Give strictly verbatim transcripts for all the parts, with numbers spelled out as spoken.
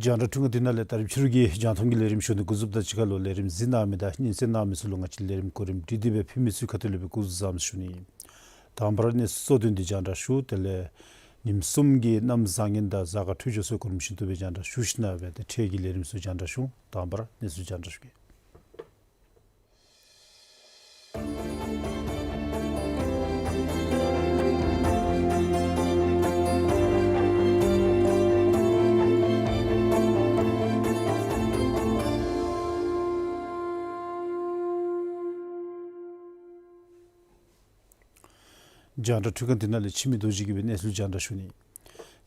རྒྱང་བསྒྲགས་འཕྲུལ་ཁང་འདི་ནང་ལས་ད་རིས་ཕྱི་རུ་གི་རྒྱང་མཐོང་གི་ལས་རིམ་ཞུ་ནི་འགོ་བཙུགསཔ་དང་གཅིག་ཁར་ལུ་ལས་རིམ་གཟིགས་གནང་མི་དང་སྙན་གསན་གནང་མི་ཚུ་ལུ་ང་བཅས་ལས་རིམ་གོ་རིམ་སྒྲིག་སྟེ་སྦེ་ཕུལ་མི་ཚུའི་ཁ་ཐུག་ལས་སྦེ་སྐུ་གཟུགས་བཟང་པོ་ཞུ་ནི། དང་པ་ར་གནས་ཚུལ་གཙོ་དོན་འདི་རྒྱང་བསྒྲགས་ཞུ། དེ་ལས་ཉིནམ་གསུམ་གྱི་གནམ་བཟང་ངན་དང་གཟའ་སྐར་འཕྲོད་སྦྱོར་སོགས་གོ་རིམ་བཞིན་དུ་སྦེ་རྒྱང་བསྒྲགས་ཞུ་ཞིནམ་ལས་སྦེ་ཏེ་འཕྲལ་གྱི་ལས་རིམ་ཚུ་རྒྱང་བསྒྲགས་ཞུ། དང་པ་ར་གནས་ཚུལ་རྒྱང་བསྒྲགས་ཞུ་གེ། རྒྱང་བསྒྲགས་འཕྲུལ་ཁང་འདི་ནང་ལས་འཆི་མེད་རྡོ་རྗེ་གིས་སྦེ་གནས་ཚུལ་རྒྱང་བསྒྲགས་ཞུ་ནི།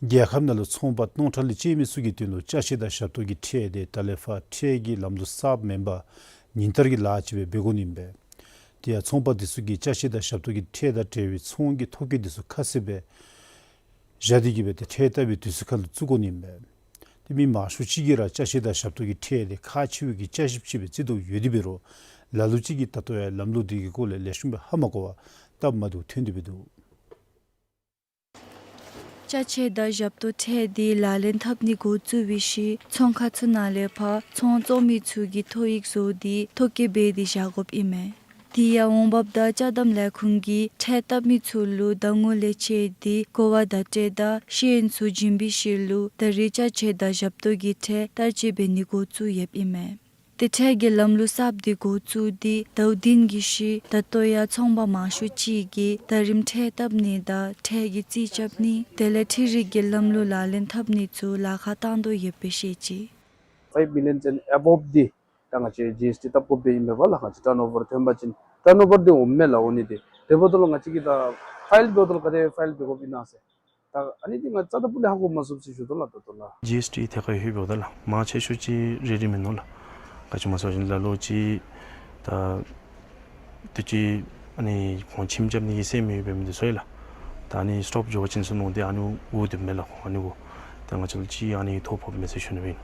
རྒྱལ་ཁབ་ནང་ལུ་ཚོང་པ་སྟོང་ཕྲག་ལས་བཅད་མི་ཚུ་གི་དོན་ལུ་ཅ་ཆས་དང་ཞབས་ཏོག་གི་ཁྲལ་དེ་ད་ལས་ཕར་ཁྲལ་གྱི་ལམ་ལུགས་གསརཔ་མེན་པར་ཉིན་ལྟར་གྱི་ལཱ་ཅིག་སྦེ་འབད་དགོ་ནི་ཨིན་པས། དེ་ཡང་ཚོང་པ་འདི་ཚུ་གིས་ཅ་ཆས་དང་ཞབས་ཏོག་གི་ཁྲལ་དང་འབྲེལ་བའི་ཚོང་གི་ཐོ་བཀོད་འདི་ཚུ་ཁ་གསལ་སྦེ་བཞག་སྟེ་གི་སྦེ་ཏེ་ཁྲལ་བཏབ་པའི་དུས་ཚོད་ཁར་ལུ་བཙུགས་དགོ་ནི་ཨིན་པས། ཏེ་མི་མང་ཤོས་ཅིག་གིས་ར་ཅ་ཆས་དང་ཞབས་ཏོག་གི་ཁྲལ་དེ་ཁག་ཆེ་བའི་གི་ཅ་ཆས་ཅིག་སྦེ་བརྩི་དོ་ཡོད་དེ་འབད་རུང་ལ་ལུ་ཅིག་གིས་ད་ལྟོ་ཡང་ལམ་ལུགས་འདི་གི་སྐོར་ལས་ལེགས་ཤོམ་སྦེ་ཧ་མ་གོ་བར་སྟབས་མ་བདེཝ་ཐོན་ཏེ་སྦེ་འདུག། ཅ་ཆས་དང་ཞབས་ཏོག་ཁྲལ་འདི་ལག་ལེན་འཐབ་ནི་འགོ་བཙུགས་པའི་ཤུལ་ཚོང་ཁང་ཚུ་ནང་ལས་ཕར་ཚོང་བཙོང་མི་ཚུ་གིས་ཐོ་ཡིག་བཟོ་སྟེ་ཐོ་བཀོད་འབད་དེ་བཞག་དགོཔ་ཨིན་མས། དེ་ཡང་འོང་འབབ་དང་ཅ་དམ་ལས་ཁུངས་ཀྱིས་ཁྲལ་བཏབ་མི་ཚུ་ལུ་ཟླ་ངོ་ལས་བཅད་དེ་གོ་བ་བརྡ་སྤྲོད་དང་ཤེས་ཡོན་ཚུ་བྱིན་པའི་ཤུལ་ལུ་ད་རེས་ཅ་ཆས་དང་ཞབས་ཏོག་གི་ཁྲལ་བསྟར་སྤྱོད་འབད་ནི་འགོ་བཙུགས་ཡོདཔ་ཨིན་མས། ཏེ་ཁྲལ་གྱི་ལམ་ལུགས་གསརཔ་འདི་འགོ་བཙུགས་ཏེ་ཟླཝ་བདུན་གྱི་ཤུལ་ད་ལྟོ་ཡང་ཚོང་པ་མང་ཤོས་ཅིག་གིས་ད་རིམ་ཁྲལ་བཏབ་ནི་དང་ཁྲལ་གྱི་རྩིས་རྐྱབ་ནི་དེ་ལས་འཕྲུལ་རིག་གི་ལམ་ལུགས་ལག་ལེན་འཐབ་ནི་ཚུ་ལཱ་ཁག་བཏང་དོ་ཡོདཔ་སྦེ་བཤད་ཅི། ཕའིབ་མི་ལི་ཡོན་ཅན་ཨ་བོབ་འདི་ད་ང་བཅས་ཇི་ཨེསི་ཊི་བཏབ་དགོཔ་སྦེ་ཨིན་པས་ལགས། ང་བཅས་ཊརན་ཨོ་བར་ཐོན་པ་ཅིན་ཊརན་ཨོ་བར་འདི་འོངམ་མས་ལགས། འོང་ནི་འདི་དེ་འབདཝ་ད་ལུ་ང་བཅས་ཀྱིས་ད་ཕའིལ་འབདཝ་ད་ལུ་ག་དེ་ཕའིལ་འབད་དགོཔ་ཨིན་ན་ཟེར། ད་ཨ་ནི་འདི་ང་རྩ་དང་པོ་ལས་ཧ་གོ་མ་ཚུགས་ཟེར་ཞུ་དོ་ལགས། ད་ལྟོ་ལགས། ཇི་ཨེསི་ཊི་ཐད་ཁར་ལྷོད་འབདཝ་ད་ལགས་མང་ཆེ་ཤོས་ཅིག་རེ་རེ་མིན་ནུག་ལགས། ག་ཅི་སྨོ་ཟེར་བ་ཅིན་ལ་ལུ་ཅིག་ད་དུས་ཅི་ཨ་ནི་ཁོང་ཁྱིམ་རྐྱབ་ནི་གི་སེམས་ཡོད་པའི་མི་འདི་ཚུ་ཡང་ལགས། ད་ཨ་ནི་སི་ཊོབ་འགྱོ་བ་ཅིན་ཟེར་མནོ་སྟེ་ཨ་ནི་འོ་དེ་མས་ལགས། ཨ་ནི་འོ་ད་ང་བཅས་ལུ་ཅིག་ཨ་ནི་ཐོ་ཕོགཔ་མས་ཟེར་ཞུ་ནི་སྦེ་ཨིན།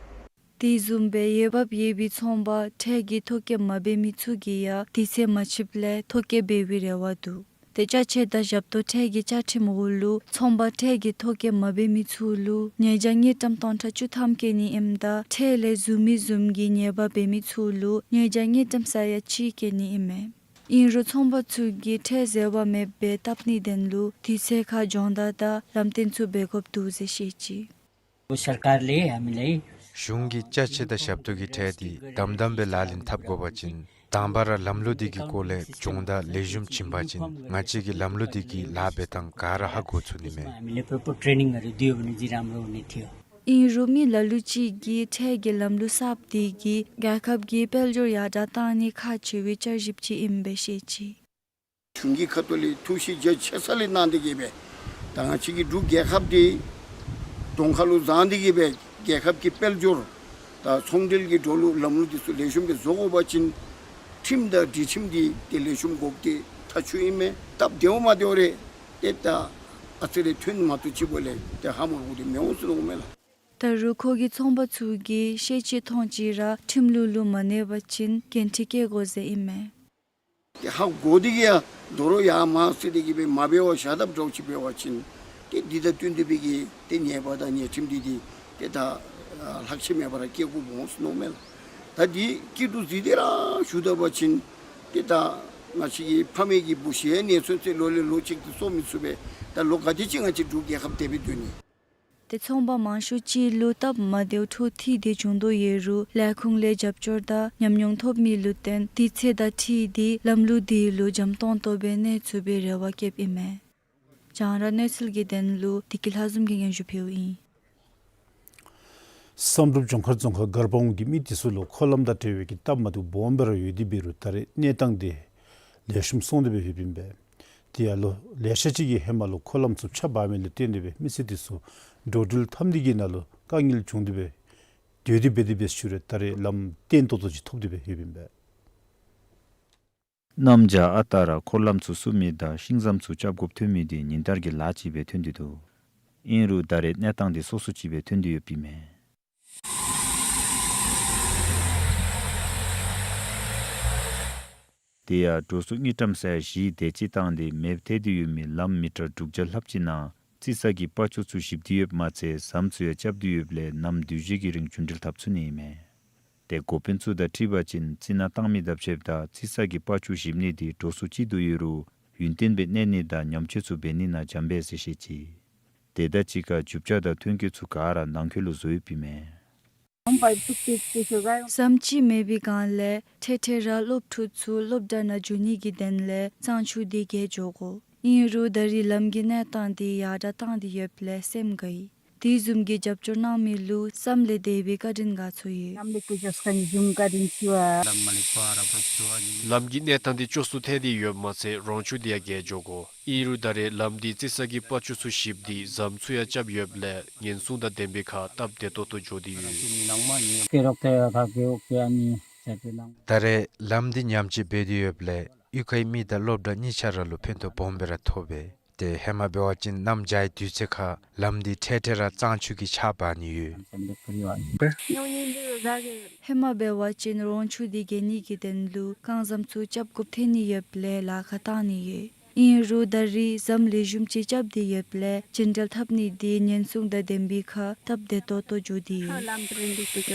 དེ་བཟུམ་སྦེ་འོས་འབབ་ཡོད་པའི་ཚོང་པ་ཁྲལ་གྱི་ཐོ་བཀོད་མ་འབད་མི་ཚུ་གིས་ཡང་དུས་ཚོད་མ་ཚུདཔ་ལས་ཐོ་བཀོད་འབད་བའི་རེ་བ་འདུག། ཏེ་ཅ་ཆས་དང་ཞབས་ཏོག་ཁྲལ་གྱི་བཅའ་ཁྲིམས་འོག་ལུ་ཚོང་པ་ཁྲལ་གྱི་ཐོ་བཀོད་མ་འབད་མི་ཚུ་ལུ་ཉེས་བྱ་དངུལ་ཀྲམ་སྟོང་ཕྲག་བཅུ་ཐམ་བཀལ་ནི་ཨིནམ་ད་ཁྲལ་ལས་ཟུར་མི་བཟུམ་གྱི་ཉེས་པ་འབད་མི་ཚུ་ལུ་ཉེས་བྱ་དངུལ་ཀྲམ་ས་ཡ་གཅིག་བཀལ་ནི་ཨིན་མས། ཨིན་རུང་ཚོང་པ་ཚུ་གིས་ཁྲལ་འཛོལ་བ་མེདཔ་སྦེ་བཏབ་ནིའི་དོན་ལུ་དུས་ཚོད་ཁར་སྦྱོང་བརྡར་དང་ལམ་སྟོན་ཚུ་འབད་དགོཔ་འདུག་ཟེར་བཤད་ཅི། སར་ཀར་ལས་ཨ་མི་ལས་གཞུང་གིས་ཅ་ཆས་དང་ཞབས་ཏོག་གི་ཁྲལ་འདི་དམ་དམ་སྦེ་ལག་ལེན་འཐབ་དགོ་པ་ཅིན་དང་པ་ར་ལམ་ལུགས་འདི་གི་སྐོར་ལས་སྦྱོང་བརྡར་ལེགས་ཤོམ་བྱིན་པ་ཅིན་ང་བཅས་ཀྱིས་ལམ་ལུགས་འདི་གི་ལཱ་འབད་ཐངས་ག་ར་ཧ་གོ་ཚུགས་ནི་མས། ཨིན་རུང་མི་ལ་ལུ་ཅིག་གིས་ཁྲལ་གྱི་ལམ་ལུགས་གསརཔ་འདི་གིས་རྒྱལ་ཁབ་ཀྱི་དཔལ་འབྱོར་ཡར་དྲག་བཏང་ནི་ཁག་ཆེ་བའི་བསྐྱར་ཞིབ་ཅིག་ཨིནམ་སྦེ་བཤད་ཅི། གཞུང་གི་ཁ་ཐུག་ལས་ཐུགས་ཞིབ་རྒྱ་ཆེ་ས་ལས་གནང་སྟེ་གི་སྦེ་ད་ང་བཅས་ཀྱི་འབྲུག་རྒྱལ་ཁབ་འདི་གདོང་ཁ་ལུ་བཟུང་སྟེ་གི་སྦེ་རྒྱལ་ཁབ་ཀྱི་དཔལ་འབྱོར་དང་ཚོང་འབྲེལ་གྱི་འགྲོ་ལུགས་ལམ་ལུགས་འདི་ཚུ་ལེགས་ཤོམ་སྦེ་བཟོ་དགོ་པ་ཅིན་ཁྲིམས་དང་སྒྲིག་ཁྲིམས་འདི་ཏེ་ལེགས་ཤོམ་དགོཔ་འདི་ཐག་ཆོད་ཨིན་མས། སྟབས་བདེཝ་མ་བདེཝ་རེ་ཏེ་ད་ ཨ་ཙི་རེ་ཐོན་མ་ཐུབ་ཅིག་འབདཝ་ལས་ཏེ་ཧ་མ་གོ་སྟེ་མི་འོང་ཟེར་མནོཝ་མས་ལགས། ད་རུང་ཁོ་གིས་ཚོང་པ་ཚུ་གིས་ཤེས་ཅི་མཐོང་ཅི་ར་ཁྲིམས་ལུགས་ལུ་མ་གནས་པ་ཅིན་འགན་འཁྲི་བཀལ་དགོ་ཟེར་ཨིན་མས། ཏེ་ཧ་གོ་སྟེ་གིས་ཡང་དོ་རུང་ཡར་མར་ཟེར་ཏེ་གིས་སྦེ་མ་འབད་བར་བཞག་དཔ་འདྲཝ་ཅིག་འབད་བ་ཅིན་ཏེ་འདི་དང་བསྟུན་ཏེ་སྦེ་གིས་ཏེ་ཉེས་པ་དང་ཉེས་ཁྲིམས་འདི་འདི་ཏེ་ད་ལྷག་ཆད་མེད་པར་བཀལ་དགོཔ་འོང་ཟེར་མནོཝ་མས་ལགས། ད་འདི་སྐྱིད་སྡུག་གཟིགས་ཏེ་ར་ཞུ་ད་པ་ཅིན་ཏེ་ད་ང་བཅས་ཀྱི་ཕ་མེས་ཀྱི་བུ་གཞི་ཡང་ནད་མཚོན་ཚེ་ལོ་ལས་ལོ་གཅིག་ཏུ་གསོ་མི་ཚུགས་པས། ད་ལོ་ག་དེ་ཅིག་ང་བཅས་འབྲུག་རྒྱལ་ཁབ་དེ་སྦེ་སྡོད་ནི། ཏེ་ཚོང་པ་མང་ཤོས་ཅིག་ལུ་སྟབས་མ་བདེཝ་ཐུག་ཐིག་སྟེ་བྱུང་དོ་ཡོད་རུང་ལས་ཁུངས་ལས་རྒྱབ་སྐྱོར་དང་ཉམས་མྱོང་ཐོབ་མི་ལུ་བརྟེན་དུས་ཚོད་དང་འཁྲིལ་ཏེ་ལམ་ལུགས་འདི་ལུ་འཇམ་ཏོང་ཏོ་སྦེ་གནས་ཚུགས་པའི་རེ་བ་བསྐྱེདཔ་ཨིན་མས། རྒྱང་བསྒྲགས་གནས་ཚུལ་གྱི་དོན་ལུ་བདེ་སྐྱིད་ལྷ་འཛོམས་ཀྱིས་སྙན་ཞུ་ཕུལཝ་ཨིན། བསམ་གྲུབ་ལྗོངས་མཁར་རྫོང་ཁག་མགར་པ་འོང་གི་མི་འདི་ཚུ་ལུ་འཁོར་ལམ་དང་འབྲེལ་བའི་གི་སྟབས་མ་བདེཝ་སྦོམ་སྦེ་ར་ཡོད་དེ་འབད་རུང་ད་རེས་གནས་སྟངས་འདི་ལེགས་ཤོམ་སོང་སྟེ་སྦེ་ཡོདཔ་ཨིན་པས། དེ་ཡང་ལོ་ལེ་ཤ་ཅིག་གི་ཧེ་མ་ལུ་འཁོར་ལམ་ཚུ་ཆག་འབག་མི་ལུ་བརྟེན་ཏེ་སྦེ་མི་སེར་འདི་ཚུ་འགྲོ་འགྲུལ་འཐབ་ནི་གི་ནང་ལུ་དཀའ་ངལ་བྱུང་སྟེ་སྦེ་སྡོད་དེ་འབད་དེ་འབད་ཞུ་རུང་ད་རེས་ལམ་བརྟན་ཏོག་ཏོ་ཅིག་ཐོབ་སྟེ་སྦེ་ཡོདཔ་ཨིན་པས། གནམ་བྱཱར་ཨ་རྟག་ར་འཁོར་ལམ་ཚུ་བསུབ་མི་དང་ཤིང་ཟམ་ཚུ་རྐྱབ་དགོཔ་ཐོན་མི་འདི་ཉིན་ལྟར་གྱི་ལཱ་ཅིག་སྦེ་ཐོན་ཏེ་འདུག། ཨིན་རུང་ད་རེས་གནས་སྟངས་འདི་སོ་སོ་ཅིག་སྦེ་ཐོན་ཏེ་ཡོདཔ་ཨིན་མས། དེ་ཡང་འགྲོ་སོང་དངུལ་ཀྲམ་ས་ཡ་བཞི་དེ་ཅིག་བཏང་སྟེ་མེདཔ་ཐལ་ཏེ་ཡོད་མི་ལམ་མི་ཊར་དྲུག་བརྒྱ་ལྷགཔ་ཅིག་ནང་རྩི་ས་གི་པག་ཅུ་ཚུ་བཤིག་སྟེ་ཡོདཔ་མ་ཚད་ཟམ་ཚུ་ཡང་རྐྱབ་སྟེ་ཡོདཔ་ལས་ནམ་དུས་བཞི་གི་རིང་རྒྱུན་འགྲུལ་འཐབ་ཚུགས་ནི་ཨིན་མས། ཏེ་འགོ་དཔོན་ཚུ་དང་འཁྲིལ་བ་ཅིན་རྩི་ནག་བཏང་མི་དང་ཕྱདཔ་ད་རྩི་ས་གི་པག་ཅུ་བཤིག་ནི་འདི་འགྲོ་སོང་ཅིག་ཏུ་ཡོད་རུང་ཡུན་བརྟན་སྦེ་གནས་ནི་དང་ཉམས་བཅོས་ཚུ་འབད་ནི་ནང་འཇམ་པས་ཟེར་བཤད་ཅི། དེ་དང་གཅིག་ཁར་རྒྱུ་ཆ་དང་ཐོན་སྐྱེད་ཚུ་ག་ར་ནང་འཁོད་ལུ་བཟོ་ཡོདཔ་ཨིན་མས། ཟམ་ཅིག་མེད་པའི་སྒང་ལས་འཕྲལ་འཕྲལ་ར་སློབ་ཕྲུག་ཚུ་སློབ་གྲྭ་ནང་འགྱོ་ནི་གི་དོན་ལས་གཙང་ཆུ་འདི་བརྒལ་འགྱོ་དགོ། ཨིན་རུང་ད་རེས་ལམ་གྱི་གནས་སྟངས་འདི་ཡར་དྲག་བཏང་སྟེ་ཡོདཔ་ལས་སེམས་དགའ་ཡི། དེ་བཟུམ་གྱི་རྒྱབ་སྐྱོར་གནང་མི་ལུ་བསམ་ལས་འདས་པའི་བཀའ་དྲིན་དགའ་ཚོར་ཡོད། ལམ་གྱི་གནས་སྟངས་འདི་སྐྱོ་སུ་ཐལ་ཏེ་ཡོདཔ་མ་ཚད་རོང་ཆུ་འདི་ཡང་བརྒལ་འགྱོ་དགོ། ཨིན་རུང་ད་རེས་ལམ་འདི་རྩི་ས་གི་པག་ཅུ་ཚུ་བཤིག་སྟེ་ཟམ་ཚུ་ཡང་རྐྱབ་ཡོདཔ་ལས་ཉེན་སྲུང་དང་ལྡན་པའི་ཁར་སྟབས་བདེ་ཏོག་ཏོ་འགྱོ་སྟེ་ཡོད། ད་རེས་ལམ་འདི་ཉམས་བཅོས་འབད་དེ་ཡོདཔ་ལས་གཡུས་ཁའི་མི་དང་སློབ་གྲྭ་གཉིས་ཆ་ར་ལུ་ཕན་ཐོགས་སྦོམ་སྦེ་ར་ཐོབ་པས། ཏེ་ཧེ་མ་འབད་བ་ཅིན་གནམ་བྱཱར་དུས་ཚོད་ཁར་ལམ་འདི་འཕྲལ་འཕྲལ་ར་གཙང་ཆུ་གིས་ཆག་འབག་ནི་ཡོད། ཧེ་མ་འབད་བ་ཅིན་རོང་ཆུ་འདི་བརྒལ་ནི་གི་དོན་ལུ་རྐང་ཟམ་ཚུ་རྐྱབ་དགོཔ་ཐོན་ནི་ཡོདཔ་ལས་ལཱ་ཁག་བཏང་ནི་ཡོད། ཨིན་རུང་ད་རེས་ཟམ་ལེགས་ཤོམ་ཅིག་རྐྱབ་སྟེ་ཡོདཔ་ལས་རྒྱུན་འགྲུལ་འཐབ་ནི་འདི་ཉེན་སྲུང་དང་ལྡན་པའི་ཁར་སྟབས་བདེ་ཏོག་ཏོ་འགྱོ་སྟེ་ཡོད།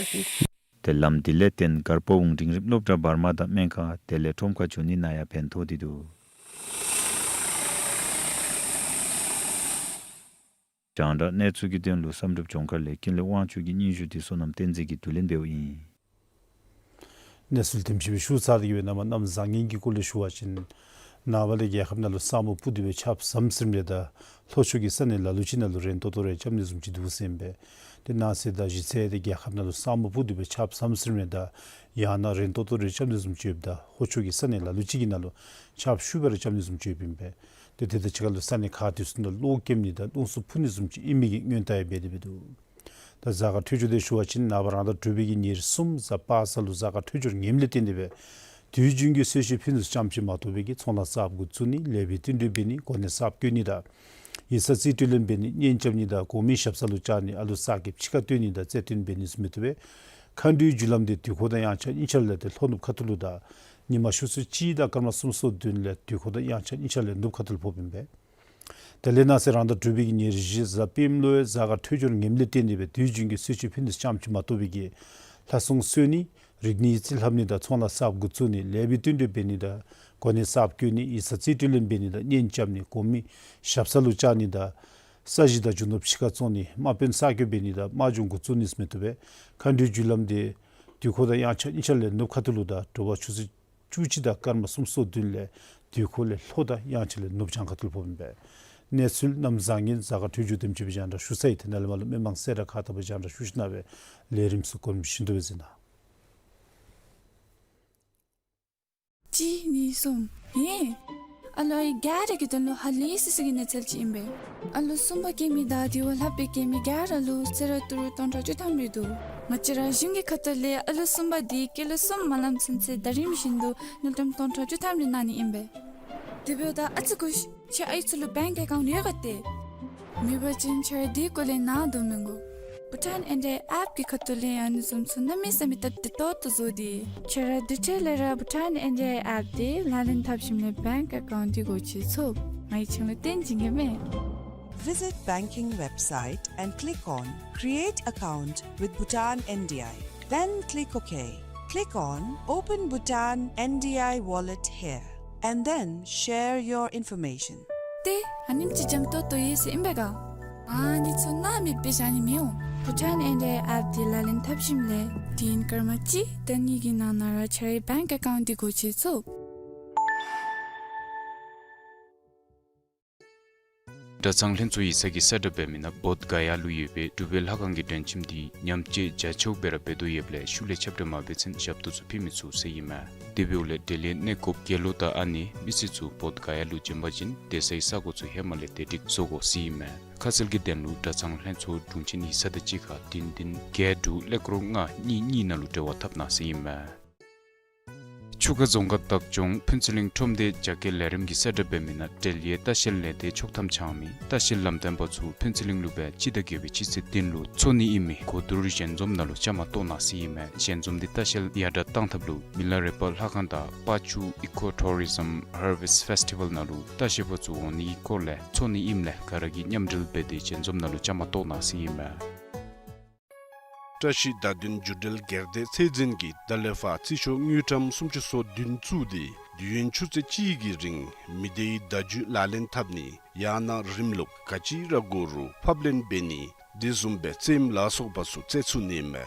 ཏེ་ལམ་འདི་ལས་བརྟེན་མགར་པ་འོང་འབྲིང་རིམ་སློབ་གྲྭ་བར་མ་དང་སྨན་ཁང་དེ་ལས་ཁྲོམ་ཁར་འགྱོ་ནི་ནང་ཡང་ཕན་ཐོགས་ཏེ་འདུག། རྒྱང་བསྒྲགས་གནས་ཚུལ་གྱི་དོན་ལུ་བསམ་གྲུབ་ལྗོངས་མཁར་ལས་ཀུན་ལེགས་དབང་ཕྱུག་གི་སྙན་ཞུ་འདི་བསོད་ནམས་བསྟན་འཛིན་གྱིས་བསྡུ་ལེན་འབདཝ་ཨིན། གནས་ཚུལ་དེམ་ཅིག་སྦེ་ཞུ་ཚར་ཏེ་གིས་སྦེ་ནངས་པ་གནམ་བཟང་ངན་གྱི་སྐོར་ལས་ཞུ་བ་ཅིན་ནངས་པ་ལས་རྒྱལ་ཁབ་ནང་ལུ་ས་སྨུག་སྤུབས་ཏེ་སྦེ་ཆརཔ་ཟམ་ཟིམ་རེ་དང་ལྷོ་ཕྱོགས་ཀྱི་ས་གནས་ལ་ལུ་ཅིག་ནང་ལུ་རན་ཏོག་ཏོ་རེ་རྐྱབ་ནི་བཟུམ་ཅིག་འདུག་ཟེར་ཨིན་པས། ཏེ་གནངས་ཚེ་དང་གཞེས་ཚེ་ཏེ་རྒྱལ་ཁབ་ནང་ལུ་ས་སྨུག་སྤུབས་ཏེ་སྦེ་ཆརཔ་ཟམ་ཟིམ་རེ་དང་ཡང་ན་རན་ཏོག་ཏོ་རེ་རྐྱབ་ནི་བཟུམ་ཅིག་ཡོདཔ་ད་ལྷོ་ཕྱོགས་ཀྱི་ས་གནས་ལ་ལུ་ཅིག་གི་ནང་ལུ་ཆརཔ་ཤུགས་སྦེ་ར་རྐྱབ་ནི་བཟུམ་ཅིག་ཡོདཔ་ཨིན་པས། ཏེ་དེ་དང་གཅིག་ཁར་ལུ་ས་གནས་ཁག་དེ་ཚུ་ནང་ལུ་གློག་ཀེམ་ནི་དང་རླུང་འཚུབ་ཕུ་ནི་བཟུམ་ཅིག་ཨིན་མི་གི་སྔོན་བརྡ་ཡང་འབད་དེ་སྦེ་འདུག། ད་གཟའ་སྐར་འཕྲོད་སྦྱོར་དེ་ཞུ་བ་ཅིན་ནངས་པ་རང་ཟླ་དྲུག་པའི་གི་ཉེར་གསུམ་གཟའ་པ་སངས་ལུ་གཟའ་སྐར་འཕྲོད་སྦྱོར་ངནམ་ལས་བརྟེན་ཏེ་སྦེ་དུས་རྒྱུན་གྱི་གསོལ་མཆོད་ཕུལ་ནི་ཙམ་ཅིག་མ་གཏོགས་པའི་གི་ཚོང་ལཱ་གསརཔ་འགོ་བཙུགས་ནི་ལེགས་པའི་བསྟུན་གྲོས་འབད་ནི་གོ་གནས་གསརཔ་བསྐོ་ནི་དང་ཡིག་ཚང་རྩིས་སྤྲོད་ལེན་འབད་ནི་གཉེན་རྐྱབ་ནི་དང་གོང་མའི་ཞབས་ས་ལུ་བཅར་ནི་ཨ་ལུ་གསར་སྐྱེས་ཕྱི་ཁར་བཏོན་ནི་དང་རྩེ་བཏོན་འབད་ནི་ཟེར་མི་བཏུབ་པས། མཁའ་འགྲོའི་རྒྱུ་ལམ་འདི་དུས་འཁོར་དང་དབྱངས་འཆར་གཉིས་ཆ་ལས་ཏེ་ལྷོ་ནུབ་ཁ་ཐུག་ལུ་དང་ཉིན་མ་ཆུ་ཚོད་གཅིག་དང་སྐར་མ་སུམ་ཅུ་སོ་བདུན་ལས་དུས་འཁོར་དང་དབྱངས་འཆར་གཉིས་ཆ་ལས་ནུབ་ཁ་ཐུག་ལུ་ཕོགཔ་ཨིན་པས། དེ་ལས་གནངས་ཚེ་རང་ཟླ་དྲུག་པའི་གི་ཉེར་བཞི་གཟའ་སྤེནམ་ལུ་ཡང་གཟའ་སྐར་འཕྲོད་སྦྱོར་ངནམ་ལས་བརྟེན་ཏེ་སྦེ་དུས་རྒྱུན་གྱི་གསོལ་མཆོད་ཕུལ་ནི་ཙམ་ཅིག་མ་གཏོགས་པའི་གི་ལྷ་སྲུང་གསོལ་ནི་རིག་གནས་ཡིག་རྩིས་ལྷབ་ནི་དང་ཚོང་ལཱ་གསརཔ་འགོ་བཙུགས་ནི་ལེགས་པའི་བསྟུན་གྲོས་འབད་ནི་དང་གོ་གནས་གསརཔ་བསྐོ་ནི་ཡིག་ཚང་རྩིས་སྤྲོད་ལེན་འབད་ནི་དང་གཉེན་རྐྱབ་ནི་གོང་མའི་ཞབས་ས་ལུ་བཅར་ནི་དང་ས་གཞི་དང་རྒྱུ་ནོར་ཕྱི་ཁར་བཙོང་ནི་དམག་དཔོན་གསར་བསྐོ་འབད་ནི་དང་དམག་སྦྱོང་འགོ་བཙུགས་ནི་ཟེར་མི་བཏུབ་པས། མཁའ་འགྲོའི་རྒྱུ་ལམ་འདི་དུས་འཁོར་དང་དབྱངས་འཆར་གཉིས་ཆ་ལས་ནུབ་ཁ་ཐུག་ལུ་དང་དྲོ་པ་ཆུ་ཚོད་བཅུ་གཅིག་དང་སྐར་མ་སུམ་ཅུ་སོ་བདུན་ལས་དུས་འཁོར་ལས་ལྷོ་དང་དབྱངས་འཆར་ལས་ནུབ་བྱང་ཁ་ཐུག་ལུ་ཕོགཔ་ཨིན་པས། གནས་ཚུལ་གནམ་བཟང་ངན་གཟའ་སྐར་འཕྲོད་སྦྱོར་དེམ་ཅིག་སྦེ་རྒྱང་བསྒྲགས་ཞུ་ཚར་ཡི། ཏེ་ནཱ་ལས་མར་ལུ་མི་མང་གསལ་བསྒྲགས་ཁག་དག་པ་རྒྱང་བསྒྲགས་ཞུ་ཞིནམ་ལས་ལས་རིམ་ཚུ་གོ་རིམ་བཞིན་དུ་སྦེ་གཟིགས་གནང་། གཅིག་གཉིས་གསུམ། ཧེ། ཨ་ལོ་ཨའི་ག་ར་གི་དོན་ལུ་ཧ་ལས་སི་སི་གི་གནས་ཚུལ་ཅིག་ཨིན་པས། ཨ་ལོ་གསུམ་པ་སྐྱེ་མི་དང་དེ་བ་ལྷག་པའི་སྐྱེ་མི་ག་ར་ལུ་གསོལ་རས་ཏི་རུ་སྟོང་ཕྲག་བཅུ་ཐམ་རེ་འདུག། ང་བཅས་ར་གཞུང་གི་ཁ་ཐུག་ལས་ཨ་ལོ་གསུམ་པ་འདི་སྐྱེས་ལོ་གསུམ་མ་ལངམ་ཚུན་ཚོད་ཟླ་རིམ་བཞིན་དུ་དངུལ་ཀྲམ་སྟོང་ཕྲག་བཅུ་ཐམ་རེ་གནང་ནི་ཨིན་པས། དེ་འབདཝ་ད་ཨ་ཙི་སྒུག་ཤིག། ཁྱེད་ཨའི་ཚུ་ལུ་བེངཀ་ཨེ་ཀའུནཊ་ཡོད་ག་ཏེ། མེད་པ་ཅིན་ཁྱོད་ར་དེའི་སྐོར་ལས་ནཱ་དོ་མི་དགོ། བྷུ་ཊཱན་ཨེན་ཌི་ཨའི་ཨེཔ་གི་ཁ་ཐུག་ལས་ཨ་ནི་བཟུམ་ཚུ་གནམ་མེད་ས་མེད་སྟབས་བདེ་ཏོག་ཏོ་བཟོ་སྟེ། ཁྱོད་ར་དེ་འཕྲལ་ལས་ར་བྷུ་ཊཱན་ཨེན་ཌི་ཨའི་ཨེཔ་དེ་ལག་ལེན་འཐབ་ཞིནམ་ལས་བེངཀ་ཨེ་ཀའུནཊ་འདི་སྒོ་ཕྱེ་ཚུགས། ང་གིས་ཁྱོད་ལུ་སྟོན་བྱིན་གེ་མས། Visit banking website and click on Create Account with Bhutan N D I. Then click OK. Click on Open Bhutan N D I Wallet here and then share your information. ཏེ་ཨ་ནེམ་ཅིག་འཇམ་ཏོང་ཏོ་ཡོད་ཟེར་ཨིན་པས་ག། ཨ་ནི་ཚུ་ནཱ་མེདཔ་སྦེ་བཞག་ནི་མི་འོང་། བྷུ་ཊཱན་ཨེན་ཌི་ཨའི་ཨེཔ་དེ་ལག་ལེན་འཐབ་ཞིནམ་ལས་དུས་ཡུན་སྐར་མ་གཅིག་དང་གཉིས་ཀྱི་ནང་ན་ར་ཁྱོད་རའི་བེངཀ་ཨེ་ཀའུནཊ་དེ་སྒོ་ཕྱེ་ཚུགས། གྲྭ་ཚང་ལྷན་ཚོགས་ཡིག་ཚང་གིས་གསལ་བསྒྲགས་འབད་མི་ནང་བོདྷ་ག་ཡ་ལུ་ཡོད་པའི་འབྲུག་པའི་ལྷ་ཁང་གི་མགྲོན་ཁྱིམ་དེ་ཉམས་བཅོས་རྒྱ་ཆེཝ་སྦེ་ར་འབད་དོ་ཡོདཔ་ལས་ཤུལ་ལས་ཁྱབ་བསྒྲགས་མ་འབད་ཚུན་ཞབས་ཏོག་ཚུ་ཕུལ་མི་ཚུགས་ཟེར་ཨིན་མས། དེ་འབདཝ་ལས་འབྲེལ་ཡོད་གནས་སྐབས་དགེ་སློང་དང་ཨ་ནེ་མི་སེར་ཚུ་བོདྷ་ག་ཡ་ལུ་བྱོན་པ་ཅིན་སྡོད་སའི་ས་གོ་ཚུ་ཧེ་མ་ལས་དེ་སྒྲིག་བཟོ་དགོ་ཟེར་ཨིན་མས། ཁ་གསལ་གྱི་དོན་ལུ་གྲྭ་ཚང་ལྷན་ཚོགས་དྲུང་ཆེན་ཡིག་ཚང་དང་གཅིག་ཁར་བདུན་བདུན་བརྒྱད་དྲུག་ཀླད་ཀོར་ལྔ་གཉིས་གཉིས་ནང་ལུ་འབྲེལ་བ་འཐབ་གནང་ཟེར་ཨིན་མས། ཆུ་ཁ་རྫོང་ཁག་བདག་སྐྱོང་ཕུན་ཚོགས་གླིང་ཁྲོམ་སྡེ་རྒྱ་སྐྱེད་ལས་རིམ་གྱིས་གསལ་བསྒྲགས་འབད་མི་ནང་འབྲེལ་ཡོད་ལྟ་བཤལ་ལས་སྡེ་ཆོག་ཐམ་འཆང་མི་ལྟ་བཤལ་ལམ་སྟོན་པ་ཚུ་ཕུན་ཚོགས་གླིང་ལུ་སྦེ་སྤྱི་ཟླ་བརྒྱད་པའི་སྤྱི་ཚེས་བདུན་ལུ་འཚོ་གནས་ཨིན་མི་གོ་བསྡུར་ཞལ་འཛོམས་ནང་ལུ་བཅའ་མར་གཏོགས་གནང་ཟེར་ཨིན་མས། ཞལ་འཛོམས་འདི་ལྟ་བཤལ་ཡར་དྲག་གཏང་ཐབས་ལུ་མི་ལ་རས་པ་ལྷ་ཁང་དང་པ་ཆུ་ཨི་ཀོ་ཊུ་རི་ཛམ་ཧར་ཝེསཊ་ཕེསི་ཊི་བཱལ་ནང་ལུ་ལྟ་བཤལ་པ་ཚུ་འོང་ནིའི་སྐོར་ལས་འཚོ་གནས་ཨིནམ་ལས་ག་ར་གིས་མཉམ་འབྲེལ་འབད་དེ་ཞལ་འཛོམས་ནང་ལུ་བཅའ་མར་གཏོགས་གནང་ཟེར་ཨིན་མས། བཀྲ་ཤིས་བདག་མདུན་རྒྱུ་འབྲས་སྒེར་སྡེ་ཚད་འཛིན་གྱིས་ད་ལས་ཕར་རྩིས་ཤོག་དངུལ་ཀྲམ་སུམ་ཅུ་སོ་བདུན་བཙུགས་ཏེ་དུས་ཡུན་ཆུ་ཚོད་གཅིག་གི་རིང་མི་སྡེའི་བརྡ་བརྒྱུད་ལག་ལེན་འཐབ་ནི་ཡང་ན་རིམ་ལུགས་ག་ཅི་ར་དགོ་རུང་ཕབ་ལེན་འབད་ནི་དེ་བཟུམ་སྦེ་རྩེདམོ་ལ་སོགས་པ་ཚུ་རྩེ་ཚུགས་ནི་མས།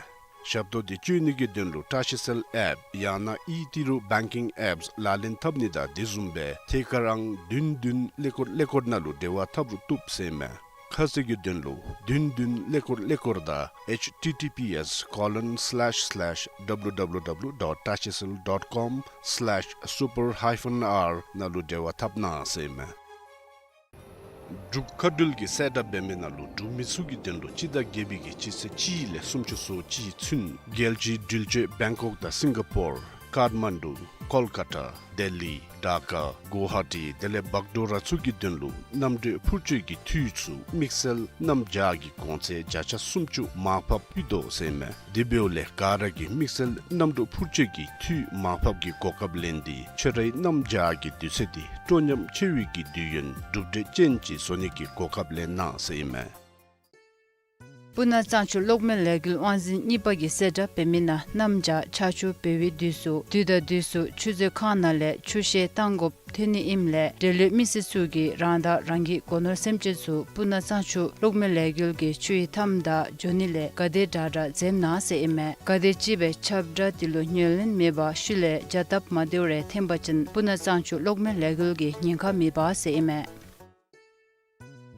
ཞབས་ཏོག་འདི་སྤྱོད་ནི་གི་དོན་ལུ་བཀྲ་ཤིས་སེལ་ཨེཔ་ཡང་ན་ཨི་ཏི་རུ་བེང་ཀིང་ཨེཔསི་ལག་ལེན་འཐབ་ནི་དང་དེ་བཟུམ་སྦེ་ཐད་ཀར་ཨང་བདུན་བདུན་ཀླད་ཀོར་ཀླད་ཀོར་ནང་ལུ་འབྲེལ་བ་འཐབ་རུང་བཏུབ་ཟེར་མས། ཁ་གསལ་གྱི་དོན་ལུ་བདུན་བདུན་ཀླད་ཀོར་ཀླད་ཀོར་དང་ཨེཆ་ཊི་ཊི་པི་ཨེསི་ཀོ་ལོན་སི་ལེཤ་སི་ལེཤ་ཌབ་ལུ་ཌབ་ལུ་ཌབ་ལུ་ཌོཊ་ཊ་ཤི་སི་ཨེལ་ཌོཊ་ཀོམ་སི་ལེཤ་སུ་པར་ཧའི་ཕན་ཨར་ནང་ལུ་འབྲེལ་བ་འཐབ་གནང་ཟེར་མས། འབྲུག་མཁའ་འགྲུལ་གྱིས་གསལ་བསྒྲགས་འབད་མི་ནང་ལུ་འབྲུག་མི་ཚུ་གི་དོན་ལུ་སྤྱི་ཟླ་བརྒྱད་པའི་གི་སྤྱི་ཚེས་གཅིག་ལས་སུམ་ཅུ་སོ་གཅིག་ཚུན་རྒྱལ་སྤྱིའི་འགྲུལ་སྐྱོད་བེང་ཀོག་དང་སིང་ག་པོར་ཀཱཐ་མན་ཌུ་ཀོལ་ཀ་ཏ་ལྡི་ལི་ཌ་ཀ་གུ་ཝ་ཧ་ཊི་དེ་ལས་བག་ཌོ་ར་ཚུ་གི་དོན་ལུ་གནམ་གྲུ་འཕུར་སྐྱོད་ཀྱི་འཐུས་ཚུ་དམིགས་བསལ་གནམ་བྱཱར་གྱི་གོང་ཚད་བརྒྱ་ཆ་སུམ་ཅུ་མར་ཕབ་ཕུལ་དོ་ཟེར་མས། དེ་འབདཝ་ལས་ག་ར་གིས་དམིགས་བསལ་གནམ་གྲུ་འཕུར་སྐྱོད་ཀྱི་འཐུས་མར་ཕབ་ཀྱི་གོ་སྐབས་ལེན་ཏེ་ཁྱོད་རའི་གནམ་བྱཱར་གྱི་དུས་ཚོད་འདི་སྤྲོ་ཉམས་ཆེ་བའི་གི་དུས་ཡུན་གྲུབ་འབྲས་ཅན་ཅིག་བཟོ་ནི་གི་གོ་སྐབས་ལེན་གནང་ཟེར་ཨིན་མས། སྤུ་ན་གཙང་ཆུ་གློག་མེ་ལས་འགུལ་དབང་འཛིན་གཉིས་པ་གིས་གསལ་བསྒྲགས་འབད་མི་ནང་གནམ་བྱཱར་ཆར་ཆུ་འབབ་པའི་དུས་སུ་དུས་དང་དུས་སུ་ཆུ་མཛོད་ཁང་ནང་ལས་ཆུ་བཤལ་བཏང་དགོཔ་ཐོན་ནི་ཨིནམ་ལས་འབྲེལ་ཡོད་མི་སེར་ཚུ་གིས་རང་དང་རང་གི་སྒོ་ནོར་སེམས་ཅན་ཚུ་སྤུ་ན་གཙང་ཆུ་གློག་མེ་ལས་འགུལ་གྱི་ཆུའི་མཐའམ་དང་འགྱོ་ནི་ལས་ག་དེ་དྲག་དྲག་འཛེམ་གནང་ཟེར་ཨིན་མས། ག་དེམ་ཅིག་སྦེ་ཁྱབ་བསྒྲགས་འདི་ལུ་ཉན་ལེན་མེད་པར་ཤུལ་ལས་བྱ་སྟབས་མ་བདེཝ་རེ་ཐོན་པ་ཅིན་སྤུ་ན་གཙང་ཆུ་གློག་མེ་ལས་འགུལ་གྱིས་ཉེན་ཁ་མི་འབག་ཟེར་ཨིན་མས།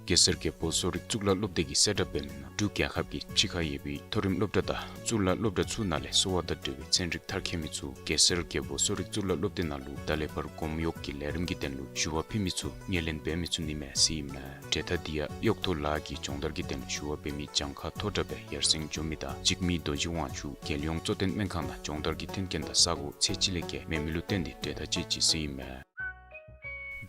གེ་སར་རྒྱལ་པོ་གསོ་རིག་གཙུག་ལག་སློབ་སྡེ་གིས་གསལ་བསྒྲགས་འབད་མི་ནང་འབྲུག་རྒྱལ་ཁབ་ཀྱི་ཕྱི་ཁར་ཡོད་པའི་མཐོ་རིམ་སློབ་གྲྭ་དང་གཙུག་ལག་སློབ་གྲྭ་ཚུ་ནང་ལས་གསོ་བ་དང་འབྲེལ་བའི་ཚན་རིག་མཐར་འཁྱོལ་མི་ཚུ་གེ་སར་རྒྱལ་པོ་གསོ་རིག་གཙུག་ལག་སློབ་སྡེ་ནང་ལུ་ད་ལས་ཕར་གོམ་གཡོག་གི་ལས་རིམ་གྱི་དོན་ལུ་ཞུ་བ་ཕུལ་མི་ཚུ་ངོས་ལེན་འབད་མི་ཚུགས་ནི་མས་ཟེར་ཨིན་མས། འབྲེལ་ཐག་འདི་ཡང་གཡོག་ཐོ་ལཱ་གི་སྦྱོང་བརྡར་གྱི་དོན་ལུ་ཞུ་བ་འབད་མི་གྱངས་ཁ་མཐོ་དྲགས་སྦེ་ཡར་སེང་འགྱོ་མི་དང་འཇིགས་མེད་རྡོ་རྗེ་དབང་ཕྱུག་རྒྱལ་ཡོངས་གཙོ་བསྟེན་སྨན་ཁང་ནང་སྦྱོང་བརྡར་གྱི་མཐུན་རྐྱེན་དང་ས་གོ་ཚད་ཅིག་ལས་བརྒལ་མེད་མི་ལུ་བརྟེན་ཏེ་འབྲེལ་ཐག་བཅད་ཅི་ཟེར་ཨིན་མས།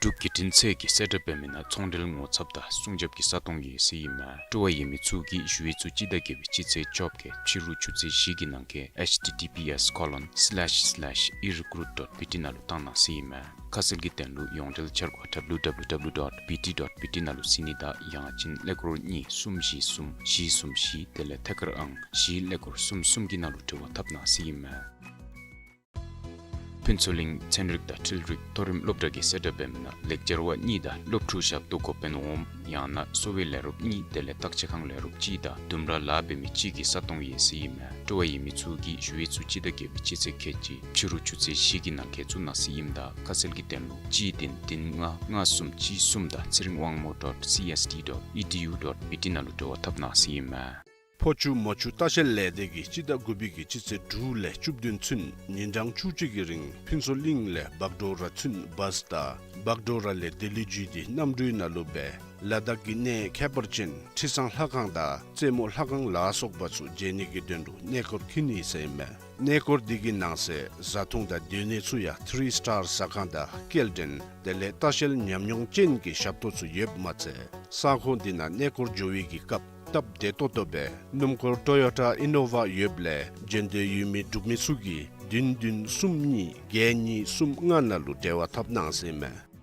འབྲུག་བརྒྱུད་འཕྲིན་ཚད་ཀྱིས་གསལ་བསྒྲགས་འབད་མི་ནང་ཚོང་འབྲེལ་ངོ་ཚབ་དང་སྲུང་སྐྱོབ་ཀྱི་ས་སྟོང་ཡོད་ཟེར་ཨིན་མས། སྤྲོ་བ་ཡོད་མི་ཚུ་གིས་ཞུ་ཡིག་ཚུ་སྤྱི་ཟླ་བརྒྱད་པའི་སྤྱི་ཚེས་བཅོ་བརྒྱད་ཕྱི་རུ་ཆུ་ཚོད་བཞི་གི་ནང་འཁོད་ཨེཆ་ཊི་ཊི་པི་ཨེསི་ཀོ་ལོན་སི་ལེཤ་སི་ལེཤ་ཨི་རི་ཀུ་རུཊ་ཌོཊ་བི་ཊི་ནང་ལུ་བཏང་གནང་ཟེར་ཨིན་མས། ཁ་གསལ་གྱི་དོན་ལུ་ཡོངས་འབྲེལ་འཆར་སྒོ་ཌབ་ལུ་ཌབ་ལུ་ཌབ་ལུ་ཌོཊ་བི་ཊི་ཌོཊ་བི་ཊི་ནང་ལུ་གཟིགས་ནི་དང་ཡང་ཅིན་ཀླད་ཀོར་གཉིས་གསུམ་བཞི་གསུམ་བཞི་གསུམ་བཞི་དེ་ལས་ཐད་ཀར་ཨང་བཞི་ཀླད་ཀོར་གསུམ་གསུམ་གྱི་ནང་ལུ་འབྲེལ་བ་འཐབ་གནང་ཟེར་ཨིན་མས། ཕུན་ཚོགས་གླིང་ཚན་རིག་དང་འཕྲུལ་རིག་མཐོ་རིམ་སློབ་གྲྭ་གིས་གསལ་བསྒྲགས་འབད་མི་ནང་ལེགས་སྦྱར་བ་གཉིས་དང་སློབ་ཕྲུག་ཞབས་ཏོག་འགོ་དཔོན་འོགམ་ཡང་ན་གསོ་བའི་ལས་རོགསཔ་གཉིས་དེ་ལས་བརྟག་དཔྱད་ཁང་ལས་རོགསཔ་གཅིག་དང་ལྡུམ་ར་ལཱ་འབད་མི་གཅིག་གི་ས་སྟོང་ཡོད་ཟེར་ཨིན་མས། སྤྲོ་བ་ཡོད་མི་ཚུ་གིས་ཞུ་ཡིག་ཚུ་སྤྱི་ཟླ་བརྒྱད་པའི་སྤྱི་ཚེས་ཁལ་གཅིག་ཕྱི་རུ་ཆུ་ཚོད་བཞི་གི་ནང་འཁོད་བཙུགས་གནང་ཟེར་ཨིནམ་ད་ཁ་གསལ་གྱི་དོན་ལུ་གཅིག་བདུན་བདུན་ལྔ་ལྔ་གསུམ་གཅིག་གསུམ་དང་ཚེ་རིང་དབང་མོ་ཌོཊ་སི་ཨེསི་ཌི་ཌོཊ་ཨི་ཌི་ཡུ་ཌོཊ་བི་ཊི་ནང་ལུ་འབྲེལ་བ་འཐབ་གནང་ཟེར་ཨིན་མས། ཕོ་ཆུ་མོ་ཆུ་ལྟ་བཤལ་ལས་སྡེ་གིས་སྤྱི་ཟླ་དགུ་པའི་གི་སྤྱི་ཚེས་དྲུག་ལས་བཅུ་བདུན་ཚུན་ཉིན་གྲངས་བཅུ་གཅིག་གི་རིང་ཕུན་ཚོགས་གླིང་ལས་བག་གྲོ་ར་ཚུན་བཱས་དང་བག་གྲོ་ར་ལས་ལྡི་ལི་བརྒྱུད་དེ་གནམ་གྲུའི་ནང་ལུ་སྦེ་ལ་དྭགས་ཀྱི་གནས་ཁྱད་པར་ཅན་ཁྲི་བཟང་ལྷ་ཁང་དང་རྩེ་མོ་ལྷ་ཁང་ལ་སོགས་པ་ཚུ་མཇལ་ནི་གི་དོན་ལུ་གནས་སྐོར་འཁྱིད་ནི་ཟེར་ཨིན་མས། གནས་སྐོར་འདི་གི་ནང་གསེས་བཟའ་འཐུང་དང་སྡོད་གནས་ཚུ་ཡང་ཐི་རི་སི་ཊར་ཟ་ཁང་དང་སྐྱེལ་འདྲེན་དེ་ལས་ལྟ་བཤལ་ཉམས་མྱོང་ཅན་གྱི་ཞབས་ཏོག་ཚུ་ཡོདཔ་མ་ཚད་ས་ཁོངས་འདི་ནང་གནས་སྐོར་འགྱོ་བའི་གི་སྐབས་སྟབས་བདེ་ཏོག་ཏོ་སྦེ་སྣུམ་འཁོར་ཊོ་ཡོ་ཊ་ཨི་ནོ་ཝ་ཡོདཔ་ལས་འབྱོན་འདོད་ཡོད་མི་འབྲུག་མི་ཚུ་གིས་བདུན་བདུན་གསུམ་གཉིས་བརྒྱད་གཉིས་གསུམ་ལྔ་ནང་ལུ་འབྲེལ་བ་འཐབ་གནང་ཟེར་ཨིན་མས།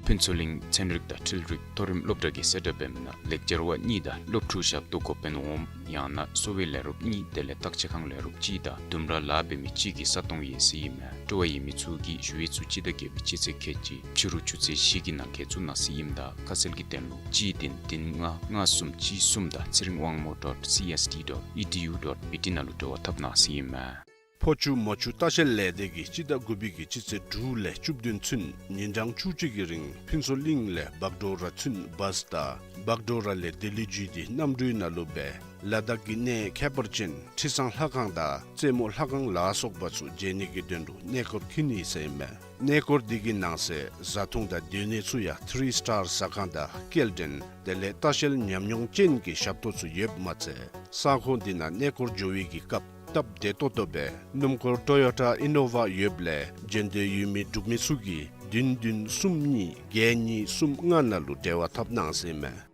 ཕུན་ཚོགས་གླིང་ཚན་རིག་དང་འཕྲུལ་རིག་མཐོ་རིམ་སློབ་གྲྭ་གིས་གསལ་བསྒྲགས་འབད་མི་ནང་ལེགས་སྦྱར་བ་གཉིས་དང་སློབ་ཕྲུག་ཞབས་ཏོག་འགོ་དཔོན་འོགམ་ཡང་ན་གསོ་བའི་ལས་རོགསཔ་གཉིས་དེ་ལས་བརྟག་དཔྱད་ཁང་ལས་རོགསཔ་གཅིག་དང་ལྡུམ་ར་ལཱ་འབད་མི་གཅིག་གི་ས་སྟོང་ཡོད་ཟེར་ཨིན་མས། སྤྲོ་བ་ཡོད་མི་ཚུ་གིས་ཞུ་ཡིག་ཚུ་སྤྱི་ཟླ་བརྒྱད་པའི་སྤྱི་ཚེས་ཁལ་གཅིག་ཕྱི་རུ་ཆུ་ཚོད་བཞི་གི་ནང་འཁོད་ཚུ་གནང་ཟེར་ཨིནམ་ད་ཁ་གསལ་གྱི་དོན་ལུ་གཅིག་བདུན་བདུན་ལྔ་ལྔ་གསུམ་གཅིག་གསུམ་དང་ཚེ་རིང་དབང་མོ་dot C S T dot E D U dot B T ནང་ལུ་འབྲེལ་བ་འཐབ་གནང་ཟེར་ཨིན་མས། ཕོ་ཆུ་མོ་ཆུ་ལྟ་བཤལ་ལས་སྡེ་གིས་སྤྱི་ཟླ་དགུ་པའི་གི་སྤྱི་ཚེས་དྲུག་ལས་བཅུ་བདུན་ཚུན་ཉིན་གྲངས་བཅུ་གཅིག་གི་རིང་ཕུན་ཚོགས་གླིང་ལས་བག་གྲོ་ར་ཚུན་བཱས་དང་བག་གྲོ་ར་ལས་ལྡི་ལི་བརྒྱུད་དེ་གནམ་གྲུའི་ནང་ལུ་སྦེ་ལ་དྭགས་ཀྱི་གནས་ཁྱད་པར་ཅན་ཁྲི་བཟང་ལྷ་ཁང་དང་རྩེ་མོ་ལྷ་ཁང་ལ་སོགས་པ་ཚུ་མཇལ་ནི་གི་དོན་ལུ་གནས་སྐོར་འཁྱིད་ནི་ཟེར་ཨིན་མས། གནས་སྐོར་འདི་གི་ནང་གསེས་བཟའ་འཐུང་དང་སྡོད་གནས་ཚུ་ཡང་ཐི་རི་སི་ཊར་ཟ་ཁང་དང་སྐྱེལ་འདྲེན་དེ་ལས་ལྟ་བཤལ་ཉམས་མྱོང་ཅན་གྱི་ཞབས་ཏོག་ཚུ་ཡོདཔ་མ་ཚད་ས་ཁོངས་འདི་ནང་གནས་སྐོར་འགྱོ་བའི་གི་སྐབས་སྟབས་བདེ་ཏོག་ཏོ་སྦེ་སྣུམ་འཁོར་ཊོ་ཡོ་ཊ་ཨི་ནོ་ཝ་ཡོདཔ་ལས་འབྱོན་འདོད་ཡོད་མི་འབྲུག་མི་ཚུ་གིས་བདུན་བདུན་གསུམ་གཉིས་བརྒྱད་གཉིས་གསུམ་ལྔ་ནང་ལུ་འབྲེལ་བ་འཐབ་གནང་ཟེར་ཨིན་མས།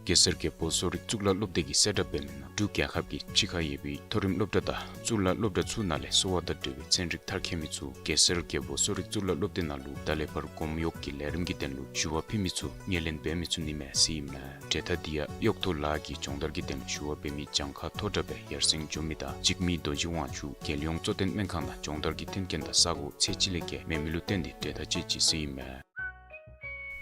གེ་སར་རྒྱལ་པོ་གསོ་རིག་གཙུག་ལག་སློབ་སྡེ་གིས་གསལ་བསྒྲགས་འབད་མི་ནང་འབྲུག་རྒྱལ་ཁབ་ཀྱི་ཕྱི་ཁར་ཡོད་པའི་མཐོ་རིམ་སློབ་གྲྭ་དང་གཙུག་ལག་སློབ་གྲྭ་ཚུ་ནང་ལས་གསོ་བ་དང་འབྲེལ་བའི་ཚན་རིག་མཐར་འཁྱོལ་མི་ཚུ་གེ་སར་རྒྱལ་པོ་གསོ་རིག་གཙུག་ལག་སློབ་སྡེ་ནང་ལུ་ད་ལས་ཕར་གོམ་གཡོག་གི་ལས་རིམ་གྱི་དོན་ལུ་ཞུ་བ་ཕུལ་མི་ཚུ་ངོས་ལེན་འབད་མི་ཚུགས་ནི་མས་ཟེར་ཨིན་མས། གྲལ་མཐའ་འདི་ཡང་གཡོག་ཐོ་ལཱ་གི་སྦྱོང་བརྡར་གྱི་དོན་ལུ་ཞུ་བ་འབད་མི་གྱངས་ཁ་མཐོ་དྲགས་སྦེ་ཡར་སེང་འགྱོ་མི་དང་འཇིགས་མེད་རྡོ་རྗེ་དབང་ཕྱུག་རྒྱལ་ཡོངས་གཙོ་བསྟེན་སྨན་ཁང་ནང་སྦྱོང་བརྡར་གྱི་མཐུན་རྐྱེན་དང་ས་གོ་ཚད་ཅིག་ལས་བརྒལ་མེད་མི་ལུ་བརྟེན་ཏེ་གྲལ་མཐའ་བཅད་ཅི་ཟེར་ཨིན་མས།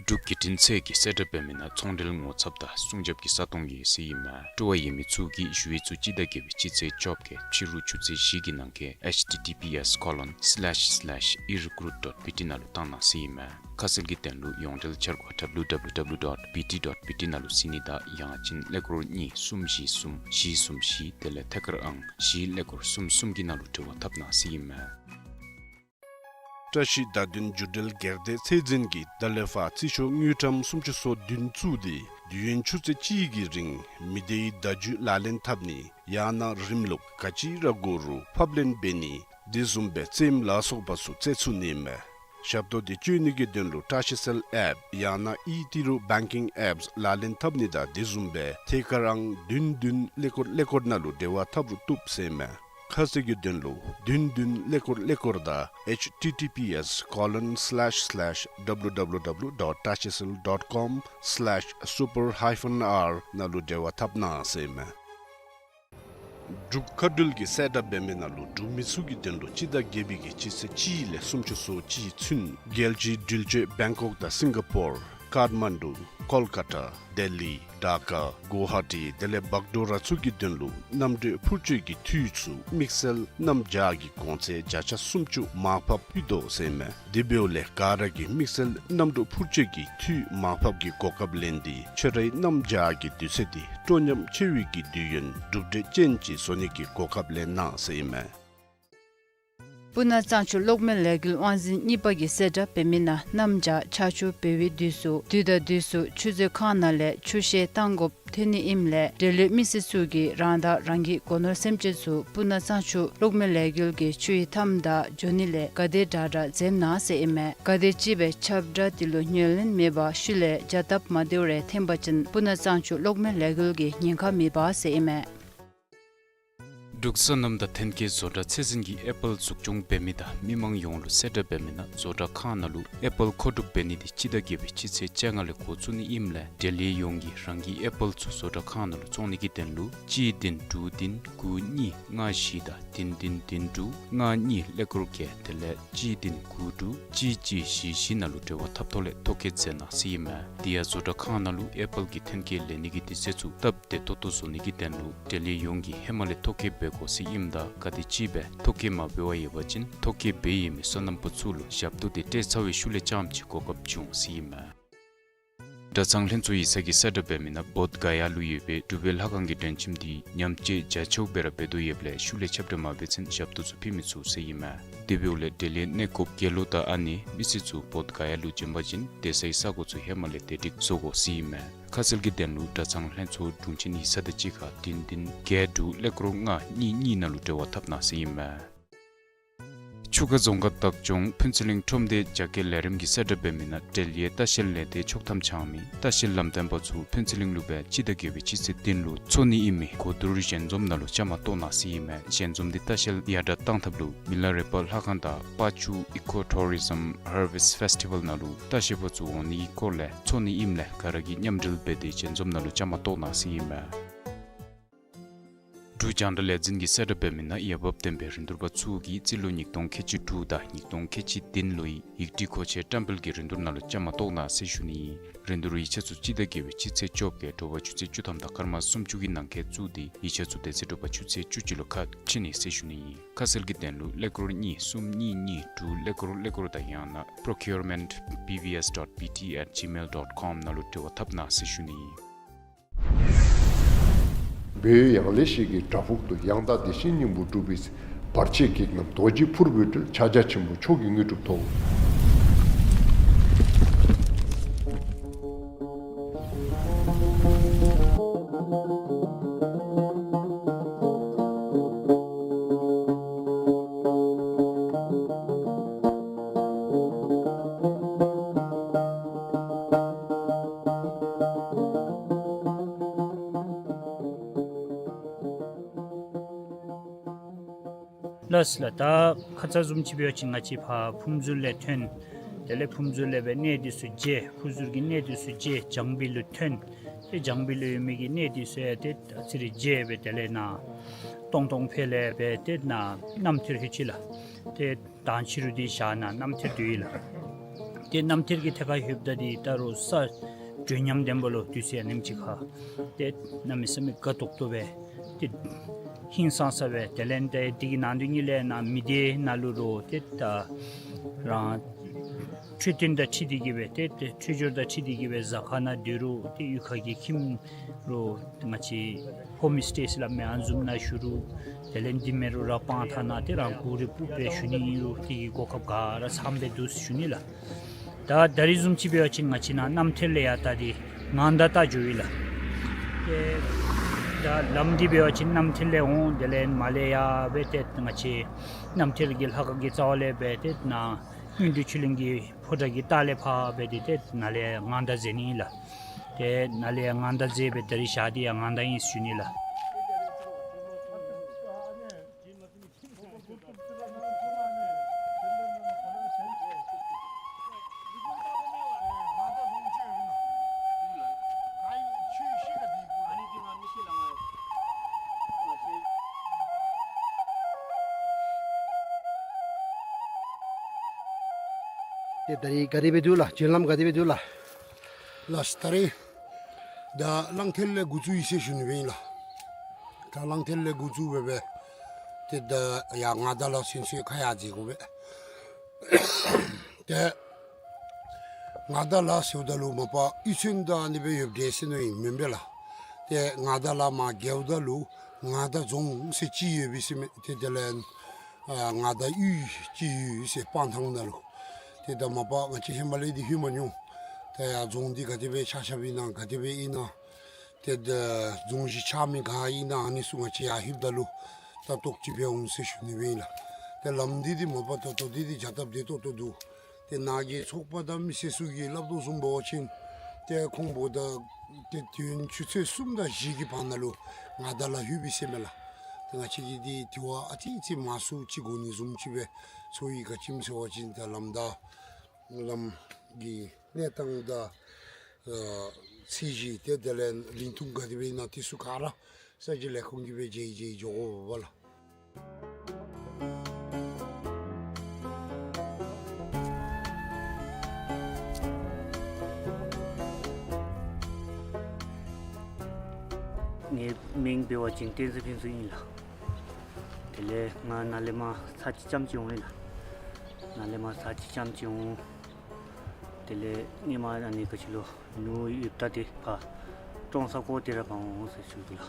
འབྲུག་བརྒྱུད་འཕྲིན་ཚད་ཀྱིས་གསལ་བསྒྲགས་འབད་མི་ནང་ཚོང་འབྲེལ་ངོ་ཚབ་དང་སྲུང་སྐྱོབ་ཀྱི་ས་སྟོང་ཡོད་ཟེར་ཨིན་མས། སྤྲོ་བ་ཡོད་མི་ཚུ་གིས་ཞུ་ཡིག་ཚུ་སྤྱི་ཟླ་བརྒྱད་པའི་སྤྱི་ཚེས་བཅོ་བརྒྱད་ཕྱི་རུ་ཆུ་ཚོད་བཞི་གི་ནང་འཁོད་H T T P S colon slash slash e recruit dot B T ནང་ལུ་བཏང་གནང་ཟེར་ཨིན་མས། ཁ་གསལ་གྱི་དོན་ལུ་ཡོངས་འབྲེལ་འཆར་སྒོ་W W W dot B T dot B T ནང་ལུ་གཟིགས་ནི་དང་ཡང་ཅིན་ཀླད་ཀོར་གཉིས་གསུམ་བཞི་གསུམ་བཞི་གསུམ་བཞི་དེ་ལས་ཐད་ཀར་ཨང་བཞི་ཀླད་ཀོར་གསུམ་གསུམ་གྱི་ནང་ལུ་འབྲེལ་བ་འཐབ་གནང་ཟེར་ཨིན་མས། བཀྲ་ཤིས་བརྡ་དོན་བརྒྱུད་འབྲེལ་སྒེར་སྡེ་ཚད་འཛིན་གྱིས་ད་ལས་ཕར་རྩིས་ཤོག་དངུལ་ཀྲམ་སུམ་ཅུ་སོ་བདུན་བཙུགས་ཏེ་དུས་ཡུན་ཆུ་ཚོད་གཅིག་གི་རིང་མི་སྡེའི་བརྡ་བརྒྱུད་ལག་ལེན་འཐབ་ནི་ཡང་ན་རིམ་ལུགས་ག་ཅི་ར་དགོ་རུང་ཕབ་ལེན་འབད་ནི་དེ་བཟུམ་སྦེ་རྩེདམོ་ལ་སོགས་པ་ཚུ་རྩེ་ཚུགས་ནི་མས། ཞབས་ཏོག་འདི་སྤྱོད་ནི་གི་དོན་ལུ་བཀྲ་ཤིས་གསལ་ཨེཔ་ཡང་ན་ཨི་ཏི་རུ་བེང་ཀིང་ཨེཔསི་ལག་ལེན་འཐབ་ནི་དང་དེ་བཟུམ་སྦེ་ཐད་ཀར་ཨང་བདུན་བདུན་ཀླད་ཀོར་ཀླད་ཀོར་ནང་ལུ་འབྲེལ་བ་འཐབ་རུང་བཏུབ་ཟེར་ཨིན་མས། ཁ་གསལ་གྱི་དོན་ལུ་བདུན་བདུན་ཀླད་ཀོར་ཀླད་ཀོར་དང་H T T P S colon slash slash W W W dot tashicel dot com slash super hyphen R ནང་ལུ་འབྲེལ་བ་འཐབ་གནང་ཟེར་ཨིན་མས། འབྲུག་མཁའ་འགྲུལ་གྱིས་གསལ་བསྒྲགས་འབད་མི་ནང་ལུ་འབྲུག་མི་ཚུ་གི་དོན་ལུ་སྤྱི་ཟླ་བརྒྱད་པའི་གི་སྤྱི་ཚེས་གཅིག་ལས་སུམ་ཅུ་སོ་གཅིག་ཚུན་རྒྱལ་སྤྱིའི་འགྲུལ་སྐྱོད་བེང་ཀོག་དང་སིང་ག་པོར་ཀཱཐ་མན་ཌུ་ཀོལ་ཀ་ཏ་ལྡི་ལི་ཌ་ཀ་གུ་ཝ་ཧ་ཊི་དེ་ལས་བག་གྲོ་ར་ཚུ་གི་དོན་ལུ་གནམ་གྲུ་འཕུར་སྐྱོད་ཀྱི་འཐུས་ཚུ་དམིགས་བསལ་གནམ་བྱཱར་གྱི་གོང་ཚད་བརྒྱ་ཆ་སུམ་ཅུ་མར་ཕབ་ཕུལ་དོ་ཟེར་ཨིན་མས། དེ་འབདཝ་ལས་ག་ར་གིས་དམིགས་བསལ་གནམ་གྲུ་འཕུར་སྐྱོད་ཀྱི་འཐུས་མར་ཕབ་ཀྱི་གོ་སྐབས་ལེན་ཏེ་ཁྱོད་རའི་གནམ་བྱཱར་གྱི་དུས་ཚོད་འདི་སྤྲོ་ཉམས་ཆེ་བའི་གི་དུས་ཡུན་གྲུབ་འབྲས་ཅན་ཅིག་བཟོ་ནི་གི་གོ་སྐབས་ལེན་གནང་ཟེར་ཨིན་མས། སྤུ་ན་གཙང་ཆུ་གློག་མེ་ལས་འགུལ་དབང་འཛིན་གཉིས་པ་གིས་གསལ་བསྒྲགས་འབད་མི་ནང་གནམ་བྱཱར་ཆར་ཆུ་འབབ་པའི་དུས་སུ་དུས་དང་དུས་སུ་ཆུ་མཛོད་ཁང་ནང་ལས་ཆུ་བཤལ་བཏང་དགོཔ་ཐོན་ནི་ཨིནམ་ལས་འབྲེལ་ཡོད་མི་སེར་ཚུ་གིས་རང་དང་རང་གི་སྒོ་ནོར་སེམས་ཅན་ཚུ་སྤུ་ན་གཙང་ཆུ་གློག་མེ་ལས་འགུལ་གྱི་ཆུ་ཡི་མཐའམ་དང་འགྱོ་ནི་ལས་ག་དེ་དྲག་དྲག་འཛེམ་གནང་ཟེར་ཨིན་མས། ག་དེ་ཅིག་སྦེ་ཁྱབ་བསྒྲགས་འདི་ལུ་ངོས་ལེན་མེད་པར་ཤུལ་ལས་བྱ་སྟབས་མ་བདེཝ་རེ་འཐོན་པ་ཅིན་སྤུ་ན་གཙང་ཆུ་གློག་མེ་ལས་འགུལ་གྱིས་ཉེན་ཁ་མི་འབག་ཟེར་ཨིན་མས། འབྲུག་སོ་ནམ་དང་ཐོན་སྐྱེད་བཟོ་གྲྭ་ཚད་འཛིན་གྱིས་ཨེ་པཱལ་འཛུགས་སྐྱོང་འབད་མི་དང་མི་མང་ཡོངས་ལུ་གསལ་བསྒྲགས་འབད་མི་ནང་བཟོ་གྲྭ་ཁང་ནང་ལུ་ཨེ་པཱལ་མཁོ་སྒྲུབ་འབད་ནི་འདི་སྤྱི་ཟླ་བརྒྱད་པའི་སྤྱི་ཚེས་བཅོ་ལྔ་ལས་འགོ་བཙུགས་ནི་ཨིནམ་ལས་འབྲེལ་ཡོད་ཡོངས་ཀྱིས་རང་གི་ཨེ་པཱལ་ཚུ་བཟོ་གྲྭ་ཁང་ནང་ལུ་བཙོང་ནི་གི་དོན་ལུ་གཅིག་བདུན་དྲུག་བདུན་དགུ་གཉིས་ལྔ་བཞི་དང་བདུན་བདུན་བདུན་དྲུག་ལྔ་གཉིས་ཀླད་ཀོར་བརྒྱད་དེ་ལས་གཅིག་བདུན་དགུ་དྲུག་གཅིག་གཅིག་བཞི་བཞི་ནང་ལུ་འབྲེལ་བ་འཐབ་ཐོག་ལས་ཐོ་བཀོད་མཛད་གནང་ཟེར་ཨིན་མས། དེ་ཡང་བཟོ་གྲྭ་ཁང་ནང་ལུ་ཨེ་པཱལ་གྱི་ཐོན་སྐྱེད་ལེན་ནི་གི་དུས་ཚོད་ཚུ་སྟབས་བདེ་ཏོག་ཏོ་བཟོ་ནི་གི་དོན་ལུ་འབྲེལ་ཡོད་ཡོངས་ཀྱིས་ཧེ་མ་ལས་ཐོ་བཀོད་འབད་དགོ་ཟེར་ཨིནམ་ད་ག་དེ་ཅིག་སྦེ་ཐོ་བཀོད་མ་འབད་བར་ཡོད་པ་ཅིན་ཐོ་བཀོད་འབད་ཡོད་མི་སོ་ནམ་པ་ཚུ་ལུ་ཞབས་ཏོག་འདི་སྤྲད་ཚར་བའི་ཤུལ་ལས་རྐྱངམ་ཅིག་གོ་སྐབས་འབྱུང་ཟེར་ཨིན་མས། གྲྭ་ཚང་ལྷན་ཚོགས་ཡིག་ཚང་གིས་གསལ་བསྒྲགས་འབད་མི་ནང་བོདྷ་ག་ཡ་ལུ་ཡོད་པའི་གྲུབ་པའི་ལྷ་ཁང་གི་མགྲོན་ཁྱིམ་འདི་ཉམས་བཅོས་རྒྱ་ཆེཝ་སྦེ་ར་འབད་དོ་ཡོདཔ་ལས་ཤུལ་ལས་ཁྱབ་བསྒྲགས་མ་འབད་ཚུན་ཞབས་ཏོག་ཚུ་ཕུལ་མི་ཚུགས་ཟེར་ཨིན་མས། དེ་འབདཝ་ལས་འབྲེལ་ཡོད་གནས་སྐབས་དགེ་སློང་དང་ཨ་ནེ་མི་སེར་ཚུ་བོདྷ་ག་ཡ་ལུ་བྱོན་པ་ཅིན་སྡོད་སའི་ས་གོ་ཚུ་ཧེ་མ་ལས་དེ་སྒྲིག་བཟོ་དགོ་ཟེར་ཨིན་མས། ཁ་གསལ་གྱི་དོན་ལུ་གྲྭ་ཚང་ལྷན་ཚོགས་དྲུང་ཆེན་ཡིག་ཚང་དང་གཅིག་ཁར་བདུན་བདུན་བརྒྱད་དྲུག་ཀླད་ཀོར་ལྔ་གཉིས་གཉིས་ནང་ལུ་འབྲེལ་བ་འཐབ་གནང་ཟེར་ཨིན་མས། ཆུ་ཁ་རྫོང་ཁག་བདག་སྐྱོང་ཕུན་ཚོགས་གླིང་ཁྲོམ་སྡེ་རྒྱ་སྐྱེད་ལས་རིམ་གྱིས་གསལ་བསྒྲགས་འབད་མི་ནང་འབྲེལ་ཡོད་ལྟ་བཤལ་ལས་སྡེ་ཆོག་ཐམ་འཆང་མི་ལྟ་བཤལ་ལམ་སྟོན་པ་ཚུ་ཕུན་ཚོགས་གླིང་ལུ་སྦེ་སྤྱི་ཟླ་བརྒྱད་པའི་སྤྱི་ཚེས་བདུན་ལུ་འཚོགས་ནི་ཨིན་མི་གོ་བསྡུར་ཞལ་འཛོམས་ནང་ལུ་བཅའ་མར་གཏོགས་གནང་ཟེར་ཨིན་མས། ཞལ་འཛོམས་འདི་ལྟ་བཤལ་ཡར་དྲག་བཏང་ཐབས་ལུ་མི་ལ་རས་པ་ལྷ་ཁང་དང་པ་ཅུ་ཨི་ཀོ་ཊུ་རི་ཛམ་ཧར་ཝེསཊ་ཕེསི་ཊི་ཝཱལ་ནང་ལུ་ལྟ་བཤལ་པ་ཚུ་འོང་ནིའི་སྐོར་ལས་འཚོགས་ནི་ཨིནམ་ལས་ག་ར་གིས་མཉམ་འབྲེལ་འབད་དེ་ཞལ་འཛོམས་ནང་ལུ་བཅའ་མར་གཏོགས་གནང་ཟེར་ཨིན་མས། འབྲུག་རྒྱང་བསྒྲགས་ལས་འཛིན་གྱིས་གསལ་བསྒྲགས་འབད་མི་ནང་འོས་འབབ་ལྡན་པའི་རིན་བསྡུར་པ་ཚུ་གིས་རྩིས་ལོ་ཉིས་སྟོང་ཁལ་གཅིག་དྲུག་དང་ཉིས་སྟོང་ཁལ་གཅིག་བདུན་ལོའི་ཡིག་སྒྲིག་མཁོ་ཆས་བཀྲམ་སྤེལ་གྱི་རིན་བསྡུར་ནང་ལུ་བཅའ་མར་གཏོགས་གནང་ཟེར་ཞུ་ནི་ཨིན། རིན་བསྡུར་ཡིག་ཆ་ཚུ་སྤྱི་ཟླ་བརྒྱད་པའི་སྤྱི་ཚེས་བཅོ་བརྒྱད་དྲོ་པ་ཆུ་ཚོད་བཅུ་ཐམ་དང་སྐར་མ་སུམ་ཅུ་གི་ནང་འཁོད་བཙུགས་ཏེ་ཡིག་ཆ་ཚུ་དེ་ཚེ་དྲོ་པ་ཆུ་ཚོད་བཅུ་གཅིག་ལུ་ཁ་ཕྱེ་ནི་ཟེར་ཞུ་ནི་ཨིན། ཁ་གསལ་གྱི་དོན་ལུ་ཀླད་ཀོར་གཉིས་གསུམ་གཉིས་གཉིས་དྲུག་ཀླད་ཀོར་ཀླད་ཀོར་དང་ཡང་ན་པྲོ་ཀིའུར་མེནཊ་བི་བི་ཨེསི་ཌོཊ་བི་ཊི་ཨེཊ་ཇི་མེལ་ཌོཊ་ཀོམ་ནང་ལུ་འབྲེལ་བ་འཐབ་གནང་ཟེར་ཞུ་ནི་ཨིན། བོད་ཡང་ལེ་ཤོད་ཀྱི་བྲག་ཕུག་ཏུ། ཡང་དག་བདེ་གཤེགས་སྙིང་པོར་གྲུབ་པའི་ཚེ། བར་ཆད་བགེགས་རྣམས་རྡོ་རྗེ་ཕུར་བུས་བསྒྲལ། ཕྱག་རྒྱ་ཆེན་པོས་མཆོག་གི་དངོས་གྲུབ་ཐོབ། ལགས་ལགས། ད་ཁ་ཙ་བཟུམ་ཅིག་འབད་བ་ཅིན་ང་བཅས་ཕར་ཕུར་ཟུར་ལས་ཐོན། དེ་ལས་ཕུར་ཟུར་ལས་སྦེ་གནས་འདི་ཚུ་མཇལ། ཕུར་ཟུར་གྱི་གནས་འདི་ཚུ་མཇལ། བྱང་བི་ལུ་ཐོན། ཏེ་བྱང་བི་ལུ་ཡོད་མི་གི་གནས་འདི་ཚུ་ཡང་ཏེ་ཨ་ཙི་རེ་མཇལ་སྦེ་དེ་ལས་ནཱ་སྟོང་སྟོང་ཕེ་ལས་སྦེ་ཏེ་ནཱ་རྣམ་ཐར་ལྷོད་ཅི་ལགས། ཏེ་དང་ཕྱི་རུ་འདི་ཞག་ནཱ་རྣམ་ཐར་སྡོད་ཡི་ལགས། ཏེ་རྣམ་ཐར་གྱི་ཐད་ཁར་ལྷོདཔ་ད་འདི་ད་རུང་ས་འགྱོ་ཉམས་ལྡན་པ་ལུ་དུས་ཚོད་ཨ་ནེམ་ཅིག་ཁར་ཏེ་གནམ་མེད་ས་མེད་དགའ་ཏོག་ཏོ་སྦེ་ཏེ་ཧིང་སངས་ས་སྦེ་དེ་ལས་ཏེ་འདི་གི་ནང་དོན་ཉིད་ལས་ནཱ་མི་སྡེ་ནང་ལུ་རོགས་ཏེ་ད་རང་འཕྲོད་བསྟེན་དང་འཁྲིལ་ཏེ་གི་སྦེ་ཏེ་ཏེ་འཕྲོད་སྦྱོར་དང་འཁྲིལ་ཏེ་གི་སྦེ་གཟའ་ཁང་ནང་སྡོད་རུང་ཏེ་གཡུས་ཁ་གི་ཁྱིམ་རོགས་ང་བཅས་ཧོམ་སི་ཊེ་ཟེར་སླབ་མི་ཨ་ནི་བཟུམ་ནང་བཞུགས་རུང་དེ་ལས་འདི་མེན་རུང་ར་སྤང་ཐང་ནང་ཏེ་རང་གུ་རེ་སྤུབ་སྦེ་བཞུགས་ནི་ཨིན་རུང་དེ་གི་གོ་སྐབས་ག་ར་ཚངམ་སྦེ་འདུག་ཟེར་ཞུ་ནི་ལགས། ད་ད་རིས་བཟུམ་ཅིག་འབད་བ་ཅིན་ང་བཅས་ནཱ་རྣམ་ཐར་ལས་ཡར་ད་འདི་ངང་མདའ་བལྟ་འགྱོ་ཡི་ལགས། ཏེ་ད་ལམ་འདི་འབད་བ་ཅིན་རྣམ་ཐར་ལས་འོང་དེ་ལས་མར་ལས་ཡར་སྦེ་ཏེ་ང་བཅས་རྣམ་ཐར་གྱི་ལྷ་ཁང་གི་རྩ་བ་ལས་སྦེ་ཏེ་ནཱ་མངོན་སྤྲུལ་ཆོས་གླིང་གི་ཕོ་བྲང་གི་ལྟག་ལས་ཕར་སྦེ་འདི་ཏེ་ནཱ་ལས་ངང་མདའ་འཛེག་ནི་ཨིན་ལགས། ཏེ་ནཱ་ལས་ངང་མདའ་འཛེག་སྦེ་ད་རིས་ཞག་འདི་ཡང་ངང་མདའ་ཨིན་ཟེར་ཞུ་ནི་ལགས། ཏེ་ད་རིས་ག་དེ་སྦེ་འདུག་ལགས། བྱོན་ལམ་ག་དེ་སྦེ་འདུག་ལགས། ལགས་ད་རིས་ད་གླང་མཐིལ་ལས་འགོ་བཙུགས་ཡི་ཟེར་ཞུ་ནི་སྦེ་ཨིན་ལགས། ད་གླང་མཐིལ་ལས་འགོ་བཙུགས་སྦེ་སྦེ་ཏེ་ད་ཡར་ངང་མདའ་ལ་ཚུན་ཚོད་ཁ་ཡར་འཛེག་དགོ་པས། ཏེ་ངང་མདའ་ལ་ཟེརཝ་ད་ལུ་མ་པ་གཡུས་ཚན་དང་ཨ་ནི་སྦེ་ཡོདཔ་འདྲས་ཟེར་མནོཝ་ཨིན་མེན་པས་ལགས། ཏེ་ངང་མདའ་ལ་མར་བརྒལཝ་ད་ལུ་ངང་མདའ་རྫོང་ཟེར་ཅིག་ཡོད་པས་ཟེར་མས། ཏེ་དེ་ལས་ཨ་ངང་མདའ་གཡུས་ཅིག་ཡོད་ཟེར་སྤང་ཐང་ནང་ལུ། ཏེ་ད་མ་པ་ང་བཅས་ཧེ་མ་ལས་འདི་ལྷོད་མ་མྱོང་། ད་ཡར་རྫོང་འདི་ག་དེ་སྦེ་ཆགས་ཆགསཔ་ཨིན་ན་ག་དེ་སྦེ་ཨིན་ན། ཏེ་ད་རྫོང་གཞི་ཆགས་མི་ག་ཨིན་ན་ཨ་ནི་ཚུ་ང་བཅས་ཡར་ལྷོདཔ་ད་ལུ་ལྟ་རྟོག་ཅིག་འབད་འོང་ཟེར་ཞུ་ནི་སྦེ་ཨིན་ལགས། ཏེ་ལམ་འདི་འདི་མ་པ་ད་ལྟོ་འདི་འདི་བྱ་སྟབས་བདེ་ཏོག་ཏོ་འདུག། ཏེ་ནཱ་གི་ཚོགས་པ་དང་མི་སེར་ཚུ་གིས་སླབ་དོ་བཟུམ་འབད་བ་ཅིན་ཏེ་ཁོང་འབདཝ་ད་ཏེ་དུས་ཡུན་ཆུ་ཚོད་གསུམ་དང་བཞི་གི་བར་ན་ལུ་ངང་མདའ་ལ་ལྷོད་པས་ཟེར་མས་ལགས། ཏེ་ང་བཅས་ཀྱིས་འདི་དེ་བ་ཨ་ཙི་ཙི་མང་སུ་ཅིག་དགོ་ནི་བཟུམ་ཅིག་སྦེ་ཚོར་ཡི། ག་ཅི་སྨོ་ཟེར་བ་ཅིན་ད་ལམ་ད་ལམ་གྱི་གནས་སྟངས་དང་ཨ་ཚད་གཞི་ཏེ་དེ་ལས་རིང་ཐུང་ག་དེ་སྦེ་ཨིན་ན་དེ་ཚུ་ག་ར་ས་གཞི་ལས་ཁུངས་ཀྱིས་སྦེ་མཇལ་མཇལ་འགྱོ་དགོ་པས་ལགས། ངེའི་མིང་འབད་བ་ཅིན་བསྟན་འཛིན་ཕུན་ཚོགས་ཨིན་ལགས། དེ་ལས་ང་ནཱ་ལས་མར་ཚར་གཅིག་རྐྱངམ་ཅིག་འོང་ཡི་ལགས། ནཱ་ལས་མར་ཚར་གཅིག་རྐྱངམ་ཅིག་འོང་། དེ་ལས་ཧེ་མ་ཨ་ནི་ག་ཅི་ལོ་ནུ་ཡུལ་ད་ཏེ་ཕར་ཀྲོང་གསར་སྐོར་ཏེ་ར་འབག་འོང་ཟེར་ཞུ་དོ་ལགས།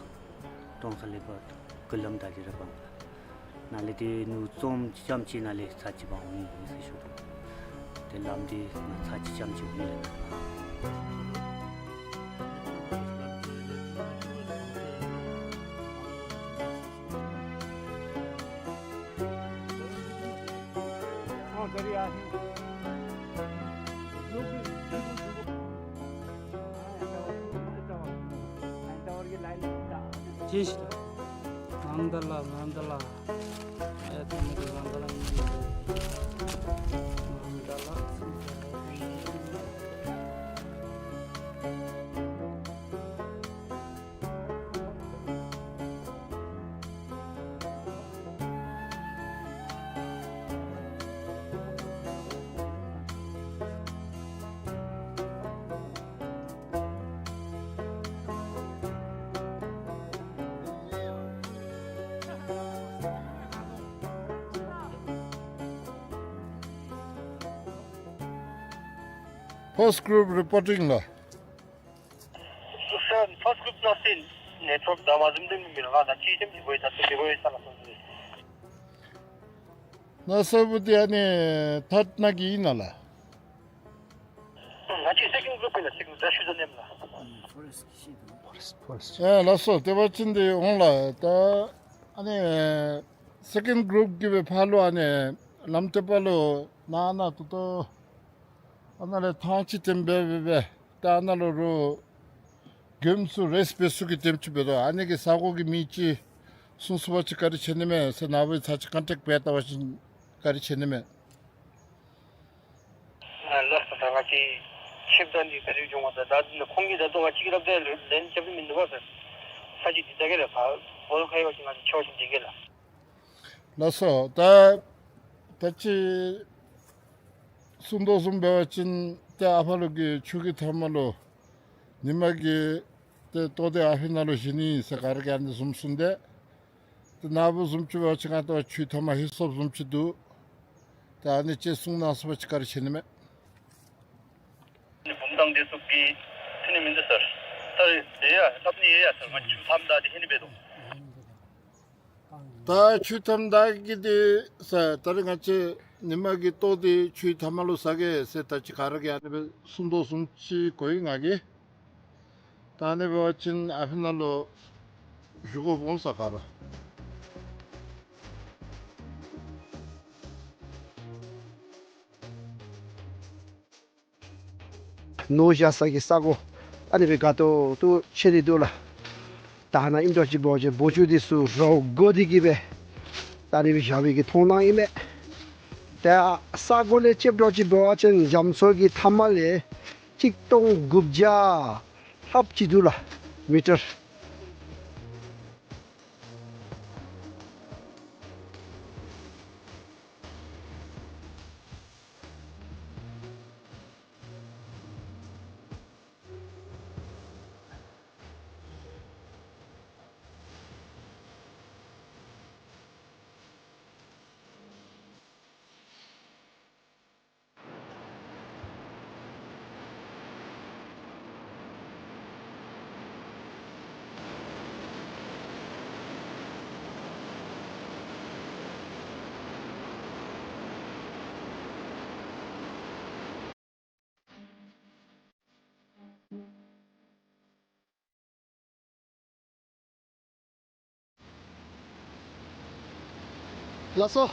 ཀྲོང་གསར་ལས་ཕར་ཀུ་ལམ་ད་ཏེ་ར་འབག་འོང་། ནཱ་ལས་ཏེ་ནུབ་ཙོམ་ཅིག་ཙམ་ཅིག་ནཱ་ལས་ཚར་ཅིག་འབག་འོང་ཡི་ཟེར་ཞུ་དོ། ཏེ་ལམ་འདི་ནཱ་ཚར་ཅིག་ཙམ་ཅིག་འོང་ཡི་ལགས། First group reporting ལགས། Sir, first group ནང་ཏེ་network དང་མ་བཟུམ་དེ་མི་འདུག་ལགས། ད་ཅི་ཅིག་མི་འབད་ད་ཅི་མི་འབད་ས་ལགས། ནཱ་ས་བུ་འདི་ཨ་ནི་ཐད་ནང་གི་ཨིན་ན་ལགས། ང་བཅས་second group ཨིན་ལགས། second group ད་ཤུལ་ཙམ་ནེམ་ལགས། ཨེ་ལགས་སོ། དེ་འབད་བ་ཅིན་འདི་འོང་ལགས། ད་ཨ་ནི་second group གི་སྦེ་ཕར་ལུ་ཨ་ནི་ལམ་ཐོག་ཕར་ལུ་ནཱ་ནཱ་ཏོག་ཏོ་ཨ་ནཱ་ལས་ཐང་ཅིག་ཏེ་འབད་འབད་འབད་ད་ཨ་ནཱ་ལུ་རོགས་མགྱོནམ་སུ་རེསཊ་འབད་ཚུགས་ཀྱི་དེམ་ཅིག་འབད་དོ། ཨ་ནི་གི་ས་གོ་གི་མི་ཅིག་གསུང་ཚུགས་པ་ཅིན་ག་དེ་སྦེ་ཆེ་ནི་མས་ཟེར་ནཱ་བུ་ཚར་ཅིག་ཀོན་ཊེཀཊ་འབད་བལྟ་བ་ཅིན་ག་དེ་སྦེ་ཆེ་ནི་མས། ལགས་སོ། ད་ང་བཅས་ཆེབ་ད་འདི་ག་དེ་སྦེ་འགྱོཝ་ད་ད་འདི་ནང་ཁོང་གིས་ད་ལྟོ་ང་བཅས་ཀྱིས་ར་ད་ལན་རྐྱབ་ནི་མིན་འདུག་པ་ཟེར། ས་ཅིག་འདི་ད་གེ་ལགས། ཕར་བོ་ལོ་ཁ་ཡོད་ཅིག་ང་བཅས་ཆོག་ཅིག་འདི་གེ་ལགས། ལགས་སོ། ད་ད་ཅི་གསུང་དོ་བཟུམ་འབད་བ་ཅིན་ཏེ་ཨ་ཕ་ལུ་གི་ཆུ་གི་མཐའ་མ་ལུ་ཉི་མ་གི་ཏེ་ལྟོ་འདི་ཨ་ཕི་ནང་ལུ་བཞེས་ནི་ཟེར་ག་ར་གིས་ཨ་ནི་བཟུམ་གསུངས་ཏེ། ཏེ་ནཱ་བུ་བཟུམ་ཅིག་འབད་བ་ཅིན་ང་ལྟོ་ཆུའི་མཐའ་མ་ཧིལ་སི་ལོཔ་བཟུམ་ཅིག་འདུག། ཏེ་ཨ་ནི་ཅིག་གསུང་གནང་ཚུགས་པ་ཅིན་ག་ར་ཆེ་ནི་མས། ཨ་ནི་བུམ་ཐང་འདི་ཚུ་གིས་ཐོན་ནི་མིན་འདུག་སར། ད་རེས་དེ་ཡང་སླབ་ནི་ཡོད་ཡ་སར། ང་ཆུ་མཐའམ་ད་འདི་ཧེ་ནི་འབད་དོ། ད་ཆུ་མཐའམ་ད་གི་འདི་ས་ད་རེས་ང་བཅས་ཉི་མ་གི་ལྟོ་འདི་ཆུའི་མཐའ་མ་ལུ་ཟ་གེ་ཟེར་ད་ཅི་ག་ར་གིས་ཨ་ནི་སྦེ་གསུང་དོ་བཟུམ་ཅིག་གོ་ཡི་ང་གིས། ད་ཨ་ནི་འབད་བ་ཅིན་ཨ་ཕི་ནང་ལུ་བཞུགས་དགོཔ་འོང་ས་ག་ར། ནོར་བཞག་ས་གི་ས་གོ་ཨ་ནི་སྦེ་དགའ་ཏོག་ཏོ་ཆགས་ཏེ་འདུག་ལགས། ད་ནཱ་ཨིནམ་འདྲ་ཅིག་འབད་བ་ཅིན་སྦོམ་ཆུང་འདི་ཚུ་རོགས་བསྒོར་ཏེ་གི་སྦེ་ད་ཨ་ནི་སྦེ་བཞག་པའི་གི་མཐོང་སྣང་ཨིན་མས། ཏེ་ས་གོ་ལས་ཕྱདཔ་འདྲ་ཅིག་འབད་བ་ཅིན་རྒྱ་མཚོ་གི་མཐའ་མ་ལས་ཆིག་སྟོང་དགུ་བརྒྱ་ལྷགཔ་ཅིག་འདུག་ལགས། མི་ཊར། ལགས་སོ།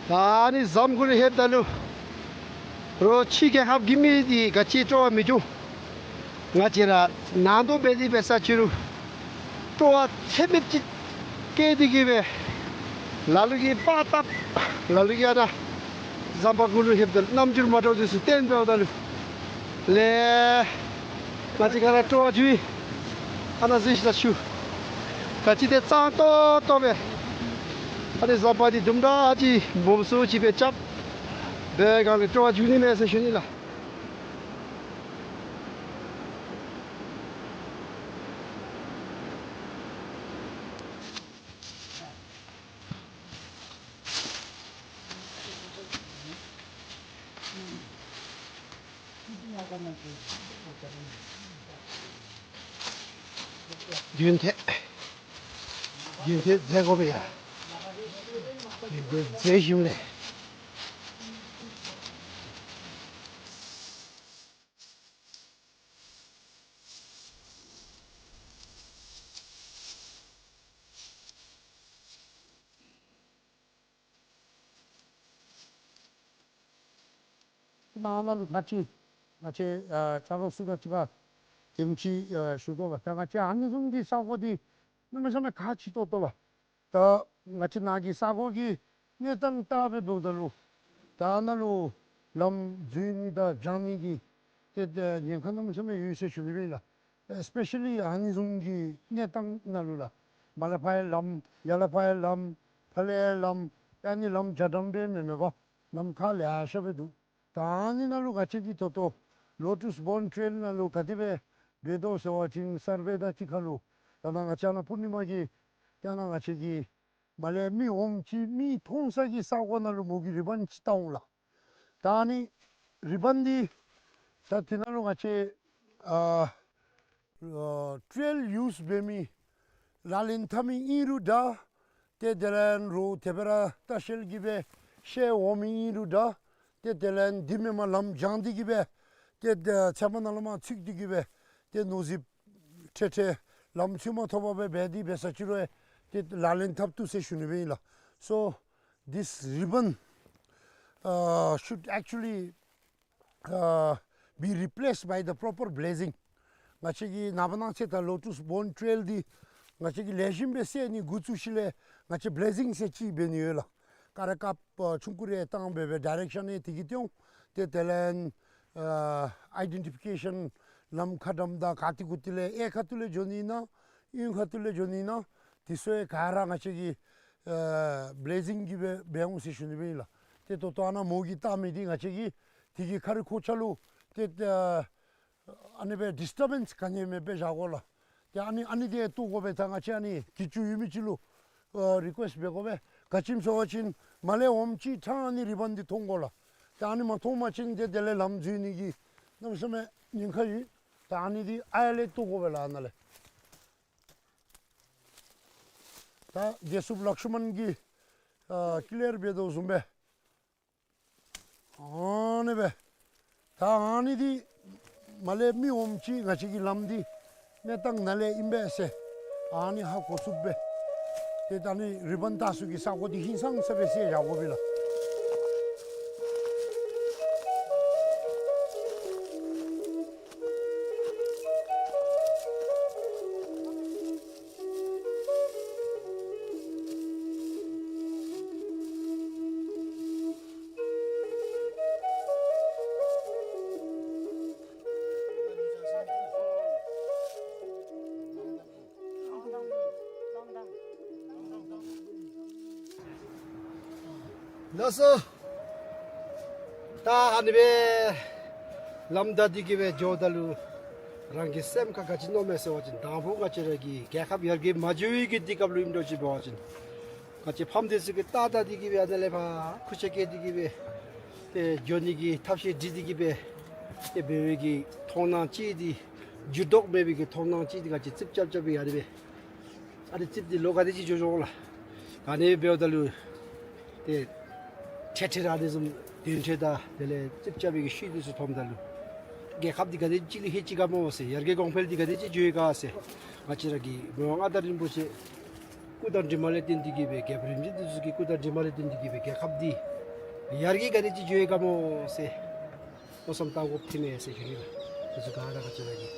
ད་ཨ་ནི་ཟམ་གུ་ལུ་ལྷོདཔ་ད་ལུ་རོགས་ཕྱི་རྒྱལ་ཁབ་ཀྱི་མི་འདི་ག་ཅི་སྤྲོ་བ་མི་བྱུང་། ང་བཅས་ར་ནང་དོག་འབད་དེ་འབད་ས་ཅིག་རུང་སྤྲོ་བ་ཚད་མེད་ཅིག་སྐྱེས་ཏེ་གི་སྦེ་ལ་ལུ་གིས་པར་བཏབ། ལ་ལུ་གིས་ཨ་ནཱ་ཟམ་པ་གུ་ལུ་ལྷོདཔ་ད་རྣམ་འགྱུར་མ་འདྲཝ་འདི་ཚུ་སྟོན་འབདཝ་ད་ལུ་ལས་ང་བཅས་ག་ར་སྤྲོ་བ་བྱུང་ཡི། ཨ་ནཱ་གཟིགས་ཤིག་ད་ཆུ་ག་ཅི་དེ་གཙང་ཏོག་ཏོ་སྦེ་ཨ་ནི་ཟམ་པ་འདི་དུམ་གྲ་ཅིག་སྦོམ་སུ་ཅིག་སྦེ་རྐྱབ་སྦེ་གང་ལས་སྤྲོ་བ་བྱུང་ནི་མས་ཟེར་ཞུ་ནི་ལགས། རྒྱུན་མཐུད་རྒྱུན་མཐུད་མཛད་དགོ་པས་ཡ། མཛེས་ཤིང་ལས། ནང་ན་ལུ་ང་བཅས་ང་བཅས་ཨ་ཆ་རོགས་ཚུ་ག་ཅི་ག་དེམ་ཅིག་ཨ་ཞུ་དོ་ལགས། ད་ང་བཅས་ཨ་ནི་བཟུམ་གྱི་ས་གོ་འདི་གནམ་མེད་ས་མེད་ཁག་ཆེ་ཏོག་ཏོ་ལགས། ད་ང་བཅས་ནང་གི་ས་གོ་གི་གནས་སྟངས་བལྟ་སྦེ་འབདཝ་ད་ལུ་ད་ནཱ་ལུ་ལམ་འཛུལ་ནི་དང་བརྒྱང་ནི་གི་ཏེ་ཏེ་ཉེན་ཁ་གནམ་མེད་ས་མེད་ཡོད་ཟེར་ཞུ་ནི་སྦེ་ཨིན་ལགས། ཨེ་སི་པེ་ཤ་ལི་ཨ་ནི་བཟུམ་གྱི་གནས་སྟངས་ནང་ལུ་ལགས། མར་ལས་ཕར་ཡང་ལམ་ཡར་ལས་ཕར་ཡང་ལམ་ཕར་ལས་ཡར་ལམ་ཨ་ནི་ལམ་རྒྱ་གྲམ་སྦེ་མེན་མེན་པར་ལམ་ཁག་ལེ་ཤ་སྦེ་འདུག། ད་ཨ་ནི་ནང་ལུ་ང་བཅས་ཀྱིས་ད་ལྟོ་ལོ་ཊཱས་བཱོན་ཊེལ་ནང་ལུ་ག་དེ་སྦེ་འབད་དོ་ཟེར་བ་ཅིན་སར་ཝེ་དང་གཅིག་ཁར་ལུ་ད་ནཱ་ང་བཅས་ཨ་ནཱ་པུར་ནི་མ་གི་ད་ནཱ་ང་བཅས་ཀྱི་མར་ལས་མི་འོངམ་ཅིག་མི་མཐོང་ས་གི་ས་གོ་ནང་ལུ་མོ་གིས་རི་བཱན་ཅིག་བཏགས་འོང་ལགས། ད་ཨ་ནི་རི་བཱན་འདི་ད་དེ་ནང་ལུ་ང་བཅས་ཨ་ཨ་ཊེལ་ཡུསི་འབད་མི་ལག་ལེན་འཐབ་མི་ཨིན་རུང་འདྲ། ཏེ་དེ་ལས་རོགས་དེ་སྦེ་ར་ལྟ་བཤལ་གྱི་སྦེ་བཤལ་འོང་མི་ཨིན་རུང་འདྲ། ཏེ་དེ་ལས་འདི་མེན་པར་ལམ་བརྒྱང་སྟེ་གི་སྦེ་ཏེ་ཏེ་ཚལ་མ་ནང་ལུ་མར་ཚུད་དེ་གི་སྦེ་ཏེ་ནོར་རྫིཔ་ཁྲེ་ཁྲེ་ལམ་ཚུན་མ་ཐོབ་པར་སྦེ་འབད་དེ་འབད་ས་ཅིག་རུང་ཏེ་ལག་ལེན་འཐབ་བཏུབ་ཟེར་ཞུ་ནི་སྦེ་ཨིན་ལགས། So this ribbon uh, should actually uh, be replaced by the proper blazing. ང་བཅས་ཀྱི་ནངས་པ་གནངས་ཚེ་ད་ལོ་ཊཱས་བཱོན་ཊེལ་འདི་ང་བཅས་ཀྱིས་ལེགས་ཤོམ་སྦེ་བསལ་ནི་འགོ་བཙུགས་ཞིནམ་ལས་ང་བཅས་བི་ལེ་ཛིང་ཟེར་ཅིག་འབད་ནི་ཡོད་ལགས། ཀ་ར་ཀབ་ཆུང་ཀུ་རེ་བཏང་སྦེ་སྦེ་ཌའི་རེཀ་ཤཱན་ཡང་དེ་གིས་སྟོན། ཏེ་དེ་ལས་ཨ་ཨའི་ཌེན་ཊི་ཕི་ཀེ་ཤཱན་ལམ་ཁ་འགྲམ་དང་ག་ཏེ་གུ་ཏེ་ལས་གཡས་ཁ་ཐུག་ལས་འགྱོ་ནི་ཨིན་ན་གཡོན་ཁ་ཐུག་ལས་འགྱོ་ནི་ཨིན་ན་དེ་ཚུ་ཡང་ག་ར་ང་བཅས་ཀྱིས་ཨ་བི་ལེ་ཛིང་གི་སྦེ་འབད་འོང་ཟེར་ཞུ་ནི་སྦེ་ཨིན་ལགས། ཏེ་ད་ལྟོ་ཨ་ནཱ་མོ་གིས་བཏགས་མི་འདི་ང་བཅས་ཀྱིས་དེ་གི་ཁ་རི་ཁོག་ཆ་ལུ་ཏེ་ཨ་ཨ་ནི་སྦེ་ཌིསི་ཊར་བེནསི་ག་ནི་མེདཔ་སྦེ་བཞག་དགོ་ལགས། ཏེ་ཨ་ནི་ཨ་ནི་འདི་ཡང་བཏོག་དགོ་པས། ད་ང་བཅས་ཨ་ནི་གྱི་ཅུང་ཡོད་མི་ཅིག་ལུ་ཨ་རི་ཀུ་ཨེསཊ་འབད་དགོ་པས། ག་ཅི་སྨོ་ཟེར་བ་ཅིན་མར་ལས་འོངམ་ཅིག་ཕྲང་ཨ་ནི་རི་བཱན་འདི་མཐོང་དགོ་ལགས། ཏེ་ཨ་ནི་མ་མཐོང་པ་ཅིན་ཏེ་དེ་ལས་ལམ་འཛུལ་ནི་གི་གནམ་མེད་ས་མེད་ཉེན་ཁ་ཡོད། ད་ཨ་ནི་འདི་ཨ་ཡར་ལས་བཏོག་དགོ་པས་ལགས། ཨ་ནཱ་ལས། ད་རྒྱལ་སྲུང་ལཀྵྨན་གྱིས་ཨ་ཀི་ལི་ཡར་འབད་དོ་བཟུམ་སྦེ་ཨ་ནི་སྦེ་ད་ཨ་ནི་འདི་མར་ལས་མི་འོངམ་ཅིག་ང་བཅས་ཀྱི་ལམ་འདི་གནས་སྟངས་ནཱ་ལས་ཨིན་པས་ཟེར་ཨ་ནི་ཧ་གོ་ཚུགསཔ་སྦེ་ཏེ་ད་ཨ་ནི་རི་བཱན་བཏགས་ས་གི་ས་གོ་འདི་ཧིང་སངས་ས་སྦེ་བསལ་བཞག་དགོ་པས་ལགས། ལགས་སོ། ད་ཨ་ནི་སྦེ་ལམ་བདའ་སྟེ་གི་སྦེ་འགྱོཝ་ད་ལུ་རང་གི་སེམས་ཁར་ག་ཅི་མནོཝ་མས་ཟེར་བ་ཅིན་དང་པོ་ང་བཅས་ར་གི་རྒྱལ་ཁབ་ཡར་རྒྱས་མ་འགྱོ་བའི་གི་དུས་སྐབས་ལུ་ཨིནམ་འདྲཝ་ཅིག་འབད་བ་ཅིན་ང་བཅས་ཕམ་འདི་ཚུ་གིས་ད་བདའ་སྟེ་གི་སྦེ་ཨ་ནཱ་ལས་ཕར་ཁུར་ཆ་བཀལ་ཏེ་གི་སྦེ་ཏེ་འགྱོ་ནི་གི་ཐབས་ཤེས་སྒྲིག་སྟེ་གི་སྦེ་ཏེ་འབད་བའི་གི་མཐོང་སྣང་ཅིག་འདི་འགྱུར་ལྡོག་མེད་པའི་གི་མཐོང་སྣང་ཅིག་འདི་ང་བཅས་ཙིགཔ་རྐྱབ་རྐྱབ་སྦེ་ཨ་ནི་སྦེ་ཨ་ནི་རྩིགཔ་འདི་ལོག་ག་དེ་ཅིག་འགྱོ་འགྱོཝ་ལགས། ཨ་ནི་འབདཝ་ད་ལུ་ཏེ་ཁྲེ་ཁྲེ་ར་ཨ་ནི་བཟུམ་དོན་ཁྲེ་དང་དེ་ལས་རྩིགཔ་རྐྱབ་པའི་གི་ཤུལ་འདི་ཚུ་མཐོངམ་ད་ལུ་རྒྱལ་ཁབ་འདི་ག་དེ་ཅིག་ལུ་ལྷོད་ཅི་ག་སྨོ་ཟེར། ཡར་རྒྱས་གོང་འཕེལ་འདི་ག་དེ་ཅིག་འགྱོ་ཡི་ག་ཟེར། ང་བཅས་ར་གི་མི་དབང་མངའ་བདག་རིན་པོ་ཆེ་སྐུ་དང་གྲིབ་མ་ལས་བརྟེན་ཏེ་གི་སྦེ་རྒྱལཔོ་རིམ་བྱོན་འདི་ཚུ་གི་སྐུ་དང་གྲིབ་མ་ལས་བརྟེན་ཏེ་གི་སྦེ་རྒྱལ་ཁབ་འདི་ཡར་རྒྱས་ག་དེ་ཅིག་འགྱོ་ཡི་ག་སྨོ་ཟེར། མནོ་བསམ་བཏང་དགོཔ་ཐོནམ་མས་ཟེར་ཞུ་ནི་ལགས། འདི་ཚུ་ག་ར་ང་བཅས་ར་གི་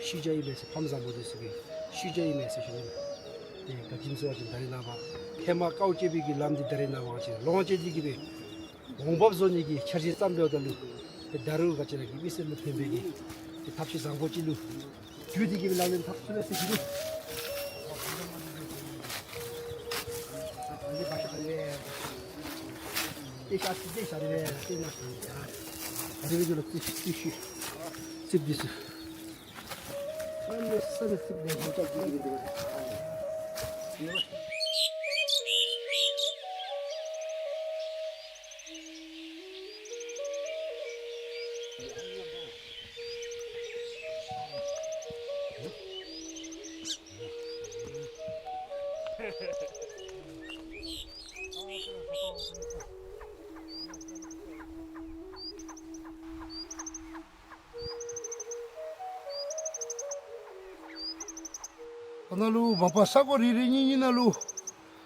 ཤུལ་བཞག་ཨིན་མས་ཟེར། ཕམ་བཟང་པོ་འདི་ཚུ་གི་ཤུལ་བཞག་ཨིན་མས་ཟེར་ཞུ་ནི་ལགས། ཏེ་ག་ཅི་སྨོ་ཟེར་བ་ཅིན་ད་རེས་ནངས་པ་ཧེ་མ་དཀའཝ་སྤྱད་པའི་གི་ལམ་འདི་ད་རེས་ནངས་པ་ང་བཅས་ལོངས་སྤྱོད་དེ་གི་སྦེ་འོང་འབབ་བཟོ་ནི་གི་འཆར་གཞི་བརྩམས་འབདཝ་ད་ལུ་ཏེ་ད་རུང་ང་བཅས་ར་གི་མི་སེར་ལུ་ཕན་པའི་གི་ཏེ་ཐབས་ཤེས་བཟང་པོ་ཅིག་ལུ་འགྱུར་ཏེ་གི་སྦེ་ལག་ལེན་འཐབ་ཚུགས་པས་ཟེར་ཞུ་ནི། ཨ་ནཱ་ལུ་མ་པ་ས་གོ་རེ་རེ་གཉིས་གཉིས་ནང་ལུ་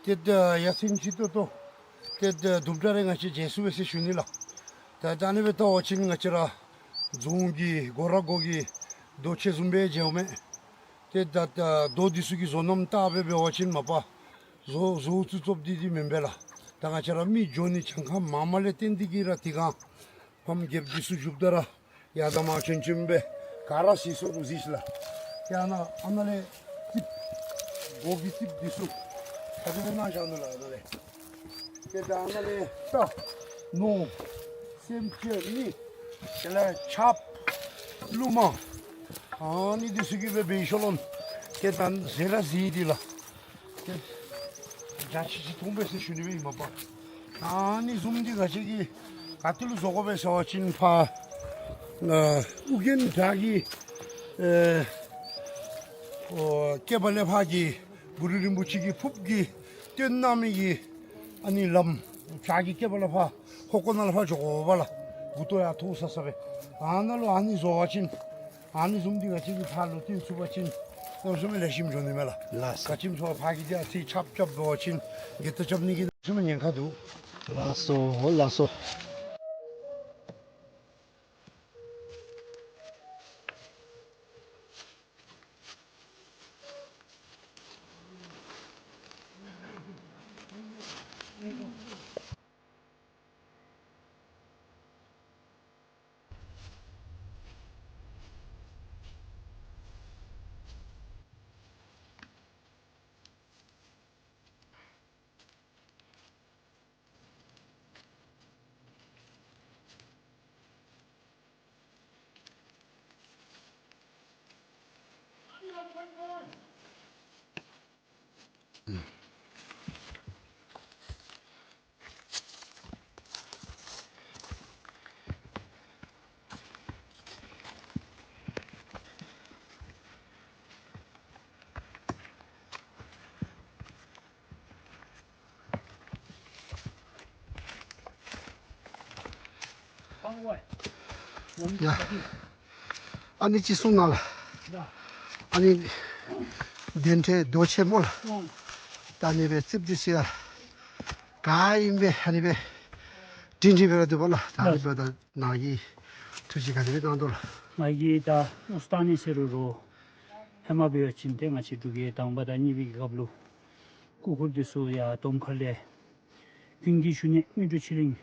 ཏེ་ད་ཡ་མཚན་ཅིག་ཏོག་ཏོ་ཏེ་ད་དུམ་གྲ་རེ་ང་བཅས་མཇལ་ཚུགས་པས་ཟེར་ཞུ་ནི་ལགས། ད་ད་ཨ་ནི་སྦེ་བལྟ་བ་ཅིན་ང་བཅས་ར་རྫོང་གི་སྒོ་ར་སྒོ་གི་རྡོ་ཆས་བཟུམ་སྦེ་མཇལཝ་མས། ཏེ་ད་ད་རྡོ་འདི་ཚུ་གི་བཟོ་རྣམ་བལྟ་སྦེ་འབད་བ་ཅིན་མ་པ་བཟོ་བཟོ་བཙུགས་བཙུགསཔ་འདི་འདི་མེན་པས་ལགས། ད་ང་བཅས་ར་མི་འགྱོ་ནི་གྱངས་ཁ་མངམ་ལས་བརྟེན་ཏེ་གིས་ར་དེ་སྒང་ཕམ་རྒསཔ་འདི་ཚུ་བཞུགསཔ་ད་ར་ཡར་དང་མར་བྱོན་བྱོནམ་སྦེ་ག་ར་གཟིགས་ཚུགས་རུང་གཟིགས་ཤིག་ལགས། ཡ་ཨ་ནཱ་ཨ་ནཱ་ལས་རྩིགཔ་སྒོ་གི་རྩིགཔ་འདི་ཚུ་ག་དེ་སྦེ་གནང་བཞག་ནུག་ལགས། ཨ་ནཱ་ལས་ཏེ་ད་ཨ་ནཱ་ལས་རྟ་ནོར་སེམས་ཅན་གཉིས་དེ་ལས་ཆརཔ་རླུང་མ་ཨ་ནི་འདི་ཚུ་གིས་སྦེ་འབད་ཤོ་ལོན་ཏེ་ད་ཟེར་ར་ཟེར་འདི་ལགས། ཏེ་འཇའ་ཆི་ཆི་མཐོང་པས་ཟེར་ཞུ་ནི་སྦེ་ཨིན་མ་པ། ཨ་ནི་བཟུམ་འདི་ང་བཅས་ཀྱིས་ག་ཏེ་ལུ་བཟོ་དགོ་པས་ཟེར་བ་ཅིན་ཕར་ཨ་ཨོ་རྒྱན་བྲག་གི་ཨེ་ཨོ་སྐེད་པ་ལས་ཕར་གྱི་གུ་རུ་རིན་པོ་ཆེ་གི་ཕུརཔ་གིས་སྟོན་གནང་མི་གི་ཨ་ནི་ལམ་བྲག་གི་སྐེད་པ་ལས་ཕར་ཧོ་ཀོ་ནང་ལས་ཕར་འགྱོ་དགོ་པས་ལགས། མགུ་ཏོ་ཡར་མཐོ་ས་ས་སྦེ་ཨ་ནཱ་ལུ་ཨ་ནི་བཟོ་བ་ཅིན་ཨ་ནི་བཟུམ་འདི་ང་བཅས་ཀྱིས་ཕར་ལུ་སྟོན་ཚུགས་པ་ཅིན་གནམ་མེད་ས་མེད་ལེགས་ཤོམ་འགྱོ་ནི་མས་ལགས། ལགས་སོ། ག་ཅི་སྨོ་ཕར་གྱི་འདི་ཨ་ཙི་ཆརཔ་རྐྱབ་འབད་བ་ཅིན་འགྱེལ་ཏེ་རྐྱབ་ནི་གི་གནམ་མེད་ས་མེད་ཉེན་ཁ་འདུག། ལགས་སོ་ལགས་སོ། ཡ། ཨ་ནི་ཅིག་གསུང་གནང་ལགས། ཨ་ནི་གདན་ཁྲི་རྡོ་ཆེན་མོ་ལགས། ད་ཨ་ནི་སྦེ་རྩིགཔ་འདི་ཚུ་ཡང་ག་ཨིནམ་སྦེ་ཨ་ནི་སྦེ་སྒྲིང་སྒྲིང་སྦེ་ར་འདུག་པ་ལགས། ད་ཨ་ནི་སྦེ་ད་ནཱ་གིས་ཐུགས་རྗེ་ག་དེ་སྦེ་གནང་དོ་ལགས། ང་གིས་ད་མནོ་བསམ་བཏང་ནི་ཟེར་རུང་རོགས་ཧེ་མ་འབད་བ་ཅིན་ཏེ་ང་བཅས་འབྲུག་རྒྱལ་དང་པ་དང་གཉིས་པའི་གི་སྐབས་ལུ་སྐུ་འཁོར་འདི་ཚུ་ཡར་དོམ་མཁར་ལས་ཀུན་གྱིས་ཞུ་ནི་མི་འགྲོ་ཕྱི་གླིང་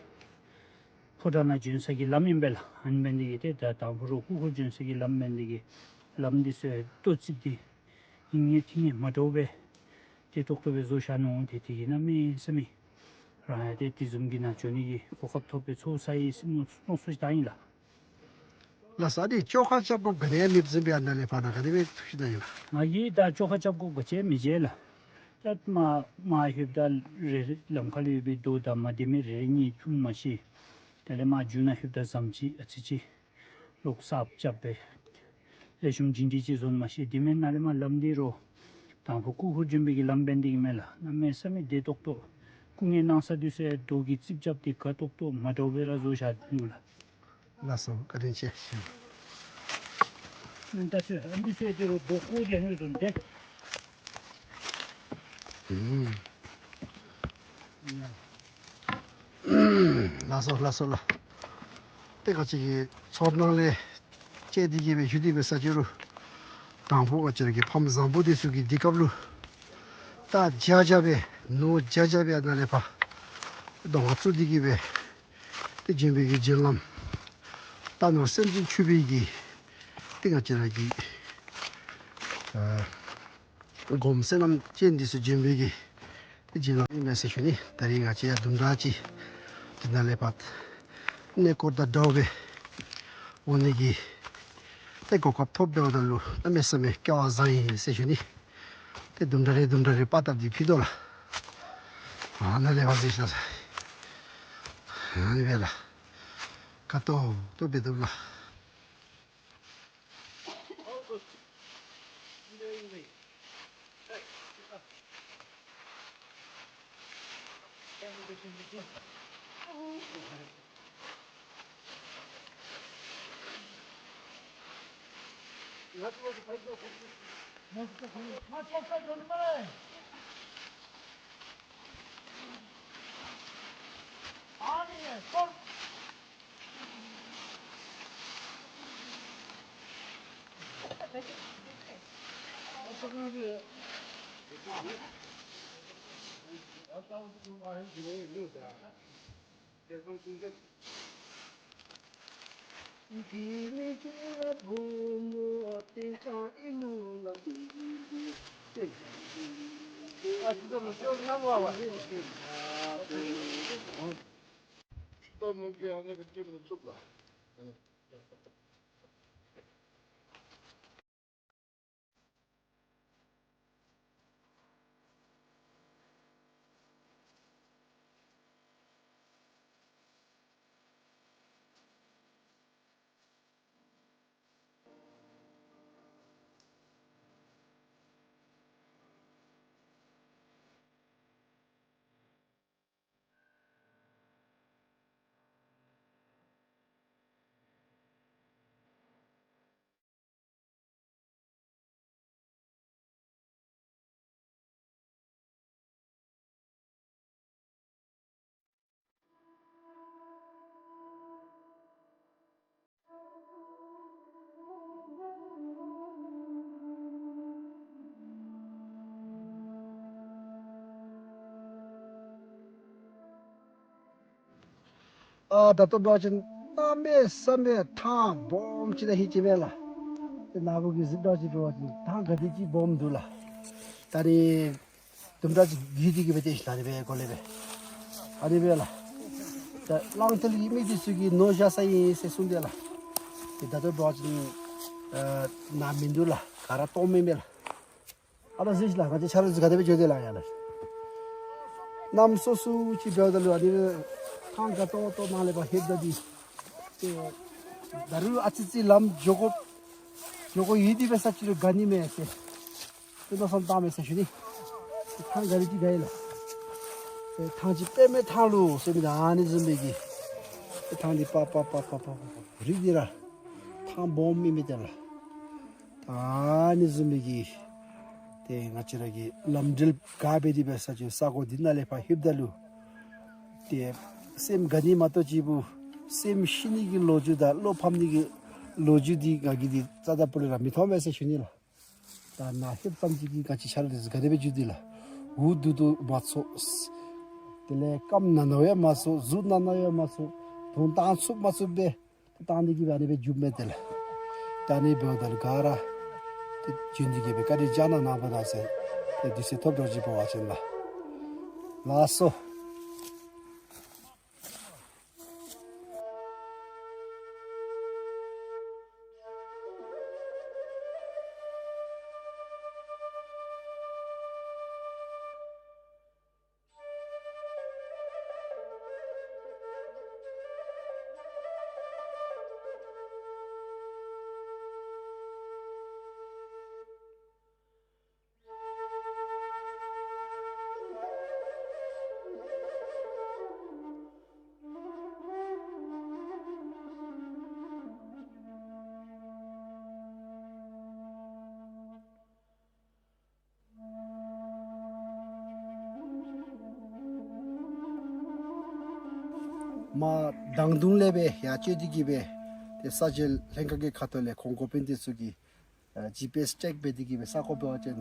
ཕོ་བྲང་ནང་འབྱོན་ས་གི་ལམ་ཨིན་པས་ལགས། ཨ་ནི་འབད་ནི་འདི་གིས་ཏེ་ད་དང་ཕུ་རོ་སྐུ་འཁོར་འབྱོན་ས་གི་ལམ་འབད་ནི་འདི་གིས་ལམ་འདི་ཚུ་ཏོག་ཙམ་འདི་ཨིན་ཡང་ཐིང་ངེ་མ་འདྲཝ་སྦེ་ཏེ་ཏོག་ཏོ་སྦེ་བཟོ་བཞག་ནུག། ཏེ་དེ་གིས་གནམ་མེད་ས་མེད་རང་ཡང་ཏེ་དེ་བཟུམ་གྱི་ནང་འགྱོ་ནི་གི་གོ་སྐབས་ཐོབ་པའི་ཚོར་སྣང་ཡོད་ཟེར་མནོ་མནོ་བསམ་ཅིག་བཏང་ཡི་ལགས། ལགས་སོ། ཨ་ནི་བཅོ་ཁ་རྐྱབ་དགོཔ་ག་ནི་ཡང་མེདཔ་བཟུམ་སྦེ་ཨ་ནཱ་ལས་ཕར་ནཱ་ག་དེ་སྦེ་ཐུགས་བཞེད་གནང་ཡི་ལགས། ང་གིས་ད་བཅོ་ཁ་རྐྱབ་དགོཔ་ག་ཅི་ཡང་མི་མཇལ་ལགས། ད་མར་མར་ལྷོདཔ་ད་རེ་རེ་ལམ་ཁ་ལུ་ཡོད་པའི་རྡོ་དང་མ་དེ་མེན་རེ་རེ་གཉིས་འཐུང་མ་ཤེས། དེ་ལས་མར་མཇུག་ནང་ལྷོདཔ་ད་ཟམ་ཅིག་ཨ་ཙི་ཅིག་ལོག་གསརཔ་རྐྱབ་སྦེ་ལེགས་ཤོམ་སྒྲིང་སྒྲིང་ཅིག་བཟོ་མ་ཤེས། དེ་མེན་ནཱ་ལས་མར་ལམ་འདི་རོགས་དང་ཕུ་སྐུ་འཁོར་འབྱོན་པའི་གི་ལམ་འབད་ནི་འདི་གིས་མས་ལགས། གནམ་མེད་ས་མེད་བདེ་ཏོག་ཏོ། སྐུ་ངལ་གནང་ས་འདི་ཚུ་ཡང་རྡོ་གི་རྩིགཔ་རྐྱབ་སྟེ་དགའ་ཏོག་ཏོ་མ་འདྲཝ་སྦེ་ར་བཟོ་བཞག་ནུག་ལགས། ལགས་སོ། བཀའ་དྲིན་ཆེ། ཨ་ནི་ད་ཚུ་ཨ་ནི་ཚུ་ཡང་ཏེ་རོགས་རྡོ་བརྐོ་སྟེ་ཨ་ནི་བཟོ་ནི་ཏེ། ཨུམ། ལགས་སོ་ལགས་སོ་ལགས། ཏེ་ང་བཅས་ཀྱི་ཚོར་སྣང་ལས་བཅད་དེ་གིས་སྦེ་ཞུ་སྟེ་འབད་ས་ཅིག་རུང་དང་ཕུ་ང་བཅས་ར་གི་ཕམ་བཟང་པོ་འདི་ཚུ་གིས་འདི་སྐབས་ལུ་རྟ་བརྒྱ་བརྒྱ་སྦེ་ནོར་བརྒྱ་བརྒྱ་སྦེ་ཨ་ནཱ་ལས་ཕར་གདོང་ཁར་བཙུགས་ཏེ་གིས་སྦེ་ཏེ་འབྱོན་པའི་གི་འབྱོན་ལམ་རྟ་ནོར་སེམས་ཅན་འཁྱུད་པའི་གི་ཏེ་ང་བཅས་ར་གི་ཨ་སྒོམ་བསོད་ནམས་ཅན་འདི་ཚུ་འབྱོན་པའི་གི་ཏེ་འབྱོན་ལམ་ཨིན་མས་ཟེར་ཞུ་ནི། ད་རིས་ང་བཅས་ཡང་དུམ་གྲ་ཅིག་འདི་ནང་ལས་ཕར་གནས་སྐོར་དང་འདྲཝ་སྦེ་འོང་ནི་གི་ཏེ་གོ་སྐབས་ཐོབ་འབདཝ་ད་ལུ་གནམ་མེད་ས་མེད་སྐལ་བ་བཟང་ཡི་ཟེར་ཞུ་ནི། ཏེ་དུམ་གྲ་རེ་དུམ་གྲ་རེ་པར་བཏབ་སྟེ་ཕུལ་དོ་ལགས། ཨ་ནཱ་ལས་ཕར་གཟིགས་ཤིག་ལགས། ཨ་ནི་སྦེ་ལགས། དགའ་ཏོག་ཏོ་སྦེ་འདུག་ལགས། ཨ་ད་ལྟོ་འབད་བ་ཅིན་གནམ་མེད་ས་མེད་ཐང་སྦོམ་ཅིག་ནང་ལྷོད་ཅི་མས་ལགས། ཏེ་ནཱ་བུ་གིས་གཟིགས་འབད་བ་ཅིན་ཐང་ག་དེ་ཅིག་སྦོམ་འདུག་ལགས། ད་ནི་དུམ་གྲ་ཅིག་བརྒྱུད་དེ་གི་སྦེ་ཏེ་ལགས་ཨ་ནི་སྦེ་སྒོ་ལས་སྦེ་ཨ་ནི་སྦེ་ལགས། ད་གླང་དར་གྱི་མི་འདི་ཚུ་གིས་ནོར་བཞག་ས་ཨིན་ཟེར་གསུངས་ཏེ་ལགས། ཏེ་ད་ལྟོ་འབད་བ་ཅིན་ཨ་ནཱ་མིན་འདུག་ལགས། ག་ར་སྟོངམ་ཨིན་མས་ལགས། ཨ་ད་གཟིགས་ཤིག་ལགས། ང་བཅས་ཆ་རོགས་ཚུ་ག་དེ་སྦེ་འགྱོ་དེས་ལགས་ཡར་ལགས། གནམ་སོ་སོ་ཅིག་འབདཝ་ད་ལུ་ཨ་ནི་ཐང་དགའ་ཏོག་ཏོ་ནང་ལས་ཕར་ལྷོདཔ་ད་འདི་ཏེ་ད་རུང་ཨ་ཙི་ཙི་ལམ་འགྱོ་དགོ་འགྱོ་དགོཔ་ཡོད་དེ་འབད་ས་ཅིག་རུང་དགའ་ནི་མས་ཟེར་ཏེ་མནོ་བསམ་བཏངམ་མས་ཟེར་ཞུ་ནི། ཏེ་ཐང་ག་དེ་ཅིག་དགའ་ཡི་ལགས། ཏེ་ཐང་ཅིག་པདྨའི་ཐང་ལུ་ཟེར་མི་ད་ཨ་ནི་བཟུམ་སྦེ་གི་ཏེ་ཐང་འདི་པ་པ་པ་པ་པ་པ་རི་འདི་ར་ཐང་སྦོམ་ཨིན་མས་ཏེ་ལགས། ཨ་ནི་བཟུམ་སྦེ་གི་ཏེ་ང་བཅས་ར་གིས་ལམ་འགྲུལ་ག་འབད་དེ་འབད་ས་ཅིག་ས་གོ་འདི་ནང་ལས་ཕར་ལྷོདཔ་ད་ལུ་ཏེ་སེམས་དགའ་ནི་མ་གཏོགས་ཅིག་པོ་སེམས་ཤི་ནི་གི་ལོ་རྒྱུས་དང་བློ་ཕམ་ནི་གི་ལོ་རྒྱུས་འདི་ང་གིས་འདི་རྩ་དང་སྤུ་ལས་ར་མི་མཐོང་མས་ཟེར་ཞུ་ནི་ལགས། ད་ནཱ་ལྷོདཔ་ཙམ་ཅིག་གིས་ང་བཅས་ཆ་རོགས་འདི་ཚུ་ག་དེ་སྦེ་འགྱོ་དེས་ལགས། འུ་སྡུག་སྡུག་མ་ཚོར། དེ་ལས་རྐངམ་ན་ན་ཡང་མ་ཚོར། གཟུགས་ན་ན་ཡང་མ་ཚོར། དོན་བཏང་ཚུགསཔ་མ་ཚུགསཔ་སྦེ་བཏང་སྟེ་གི་སྦེ་ཨ་ནི་སྦེ་འགྱོཝ་མས་ཏེ་ལགས། ད་ཨ་ནི་འབདཝ་ད་ལུ་ག་ར་ཏེ་བྱོན་ཏེ་གི་སྦེ་བཀའ་དྲིན་བསྐྱང་གནང་གནང་བ་ན་ཟེར་ཏེ་དུས་ཚོད་ཐོབ་དོ་ཅིག་འབད་བ་ཅིན་ལགས། ལགས་སོ། མར་དང་དུང་ལས་སྦེ་ཡར་བཅད་དེ་གི་སྦེ་ཏེ་ས་འཇལ་ལྷན་ཁག་གི་ཁ་ཐུག་ལས་ཁོང་འགོ་དཔོན་འདི་ཚུ་གིས་ཨ་ཇི་པི་ཨེསི་ཊེག་འབད་དེ་གི་སྦེ་ས་གོ་འབད་བ་ཅིན་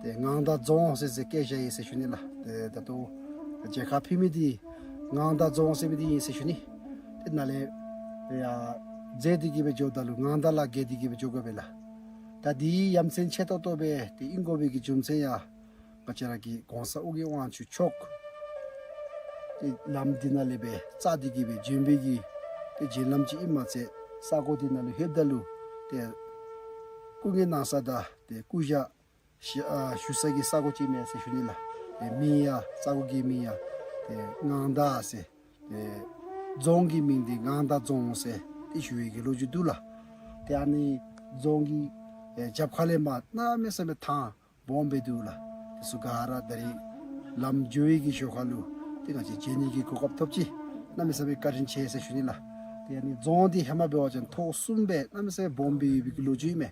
ཏེ་ངང་མདའ་རྫོང་ཟེར་ཟེར་བཀོད་བཞག་ཡི་ཟེར་ཞུ་ནི་ལགས། ཏེ་ད་ལྟོ་མཇལ་ཁ་ཕུལ་མི་འདི་ངང་མདའ་རྫོང་ཟེར་མི་འདི་ཨིན་ཟེར་ཞུ་ནི། ཏེ་ནཱ་ལས་ཡར་འཛེགས་ཏེ་གི་སྦེ་འགྱོཝ་ད་ལུ་ངང་མདའ་ལ་བརྒལ་ཏེ་གི་སྦེ་འགྱོ་དགོ་པས་ལགས། ད་འདི་ཡ་མཚན་ཆེ་ཏོག་ཏོ་སྦེ་ཏེ་ཨིན་དགོ་པའི་གི་རྒྱུ་མཚན་ཡང་ང་བཅས་ར་གི་གོང་ས་ཨོ་རྒྱན་དབང་ཕྱུག་མཆོག་ཏེ་ལམ་འདི་ནང་ལས་སྦེ་བཅད་དེ་གི་སྦེ་བྱོན་པའི་གི་ཏེ་བྱོན་ལམ་ཅིག་ཨིནམ་མ་ཚད་ས་གོ་འདི་ནང་ལུ་ལྷོདཔ་ད་ལུ་ཏེ་སྐུ་ངལ་གནང་ས་དང་ཏེ་སྐུ་བཞག་ཞུ་ཨ་ཞུ་ས་གི་ས་གོ་ཅིག་མས་ཟེར་ཞུ་ནི་ལགས། ཏེ་མིང་ཡང་ས་གོ་གི་མིང་ཡང་ཏེ་ངང་མདའ་ཟེར། ཏེ་རྫོང་གི་མིང་འདི་ངང་མདའ་རྫོང་ཟེར་ཏེ་ཞུ་བའི་གི་ལོ་རྒྱུས་འདུག་ལགས། ཏེ་ཨ་ནི་རྫོང་གི་ཨེ་རྒྱབ་ཁ་ལས་མར་གནམ་མེད་ས་མེད་ཐང་སྦོམ་སྦེ་འདུག་ལགས། དེ་ཚུ་ག་ར་ད་རིས་ལམ་འགྱོ་བའི་གི་ཞོར་ཁ་ལུ་ཏེ་ང་བཅས་མཇལ་ནི་གི་གོ་སྐབས་ཐོབ་ཅི། གནམ་མེད་ས་མེད་བཀའ་དྲིན་ཆེ་ཟེར་ཞུ་ནི་ལགས། ཏེ་ཨ་ནི་རྫོང་འདི་ཧེ་མ་འབད་བ་ཅིན་ཐོག་གསུམ་སྦེ་གནམ་མེད་ས་མེད་སྦོམ་སྦེ་ཡོད་པའི་གི་ལོ་རྒྱུས་ཨིན་མས།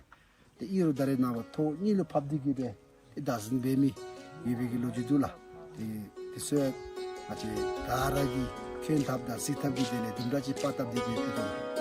ཨི་རུ་ད་རེས་ནངས་པ་ཐོག་གཉིས་ལུ་ཕབ་སྟེ་གི་སྦེ་བདག་འཛིན་འབད་མི་ཡོད་པའི་གི་ལོ་རྒྱུས་འདུག་ལགས། ཏེ་དེ་ཚུ་ང་བཅས་ག་ར་གིས་འཁོན་འཐབ་དང་གཟིགས་འཐབ་ཀྱི་དོན་ལས་དུམ་གྲ་ཅིག་པར་བཏབ་སྟེ་གི་སྦེ་ཕུལ་དོ།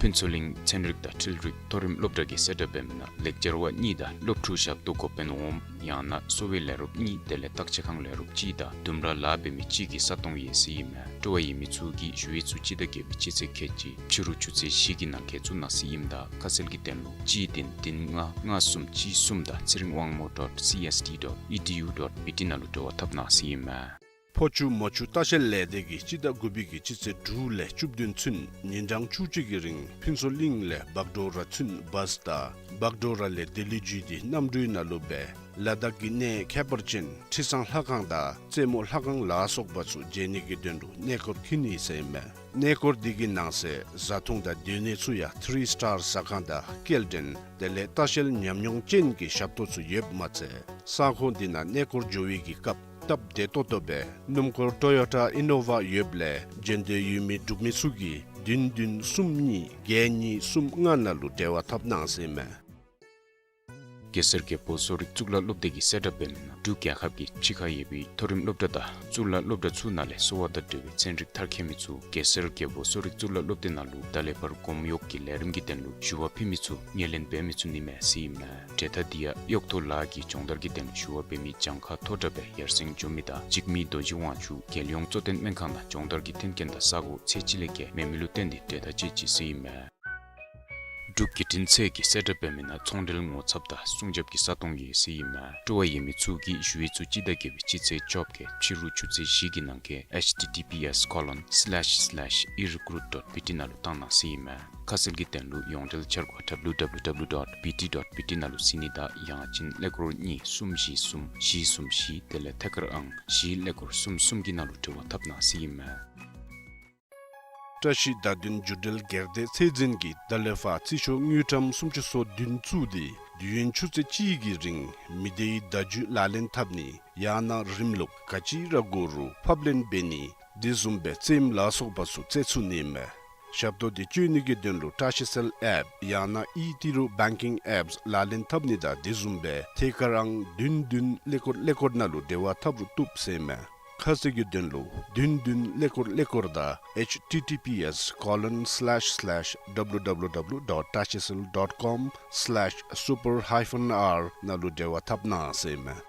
ཕུན་ཚོགས་གླིང་ཚན་རིག་དང་འཕྲུལ་རིག་མཐོ་རིམ་སློབ་གྲྭ་གིས་གསལ་བསྒྲགས་འབད་མི་ནང་ལེགས་སྦྱར་བ་གཉིས་དང་སློབ་ཕྲུག་ཞབས་ཏོག་འགོ་དཔོན་འོགམ་ཡང་ན་གསོ་བའི་ལས་རོགསཔ་གཉིས་དེ་ལས་བརྟག་དཔྱད་ཁང་ལས་རོགསཔ་གཅིག་དང་ལྡུམ་ར་ལཱ་འབད་མི་གཅིག་གི་ས་སྟོང་ཡོད་ཟེར་ཨིན་མས། སྤྲོ་བ་ཡོད་མི་ཚུ་གིས་ཞུ་ཡིག་ཚུ་སྤྱི་ཟླ་བརྒྱད་པའི་སྤྱི་ཚེས་ཁལ་གཅིག་ཕྱི་རུ་ཆུ་ཚོད་བཞི་གི་ནང་འཁོད་བཙུགས་གནང་ཟེར་ཨིནམ་ད་ཁ་གསལ་གྱི་དོན་ལུ་གཅིག་བདུན་བདུན་ལྔ་ལྔ་གསུམ་གཅིག་གསུམ་དང་ཚེ་རིང་དབང་མོ་dot C S T dot E D U dot B T ནང་ལུ་འབྲེལ་བ་འཐབ་གནང་ཟེར་ཨིན་མས། ཕོ་ཆུ་མོ་ཆུ་ལྟ་བཤལ་ལས་སྡེ་གིས་སྤྱི་ཟླ་དགུ་པའི་གི་སྤྱི་ཚེས་དྲུག་ལས་བཅུ་བདུན་ཚུན་ཉིན་གྲངས་བཅུ་གཅིག་གི་རིང་ཕུན་ཚོགས་གླིང་ལས་བག་གྲོ་ར་ཚུན་བཱས་དང་བག་གྲོ་ར་ལས་ལྡི་ལི་བརྒྱུད་དེ་གནམ་གྲུའི་ནང་ལུ་སྦེ་ལ་དྭགས་ཀྱི་གནས་ཁྱད་པར་ཅན་ཁྲི་བཟང་ལྷ་ཁང་དང་རྩེ་མོ་ལྷ་ཁང་ལ་སོགས་པ་ཚུ་མཇལ་ནི་གི་དོན་ལུ་གནས་སྐོར་འཁྱིད་ནི་ཟེར་ཨིན་མས། གནས་སྐོར་འདི་གི་ནང་གསེས་བཟའ་འཐུང་དང་སྡོད་གནས་ཚུ་ཡང་ཐི་རི་སི་ཊར་ཟ་ཁང་དང་སྐྱེལ་འདྲེན་དེ་ལས་ལྟ་བཤལ་ཉམས་མྱོང་ཅན་གྱི་ཞབས་ཏོག་ཚུ་ཡོདཔ་མ་ཚད་ས་ཁོངས་འདི་ནང་གནས་སྐོར་འགྱོ་བའི་གི་སྐབས་སྟབས་བདེ་ཏོག་ཏོ་སྦེ་སྣུམ་འཁོར་ཊོ་ཡོ་ཊ་ཨི་ནོ་ཝ་ཡོདཔ་ལས་འགྲན་བསྡུར་ཡོད་མི་འབྲུག་མི་ཚུ་གིས་བདུན་བདུན་གསུམ་གཉིས་བརྒྱད་གཉིས་གསུམ་ལྔ་ནང་ལུ་འབྲེལ་བ་འཐབ་གནང་ཟེར་ཨིན་མས། གེ་སར་རྒྱལ་པོ་གསོ་རིག་གཙུག་ལག་སློབ་སྡེ་གིས་གསལ་བསྒྲགས་འབད་མི་ནང་འབྲུག་རྒྱལ་ཁབ་ཀྱི་ཕྱི་ཁར་ཡོད་པའི་མཐོ་རིམ་སློབ་གྲྭ་དང་གཙུག་ལག་སློབ་གྲྭ་ཚུ་ནང་ལས་གསོ་བ་དང་འབྲེལ་བའི་ཚན་རིག་མཐར་འཁྱོལ་མི་ཚུ་གེ་སར་རྒྱལ་པོ་གསོ་རིག་གཙུག་ལག་སློབ་སྡེ་ནང་ལུ་ད་ལས་ཕར་གོམ་གཡོག་གི་ལས་རིམ་གྱི་དོན་ལུ་ཞུ་བ་ཕུལ་མི་ཚུ་ངོས་ལེན་འབད་མི་ཚུགས་ནི་མས་ཟེར་ཨིན་མས། གྲལ་མཐའ་འདི་ཡང་གཡོག་ཐོ་ལཱ་གི་སྦྱོང་བརྡར་གྱི་དོན་ལུ་ཞུ་བ་འབད་མི་གྱངས་ཁ་མཐོ་དྲགས་སྦེ་ཡར་སེང་འགྱོ་མི་དང་འཇིགས་མེད་རྡོ་རྗེ་དབང་ཕྱུག་རྒྱལ་ཡོངས་གཙོ་བསྟེན་སྨན་ཁང་ནང་སྦྱོང་བརྡར་གྱི་མཐུན་རྐྱེན་དང་ས་གོ་ཚད་ཅིག་ལས་བརྒལ་མེད་མི་ལུ་བརྟེན་ཏེ་གྲལ་མཐའ་བཅད་ཅི་ཟེར་ཨིན་མས། འབྲུག་བརྒྱུད་འཕྲིན་ཚད་ཀྱིས་གསལ་བསྒྲགས་འབད་མི་ནང་ཚོང་འབྲེལ་ངོ་ཚབ་དང་སྲུང་སྐྱོབ་ཀྱི་ས་སྟོང་ཡོད་ཟེར་ཨིན་མས། སྤྲོ་བ་ཡོད་མི་ཚུ་གིས་ཞུ་ཡིག་ཚུ་སྤྱི་ཟླ་བརྒྱད་པའི་སྤྱི་ཚེས་བཅོ་བརྒྱད་ཕྱི་རུ་ཆུ་ཚོད་བཞི་གི་ནང་འཁོད་H T T P S colon slash slash erecruit dot B T ནང་ལུ་བཏང་གནང་ཟེར་ཨིན་མས། ཁ་གསལ་གྱི་དོན་ལུ་ཡོངས་འབྲེལ་འཆར་སྒོ་W W W dot B T dot B T ནང་ལུ་གཟིགས་ནི་དང་ཡང་ཅིན་ཀླད་ཀོར་གཉིས་གསུམ་བཞི་གསུམ་བཞི་གསུམ་བཞི་དེ་ལས་ཐད་ཀར་ཨང་བཞི་ཀླད་ཀོར་གསུམ་གསུམ་གྱི་ནང་ལུ་འབྲེལ་བ་འཐབ་གནང་ཟེར་ཨིན་མས། བཀྲ་ཤིས་བརྡ་དོན་བརྒྱུད་འབྲེལ་སྒེར་སྡེ་ཚད་འཛིན་གྱིས་ད་ལས་ཕར་རྩིས་ཤོག་དངུལ་ཀྲམ་སུམ་ཅུ་སོ་བདུན་བཙུགས་ཏེ་དུས་ཡུན་ཆུ་ཚོད་གཅིག་གི་རིང་མི་སྡེའི་བརྡ་བརྒྱུད་ལག་ལེན་འཐབ་ནི་ཡང་ན་རིམ་ལུགས་ག་ཅི་ར་དགོ་རུང་ཕབ་ལེན་འབད་ནི་དེ་བཟུམ་སྦེ་རྩེདམོ་ལ་སོགས་པ་ཚུ་རྩེ་ཚུགས་ནི་མས། ཞབས་ཏོག་འདི་སྤྱོད་ནི་གི་དོན་ལུ་བཀྲ་ཤིས་གསལ་ཨེཔ་ཡང་ན་ཨི་ཏི་རུ་བེང་ཀིང་ཨེཔསི་ལག་ལེན་འཐབ་ནི་དང་དེ་བཟུམ་སྦེ་ཐད་ཀར་ཨང་བདུན་བདུན་ཀླད་ཀོར་ཀླད་ཀོར་ནང་ལུ་འབྲེལ་བ་འཐབ་རུང་བཏུབ་ཟེར་ཨིན་མས། ཁ་གསལ་གྱི་དོན་ལུ་བདུན་བདུན་ཀླད་ཀོར་ཀླད་ཀོར་དང་H T T P S colon slash slash W W W dot tashicell dot com slash super hyphen R ནང་ལུ་འབྲེལ་བ་འཐབ་གནང་ཟེར་ཨིན་མས།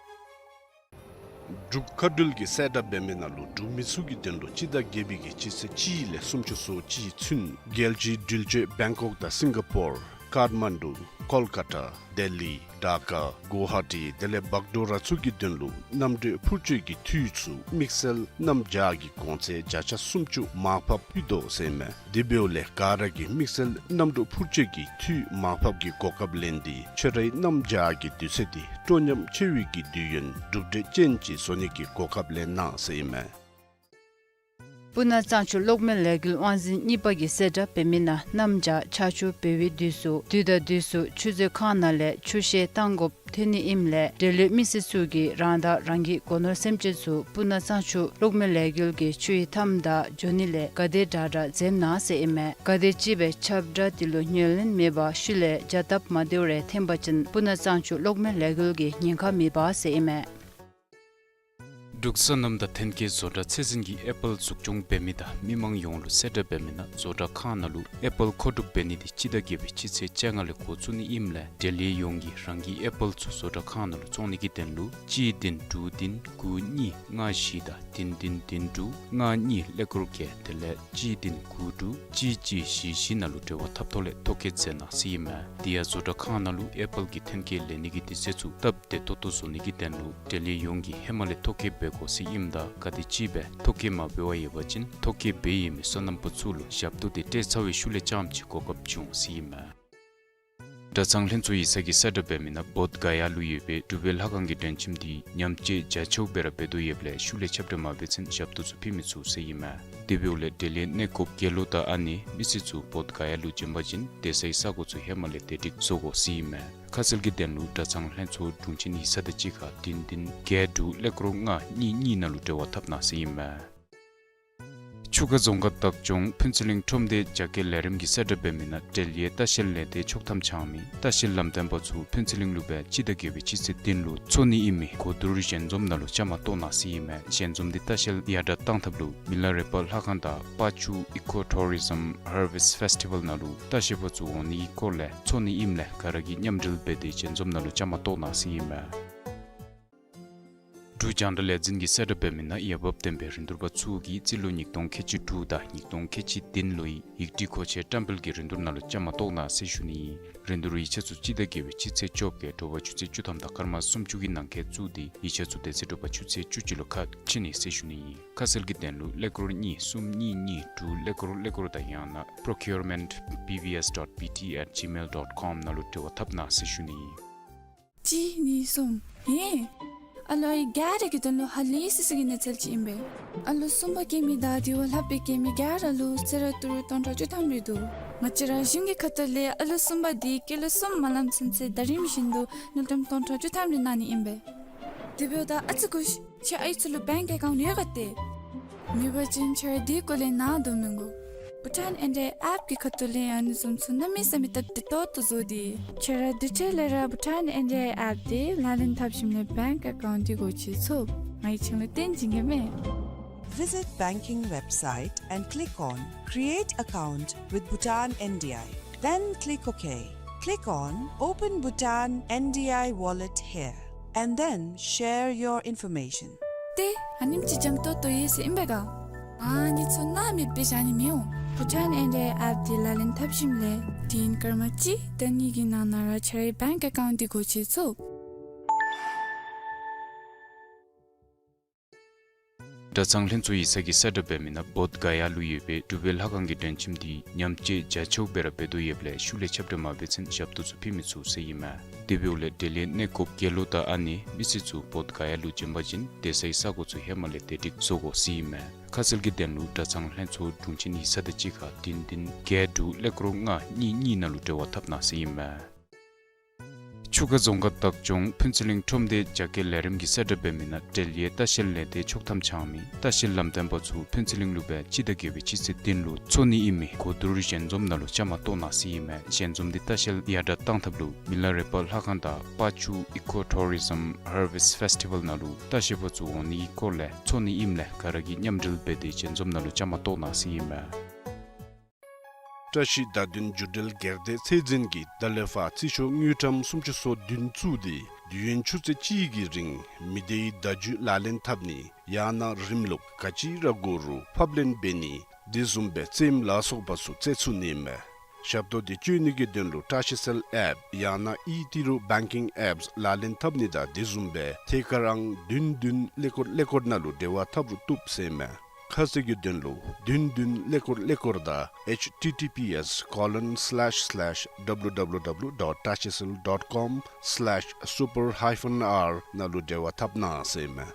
འབྲུག་མཁའ་འགྲུལ་གྱིས་གསལ་བསྒྲགས་འབད་མི་ནང་ལུ་འབྲུག་མི་ཚུ་གི་དོན་ལུ་སྤྱི་ཟླ་བརྒྱད་པའི་གི་སྤྱི་ཚེས་གཅིག་ལས་སུམ་ཅུ་སོ་གཅིག་ཚུན་རྒྱལ་སྤྱིའི་འགྲུལ་སྐྱོད་བེང་ཀོག་དང་སིང་ག་པོར་ཀཱཐ་མན་ཌུ་ཀོལ་ཀ་ཏ་ལྡི་ལི་ཌ་ཀ་གུ་ཝ་ཧ་ཊི་དེ་ལས་བག་གྲོ་ར་ཚུ་གི་དོན་ལུ་གནམ་གྲུ་འཕུར་སྤྱོད་ཀྱི་འཐུས་ཚུ་དམིགས་བསལ་གནམ་བྱཱར་གྱི་གོང་ཚད་བརྒྱ་ཆ་སུམ་ཅུ་མར་ཕབ་ཕུལ་དོ་ཟེར་ཨིན་མས། དེ་འབདཝ་ལས་ག་ར་གིས་དམིགས་བསལ་གནམ་གྲུ་འཕུར་སྤྱོད་ཀྱི་འཐུས་མར་ཕབ་ཀྱི་གོ་སྐབས་ལེན་ཏེ་ཁྱོད་རའི་གནམ་བྱཱར་གྱི་དུས་ཚོད་འདི་སྤྲོ་ཉམས་ཆེ་བའི་གི་དུས་ཡུན་གྲུབ་འབྲས་ཅན་ཅིག་བཟོ་ནི་གི་གོ་སྐབས་ལེན་གནང་ཟེར་ཨིན་མས། སྤུ་ན་གཙང་ཆུ་གློག་མེ་ལས་འགུལ་དབང་འཛིན་གཉིས་པ་གིས་གསལ་བསྒྲགས་འབད་མི་ནང་གནམ་བྱཱར་ཆར་ཆུ་འབེལ་བའི་དུས་སུ་དུས་དང་དུས་སུ་ཆུ་མཛོད་ཁང་ནང་ལས་ཆུ་བཤལ་བཏང་དགོཔ་ཐོན་ནི་ཨིནམ་ལས་འབྲེལ་ཡོད་མི་སེར་ཚུ་གིས་རང་དང་རང་གི་སྒོ་ནོར་སེམས་ཅན་ཚུ་སྤུ་ན་གཙང་ཆུ་གློག་མེ་ལས་འགུལ་གྱི་ཆུའི་མཐའམ་དང་འགྱོ་ནི་ལས་ག་དེ་དྲག་དྲག་འཛེམ་གནང་ཟེར་ཨིན་མས། ག་དེམ་ཅིག་སྦེ་ཁྱབ་བསྒྲགས་འདི་ལུ་ངོས་ལེན་མེད་པར་ཤུལ་ལས་བྱ་སྟབས་མ་བདེཝ་རེ་འཐོན་པ་ཅིན་སྤུ་ན་གཙང་ཆུ་གློག་མེ་ལས་འགུལ་གྱིས་ཉེན་ཁ་མི་འབག་ཟེར་ཨིན་མས། འབྲུག་སོ་ནམ་དང་ཐོན་སྐྱེད་བཟོ་གྲྭ་ཚད་འཛིན་གྱིས་ཨེ་པཱལ་འཛུགས་སྐྱོང་འབད་མི་དང་མི་མང་ཡོངས་ལུ་གསལ་བསྒྲགས་འབད་མི་ནང་བཟོ་གྲྭ་ཁང་ནང་ལུ་ཨེ་པཱལ་མཁོ་སྒྲུབ་འབད་ནི་དེ་སྤྱི་ཟླ་བརྒྱད་པའི་སྤྱི་ཚེས་བཅོ་ལྔ་ལས་འགོ་བཙུགས་ནི་ཨིནམ་ལས་འབྲེལ་ཡོད་ཡོངས་ཀྱིས་རང་གི་ཨེ་པཱལ་ཚུ་བཟོ་གྲྭ་ཁང་ནང་ལུ་བཙོང་ནི་གི་དོན་ལུ་གཅིག་བདུན་དྲུག་བདུན་དགུ་གཉིས་ལྔ་བཞི་དང་བདུན་བདུན་བདུན་དྲུག་ལྔ་གཉིས་ཀླད་ཀོར་བརྒྱད་དེ་ལས་གཅིག་བདུན་དགུ་དྲུག་གཅིག་གཅིག་བཞི་བཞི་ནང་ལུ་འབྲེལ་བ་འཐབ་ཐོག་ལས་ཐོ་བཀོད་མཛད་གནང་ཟེར་ཨིན་མས། དེ་ཡང་བཟོ་གྲྭ་ཁང་ནང་ལུ་ཨེ་པཱལ་གྱི་ཐོན་སྐྱེད་ལེན་ནི་གི་དུས་ཚོད་ཚུ་སྟབས་བདེ་ཏོག་ཏོ་བཟོ་ནི་གི་དོན་ལུ་འབྲེལ་ཡོད་ཡོངས་ཀྱིས་ཧེ་མ་ལས་ཐོ་བཀོད་འབད་དགོ་ཟེར་ཨིནམ་ད་ག་དེམ་ཅིག་སྦེ་ཐོ་བཀོད་མ་འབད་བར་ཡོད་པ་ཅིན་ཐོ་བཀོད་འབད་ཡོད་མི་སོ་ནམ་པ་ཚུ་ལུ་ཞབས་ཏོག་དེ་སྤྲོད་ཚར་བའི་ཤུལ་ལས་རྐྱངམ་ཅིག་གོ་སྐབས་བྱུང་ཟེར་ཨིན་མས། གྲྭ་ཚང་ལྷན་ཚོགས་ཡིག་ཚང་གིས་གསལ་བསྒྲགས་འབད་མི་ནང་བོདྷ་ག་ཡ་ལུ་ཡོད་པའི་གྲུབ་པའི་ལྷ་ཁང་གི་མགྲོན་ཁྱིམ་དེ་ཉམས་བཅོས་རྒྱ་ཆེཝ་སྦེ་ར་འབད་དོ་ཡོདཔ་ལས་ཤུལ་ལས་ཁྱབ་བསྒྲགས་མ་འབད་ཚུན་ཞབས་ཏོག་ཚུ་ཕུལ་མི་ཚུགས་ཟེར་ཨིན་མས། དེ་འབདཝ་ལས་འབྲེལ་ཡོད་གནས་སྐོརཔ་དགེ་སློང་དང་ཨ་ནེ་མི་སེར་ཚུ་བོདྷ་ག་ཡ་ལུ་བྱོན་པ་ཅིན་སྡོད་སའི་ས་གོ་ཚུ་ཧེ་མ་ལས་བདེ་སྒྲིག་བཟོ་དགོ་ཟེར་ཨིན་མས། ཁ་གསལ་གྱི་དོན་ལུ་གྲྭ་ཚང་ལྷན་ཚོགས་དྲུང་ཆེན་ཡིག་ཚང་དང་གཅིག་ཁར་བདུན་བདུན་བརྒྱད་དྲུག་ཀླད་ཀོར་ལྔ་གཉིས་གཉིས་ནང་ལུ་འབྲེལ་བ་འཐབ་གནང་ཟེར་ཨིན་མས། ཆུ་ཁ་རྫོང་ཁག་བདག་སྐྱོང་ཕུན་ཚོགས་གླིང་ཁྲོམ་སྡེ་རྒྱ་སྐྱེད་ལས་རིམ་གྱིས་གསལ་བསྒྲགས་འབད་མི་ནང་འབྲེལ་ཡོད་ལྟ་བཤལ་ལས་སྡེ་ཆོག་ཐམ་འཆང་མི་ལྟ་བཤལ་ལམ་སྟོན་པ་ཚུ་ཕུན་ཚོགས་གླིང་ལུ་སྦེ་སྤྱི་ཟླ་བརྒྱད་པའི་སྤྱི་ཚེས་བདུན་ལུ་འཚོགས་ནི་ཨིན་མི་གོ་བསྡུར་ཞལ་འཛོམས་ནང་ལུ་བཅའ་མར་གཏོགས་གནང་ཟེར་ཨིན་མས། ཞལ་འཛོམས་འདི་ལྟ་བཤལ་ཡར་དྲག་བཏང་ཐབས་ལུ་མི་ལ་རས་པ་ལྷ་ཁང་དང་པ་ཆུ་ཨི་ཀོ་ཊུ་རི་ཛམ་ཧར་ཝེསཊ་ཕེསི་ཊི་བཱལ་ནང་ལུ་ལྟ་བཤལ་པ་ཚུ་འོང་ནི་གི་སྐོར་ལས་འཚོགས་ནི་ཨིནམ་ལས་ག་ར་གིས་མཉམ་འབྲེལ་འབད་དེ་ཞལ་འཛོམས་ནང་ལུ་བཅའ་མར་གཏོགས་གནང་ཟེར་ཨིན་མས། འབྲུག་རྒྱང་བསྒྲགས་ལས་འཛིན་གྱིས་གསལ་བསྒྲགས་འབད་མི་ནང་འོས་འབབ་ལྡན་པའི་རིན་བསྡུར་པ་ཚུ་གིས་རྩིས་ལོ་ཉིས་སྟོང་ཁལ་གཅིག་དྲུག་དང་ཉིས་སྟོང་ཁལ་གཅིག་བདུན་ལོའི་ཡིག་སྒྲིག་གོ་ཆ་བཀྲམ་སྤེལ་གྱི་རིན་བསྡུར་ནང་ལུ་བཅའ་མར་གཏོགས་གནང་ཟེར་ཞུ་ནི་ཨིན། རིན་བསྡུར་ཡིག་ཆ་ཚུ་སྤྱི་ཟླ་བརྒྱད་པའི་སྤྱི་ཚེས་བཅོ་བརྒྱད་དྲོ་པ་ཆུ་ཚོད་བཅུ་ཐམ་དང་སྐར་མ་སུམ་ཅུ་གི་ནང་འཁོད་བཙུགས་ཏེ་ཡིག་ཆ་ཚུ་དེ་ཚེ་དྲོ་པ་ཆུ་ཚོད་བཅུ་གཅིག་ལུ་ཁ་ཕྱེ་ནི་ཟེར་ཞུ་ནི་ཨིན། ཁ་གསལ་གྱི་དོན་ལུ་ཀླད་ཀོར་གཉིས་གསུམ་གཉིས་གཉིས་དྲུག་ཀླད་ཀོར་ཀླད་ཀོར་དང་ཡང་ན་procurement B V S dot B T at gmail dot com ནང་ལུ་འབྲེལ་བ་འཐབ་གནང་ཟེར་ཞུ་ནི་ཨིན། གཅིག་གཉིས་གསུམ། ཧེ། ཨ་ལོ་ཨའི་ག་ར་གི་དོན་ལུ་ཧ་ལས་སི་སི་གི་གནས་ཚུལ་ཅིག་ཨིན་པས། ཨ་ལོ་གསུམ་པ་སྐྱེས་མི་དང་དེ་བ་ལྷག་སྦེ་སྐྱེས་མི་ག་ར་ལུ་གསོལ་རས་ཏི་རུ་སྟོང་ཕྲག་བཅུ་ཐམ་རེ་འདུག། ང་བཅས་ར་གཞུང་གི་ཁ་ཐུག་ལས་ཨ་ལོ་གསུམ་པ་དེ་ཀི་ལོ་གསུམ་མ་ལངམ་ཚུན་ཚོད་ཟླ་རིམ་བཞིན་དུ་དངུལ་ཀྲམ་སྟོང་ཕྲག་བཅུ་ཐམ་རེ་གནང་ནི་ཨིན་པས། དེ་འབདཝ་ད་ཨ་ཙི་སྒུག་ཤིག། ཁྱེད་ཨའི་ཚུ་ལུ་བེངཀ་ཨེ་ཀའུནཊ་ཡོད་ག་ཏེ། མེད་པ་ཅིན་ཁྱེད་ར་དེ་སྐོར་ལས་ནཱ་སྡོད་མི་དགོ། བྷུ་ཊཱན་ཨེན་ཌི་ཨའི་ཨེཔ་གི་ཁ་ཐུག་ལས་ཨ་ནི་བཟུམ་ཚུ་གནམ་མེད་ས་མེད་སྟབས་བདེ་ཏོག་ཏོ་བཟོ་སྟེ། ཁྱེད་ར་དུས་ཚོད་ལས་ར་བྷུ་ཊཱན་ཨེན་ཌི་ཨའི་ཨེཔ་དེ་ལག་ལེན་འཐབ་ཞིནམ་ལས་བེངཀ་ཨེ་ཀའུནཊ་དེ་སྒོ་ཕྱེ་ཚུགས། ང་གིས་ཁྱེད་ལུ་སྟོན་བྱིན་གེ་མས། Visit banking website and click on Create Account with Bhutan N D I. Then click OK. Click on Open Bhutan N D I Wallet here and then share your information. ཏེ་ཨ་ནེམ་ཅིག་འཇམ་ཏོང་ཏོ་ཡོད་ཟེར་ཨིན་པས་ག། ཨ་ནི་ཚུ་སྣང་མེད་སྦེ་བཞག་ནི་མི་འོང་། བྷུ་ཊཱན་ཨེན་ཌི་ཨའི་ཨེཔ་དེ་ལག་ལེན་འཐབ་ཞིནམ་ལས་དུས་ཡུན་སྐར་མ་གཅིག་དང་གཉིས་ཀྱི་ནང་ན་ར་ཁྱེད་རའི་བེངཀ་ཨེ་ཀའུནཊ་དེ་སྒོ་ཕྱེ་ཚུགས། གྲྭ་ཚང་ལྷན་ཚོགས་ཡིག་ཚང་གིས་གསལ་བསྒྲགས་འབད་མི་ནང་བོདྷ་ག་ཡ་ལུ་ཡོད་པའི་གྲུབ་པའི་ལྷ་ཁང་གི་མགྲོན་ཁྱིམ་དེ་ཉམས་བཅོས་རྒྱ་ཆེཝ་སྦེ་ར་འབད་དོ་ཡོདཔ་ལས་ཤུལ་ལས་ཁྱབ་བསྒྲགས་མ་འབད་ཚུན་ཞབས་ཏོག་ཚུ་ཕུལ་མི་ཚུགས་ཟེར་ཨིན་མས། དེ་འབདཝ་ལས་འབྲེལ་ཡོད་གནས་སྐོརཔ་དགེ་སློང་དང་ཨ་ནེ་མི་སེར་ཚུ་བོདྷ་ག་ཡ་ལུ་བྱོན་པ་ཅིན་སྡོད་སའི་ས་གོ་ཚུ་ཧེ་མ་ལས་བདེ་སྒྲིག་བཟོ་དགོ་ཟེར་ཨིན་མས། ཁ་གསལ་གྱི་དོན་ལུ་གྲྭ་ཚང་ལྷན་ཚོགས་དྲུང་ཆེན་ཡིག་ཚང་དང་གཅིག་ཁར་བདུན་བདུན་བརྒྱད་དྲུག་ཀླད་ཀོར་ལྔ་གཉིས་གཉིས་ནང་ལུ་འབྲེལ་བ་འཐབ་གནང་ཟེར་ཨིན་མས། ཆུ་ཁ་རྫོང་ཁག་བདག་སྐྱོང་ཕུན་ཚོགས་གླིང་ཁྲོམ་སྡེ་རྒྱ་སྐྱེད་ལས་རིམ་གྱིས་གསལ་བསྒྲགས་འབད་མི་ནང་འབྲེལ་ཡོད་ལྟ་བཤལ་ལས་སྡེ་ཆོག་ཐམ་འཆང་མི་ལྟ་བཤལ་ལམ་སྟོན་པ་ཚུ་ཕུན་ཚོགས་གླིང་ལུ་སྦེ་སྤྱི་ཟླ་བརྒྱད་པའི་སྤྱི་ཚེས་བདུན་ལུ་འཚོགས་ནི་ཨིན་མི་གོ་བསྡུར་ཞལ་འཛོམས་ནང་ལུ་བཅའ་མར་གཏོགས་གནང་ཟེར་ཨིན་མས། ཞལ་འཛོམས་འདི་ལྟ་བཤལ་ཡར་དྲག་བཏང་ཐབས་ལུ་མི་ལ་རས་པ་ལྷ་ཁང་དང་པ་ཆུ་ཨི་ཀོ་ཊུ་རི་ཛམ་ཧར་ཝེསཊ་ཕེསི་ཊི་བཱལ་ནང་ལུ་ལྟ་བཤལ་པ་ཚུ་འོང་ནི་གི་སྐོར་ལས་འཚོགས་ནི་ཨིནམ་ལས་ག་ར་གིས་མཉམ་འབྲེལ་འབད་དེ་ཞལ་འཛོམས་ནང་ལུ་བཅའ་མར་གཏོགས་གནང་ཟེར་ཨིན་མས། བཀྲ་ཤིས་བརྡ་དོན་བརྒྱུད་འབྲེལ་སྒེར་སྡེ་ཚད་འཛིན་གྱིས་ད་ལས་ཕར་རྩིས་ཤོག་དངུལ་ཀྲམ་སུམ་ཅུ་སོ་བདུན་བཙུགས་ཏེ་དུས་ཡུན་ཆུ་ཚོད་གཅིག་གི་རིང་མི་སྡེའི་བརྡ་བརྒྱུད་ལག་ལེན་འཐབ་ནི་ཡང་ན་རིམ་ལུགས་ག་ཅི་ར་དགོ་རུང་ཕབ་ལེན་འབད་ནི་དེ་བཟུམ་སྦེ་རྩེདམོ་ལ་སོགས་པ་ཚུ་རྩེ་ཚུགས་ནི་མས། ཞབས་ཏོག་དེ་སྤྱོད་ནི་གི་དོན་ལུ་བཀྲ་ཤིས་གསལ་ཨེཔ་ཡང་ན་ཨི་ཏི་རུ་བེང་ཀིང་ཨེཔསི་ལག་ལེན་འཐབ་ནི་དང་དེ་བཟུམ་སྦེ་ཐད་ཀར་ཨང་བདུན་བདུན་ཀླད་ཀོར་ཀླད་ཀོར་ནང་ལུ་འབྲེལ་བ་འཐབ་རུང་བཏུབ་ཟེར་མས། ཁ་གསལ་གྱི་དོན་ལུ་བདུན་བདུན་ཀླད་ཀོར་ཀླད་ཀོར་དང་ཨེཆ་ཊི་ཊི་པི་ཨེསི་ཀོ་ལོན་སི་ལེཤ་སི་ལེཤ་ཌབ་ལུ་ཌབ་ལུ་ཌབ་ལུ་ཌོཊ་བཀྲ་ཤིས་གསལ་ཌོཊ་ཀོམ་སི་ལེཤ་སུ་པར་ཧའི་ཕན་ཨར་ནང་ལུ་འབྲེལ་བ་འཐབ་གནང་ཟེར་མས།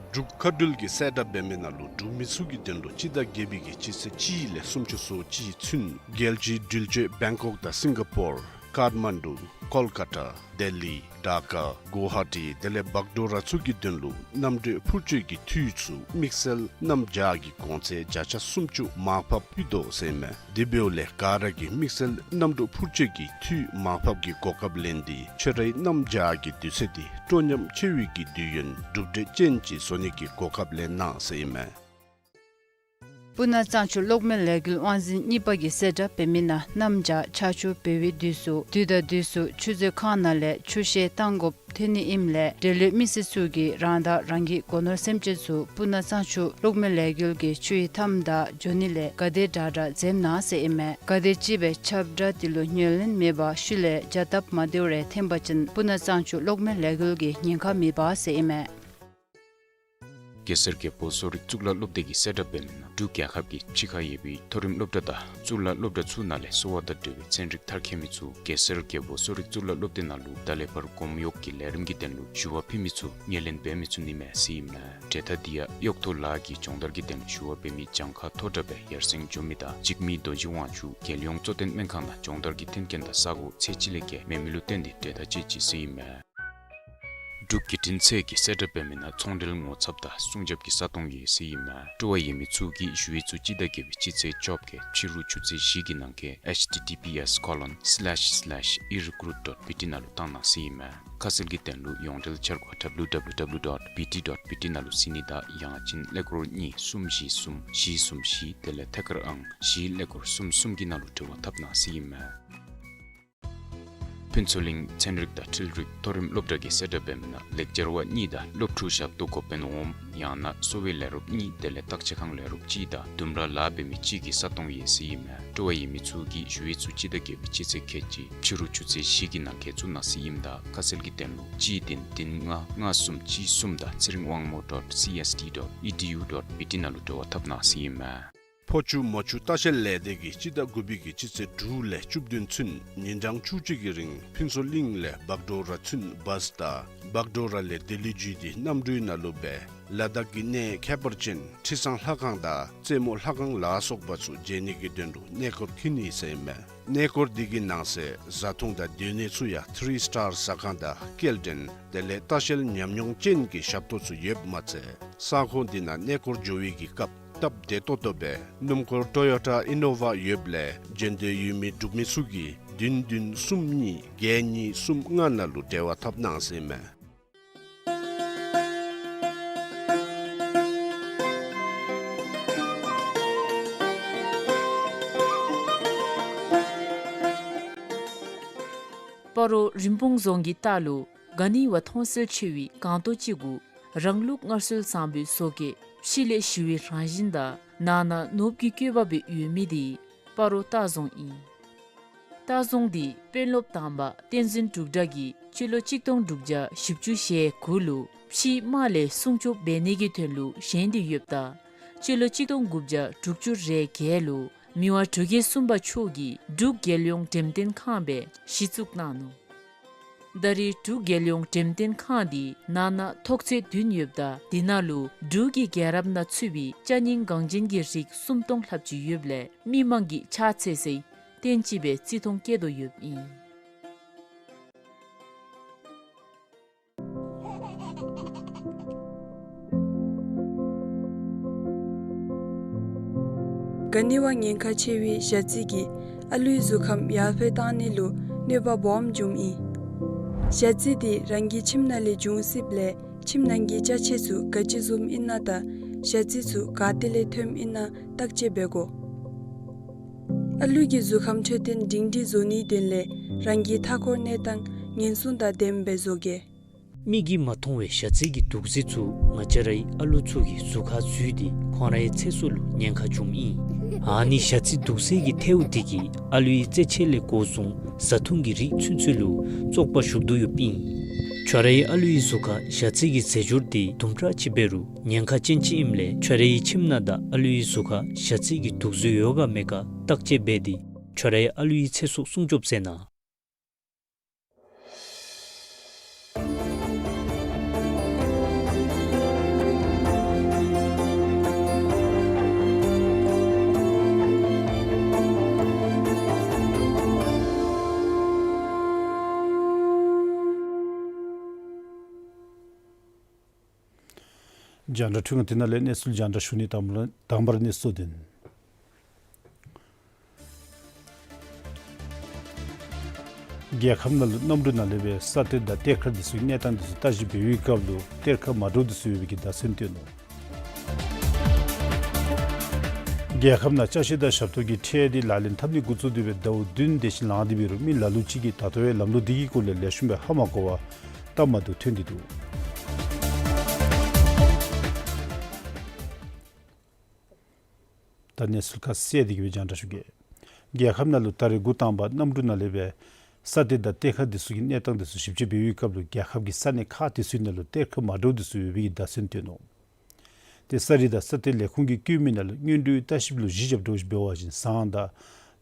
འབྲུག་མཁའ་འགྲུལ་གྱིས་གསལ་བསྒྲགས་འབད་མི་ནང་ལུ་འབྲུག་མི་ཚུ་གི་དོན་ལུ་སྤྱི་ཟླ་བརྒྱད་པའི་གི་སྤྱི་ཚེས་གཅིག་ལས་སུམ་ཅུ་སོ་གཅིག་ཚུན་རྒྱལ་སྤྱིའི་འགྲུལ་སྐྱོད་བེང་ཀོག་དང་སིང་ག་པོར་ ཀཱཊ་མན་ཌུ། ཀོལ་ཀ་ཊ། ལྡི་ལི། ཌ་ཀ། གུ་ཝ་ཧ་ཊི་དེ་ལས་བག་དྲོ་ར་ཚུ་གི་དོན་ལུ་གནམ་གྲུ་འཕུར་སྤྱོད་ཀྱི་འཐུས་ཚུ་དམིགས་བསལ་གནམ་བྱཱར་གྱི་གོང་ཚད་བརྒྱ་ཆ་སུམ་ཅུ་མར་ཕབ་ཕུལ་དོ་ཟེར་ཨིན་མས། དེ་འབདཝ་ལས་ག་ར་གིས་དམིགས་བསལ་གནམ་གྲུ་འཕུར་སྤྱོད་ཀྱི་འཐུས་མར་ཕབ་ཀྱི་གོ་སྐབས་ལེན་ཏེ་ཁྱོད་རའི་གནམ་བྱཱར་གྱི་དུས་ཚོད་འདི་སྤྲོ་ཉམས་ཆེ་བའི་གི་དུས་ཡུན་གྲུབ་འབྲས་ཅན་ཅིག་བཟོ་ནི་གི་གོ་སྐབས་ལེན་གནང་ཟེར་ཨིན་མས། སྤུ་ན་གཙང་ཆུ་གློག་མེ་ལས་འགུལ་དབང་འཛིན་གཉིས་པ་གིས་གསལ་བསྒྲགས་འབད་མི་ནང་གནམ་བྱཱར་ཆར་ཆུ་འབབ་པའི་དུས་སུ་དུས་དང་དུས་སུ་ཆུ་མཛོད་ཁང་ནང་ལས་ཆུ་བཤལ་བཏང་དགོཔ་ཐོན་ནི་ཨིནམ་ལས་འབྲེལ་ཡོད་མི་སེར་ཚུ་གིས་རང་དང་རང་གི་སྒོ་ནོར་སེམས་ཅན་ཚུ་སྤུ་ན་གཙང་ཆུ་གློག་མེ་ལས་འགུལ་གྱི་ཆུ་ཡི་མཐའམ་དང་འགྱོ་ནི་ལས་ག་དེ་དྲག་དྲག་འཛེམ་གནང་ཟེར་ཨིན་མས། ག་དེ་ཅིག་སྦེ་ཁྱབ་བསྒྲགས་འདི་ལུ་ཉན་ལེན་མེད་པར་ཤུལ་ལས་བྱ་སྟབས་མ་བདེཝ་རེ་འཐོན་པ་ཅིན་སྤུ་ན་གཙང་ཆུ་གློག་མེ་ལས་འགུལ་གྱིས་ཉེན་ཁ་མི་འབག་ཟེར་ཨིན་མས། གེ་སར་རྒྱལ་པོ་གསོ་རིག་གཙུག་ལག་སློབ་སྡེ་གིས་གསལ་བསྒྲགས་འབད་མི་ནང་འབྲུག་རྒྱལ་ཁབ་ཀྱི་ཕྱི་ཁར་ཡོད་པའི་མཐོ་རིམ་སློབ་གྲྭ་དང་གཙུག་ལག་སློབ་གྲྭ་ཚུ་ནང་ལས་གསོ་བ་དང་འབྲེལ་བའི་ཚན་རིག་མཐར་འཁྱོལ་མི་ཚུ་གེ་སར་རྒྱལ་པོ་གསོ་རིག་གཙུག་ལག་སློབ་སྡེ་ནང་ལུ་ད་ལས་ཕར་གོམ་གཡོག་གི་ལས་རིམ་གྱི་དོན་ལུ་ཞུ་བ་ཕུལ་མི་ཚུ་ངོས་ལེན་འབད་མི་ཚུགས་ནི་མས་ཟེར་ཨིན་མས། གྲོས་ཐག་འདི་ཡང་གཡོག་ཐོ་ལཱ་གི་སྦྱོང་བརྡར་གྱི་དོན་ལུ་ཞུ་བ་འབད་མི་གྱངས་ཁ་མཐོ་དྲགས་སྦེ་ཡར་སེང་འགྱོ་མི་དང་འཇིགས་མེད་རྡོ་རྗེ་དབང་ཕྱུག་རྒྱལ་ཡོངས་གཙོ་བསྟེན་སྨན་ཁང་ནང་སྦྱོང་བརྡར་གྱི་མཐུན་རྐྱེན་དང་ས་གོ་ཚད་ཅིག་ལས་བརྒལ་མེད་མི་ལུ་བརྟེན་ཏེ་གྲོས་ཐག་བཅད་ཅི་ཟེར་ཨིན་མས། འབྲུག་བརྒྱུད་འཕྲིན་ཚད་ཀྱིས་གསལ་བསྒྲགས་འབད་མི་ནང་ཚོང་འབྲེལ་ངོ་ཚབ་དང་སྲུང་སྐྱོབ་ཀྱི་ས་སྟོང་ཡོད་ཟེར་ཨིན་མས། སྤྲོ་བ་ཡོད་མི་ཚུ་གིས་ཞུ་ཡིག་ཚུ་སྤྱི་ཟླ་བརྒྱད་པའི་སྤྱི་ཚེས་བཅོ་བརྒྱད་ཕྱི་རུ་ཆུ་ཚོད་བཞི་གི་ནང་འཁོད་ཨེཆ་ཊི་ཊི་པི་ཨེསི་ཁོ་ལོན་སི་ལེཤ་སི་ལེཤ་ཨི་རི་ཀུ་རུཊ་ཌོཊ་བི་ཊི་ནང་ལུ་བཏང་གནང་ཟེར་ཨིན་མས། ཁ་གསལ་གྱི་དོན་ལུ་ཡོངས་འབྲེལ་འཆར་སྒོ་ཌབ་ལིའུ་ཌབ་ལིའུ་ཌབ་ལིའུ་ཌོཊ་བི་ཊི་ཌོཊ་བི་ཊི་ནང་ལུ་གཟིགས་ནི་དང་ཡང་ཅིན་ཀླད་ཀོར་གཉིས་གསུམ་བཞི་གསུམ་བཞི་གསུམ་བཞི་དེ་ལས་ཐད་ཀར་ཨང་བཞི་ཀླད་ཀོར་གསུམ་གསུམ་གྱི་ནང་ལུ་འབྲེལ་བ་འཐབ་གནང་ཟེར་ཨིན་མས། ཕུན་ཚོགས་གླིང་ཚན་རིག་དང་འཕྲུལ་རིག་མཐོ་རིམ་སློབ་གྲྭ་གིས་གསལ་བསྒྲགས་འབད་མི་ནང་ལེགས་སྦྱར་བ་གཉིས་དང་སློབ་ཕྲུག་ཞབས་ཏོག་འགོ་དཔོན་འོགམ་ཡང་ན་གསོ་བའི་ལས་རོགསཔ་གཉིས་དེ་ལས་བརྟག་དཔྱད་ཁང་ལས་རོགསཔ་གཅིག་དང་ལྡུམ་ར་ལཱ་འབད་མི་གཅིག་གི་ས་སྟོང་ཡོད་ཟེར་ཨིན་མས། སྤྲོ་བ་ཡོད་མི་ཚུ་གིས་ཞུ་ཡིག་ཚུ་སྤྱི་ཟླ་བརྒྱད་པའི་སྤྱི་ཚེས་ཁལ་གཅིག་ཕྱི་རུ་ཆུ་ཚོད་བཞི་གི་ནང་འཁོད་བཙུགས་གནང་ཟེར་ཨིནམ་ད་ཁ་གསལ་གྱི་དོན་ལུ་གཅིག་བདུན་བདུན་ལྔ་ལྔ་གསུམ་གཅིག་གསུམ་དང་ཚེ་རིང་དབང་མོ་ཌོཊ་སི་ཨེསི་ཌི་ཌོཊ་ཨི་ཌི་ཡུ་ཌོཊ་བི་ཊི་ནང་ལུ་འབྲེལ་བ་འཐབ་གནང་ཟེར་ཨིན་མས། ཕོ་ཆུ་མོ་ཆུ་ལྟ་བཤལ་ལས་སྡེ་གིས་སྤྱི་ཟླ་དགུ་པའི་གི་སྤྱི་ཚེས་དྲུག་ལས་བཅུ་བདུན་ཚུན་ཉིན་གྲངས་བཅུ་གཅིག་གི་རིང་ཕུན་ཚོགས་གླིང་ལས་བག་དྲོ་ར་ཚུན་བཱས་དང་བག་དྲོ་ར་ལས་ལྡི་ལི་བརྒྱུད་དེ་གནམ་གྲུའི་ནང་ལུ་སྦེ་ལ་དྭགས་ཀྱི་གནས་ཁྱད་པར་ཅན་ཁྲི་བཟང་ལྷ་ཁང་དང་རྩེ་མོ་ལྷ་ཁང་ལ་སོགས་པ་ཚུ་མཇལ་ནི་གི་དོན་ལུ་གནས་སྐོར་འཁྱིད་ནི་ཟེར་ཨིན་མས། གནས་སྐོར་འདི་གི་ནང་གསེས་བཟའ་འཐུང་དང་སྡོད་གནས་ཚུ་ཡང་ཐི་རི་སི་ཊར་ཟ་ཁང་དང་སྐྱེལ་འདྲེན་དེ་ལས་ལྟ་བཤལ་ཉམས་མྱོང་ཅན་གྱི་ཞབས་ཏོག་ཚུ་ཡོདཔ་མ་ཚད་ས་ཁོངས་འདི་ནང་གནས་སྐོར་འགྱོ་བའི་གི་སྐབས་སྟབས་བདེ་ཏོག་ཏོ་སྦེ་སྣུམ་འཁོར་ཊོ་ཡོ་ཊ་ཨི་ནོ་ཝ་ཡོདཔ་ལས་འབྱོན་འདོད་ཡོད་མི་འབྲུག་མི་ཚུ་གིས་བདུན་བདུན་གསུམ་གཉིས་བརྒྱད་གཉིས་གསུམ་ལྔ་ནང་ལུ་འབྲེལ་བ་འཐབ་གནང་ཟེར་ཨིན་མས། སྤ་རོ་རིན་སྤུངས་རྫོང་གི་ལྟག་ལུ་ག་ནི་བ་མཐོང་གསལ་ཆེ་བའི་སྒང་ཏོག་ཅིག་གུ་རང་ལུགས་སྔར་སྲོལ་བཟང་པོའི་བཟོ་བཀོད་ཕྱི་ལས་ཞི་བའི་རང་བཞིན་དང་ནང་ན་ནོར་བུ་གི་བཀོད་པ་སྦེ་ཡོད་མི་དེ་སྤ་རོ་ལྟ་རྫོང་ཨིན། ལྟ་རྫོང་འདི་དཔོན་སློབ་དང་པ་བསྟན་འཛིན་འབྲུག་གྲགས་ཀྱིས་སྤྱི་ལོ་གཅིག་སྟོང་དྲུག་བརྒྱ་བཞི་བཅུ་ཞེ་དགུ་ལུ་ཕྱིའི་དམག་ལས་སྲུང་སྐྱོབ་འབད་ནི་གི་དོན་ལུ་བཞེངས་ཏེ་ཡོདཔ་ད་སྤྱི་ལོ་གཅིག་སྟོང་དགུ་བརྒྱ་དྲུག་ཅུ་རེ་བརྒྱད་ལུ་མི་དབང་འབྲུག་རྒྱལ་གསུམ་པ་མཆོག་གིས་འབྲུག་རྒྱལ་ཡོངས་འགྲེམས་སྟོན་ཁང་སྦེ་གཞི་བཙུགས་གནང་ནུག། ད་རེས་འབྲུག་རྒྱལ་ཡོངས་འགྲེམས་སྟོན་ཁང་འདི་ནང་ན་ཐོག་ཚད་བདུན་ཡོདཔ་ད་དེ་ནང་ལུ་འབྲུག་གི་རྒྱལ་རབས་ནང་ཚུད་པའི་ཅ་རྙིང་འགངས་ཅན་གྱི་རིགས་སུམ་སྟོང་ལྷགཔ་ཅིག་ཡོདཔ་ལས་མི་མང་གིས་ཕྱག་འཚལ་སའི་རྟེན་ཅིག་སྦེ་བརྩི་མཐོང་བསྐྱེད་དོ་ཡོདཔ་ཨིན། ག་ནི་བ་ཉེན་ཁ་ཆེ་བའི་ཞ་རྩི་གིས་ཨ་ལུའི་གཟུགས་ཁམས་ཡར་འཕེལ་གཏང་ནི་ལུ་གནོད་པ་སྦོམ་འབྱུངམ་ཨིན། ཞ་རྩི་དེ་རང་གི་ཁྱིམ་ནང་ལས་འབྱུང་སྲིདཔ་ལས་ཁྱིམ་ནང་གི་ཅ་ཆས་ཚུ་ག་ཅི་བཟུམ་ཨིན་ན་དང་ཞ་རྩི་ཚུ་ག་ཏེ་ལས་ཐོནམ་ཨིན་ན་བརྟག་དཔྱད་འབད་དགོ། ཨ་ལུ་གི་གཟུགས་ཁམས་འཕྲོད་བསྟེན་སྒྲིང་སྒྲིང་བཟོ་ནིའི་དོན་ལས་རང་གི་མཐའ་འཁོར་གནས་སྟངས་ཉེན་སྲུང་དང་ལྡནམ་སྦེ་བཟོ་གེ། མིག་གིས་མ་མཐོང་བའི་ཞ་རྩི་གི་དུག་རྫས་ཚུ་ང་བཅས་རའི་ཨ་ལུ་ཚུ་གི་གཟུགས་ཁར་འཛུལ་ཏེ་ཁོང་རའི་ཚེ་སྲོག་ལུ་ཉེན་ཁ་འབྱུངམ་ཨིན། ཨ་ནི་ཞ་རྩི་དུག་རྫས་ཀྱི་ཐལཝ་དེ་གིས་ཨ་ལུའི་རྩེད་ཆས་ལས་འགོ་བཟུང་བཟའ་འཐུང་གི་རིགས་ཚུན་ཚོད་ལུ་བཙོག་པ་ཞུགས་དོ་ཡོདཔ་ཨིན། ཁྱོད་རའི་ཨ་ལུའི་གཟུགས་ཁར་ཞ་རྩི་གི་རྫས་སྦྱོར་དེ་དུམ་གྲ་ཅིག་འབད་རུང་ཉེན་ཁ་ཅན་ཅིག་ཨིནམ་ལས་ཁྱོད་རའི་ཁྱིམ་ནང་དང་ཨ་ལུའི་གཟུགས་ཁར་ཞ་རྩི་གི་དུག་རྫས་ཡོད་ག་མེད་ག་བརྟག་དཔྱད་འབད་དེ་ཁྱོད་རའི་ཨ་ལུའི་ཚེ་སྲོག་སྲུང་སྐྱོབ་མཛད་གནང་། རྒྱང་བསྒྲགས་འཕྲུལ་ཁང་འདི་ནང་ལས་གནས་ཚུལ་རྒྱང་བསྒྲགས་ཞུ་ནི། དང་པ་དང་པ་ར་གནས་ཚུལ་དོན། རྒྱལ་ཁབ་ནང་ལུ་གནམ་གྲུ་ནང་ལས་སྦེ་ས་གཏེར་དང་གཏེར་ཁ་འདི་ཚུ་གི་གནས་སྟངས་འདི་ཚུ་བརྟག་ཞིབ་འབད་བའི་སྐབས་ལུ་གཏེར་ཁ་མ་འདྲཝ་འདི་ཚུ་ཡོད་པའི་གི་བརྡ་མཚོན་བཏོན་ནུག། རྒྱལ་ཁབ་ནང་ཅ་ཆས་དང་ཞབས་ཏོག་གི་ཁྲལ་འདི་ལག་ལེན་འཐབ་ནི་འགོ་བཙུགས་ཏེ་སྦེ་ཟླཝ་བདུན་དེ་ཅིག་ལང་སྟེ་འབད་རུང་མི་ལ་ལུ་ཅིག་གིས་ད་ལྟོ་ཡང་ལམ་ལུགས་འདི་གི་སྐོར་ལས་ལེགས་ཤོམ་སྦེ་ཧ་མ་གོ་བར་སྟབས་མ་བདེཝ་ཐོན་ཏེ་འདུག། ད་གནས་ཚུལ་ཁ་གསལ་ཏེ་གི་སྦེ་རྒྱང་བསྒྲགས་ཞུ་གེ། རྒྱལ་ཁབ་ནང་ལུ་ད་རེས་འགོ་དང་པ་གནམ་གྲུ་ནང་ལས་སྦེ་ས་གཏེར་དང་གཏེར་ཁ་འདི་ཚུ་གི་གནས་སྟངས་འདི་ཚུ་ཞིབ་དཔྱད་འབད་བའི་སྐབས་ལུ་རྒྱལ་ཁབ་ཀྱི་ས་གནས་ཁག་འདི་ཚུ་ནང་ལུ་གཏེར་ཁ་མ་འདྲཝ་འདི་ཚུ་ཡོད་པའི་གི་བརྡ་མཚོན་བཏོན་ནུག། ཏེ་ས་རིག་དང་ས་གཏེར་ལས་ཁུངས་ཀྱིས་བཀོད་མི་ནང་ལུ་སྔོན་འགྲོའི་ལྟ་ཞིབ་ལུ་གཞི་བཞག་འདྲཝ་ཅིག་འབད་བ་ཅིན་ཟངས་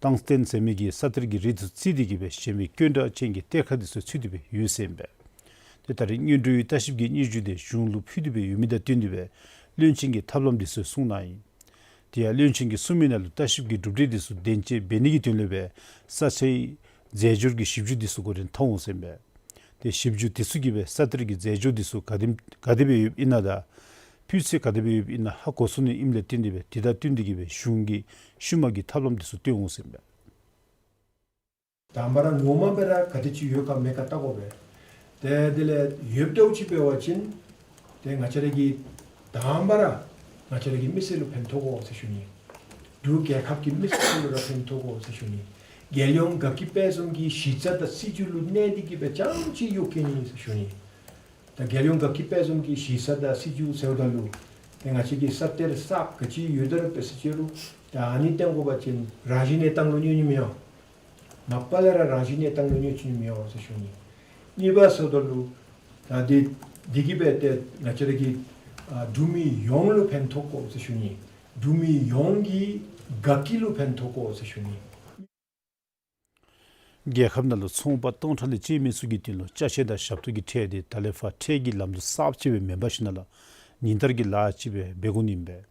དང་ཏངས་ཊེན་ཟེར་མི་གི་ས་གཏེར་གྱི་རིགས་འདི་ཚུ་བརྩིས་ཏེ་གི་སྦེ་གཞན་མི་དཀོན་དྲགས་ཅན་གྱི་གཏེར་ཁ་འདི་ཚུ་ཚུད་དེ་སྦེ་ཡོད་ཟེར་ཨིན་པས། ཏེ་ད་རེས་སྔོན་འགྲོའི་ལྟ་ཞིབ་ཀྱི་སྙན་ཞུ་དེ་གཞུང་ལུ་ཕུལ་ཏེ་སྦེ་ཡོད་མི་དང་བསྟུན་ཏེ་སྦེ་བློན་ཆེན་གྱིས་ཐབས་ལམ་འདི་ཚུ་གསུངས་གནང་ཡི། དེ་ཡང་བློན་ཆེན་གྱིས་གསུངས་མི་ནང་ལུ་ལྟ་ཞིབ་ཀྱི་གྲུབ་འབྲས་འདི་ཚུ་བདེན་དཔྱད་འབད་ནི་གི་དོན་ལས་སྦེ་ས་ཆའི་རྫས་སྦྱོར་གྱི་ཞིབ་འཇུག་འདི་ཚུ་འགོ་འདྲེན་འཐབ་འོང་ཟེར་ཨིན་པས། ཏེ་ཞིབ་འཇུག་འདི་ཚུ་གིས་སྦེ་ས་གཏེར་གྱི་རྫས་སྦྱོར་འདི་ཚུ་ག་དེམ་ག་དེ་སྦེ་ཡོདཔ་ཨིན་ན་དང་སྤུས་ཚད་ག་དེ་སྦེ་ཡོདཔ་ཨིན་ན་ཧ་གོ་ཚུགས་ནི་ཨིནམ་ལས་བརྟེན་ཏེ་སྦེ་དེ་དང་བསྟུན་ཏེ་གི་སྦེ་གཞུང་གིས་ཤུལ་མ་གི་ཐབས་ལམ་འདི་ཚུ་སྟོན་འོང་ཟེར་ཨིན་པས། དང་པ་ར་ངོ་མ་སྦེ་ར་ག་དེ་ཅིག་ཡོད་ག་མེད་ག་བལྟ་དགོ་པས། ཏེ་དེ་ལས་ཡོདཔ་འདྲཝ་ཅིག་འབད་བ་ཅིན་ཏེ་ང་བཅས་ར་གི་དང་པ་ར་ང་བཅས་ར་གི་མི་སེར་ལུ་ཕན་ཐོགས་དགོ་ཟེར་ཞུ་ནི། འབྲུག་རྒྱལ་ཁབ་ཀྱི་མི་སེར་ལུ་ར་ཕན་ཐོགས་དགོ་ཟེར་ཞུ་ནི། རྒྱལ་ཡོངས་དགའ་སྐྱིད་དཔལ་འཛོམས་ཀྱི་གཞི་རྩ་དང་སྲིད་བྱུས་ལུ་གནས་ཏེ་གི་སྦེ་རྐྱངམ་ཅིག་གཡོག་གེ་ནི་ཟེར་ཞུ་ནི། ད་རྒྱལ་ཡོངས་དགའ་སྐྱིད་དཔལ་འཛོམས་ཀྱི་གཞི་རྩ་དང་སྲིད་བྱུས་ཟེརཝ་ད་ལུ་ཏེ་ང་བཅས་ཀྱི་ས་གཏེར་གསརཔ་ག་ཅི་ཡོད་ད་རུང་འབད་ས་ཅིག་རུང་ད་ཨ་ནི་བཏོན་དགོ་པ་ཅིན་རང་བཞིན་གནས་སྟངས་ལུ་གནོད་ནི་མི་འོང་། མ་པ་ལས་ར་རང་བཞིན་གནས་སྟངས་ལུ་གནོད་ནི་མི་འོང་ཟེར་ཞུ་ནི། གཉིས་པ་ཟེརཝ་ད་ལུ་ད་འདི་འདི་གིས་སྦེ་ཏེ་ང་བཅས་ར་གི་ཨ་འབྲུག་མི་ཡོངས་ལུ་ཕན་ཐོགས་དགོ་ཟེར་ཞུ་ནི། འབྲུག་མི་ཡོངས་ཀྱི་དགའ་སྐྱིད་ལུ་ཕན་ཐོགས་དགོ་ཟེར་ཞུ་ནི། རྒྱལ་ཁབ་ནང་ལུ་ཚོང་པ་སྟོང་ཕྲག་ལས་བཅད་མི་ཚུ་གི་དོན་ལུ་ཅ་ཆས་དང་ཞབས་ཏོག་གི་ཁྲལ་དེ་ད་ལས་ཕར་ཁྲལ་གྱི་ལམ་ལུགས་གསརཔ་ཅིག་སྦེ་མེན་པར་ཞིནམ་ལས་ཉིན་ལྟར་གྱི་ལཱ་ཅིག་སྦེ་འབད་དགོ་ནི་ཨིན་པས།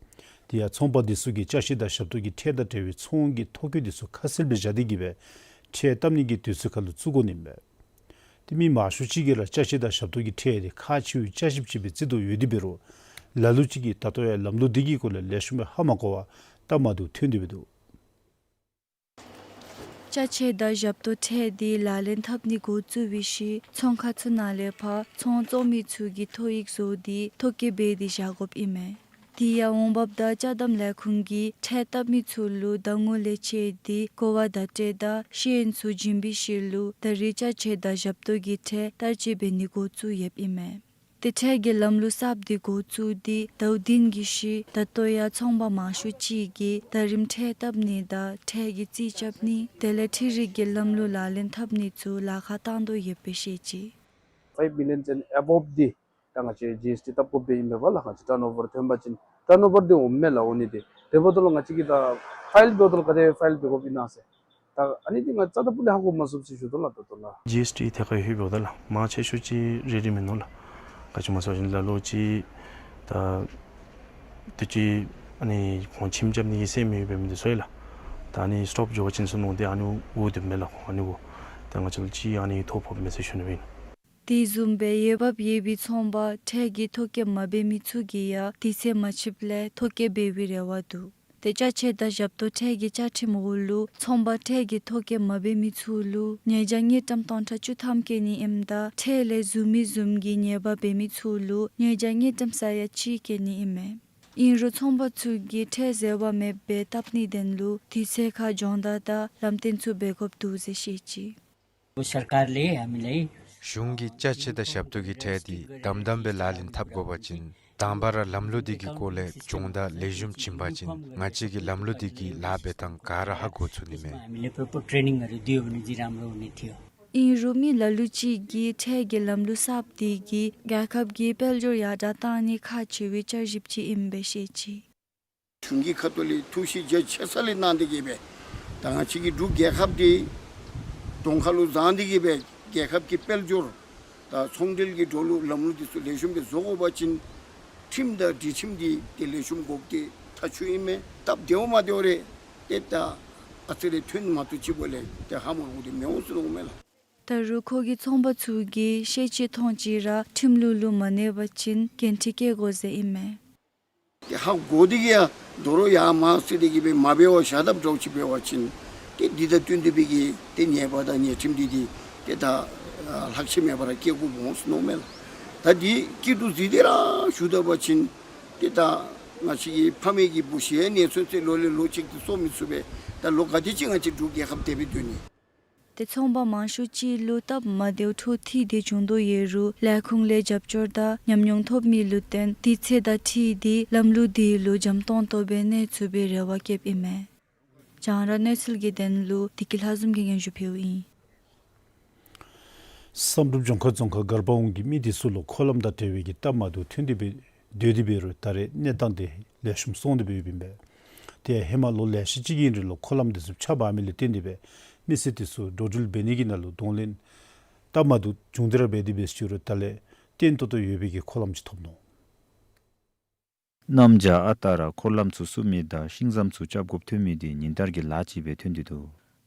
དེ་ཡང་ཚོང་པ་འདི་ཚུ་གིས་ཅ་ཆས་དང་ཞབས་ཏོག་གི་ཁྲལ་དང་འབྲེལ་བའི་ཚོང་གི་ཐོ་བཀོད་འདི་ཚུ་ཁ་གསལ་སྦེ་བཞག་སྟེ་གི་སྦེ་ཁྲལ་བཏབ་ནི་གི་དུས་ཚོད་ཁར་ལུ་བཙུགས་དགོ་ནི་ཨིན་པས། དེ་མི་མང་ཤོས་ཅིག་གིས་ར་ཅ་ཆས་དང་ཞབས་ཏོག་གི་ཁྲལ་དེ་ཁག་ཆེ་བའི་དཔྱད་ཞིབ་ཅིག་སྦེ་བརྩི་དོ་ཡོད་དེ་འབད་རུང་ལ་ལུ་ཅིག་གིས་ད་ལྟོ་ཡང་ལམ་ལུགས་འདི་གི་སྐོར་ལས་ལེགས་ཤོམ་སྦེ་ཧ་མ་གོ་བར་སྟབས་མ་བདེཝ་ཐོན་ཏེ་སྦེ་འདུག། ཅ་ཆས་དང་ཞབས་ཏོག་ཁྲལ་འདི་ལག་ལེན་འཐབ་ནི་འགོ་བཙུགས་པའི་ཤུལ་ཚོང་ཁང་ཚུ་ནང་ལས་ཕར་ཚོང་བཙོང་མི་ཚུ་གིས་ཐོ་ཡིག་བཟོ་སྟེ་ཐོ་བཀོད་འབད་དེ་བཞག་དགོཔ་ཨིན་མས། དེ་ཡང་འོང་འབབ་དང་ཅ་དམ་ལས་ཁུངས་ཀྱིས་ཁྲལ་བཏབ་མི་ཚུ་ལུ་ཟླ་ངོ་ལས་ཆད་དེ་གོ་བ་བརྡ་སྤྲོད་དང་ཤེས་ཡོན་ཚུ་བྱིན་པའི་ཤུལ་ལུ་ད་རེས་ཅ་ཆས་དང་ཞབས་ཏོག་གི་ཁྲལ་བསྟར་སྤྱོད་འབད་ནི་འགོ་བཙུགས་ཡོདཔ་ཨིན་མས། ཏེ་ཁྲལ་གྱི་ལམ་ལུགས་གསརཔ་འདི་འགོ་བཙུགས་ཏེ་ཟླཝ་བདུན་གྱི་ཤུལ་ད་ལྟོ་ཡང་ཚོང་པ་མང་ཤོས་ཅིག་གིས་ད་རིམ་ཁྲལ་བཏབ་ནི་དང་ཁྲལ་གྱི་རྩིས་རྐྱབ་ནི་དེ་ལས་འཕྲུལ་རིག་གི་ལམ་ལུགས་ལག་ལེན་འཐབ་ནི་ཚུ་ལཱ་ཁག་བཏང་དོ་ཡོདཔ་སྦེ་བཤད་ཅི། ཕའིབ་མི་ལི་ཡོན་ཅན་ཨ་བོབ་འདི་ད་ང་བཅས་ཇི་ཨེསི་ཊི་བཏབ་དགོཔ་སྦེ་ཨིན་པས་ལགས། ང་བཅས་ཊརན་ཨོ་བར་ཐོན་པ་ཅིན་ཊརན་ཨོ་བར་འདི་འོངམ་མས་ལགས། འོང་ནི་འདི་དེ་འབདཝ་ད་ལུ་ང་བཅས་ཀྱིས་ད་ཕའིལ་འབདཝ་ད་ལུ་ག་དེ་ཕའིལ་འབད་དགོཔ་ཨིན་ན་ཟེར། ད་ཨ་ནི་འདི་ང་རྩ་དང་ཕུ་ལས་ཧ་གོ་མ་ཚུགས་ཟེར་ཞུ་དོ་ལགས། ད་ལྟོ་ལགས། ཇི་ཨེསི་ཊི་ཐད་ཁར་ལྷོདཔ་ད་ལགས་མང་ཆེ་ཤོས་ཅིག་རེ་རེ་མིན་ནུག་ལགས། ག་ཅི་སྨོ་ཟེར་བ་ཅིན་ལ་ལུ་ཅིག་ད་དུས་ཅི་ཨ་ནི་ཁོང་ཁྱིམ་རྐྱབ་ནི་གི་སེམས་ཡོད་པའི་མི་འདི་ཚུ་ཡང་ལགས། ད་ཨ་ནི་སི་ཊོབ་འགྱོ་བ་ཅིན་ཚུར་ལོག་སྟེ་ཨ་ནི་འོང་དོ་མས་ལགས། ཁོང་ཨ་ནི་འོང་། ད་ང་བཅས་ལུ་ཅིག་ཨ་ནི་ཐོ་ཕོགཔ་མས་ཟེར་ཞུ་ནི་ཨིན། དེ་བཟུམ་སྦེ་འོས་འབབ་ཡོད་པའི་ཚོང་པ་ཁྲལ་གྱི་ཐོ་བཀོད་མ་འབད་མི་ཚུ་གིས་ཡང་དུས་ཚོད་མ་ཚུདཔ་ལས་ཐོ་བཀོད་འབད་བའི་རེ་བ་འདུག། ཏེ་ཅ་ཆས་དང་ཞབས་ཏོག་ཁྲལ་གྱི་བཅའ་ཁྲིམས་འོག་ལུ་ཚོང་པ་ཁྲལ་གྱི་ཐོ་བཀོད་མ་འབད་མི་ཚུ་ལུ་ཉེས་བྱ་དངུལ་ཀྲམ་སྟོང་ཕྲག་བཅུ་ཐམ་བཀལ་ནི་ཨིནམ་ད་ཁྲལ་ལས་ཟུར་མི་བཟུམ་གྱི་ཉེས་པ་འབད་མི་ཚུ་ལུ་ཉེས་བྱ་དངུལ་ཀྲམ་ས་ཡ་གཅིག་བཀལ་ནི་ཨིན་མས། ཨིན་རུང་ཚོང་པ་ཚུ་གིས་ཁྲལ་འཛོལ་བ་མེདཔ་སྦེ་བཏབ་ནིའི་དོན་ལུ་དུས་ཚོད་ཁར་སྦྱོང་བརྡར་དང་ལམ་སྟོན་ཚུ་འབད་དགོཔ་འདུག་ཟེར་བཤད་ཅི། གཞུང་གིས་ཅ་ཆས་དང་ཞབས་ཏོག་གི་ཁྲལ་འདི་དམ་དམ་སྦེ་ལག་ལེན་འཐབ་དགོ་པ་ཅིན་དང་པ་ར་ལམ་ལུགས་འདི་གི་སྐོར་ལས་སྦྱོང་བརྡར་ལེགས་ཤོམ་བྱིན་པ་ཅིན་ང་བཅས་ཀྱིས་ལམ་ལུགས་འདི་གི་ལཱ་འབད་ཐངས་ག་ར་ཧ་གོ་ཚུགས་ནི་མས། ཨིན་རུང་མི་ལ་ལུ་ཅིག་གིས་ཁྲལ་གྱི་ལམ་ལུགས་གསརཔ་འདི་གིས་རྒྱལ་ཁབ་ཀྱི་དཔལ་འབྱོར་ཡར་དྲག་བཏང་ནི་ཁག་ཆེ་བའི་བསྐྱར་ཞིབ་ཅིག་ཨིནམ་སྦེ་བཤད་ཅི། གཞུང་གི་ཁ་ཐུག་ལས་ཐུགས་བཞེད་རྒྱ་ཆེ་ས་ལས་གནང་སྟེ་གི་སྦེ་ད་ང་བཅས་ཀྱི་འབྲུག་རྒྱལ་ཁབ་འདི་གདོང་ཁ་ལུ་བཟུང་སྟེ་གི་སྦེ་རྒྱལ་ཁབ་ཀྱི་དཔལ་འབྱོར་དང་ཚོང་འབྲེལ་གྱི་འགྲོ་ལུགས་ལམ་ལུགས་འདི་ཚུ་ལེགས་ཤོམ་སྦེ་བཟོ་དགོ་པ་ཅིན་ཁྲིམས་དང་སྒྲིག་ཁྲིམས་འདི་ཏེ་ལེགས་ཤོམ་དགོཔ་འདི་ཐག་ཆོད་ཨིན་མས། སྟབས་བདེཝ་མ་བདེཝ་རེ་ཏེ་ད་ཨ་ཙི་རེ་ཐོན་མ་གཏོགས་ཅིག་པོ་ལས་ཏེ་ཧ་མ་གོཝ་འདི་མི་འོང་ཟེར་མནོཝ་མས་ལགས། ད་རུང་ཁོ་གིས་ཚོང་པ་ཚུ་གིས་ཤེས་ཅི་མཐོང་ཅི་ར་ཁྲིམས་ལུགས་ལུ་མ་གནས་པ་ཅིན་འགན་འཁྲི་བཀལ་དགོ་ཟེར་ཨིན་མས། ཏེ་ཧ་གོ་སྟེ་གིས་ཡང་དོ་རུང་ཡར་མར་ཟེར་ཏེ་གིས་སྦེ་མ་འབད་བར་བཞག་དཔ་འདྲཝ་ཅིག་འབད་བ་ཅིན་ཏེ་འདི་དང་བསྟུན་ཏེ་སྦེ་གིས་ཏེ་ཉེས་པ་དང་ཉེས་ཁྲིམས་འདི་འདི་ཏེ་ད་ལྷག་ཆད་མེད་པར་བཀལ་དགོཔ་འོང་ཟེར་མནོཝ་མས་ལགས། ད་འདི་སྐྱིད་སྡུག་གཟིགས་ཏེ་ར་ཞུ་ད་པ་ཅིན་ཏེ་ད་ང་བཅས་ཀྱི་ཕ་མེས་ཀྱི་བུ་གཞི་ཡང་ནད་མཚོན་ཚེ་ལོ་ལས་ལོ་གཅིག་ཏུ་གསོ་མི་ཚུགས་པས། ད་ལོ་ག་དེ་ཅིག་ང་བཅས་འབྲུག་རྒྱལ་ཁབ་དེ་སྦེ་སྡོད་ནི། ཏེ་ཚོང་པ་མང་ཤོས་ཅིག་ལུ་སྟབས་མ་བདེཝ་འཕྲོ་མཐུད་དེ་བྱུང་དོ་ཡོད་རུང་ལས་ཁུངས་ལས་རྒྱབ་སྐྱོར་དང་ཉམས་མྱོང་ཐོབ་མི་ལུ་བརྟེན་དུས་ཚོད་དང་འཁྲིལ་ཏེ་ལམ་ལུགས་འདི་ལུ་འཇམ་ཏོང་ཏོ་སྦེ་གནས་ཚུགས་པའི་རེ་བ་བསྐྱེདཔ་ཨིན་མས། རྒྱང་བསྒྲགས་གནས་ཚུལ་གྱི་དོན་ལུ་བདེ་སྐྱིད་ལྷ་འཛོམས་ཀྱིས་སྙན་ཞུ་ཕུལཝ་ཨིན། བསམ་གྲུབ་ལྗོངས་མཁར་རྫོང་ཁག་དཀར་པོ་གུང་གི་མི་འདི་ཚུ་ལུ་འཁོར་ལམ་དང་འབྲེལ་བའི་གི་སྟབས་མ་བདེཝ་ཐོན་ཏེ་སྦེ་སྡོད་དེ་འབད་རུང་ད་རེས་གནས་སྟངས་འདི་ལེགས་ཤོམ་སོང་སྟེ་སྦེ་ཡོདཔ་ཨིན་པས། ཏེ་ཧེ་མ་ལོ་ལེ་ཤ་ཅིག་གི་རིང་ལུ་འཁོར་ལམ་འདི་ཚུ་ཆག་འབག་མི་ལས་བརྟེན་ཏེ་སྦེ་མི་སེར་འདི་ཚུ་འགྲོ་འགྲུལ་འབད་ནི་གི་ནང་ལུ་གདོང་ལེན་སྟབས་མ་བདེཝ་བྱུང་སྟེ་ར་འབད་དེ་སྦེ་ཅིག་རུང་ད་ལས་བརྟན་ཏོག་ཏོ་ཡོད་པའི་གི་འཁོར་ལམ་ཅིག་ཐོབ་ནུག། གནམ་བྱཱར་ཨ་རྟག་ར་འཁོར་ལམ་ཚུ་བསུབ་མི་དང་ཤིང་ཟམ་ཚུ་རྐྱབ་དགོཔ་ཐོན་མི་འདི་ཉིན་ལྟར་གྱི་ལཱ་ཅིག་སྦེ་ཐོན་ཏེ་འདུག།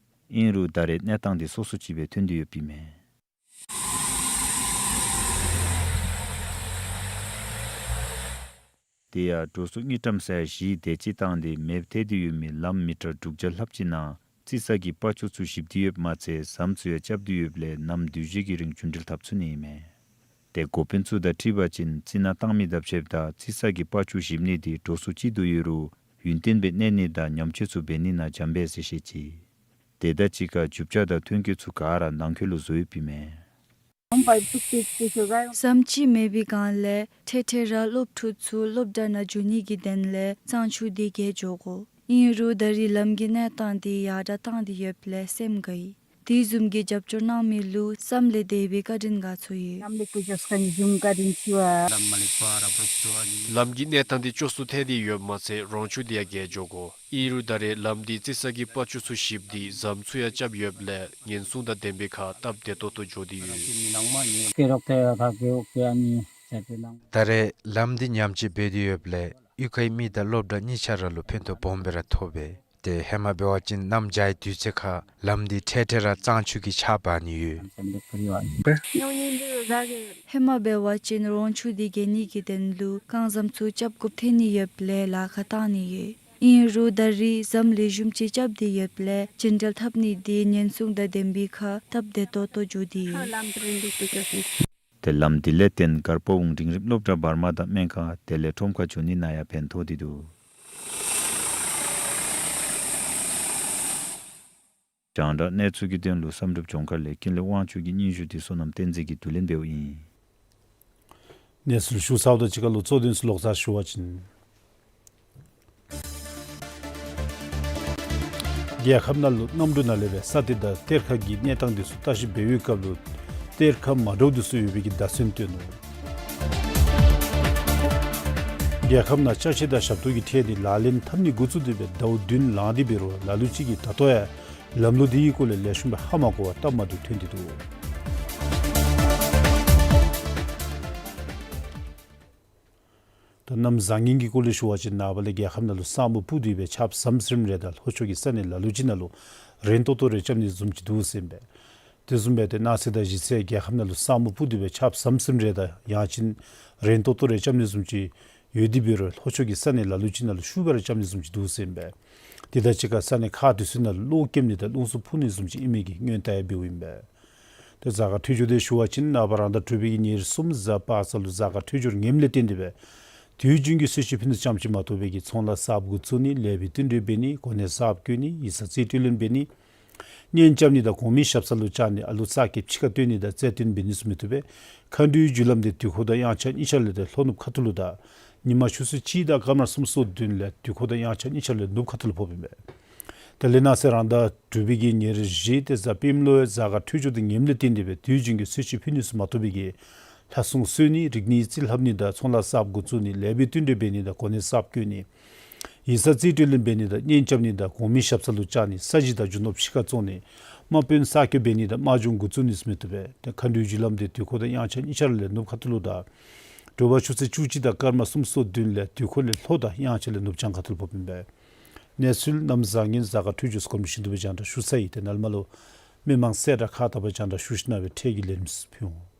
ཨིན་རུང་ད་རེས་གནས་སྟངས་འདི་སོ་སོ་ཅིག་སྦེ་ཐོན་ཏེ་ཡོདཔ་ཨིན་མས། དེ་ཡང་འགྲོ་སོང་དངུལ་ཀྲམ་ས་ཡ་བཞི་དེ་ཅིག་བཏང་སྟེ་མེདཔ་ཐལ་ཏེ་ཡོད་མི་ལམ་མི་ཊར་དྲུག་བརྒྱ་ལྷགཔ་ཅིག་ནང་རྩི་ས་གི་པག་ཅུ་ཚུ་བཤིག་སྟེ་ཡོདཔ་མ་ཚད་ཟམ་ཚུ་ཡང་རྐྱབ་སྟེ་ཡོདཔ་ལས་ནམ་དུས་བཞི་གི་རིང་རྒྱུན་འགྲུལ་འཐབ་ཚུགས་ནི་ཨིན་མས། ཏེ་འགོ་དཔོན་ཚུ་དང་འཁྲིལ་བ་ཅིན་རྩི་ནག་བཏང་མི་དང་ཕྱདཔ་ད་རྩི་ས་གི་པག་ཅུ་བཤིག་ནི་འདི་འགྲོ་སོང་ཅིག་ཏུ་ཡོད་རུང་ཡུན་བརྟན་སྦེ་གནས་ནི་དང་ཉམས་བཅོས་ཚུ་འབད་ནི་ནང་འཇམ་པས་ཟེར་བཤད་ཅི། དེ་དང་གཅིག་ཁར་རྒྱུ་ཆ་དང་ཐོན་སྐྱེད་ཚུ་ག་ར་ནང་འཁོད་ལུ་བཟོ་ཡོདཔ་ཨིན་མས། ཟམ་ཅིག་མེད་པའི་སྒང་ལས་འཕྲལ་འཕྲལ་ར་སློབ་ཕྲུག་ཚུ་སློབ་གྲྭ་ནང་འགྱོ་ནི་གི་དོན་ལས་གཙང་ཆུ་འདི་བརྒལ་འགྱོ་དགོ། ཨིན་རུང་ད་རེས་ལམ་གྱི་གནས་སྟངས་འདི་ཡར་དྲག་བཏང་སྟེ་ཡོདཔ་ལས་སེམས་དགའ་ཡི། དེ་བཟུམ་གྱི་རྒྱབ་སྐྱོར་གནང་མི་ལུ་བསམ་ལས་འདས་པའི་བཀའ་དྲིན་དགའ་ཚོར་ཡོད། ལམ་གྱི་གནས་སྟངས་འདི་སྐྱོ་སུ་ཐལ་ཏེ་ཡོདཔ་མ་ཚད་རོང་ཆུ་འདི་ཡང་བརྒལ་འགྱོ་དགོ། ཨིན་རུང་ད་རེས་ལམ་འདི་རྩི་ས་གི་པག་ཅུ་ཚུ་བཤིག་སྟེ་ཟམ་ཚུ་ཡང་རྐྱབ་ཡོདཔ་ལས་ཉེན་སྲུང་དང་ལྡན་པའི་ཁར་སྟབས་བདེ་ཏོག་ཏོ་འགྱོ་སྟེ་ཡོད། ད་རེས་ལམ་འདི་ཉམས་བཅོས་འབད་དེ་ཡོདཔ་ལས་གཡུས་ཁའི་མི་དང་སློབ་གྲྭ་གཉིས་ཆ་ར་ལུ་ཕན་ཐོགས་སྦོམ་སྦེ་ར་ཐོབ་པས། ཏེ་ཧེ་མ་འབད་བ་ཅིན་གནམ་བྱཱར་དུས་ཚོད་ཁར་ལམ་འདི་འཕྲལ་འཕྲལ་ར་གཙང་ཆུ་གིས་ཆག་འབག་ནི་ཡོད། ཧེ་མ་འབད་བ་ཅིན་རོང་ཆུ་འདི་བརྒལ་ནི་གི་དོན་ལུ་རྐང་ཟམ་ཚུ་རྐྱབ་དགོཔ་ཐོན་ནི་ཡོདཔ་ལས་ལཱ་ཁག་བཏང་ནི་ཡོད། ཨིན་རུང་ད་རེས་ཟམ་ལེགས་ཤོམ་ཅིག་རྐྱབ་སྟེ་ཡོདཔ་ལས་རྒྱུན་འགྲུལ་འཐབ་ནི་འདི་ཉེན་སྲུང་དང་ལྡན་པའི་ཁར་སྟབས་བདེ་ཏོག་ཏོ་འགྱོ་སྟེ་ཡོད། ཏེ་ལམ་འདི་ལས་བརྟེན་དཀར་པོ་གུང་འབྲིང་རིམ་སློབ་གྲྭ་བར་མ་དང་སྨན་ཁང་དེ་ལས་ཁྲོམ་ཁར་འགྱོ་ནི་ནང་ཡང་ཕན་ཐོགས་ཏེ་འདུག། རྒྱང་བསྒྲགས་གནས་ཚུལ་གྱི་དོན་ལུ་བསམ་གྲུབ་ལྗོངས་མཁར་ལས་ཀུན་ལེགས་དབང་ཕྱུག་གི་སྙན་ཞུ་འདི་བསོད་ནམས་བསྟན་འཛིན་གྱིས་བསྡུ་ལེན་འབདཝ་ཨིན། གནས་ཚུལ་ཞུ་ཚརཝ་དང་གཅིག་ཁར་ལུ་གཙོ་དོན་ཚུ་ལོག་ཙམ་ཞུ་བ་ཅིན། རྒྱལ་ཁབ་ནང་ལུ་གནམ་གྲུ་ནང་ལས་སྦེ་ས་གཏེར་དང་གཏེར་ཁ་གི་གནས་སྟངས་འདི་ཚུ་བརྟག་ཞིབ་འབད་བའི་སྐབས་ལུ་གཏེར་ཁ་མ་འདྲཝ་འདི་ཚུ་ཡོད་པའི་གི་བརྡ་མཚོན་སྟོན་ནུག། རྒྱལ་ཁབ་ནང་ཅ་ཆས་དང་ཞབས་ཏོག་གི་ཁྲལ་འདི་ལག་ལེན་འཐབ་ནི་འགོ་བཙུགས་ཏེ་སྦེ་ཟླཝ་བདུན་ལང་སྟེ་འབད་རུང་ལ་ལུ་ཅིག་གིས་ད་ལྟོ་ཡང་ལམ་ལུགས་འདི་གི་སྐོར་ལས་ལེགས་ཤོམ་སྦེ་ཧ་མ་གོ་བར་སྟབས་མ་བདེཝ་ཐོན་ཏེ་འདུག། ད་གནམ་བཟང་ངན་གྱི་སྐོར་ལས་ཞུ་བ་ཅིན་ནངས་པ་ལས་རྒྱལ་ཁབ་ནང་ལུ་ས་སྨུག་སྤུབས་ཏེ་སྦེ་ཆརཔ་ཟམ་ཟིམ་རེ་དང་ལྷོ་ཕྱོགས་ཀྱི་ས་གནས་ལ་ལུ་ཅིག་ནང་ལུ་རན་ཏོག་ཏོ་རེ་རྐྱབ་ནི་བཟུམ་ཅིག་འདུག་ཟེར་ཨིན་པས། དེ་བཟུམ་སྦེ་ཏེ་གནངས་ཚེ་དང་གཞེས་ཚེ་རྒྱལ་ཁབ་ནང་ལུ་ས་སྨུག་སྤུབས་ཏེ་སྦེ་ཆརཔ་ཟམ་ཟིམ་རེ་དང་ཡང་ཅིན་རན་ཏོག་ཏོ་རེ་རྐྱབ་ནི་བཟུམ་ཅིག་ཡོད་དེ་འབད་རུང་ལྷོ་ཕྱོགས་ཀྱི་ས་གནས་ལ་ལུ་ཅིག་ནང་ལུ་ཤུགས་སྦེ་ར་རྐྱབ་ནི་བཟུམ་ཅིག་འདུག་ཟེར་ཨིན་པས། དེ་དང་གཅིག་ཁར་ས་གནས་ཁག་དེ་ཚུ་ནང་ལུ་གློག་སྐྱེམ་ནི་དང་རླུང་འཚུབ་འཕུ་ནི་བཟུམ་ཅིག་ཨིན་མི་གི་སྔོན་བརྡ་ཡང་འབདཝ་ཨིན་པས། ཏེ་གཟའ་སྐར་འཕྲོད་སྦྱོར་འདི་ཞུ་བ་ཅིན་ནངས་པ་རང་ཟླ་དྲུག་པའི་གི་ཉེར་གསུམ་གཟའ་པ་སངས་ལུ་གཟའ་སྐར་འཕྲོད་སྦྱོར་ངནམ་ལས་བརྟེན་ཏེ་སྦེ་དུས་རྒྱུན་གྱི་གསོལ་མཆོད་ཕུལ་ནི་ཙམ་ཅིག་མ་གཏོགས་པའི་གི་ཚོང་ལཱ་གསརཔ་འགོ་བཙུགས་ནི་ལས་པའི་བསྟུན་གྲོས་འབད་ནི་གོ་གནས་གསརཔ་བསྐོ་ནི་ཡིག་ཚང་རྩིས་སྤྲོད་ལེན་འབད་ནི་གཉེན་རྐྱབ་ནི་དང་གོང་མའི་ཞབས་ས་ལུ་བཅར་ནི་ཨ་ལུ་ས་ཀྱི་ཕྱི་ཁར་སྟོན་ནི་དང་རྩལ་སྟོན་འབད་ནི་ཚུ་མི་བཏུབ་པས། མཁའ་འགྲོའི་རྒྱུ་ལམ་འདི་དུས་འཁོར་དང་དབྱངས་འཆར་གཉིས་ཆ་ལས་ཏེ་ལྷོ་ནུབ་ཁ་ཐུག་ལུ་དང་ཉིན་མ་ཆུ་ཚོད་གཅིག་དང་སྐར་མ་སུམ་ཅུ་སོ་བདུན་ལས་དུས་འཁོར་དང་དབྱངས་འཆར་གཉིས་ཆ་ལས་ནུབ་ཁ་ཐུག་ལུ་ཕོགཔ་ཨིན་པས། དེ་ལས་གནངས་ཚེ་རང་ཟླ་དྲུག་པའི་གི་ཉེར་བཞི་ཏེ་གཟའ་སྤེནམ་ལོ་ཡང་གཟའ་སྐར་འཕྲོད་སྦྱོར་འདི་ངནམ་ལས་བརྟེན་ཏེ་སྦེ་དུས་རྒྱུན་གྱི་གསོལ་མཆོད་ཕུལ་ནི་ཚུ་མ་གཏོགས་པའི་གི་ལྷ་སྲུང་གསོལ་ནི་རིག་གནས་རྩིས་ལྷབ་ནི་དང་ཚོང་ལཱ་གསརཔ་འགོ་བཙུགས་ནི་ལས་པའི་བསྟུན་གྲོས་འབད་ནི་དང་གོ་གནས་གསརཔ་བསྐོ་ནི་ཡིག་ཚང་རྩིས་སྤྲོད་ལེན་འབད་ནི་དང་གཉེན་རྐྱབ་ནི་དང་གོང་མའི་ཞབས་ས་ལུ་བཅར་ནི་ས་གཞི་དང་རྒྱུ་ནོར་ཕྱི་ཁར་བཙོང་ནི་དམག་དཔོན་གསར་བསྐོ་འབད་ནི་དང་དམག་སྦྱོང་འགོ་བཙུགས་ནི་ཚུ་མི་བཏུབ་པས། ཏེ་མཁའ་འགྲོའི་རྒྱུ་ལམ་འདི་དུས་འཁོར་དང་དབྱངས་འཆར་གཉིས་ཆ་ལས་ནུབ་ཁ་ཐུག་ལུ་དང་དྲོ་པ་ཆུ་ཚོད་བཅུ་གཅིག་དང་སྐར་མ་སུམ་ཅུ་སོ་བདུན་ལས་དུས་འཁོར་ལས་ལྷོ་དང་དབྱངས་འཆར་ལས་ནུབ་བྱང་ཁ་ཐུག་ལུ་ཕོགཔ་ཨིན་པས། གནས་ཚུལ་གནམ་བཟང་ངན་གཟའ་སྐར་འཕྲོད་སྦྱོར་ཚུ་གོམས་ཤིན་ཏུ་སྦེ་རྒྱང་བསྒྲགས་ཞུ་ཚར་ཡི། ཏེ་ནཱ་ལས་མར་ལུ་ མི་མང་གསལ་བསྒྲགས་ཁ་ཐོར་པ་རྒྱང་བསྒྲགས་ཞུ་ཞིནམ་ལས་འཕྲལ་གྱི་ལས་རིམ་ཕུལ་འོང་།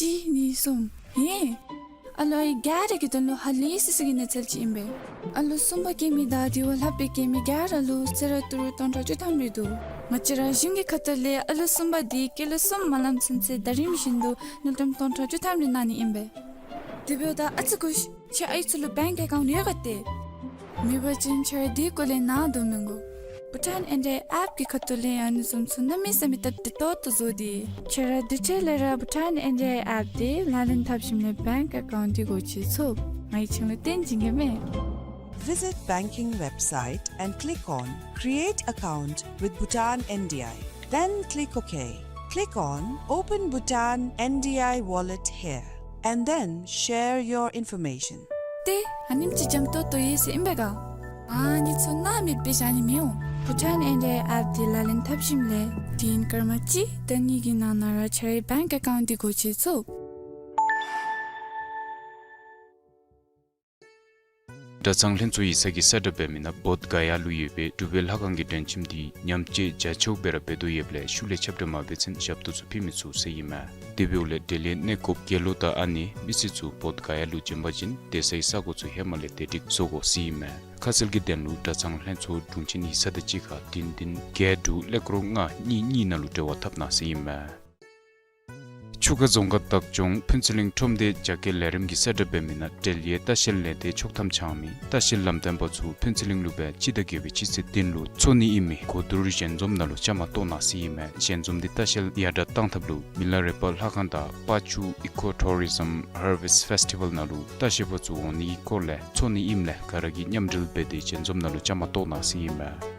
གཅིག་གཉིས་གསུམ། ཧེ། ཨ་ལོ་ཨའི་ག་ར་གི་དོན་ལུ་ཧ་ལས་སི་སི་གི་གནས་ཚུལ་ཅིག་ཨིན་པས། ཨ་ལོ་གསུམ་པ་སྐྱེ་མི་དང་དེ་བ་ལྷག་སྦེ་སྐྱེ་མི་ག་ར་ལུ་གསོལ་རས་ཏི་རུ་སྟོང་ཕྲག་བཅུ་ཐམ་རེ་འདུག། ང་བཅས་ར་གཞུང་གི་ཁ་ཐུག་ལས་ཨ་ལོ་གསུམ་པ་དེ་སྐྱེས་ལོ་གསུམ་མ་ལང་ཚུན་ཚོད་ཟླ་རིམ་བཞིན་དུ་དངུལ་ཀྲམ་སྟོང་ཕྲག་བཅུ་ཐམ་རེ་གནང་ནི་ཨིན་པས། དེ་འབདཝ་ད་ཨ་ཙི་སྒུག་ཤིག། ཁྱེད་ཨའི་ཚུ་ལུ་བེངཀ་ཨེ་ཀའུནཊ་ཡོད་ག་ཏེ། མེད་པ་ཅིན་ཁྱེད་ར་དེ་སྐོར་ལས་ནཱ་དོ་མི་དགོ། བྷུ་ཊཱན་ཨེན་ཌི་ཨའི་ཨེཔ་གི་ཁ་ཐུག་ལས་ཨ་ནི་བཟུམ་ཚུ་གནམ་མེད་ས་མེད་སྟབས་བདེ་ཏོག་ཏོ་བཟོ་སྟེ། ཁྱེད་ར་དུས་ཚོད་ལས་ར་བྷུ་ཊཱན་ཨེན་ཌི་ཨའི་ཨེཔ་དེ་ལག་ལེན་འཐབ་ཞིནམ་ལས་བེངཀ་ཨེ་ཀའུནཊ་དེ་སྒོ་ཕྱེ་ཚུགས། ང་གིས་ཁྱེད་ལུ་སྟོན་བྱིན་གེ་མས། Visit banking website and click on Create Account with Bhutan N D I. Then click OK. Click on Open Bhutan N D I Wallet here and then share your information. ཏེ་ཨ་ནེམ་ཅིག་འཇམ་ཏོང་ཏོ་ཡོད་ཟེར་ཨིན་པས་ག། ཨ་ནི་ཚུ་ནཱ་མེདཔ་སྦེ་བཞག་ནི་མི་འོང་། བྷུ་ཊཱན་ཨེན་ཌི་ཨའི་ཨེཔ་དེ་ལག་ལེན་འཐབ་ཞིནམ་ལས་དུས་ཡུན་སྐར་མ་གཅིག་དང་གཉིས་ཀྱི་ནང་ན་ར་ཁྱེད་རའི་བེངཀ་ཨེ་ཀའུནཊ་དེ་སྒོ་ཕྱེ་ཚུགས། གྲྭ་ཚང་ལྷན་ཚོགས་ཡིག་ཚང་གིས་གསལ་བསྒྲགས་འབད་མི་ནང་བོདྷ་ག་ཡ་ལུ་ཡོད་པའི་འབྲུག་པའི་ལྷ་ཁང་གི་མགྲོན་ཁྱིམ་དེ་ཉམས་བཅོས་རྒྱ་ཆེཝ་སྦེ་ར་འབད་དོ་ཡོདཔ་ལས་ཤུལ་ལས་ཁྱབ་བསྒྲགས་མ་འབད་ཚུན་ཞབས་ཏོག་ཚུ་ཕུལ་མི་ཚུགས་ཟེར་ཨིན་མས། དེ་འབདཝ་ལས་འབྲེལ་ཡོད་གནས་སྐོརཔ་དགེ་སློང་དང་ཨ་ནེ་མི་སེར་ཚུ་བོདྷ་ག་ཡ་ལུ་བྱོན་པ་ཅིན་སྡོད་སའི་ས་གོ་ཚུ་ཧེ་མ་ལས་དེ་སྒྲིག་བཟོ་དགོ་ཟེར་ཨིན་མས། ཁ་གསལ་གྱི་དོན་ལུ་གྲྭ་ཚང་ལྷན་ཚོགས་དྲུང་ཆེན་ཡིག་ཚང་དང་གཅིག་ཁར་བདུན་བདུན་བརྒྱད་དྲུག་ཀླད་ཀོར་ལྔ་གཉིས་གཉིས་ནང་ལུ་འབྲེལ་བ་འཐབ་གནང་ཟེར་ཨིན་མས། ཆུ་ཁ་རྫོང་ཁག་བདག་སྐྱོང་ཕུན་ཚོགས་གླིང་ཁྲོམ་སྡེ་རྒྱ་སྐྱེད་ལས་རིམ་གྱིས་གསལ་བསྒྲགས་འབད་མི་ནང་འབྲེལ་ཡོད་ལྟ་བཤལ་ལས་སྡེ་ཆོག་ཐམ་འཆང་མི་ལྟ་བཤལ་ལམ་སྟོན་པ་ཚུ་ཕུན་ཚོགས་གླིང་ལུ་སྦེ་སྤྱི་ཟླ་བརྒྱད་པའི་སྤྱི་ཚེས་བདུན་ལུ་འཚོགས་ནི་ཨིན་མི་གོ་བསྡུར་ཞལ་འཛོམས་ནང་ལུ་བཅའ་མར་གཏོགས་གནང་ཟེར་ཨིན་མས། ཞལ་འཛོམས་འདི་ལྟ་བཤལ་ཡར་དྲག་གཏང་ཐབས་ལུ་མི་ལ་རས་པ་ལྷ་ཁང་དང་པ་ཅུ་ཨི་ཀོ་ཊུ་རི་ཛམ་ཧར་ཝེསཊ་ཕེསི་ཊི་བཱལ་ནང་ལུ་ལྟ་བཤལ་པ་ཚུ་འོང་ནིའི་སྐོར་ལས་འཚོགས་ནི་ཨིནམ་ལས་ག་ར་གིས་མཉམ་འབྲེལ་འབད་དེ་ཞལ་འཛོམས་ནང་ལུ་བཅའ་མར་གཏོགས་གནང་ཟེར་ཨིན་མས།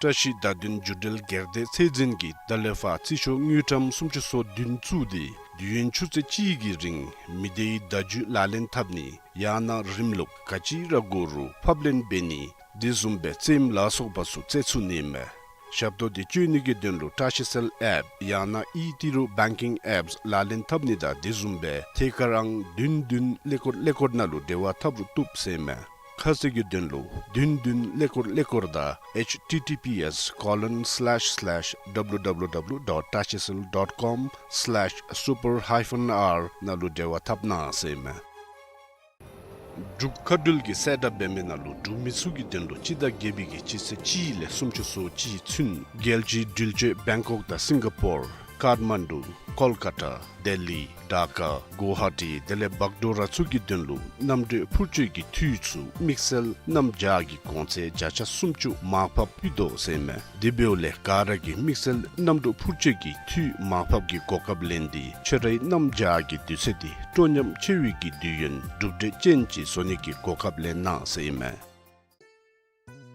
བཀྲ་ཤིས་བདག་མདུན་རྒྱུ་འབྲས་སྒེར་སྡེ་ཚད་འཛིན་གྱིས་ད་ལས་ཕར་རྩིས་ཤོག་དངུལ་ཀྲམ་སུམ་ཅུ་སོ་བདུན་བཙུགས་ཏེ་དུས་ཡུན་ཆུ་ཚོད་གཅིག་གི་རིང་མི་སྡེའི་བརྡ་བརྒྱུད་ལག་ལེན་འཐབ་ནི་ཡང་ན་རིམ་ལུགས་ག་ཅི་ར་དགོ་རུང་ཕབ་ལེན་འབད་ནི་དེ་བཟུམ་སྦེ་རྩེདམོ་ལ་སོགས་པ་ཚུ་རྩེ་ཚུགས་ནི་མས། ཞབས་ཏོག་འདི་སྤྱོད་ནི་གི་དོན་ལུ་བཀྲ་ཤིས་སེལ་ཨེཔ་ཡང་ན་ཨི་ཏི་རུ་བེང་ཀིང་ཨེཔསི་ལག་ལེན་འཐབ་ནི་དང་དེ་བཟུམ་སྦེ་ཐད་ཀར་ཨང་བདུན་བདུན་ཀླད་ཀོར་ཀླད་ཀོར་ནང་ལུ་འབྲེལ་བ་འཐབ་རུང་བཏུབ་ཟེར་མས། ཁ་གསལ་གྱི་དོན་ལུ་བདུན་བདུན་ཀླད་ཀོར་ཀླད་ཀོར་དང་ཨེཆ་ཊི་ཊི་པི་ཨེསི་ཀོ་ལོན་སི་ལེཤ་སི་ལེཤ་ཌབ་ལུ་ཌབ་ལུ་ཌབ་ལུ་ཌོཊ་བཀྲ་ཤིས་སེལ་ཌོཊ་ཀོམ་སི་ལེཤ་སུ་པར་ཧའི་ཕན་ཨར་ནང་ལུ་འབྲེལ་བ་འཐབ་གནང་ཟེར་མས། འབྲུག་མཁའ་འགྲུལ་གྱིས་གསལ་བསྒྲགས་འབད་མི་ནང་ལུ་འབྲུག་མི་ཚུ་གི་དོན་ལུ་སྤྱི་ཟླ་བརྒྱད་པའི་གི་སྤྱི་ཚེས་གཅིག་ལས་སུམ་ཅུ་སོ་གཅིག་ཚུན་རྒྱལ་སྤྱིའི་འགྲུལ་སྐྱོད་བེང་ཀོག་དང་སིང་ག་པོར་ཀཱཐ་མན་ཌུ་ཀོལ་ཀ་ཏ་ལྡི་ལི་ཌ་ཀ་གུ་ཝ་ཧ་ཊི་དེ་ལས་བག་དྲོ་ར་ཚུ་གི་དོན་ལུ་གནམ་གྲུའི་འཕུར་སྐྱོད་ཀྱི་འཐུས་ཚུ་དམིགས་བསལ་གནམ་བྱཱར་གྱི་གོང་ཚད་བརྒྱ་ཆ་སུམ་ཅུ་མར་ཕབ་ཕུལ་དོ་ཟེར་མས། དེ་འབདཝ་ལས་ག་ར་གིས་དམིགས་བསལ་གནམ་གྲུ་འཕུར་སྐྱོད་ཀྱི་འཐུས་མར་ཕབ་ཀྱི་གོ་སྐབས་ལེན་ཏེ་ཁྱོད་རའི་གནམ་བྱཱར་གྱི་དུས་ཚོད་འདི་སྤྲོ་ཉམས་ཆེ་བའི་གི་དུས་ཡུན་གྲུབ་འབྲས་ཅན་ཅིག་བཟོ་ནི་གི་གོ་སྐབས་ལེན་གནང་ཟེར་ཨིན་མས།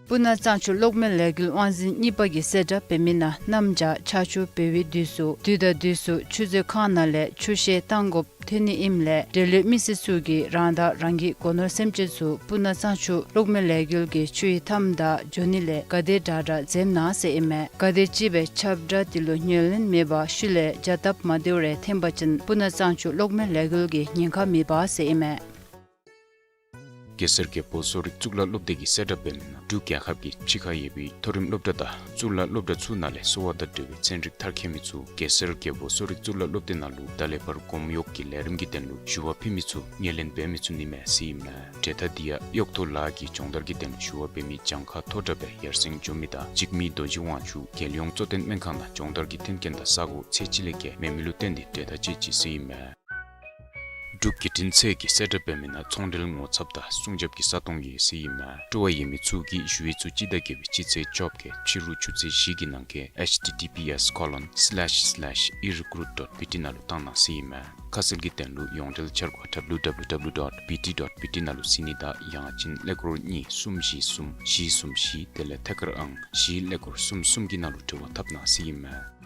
སྤུ་ན་གཙང་ཆུ་གློག་མེ་ལས་འགུལ་དབང་འཛིན་གཉིས་པ་གིས་གསལ་བསྒྲགས་འབད་མི་ནང་གནམ་བྱཱར་ཆར་ཆུ་འབབ་པའི་དུས་སུ་དུས་དང་དུས་སུ་ཆུ་མཛོད་ཁང་ནང་ལས་ཆུ་བཤལ་བཏང་དགོཔ་ཐོན་ནི་ཨིནམ་ལས་འབྲེལ་ཡོད་མི་སེར་ཚུ་གིས་རང་དང་རང་གི་སྒོ་ནོར་སེམས་ཅན་ཚུ་སྤུ་ན་གཙང་ཆུ་གློག་མེ་ལས་འགུལ་གྱི་ཆུའི་མཐའམ་དང་འགྱོ་ནི་ལས་ག་དེ་དྲག་དྲག་འཛེམ་གནང་ཟེར་ཨིན་མས། ག་དེ་ཅིག་སྦེ་ཁྱབ་བསྒྲགས་དེ་ལུ་ཉན་ལེན་མེད་པར་ཤུལ་ལས་བྱ་སྟབས་མ་བདེཝ་རེ་འཐོན་པ་ཅིན་སྤུ་ན་གཙང་ཆུ་གློག་མེ་ལས་འགུལ་གྱི་ཉེན་ཁ་མེད་པ་ཟེར་ཨིན་མས། གེ་སར་རྒྱལ་པོ་གསོ་རིག་གཙུག་ལག་སློབ་སྡེ་གིས་གསལ་བསྒྲགས་འབད་མི་ནང་འབྲུག་རྒྱལ་ཁབ་ཀྱི་ཕྱི་ཁར་ཡོད་པའི་མཐོ་རིམ་སློབ་གྲྭ་དང་གཙུག་ལག་སློབ་གྲྭ་ཚུ་ནང་ལས་གསོ་བ་དང་འབྲེལ་བའི་ཚན་རིག་མཐར་འཁྱོལ་མི་ཚུ་གེ་སར་རྒྱལ་པོ་གསོ་རིག་གཙུག་ལག་སློབ་སྡེ་ནང་ལུ་ད་ལས་ཕར་གོམ་གཡོག་གི་ལས་རིམ་གྱི་དོན་ལུ་ཞུ་བ་ཕུལ་མི་ཚུ་ངོས་ལེན་འབད་མི་ཚུགས་ནི་མས་ཟེར་ཨིན་མས། གྲོས་ཐག་འདི་ཡང་གཡོག་ཐོ་ལཱ་གི་སྦྱོང་བརྡར་གྱི་དོན་ལུ་ཞུ་བ་འབད་མི་གྱངས་ཁ་མཐོ་དྲགས་སྦེ་ཡར་སེང་འགྱོ་མི་དང་འཇིགས་མེད་རྡོ་རྗེ་དབང་ཕྱུག་རྒྱལ་ཡོངས་གཙོ་བསྟེན་སྨན་ཁང་ནང་སྦྱོང་བརྡར་གྱི་མཐུན་རྐྱེན་དང་ས་གོ་ཚད་ཅིག་ལས་བརྒལ་མེད་མི་ལུ་བརྟེན་ཏེ་གྲོས་ཐག་བཅད་ཅི་ཟེར་ཨིན་མས། འབྲུག་བརྒྱུད་འཕྲིན་ཚད་ཀྱིས་གསལ་བསྒྲགས་འབད་མི་ནང་ཚོང་འབྲེལ་ངོ་ཚབ་དང་སྲུང་སྐྱོབ་ཀྱི་ས་སྟོང་ཡོད་ཟེར་ཨིན་མས། སྤྲོ་བ་ཡོད་མི་ཚུ་གིས་ཞུ་ཡིག་ཚུ་སྤྱི་ཟླ་བརྒྱད་པའི་སྤྱི་ཚེས་བཅོ་བརྒྱད་ཕྱི་རུ་ཆུ་ཚོད་བཞི་གི་ནང་འཁོད་H T T P S colon slash slash e recruit dot B T ནང་ལུ་བཏང་གནང་ཟེར་ཨིན་མས། ཁ་གསལ་གྱི་དོན་ལུ་ཡོངས་འབྲེལ་འཆར་སྒོ་W W W dot B T dot B T ནང་ལུ་གཟིགས་ནི་དང་ཡང་ཅིན་ཀླད་ཀོར་གཉིས་གསུམ་བཞི་གསུམ་བཞི་གསུམ་བཞི་དེ་ལས་ཐད་ཀར་ཨང་བཞི་ཀླད་ཀོར་གསུམ་གསུམ་གྱི་ནང་ལུ་འབྲེལ་བ་འཐབ་གནང་ཟེར་ཨིན་མས།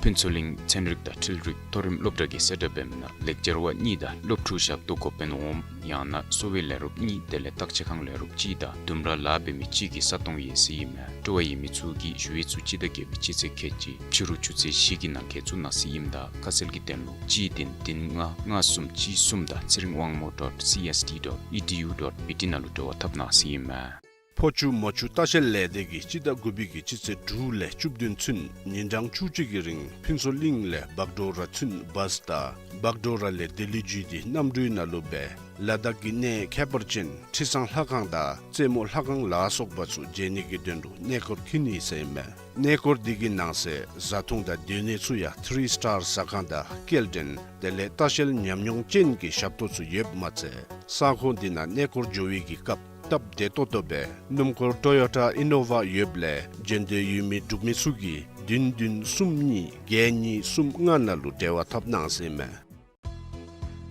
ཕུན་ཚོགས་གླིང་ཚན་རིག་དང་འཕྲུལ་རིག་མཐོ་རིམ་སློབ་གྲྭ་གིས་གསལ་བསྒྲགས་འབད་མི་ནང་ལེགས་སྦྱར་བ་གཉིས་དང་སློབ་ཕྲུག་ཞབས་ཏོག་འགོ་དཔོན་འོགམ་ཡང་ན་གསོ་བའི་ལས་རོགསཔ་གཉིས་དེ་ལས་བརྟག་དཔྱད་ཁང་ལས་རོགསཔ་གཅིག་དང་ལྡུམ་ར་ལཱ་འབད་མི་གཅིག་གི་ས་སྟོང་ཡོད་ཟེར་ཨིན་མས། སྤྲོ་བ་ཡོད་མི་ཚུ་གིས་ཞུ་ཡིག་ཚུ་སྤྱི་ཟླ་བརྒྱད་པའི་སྤྱི་ཚེས་ཁལ་གཅིག་ཕྱི་རུ་ཆུ་ཚོད་བཞི་གི་ནང་འཁོད་བཙུགས་གནང་ཟེར་ཨིནམ་ད་ཁ་གསལ་གྱི་དོན་ལུ་གཅིག་བདུན་བདུན་ལྔ་ལྔ་གསུམ་གཅིག་གསུམ་དང་ཚེ་རིང་དབང་མོ་dot C S D dot E D U dot B T ནང་ལུ་འབྲེལ་བ་འཐབ་གནང་ཟེར་ཨིན་མས། ཕོ་ཆུ་མོ་ཆུ་ལྟ་བཤལ་ལས་སྡེ་གིས་སྤྱི་ཟླ་དགུ་པའི་གི་སྤྱི་ཚེས་དྲུག་ལས་བཅུ་བདུན་ཚུན་ཉིན་གྲངས་བཅུ་གཅིག་གི་རིང་ཕུན་ཚོགས་གླིང་ལས་བག་གྲོ་ར་ཚུན་བཱས་དང་བག་གྲོ་ར་ལས་ལྡི་ལི་བརྒྱུད་དེ་གནམ་གྲུའི་ནང་ལུ་སྦེ་ལ་དྭགས་ཀྱི་གནས་ཁྱད་པར་ཅན་ཁྲི་སྲང་ལྷ་ཁང་དང་རྩེ་མོ་ལྷ་ཁང་ལ་སོགས་པ་ཚུ་མཇལ་ནི་གི་དོན་ལུ་གནས་སྐོར་འཁྱིད་ནི་ཟེར་ཨིན་མས། གནས་སྐོར་འདི་གི་ནང་གསེས་བཟའ་འཐུང་དང་སྡོད་གནས་ཚུ་ཡང་three star ཟ་ཁང་དང་སྐྱེལ་འདྲེན་དེ་ལས་ལྟ་བཤལ་ཉམས་མྱོང་ཅན་གྱི་ཞབས་ཏོག་ཚུ་ཡོདཔ་མ་ཚད་ས་ཁོངས་འདི་ནང་གནས་སྐོར་འགྱོ་བའི་གི་སྐབས་སྟབས་བདེ་ཏོག་ཏོ་སྦེ་སྣུམ་འཁོར་Toyota Innova ཡོདཔ་ལས་འབྱོན་འདོད་ཡོད་མི་འབྲུག་མི་ཚུ་གིས་བདུན་བདུན་གསུམ་གཉིས་བརྒྱད་གཉིས་གསུམ་ལྔ་ནང་ལུ་འབྲེལ་བ་འཐབ་གནང་ཟེར་ཨིན་མས།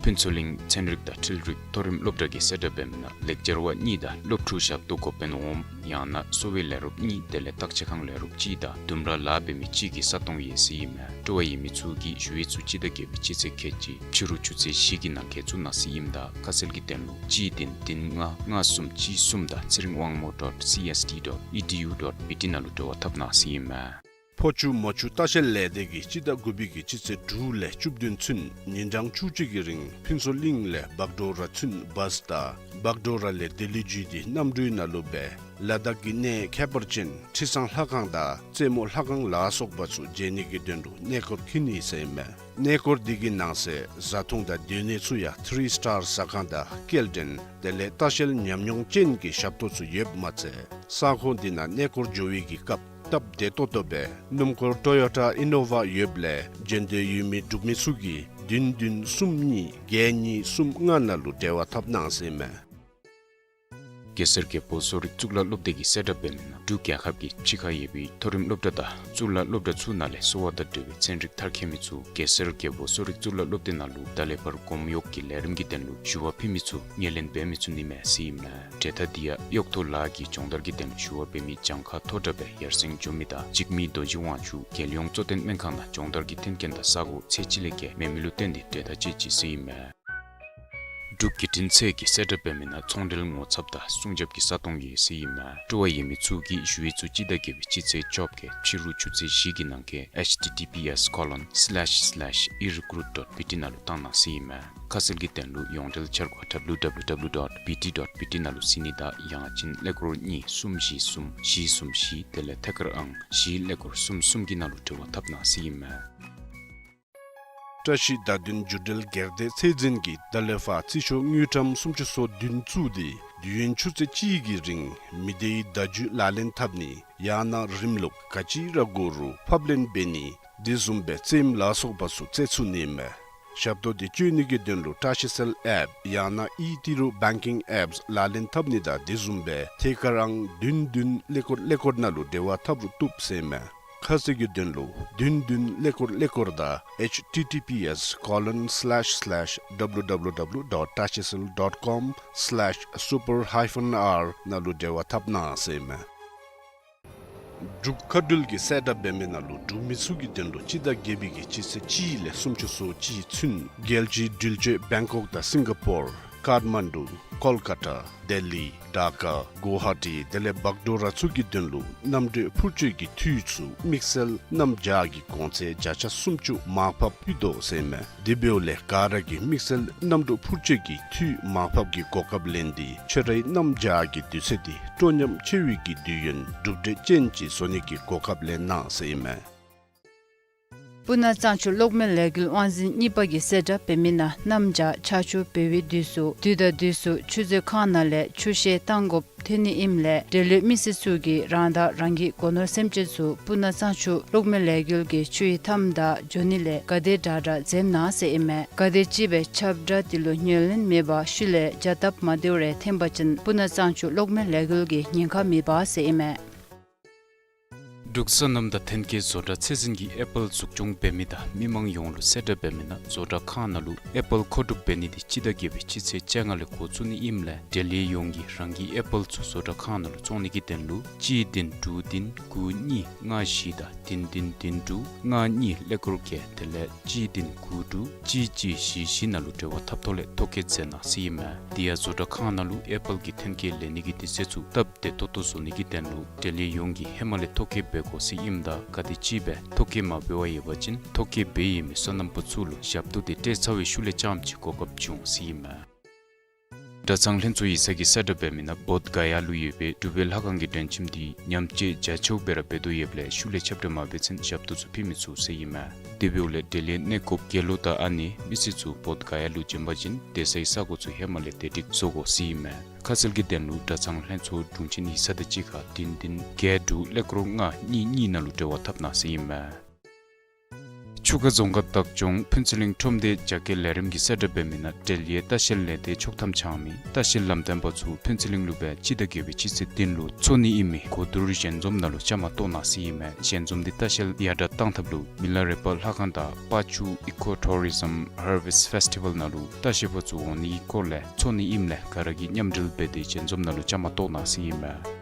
ཕུན་ཚོགས་གླིང་ཚན་རིག་དང་འཕྲུལ་རིག་མཐོ་རིམ་སློབ་གྲྭ་གིས་གསལ་བསྒྲགས་འབད་མི་ནང་ལེགས་སྦྱར་བ་གཉིས་དང་སློབ་ཕྲུག་ཞབས་ཏོག་འགོ་དཔོན་འོགམ་ཡང་ན་གསོ་བའི་ལས་རོགསཔ་གཉིས་དེ་ལས་བརྟག་དཔྱད་ཁང་ལས་རོགསཔ་གཅིག་དང་ལྡུམ་ར་ལཱ་འབད་མི་གཅིག་གི་ས་སྟོང་ཡོད་ཟེར་ཨིན་མས། སྤྲོ་བ་ཡོད་མི་ཚུ་གིས་ཞུ་ཡིག་ཚུ་སྤྱི་ཟླ་བརྒྱད་པའི་སྤྱི་ཚེས་ཁལ་གཅིག་ཕྱི་རུ་ཆུ་ཚོད་བཞི་གི་ནང་འཁོད་བཙུགས་གནང་ཟེར་ཨིནམ་ད་ཁ་གསལ་གྱི་དོན་ལུ་གཅིག་བདུན་བདུན་ལྔ་ལྔ་གསུམ་གཅིག་གསུམ་དང་ཚེ་རིང་དབང་མོ་dot C S D dot E D U dot B T ནང་ལུ་འབྲེལ་བ་འཐབ་གནང་ཟེར་ཨིན་མས། ཕོ་ཆུ་མོ་ཆུ་ལྟ་བཤལ་ལས་སྡེ་གིས་སྤྱི་ཟླ་དགུ་པའི་གི་སྤྱི་ཚེས་དྲུག་ལས་བཅུ་བདུན་ཚུན་ཉིན་གྲངས་བཅུ་གཅིག་གི་རིང་ཕུན་ཚོགས་གླིང་ལས་བག་གྲོ་ར་ཚུན་བཱས་དང་བག་གྲོ་ར་ལས་ལྡི་ལི་བརྒྱུད་དེ་གནམ་གྲུའི་ནང་ལུ་སྦེ་ལ་དྭགས་ཀྱི་གནས་ཁྱད་པར་ཅན་ཁྲི་སྲང་ལྷ་ཁང་དང་རྩེ་མོ་ལྷ་ཁང་ལ་སོགས་པ་ཚུ་མཇལ་ནི་གི་དོན་ལུ་གནས་སྐོར་འཁྱིད་ནི་ཟེར་ཨིན་མས། གནས་སྐོར་འདི་གི་ནང་གསེས་བཟའ་འཐུང་དང་སྡོད་གནས་ཚུ་ཡང་three star ཟ་ཁང་དང་སྐྱེལ་འདྲེན་དེ་ལས་ལྟ་བཤལ་ཉམས་མྱོང་ཅན་གྱི་ཞབས་ཏོག་ཚུ་ཡོདཔ་མ་ཚད་ས་ཁོངས་འདི་ནང་གནས་སྐོར་འགྱོ་བའི་གི་སྐབས་སྟབས་བདེ་ཏོག་ཏོ་སྦེ་སྣུམ་འཁོར་Toyota Innova ཡོདཔ་ལས་འབྱོན་འདོད་ཡོད་མི་འབྲུག་མི་ཚུ་གིས་བདུན་བདུན་གསུམ་གཉིས་བརྒྱད་གཉིས་གསུམ་ལྔ་ནང་ལུ་འབྲེལ་བ་འཐབ་གནང་ཟེར་ཨིན་མས། གེ་སར་རྒྱལ་པོ་གསོ་རིག་གཙུག་ལག་སློབ་སྡེ་གིས་གསལ་བསྒྲགས་འབད་མི་ནང་འབྲུག་རྒྱལ་ཁབ་ཀྱི་ཕྱི་ཁར་ཡོད་པའི་མཐོ་རིམ་སློབ་གྲྭ་དང་གཙུག་ལག་སློབ་གྲྭ་ཚུ་ནང་ལས་གསོ་བ་དང་འབྲེལ་བའི་ཚན་རིག་མཐར་འཁྱོལ་མི་ཚུ་གེ་སར་རྒྱལ་པོ་གསོ་རིག་གཙུག་ལག་སློབ་སྡེ་ནང་ལུ་ད་ལས་ཕར་གོམ་གཡོག་གི་ལས་རིམ་གྱི་དོན་ལུ་ཞུ་བ་ཕུལ་མི་ཚུ་ངོས་ལེན་འབད་མི་ཚུགས་ནི་མས་ཟེར་ཨིན་མས། གྲོས་ཐག་འདི་ཡང་གཡོག་ཐོ་ལཱ་གི་སྦྱོང་བརྡར་གྱི་དོན་ལུ་ཞུ་བ་འབད་མི་གྱངས་ཁ་མཐོ་དྲགས་སྦེ་ཡར་སེང་འགྱོ་མི་དང་འཇིགས་མེད་རྡོ་རྗེ་དབང་ཕྱུག་རྒྱལ་ཡོངས་གཙོ་བསྟེན་སྨན་ཁང་ནང་སྦྱོང་བརྡར་གྱི་མཐུན་རྐྱེན་དང་ས་གོ་ཚད་ཅིག་ལས་བརྒལ་མེད་མི་ལུ་བརྟེན་ཏེ་གྲོས་ཐག་བཅད་ཅི་ཟེར་ཨིན་མས། འབྲུག་བརྒྱུད་འཕྲིན་ཚད་ཀྱིས་གསལ་བསྒྲགས་འབད་མི་ནང་ཚོང་འབྲེལ་ངོ་ཚབ་དང་སྲུང་སྐྱོབ་ཀྱི་ས་སྟོང་ཡོད་ཟེར་ཨིན་མས། སྤྲོ་བ་ཡོད་མི་ཚུ་གིས་ཞུ་ཡིག་ཚུ་སྤྱི་ཟླ་བརྒྱད་པའི་སྤྱི་ཚེས་བཅོ་བརྒྱད་ཕྱི་རུ་ཆུ་ཚོད་བཞི་གི་ནང་འཁོད་H T T P S colon slash slash e recruit dot B T ནང་ལུ་བཏང་གནང་ཟེར་ཨིན་མས། ཁ་གསལ་གྱི་དོན་ལུ་ཡོངས་འབྲེལ་འཆར་སྒོ་W W W dot B T dot B T ནང་ལུ་གཟིགས་ནི་དང་ཡང་ཅིན་ཀླད་ཀོར་གཉིས་གསུམ་བཞི་གསུམ་བཞི་གསུམ་བཞི་དེ་ལས་ཐད་ཀར་ཨང་བཞི་ཀླད་ཀོར་གསུམ་གསུམ་གྱི་ནང་ལུ་འབྲེལ་བ་འཐབ་གནང་ཟེར་ཨིན་མས། བཀྲ་ཤིས་བརྡ་དོན་བརྒྱུད་འབྲེལ་སྒེར་སྡེ་ཚད་འཛིན་གྱིས་ད་ལས་ཕར་རྩིས་ཤོག་དངུལ་ཀྲམ་སུམ་ཅུ་སོ་བདུན་བཙུགས་ཏེ་དུས་ཡུན་ཆུ་ཚོད་གཅིག་གི་རིང་མི་སྡེའི་བརྡ་བརྒྱུད་ལག་ལེན་འཐབ་ནི་ཡང་ན་རིམ་ལུགས་ག་ཅི་ར་དགོ་རུང་ཕབ་ལེན་འབད་ནི་དེ་བཟུམ་སྦེ་རྩེདམོ་ལ་སོགས་པ་ཚུ་རྩེད་ཚུགས་ནི་མས། ཞབས་ཏོག་འདི་སྤྱོད་ནི་གི་དོན་ལུ་བཀྲ་ཤིས་གསལ་ཨེཔ་ཡང་ན་ཨི་ཏི་རུ་བེང་ཀིང་ཨེཔསི་ལག་ལེན་འཐབ་ནི་དང་དེ་བཟུམ་སྦེ་ཐད་ཀར་ཨང་བདུན་བདུན་ཀླད་ཀོར་ཀླད་ཀོར་ནང་ལུ་འབྲེལ་བ་འཐབ་རུང་བཏུབ་ཟེར་མས། ཁ་གསལ་གྱི་དོན་ལུ་བདུན་བདུན་ཀླད་ཀོར་ཀླད་ཀོར་དང་H T T P S colon slash slash W W W dot tashicel dot com slash super hyphen R ནང་ལུ་འབྲེལ་བ་འཐབ་གནང་ཟེར་མས། འབྲུག་མཁའ་འགྲུལ་གྱིས་གསལ་བསྒྲགས་འབད་མི་ནང་ལུ་འབྲུག་མི་ཚུ་གི་དོན་ལུ་སྤྱི་ཟླ་བརྒྱད་པའི་གི་སྤྱི་ཚེས་གཅིག་ལས་སུམ་ཅུ་སོ་གཅིག་ཚུན་རྒྱལ་སྤྱིའི་འགྲུལ་སྐྱོད་བེང་ཀོག་དང་སིང་ག་པོར། ཀཊ་མན་ཌུ། ཀོལ་ཀ་ཊ། ལྡི་ལི། ཌ་ཀ། གུ་ཝ་ཧ་ཊི། དེ་ལས་བག་དྲོ་ར་ཚུ་གི་དོན་ལུ་གནམ་གྲུ་འཕུར་སྤྱོད་ཀྱི་འཐུས་ཚུ་དམིགས་བསལ་གནམ་བྱཱར་གྱི་གོང་ཚད་བརྒྱ་ཆ་སུམ་ཅུ་མར་ཕབ་ཕུལ་དོ་ཟེར་ཨིན་མས། དེ་འབདཝ་ལས་ག་ར་གིས་དམིགས་བསལ་གནམ་གྲུ་འཕུར་སྤྱོད་ཀྱི་འཐུས་མར་ཕབ་ཀྱི་གོ་སྐབས་ལེན་ཏེ་ཁྱོད་རའི་གནམ་བྱཱར་གྱི་དུས་ཚོད་འདི་སྤྲོ་ཉམས་ཆེ་བའི་གི་དུས་ཡུན་གྲུབ་འབྲས་ཅན་ཅིག་བཟོ་ནི་གི་གོ་སྐབས་ལེན་གནང་ཟེར་ཨིན་མས། སྤུ་ན་གཙང་ཆུ་གློག་མེ་ལས་འགུལ་དབང་འཛིན་གཉིས་པ་གིས་གསལ་བསྒྲགས་འབད་མི་ནང་གནམ་བྱཱར་ཆར་ཆུ་འབབ་པའི་དུས་སུ་དུས་དང་དུས་སུ་ཆུ་མཛོད་ཁང་ནང་ལས་ཆུ་བཤལ་བཏང་དགོཔ་ཐོན་ནི་ཨིནམ་ལས་འབྲེལ་ཡོད་མི་སེར་ཚུ་གིས་རང་དང་རང་གི་སྒོ་ནོར་སེམས་ཅན་ཚུ་སྤུ་ན་གཙང་ཆུ་གློག་མེ་ལས་འགུལ་གྱི་ཆུ་ཡི་མཐའམ་དང་འགྱོ་ནི་ལས་ག་དེ་དྲག་དྲག་འཛེམ་གནང་ཟེར་ཨིན་མས། ག་དེ་ཅིག་སྦེ་ཁྱབ་བསྒྲགས་འདི་ལུ་ཉན་ལེན་མེད་པར་ཤུལ་ལས་བྱ་སྟབས་མ་བདེཝ་རེ་འཐོན་པ་ཅིན་སྤུ་ན་གཙང་ཆུ་གློག་མེ་ལས་འགུལ་གྱིས་ཉེན་ཁ་མི་འབག་ཟེར་ཨིན་མས། འབྲུག་སོ་ནམ་དང་ཐོན་སྐྱེད་བཟོ་གྲྭ་ཚད་འཛིན་གྱིས་ཨེ་པཱལ་འཛུགས་སྐྱོང་འབད་མི་དང་མི་མང་ཡོངས་ལུ་གསལ་བསྒྲགས་འབད་མི་ནང་བཟོ་གྲྭ་ཁང་ནང་ལུ་ཨེ་པཱལ་མཁོ་སྒྲུབ་འབད་ནི་འདི་སྤྱི་ཟླ་བརྒྱད་པའི་སྤྱི་ཚེས་བཅོ་ལྔ་ལས་འགོ་བཙུགས་ནི་ཨིནམ་ལས་འབྲེལ་ཡོད་ཡོངས་ཀྱིས་རང་གི་ཨེ་པཱལ་ཚུ་བཟོ་གྲྭ་ཁང་ནང་ལུ་བཙོང་ནི་གི་དོན་ལུ་གཅིག་བདུན་དྲུག་བདུན་དགུ་གཉིས་ལྔ་བཞི་དང་བདུན་བདུན་བདུན་དྲུག་ལྔ་གཉིས་ཀླད་ཀོར་བརྒྱད་དེ་ལས་གཅིག་བདུན་དགུ་དྲུག་གཅིག་གཅིག་བཞི་བཞི་ནང་ལུ་འབྲེལ་བ་འཐབ་ཐོག་ལས་ཐོ་བཀོད་མཛད་གནང་ཟེར་ཨིན་མས། དེ་ཡང་བཟོ་གྲྭ་ཁང་ནང་ལུ་ཨེ་པཱལ་གྱི་ཐོན་སྐྱེད་ལེན་ནི་གི་དུས་ཚོད་ཚུ་སྟབས་བདེ་ཏོག་ཏོ་བཟོ་ནི་གི་དོན་ལུ་འབྲེལ་ཡོད་ཡོངས་ཀྱིས་ཧེ་མ་ལས་ཐོ་བཀོད་འབད་དགོ་ཟེར་ཨིནམ་ད་ག་དེ་ཅིག་སྦེ་ཐོ་བཀོད་མ་འབད་བར་ཡོད་པ་ཅིན་ཐོ་བཀོད་འབད་ཡོད་མི་སོ་ནམ་པ་ཚུ་ལུ་ཞབས་ཏོག་འདི་སྤྲོད་ཚར་བའི་ཤུལ་ལས་རྐྱངམ་ཅིག་གོ་སྐབས་འབྱུང་ཟེར་ཨིན་མས། གྲྭ་ཚང་ལྷན་ཚོགས་ཡིག་ཚང་གིས་གསལ་བསྒྲགས་འབད་མི་ནང་བོདྷ་ག་ཡ་ལུ་ཡོད་པའི་འབྲུག་པའི་ལྷ་ཁང་གི་སྒྲོན་ཆེན་འདི་ཉམས་བཅོས་རྒྱ་ཆེཝ་སྦེ་ར་འབད་དོ་ཡོདཔ་ལས་ཤུལ་ལས་ཁྱབ་བསྒྲགས་མ་འབད་ཚུན་ཞབས་ཏོག་ཚུ་ཕུལ་མི་ཚུགས་ཟེར་ཨིན་མས། དེ་འབདཝ་ལས་འབྲེལ་ཡོད་གནས་སྐོརཔ་དགེ་སློང་དང་ཨ་ནེ་མི་སེར་ཚུ་བོདྷ་ག་ཡ་ལུ་བྱོན་པ་ཅིན་སྡོད་སའི་ས་གོ་ཚུ་ཧེ་མ་ལས་བདེ་སྒྲིག་བཟོ་དགོ་ཟེར་ཨིན་མས། ཁ་གསལ་གྱི་དོན་ལུ་གྲྭ་ཚང་ལྷན་ཚོགས་དྲུང་ཆེན་ཡིག་ཚང་དང་གཅིག་ཁར་བདུན་བདུན་བརྒྱད་དྲུག་ཀླད་ཀོར་ལྔ་གཉིས་གཉིས་ནང་ལུ་འབྲེལ་བ་འཐབ་གནང་ཟེར་ཨིན་མས། ཆུ་ཁ་རྫོང་ཁག་བདག་སྐྱོང་ཕུན་ཚོགས་གླིང་ཁྲོམ་སྡེ་རྒྱ་སྐྱེད་ལས་རིམ་གྱིས་གསལ་བསྒྲགས་འབད་མི་ནང་འབྲེལ་ཡོད་ལྟ་བཤལ་ལས་སྡེ་ཆོག་ཐམ་འཆང་མི་ལྟ་བཤལ་ལམ་སྟོན་པ་ཚུ་ཕུན་ཚོགས་གླིང་ལུ་སྦེ་སྤྱི་ཟླ་བརྒྱད་པའི་སྤྱི་ཚེས་བདུན་ལུ་འཚོགས་ནི་ཨིན་མི་གོ་བསྡུར་ཞལ་འཛོམས་ནང་ལུ་བཅའ་མར་གཏོགས་གནང་ཟེར་ཨིན་མས། ཞལ་འཛོམས་འདི་ལྟ་བཤལ་ཡར་དྲག་བཏང་ཐབས་ལུ་མི་ལ་རས་པ་ལྷ་ཁང་དང་པ་ཅུ་ཨི་ཀོ་ཊུ་རི་ཛམ་ཧར་ཝེསཊ་ཕེསི་ཊི་ཝལ་ནང་ལུ་ལྟ་བཤལ་པ་ཚུ་འོང་ནི་གི་སྐོར་ལས་འཚོགས་ནི་ཨིནམ་ལས་ག་ར་གིས་མཉམ་འབྲེལ་འབད་དེ་ཞལ་འཛོམས་ནང་ལུ་བཅའ་མར་གཏོགས་གནང་ཟེར་ཨིན་མས།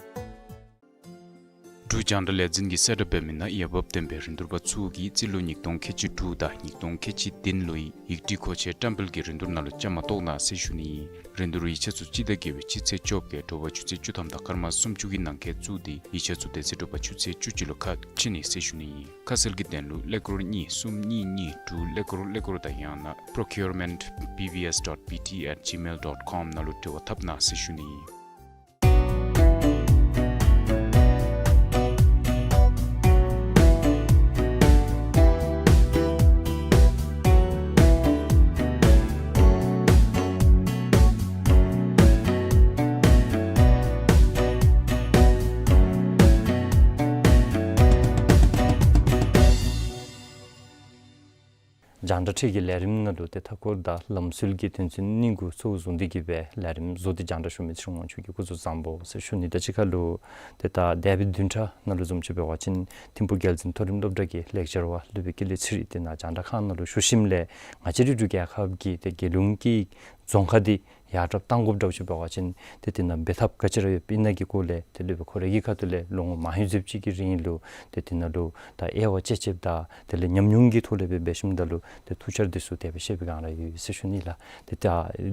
འབྲུག་རྒྱང་བསྒྲགས་ལས་འཛིན་གྱིས་གསལ་བསྒྲགས་འབད་མི་ནང་འོས་འབབ་ལྡན་པའི་རིན་བསྡུར་པ་ཚུ་གིས་རྩིས་ལོ་ཉིས་སྟོང་ཁལ་གཅིག་དྲུག་དང་ཉིས་སྟོང་ཁལ་གཅིག་བདུན་ལོའི་ཡིག་སྒྲིག་མཁོ་ཆས་བཀྲམ་སྤེལ་གྱི་རིན་བསྡུར་ནང་ལུ་བཅའ་མར་གཏོགས་གནང་ཟེར་ཞུ་ནི་ཨིན། རིན་བསྡུར་ཡིག་ཆ་ཚུ་སྤྱི་ཟླ་བརྒྱད་པའི་སྤྱི་ཚེས་བཅོ་བརྒྱད་དྲོ་པ་ཆུ་ཚོད་བཅུ་ཐམ་དང་སྐར་མ་སུམ་ཅུ་གི་ནང་འཁོད་བཙུགས་ཏེ་ཡིག་ཆ་ཚུ་དེ་ཚེ་དྲོ་པ་ཆུ་ཚོད་བཅུ་གཅིག་ལུ་ཁ་ཕྱེ་ནི་ཟེར་ཞུ་ནི་ཨིན། ཁ་གསལ་གྱི་དོན་ལུ་ཀླད་ཀོར་གཉིས་གསུམ་གཉིས་གཉིས་དྲུག་ཀླད་ཀོར་ཀླད་ཀོར་དང་ཡང་ན་procurement B B S dot B T at gmail dot com ནང་ལུ་འབྲེལ་བ་འཐབ་གནང་ཟེར་ཞུ་ནི་ཨིན། རྒྱང་བསྒྲགས་འཕྲུལ་གྱི་ལས་རིམ་ནང་ལུ་ཏེ་མཐའ་འཁོར་དང་ལམ་སྲོལ་གྱི་དོན་ཚན་གཉིས་གུ་གཙོ་བོ་བཟུང་སྟེ་གི་སྦེ་ལས་རིམ་བཟོ་སྟེ་རྒྱང་བསྒྲགས་ཞུ་མི་ཚུ་ཡོངས་ཁྱོད་ཀྱིས་སྐུ་གཟུགས་བཟང་པོ་ཟེར་ཞུ་ནི། ད་ཅི་ཁ་ལུ་ཏེ་ད་འདས་པའི་བདུན་ཕྲག་ནང་ལུ་བཟུམ་ཅིག་འབད་བ་ཅིན་ཐིམ་ཕུག་རྒྱལ་འཛིན་མཐོ་རིམ་སློབ་གྲྭ་གི་ལེགས་སྦྱར་བ་སློབ་དཔོན་ཀུན་ལེགས་ཚེ་རིང་དེ་ནཱ་རྒྱང་བསྒྲགས་ཁང་ནང་ལུ་བཞུགས་ཞིནམ་ལས་ང་བཅས་རའི་འབྲུག་རྒྱལ་ཁབ་ཀྱི་ཏེ་རྒྱལ་ཡོངས་ཀྱི་རྫོང་ཁག་འདི་ཡར་དྲག་གཏང་དགོཔ་འདྲཝ་ཅིག་འབད་བ་ཅིན་ཏེ་དེ་ནང་འབད་ཐབས་ག་ཅི་ར་ཡོདཔ་ཨིན་ན་གི་སྐོར་ལས་ཏེ་སློབ་དཔོན་ཁོ་རའི་གི་ཁ་ཐུག་ལས་ལོ་ངོ་མང་ཤོས་ཅིག་གི་རིང་ལུ་ཏེ་དེ་ནང་ལུ་ད་དབྱེ་བ་དཔྱད་དཔྱདཔ་དང་དེ་ལས་ཉམས་མྱོང་གི་ཐོག་ལས་སྦེ་འབད་ཞིནམ་ད་ལུ་ཏེ་ཐུགས་འཆར་འདི་ཚུ་དེ་སྦེ་བཤད་པའི་སྒང་ར་ཡོད་ཟེར་ཞུ་ནི་ལགས། ཏེ་ད་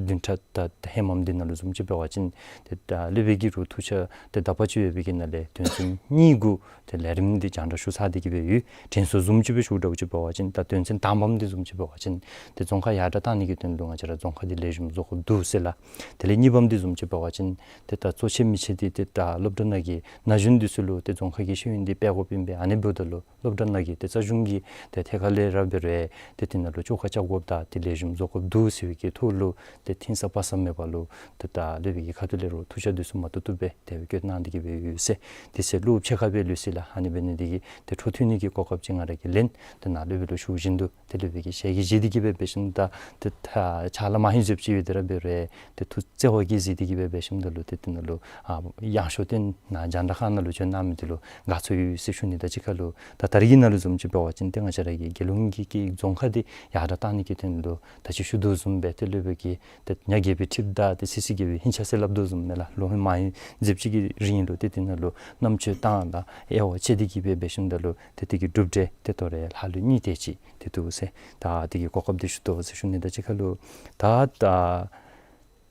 བདུན་ཕྲག་ད་ཧེ་མ་འདི་ནང་ལུ་བཟུམ་ཅིག་འབད་བ་ཅིན་ཏེ་ད་སློབ་དཔོན་གྱིས་ར་ཐུགས་འཆར་ཏེ་དག་པ་ཅིག་ཡོད་པའི་གི་ནང་ལས་དོན་ཚན་གཉིས་གུ་ཏེ་ལས་རིམ་འདི་རྒྱང་བསྒྲགས་ཞུ་ཚར་ཏེ་གི་སྦེ་ཡོད། དྲན་གསོ་བཟུམ་ཅིག་སྦེ་ཞུཝ་འདྲཝ་ཅིག་འབད་བ་ཅིན་ད་དོན་ཚན་དང་པམ་འདི་བཟུམ་ཅིག་འབད་བ་ཅིན་ཏེ་རྫོང་ཁག་ཡར་དྲག་གཏང་ནི་གི་དོན་ལུ་ང་བཅས་ར་རྫོང་ཁག་འདི་ལེགས་ཤོམ་བཟོ་དགོཔ་འདུག་ཟེར་ལགས། དེ་ལས་གཉིས་པམ་འདི་བཟུམ་ཅིག་འབད་བ་ཅིན་ཏེ་ད་གཙོ་ཆེ་མི་ཆེ་འདི་ཏེ་ད་སློབ་གྲྭ་ནང་གི་ན་གཞོན་འདི་ཚུ་ལུ་ཏེ་རྫོང་ཁག་གི་ཤེས་ཡོན་འདི་སྤེལ་དགོཔ་ཨིན་པས། ཨ་ནི་འབདཝ་ད་ལུ་སློབ་གྲྭ་ནང་གི་ཏེ་རྩ་གཞུང་གི་ཏེ་ཐད་ཁར་ལས་ར་འབད་རུང་ཏེ་དེ་ནང་ལུ་བཅོ་ཁ་རྐྱབ་དགོཔ་དང་ཏེ་ལེགས་ཤོམ་བཟོ་དགོཔ་འདུག་ཟེར་བའི་གི་ཐོག་ལུ་ཏེ་ཐིང་ས་པ་ས་མེད་པར་ལུ་ཏེ་ད་སློབ་དཔོན་གྱི་ཁ་ཐུག་ལས་ར་ཐུགས་འཆར་འདི་ཚུ་མ་བཏུབ་བཏུབ་སྦེ་དེ་སྦེ་བཀོད་གནང་སྟེ་གི་སྦེ་ཡོད་ཟེར། དེ་ཚེ་ལུ་ཕྱེད་ཀ་སྦེ་ལུས་ཅི་ལགས། ཨ་ནི་འབད་ནི་འདི་གིས་ཏེ་འཕྲོ་མཐུད་ནི་གི་གོ་སྐབས་ཅིག་ང་ར་གིས་ལེན། ཏེ་ནཱ་སློབ་དཔོན་ལུ་ཞུ་བཞིན་དུ་ཏེ་སློབ་དཔོན་གྱིས་ཞལ་གྱིས་བཞེས་ཏེ་གི་སྦེ་འབད་ཞིནམ་ད་ཏེ་ད་ཕྱག་ལཱ་མང་ཤོས་ཅིག་ཡོད་དེ་ར་འབད་རུང་ཏེ་ཐུགས་བརྩེ་བ་གིས་གཟིགས་ཏེ་གི་སྦེ་འབད་ཞིནམ་ད་ལུ་ཏེ་དེ་ནང་ལུ་ཨ་ཡང་ཞུ་སྟེ་ནཱ་རྒྱང་བསྒྲགས་ཁང་ནང་ལུ་བྱོན་གནང་མི་འདི་ལུ་དགའ་ཚོར་ཡོད་ཟེར་ཞུ་ནི། ད་ཅི་ཁ་ལུ་ད་ད་རིས་ཀྱི་ནང་ལུ་བཟུམ་ཅིག་འབད་བ་ཅིན་ཏེ་ང་བཅས་ར་གི་རྒྱལ་ཡོངས་ཀྱི་གི་རྫོང་ཁག་འདི་ཡར་དྲག་གཏང་ནི་གི་དོན་ལུ་ད་ཅི་ཞུ་དོ་བཟུམ་སྦེ་ཏེ་སློབ་དཔོན་གྱིས་ཏེ་ཉ་རྒྱལ་པོའི་ཁྲིབ་དང་ཏེ་སི་སི་རྒྱལ་པོའི་ཧིང་ཆ་ཟེར་སླབ་དོ་བཟུམ་མས་ལགས། ལོ་ཧེ་མ་ཧིང་ཟེརཝ་ཅིག་གི་རིང་ལུ་ཏེ་དེ་ནང་ལུ་རྣམ་དཔྱོད་བཏང་དང་དབྱེ་བ་དཔྱད་དེ་གི་སྦེ་འབད་ཞིནམ་ད་ལུ་ཏེ་དེ་གི་གྲུབ་འབྲས་ཏེ་དོ་རུང་ལྷག་ལུས་གཉིས་དེ་ཅིག་ཏེ་འདུག་ཟེར། ད་དེ་གི་གོ་སྐབས་འདི་ཞུ་དོ་ཟེར་ཞུ་ནི། ད་ཅི་ཁ་ལུ་ད་ད་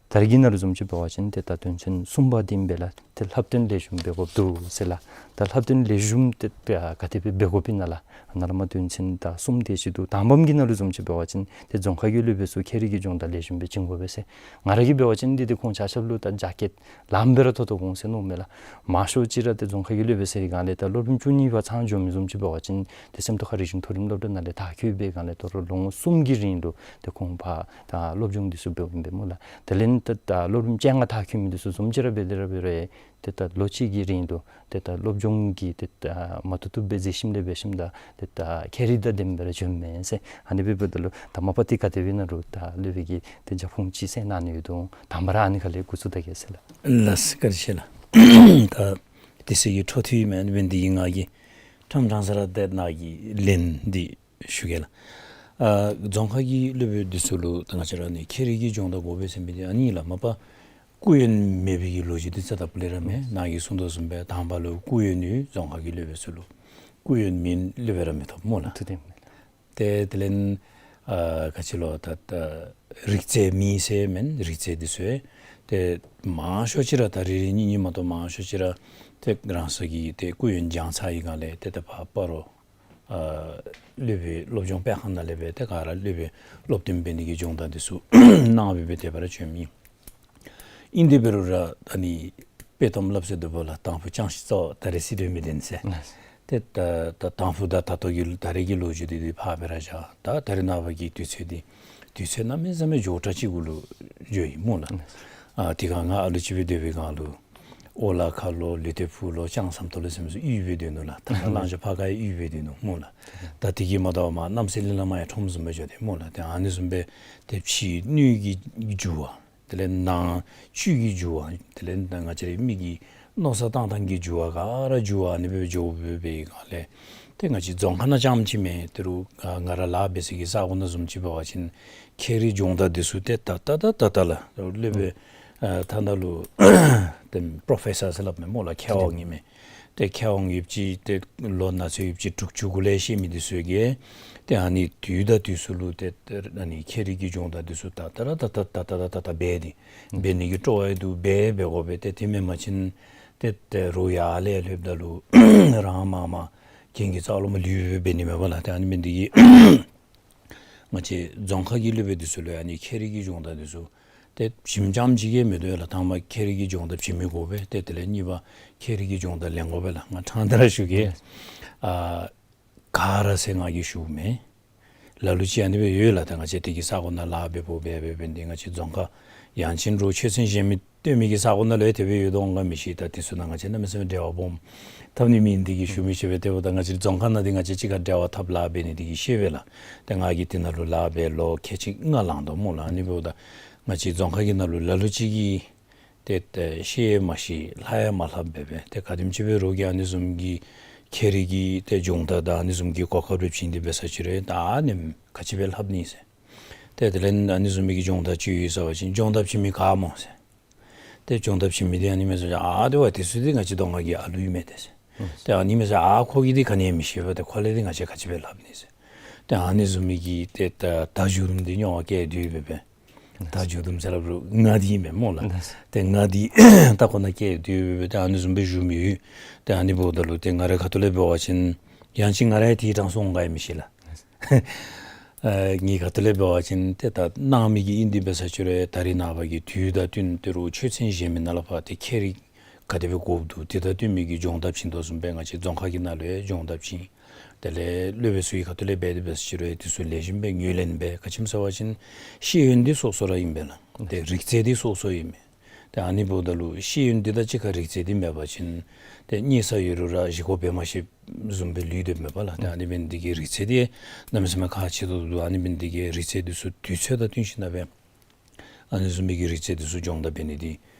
ད་རེས་ཀྱི་ནང་ལུ་བཟུམ་ཅིག་འབད་བ་ཅིན་ཏེ་ད་དོན་ཚན་གསུམ་པ་འདི་ཨིན་པས་ལགས། ཏེ་བསླབ་སྟོན་ལེགས་ཤོམ་འབད་དགོཔ་འདུག་ཟེར་ལགས། ད་བསླབ་སྟོན་ལེགས་ཤོམ་ཏེ་ད་ག་དེ་སྦེ་འབད་དགོཔ་ཨིན་ན་ལགས། ནཱ་ལས་མར་དོན་ཚན་ད་གསུམ་དེ་ཅིག་འདུག། དང་པམ་གྱི་ནང་ལུ་བཟུམ་ཅིག་འབད་བ་ཅིན་ཏེ་རྫོང་ཁ་གི་སློབ་དཔོན་ཚུ་ཁྱད་རིག་གི་སྦྱོང་བརྡར་ལེགས་ཤོམ་སྦེ་བྱིན་དགོ་པས་ཟེར། ང་ར་གིས་འབད་བ་ཅིན་འདི་ཏེ་ཁོང་ཆ་ཁྱབ་ལུ་ད་རྒྱ་སྐྱེད་ལངམ་སྦེ་ར་ཐོབ་དོ་འོང་ཟེར་མནོཝ་མས་ལགས། མང་ཤོས་ཅིག་ར་ཏེ་རྫོང་ཁ་གི་སློབ་དཔོན་ཟེར་སྒང་ལས་ད་སློབ་རིམ་བཅུ་གཉིས་པ་ཚང་འགྱོ་མི་བཟུམ་ཅིག་འབད་བ་ཅིན་ཏེ་སེམས་རྟོགས་ཁ་རིག་གཞུང་མཐོ་རིམ་སློབ་གྲྭ་ནང་ལས་མཐར་འཁྱོལ་བའི་སྒང་ལས་དོ་རུང་ལོ་ངོ་གསུམ་གྱི་རིང་ལུ་ཏེ་ཁོང་ཕར་ད་སློབ་སྦྱོང་འདི་ཚུ་འབདཝ་ཨིན་པས་སྨོ་ལགས། དེ་ལས་ད་ད་སློབ་རིམ་བཅོ་ལྔ་མཐར་འཁྱོལ་མི་འདི་ཚུ་བཟུམ་ཅིག་ར་འབད་དེ་ར་འབད་རུང་ཏེ་ད་ལོ་གཅིག་གི་རིང་ལུ་ཏེ་ད་སློབ་སྦྱོང་གི་ཏེ་ད་མ་བཏུབ་བཏུབ་སྦེ་མཛད་ཞིནམ་ལས་འབད་ཞིནམ་ད་ཏེ་ད་ཁྱད་རིག་དང་ལྡནམ་སྦེ་ར་བྱོནམ་མས་ཟེར། ཨ་ནི་འབདཝ་ད་ལུ་ད་མ་པ་ཏེ་ག་དེ་སྦེ་ཨིན་ན་རུང་ད་སློབ་དཔོན་གྱིས་ཏེ་རྒྱབ་ཁུངས་ཅིག་གསན་གནང་ནི་ཡོད་དོ། དང་པ་ར་ཨ་ནི་ཁ་ལས་འགོ་བཙུགས་ད་གེ་ཟེར་ལགས། ལགས་སོ། བཀའ་དྲིན་ཆེ་ལགས། ད་དུས་ཚོད་ཀྱི་འཕྲོ་མཐུད་མེན་པ་འདི་གིས་ང་གིས་ཕྲང་ཕྲང་ས་ར་ཏེ་ནཱ་གི་ལན་འདི་ཞུ་གེ་ལགས། ཨ་རྫོང་ཁ་གི་སློབ་དཔོན་འདི་ཚུ་ལུ་ད་ང་བཅས་ར་ནི་ཁྱད་རིག་གི་སྦྱོང་བརྡར་དགོ་པས་ཟེར་མི་འདི་ཨ་ནི་ལགས། མ་པ་སྐུ་ཡོན་མེད་པའི་གི་ལོ་རྒྱུས་འདི་རྩ་དང་པོ་ལས་ར་མེད། ནཱ་གིས་གསུངས་དོ་བཟུམ་སྦེ་དང་པ་ལུ་སྐུ་ཡོན་ཡོད། རྫོང་ཁ་གི་སློབ་དཔོན་ཚུ་ལུ་སྐུ་ཡོན་མེད་སློབ་དཔོན་ར་མི་ཐོབ་སྨོ་ལགས། ཐུགས་དེ་མེད་ལགས། ཏེ་དེ་ལས་ཨ་ག་ཅི་ལོ་ད་ད་རིག་རྩལ་མེད་ཟེར་མེན། རིག་རྩལ་འདི་ཚུ་ཡང་ཏེ་མང་ཤོས་ཅིག་ར་ད་རེ་རེ་གཉིས་གཉིས་མ་གཏོགས་མང་ཤོས་ཅིག་ར་ཏེ་རང་སོ་གི་ཏེ་སྐུ་ཡོན་སྦྱང་ཚར་བའི་སྒང་ལས་ཏེ་ད་ཕར་སྤ་རོ་ཨ་སློབ་དཔོན་སློབ་སྦྱོང་སྤེལ་ཁང་ནང་ལས་སྦེ་ཏེ་ག་ར་སློབ་དཔོན་སློབ་སྟོན་འབད་ནི་གི་སྦྱོང་བརྡར་འདི་ཚུ་གནང་སྦེ་སྦེ་དེ་སྦེ་ར་བྱོནམ་ཨིན། ཨིན་དེ་འབད་རུང་ར་ཨ་ནི་དཔེ་གཏམ་སླབ་སྲོལ་འདུག་པ་ལགས། དང་ཕུ་ཅང་ཤེས་གཙོ་བོ། ད་རེས་སྲིད་དོན་མི་བདེན་ཟེར། ལགས། ཏེ་ད་ད་དང་ཕུ་དང་ད་ལྟོ་གི་ད་རེས་ཀྱི་ལོ་རྒྱུས་འདི་འདི་ཕར་སྦེ་ར་བཞག། ད་ད་རེས་ནངས་པ་གི་དུས་ཚོད་འདི་དུས་ཚོད་གནམ་མེད་ས་མེད་མགྱོགས་དྲགས་ཅིག་གུ་ལུ་འགྱོཝ་ཨིན་སྨོ་ལགས། ལགས། ཨ་དེ་སྒང་ང་ཨ་ལུ་ཅིག་སྦེ་སྡོད་པའི་སྒང་ལུ་ཨོ་ལ་ཁ་ལོ་ལུས་རྟེན་ཕུག་ལོ་ལྕང་ཟམ་ཏོག་ལོ་ཟེར་མི་ཚུ་གཡུས་སྦེ་སྡོད་ནུག་ལགས། ད་ལྟོ་གླང་ཆེན་ཕར་ཁ་ཡང་གཡུས་སྦེ་སྡོད་ནུག་སྨོ་ལགས། ད་དེ་གིས་མ་དོ་བར་མར་གནམ་ས་གླིང་ལ་མར་ཡང་ཁྲོམ་བཟུམ་སྦེ་འགྱོ་སྟེ་སྨོ་ལགས། ཏེ་ཨ་ནི་བཟུམ་སྦེ་ཏེ་ཕྱིའི་སྣོད་ཀྱི་རྒྱུ་བ་དེ་ལས་ནང་བཅུད་ཀྱི་རྒྱུ་བ་དེ་ལས་ད་ང་བཅས་རའི་མི་གི་མནོ་བསམ་བཏང་ཐངས་ཀྱི་རྒྱུ་བ་ག་ར་རྒྱུ་བ་ཨ་ནི་སྦེ་འགྱོ་སྦེ་འབད་བའི་སྒང་ལས་ཏེ་ང་བཅས་རྫོང་ཁ་ནང་རྐྱངམ་ཅིག་མེན། ད་རུང་ང་ར་ལཱ་འབད་སའི་གི་ས་གོ་ནང་བཟུམ་ཅིག་འབད་བ་ཅིན་ཁྱད་རིག་སྦྱོང་བརྡར་འདི་ཚུ་ཏེ་ད་ལྟོ་ད་ལྟོ་ད་ལྟོ་ལགས་སློབ་དཔོན་ཨ་ཐ་ན་ལུ་ཏེ་པྲོ་ཕེ་སར་ཟེར་སླབ་མས་སྨོ་ལགས། མཁས་དབང་ཨིན་མས། ཏེ་མཁས་དབང་ཡོདཔ་ཅིག་ཏེ་ལོ་ན་ཚོད་ཡོདཔ་ཅིག་དྲུག་ཅུ་གུ་ལས་ཤེས་མི་འདི་ཚུ་གིས་ཏེ་ཨ་ནི་དུས་དང་དུས་སུ་ལུ་ཏེ་ཏེ་ཨ་ནི་ཁྱད་རིག་གི་སྦྱོང་བརྡར་འདི་ཚུ་ད་ལྟོ་ར་ད་ལྟོ་ད་ལྟོ་ད་ལྟོ་འབད་དེ་འབད་ནི་གི་སྤྲོ་བ་འདུག། འབད་འབད་དགོ་པས། ཏེ་དེ་མེན་པ་ཅིན་ཏེ་ཏེ་རུང་ཡར་ལས་ལྷོདཔ་ད་ལུ་རང་མར་མར་གྱེན་གྱི་རྩ་ལུ་མར་ལུས་སྦེ་འབད་ནི་མས་པ་ལགས། ཏེ་ཨ་ནི་འབད་ནི་འདི་གིས་ང་བཅས་རྫོང་ཁ་གི་སློབ་དཔོན་འདི་ཚུ་ལུ་ཨ་ནི་ཁྱད་རིག་གི་སྦྱོང་བརྡར་འདི་ཚུ་ཏེ་བྱིནམ་རྐྱངམ་ཅིག་གིས་མི་དོ་ལགས། དང་པ་ཁྱད་རིག་གི་སྦྱོང་བརྡར་བྱིན་མི་དགོ་པས། ཏེ་དེ་ལས་གཉིས་པ་ཁྱད་རིག་གི་སྦྱོང་བརྡར་ལེན་དགོ་པས་ལགས། ང་ཕྲང་སྟེ་ར་ཞུ་གེ། ཨ་ག་ར་ཟེར་ང་གིས་ཞུཝ་མེན། ལ་ལུ་ཅིག་ཨ་ནི་སྦེ་ཡོད་ལགས། ད་ང་བཅས་དེ་གི་ས་གོ་ནང་ལཱ་འབད་འབདཝ་འབད་འབད་འབད་དེ་ང་བཅས་རྫོང་ཁ་ཡང་ཅིན་རུང་ཆོས་ཚན་གཞན་མི་སྟོན་མི་གི་ས་གོ་ནང་ལུ་ཡང་དེ་སྦེ་ཡོད་དོ་འོང་ག་མི་ཤེས། ད་དེ་ཚུ་ནང་ང་བཅས་གནམ་མེད་ས་མེད་འབྲེལ་བ་སྦོམ་འཐབ་ནི་མེད་ནི་འདི་གིས་ཞུ་མི་ཤེས་པས། དེ་འབདཝ་ད་ང་བཅས་རྫོང་ཁ་ནང་འདི་ང་བཅས་གཅིག་ཁར་འབྲེལ་བ་འཐབ་ལཱ་འབད་ནི་འདི་གིས་ཤེས་པས་ལགས། ཏེ་ང་གིས་དེ་ནང་ལུ་ལཱ་འབད་ལོ་ཁལ་གཅིག་ལྔ་ལང་དོ་སྨོ་ལགས། ཨ་ནི་འབདཝ་ད་ང་བཅས་རྫོང་ཁ་གི་ནང་ལུ་ལ་ལུ་ཅིག་གིས་ཏེ་ཏེ་ཤེས་ཡང་མ་ཤེས་ལྷག་ཡང་མ་ལྷགཔ་འབད་འབད་ཏེ་ག་དེམ་ཅིག་འབད་རུང་གི་ཨ་ནི་བཟུམ་གྱི་ཁྱད་རིག་གི་ཏེ་སྦྱོང་བརྡར་དང་ཨ་ནི་བཟུམ་གྱི་གོ་སྐབས་རེ་བྱིན་ཏེ་འབད་ས་ཅིག་རུང་ད་ཨ་ནེམ་ག་ཅི་སྦེ་ལྷབ་ནི་ཟེར། ཏེ་དེ་ལས་ཨ་ནི་བཟུམ་མའི་གི་སྦྱོང་བརྡར་ཅིག་ཡོད་ཟེར་བ་ཅིན་སྦྱོང་བརྡར་བྱིན་མི་ག་སྨོ་ཟེར། ཏེ་སྦྱོང་བརྡར་བྱིན་མི་འདི་ཨ་ནི་མས་ཟེར། ཨ་དེ་བ་དེ་ཚུ་འདི་ང་བཅས་མདོ་སྔགས་ཀྱི་ཨ་ལུ་ཨིན་མས་ཏེ་ཟེར། ཨུམ། ཏེ་ཨ་ནི་མས་ཟེར། ཨ་ཁོ་གིས་འདི་ག་ནི་ཡང་མི་ཤེས་པས། ཏེ་ཁོ་ལས་འདི་ང་བཅས་ག་ཅི་སྦེ་ལྷབ་ནི་ཟེར། ཏེ་ཨ་ནི་བཟུམ་མའི་གི་ཏེ་ད་ད་མཇུག་རུམ་འདི་རྙོག་པ་སྐྱེལ་དོ་འབད་འབད། ད་མཇུག་རུམ་ཟེར་སླབ་རུང་ང་འདི་ཨིན་པས་སྨོ་ལགས། ཏེ་ང་འདི་ད་ཁོ་ནང་སྐྱེལ་དོ་འབད་འབད། ཏེ་ཨ་ནི་བཟུམ་སྦེ་བཞུགས་མི་ཡོད། ཏེ་ཨ་ནི་འབདཝ་ད་ལུ་ཏེ་ང་རའི་ཁ་ཐུག་ལས་འབད་བ་ཅིན་ཡང་ཅིན་ང་ར་ཡང་དེའི་གྲངས་སུ་འོང་ག་ཡང་མི་ཤེས་ལགས། ཨ་ངེའི་ཁ་ཐུག་ལས་འབད་བ་ཅིན་ཏེ་ད་གནང་མི་གི་ཨིན་ཏེ་འབད་ས་ཅིག་རུང་ད་རེས་ནངས་པ་གི་དུས་དང་བསྟུན་ཏེ་རུང་ཆོས་ཚན་གཞན་མི་ནང་ལས་ཕར་ཏེ་ཁྱད་རིག་ག་དེ་སྦེ་དགོཔ་འདུག། དེ་དང་བསྟུན་མི་གི་སྦྱོང་བརྡར་བྱིན་དོ་བཟུམ་སྦེ་ང་བཅས་རྫོང་ཁ་གི་ནང་ལུ་ཡང་སྦྱོང་བརྡར་བྱིན། དེ་ལས་སློབ་དཔོན་ཚུ་གི་ཁ་ཐུག་ལས་འབད་དེ་འབད་ས་ཅིག་རུང་དེ་ཚུ་ལེགས་ཤོམ་སྦེ་ངོས་ལེན་འབད། ག་ཅི་སྨོ་ཟེར་བ་ཅིན་ཤེས་ཡོན་འདི་སོ་སོ་ར་ཨིན་པས་ལགས། ཏེ་རིག་རྩལ་འདི་སོ་སོ་ཨིན་མས། ཏེ་ཨ་ནི་འབདཝ་ད་ལུ་ཤེས་ཡོན་འདི་དང་གཅིག་ཁར་རིག་རྩལ་འདི་མེད་པ་ཅིན་ཏེ་གཉེར་ས་ཡོད་རུང་ར་བཞེས་སྒོ་འབད་མ་ཤེས་བཟུམ་སྦེ་ལུས་སྡོདཔ་མས་པ་ལགས། ཏེ་ཨ་ནི་འབད་ནི་འདི་གིས་རིག་རྩལ་འདི་གནམ་མེད་ས་མེད་ཁག་ཆེ་ཏོག་ཏོ་འདུག། ཨ་ནི་འབད་ནི་འདི་གིས་རིག་རྩལ་འདི་ཚུ་དུས་ཚོད་དང་བསྟུན་ཞིནམ་ལས་ཨ་ནི་བཟུམ་མའི་གི་རིག་རྩལ་འདི་ཚུ་སྦྱོང་བརྡར་འབད་ནི་འདི་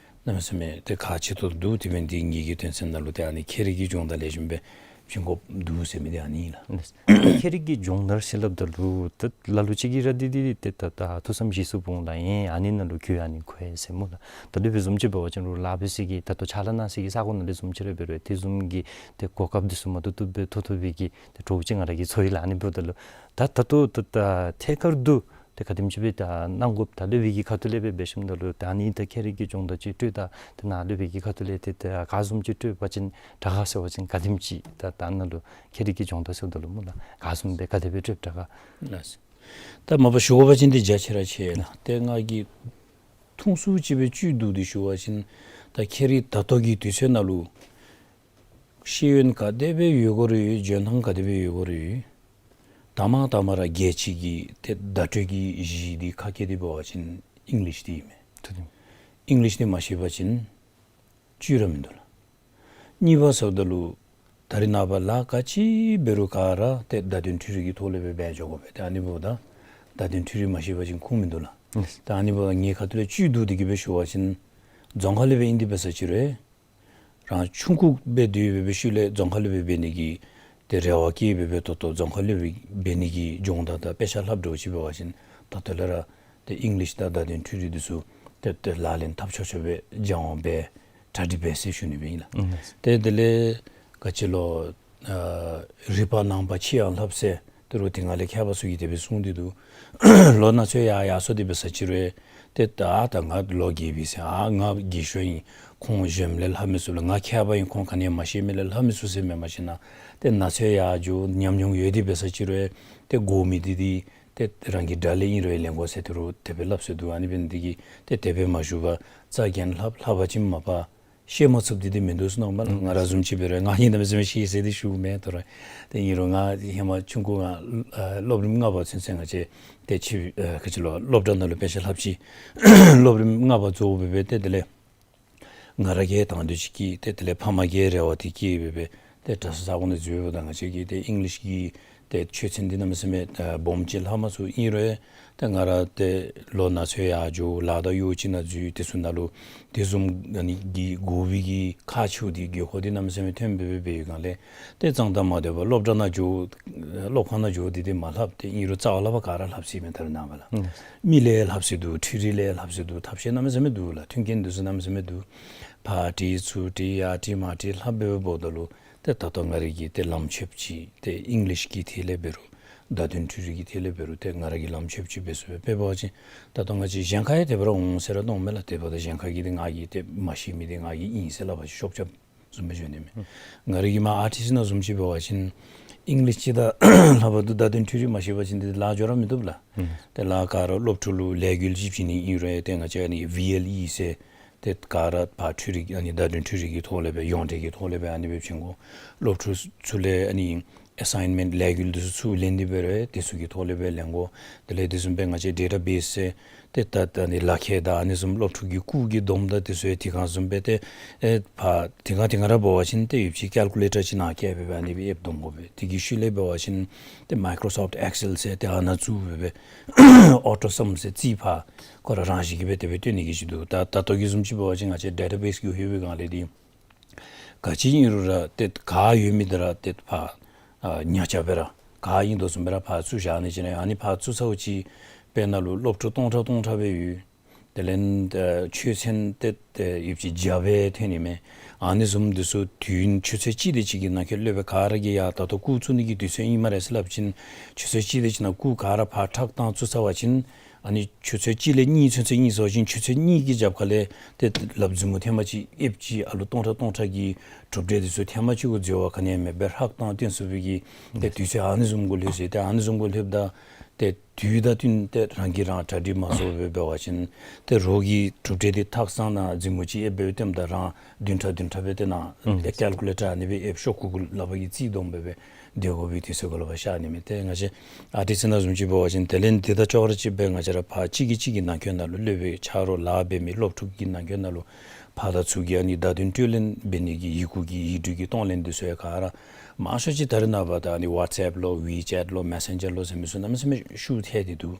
གནམ་མེད་ས་མེད་ཏེ་ཁག་ཆེ་ཏོག་ཏོ་འདུག། དེ་འབད་ནི་འདི་ངེ་གི་དོན་ཚན་ནང་ལུ་ཏེ་ཨ་ནི་ཁྱད་རིག་གི་སྦྱོང་བརྡར་ལེགས་ཤོམ་སྦེ་བྱིན་དགོཔ་འདུག་ཟེར་མི་འདི་ཨ་ནི་ཨིན་ལགས། ཁྱད་རིག་གི་སྦྱོང་བརྡར་ཟེར་སླབ་ད་ལུ་ད་ལ་ལུ་ཅིག་གིས་ར་འདི་འདི་འདི་ཏེ་ད་ད་ཐུགས་བསམ་བཞེས་ཚུགསཔ་འོང་ལགས། ཨེ་ཨ་ནི་ནང་ལུ་གུ་ཨ་ནི་མཁོ་ཡི་ཟེར་སྨོ་ལགས། ད་ལུ་དཔེ་བཟུམ་ཅིག་འབད་བ་ཅིན་རུང་ལཱ་འབད་ས་གི་ད་ལྟོ་ཕྱག་ལཱ་གནང་ས་གི་ས་གོ་ནང་ལུ་བཟུམ་ཅིག་ར་འབད་རུང་དེ་བཟུམ་གྱི་ཏེ་གོ་སྐབས་འདི་ཚུ་མ་ཐུབ་ཐུབ་སྦེ་ཐོབ་ཐོབ་པའི་གི་ཏེ་གྲོགས་ཅིག་ང་ར་གིས་ཚོར་ཡི་ལགས། ཨ་ནི་འབདཝ་ད་ལུ་ད་ད་ལྟོ་ད་ད་ཐད་ཀར་དུ་ ཏེ་ག་དེམ་ཅིག་སྦེ་ད་གནང་དགོཔ་ད་སློབ་དཔོན་གྱི་ཁ་ཐུག་ལས་སྦེ་འབད་ཞིནམ་ད་ལུ་ད་ཨ་ནི་ད་ཁྱེད་རའི་གི་སྦྱོང་བརྡར་ཅིག་སྤྲོད་ད་ཏེ་ནཱ་སློབ་དཔོན་གྱི་ཁ་ཐུག་ལས་ཏེ་ད་ག་བཟུམ་ཅིག་སྤྲོད་པ་ཅིན་དྲག་ག་ཟེར་བ་ཅིན་ག་དེམ་ཅིག་ད་ད་ནཱ་ལུ་ཁྱེད་རའི་གི་སྦྱོང་བརྡར་ཟེརཝ་ད་ལུ་སྨོ་ལགས། ག་བཟུམ་སྦེ་ག་དེ་སྦེ་སྤྲོདཔ་དྲག་ག། ལགས། ད་མ་པ་ཞུ་དགོ་པ་ཅིན་ཏེ་རྒྱ་ཆེ་ར་ཆེ་ལགས། ཏེ་ང་གིས་ཐུང་སུ་ཅིག་སྦེ་བཅུད་བསྡུ་སྟེ་ཞུ་བ་ཅིན་ད་ཁྱེད་རའི་ད་ལྟོ་གི་དུས་ཚོད་ནང་ལུ་ཤེས་ཡོན་ག་དེ་སྦེ་ཡོད་དགོ་རུང་ཡོད། འཇོན་ཐང་ག་དེ་སྦེ་ཡོད་དགོ་རུང་ཡོད། དང་པ་དང་པ་ར་རྒྱལ་སྤྱི་གི་ཏེ་བརྡ་སྤྲོད་ཀྱི་གཞི་འདི་ཁ་སྐད་འདི་འབད་བ་ཅིན་ཨིང་ལིཤ་འདི་ཨིན་མས། ཏེ་ཨིང་ལིཤ་འདི་མ་ཤེས་པ་ཅིན་བཅུད་ར་མིན་འདུག་ལགས། གཉིས་པ་ཟེརཝ་ད་ལུ་ད་རེས་ནངས་པ་ལཱ་ག་ཅི་འབད་རུང་ག་ར་ཏེ་བརྡ་དོན་འཕྲུལ་རིག་གི་ཐོག་ལས་སྦེ་འབད་འགྱོ་དགོ་པས། ཏེ་ཨ་ནི་འབདཝ་ད་བརྡ་དོན་འཕྲུལ་རིག་མ་ཤེས་པ་ཅིན་ཁུངས་མིན་འདུག་ལགས། ཨིན། ད་ཨ་ནི་འབདཝ་ད་ངེའི་ཁ་ཐུག་ལས་བཅུད་བསྡུ་སྟེ་གི་སྦེ་ཞུ་བ་ཅིན་རྫོང་ཁ་ལས་སྦེ་ཨིན་ཏེ་འབད་ས་ཅིག་རུང་རང་ཆུང་ཀུ་སྦེ་སྡོད་པའི་སྦེ་ཤུལ་ལས་རྫོང་ཁ་ལས་སྦེ་འབད་ནི་གི་ཏེ་རེ་བ་བསྐྱེད་སྦེ་སྦེ་ད་ལྟོ་རྫོང་ཁ་ལས་སྦེ་འབད་ནི་གི་སྦྱོང་བརྡར་དང་དཔེ་ཆ་ལྷབ་འགྱོ་ཅི་འབད་བ་ཅིན་ད་ལྟོ་ལས་ར་ཏེ་ཨིང་ལིཤ་དང་བརྡ་དོན་འཕྲུལ་རིག་འདི་ཚུ་ཏེ་ཏེ་ལག་ལེན་འཐབ་ཆོག་ཆོག་སྦེ་སྦྱང་བ་འབད་གྲ་སྒྲིག་འབད་ཟེར་ཞུ་ནི་སྦེ་ཨིན་ལགས། ཨིན། ཏེ་དེ་ལས་ག་ཅི་ལོ་ཨ་རིག་པ་ནང་པ་ཕྱི་ཡང་ལྷབ་ཟེར་ཏེ་རུང་དེ་སྒང་ལས་མཁས་པ་ཚུ་གིས་དེ་སྦེ་གསུངས་ཏེ་འདུག། ལོ་ན་ཚོད་ཡར་ཡར་སོང་སྟེ་འབད་ས་ཅིག་རུང་ཏེ་ད་ད་ང་ལོ་རྒས་པས་ཟེར་ཨ་ང་རྒས་ཤོས་ཨིན། ཁོང་གཞོནམ་ལས་ལྷབ་མི་ཚུགས་ལགས། ང་མཁས་པ་ཨིན། ཁོང་ག་ནི་ཡང་མ་ཤེས་མི་ལས་ལྷབ་མི་ཚུགས་ཟེར་མེན། མ་གཞི་ན་ཏེ་ན་ཚོད་ཡར་འགྱོ་ཉམས་མྱོང་ཡོད་དེ་འབད་ས་ཅིག་རུང་ཏེ་གོ་མི་འདི་འདི་ཏེ་རང་གི་དགྲ་ལས་ཨིན་རུང་ལེན་དགོ་ཟེར་ཏེ་རུང་དེ་སྦེ་སླབ་སྲོལ་འདུག། ཨ་ནི་འབད་ནི་འདི་གིས་ཏེ་དེ་སྦེ་མ་ཞུ་བར་རྩ་འགེངས་ལྷབ་ལྷབ་པ་ཅིན་མ་པ་ཤེས་མ་ཚུགསཔ་འདི་འདི་མིན་འདུག་ཟེར་མནོཝ་མས་ལགས། ང་ར་བཟུམ་ཅིག་འབད་རུང་ང་ཨིན་ད་མི་ཟེར་མི་ཤེས་ཟེར་ཏེ་ཞུཝ་མེན། ད་རུང་ཏེ་ཨིན་རུང་ང་ཧེ་མ་ཆུང་ཀུ་ང་ཨ་སློབ་རིམ་ལྔ་པ་ཚུན་ཚོད་ང་བཅས་ཏེ་ཕྱི་ཨ་ག་ཅི་ལོ་སློབ་གྲྭ་ནང་ལུ་དཔེ་ཆ་ལྷབ་ཅི། སློབ་རིམ་ལྔ་པ་རྫོགས་སྦེ་སྦེ་ཏེ་དེ་ལས་ང་ར་གིས་དང་འདོད་ཅིག་སྐྱེས། ཏེ་དེ་ལས་ཕམ་གི་རེ་བ་འདི་སྐྱེས་སྦེ་སྦེ་ཏེ་གྲྭ་ས་ས་གོ་ནང་འཛུལ་བ་ད་ང་བཅས་ཀྱིས་ཏེ་ཨིང་ལིཤ་གི་ཏེ་ཆོས་ཚན་འདི་གནམ་མེད་ས་མེད་ཨ་སྦོམ་ཅིག་ལྷབ་མ་ཚུགས། ཨིན་རུང་ཏེ་ང་ར་ཏེ་ལོ་ན་ཚོད་ཡར་འགྱོ་ལཱ་དང་གཡོག་ཅིག་ནང་འཛུལ། དེ་ཚུ་ནང་ལུ་དེ་བཟུམ་ཨ་ནི་གི་དགོ་པའི་གི་ཁག་ཆེཝ་འདི་དགོས་མཁོ་འདི་གནམ་མེད་ས་མེད་ཐོན་སྦེ་སྦེ་སྦེ་ཡོད་སྒང་ལས་ཏེ་གཙང་ཏ་མ་སྡོད་པར་སློབ་གྲྭ་ནང་འགྱོ་སློབ་ཁང་ནང་འགྱོ་སྟེ་ཏེ་མ་ལྷབ། ཏེ་ཨིན་རུང་རྩ་བ་ལས་ཕར་ག་ར་ལྷབ་ཅི་མས། ད་རེས་ནངས་པ་ལགས། ཨིན། མི་ལས་ལྷབ་ས་འདུག། འཕྲུལ་རིག་ལས་ལྷབ་ས་འདུག། ཐབས་ཤེས་གནམ་མེད་ས་མེད་འདུག་ལགས། མཐུན་རྐྱེན་འདི་ཚུ་གནམ་མེད་ས་མེད་འདུག། ཕར་བྲིས་ཚུར་བྲིས་ཡར་བྲིས་མར་བྲིས་ལྷབ་སྦེ་སྦེ་འབདཝ་ད་ལུ་ཏེ་ད་ལྟོ་ང་རའི་གི་ཏེ་ལམ་ཆོདཔ་ཅིག་ཏེ་ཨིང་ལིཤ་གི་ཐད་ལས་འབད་རུང་བརྡ་དོན་འཕྲུལ་རིག་གི་ཐད་ལས་འབད་རུང་ཏེ་ང་ར་གི་ལམ་ཆོདཔ་ཅིག་འབད་ཚུགས་པས། དཔེ་འབད་བ་ཅིན་ད་ལྟོ་ང་བཅས་གཞན་ཁར་ཡང་དེ་སྦེ་ར་འོང་ཟེར་ར་མནོཝ་མས་ལགས། དེ་འབདཝ་ད་གཞན་ཁ་གིས་ཏེ་ང་གིས་ཏེ་མ་ཤེས་མི་འདི་ང་གིས་ཨིན་ཟེར་སླབ་པ་ཅིན་ཤོབ་རྐྱབ་བཟུམ་སྦེ་འགྱོ་ནི་མས། ང་རའི་གི་མར་ཨར་ཊིསཊ་ནང་བཟུམ་ཅིག་འབད་བ་ཅིན་ཨིང་ལིཤ་ཅིག་དང་ལྷག་པར་དུ་བརྡ་དོན་འཕྲུལ་རིག་མ་ཤེས་པ་ཅིན་ཏེ་ལཱ་འགྱོ་ར་མི་བཏུབ་ལགས། ཨིན། ཏེ་ལཱ་ག་ར་སློབ་ཕྲུག་ལུ་ལས་འགུལ་ཅིག་བྱིན་ནི་ཨིན་རུང་ཏེ་ང་བཅས་ཨ་ནི་ཝི་ཨེལ་ཨི་ཟེར་ཏེ་ག་ར་ཕར་འཕྲུལ་རིག་ཨ་ནི་བརྡ་དོན་འཕྲུལ་རིག་གི་ཐོག་ལས་སྦེ་ཡོངས་འབྲེལ་གྱི་ཐོག་ལས་སྦེ་ཨ་ནི་སྦེ་བྱིན་དགོ། སློབ་ཕྲུག་ཚུ་ལས་ཨ་ནི་ཨེ་སའིན་མེནཊ་ལས་འགུལ་འདི་ཚུ་ཚུར་ལེན་ཏེ་འབད་རུང་དེ་ཚུ་གི་ཐོག་ལས་སྦེ་ལེན་དགོ། དེ་ལས་དེ་བཟུམ་སྦེ་ང་བཅས་ཌེ་ཊ་བེསི་ཟེར་ཏེ་ད་ད་ནི་ལག་ཁྱེར་དང་ཨ་ནི་བཟུམ་སློབ་ཕྲུག་གི་སྐུགས་ཀྱི་སྡོམ་དང་དེ་ཚུ་ཡང་དེ་སྒང་བཟུམ་སྦེ་ཏེ་ཨེ་ཕར་དེ་སྒང་དེ་སྒང་ར་འབད་བ་ཅིན་ཏེ་ཡོད་པ་ཅིན་ཀལ་ཀུ་ལེ་ཊར་ཅིག་ནང་བཀལ་སྦེ་སྦེ་ཨ་ནི་སྦེ་ཨེཔ་སྡོམ་དགོ་པས། དེ་གི་ཤུལ་ལས་འབད་བ་ཅིན་ཏེ་མའི་ཀོརོ་སོཕཊ་ཨེག་སེལ་ཟེར་ཏེ་ཨ་ནཱ་བཙུགས་སྦེ་སྦེ་ཨོ་ཊོ་སམ་ཟེར་རྩིས་ཕར་ཁོ་ར་རང་བཞིན་གྱིས་སྦེ་དེ་སྦེ་སྟོན་ནི་གི་ཅིག་འདུག། ད་ད་ལྟོ་གི་བཟུམ་ཅིག་འབད་བ་ཅིན་ང་བཅས་ཌེ་ཊ་བེསི་གི་ཧེ་བའི་སྒང་ལས་འདི་ག་ཅི་ཨིན་རུང་ར་ཏེ་ག་ཡོད་མི་འདི་ར་ཏེ་ཕར་ཨ་ཉག་ཆ་སྦེ་ར་ག་ཨིན་དོ་བཟུམ་སྦེ་ར་ཕར་བཙུགས་བཞག་ནི་ཅིག་ནི། ཨ་ནི་ཕར་བཙུགས་ཚརཝ་ཅིག་དཔེར་ན་ལུ་སློབ་ཕྲུག་སྟོང་ཕྲག་སྟོང་ཕྲག་སྦེ་ཡོད། དེ་ལས་ཨ་ཆོས་ཚན་ཏེ་ཏེ་ཡོད་པ་ཅིན་བརྒྱ་སྦེ་ཐོན་ནི་མས། ཨ་ནི་བཟུམ་འདི་ཚུ་དུས་ཡུན་ཆུ་ཚོད་གཅིག་དེ་ཅིག་གི་ནང་འཁོད་སློབ་དཔོན་ག་ར་གིས་ཡ་ད་ལྟོ་སྐུགས་བཙུགས་ནི་གི་དུས་ཚོད་ཨིན་སྨ་རེ་ཟེར་སླབ་ཅིན་ཆུ་ཚོད་གཅིག་དེ་ཅིག་ནང་སྐུགས་ག་ར་ཕར་ཁྲག་བཏང་བཙུགས་ཚར་བ་ཅིན་ཨ་ནི་ཆུ་ཚོད་གཅིག་ལས་གཉིས་ཚུན་ཚོད་ཨིན་ཟེར་བ་ཅིན་ཆུ་ཚོད་གཉིས་ཀྱི་རྒྱབ་ཁ་ལས་ཏེ་ལགཔ་མཛུབ་མོ་ཐེངས་མ་གཅིག་ཨེབ་ཅིག་ཨ་ལུ་སྟོང་ཕྲག་སྟོང་ཕྲག་གི་གྲུབ་འབྲས་འདི་ཚུ་ཐེངས་མ་གཅིག་གུ་འཛོལ་བ་ག་ནི་ཡང་མེད་པར་ཧྲག་བཏང་སྟོན་ཚུགས་པའི་གི་ཏེ་དུས་ཚོད་ཨ་ནི་བཟུམ་གུ་ལྷོད་ཅི། ཏེ་ཨ་ནི་བཟུམ་གུ་ལྷོདཔ་ད་ཏེ་དུས་དང་བསྟུན་ཏེ་རང་གིས་རང་གྲ་སྒྲིག་མ་བཟོ་བར་འབད་བ་ཅིན་ཏེ་རོགས་ཀྱི་གྲུབ་འབྲས་འདི་ཐག་བཟང་ན་མཛུབ་མོ་གཅིག་ཨེབ་སྦེ་སྟོནམ་ད་རང་བདུན་ཕྲག་བདུན་ཕྲག་སྦེ་ཏེ་ནཱ་ཨེ་ཀལ་ཀུ་ལེ་ཊར་ཨ་ནི་སྦེ་ཨེབ་ཤོག་ཀུ་གུ་ལགཔ་གིས་རྩིས་བསྡོམས་སྦེ་སྦེ་སྡོད་དགོ་པའི་དུས་ཚོད་གུ་ལུ་ཕར་ཤར་ནི་མས། ཏེ་ང་བཅས་ཨར་ཊིསཊ་ནང་བཟུམ་ཅིག་འབད་བ་ཅིན་དེ་ལས་འདི་དང་ཅོག་ར་གཅིག་སྦེ་ང་བཅས་ར་ཕར་གཅིག་གིས་གཅིག་གི་ནང་འཁོད་ནང་ལུ་སློབ་དཔོན་ཆ་རོགས་ལཱ་འབད་མི་སློབ་ཕྲུག་གི་ནང་འཁོད་ནང་ལུ་ཕར་དང་ཚུར་གྱི་ཨ་ནི་བརྡ་དོན་སྤྲོད་ལེན་འབད་ནི་གི་ཡི་གུ་གི་ཡིག་འབྲུ་གི་གཏོང་ལེན་འདི་ཚུ་ཡང་ག་ར་མང་ཤོས་ཅིག་ད་རེས་ནངས་པ་ད་ཨ་ནི་ཝཊས་ཨེཔ་ལོ་ཝི་ཅེཊ་ལོ་མེ་སེན་ཇར་ལོ་ཟེར་མི་ཚུ་གནམ་མེད་ས་མེད་ཤུགས་ཐལ་ཏེ་འདུག།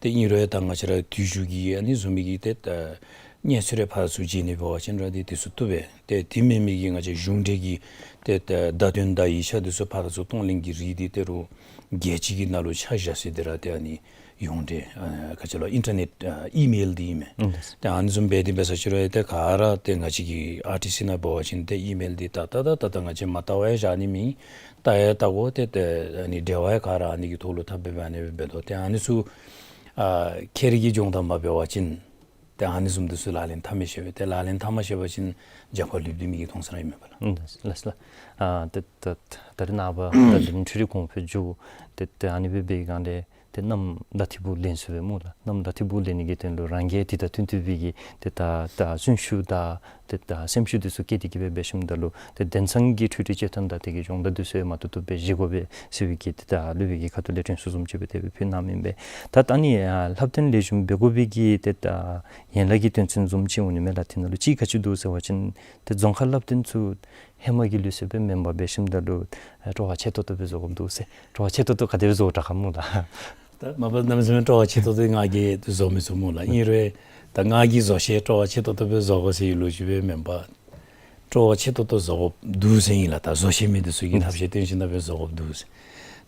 ཏེ་ཨིན་རུང་ཡང་ད་ང་བཅས་ར་དུས་ཅི་གི་ཨ་ནི་བཟུམ་མའི་གི་ཏེ་ད་གནས་ཚུལ་རེ་ཕར་ཚུར་བརྗེ་ནི་འབད་བ་ཅིན་ར་ཏེ་དེ་ཚུ་བཏུབ་པས། ཏེ་དེ་མེན་མི་གི་ང་བཅས་གཞུང་འབྲེལ་གྱི་ཏེ་ད་བརྡ་དོན་དང་ཡིག་ཆ་འདི་ཚུ་ཕར་ཚུར་གཏོང་ལེན་གྱི་རིགས་འདི་ཏེ་རུང་རྒྱལ་སྤྱི་གི་ནང་ལུ་ཆ་བཞག་ས་འདི་ར་ཏེ་ཨ་ནི་ཡོངས་འབྲེལ་ཨ་ག་ཅི་ལོ་ཨིན་ཊར་ནེཊ་ཨ་ཨི་མེལ་འདི་ཨིན་མས། ཨིན། ཏེ་ཨ་ནི་བཟུམ་འབད་དེ་འབད་ས་ཅིག་རུང་ཏེ་ག་ར་ཏེ་ང་བཅས་ཀྱི་ཨར་ཊི་སི་ནང་འབད་བ་ཅིན་ཏེ་ཨི་མེལ་འདི་ད་ད་ད་ད་ད་ང་བཅས་མ་བལྟ་བར་ཡང་བཞག་ནི་མེད། བལྟ་ཡང་བལྟ་དགོ། ཏེ་ཏེ་ཨ་ནི་འབྲེལ་བ་ཡང་ག་ར་ཨ་ནི་གི་ཐོག་ལུ་འཐབ་སྦེ་ཨ་ནི་སྦེ་འབད་དོ། ཏེ་ཨ་ནི་ཚུ་ ཨ་ཁྱེད་རའི་གི་སྦྱོང་བརྡར་མ་འབད་བ་ཅིན་ཏེ་ཨ་ནི་བཟུམ་འདི་ཚུ་ལག་ལེན་འཐབ་མི་ཤེས་པས། ཏེ་ལག་ལེན་འཐབ་མ་ཤེས་པ་ཅིན་རྒྱབ་ཁར་ལུསཔ་འདི་མི་གིས་མཐོང་ས་ར་ཨིན་མས་པ་ལགས། ཨུམ་ལགས་ལགས། ཨ་ཏེ་ད་ད་རེས་ནངས་པ་ད་འཕྲུལ་རིག་གོང་འཕེལ་འགྱོ་ཏེ་ཏེ་ཨ་ནི་སྦེ་འབད་བའི་སྒང་ལས་ཏེ་གནམ་མེད་ས་མེད་ལེན་ཚུགས་པས་སྨོ་ལགས། གནམ་མེད་ས་མེད་ལེན་ནི་གི་དོན་ལུ་རང་གིས་དེ་དང་བསྟུན་བསྟུན་པའི་གི་ཏེ་ད་ད་གསོན་ཤུགས་དང་ཏེ་ད་སེམས་ཤུགས་འདི་ཚུ་བསྐྱེད་དེ་གི་སྦེ་འབད་ཞིནམ་ད་ལུ་ཏེ་དེང་སང་གི་འཕྲུལ་རིག་སྤྱོད་ཐངས་དང་དེ་གི་སྦྱོང་བརྡར་འདི་ཚུ་ཡང་མ་བཏུབ་བཏུབ་སྦེ་བཞེས་དགོ་པས་ཟེར་བའི་གི་ཏེ་ད་སློབ་དཔོན་གྱི་ཁ་ཐུག་ལས་དྲན་གསོ་བཟུམ་ཅིག་སྦེ་དེ་སྦེ་ཕུལ་གནངམ་ཨིན་པས། ད་ད་ཨ་ནི་ཨ་བསླབ་སྟོན་ལེགས་ཤོམ་འབད་དགོ་པའི་གི་ཏེ་ད་ཡན་ལག་གི་དོན་ཚན་བཟུམ་ཅིག་འོང་ནི་མས་ལགས། དེ་ནང་ལུ་གཅིག་ག་ཅི་འདུག་ཟེར་བ་ཅིན་ཏེ་རྫོང་ཁ་བསླབ་སྟོན་ཚུ་ཧེ་མ་གི་ལུགས་སྲོལ་སྦེ་མེན་པར་འབད་ཞིནམ་ད་ལུ་ཨ་སྤྲོ་བ་ཆེ་ཏོག་ཏོ་སྦེ་བཟོ་དགོཔ་འདུག་ཟེར། སྤྲོ་བ་ཆེ་ཏོག་ཏོ་ག་དེ་སྦེ་བཟོ་དྲག་ག་སྨོ་ལགས། ད་མ་པ་གནམ་མེད་ས་མེད་སྤྲོ་བ་ཆེ་ཏོག་ཏོ་ང་གིས་བཟོ་མི་ཚུགས་སྨོ་ལགས། ཨིན་རུང་ད་ང་གིས་བཟོ་ཤེས། སྤྲོ་བ་ཆེ་ཏོག་ཏོ་སྦེ་བཟོ་དགོ་ཟེར་བའི་ལོ་རྒྱུས་སྦེ་མེན་པར་སྤྲོ་བ་ཆེ་ཏོག་ཏོ་བཟོ་དགོཔ་འདུག་ཟེར་ཨིན་ལགས། ད་བཟོ་ཤེས་མི་འདི་ཚུ་གིས་ཐབས་ཤེས་བཏོན་ཞིནམ་ད་སྦེ་བཟོ་དགོཔ་འདུག་ཟེར།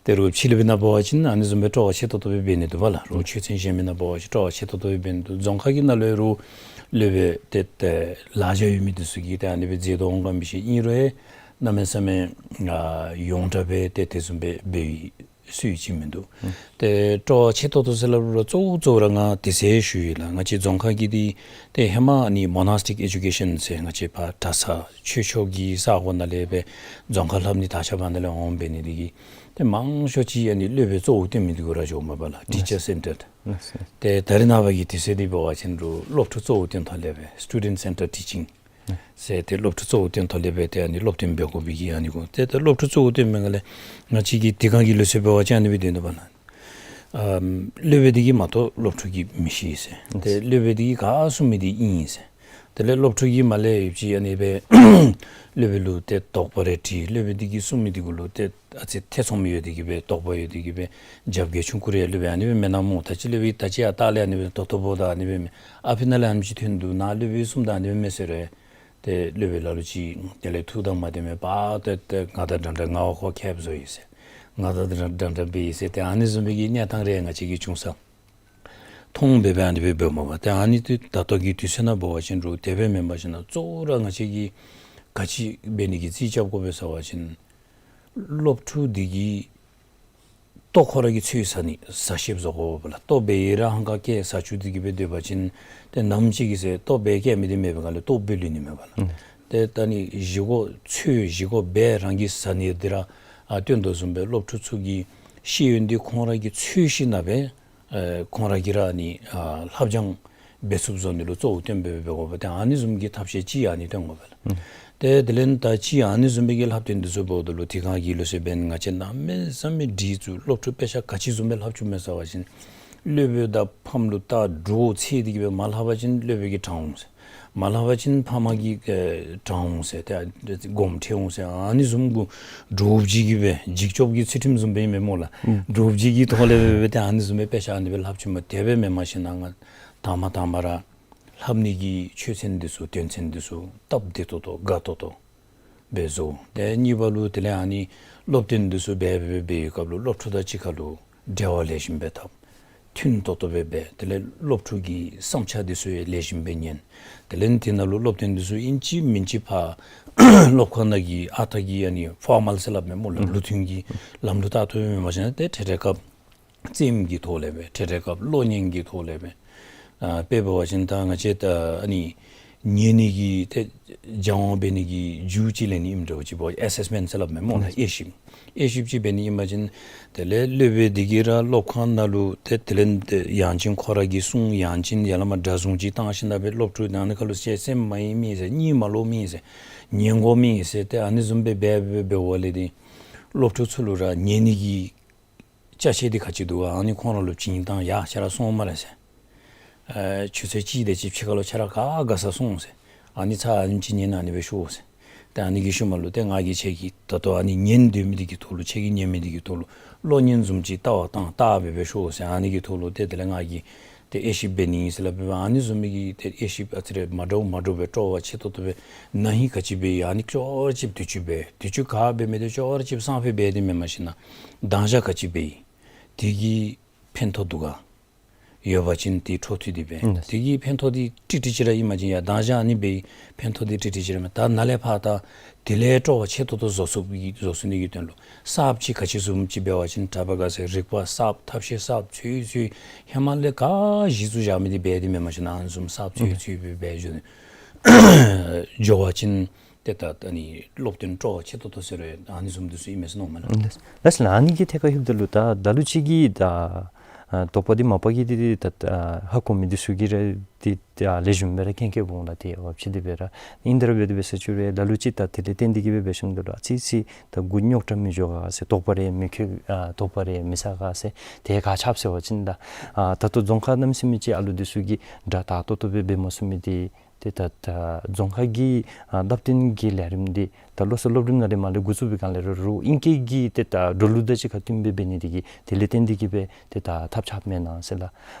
ཏེ་རོགས་ཕྱི་ལུ་སྦེ་ནཱ་འབད་བ་ཅིན་ཨ་ནི་བཟུམ་སྦེ་སྤྲོ་བ་ཆེ་ཏོག་ཏོ་སྦེ་འབད་ནི་འདུག་པ་ལགས། རོགས་ཆོས་ཚན་གཞན་མི་ནང་འབད་བ་ཅིན་སྤྲོ་བ་ཆེ་ཏོག་ཏོ་སྦེ་འབད་ནི་འདུག། རྫོང་ཁ་གི་ནང་ལུ་རོགས་སློབ་དཔོན་ཏེ་ཏེ་ལཱ་འཇམ་ཡོད་མི་འདི་ཚུ་གིས་ཏེ་ཨ་ནི་སྦེ་མཛད་དོ་འོང་ག་མི་ཤེས། ཨིན་རུང་གནམ་མེད་ས་མེད་ཨ་ཡོངས་གྲགས་སྦེ་ཏེ་དེ་བཟུམ་སྦེ་འབད་བའི་སྲོལ་ཅིག་མིན་འདུག། ཨུམ། ཏེ་སྤྲོ་བ་ཆེ་ཏོག་ཏོ་ཟེར་སླབ་རུང་གཙོ་བོ་གཙོ་བོ་ར་ང་དེ་ཟེར་ཞུ་ཡི་ལགས། ང་བཅས་རྫོང་ཁ་གི་འདི་ཏེ་ཧེ་མ་ནི་མོ་ན་སི་ཊིཀ་ཨེ་ཌུ་ཀེ་ཤཱན་ཟེར་ང་བཅས་ཕར་གྲྭ་ས་ཆོས་ཕྱོགས་ཀྱི་ས་གོ་ནང་ལས་སྦེ་རྫོང་ཁ་ལྷབ་ནི་དར་ཁྱབ་འབད་ནི་ལས་འོང་འབད་ནི་འདི་གིས་ཏེ་མང་ཤོས་ཅིག་ཨ་ནི་སློབ་དཔོན་གཙོ་བོ་བཏོན་མི་འདི་གུ་ར་འགྱོཝ་མས་པ་ལགས། ཨུམ། ཊི་ཅར་སེན་ཊརཌ། ཨུམ། ཏེ་ད་རེས་ནངས་པ་གི་དུས་ཚོད་འདི་འབད་བ་ཅིན་རོགས་སློབ་ཕྲུག་གཙོ་བོ་བཏོན་ཐོག་ལས་སྦེ་སི་ཊུ་ཌེནཊ་སེན་ཊརཌ་ཊི་ཅིང་ཟེར་ཏེ་སློབ་ཕྲུག་གཙོ་བོ་བཏོན་ཐོག་ལས་སྦེ་ཏེ་ཨ་ནི་སློབ་སྟོན་འབད་དགོ་པའི་གི་ཨ་ནི་གུ་ཏེ་ཏེ་སློབ་ཕྲུག་གཙོ་བོ་བཏོན་མི་སྒང་ལས་ང་བཅས་ཀྱི་དེ་སྒང་གི་ལུགས་སྲོལ་འབད་བ་ཅིན་ཨ་ནི་སྦེ་སྡོད་ནུག་པ་ལགས། ཨམ་སློབ་དཔོན་འདི་གིས་མ་གཏོགས་སློབ་ཕྲུག་གིས་མི་ཤེས་ཟེར། ཏེ་སློབ་དཔོན་འདི་གིས་ག་གསུང་མི་འདི་ཨིན་ཟེར། དེ་ལས་སློབ་ཕྲུག་གིས་མར་ལས་ཡོདཔ་ཅིག་ཨ་ནི་སྦེ་སློབ་དཔོན་ལུ་ཏེ་དོགས་པ་རེ་དྲིས། སློབ་དཔོན་འདི་གིས་གསུང་མི་འདི་གུ་ལུ་ཏེ་ཨ་ཙི་ཐེ་ཚོམ་ཡོད་དེ་གིས་སྦེ་དོགས་པ་ཡོད་དེ་གིས་སྦེ་རྒྱབ་འགལ་ཆུང་ཀུ་རེ་སླབ་སྦེ་ཨ་ནི་སྦེ་མེན་ན་སྨོ། ད་ཅི་སློབ་དཔོན་ད་ཅི་ཡར་ལྟག་ལས་ཨ་ནི་སྦེ་དོག་དོག་པོ་དང་ཨ་ནི་སྦེ་མས། ཨ་ཕི་ནང་ལས་ཨ་ནེམ་ཅིག་ཐོན་འདུག། ནཱ་སློབ་དཔོན་གསུངམ་ད་ཨ་ནི་སྦེ་མས་ཟེར་རུང་ཏེ་སློབ་དཔོན་ལ་ལུ་ཅིག་དེ་ལས་ཐུགས་དང་མ་ལྡནམ་སྦེ་ཏེ་ང་དང་འདྲན་འདྲ་ང་བ་ཁོ་ཁེབ་བཟོ་ཡི་ཟེར། ང་དང་འདྲན་འདྲ་འདྲན་འདྲ་འབད་ཡི་ཟེར། ཏེ་ཨ་ནི་བཟུམ་སྦེ་གི་གནས་སྟངས་རེ་ང་བཅས་ཀྱིས་ཅུང་ཟད་མཐོང་འབད་བའི་ཨ་ནི་སྦེ་འབདཝ་མས་པ། ཏེ་ཨ་ནི་འདི་ད་ལྟོ་གི་དུས་ཚོད་ནང་འབད་བ་ཅིན་རོགས་དེ་སྦེ་མེན་པར་ཞིན་ན་གཙོ་བོ་ར་ང་བཅས་ཀྱིས་ག་ཅི་འབད་ནི་གི་རྩིས་རྐྱབ་དགོ་པས་ཟེར་བ་ཅིན་སློབ་ཕྲུག་འདི་གིས་ལྟོ་ཁོ་ར་གིས་འཚོལ་ཟ་ནི་ཟ་ཤེསཔ་བཟོ་དགོ་པས་ལགས། ལྟོ་འབད་ཡི་ར་ཧང་ག་བཀལ་ཟ་བཅུག་སྟེ་གིས་སྦེ་སྡོད་པ་ཅིན་ཏེ་ནམ་ཅིག་གི་ཚེ་ལྟོ་འབད་བཀལ་མི་འདི་མེད་པའི་སྒང་ལས་ལྟོ་འབད་ལུས་ནི་མས་པ་ལགས། ཨུམ། ཏེ་ད་ནི་བཞེས་སྒོ་འཚོལ་བཞེས་སྒོ་འབད་རང་གིས་ཟ་ནི་འདི་ར་ཨ་སྟོན་དོ་བཟུམ་སྦེ་སློབ་ཕྲུག་ཚུ་གི་ཤེས་ཡོན་འདི་ཁོང་ར་གིས་འཚོལ་ཞིན་ན་སྦེ་ཨེ་ཁོང་ར་གིས་ར་ནི་ཨ་ལྷབ་སྦྱང་འབད་ཚུགསཔ་བཟོ་ནི་ལུ་གཙོ་བོ་བཏོན་སྦེ་འབད་དགོ་པས། ཏེ་ཨ་ནི་བཟུམ་གྱི་ཐབས་ཤེས་ཅིག་ཨ་ནི་སྟོན་དགོ་པས་ལགས། ཨུམ། ཏེ་དེ་ལས་ད་ཅི་ཨ་ནི་བཟུམ་སྦེ་གི་ལྷབ་སྟོན་འདི་ཚུ་འབདཝ་ད་ལུ་དེ་སྒང་གི་ལུགས་སྲོལ་འབད་ནི་ང་བཅས་གནམ་མེད་ས་མེད་དྲི་ཚུ་སློབ་ཕྲུག་དཔེ་ཆ་ག་ཅི་བཟུམ་སྦེ་ལྷབ་བཅུག་མས་ཟེར་བ་ཅིན་སློབ་དཔོན་དང་ཕམ་ལུ་ད་འདྲོག་ཚད་དེ་གིས་སྦེ་མ་ལྷབ་པ་ཅིན་སློབ་དཔོན་གྱིས་དྲང་འོང་ཟེར། མ་ལྷབ་པ་ཅིན་ཕམ་གིས་ཨེ་དྲང་འོང་ཟེར། ཏེ་དགོངསམ་ཁྲེལ་འོང་ཟེར། ཨ་ནི་བཟུམ་གུ་འདྲོག་བྱིལ་གྱི་སྦེ་འཇིགས་སྐྱོབ་ཀྱི་ཚུལ་ཁྲིམས་བཟུམ་སྦེ་ཨིན་མས་སྨོ་ལགས། ཨུམ། འདྲོག་བྱིལ་གྱི་ཐོག་ལས་སྦེ་སྦེ་ཏེ་ཨ་ནི་བཟུམ་སྦེ་དཔེ་ཆ་ཨ་ནི་སྦེ་ལྷབ་བཅུག་མས། དེ་སྦེ་མེན་པར་ཞིན་ན་ང་དང་པ་དང་པ་ར་ལྷབ་ནི་གི་ཆོས་ཚན་འདི་ཚུ་དོན་ཚན་འདི་ཚུ་སྟབས་བདེ་ཏོག་ཏོ་དགའ་ཏོག་ཏོ་སྦེ་བཟོ། ཏེ་གཉིས་པ་ལུ་དེ་ལས་ཨ་ནི་སློབ་སྟོན་འདི་ཚུ་འབད་འབད་འབད་བའི་སྐབས་ལུ་སློབ་ཕྲུག་དང་གཅིག་ཁར་ལུ་འབྲེལ་བ་ལེགས་ཤོམ་སྦེ་འཐབ། མཐུན་ཏོག་ཏོ་སྦེ་འབད། དེ་ལས་སློབ་ཕྲུག་གི་བསམ་འཆར་འདི་ཚུ་ཡང་ལེགས་ཤོམ་སྦེ་ཉན། དེ་ལས་དེ་ནང་ལུ་སློབ་སྟོན་འདི་ཚུ་ཨིན་ཅི་མིན་ཅི་ཕར་སློབ་ཁང་ནང་གི་ཨ་རྟག་གི་ཨ་ནི་ཕོར་མལ་ཟེར་སླབ་མས་སྨོ་ལགས། ཨུམ། ལུགས་མཐུན་གྱི་ལམ་ལུགས་ལྟར་དུ་མེན་པར་ཞིན་ན་ཏེ་འཕྲལ་འཕྲལ་སྐབས་རྩེདམོ་གི་ཐོག་ལས་སྦེ་འཕྲལ་འཕྲལ་སྐབས་གློག་བརྙན་གྱི་ཐོག་ལས་སྦེ་ཨ་དཔེ་འབད་བ་ཅིན་ད་ང་བཅས་ད་ཨ་ནི་ཉན་ནི་གི་ཏེ་སྦྱང་བ་འབད་ནི་གི་མཇུག་ཅིག་ལེན་ནི་ཨིནམ་འདྲཝ་ཅིག་འབད་ཨེ་སེསི་མེནཊ་ཟེར་སླབ་མས་སྨོ་ལགས། དབྱེ་ཞིབ་དབྱེ་ཞིབ་ཅིག་འབད་ནི་ཨིན་པ་ཅིན་དེ་ལས་སློབ་དཔོན་འདི་གིས་ར་སློབ་ཁང་ནང་ལུ་ཏེ་དེ་ལས་ཏེ་ཡང་ཅིན་ཁོ་ར་གིས་གསུང་ཡང་ཅིན་ཡར་ལས་མར་སྒྲ་བཟུང་ཅིག་བཏང་ཞིན་ན་སྦེ་སློབ་ཕྲུག་ནང་ནི་ཁར་ལུ་ཅིག་སེམས་མ་ཡེངས་མི་ཨིན་ཟེར་གཉིད་མ་ལོག་མི་ཨིན་ཟེར་ཉན་དགོ་མི་ཨིན་ཟེར་ཏེ་ཨ་ནི་བཟུམ་སྦེ་འབད་འབད་འབདཝ་ལས་ཏེ་སློབ་ཕྲུག་ཚུ་ལུ་ར་ཉན་ནི་གི་ཅ་ཆས་འདི་ག་ཅི་འདུག་ག། ཨ་ནི་ཁོང་ར་ལུ་བྱིན་བཏང་ཡ་ཁྱེད་ར་སོང་སྨ་རེ་ཟེར། ཨེ་ཆུ་ཚོད་གཅིག་དེ་ཅིག་ཕྱི་ཁར་ལུ་ཁྱེད་ར་ག་དགའ་ས་སོང་ཟེར། ཨ་ནི་ཚར་ཨ་ནེམ་ཅིག་ཉན་ཨ་ནི་སྦེ་ཤོག་ཟེར། ཏེ་ཨ་ནི་གི་ཤུལ་མ་ལུ་ཏེ་ང་གིས་ཁྱེད་ཀྱི་ད་ལྟོ་ཨ་ནི་ཉན་སྡོད་མི་འདི་གི་ཐོག་ལུ་ཁྱེད་ཀྱིས་ཉན་མི་འདི་གི་ཐོག་ལུ་གློག་བརྙན་བཟུམ་ཅིག་བལྟ་བར་བཏང་བལྟ་སྦེ་སྦེ་ཤོག་ཟེར། ཨ་ནི་གི་ཐོག་ལུ་ཏེ་དེ་ལས་ང་གིས་ཏེ་དབྱེ་ཞིབ་འབད་ནི་ཨིན་ཟེར་སླབ་འབདཝ་ཨ་ནི་བཟུམ་མའི་གི་ཏེ་དབྱེ་ཞིབ་ཨ་ཙི་རེ་མ་འདྲཝ་མ་འདྲཝ་སྦེ་སྤྲོ་བ་ཆེ་ཏོག་ཏོ་སྦེ་ན་ཧིང་ག་ཅི་འབད་ཡི་ཨ་ནི་ཅོག་ར་ཅིག་དུས་ཅི་འབད་དུས་ཅི་ག་འབད་མི་དེ་ཅོག་ར་ཅིག་སང་ཕོད་འབད་དེ་མེན་པར་ཞིན་ན་དང་ཞག་ག་ཅི་འབད་ཡི་དེ་གིས་ཕན་ཐོགས་འདུག་ག། ཡོད་པ་ཅིན་དེ་འཕྲོ་མཐུད་དེ་སྦེ། ཨིན། དེ་གི་ཕན་ཐོགས་འདི་ཀྲིག་ཀྲི་ཅིག་ར་ཨིན་པ་ཅིན་ཡང་མདང་ཞག་ཨ་ནི་སྦེ་ཕན་ཐོགས་འདི་ཀྲིག་ཀྲི་ཅིག་ར་མས། ད་ནཱ་ལས་ཕར་ད་དེ་ལས་སྤྲོ་བ་ཆེ་ཏོག་ཏོ་བཟོ་ཚུགས་པའི་བཟོ་ཚུགས་ནི་གི་དོན་ལུ་གསརཔ་ཅིག་ག་ཅི་བཟུམ་ཅིག་འབད་བ་ཅིན་གྲྭ་པ་ག་ཟེར་རིག་པ་གསརཔ་ཐབས་ཤེས་གསརཔ་འཚོལ་འཚོལ་ཧེ་མ་ལས་ག་གཞི་བཙུགས་བཞག་མི་འདི་འབད་དེ་མེན་པ་ཅིན་ཨ་ནི་བཟུམ་གསརཔ་འཚོལ་འཚོལ་སྦེ་འབད་འགྱོ་ནི། འགྱོ་བ་ཅིན་ཏེ་ད་ཨ་ནི་སློབ་སྟོན་སྤྲོ་བ་ཆེ་ཏོག་ཏོ་ཟེར་རུང་ཨ་ནི་བཟུམ་འདི་ཚུ་ཨིན་མས་ཟེར་མནོཝ་མས་ལགས། ལགས་ལགས། ཨ་ནི་གི་ཐད་ཁར་ལྷོདཔ་ད་ལུ་ད་ད་ལུ་ཅིག་གིས་ད་ཨ་དོགས་པ་འདི་མ་པ་གི་འདི་འདི་ད་ཨ་ཧ་གོ་མི་འདི་ཚུ་གིས་ར་འདི་ད་ལེགས་ཤོམ་སྦེ་ར་མཁྱེན་མཁྱེནམ་འོང་ལགས། ཏེ་ཨོ་ཕྱི་འདི་སྦེ་ར་ཨིན་ད་ར་འབད་དེ་འབད་ས་ཅིག་རུང་ད་ལུ་ཅིག་ད་དེ་ལས་བརྟེན་ཏེ་གིས་སྦེ་འབད་ཞིནམ་ད་ལུ་ཨ་ཙི་ཙི་ད་མགུ་རྙོག་དྲགས་མི་འགྱོ་ག་ཟེར། དོགས་པ་རེ་མི་འཁྱུད་ཨ་དོགས་པ་རེ་མི་ཟ་ག་ཟེར། དེ་ག་ཅི་འབད་ཟེར་བ་ཅིན་ད་ཨ་ད་ལྟོ་རྫོང་ཁ་གནམ་མེད་ས་མེད་ཅིག་ཨ་ལུ་འདི་ཚུ་གིས་སྒྲ་དག་ཏོག་ཏོ་སྦེ་འབད་མ་ཚུགས་མི་འདི་ཏེ་ད་ད་རྫོང་ཁ་གི་ཨ་བསླབ་སྟོན་གྱི་ལས་རིམ་འདི་ད་ལོ་གསར་སློབ་རིམ་ནང་ལས་མར་ལས་འགོ་བཙུགས་པའི་སྒང་ལས་ར་རུང་ཨིང་སྐད་ཀྱི་ཏེ་ད་འགྲོ་ལུགས་དང་གཅིག་ཁར་བསྟུན་སྦེ་འབད་ནི་འདི་གིས་དེ་ལས་བརྟེན་ཏེ་གིས་སྦེ་ཏེ་ད་ཐབས་ཆགཔ་མེན་ན་ཟེར་ལགས།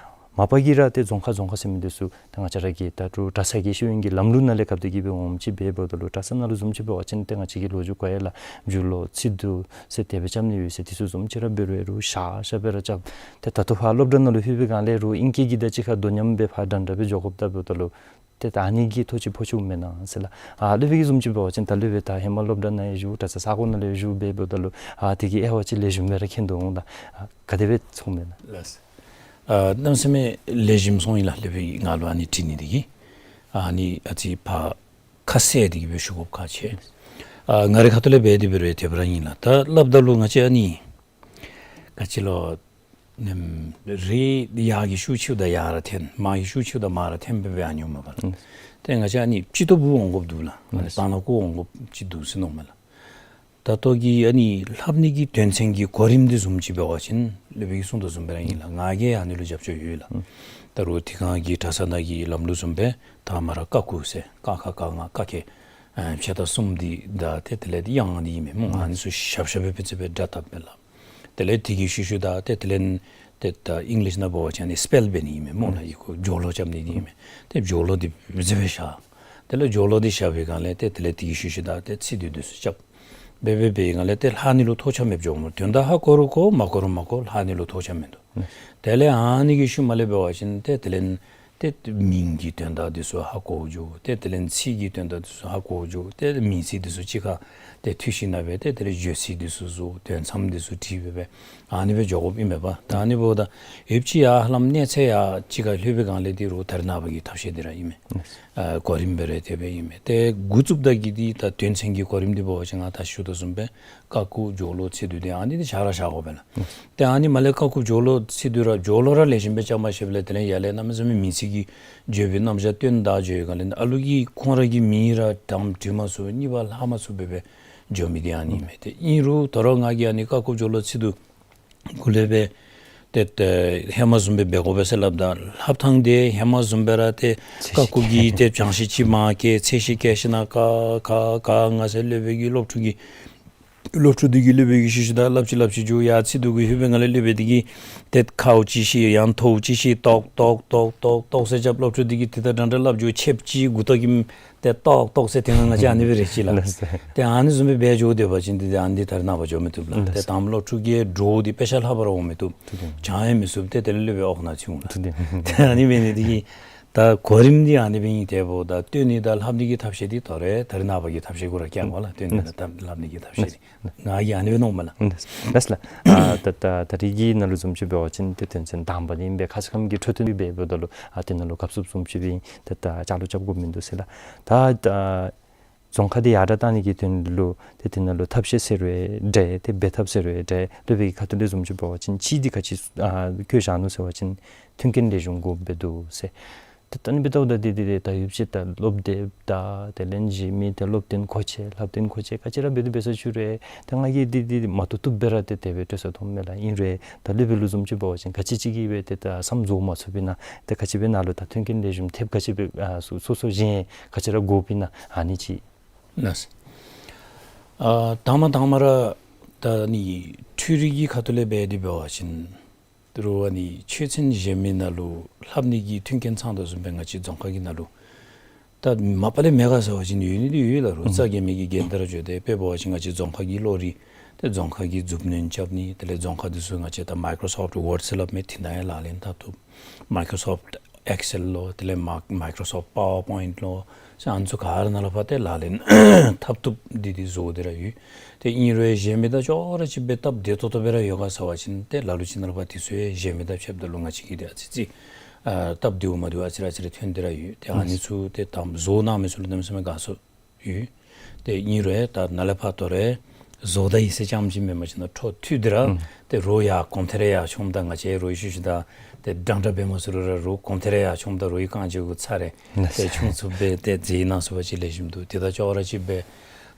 མ་པ་གིས་ར་ཏེ་རྫོང་ཁ་རྫོང་ཁ་ཟེར་མི་འདི་ཚུ་ད་ང་བཅས་ར་གི་ད་རུང་གྲྭ་ཚང་གི་ཤེས་ཡོན་གྱི་ལམ་ལུགས་ནང་ལས་གབ་སྟེ་གིས་སྦེ་འོངམ་ཅིག་འབདཝ་ད་ལུ་གྲྭ་ཚང་ནང་ལུ་བཟུམ་ཅིག་འབད་བ་ཅིན་ཏེ་ང་བཅས་ཀྱིས་ལོ་རྒྱུས་གོ་ཡི་ལགས། རྒྱུ་ལོ་ཚིག་སྡུད་ཟེར་དེ་སྦེ་རྐྱབ་ནི་ཡོད་ཟེར། དེ་ཚུ་བཟུམ་ཅིག་ར་འབད་རུང་རུང་ཤ་ཤ་སྦེ་ར་རྐྱབ། ཏེ་ད་ལྟོ་ཕར་སློབ་གྲྭ་ནང་ལུ་ལྷོད་པའི་སྒང་ལས་རུང་ཨིང་སྐད་ཀྱི་དང་གཅིག་ཁར་དོ་མཉམ་སྦེ་ཕར་འདྲན་འདྲ་སྦེ་འགྱོ་དགོཔ་ད་འབདཝ་ད་ལུ་ཏེ་ད་ཨ་ནི་གིས་ཐོགས་ཅིག་ཕོག་ཅིག་མེན་ན་ཟེར་ལགས། ཨ་སློབ་དཔོན་གྱིས་བཟུམ་ཅིག་འབད་བ་ཅིན་ད་སློབ་དཔོན་ད་ཧེ་མ་སློབ་གྲྭ་ནང་ཡང་བཞུགས་གྲྭ་ཚང་ས་གོ་ནང་ལུ་ཡང་བཞུགས་འབདཝ་ད་ལུ་ཨ་དེ་གི་དབྱེ་བ་ཅིག་ལེགས་ཤོམ་སྦེ་ར་མཁྱེན་དོ་འོང་ལགས། ཨ་ག་དེ་སྦེ་མཐོངམ་མས་ན། ལགས། ཨ་གནམ་མེད་ས་མེད་ལེགས་ཤོམ་སོང་ཡི་ལགས། སློབ་དཔོན་གྱིས་ང་ལུ་ཨ་ནི་དྲི་ནི་འདི་གིས་ཨ་ནི་ཨ་ཙི་ཕར་ཁ་གསལ་ཏེ་གིས་སྦེ་ཞུ་དགོཔ་ཁག་ཆེ། ཨ་ང་རའི་ཁ་ཐུག་ལས་འབད་དེ་འབད་རུང་དེ་སྦེ་ར་ཨིན་ལགས། ད་སླབ་ད་ལུ་ང་བཅས་ཨ་ནི་ག་ཅི་ལོ་ནམ་རེ་ཡར་གྱི་ཤུགས་ཆེཝ་ད་ཡར་ར་འཐེན། མར་གྱི་ཤུགས་ཆེཝ་ད་མར་ར་འཐེན་སྦེ་སྦེ་ཨ་ནི་འོངམ་མས་པ་ལགས། ཨུམ། ཏེ་ང་བཅས་ཨ་ནི་སྤྱི་ཏོག་སྦུག་འོང་དགོཔ་འདུག་ལགས། ཨུམ། སྤང་ལ་ཁུག་འོང་དགོཔ་ཅིག་འདུག་ཟེར་མནོཝ་མས་ལགས། ད་ལྟོ་གི་ཨ་ནི་ལྷབ་ནི་གི་དོན་ཚན་གྱི་གོ་རིམ་འདི་བཟུམ་ཅིག་འབད་བ་ཅིན་སློབ་དཔོན་གྱིས་གསུངས་དོ་བཟུམ་སྦེ་ར་ཨིན་ལགས། ང་གིས་ཨ་ནི་ལུ་རྒྱབ་སྐྱོར་ཡོད་ལགས། ཨུམ། ད་རུང་དེ་སྒང་གི་གྲྭ་ཚང་ནང་གི་ལམ་ལུགས་བཟུམ་སྦེ་ད་མར་ཀ་ཀུ་ཟེར་ཀ་ཁ་ག་ང་ཀ་ཁེ་ཨ་ཕྱེད་དང་གསུམ་འདི་དང་ཏེ་དེ་ལས་དབྱངས་འདི་ཨིན་མས་སྨོ། ཨུམ། ཨ་ནི་ཚུ་ཞབས་ཞབས་སྦེ་ཕན་ཚུན་སྦེ་སྒྲ་བཏབ་མས་ལགས། དེ་ལས་དེ་གི་ཤུལ་ཤུལ་ད་ཏེ་དེ་ལས་ཏེ་ད་ཨིང་ལིཤ་ནང་འབད་བ་ཅིན་ཨ་ནི་སི་པེལ་འབད་ནི་ཨིན་མས་སྨོ་ལགས། ཨུམ། ཡི་གུ་སྦྱོར་ཀློག་རྐྱབ་ནི་འདི་ཨིན་མས། ཏེ་སྦྱོར་ཀློག་འདི་ཨ་ཙི་སྦེ་བཞག། དེ་ལས་སྦྱོར་ཀློག་འདི་བཞག་པའི་སྒང་ལས་ཏེ་དེ་ལས་དེ་གི་ཤུལ་ཤུལ་ད་ཏེ་ཚིག་སྡུད་འདི་ཚུ་རྐྱབ། འབད་འབད་འབད་སྒང་ལས་ཏེ་ལྷག་ནི་ལུ་ཐོགས་ཆགས་མེདཔ་འགྱོཝ་སྨོ། དོན་དག་ཧ་གོ་རུང་གོ་མ་གོ་རུང་མ་གོ་ལྷག་ནི་ལུ་ཐོགས་ཆགས་མེད་དོ། ཨུམ། དེ་ལས་ཨ་ནི་གི་ཤུལ་མ་ལས་འབད་བ་ཅིན་ཏེ་དེ་ལས་ཏེ་མིང་གི་དོན་དག་འདི་ཚུ་ཧ་གོ་འགྱོ། ཏེ་དེ་ལས་ཚིག་གི་དོན་དག་འདི་ཚུ་ཧ་གོ་འགྱོ། ཏེ་མིང་ཚིག་འདི་ཚུ་གཅིག་ཁར་ཏེ་མཐུད་ཞིནམ་སྦེ་ཏེ་དེ་ལས་བརྗོད་ཚིག་འདི་ཚུ་བཟོ། དོན་ཚན་འདི་ཚུ་བྲིས་སྦེ་སྦེ་ཨ་ནི་སྦེ་འགྱོ་དགོཔ་ཨིན་མས་པ། ད་ཨ་ནི་འབདཝ་ད་ཡོདཔ་ཅིག་ཡར་ཧ་ལམ་གནས་ཚད་ཡར་གཅིག་ཁར་ལྷོད་པའི་སྒང་ལས་འདི་རུང་ད་རེས་ནངས་པ་གི་ཐབས་ཤེས་འདི་ར་ཨིན་མས། ཨ་གོ་རིམ་སྦེ་ར་དེ་སྦེ་ཨིན་མས། ཏེ་འགོ་བཙུགསཔ་ད་གི་འདི་ད་དོན་ཚན་གྱི་གོ་རིམ་འདི་འབད་བ་ཅིན་ང་ད་ཞུ་དོ་བཟུམ་སྦེ་ཀ་ཀུ་སྦྱོར་ཀློག་ཚིག་སྡུད་འདི་ཨ་ནི་འདི་བཞག་ར་བཞག་དགོ་པས་ལགས། ཨུམ། ཏེ་ཨ་ནི་མར་ལས་ཀ་ཀུ་སྦྱོར་ཀློག་ཚིག་སྡུད་ར་སྦྱོར་ཀློག་ར་ལེགས་ཤོམ་སྦེ་རྐྱབ་མ་ཤེསཔ་ལས་དེ་ལས་ཡར་ལས་གནམ་མེད་ས་མེད་མིང་ཚིག་གི་བརྗོད་པའི་རྣམ་གཞག་སྟོན་ད་འགྱོ་བའི་སྒང་ལས་ཨ་ལུ་གིས་ཁོང་ར་གི་མིང་ར་གདམ་འདྲི་མ་ཚུགས་གཉིས་པ་ལྷག་མ་ཚུགས་སྦེ་སྦེ་འགྱོ་མི་འདི་ཨ་ནི་ཨིན་མས། ཏེ་ཨིན་རུང་ད་རུང་ང་གིས་ཨ་ནི་ཀ་ཀུ་སྦྱོར་ཀློག་ཚིག་སྡུད་གུ་ལས་སྦེ་ཏེ་ཏེ་ཧེ་མ་བཟུམ་སྦེ་འབད་དགོ་པས་ཟེར་སླབ་ད་ལྷབ་ཐངས་འདི་ཧེ་མ་བཟུམ་སྦེ་ར་ཏེ་ཚད་གཞི་ཀ་ཀུ་གི་ཏེ་སྦྱང་གཞི་ཅིག་མ་བཀལ་ཚད་གཞི་བཀལ་ཞིནམ་ཀ་ཁ་ག་ང་ཟེར་སློབ་དཔོན་གྱིས་སློབ་ཕྲུག་གི་སློབ་ཕྲུག་འདི་གིས་སློབ་དཔོན་གྱི་ཤུལ་ཤུལ་ད་སླབ་ཅི་སླབ་ཅི་འགྱོ། ཡར་ཚིག་སྡུད་གུ་ལྷོད་པའི་སྒང་ལས་སློབ་དཔོན་འདི་གིས་ཏེ་ཁཝ་ཅིག་བཤད་ཡང་ཐོཝ་ཅིག་བཤད་ཏོག་ཏོག་ཏོག་ཏོག་ཏོག་ཟེར་རྐྱབ། སློབ་ཕྲུག་འདི་གིས་ཏེ་ད་འདྲན་འདྲ་སླབ་འགྱོ། ཆེབ་ཅིག་མགུ་ཏོ་གིས་ཏེ་ཏོག་ཏོག་ཟེར། ཏེ་ང་ང་བཅས་ཨ་ནི་སྦེ་རེག་ཅི་ལགས། ལགས་སོ། ཏེ་ཨ་ནི་བཟུམ་སྦེ་འབད་འགྱོ་སྡོད་པ་ཅིན་ཏེ་ཨ་ནི་འདི་ད་རེས་ནངས་པ་འགྱོ་མི་བཏུབ་ལགས། ཏེ་དང་པ་སློབ་ཕྲུག་གི་བྲོཝ་འདི་དཔེ་ཆ་ལྷག་པར་འོང་མི་བཏུབ། ཐུགས་རྗེ་ཆེ། སྦྱང་ཡང་མི་ཚུགས། ཏེ་དེ་ལས་སློབ་དཔོན་ཨོ་ནང་ཚུད་འོང་ལགས། ཐུགས་རྗེ་ཆེ། ཏེ་ཨ་ནི་འབད་ནི་འདི་གིས་ད་གོ་རིམ་འདི་ཨ་ནི་སྦེ་ཨིན། དེ་འབདཝ་ད་སྟོན་ནི་དང་ལྷབ་ནི་གི་ཐབས་ཤེས་འདི་ད་རེས་ད་རེས་ནངས་པ་གི་ཐབས་ཤེས་གུ་ར་བཀལ་དགོ་ལགས། སྟོན་ནི་དང་ལྷབ་ནི་གི་ཐབས་ཤེས་འདི་ང་གིས་ཨ་ནི་སྦེ་མནོཝ་མས་ལགས། ལགས་ལགས། ཨ་ད་ད་ད་རིས་ཀྱི་ནང་ལུ་བཟུམ་ཅིག་འབད་བ་ཅིན་ཏེ་དོན་ཚན་དང་པ་འདི་ཨིན་པས། ཁ་ཙ་ཁམས་ཀྱི་འཕྲོ་མཐུད་འབད་འབདཝ་ད་ལུ་ཨ་དེ་ནང་ལུ་སྐབས་སུབ་བཟུམ་ཅིག་སྦེ་ད་ད་ལྕགས་ལུ་རྐྱབ་དགོཔ་མིན་འདུག་ཟེར་ལགས། ད་ད་རྫོང་ཁ་འདི་ཡར་དྲག་བཏང་ནི་གི་དོན་ལུ་ཏེ་དེ་ནང་ལུ་ཐབས་ཤེས་ཟེར་རུང་འདྲ་ཏེ་འབད་ཐབས་ཟེར་རུང་འདྲ། སློབ་དཔོན་གྱི་ཁ་ཐུག་ལས་བཟུམ་ཅིག་འབད་བ་ཅིན་གཅིག་འདི་ག་ཅི་ཨ་བཀོད་བཞག་ནུག་ཟེར་བ་ཅིན་མཐུན་རྐྱེན་ལེགས་ཤོམ་དགོཔ་སྦེ་འདུག་ཟེར། ཏེ་ད་ཨ་ནི་འབདཝ་ད་འདི་འདི་འདི་ད་ཡོདཔ་ཅིག་ད་སློབ་དེབ་དང་དེ་ལས་གཞན་མི་ཏེ་སློབ་སྟོན་མཁོ་ཆས་ལྷབ་སྟོན་མཁོ་ཆས་ག་ཅི་ར་འབད་དེ་འབད་ས་ཅིག་རུང་ཏེ་ང་གིས་འདི་འདི་འདི་མ་བཏུབ་བཏུབ་སྦེ་ར་ཏེ་དེ་སྦེ་སྤྲོད་ས་མཐོངམ་མས་ལགས། ཨིན་རུང་ད་སློབ་དཔོན་ལུ་བཟུམ་ཅིག་འབད་བ་ཅིན་ག་ཅི་ཅིག་གིས་སྦེ་ཏེ་ད་བསམ་རྫོགས་མ་ཚུགས་པས་ན་ཏེ་ག་ཅི་སྦེ་ནཱ་ལུ་ད་མཐུན་རྐྱེན་ལེགས་ཤོམ་ཐེབས་ག་ཅི་སྦེ་ཨ་སོ་སོ་སོ་གཞན་ག་ཅི་ར་དགོ་པས་ན་ཨ་ནི་ཅིག། ལགས། ཨ་དང་པ་དང་པ་ར་ད་ནི་འཕྲུལ་རིག་གི་ཁ་ཐུག་ལས་འབད་དེ་འབད་བ་ཅིན་དོ་རུང་ཨ་ནི་ཆོས་ཚན་གཞན་མི་ནང་ལུ་ལྷབ་ནི་གི་མཐུན་རྐྱེན་ཚང་དོ་བཟུམ་སྦེ་ང་བཅས་རྫོང་ཁ་གི་ནང་ལུ་ད་མ་པ་ལས་མེད་ག་ཟེར་བ་ཅིན་ཡོད་ནི་འདི་ཡོད་ལགས། རུང་ཨུམ་རྩ་འགེངས་མི་གིས་འགེངས་ཏེ་ར་འགྱོ་སྟེ། དཔེ་འབད་བ་ཅིན་ང་བཅས་རྫོང་ཁ་གི་གློག་རིག་ ཏེ་རྫོང་ཁ་གི་མཛུབ་གནོན་རྐྱབ་ནི། དེ་ལས་རྫོང་ཁ་འདི་ཚུ་ང་བཅས་ད་Microsoft Word ཟེར་སླབ་མི་འདི་ནང་ཡང་ལག་ལེན་འཐབ་བཏུབ། Microsoft Excel ལོ། དེ་ལས་མ་Microsoft PowerPoint ལོ། ཨ་ནི་ཚུ་ག་ར་ནང་ལས་ཕར་ཏེ་ལག་ལེན་འཐབ་བཏུབ་འདི་འདི་བཟོ་སྟེ་ར་ཡོད། ཏེ་ཨིན་རུང་གཞན་མི་དང་ཅོག་ར་གཅིག་སྦེ་སྟབས་བདེ་ཏོག་ཏོ་སྦེ་ར་ཡོད་ག་ཟེར་བ་ཅིན་ཏེ་ལ་ལུ་ཅིག་ནང་ལས་ཕར་འདི་ཚུ་ཡང་གཞན་མི་དང་ཕྱདཔ་ད་ལུ་ང་བཅས་ཀྱི་འདི་ཨ་ཙི་ཙི་ཨ་སྟབས་བདེཝ་མ་བདེཝ་ཨ་ཙི་རེ་ཨ་ཙི་རེ་ཐོན་ཏེ་ར་ཡོད། ཏེ་ཨ་ནི་ཚུ་ཏེ་ད་བཟོ་གནང་མི་ཚུ་ལུ་གནམ་མེད་ས་མེད་དགའ་ཚོར་ཡོད། ཏེ་ཨིན་རུང་ད་ནཱ་ལས་ཕར་དོ་རུང་བཟོ་ད་ཡི་ཟེར་རྐྱངམ་ཅིག་མེན་པ་ཅིན་ད་འཕྲོ་མཐུད་དེ་ར་ཨུམ་ཏེ་རོགས་ཡར་གོང་ཐེར་ཡར་མཆོངམ་ད་ང་བཅས་རོགས་ཤུལ་ཤུལ་ད་ཏེ་འདྲན་འདྲ་འབད་མ་ཚུགས་རུང་ར་རོགས་གོང་ཐེར་ཡར་མཆོངམ་ད་རོགས་ཀྱི་རྐང་རྗེས་གུ་ཚར་རེ་ཏེ་མཆོང་ཚུགསཔ་སྦེ་ཏེ་མཛད་གནང་ཚུགས་པ་ཅིག་ལེགས་ཤོམ་འདུག། དེ་དང་ཅོག་ར་གཅིག་སྦེ་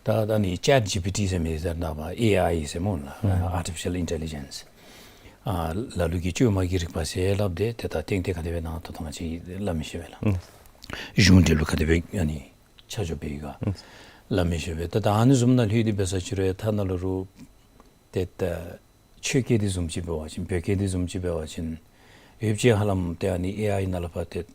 ད་ད་ནི་ཅེཊ་ཇི་པི་ཊི་ཟེར་མི་ཟེར་ད་པ་ཨེ་ཨའི་ཟེར་སྨོ་ལགས། ཨུམ་Artificial Intelligence ཨ་ལ་ལུ་གིས་བཅོས་མ་གི་རིག་པ་ཟེར་སླབ་སྟེ་ཏེ་ད་ཏན་ཏན་ག་དེ་སྦེ་ནང་ད་ལྟོ་ང་བཅས་ཀྱིས་སླབ་མི་ཤེས་པས་ལགས། ཨུམ་གཞུང་འབྲེལ་ལུ་ག་དེ་སྦེ་ཨ་ནི་ཆ་འཇོག་འབད་ཡི་ག་ཨུམ་སླབ་མི་ཤེས་པས། ད་ད་ཨ་ནི་བཟུམ་ནང་ལྷོད་དེ་འབད་ས་ཅིག་རུང་ཡང་ཐ་ན་ལ་རུང་ཏེ་ད་ཆོས་སྐད་འདི་བཟུམ་ཅིག་འབད་བ་ཅིན་བོད་སྐད་འདི་བཟུམ་ཅིག་འབད་བ་ཅིན་ཡོདཔ་ཅིག་ཧ་ལམ་ཏེ་ཨ་ནི་ཨེ་ཨའི་ནང་ལས་ཕར་ཏེ་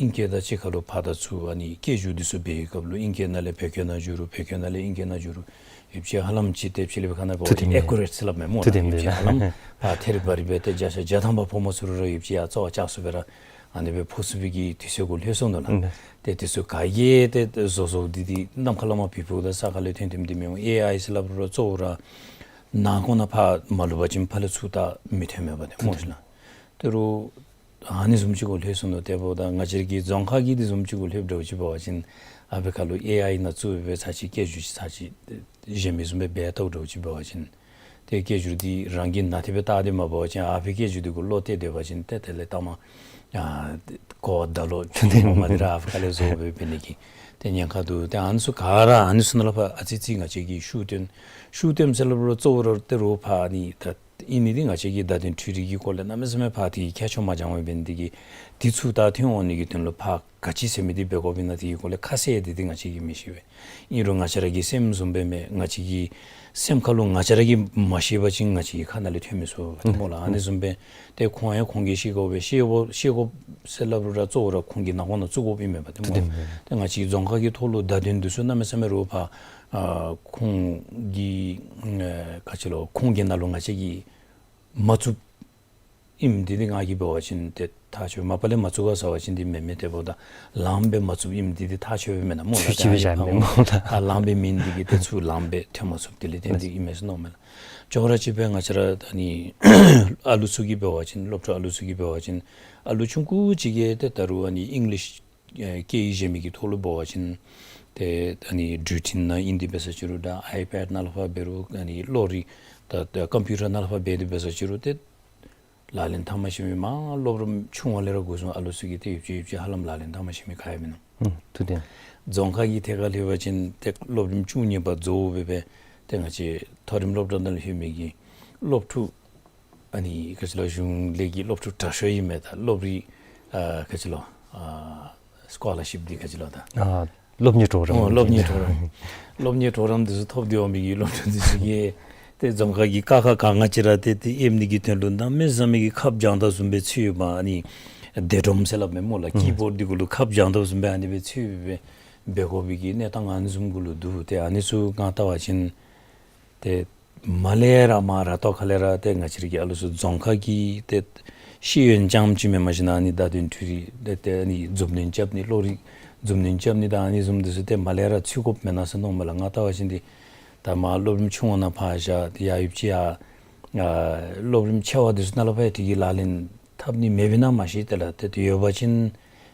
ཨིང་སྐད་དང་གཅིག་ཁར་ལུ་ཕར་དང་ཚུར་ཨ་ནི་སྐད་སྒྱུར་འདི་ཚུ་འབད་བའི་སྐབས་ལུ་ཨིང་སྐད་ནང་ལས་བོད་སྐད་ནང་བསྒྱུར་རུང་བོད་སྐད་ནང་ལས་ཨིང་སྐད་ནང་བསྒྱུར་རུང་ཡོདཔ་ཅིག་ཧ་ལམ་ཅིག་ཏེ་ཕྱི་གླིང་པའི་ཁ་ནང་འབད་བ་ཅིན་ཐུར་དེ་མེན་ཨེ་ཀུ་རེཊ་ཟེར་སླབ་མས་སྨོ་ལགས། ཐུར་དེ་ཡོདཔ་ཅིག་མེན་ཧ་ལམ་ཕར་ཐེར་བ་རི་སྦེ་ཏེ་བརྒྱ་ཆ་བརྒྱ་ཐམ་པ་ཕོག་མ་ཚུགས་རུང་ར་ཡོདཔ་ཅིག་ཡང་རྩ་བ་བཅག་ཚུགས་པའི་ར་ཨ་ནི་སྦེ་ཕོག་ཚུགས་པའི་གི་དུས་ཚོད་གུ་ལྷོད་སོང་ནུག་ལགས། ཨུམ་ཏེ་དེ་ཚུ་ག་གིས་ཏེ་བཟོ་བཟོཝ་འདི་འདི་ནམ་མཁའ་ལས་མར་བུད་འཕུརཝ་དང་ས་ཁ་ལས་ཐོན་ཐོནམ་འདི་མེན་འོང་། ཨེ་ཨའི་ཟེར་སླབ་རུང་ར་གཙོ་བོ་ར་ནང་ཁོངས་ནང་ཕར་མ་ལུས་པ་ཅིན་ཕར་ལས་ཚུར་ད་མི་ཐོན་མས་པ་ཏེ་སྨོ་ཤིག་ལགས། དེ་རུང་ཨ་ནི་བཟུམ་ཅིག་གུ་ལྷོད་སོང་ནུག། དེ་འབདཝ་ད་ང་བཅས་ཀྱི་རྫོང་ཁ་གི་འདི་བཟུམ་ཅིག་གུ་ལྷོདཔ་འདྲཝ་ཅིག་འབད་བ་ཅིན་ཨ་ཕི་ཁ་ལུ་ཨེ་ཨའི་ནང་བཙུགས་སྦེ་ཚར་ཅིག་སྐད་སྒྱུར་ཅིག་ཚར་ཅིག་གཞན་མི་བཟུམ་སྦེ་འབད་བལྟཝ་འདྲཝ་ཅིག་འབད་བ་ཅིན་ཏེ་སྐད་སྒྱུར་འདི་རང་གིས་ནང་དེ་སྦེ་བལྟ་སྟེ་མ་འབད་བ་ཅིན་ཨ་ཕིའི་སྐད་སྒྱུར་འདི་གུ་བློ་གཏད་སྡོད་པ་ཅིན་ཏེ་དེ་ལས་ལྟ་མ་ཨ་གོ་བརྡ་ལོག་ཅིག་འོང་མ་འདི་ར་ཨ་ཕི་ཁ་ལས་བཟོ་སྦེ་འབད་ནི་གི་ཏེ་ཉེན་ཁ་འདུག། ཏེ་ཨ་ནི་ཚུ་ག་ར་ཨ་ནི་ཚུ་ནང་ལས་ཕར་ཨ་ཙི་ཙི་ང་བཅས་ཀྱིས་ཤུགས་བཏོན་ཤུགས་བཏོན་ཟེར་སླབ་རུང་གཙོ་བོ་ར་ཏེ་རོགས་ཕར་ཨ་ནི་ད་ཨིན་ནི་འདི་ང་བཅས་ཀྱི་བརྡ་དོན་འཕྲུལ་རིག་གི་སྐོར་ལས་གནམ་མེད་ས་མེད་ཕར་དེ་གི་ཁྱད་ཆོས་མ་འགྱངས་པར་འབད་ནི་དེ་གིས་འདི་ཚུ་ད་ཐོན་འོང་ནི་གི་དོན་ལུ་ཕར་ག་ཅི་ཟེར་མི་འདི་འབད་དགོཔ་ཨིན་ན་དེ་གི་སྐོར་ལས་ཁ་གསལ་འདི་འདི་ང་བཅས་ཀྱིས་མི་ཤེས་པས། ཨིན་རུང་ང་བཅས་ར་གི་སེམས་བཟུམ་སྦེ་མས། ང་བཅས་ཀྱི་སེམས་ཁ་ལུ་ང་བཅས་ར་གིས་མ་ཤེས་པ་ཅིན་ང་བཅས་ཀྱི་ཁ་ནང་ལས་ཐོན་མི་ཚུགས་པས་སྨོ་ལགས། ཨ་ནི་བཟུམ་སྦེ་ཏེ་ཁོང་ཡང་ཁོང་གིས་ཤེས་དགོ་པས། ཤེས་དགོ་ཤེས་དགོ་ཟེར་སླབ་རུང་ར་གཙོ་བོ་ར་ཁོང་གི་ནང་ཁོངས་ནང་བཙུགས་དགོཔ་ཨིན་མས་པ་ཏེ་སྨོ་ལགས། ཏེ་ང་བཅས་རྫོང་ཁ་གི་ཐོག་ལུ་བརྡ་དོན་འདི་ཚུ་གནམ་མེད་ས་མེད་རོགས་ཕར་ཨ་ཁོང་གི་ཨ་ག་ཅི་ལོ་ཁོང་གི་ནང་ལུ་ང་བཅས་ཀྱིས་མ་བཙུགས་ཨིནམ་འདི་འདི་ང་གིས་འབད་བ་ཅིན་ཏེ་ཐག་ཆོད། མ་པ་ལས་མ་བཙུགས་ག་ཟེར་བ་ཅིན་འདི་མེན་མས། དེ་འབདཝ་ད་ལངམ་སྦེ་མ་བཙུགསཔ་ཨིནམ་འདི་འདི་ཐག་ཆོད་པས་མེན་ན་སྨོ་ལགས། ཚུད་ཅིག་སྦེ་བཞག་མས་སྨོ་ལགས། ཨ་ལངམ་སྦེ་མེན་འདི་གིས་ཏེ་ཚུར་ལངམ་སྦེ་ཐོན་མ་ཚུགསཔ་དེ་ལས་བརྟེན་ཏེ་ཨིན་མས་ཟེར་མནོཝ་མས་ལགས། ཅོག་ར་གཅིག་སྦེ་ང་བཅས་ར་ཨ་ནི་ཨ་ལུ་ཚུ་གིས་འབད་བ་ཅིན་སློབ་ཕྲུག་ཨ་ལུ་ཚུ་གིས་འབད་བ་ཅིན་ཨ་ལུ་ཆུང་ཀུ་ཅིག་གིས་ཏེ་ད་རུང་ཨ་ནི་ཨིང་ལིཤ་ཨེ་སྐད་ཡིག་གཞན་མི་གི་ཐོག་ལུ་འབད་བ་ཅིན་ཏེ་ཨ་ནི་འགྲུལ་འཕྲིན་ནང་ཨིན་ཏེ་འབད་ས་ཅིག་རུང་ད་ཨའི་པེཌ་ནང་ལས་ཕར་འབད་རུང་ཨ་ནི་གློག་རིག་ད་ད་ཀམ་པིའུ་ཊར་ནང་ལས་ཕར་འབད་དེ་འབད་ས་ཅིག་རུང་ཏེ་ལག་ལེན་འཐབ་མ་ཤེས་མི་མར་སློབ་རིམ་ཆུང་བ་ལས་ར་འགོ་བཟུང་ཨ་ལུ་ཚུ་གིས་ཏེ་ཡོདཔ་ཅིག་ཡོདཔ་ཅིག་ཧ་ལམ་ལག་ལེན་འཐབ་མ་ཤེས་མི་ག་ཡང་མིན་ནུག། ཨུམ་ཐུབ་བསྟན། རྫོང་ཁ་གི་ཐད་ཁར་ལྷོད་པ་ཅིན་ཏེ་སློབ་རིམ་བཅུ་གཉིས་པ་རྫོགས་སྦེ་སྦེ་ཏེ་ང་བཅས་མཐོ་རིམ་སློབ་གྲྭ་ནང་ལྷོད་མི་གི་སློབ་ཕྲུག་ཨ་ནི་ག་ཅི་ལོ་གཞུང་ལས་ཀྱི་སློབ་ཕྲུག་དྲག་ཤོས་ཨིན་མས། ད་སློབ་རིམ་ཨ་ག་ཅི་ལོ་ཨ་སི་ཀོ་ལར་ཤིཔ་འདི་ག་ཅི་ལོ་ད། ཨ་སློབ་གཉེར་གྲོགས་རམ། ཨོ་སློབ་གཉེར་གྲོགས་རམ། སློབ་གཉེར་གྲོགས་རམ་འདི་ཚུ་ཐོབ་སྟེ་འོང་མི་གི་སློབ་ཕྲུག་འདི་ཚུ་གིས་ཏེ་རྫོང་ཁ་གི་ཀ་ཁ་ག་ང་བཅས་ར་ཏེ་ཏེ་ཨེམ་ནི་གི་དོན་ལུ་གནམ་མེད་ས་མེད་ཀྱི་ཁབ་བརྒྱངས་དོ་བཟུམ་སྦེ་ཚུད་ཡོདཔ་ཨ་ནི་སྡེ་སྒྲོམ་ཟེར་སླབ་མས་སྨོ་ལགས། ཨུམ་ཀི་བོཌ་འདི་གུ་ལུ་ཁབ་བརྒྱངས་དོ་བཟུམ་སྦེ་ཨ་ནི་སྦེ་ཚུད་སྦེ་འབད་དགོ་པའི་གི་གནས་སྟངས་ཨ་ནི་བཟུམ་གུ་ལུ་འདུག། ཏེ་ཨ་ནི་ཚུ་ང་བལྟ་བ་ཅིན་ཏེ་མར་ལས་ར་མར་ར་ཏོག་ཁ་ལས་ར་ཏེ་ང་བཅས་ར་གི་ཨ་ལུ་ཚུ་རྫོང་ཁ་གི་ཏེ་ཤེས་ཡོན་རྐྱངམ་ཅིག་མེན་པར་ཞིན་ན་ཨ་ནི་བརྡ་དོན་འཕྲུལ་རིག་ཏེ་ཏེ་ཨ་ནི་མཛུབ་གནོན་རྐྱབ་ནི་གློག་རིག་མཛུབ་གནོན་རྐྱབ་ནི་དང་ཨ་ནི་བཟུམ་འདི་ཚུ་ཏེ་མར་ལས་ར་ཚུད་དགོཔ་མེན་ན་ཟེར་མནོཝ་མས་ལགས། ང་བལྟ་བ་ཅིན་ཏེ་ད་མར་སློབ་རིམ་ཆུང་བ་ནང་ཕར་བཞག་སྟེ་ཡར་ཡོདཔ་ཅིག་ཡར་ཨ་སློབ་རིམ་ཆེ་བ་འདི་ཚུ་ནང་ལས་ཕར་ཡང་དེ་གི་ལག་ལེན་འཐབ་ནི་མེདཔ་ཨིན་ན་མ་ཤེས། ཏེ་ལགས་ཏེ་ཏེ་ཡོད་པ་ཅིན་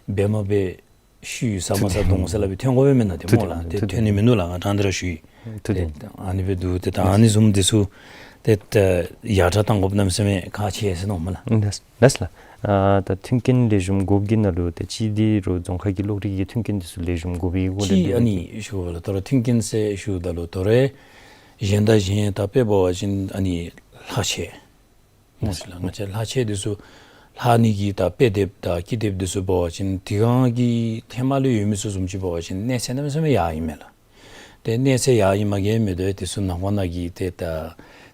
འབད་མ་འབད་ཤུལ་ཟ་མ་ཟ་གདོང་ཟེར་སླབ་སྦེ་ཐོན་དགོཔ་མེན་ན་ཏེ་སྨོ་ལགས། ཏེ་ཐོན་ནི་མིན་ནུག་ལགས། ང་དྲང་སྟེ་ར་ཞུ་ཡི། ཏེ་ཨ་ནི་སྦེ་འདུག། ཏེ་ད་ཨ་ནི་བཟུམ་འདི་ཚུ་ཏེ་ཡར་དྲག་གཏང་དགོཔ་གནམ་མེད་ས་མེད་ཁག་ཆེ་ཟེར་མནོཝ་མས་ལགས། ལགས་ལགས། ཨ་ད་མཐུན་རྐྱེན་ལེགས་ཤོམ་དགོཔ་གི་ནང་ལུ་ཏེ་གཅིག་འདི་རུང་རྫོང་ཁ་གི་གློག་རིག་གི་མཐུན་རྐྱེན་འདི་ཚུ་ལེགས་ཤོམ་དགོ་པའི་སྐོར་ལས་གཅིག་ཨ་ནི་ཞུ་བ་ལགས། ད་རུང་མཐུན་རྐྱེན་ཟེར་ཞུཝ་ད་ལུ་ད་རུང་གཞན་དང་གཞན་དང་དཔེ་འབད་བ་ཅིན་ཨ་ནི་ལྷག་ཆས་སྨོ་ཤིག་ལགས། ང་བཅས་ལྷག་ཆས་འདི་ཚུ་ལྷག་ནི་གི་ད་དཔེ་དེབ་དང་ཀི་དེབ་འདི་ཚུ་འབད་བ་ཅིན་དེ་སྒང་གི་ཐེངས་མ་ལས་ཡོད་མི་ཚུ་བཟུམ་ཅིག་འབད་བ་ཅིན་གནས་ཚད་གནམ་མེད་ས་མེད་ཡར་ཨིན་མས་ལགས། ཏེ་གནས་ཚད་ཡར་ཨིན་མ་གི་མེད་དོ་དེ་ཚུ་ནང་པ་ནང་གི་ཏེ་ད་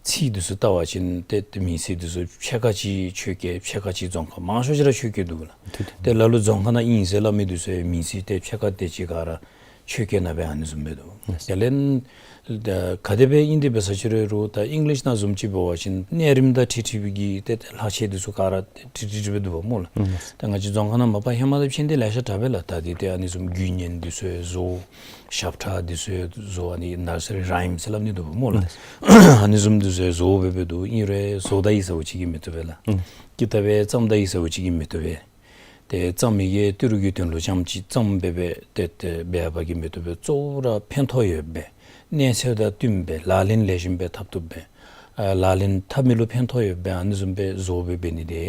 ཚིག་འདི་ཚུ་བལྟ་བ་ཅིན་ཏེ་ཏེ་མིང་ཚིག་འདི་ཚུ་ཕྱེད་ཀ་ཅིག་ཆོས་སྐད་ཕྱེད་ཀ་ཅིག་རྫོང་ཁ་མང་ཤོས་ཅིག་ར་ཆོས་སྐད་འདུག་ལགས། ཏེ་ལ་ལུ་རྫོང་ཁ་ནང་ཨིན་ཟེར་སླབ་མི་འདི་ཚུ་ཡང་མིང་ཚིག་ཏེ་ཕྱེད་ཀ་དེ་ཅིག་ག་ར་ ཆོས་སྐད་ནང་སྦེ་ཨ་ནི་བཟུམ་སྦེ་འདུག། ལགས། དེ་ལས་ད་ག་དེ་སྦེ་ཨིན་ཏེ་འབད་ས་ཅིག་རུང་ད་ཨིང་ལིཤ་ནང་བཟུམ་ཅིག་འབད་བ་ཅིན་གནས་རིམ་དང་འཁྲིལ་འཁྲིལ་བའི་གི་ཏེ་ལྷག་ཆད་འདི་ཚུ་ག་ར་འཁྲིལ་འཁྲིལ་སྦེ་འདུག་པ་སྨོ་ལགས། ཨུམ། ད་ང་བཅས་རྫོང་ཁ་ནང་མ་པ་ཧེ་མ་དང་ཕྱད་དེ་ལེ་ཤ་དྲག་པས་ལགས། ད་འདི་ཏེ་ཨ་ནི་བཟུམ་རྒྱུད་སྙན་འདི་ཚུ་བཟོ། ཞབས་ཁྲ་འདི་ཚུ་བཟོ། ཨ་ནི་ནར་སི་རི་རའིམ་ཟེར་སླབ་ནི་འདུག་པ་སྨོ་ལགས། ཨུམ། ཨ་ནི་བཟུམ་འདི་ཚུ་བཟོ་སྦེ་སྦེ་འདུག། ཨིན་རུང་བཟོ་ད་ཡི་ཟེར་བ་ཅིག་གིས་མི་བཏུབ་པས་ལགས། ཨུམ། ཀི་ཏ་སྦེ་བརྩམ་ད་ཡི་ཟེར་བ་ཅིག་གིས་མི་བཏུབ་པས། ཏེ་བརྩམ་མི་གིས་ཏི་རུ་གི་དོན་ལུ་རྐྱངམ་ཅིག་བརྩམ་སྦེ་སྦེ་ཏེ་ཏེ་འབད་བ་གིས་མི་བཏུབ་པས། གཙོ་བོ་ར་ཕན་ཐོགས་ཡོད་པའི་གནས་ཚད་དང་བསྟུན་པའི་ལག་ལེན་ལེགས་ཤོམ་སྦེ་འཐབ་བཏུབ་པའི་ཨ་ལག་ལེན་འཐབ་མི་ལུ་ཕན་ཐོགས་ཡོད་པའི་ཨ་ནི་བཟུམ་སྦེ་བཟོ་སྦེ་འབད་ནི་དེ་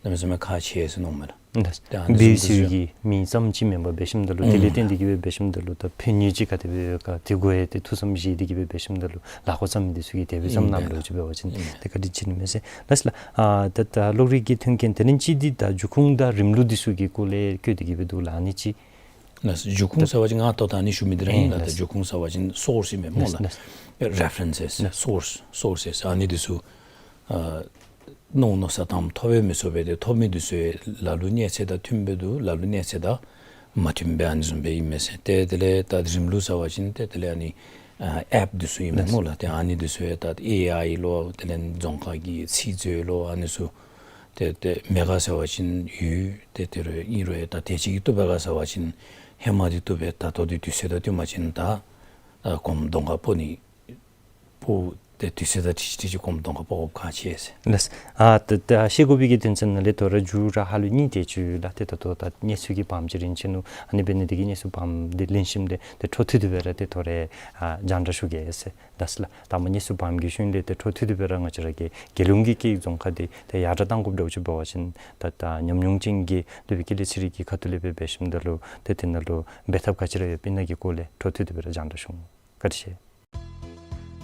གནམ་མེད་ས་མེད་ཁག་ཆེ་ཟེར་མནོཝ་མས་ལགས། ལགས། ཏེ་ཨ་ནི་བཟུམ་འབད་ཚུགས་ཡི་གི་མིང་ཙམ་ཅིག་མེན་པར་འབད་ཞིནམ་ད་ལུ་ཨུམ་དེ་ལས་བརྟེན་ཏེ་གིས་སྦེ་འབད་ཞིནམ་ད་ལུ་ད་ཕན་ནུས་ཅིག་ག་དེ་སྦེ་ཡོད་ག་དེ་གུ་ཡང་ཏེ་ཐུགས་བསམ་བཞེས་ཏེ་གིས་སྦེ་འབད་ཞིནམ་ད་ལུ་ལཱ་འགོ་བརྩམ་མི་འདི་ཚུ་གིས་དེ་སྦེ་བསམ་ཨིན་གནང་ལོ་ཅིག་འབད་བ་ཅིན་ཨིན་ཏེ་བཀའ་དྲིན་ཆེ་ནི་མས་ཟེར། ལགས་ལགས། ཨ་ད་ད་གློག་རིག་གི་མཐུན་རྐྱེན་དེ་ནི་ཅིག་འདི་ད་འབྱུང་ཁུངས་དང་རིམ་ལུགས་འདི་ཚུ་གི་སྐོར་ལས་བཀོད་དེ་གིས་སྦེ་འདུག་ལགས། ཨ་ནི་ཅིག། ལགས། འབྱུང་ཁུངས་ཟེར་བ་ཅིན་ང་ད་ལྟོ་ད་ཨ་ནི་ཞུ་མི་འདི་ར་ཨིན་ལགས། ཨིན་ད་ལགས། འབྱུང་ཁུངས་ཟེར་བ་ཅིན་སོརསི་ཨིན་མས་སྨོ་ལགས། ལགས། རེ་ཕ་རེནསི་སི། ལགས། སོརསི། སོརསི་སི་ཨ་ནི་འདི་ཚུ་ཨ་མནོ་མནོ་ས་དང་ཐོབ་པའི་མི་ཚུ་སྦེ་ཏེ་ཐོབ་མི་འདི་ཚུ་ལ་ལུ་གནས་ཚད་དང་མཐུན་སྦེ་འདུག། ལ་ལུ་གནས་ཚད་དང་མ་མཐུན་པའི་ཨ་ནི་བཟུམ་སྦེ་ཨིན་མས་ཟེར། ཏེ་དེ་ལས་ད་རིམ་ལུགས་ཟེར་བ་ཅིན་ཏེ་དེ་ལས་ཨ་ནི་ཨ་ཨེཔ་འདི་ཚུ་ཨིན་མས་སྨོ་ལགས། ཏེ་ཨ་ནི་འདི་ཚུ་ད་ཨེ་ཨའི་ལོ་དེ་ལས་རྫོང་ཁ་གི་ཚིག་མཛོད་ལོ་ཨ་ནི་ཚུ་ཏེ་ཏེ་མེད་ག་ཟེར་བ་ཅིན་ཡོད། ཏེ་དེ་རུང་ཨིན་རུང་ད་དེ་ཅིག་གིས་བཏུབ་པས་ག་ཟེར་བ་ཅིན་ཧེ་མ་འདི་བཏུབ་པས། ད་ལྟོ་འདི་དུས་ཚོད་དང་བསྟུན་པ་ཅིན་ད་ཨ་གོངམ་གདོང་ཁར་སྤོ་ནི་སྤོ་ཏེ་དུས་ཚོད་དང་འཁྲིལ་འཁྲིལ་ཅིག་གོངམ་གདོང་ཁར་སྤོ་དགོཔ་ཁག་ཆེ་ཟེར། ལགས། ཨ་ད་ད་ཤེས་དགོ་པའི་གི་དོན་ཚན་ནང་ལས་དོ་རུང་མཇུག་ར་ཧ་ལུགས་གཉིས་དེ་ཅིག་ཡོད་ལགས། ཏེ་ད་ལྟོ་ད་གནས་ཚུལ་གྱི་བམ་ཅིག་རིན་ཆེ་ནུག། ཨ་ནི་འབད་ནི་དེ་གིས་གནས་ཚུལ་བམ་འདི་ལེན་ཞིནམ་ལས་ཏེ་འཕྲོ་མཐུད་དེ་སྦེ་ར་ཏེ་དོ་རུང་ཨ་རྒྱང་བསྒྲགས་ཞུ་གེ་ཟེར། ལགས་ལགས། ད་མ་གནས་ཚུལ་བམ་གྱི་ཤུལ་ལས་ཏེ་འཕྲོ་མཐུད་དེ་སྦེ་ར་ང་བཅས་ར་གི་རྒྱལ་ཡོངས་ཀྱི་སྐད་ཡིག་རྫོང་ཁག་འདི་ཏེ་ཡར་དྲག་གཏང་དགོཔ་འདྲཝ་ཅིག་འབད་བ་ཅིན་ད་ད་ཉམས་མྱོང་ཅན་གྱི་འདུས་པའི་དཀྱིལ་ལས་ཚན་རིག་གི་ཁ་ཐུག་ལས་སྦེ་འབད་ཞིནམ་ད་ལུ་ཏེ་དེ་ནང་ལུ་འབད་ཐབས་ག་ཅི་ར་ཡོདཔ་ཨིན་ན་གི་སྐོར་ལས་འཕྲོ་མཐུད་དེ་སྦེ་ར་རྒྱང་བསྒྲགས་ཞུ་འོང་། བཀའ་དྲིན་ཆེ།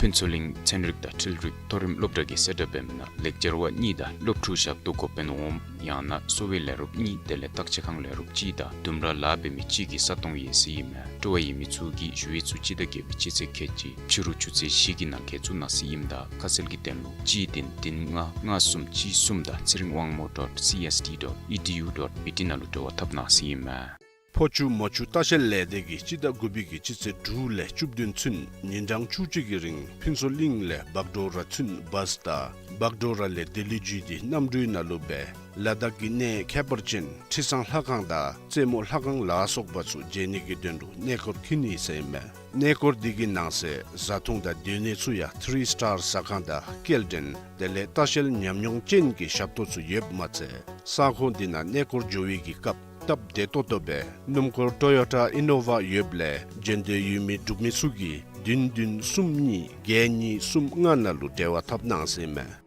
ཕུན་ཚོགས་གླིང་ཚན་རིག་དང་འཕྲུལ་རིག་མཐོ་རིམ་སློབ་གྲྭ་གིས་གསལ་བསྒྲགས་འབད་མི་ནང་ལེགས་སྦྱར་བ་གཉིས་དང་སློབ་ཕྲུག་ཞབས་ཏོག་འགོ་དཔོན་འོགམ་ཡང་ན་གསོ་བའི་ལས་རོགསཔ་གཉིས་དེ་ལས་བརྟག་དཔྱད་ཁང་ལས་རོགསཔ་གཅིག་དང་ལྡུམ་ར་ལཱ་འབད་མི་གཅིག་གི་ས་སྟོང་ཡོད་ཟེར་ཨིན་མས། སྤྲོ་བ་ཡོད་མི་ཚུ་གིས་ཞུ་ཡིག་ཚུ་སྤྱི་ཟླ་བརྒྱད་པའི་སྤྱི་ཚེས་ཁལ་གཅིག་ཕྱི་རུ་ཆུ་ཚོད་བཞི་གི་ནང་འཁོད་བཙུགས་གནང་ཟེར་ཨིནམ་ད་ཁ་གསལ་གྱི་དོན་ལུ་གཅིག་བདུན་བདུན་ལྔ་ལྔ་གསུམ་གཅིག་གསུམ་དང་ཚེ་རིང་དབང་མོ་dot C S D dot E D U dot B T ནང་ལུ་འབྲེལ་བ་འཐབ་གནང་ཟེར་ཨིན་མས། ཕོ་ཆུ་མོ་ཆུ་ལྟ་བཤལ་ལས་སྡེ་གིས་སྤྱི་ཟླ་དགུ་པའི་གི་སྤྱི་ཚེས་དྲུག་ལས་བཅུ་བདུན་ཚུན་ཉིན་གྲངས་བཅུ་གཅིག་གི་རིང་ཕུན་ཚོགས་གླིང་ལས་བག་གྲོ་ར་ཚུན་བཱས་དང་བག་གྲོ་ར་ལས་ལྡི་ལི་བརྒྱུད་དེ་གནམ་གྲུའི་ནང་ལུ་སྦེ་ལ་དྭགས་ཀྱི་གནས་ཁྱད་པར་ཅན་ཁྲི་བཟང་ལྷ་ཁང་དང་རྩེ་མོ་ལྷ་ཁང་ལ་སོགས་པ་ཚུ་མཇལ་ནི་གི་དོན་ལུ་གནས་སྐོར་འཁྱིད་ནི་ཟེར་ཨིན་མས། གནས་སྐོར་འདི་གི་ནང་གསེས་བཟའ་འཐུང་དང་སྡོད་གནས་ཚུ་ཡང་ཐི་རི་སི་ཊར་ཟ་ཁང་དང་སྐྱེལ་འདྲེན་དེ་ལས་ལྟ་བཤལ་ཉམས་མྱོང་ཅན་གྱི་ཞབས་ཏོག་ཚུ་ཡོདཔ་མ་ཚད་ས་ཁོངས་འདི་ནང་གནས་སྐོར་འགྱོ་བའི་གི་སྐབས་སྟབས་བདེ་ཏོག་ཏོ་སྦེ་སྣུམ་འཁོར་ཊོ་ཡོ་ཊ་ཨི་ནོ་ཝ་ཡོདཔ་ལས་འགྲན་བསྡུར་ཡོད་མི་འབྲུག་མི་ཚུ་གིས་བདུན་བདུན་གསུམ་གཉིས་བརྒྱད་གཉིས་གསུམ་ལྔ་ནང་ལུ་འབྲེལ་བ་འཐབ་གནང་ཟེར་ཨིན་མས།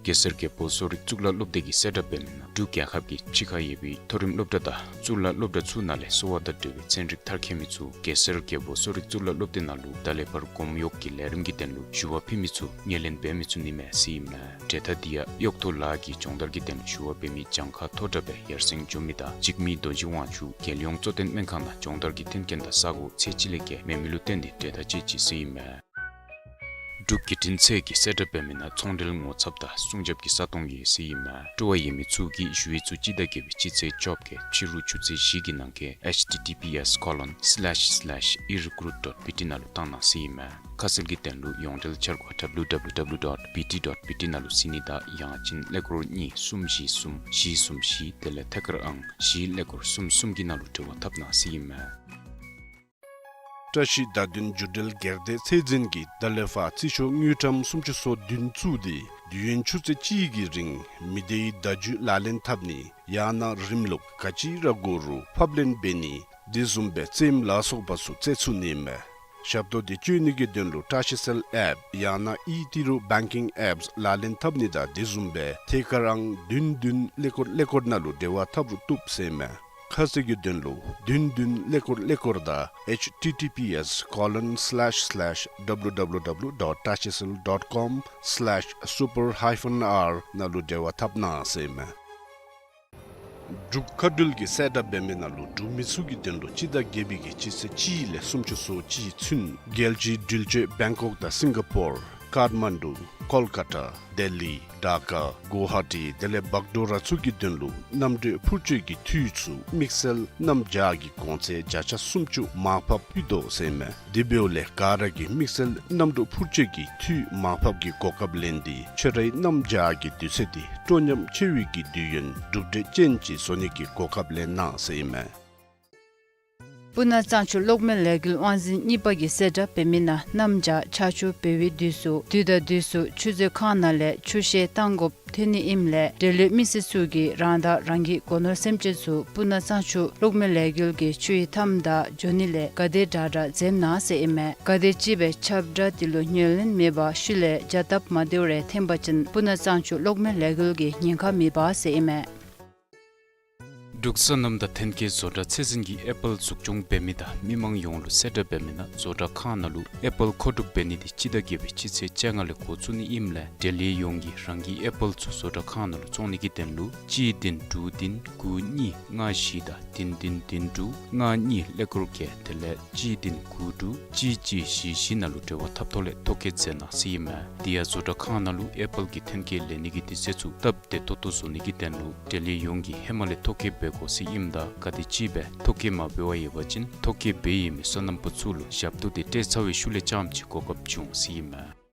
གེ་སར་རྒྱལ་པོ་གསོ་རིག་གཙུག་ལག་སློབ་སྡེ་གིས་གསལ་བསྒྲགས་འབད་མི་ནང་འབྲུག་རྒྱལ་ཁབ་ཀྱི་ཕྱི་ཁར་ཡོད་པའི་མཐོ་རིམ་སློབ་གྲྭ་དང་གཙུག་ལག་སློབ་གྲྭ་ཚུ་ནང་ལས་གསོ་བ་དང་འབྲེལ་བའི་ཚན་རིག་མཐར་འཁྱོལ་མི་ཚུ་གེ་སར་རྒྱལ་པོ་གསོ་རིག་གཙུག་ལག་སློབ་སྡེ་ནང་ལུ་ད་ལས་ཕར་གོམ་གཡོག་གི་ལས་རིམ་གྱི་དོན་ལུ་ཞུ་བ་ཕུལ་མི་ཚུ་ངོས་ལེན་འབད་མི་ཚུགས་ནི་མས་ཟེར་ཨིན་མས། གྲལ་མཐའ་འདི་ཡང་གཡོག་ཐོ་ལཱ་གི་སྦྱོང་བརྡར་གྱི་དོན་ལུ་ཞུ་བ་འབད་མི་གྱངས་ཁ་མཐོ་དྲགས་སྦེ་ཡར་སེང་འགྱོ་མི་དང་འཇིགས་མེད་རྡོ་རྗེ་དབང་ཕྱུག་རྒྱལ་ཡོངས་གཙོ་བསྟེན་སྨན་ཁང་ནང་སྦྱོང་བརྡར་གྱི་མཐུན་རྐྱེན་དང་ས་གོ་ཚད་གཅིག་ལས་བརྒལ་མེད་མི་ལུ་བརྟེན་ཏེ་གྲལ་མཐའ་བཅད་ཅི་ཟེར་ཨིན་མས། འབྲུག་བརྒྱུད་འཕྲིན་ཚད་ཀྱིས་གསལ་བསྒྲགས་འབད་མི་ནང་ཚོང་འབྲེལ་ངོ་ཚབ་དང་སྲུང་སྐྱོབ་ཀྱི་ས་སྟོང་ཡོད་ཟེར་ཨིན་མས། སྤྲོ་བ་ཡོད་མི་ཚུ་གིས་ཞུ་ཡིག་ཚུ་སྤྱི་ཟླ་བརྒྱད་པའི་སྤྱི་ཚེས་བཅོ་བརྒྱད་ཕྱི་རུ་ཆུ་ཚོད་བཞི་གི་ནང་འཁོད་H T T P S colon slash slash erecruit dot B T ནང་ལུ་བཏང་གནང་ཟེར་ཨིན་མས། ཁ་གསལ་གྱི་དོན་ལུ་ཡོངས་འབྲེལ་འཆར་སྒོ་W W W dot B T dot B T ནང་ལུ་གཟིགས་ནི་དང་ཡང་ཅིན་ཀླད་ཀོར་གཉིས་གསུམ་བཞི་གསུམ་བཞི་གསུམ་བཞི་དེ་ལས་ཐད་ཀར་ཨང་བཞི་ཀླད་ཀོར་གསུམ་གསུམ་གྱི་ནང་ལུ་འབྲེལ་བ་འཐབ་གནང་ཟེར་ཨིན་མས། བཀྲ་ཤིས་བརྡ་དོན་བརྒྱུད་འབྲེལ་སྒེར་སྡེ་ཚད་འཛིན་གྱིས་ད་ལས་ཕར་རྩིས་ཤོག་དངུལ་ཀྲམ་སུམ་ཅུ་སོ་བདུན་བཙུགས་ཏེ་དུས་ཡུན་ཆུ་ཚོད་གཅིག་གི་རིང་མི་སྡེའི་བརྡ་བརྒྱུད་ལག་ལེན་འཐབ་ནི་ཡང་ན་རིམ་ལུགས་ག་ཅི་ར་དགོ་རུང་ཕབ་ལེན་འབད་ནི་དེ་བཟུམ་སྦེ་རྩེདམོ་ལ་སོགས་པ་ཚུ་རྩེད་ཚུགས་ནི་མས། ཞབས་ཏོག་འདི་སྤྱོད་ནི་གི་དོན་ལུ་བཀྲ་ཤིས་གསལ་ཨེཔ་ཡང་ན་ཨི་ཏི་རུ་བེང་ཀིང་ཨེཔསི་ལག་ལེན་འཐབ་ནི་དང་དེ་བཟུམ་སྦེ་ཐད་ཀར་ཨང་བདུན་བདུན་ཀླད་ཀོར་ཀླད་ཀོར་ནང་ལུ་འབྲེལ་བ་འཐབ་རུང་བཏུབ་ཟེར་མས། ཁ་གསལ་གྱི་དོན་ལུ་བདུན་བདུན་ཀླད་ཀོར་ཀླད་ཀོར་དང་H T T P S colon slash slash W W W dot tashicell dot com slash super hyphen R ནང་ལུ་འབྲེལ་བ་འཐབ་གནང་ཟེར་མས། འབྲུག་མཁའ་འགྲུལ་གྱིས་གསལ་བསྒྲགས་འབད་མི་ནང་ལུ་འབྲུག་མི་ཚུ་གི་དོན་ལུ་སྤྱི་ཟླ་བརྒྱད་པའི་གི་སྤྱི་ཚེས་གཅིག་ལས་སུམ་ཅུ་སོ་གཅིག་ཚུན་རྒྱལ་སྤྱིའི་འགྲུལ་སྐྱོད་བེང་ཀོག་དང་སིང་ག་པོར། ཀཱཐ་མན་ཌུ། ཀོལ་ཀ་ཊ། ལྡི་ལི། ཌ་ཀ། གུ་ཝ་ཧ་ཊི། དེ་ལས་བག་དྲོ་ར་ཚུ་གི་དོན་ལུ་གནམ་གྲུ་འཕུར་སྐྱོད་ཀྱི་འཐུས་ཚུ་དམིགས་བསལ་གནམ་བྱཱར་གྱི་གོང་ཚད་བརྒྱ་ཆ་སུམ་ཅུ་མར་ཕབ་ཕུལ་དོ་ཟེར་ཨིན་མས། དེ་འབདཝ་ལས་ག་ར་གིས་དམིགས་བསལ་གནམ་གྲུ་འཕུར་སྐྱོད་ཀྱི་འཐུས་མར་ཕབ་ཀྱི་གོ་སྐབས་ལེན་ཏེ་ཁྱོད་རའི་གནམ་བྱཱར་གྱི་དུས་ཚོད་འདི་སྤྲོ་ཉམས་ཆེ་བའི་གི་དུས་ཡུན་གྲུབ་འབྲས་ཅན་ཅིག་བཟོ་ནི་གི་གོ་སྐབས་ལེན་གནང་ཟེར་ཨིན་མས། སྤུ་ན་གཙང་ཆུ་གློག་མེ་ལས་འགུལ་དབང་འཛིན་གཉིས་པ་གིས་གསལ་བསྒྲགས་འབད་མི་ནང་གནམ་བྱཱར་ཆར་ཆུ་འབབ་པའི་དུས་སུ་དུས་དང་དུས་སུ་ཆུ་མཛོད་ཁང་ནང་ལས་ཆུ་བཤལ་བཏང་དགོཔ་ཐོན་ནི་ཨིནམ་ལས་འབྲེལ་ཡོད་མི་སེར་ཚུ་གིས་རང་དང་རང་གི་སྒོ་ནོར་སེམས་ཅན་ཚུ་སྤུ་ན་གཙང་ཆུ་གློག་མེ་ལས་འགུལ་གྱི་ཆུའི་མཐའམ་ད་འགྱོ་ནི་ལས་ག་དེ་དྲག་དྲག་འཛེམ་གནང་ཟེར་ཨིན་མས། ག་དེ་ཅིག་སྦེ་ཁྱབ་བསྒྲགས་འདི་ལུ་ཉན་ལེན་མེད་པར་ཤུལ་ལས་བྱ་སྟབས་མ་བདེཝ་རེ་འཐོན་པ་ཅིན་སྤུ་ན་གཙང་ཆུ་གློག་མེ་ལས་འགུལ་གྱིས་ཉེན་ཁ་མི་འབག་ཟེར་ཨིན་མས། འབྲུག་སོ་ནམ་དང་ཐོན་སྐྱེད་བཟོ་གྲྭ་ཚད་འཛིན་གྱིས་ཨེ་པཱལ་འཛུགས་སྐྱོང་འབད་མི་དང་མི་མང་ཡོངས་ལུ་གསལ་བསྒྲགས་འབད་མི་ནང་བཟོ་གྲྭ་ཁང་ནང་ལུ་ཨེ་པཱལ་མཁོ་སྒྲུབ་འབད་ནི་འདི་སྤྱི་ཟླ་བརྒྱད་པའི་སྤྱི་ཚེས་བཅོ་ལྔ་ལས་འགོ་བཙུགས་ནི་ཨིནམ་ལས་འབྲེལ་ཡོད་ཡོངས་ཀྱིས་རང་གི་ཨེ་པཱལ་ཚུ་བཟོ་གྲྭ་ཁང་ནང་ལུ་བཙོང་ནི་གི་དོན་ལུ་གཅིག་བདུན་དྲུག་བདུན་དགུ་གཉིས་ལྔ་བཞི་དང་བདུན་བདུན་བདུན་དྲུག་ལྔ་གཉིས་ཀླད་ཀོར་བརྒྱད་དེ་ལས་གཅིག་བདུན་དགུ་དྲུག་གཅིག་གཅིག་བཞི་བཞི་ནང་ལུ་འབྲེལ་བ་འཐབ་ཐོག་ལས་ཐོ་བཀོད་མཛད་གནང་ཟེར་ཨིན་མས། དེ་ཡང་བཟོ་གྲྭ་ཁང་ནང་ལུ་ཨེ་པཱལ་གྱི་ཐོན་སྐྱེད་ལེན་ནི་གི་དུས་ཚོད་ཚུ་སྟབས་བདེ་ཏོག་ཏོ་བཟོ་ནི་གི་དོན་ལུ་འབྲེལ་ཡོད་ཡོངས་ཀྱིས་ཧེ་མ་ལས་ཐོ་བཀོད་འབད་དགོ་ཟེར་ཨིནམ་ད་ག་དེ་ཅིག་སྦེ་ཐོ་བཀོད་མ་འབད་བར་ཡོད་པ་ཅིན་ཐོ་བཀོད་འབད་ཡོད་མི་སོ་ནམ་པ་ཚུ་ལུ་ཞབས་ཏོག་འདི་སྤྲོད་ཚར་བའི་ཤུལ་ལས་རྐྱངམ་ཅིག་གོ་སྐབས་འབྱུང་ཟེར་ཨིན་མས།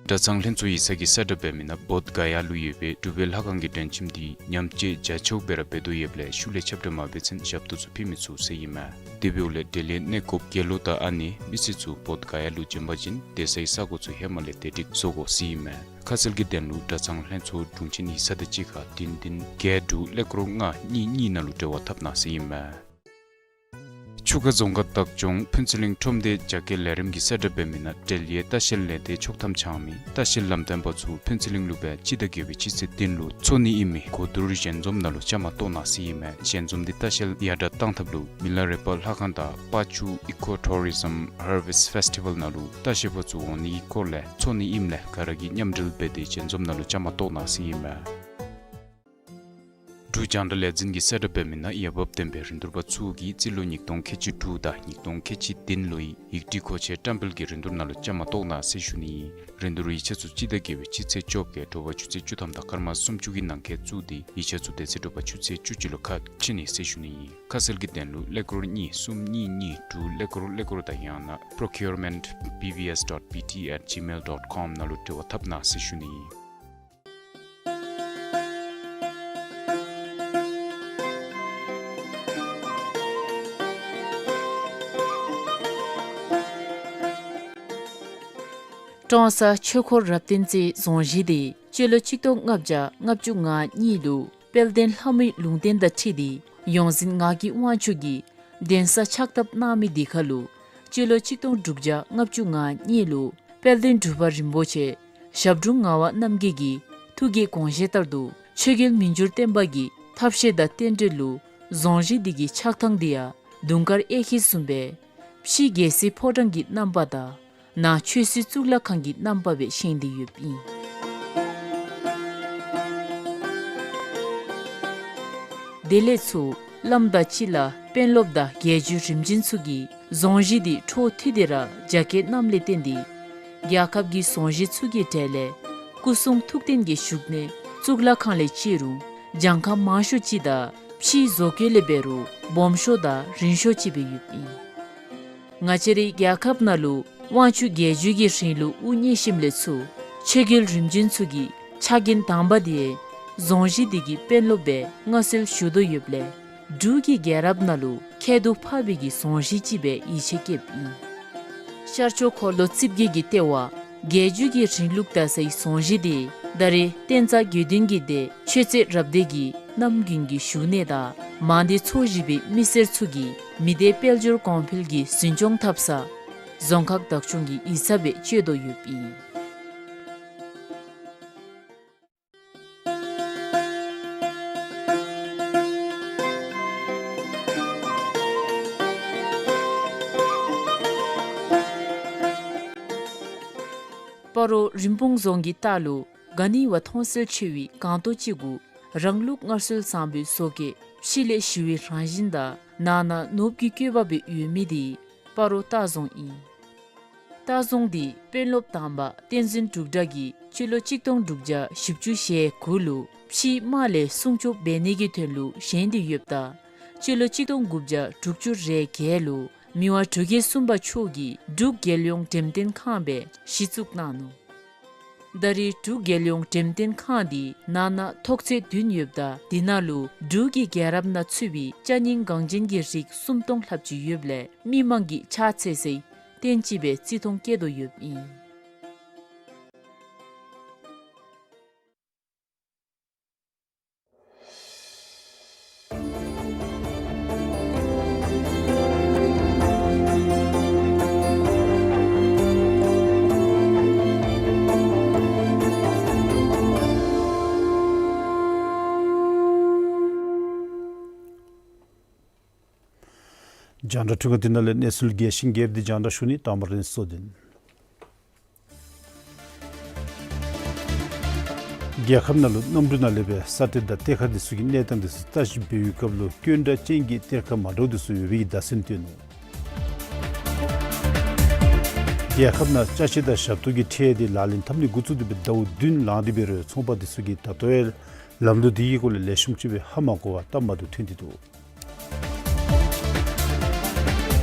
གྲྭ་ཚང་ལྷན་ཚོགས་ཡིག་ཚང་གིས་གསལ་བསྒྲགས་འབད་མི་ནང་བོདྷ་ག་ཡ་ལུ་ཡོད་པའི་འབྲུག་པའི་ལྷ་ཁང་གི་མགྲོན་བྱེད་འདི་ཉམས་བཅོས་རྒྱ་ཆེཝ་སྦེ་ར་འབད་དོ་ཡོདཔ་ལས་ཤུལ་ལས་ཁྱབ་བསྒྲགས་མ་འབད་ཚུན་ཞབས་ཏོག་ཚུ་ཕུལ་མི་ཚུགས་ཟེར་ཨིན་མས། དེ་འབདཝ་ལས་འབྲེལ་ཡོད་གནས་སྐོརཔ་དགེ་སློང་དང་ཨ་ནེ་མི་སེར་ཚུ་བོདྷ་ག་ཡ་ལུ་བྱོན་པ་ཅིན་སྡོད་སའི་ས་གོ་ཚུ་ཧེ་མ་ལས་བདེ་སྒྲིག་བཟོ་དགོ་ཟེར་ཨིན་མས། ཁ་གསལ་གྱི་དོན་ལུ་གྲྭ་ཚང་ལྷན་ཚོགས་དྲུང་ཆེན་ཡིག་ཚང་དང་གཅིག་ཁར་བདུན་བདུན་བརྒྱད་དྲུག་ཀླད་ཀོར་ལྔ་གཉིས་གཉིས་ནང་ལུ་འབྲེལ་བ་འཐབ་གནང་ཟེར་ཨིན་མས། ཆུ་ཁ་རྫོང་ཁག་བདག་སྐྱོང་ཕུན་ཚོགས་གླིང་ཁྲོམ་སྡེ་རྒྱ་སྐྱེད་ལས་རིམ་གྱིས་གསལ་བསྒྲགས་འབད་མི་ནང་འབྲེལ་ཡོད་ལྟ་བཤལ་ལས་སྡེ་ཆོག་ཐམ་འཆང་མི་ལྟ་བཤལ་ལམ་སྟོན་པ་ཚུ་ཕུན་ཚོགས་གླིང་ལུ་སྦེ་སྤྱི་ཟླ་བརྒྱད་པའི་སྤྱི་ཚེས་བདུན་ལུ་འཚོགས་ནི་ཨིན་མི་གོ་བསྡུར་ཞལ་འཛོམས་ནང་ལུ་བཅའ་མར་གཏོགས་གནང་ཟེར་ཨིན་མས། ཞལ་འཛོམས་འདི་ལྟ་བཤལ་ཡར་དྲག་བཏང་ཐབས་ལུ་མི་ལ་རས་པ་ལྷ་ཁང་དང་པ་ཅུ་ཨི་ཀོ་ཊུ་རི་ཛམ་ཧར་ཝེསཊ་ཕེསི་ཊི་ཝཱལ་ནང་ལུ་ལྟ་བཤལ་པ་ཚུ་འོང་ནི་གི་སྐོར་ལས་འཚོགས་ནི་ཨིནམ་ལས་ག་ར་གིས་མཉམ་འབྲེལ་འབད་དེ་ཞལ་འཛོམས་ནང་ལུ་བཅའ་མར་གཏོགས་གནང་ཟེར་ཨིན་མས། འབྲུག་རྒྱང་བསྒྲགས་ལས་འཛིན་གྱིས་གསལ་བསྒྲགས་འབད་མི་ནང་འོས་འབབ་ལྡན་པའི་རིན་བསྡུར་པ་ཚུ་གིས་རྩིས་ལོ་ཉིས་སྟོང་ཁལ་གཅིག་དྲུག་དང་ཉིས་སྟོང་ཁལ་གཅིག་བདུན་ལོའི་ཡིག་སྒྲིག་གོ་ཆ་བཀྲམ་སྤེལ་གྱི་རིན་བསྡུར་ནང་ལུ་བཅའ་མར་གཏོགས་གནང་ཟེར་ཞུ་ནི་ཨིན། རིན་བསྡུར་ཡིག་ཆ་ཚུ་སྤྱི་ཟླ་བརྒྱད་པའི་སྤྱི་ཚེས་བཅོ་བརྒྱད་དྲོ་པ་ཆུ་ཚོད་བཅུ་ཐམ་དང་སྐར་མ་སུམ་ཅུ་གི་ནང་འཁོད་བཙུགས་ཏེ་ཡིག་ཆ་ཚུ་དེ་ཚེ་དྲོ་པ་ཆུ་ཚོད་བཅུ་གཅིག་ལུ་ཁ་ཕྱེ་ནི་ཟེར་ཞུ་ནི་ཨིན། ཁ་གསལ་གྱི་དོན་ལུ་ཀླད་ཀོར་གཉིས་གསུམ་གཉིས་གཉིས་དྲུག་ཀླད་ཀོར་ཀླད་ཀོར་དང་ཡང་ན་procurement B B S dot B T at gmail dot com ནང་ལུ་འབྲེལ་བ་འཐབ་གནང་ཟེར་ཞུ་ནི་ཨིན། ཀྲོང་གསར་ཆོས་འཁོར་རབ་བརྟན་རྩེའི་རྫོང་གཞིས་འདི་སྤྱི་ལོ་ཆིག་སྟོང་ལྔ་བརྒྱ་ལྔ་བཅུ་ང་གཉིས་ལུ་དཔལ་ལྡན་ལྷ་མོའི་ལུང་བསྟན་དང་འཁྲིལ་ཏེ་ཡོངས་འཛིན་ངག་གི་དབང་ཕྱུག་གིས་གདན་ས་ཕྱག་བཏབ་གནང་མི་འདི་ཁར་ལུ་སྤྱི་ལོ་ཆིག་སྟོང་དྲུག་བརྒྱ་ལྔ་བཅུ་ང་གཉིས་ལུ་དཔལ་ལྡན་འབྲུག་པ་རིན་པོ་ཆེ་ཞབས་དྲུང་ངག་དབང་རྣམ་རྒྱལ་གྱི་ཐུགས་ཀྱི་དགོངས་བཞེད་ལྟར་དུ་ཆོས་རྒྱལ་མི་འགྱུར་བརྟན་པ་གི་ཐབས་ཤེས་དང་རྟེན་འབྲེལ་ལུ་རྫོང་གཞིས་འདི་གི་ཆགས་ཐངས་འདི་ཡང་དུང་དཀར་གཡས་འཁྱིལ་བཟུམ་སྦེ་ཕྱི་རྒྱལ་སྲིད་ཕོ་བྲང་གི་རྣམ་པ་དང་ནང་ཆོས་སྲིད་གཙུག་ལག་ཁང་གི་རྣམ་པ་སྦེ་བཞེངས་ཏེ་ཡོདཔ་ཨིན། དེ་ལས་ཚུར་བླམ་དང་སྤྱི་བླ་དཔོན་སློབ་དང་རྒྱལ་བརྒྱུད་རིམ་བྱོན་ཚུ་གིས་རྫོང་གཞིས་འདི་འཕྲོ་མཐུད་དེ་ར་རྒྱ་སྐྱེད་གནངམ་ལས་བརྟེན་ཏེ་རྒྱལ་ཁབ་ཀྱི་རྫོང་གཞིས་ཚུ་གི་གྲས་ལས་སྐུ་གསུང་ཐུགས་རྟེན་གྱི་བཞུགས་གནས་གཙུག་ལག་ཁང་ལས་བརྩི་རུང་གྱངས་ཁ་མང་ཤོས་ཅིག་དང་ཕྱིའི་བཟོ་བཀོད་ལས་འབད་རུང་སྦོམ་ཤོས་དང་རིང་ཤོས་ཅིག་སྦེ་ཡོདཔ་ཨིན། ང་བཅས་རའི་རྒྱལ་ཁབ་ནང་ལུ་དབང་ཕྱུག་རྒྱལ་བརྒྱུད་ཀྱི་རིང་ལུགས་དབུ་བརྙེས་ཞིནམ་ལས་ཚུར་ཆོས་རྒྱལ་རིམ་བྱོན་ཚུ་གི་ཕྱག་འགན་དང་པ་འདི་རྫོང་གཞིས་འདི་གི་དཔོན་སློབ་སྦེ་མངའ་གསོལ་ཞུ་དོ་ཡོདཔ་ལས་འབྲུག་གི་རྒྱལ་རབས་ནང་ལུ་ཁྱད་དུ་འཕགས་པའི་གི་རྫོང་གཞིས་ཅིག་སྦེ་ཡིད་ཆེས་བསྐྱེདཔ་ཨིན། ཤར་ཕྱོགས་འཁོར་ལོ་རྩིབས་བརྒྱད་ཀྱི་ལྟེ་བ་རྒྱལ་བརྒྱུད་ཀྱི་རིང་ལུགས་དར་སའི་རྫོང་གཞིས་འདི་ད་རེས་བསྟན་རྩ་དགེ་འདུན་གྱི་སྡེ་ཆོས་རྩེ་རབ་སྡེ་གི་གནམ་དགུན་གྱི་བཞུགས་གནས་དང་མང་སྡེ་ཚོ་བཞི་པའི་མི་སེར་ཚུ་གིས་མི་སྡེ་དཔལ་འབྱོར་གོང་འཕེལ་གྱི་འཛིན་སྐྱོང་འཐབ་ས་རྫོང་ཁག་བདག་སྐྱོང་གི་ཡིག་ཚང་སྦེ་སྤྱོད་དོ་ཡོདཔ་ཨིན། སྤ་རོ་རིན་སྤུངས་རྫོང་གི་ལྟག་ལུ་ག་ནི་བ་མཐོང་གསལ་ཆེ་བའི་སྒང་ཏོག་ཅིག་གུ་རང་ལུགས་སྔར་སྲོལ་བཟང་པོའི་བཟོ་བཀོད་ཕྱི་ལས་ཞི་བའི་རང་བཞིན་དང་ནང་ན་ནོར་བུའི་བཀོད་པ་སྦེ་ཡོད་མི་འདི་སྤ་རོ་ལྟ་རྫོང་ཨིན། ལྟ་བཟོ་འདི་དཔོན་སློབ་དང་པ་བསྟན་འཛིན་འབྲུག་གྲགས་ཀྱིས་སྤྱི་ལོ་གཅིག་སྟོང་དྲུག་བརྒྱ་བཞི་བཅུ་ཞེ་དགུ་ལུ་ཕྱིའི་དམག་ལས་སྲུང་སྐྱོབ་འབད་ནི་གི་དོན་ལུ་བཞེངས་ཏེ་ཡོདཔ་ད་སྤྱི་ལོ་གཅིག་སྟོང་དགུ་བརྒྱ་དྲུག་ཅུ་རེ་བརྒྱད་ལུ་མི་དབང་འབྲུག་རྒྱལ་གསུམ་པ་མཆོག་གིས་འབྲུག་རྒྱལ་ཡོངས་འགྲེམས་སྟོན་ཁང་སྦེ་གཞི་བཙུགས་གནང་ནུག། ད་རེས་འབྲུག་རྒྱལ་ཡོངས་འགྲེམས་སྟོན་ཁང་འདི་ནང་ན་ཐོག་ཚད་བདུན་ཡོདཔ་ད་དེ་ནང་ལུ་འབྲུག་གི་རྒྱལ་རབས་ནང་ཚུད་པའི་ཅ་རྙིང་འགངས་ཅན་གྱི་རིགས་སུམ་སྟོང་ལྷགཔ་ཅིག་ཡོདཔ་ལས་མི་མང་གིས་ཕྱག་འཚལ་སའི་རྟེན་ཅིག་སྦེ་བརྩི་མཐོང་བསྐྱེད་དོ་ཡོདཔ་ཨིན། རྒྱང་བསྒྲགས་འཕྲུལ་ཁང་འདི་ནང་ལས་གནས་ཚུལ་རྒྱས་ཤིང་རྒྱསཔ་འདི་རྒྱང་བསྒྲགས་ཞུ་ནི། དང་པ་ར་གནས་ཚུལ་གཙོ་དོན། རྒྱལ་ཁབ་ནང་ལུ་གནམ་གྲུ་ནང་ལས་སྦེ་ས་གཏེར་དང་གཏེར་ཁ་འདི་ཚུ་གི་གནས་སྟངས་འདི་ཚུ་བརྟག་ཞིབ་འབད་བའི་སྐབས་ལུ་སྐྱོན་འདྲ་ཅན་གྱི་གཏེར་ཁ་མ་འདྲཝ་འདི་ཚུ་ཡོད་པའི་བརྡ་མཚོན་བཏོན་ནུག། རྒྱལ་ཁབ་ནང་ཅ་ཆས་དང་ཞབས་ཏོག་གི་ཁྲལ་འདི་ལག་ལེན་འཐབ་ནི་འགོ་བཙུགས་ཏེ་སྦེ་ཟླཝ་བདུན་ལང་སྟེ་འབད་རུང་ཚོང་པ་འདི་ཚུ་གིས་ད་ལྟོ་ཡང་ལམ་ལུགས་འདི་གི་སྐོར་ལས་ལེགས་ཤོམ་ཅིག་སྦེ་ཧ་མ་གོ་བར་སྟབས་མ་བདེཝ་ཐོན་ཏེ་འདུག།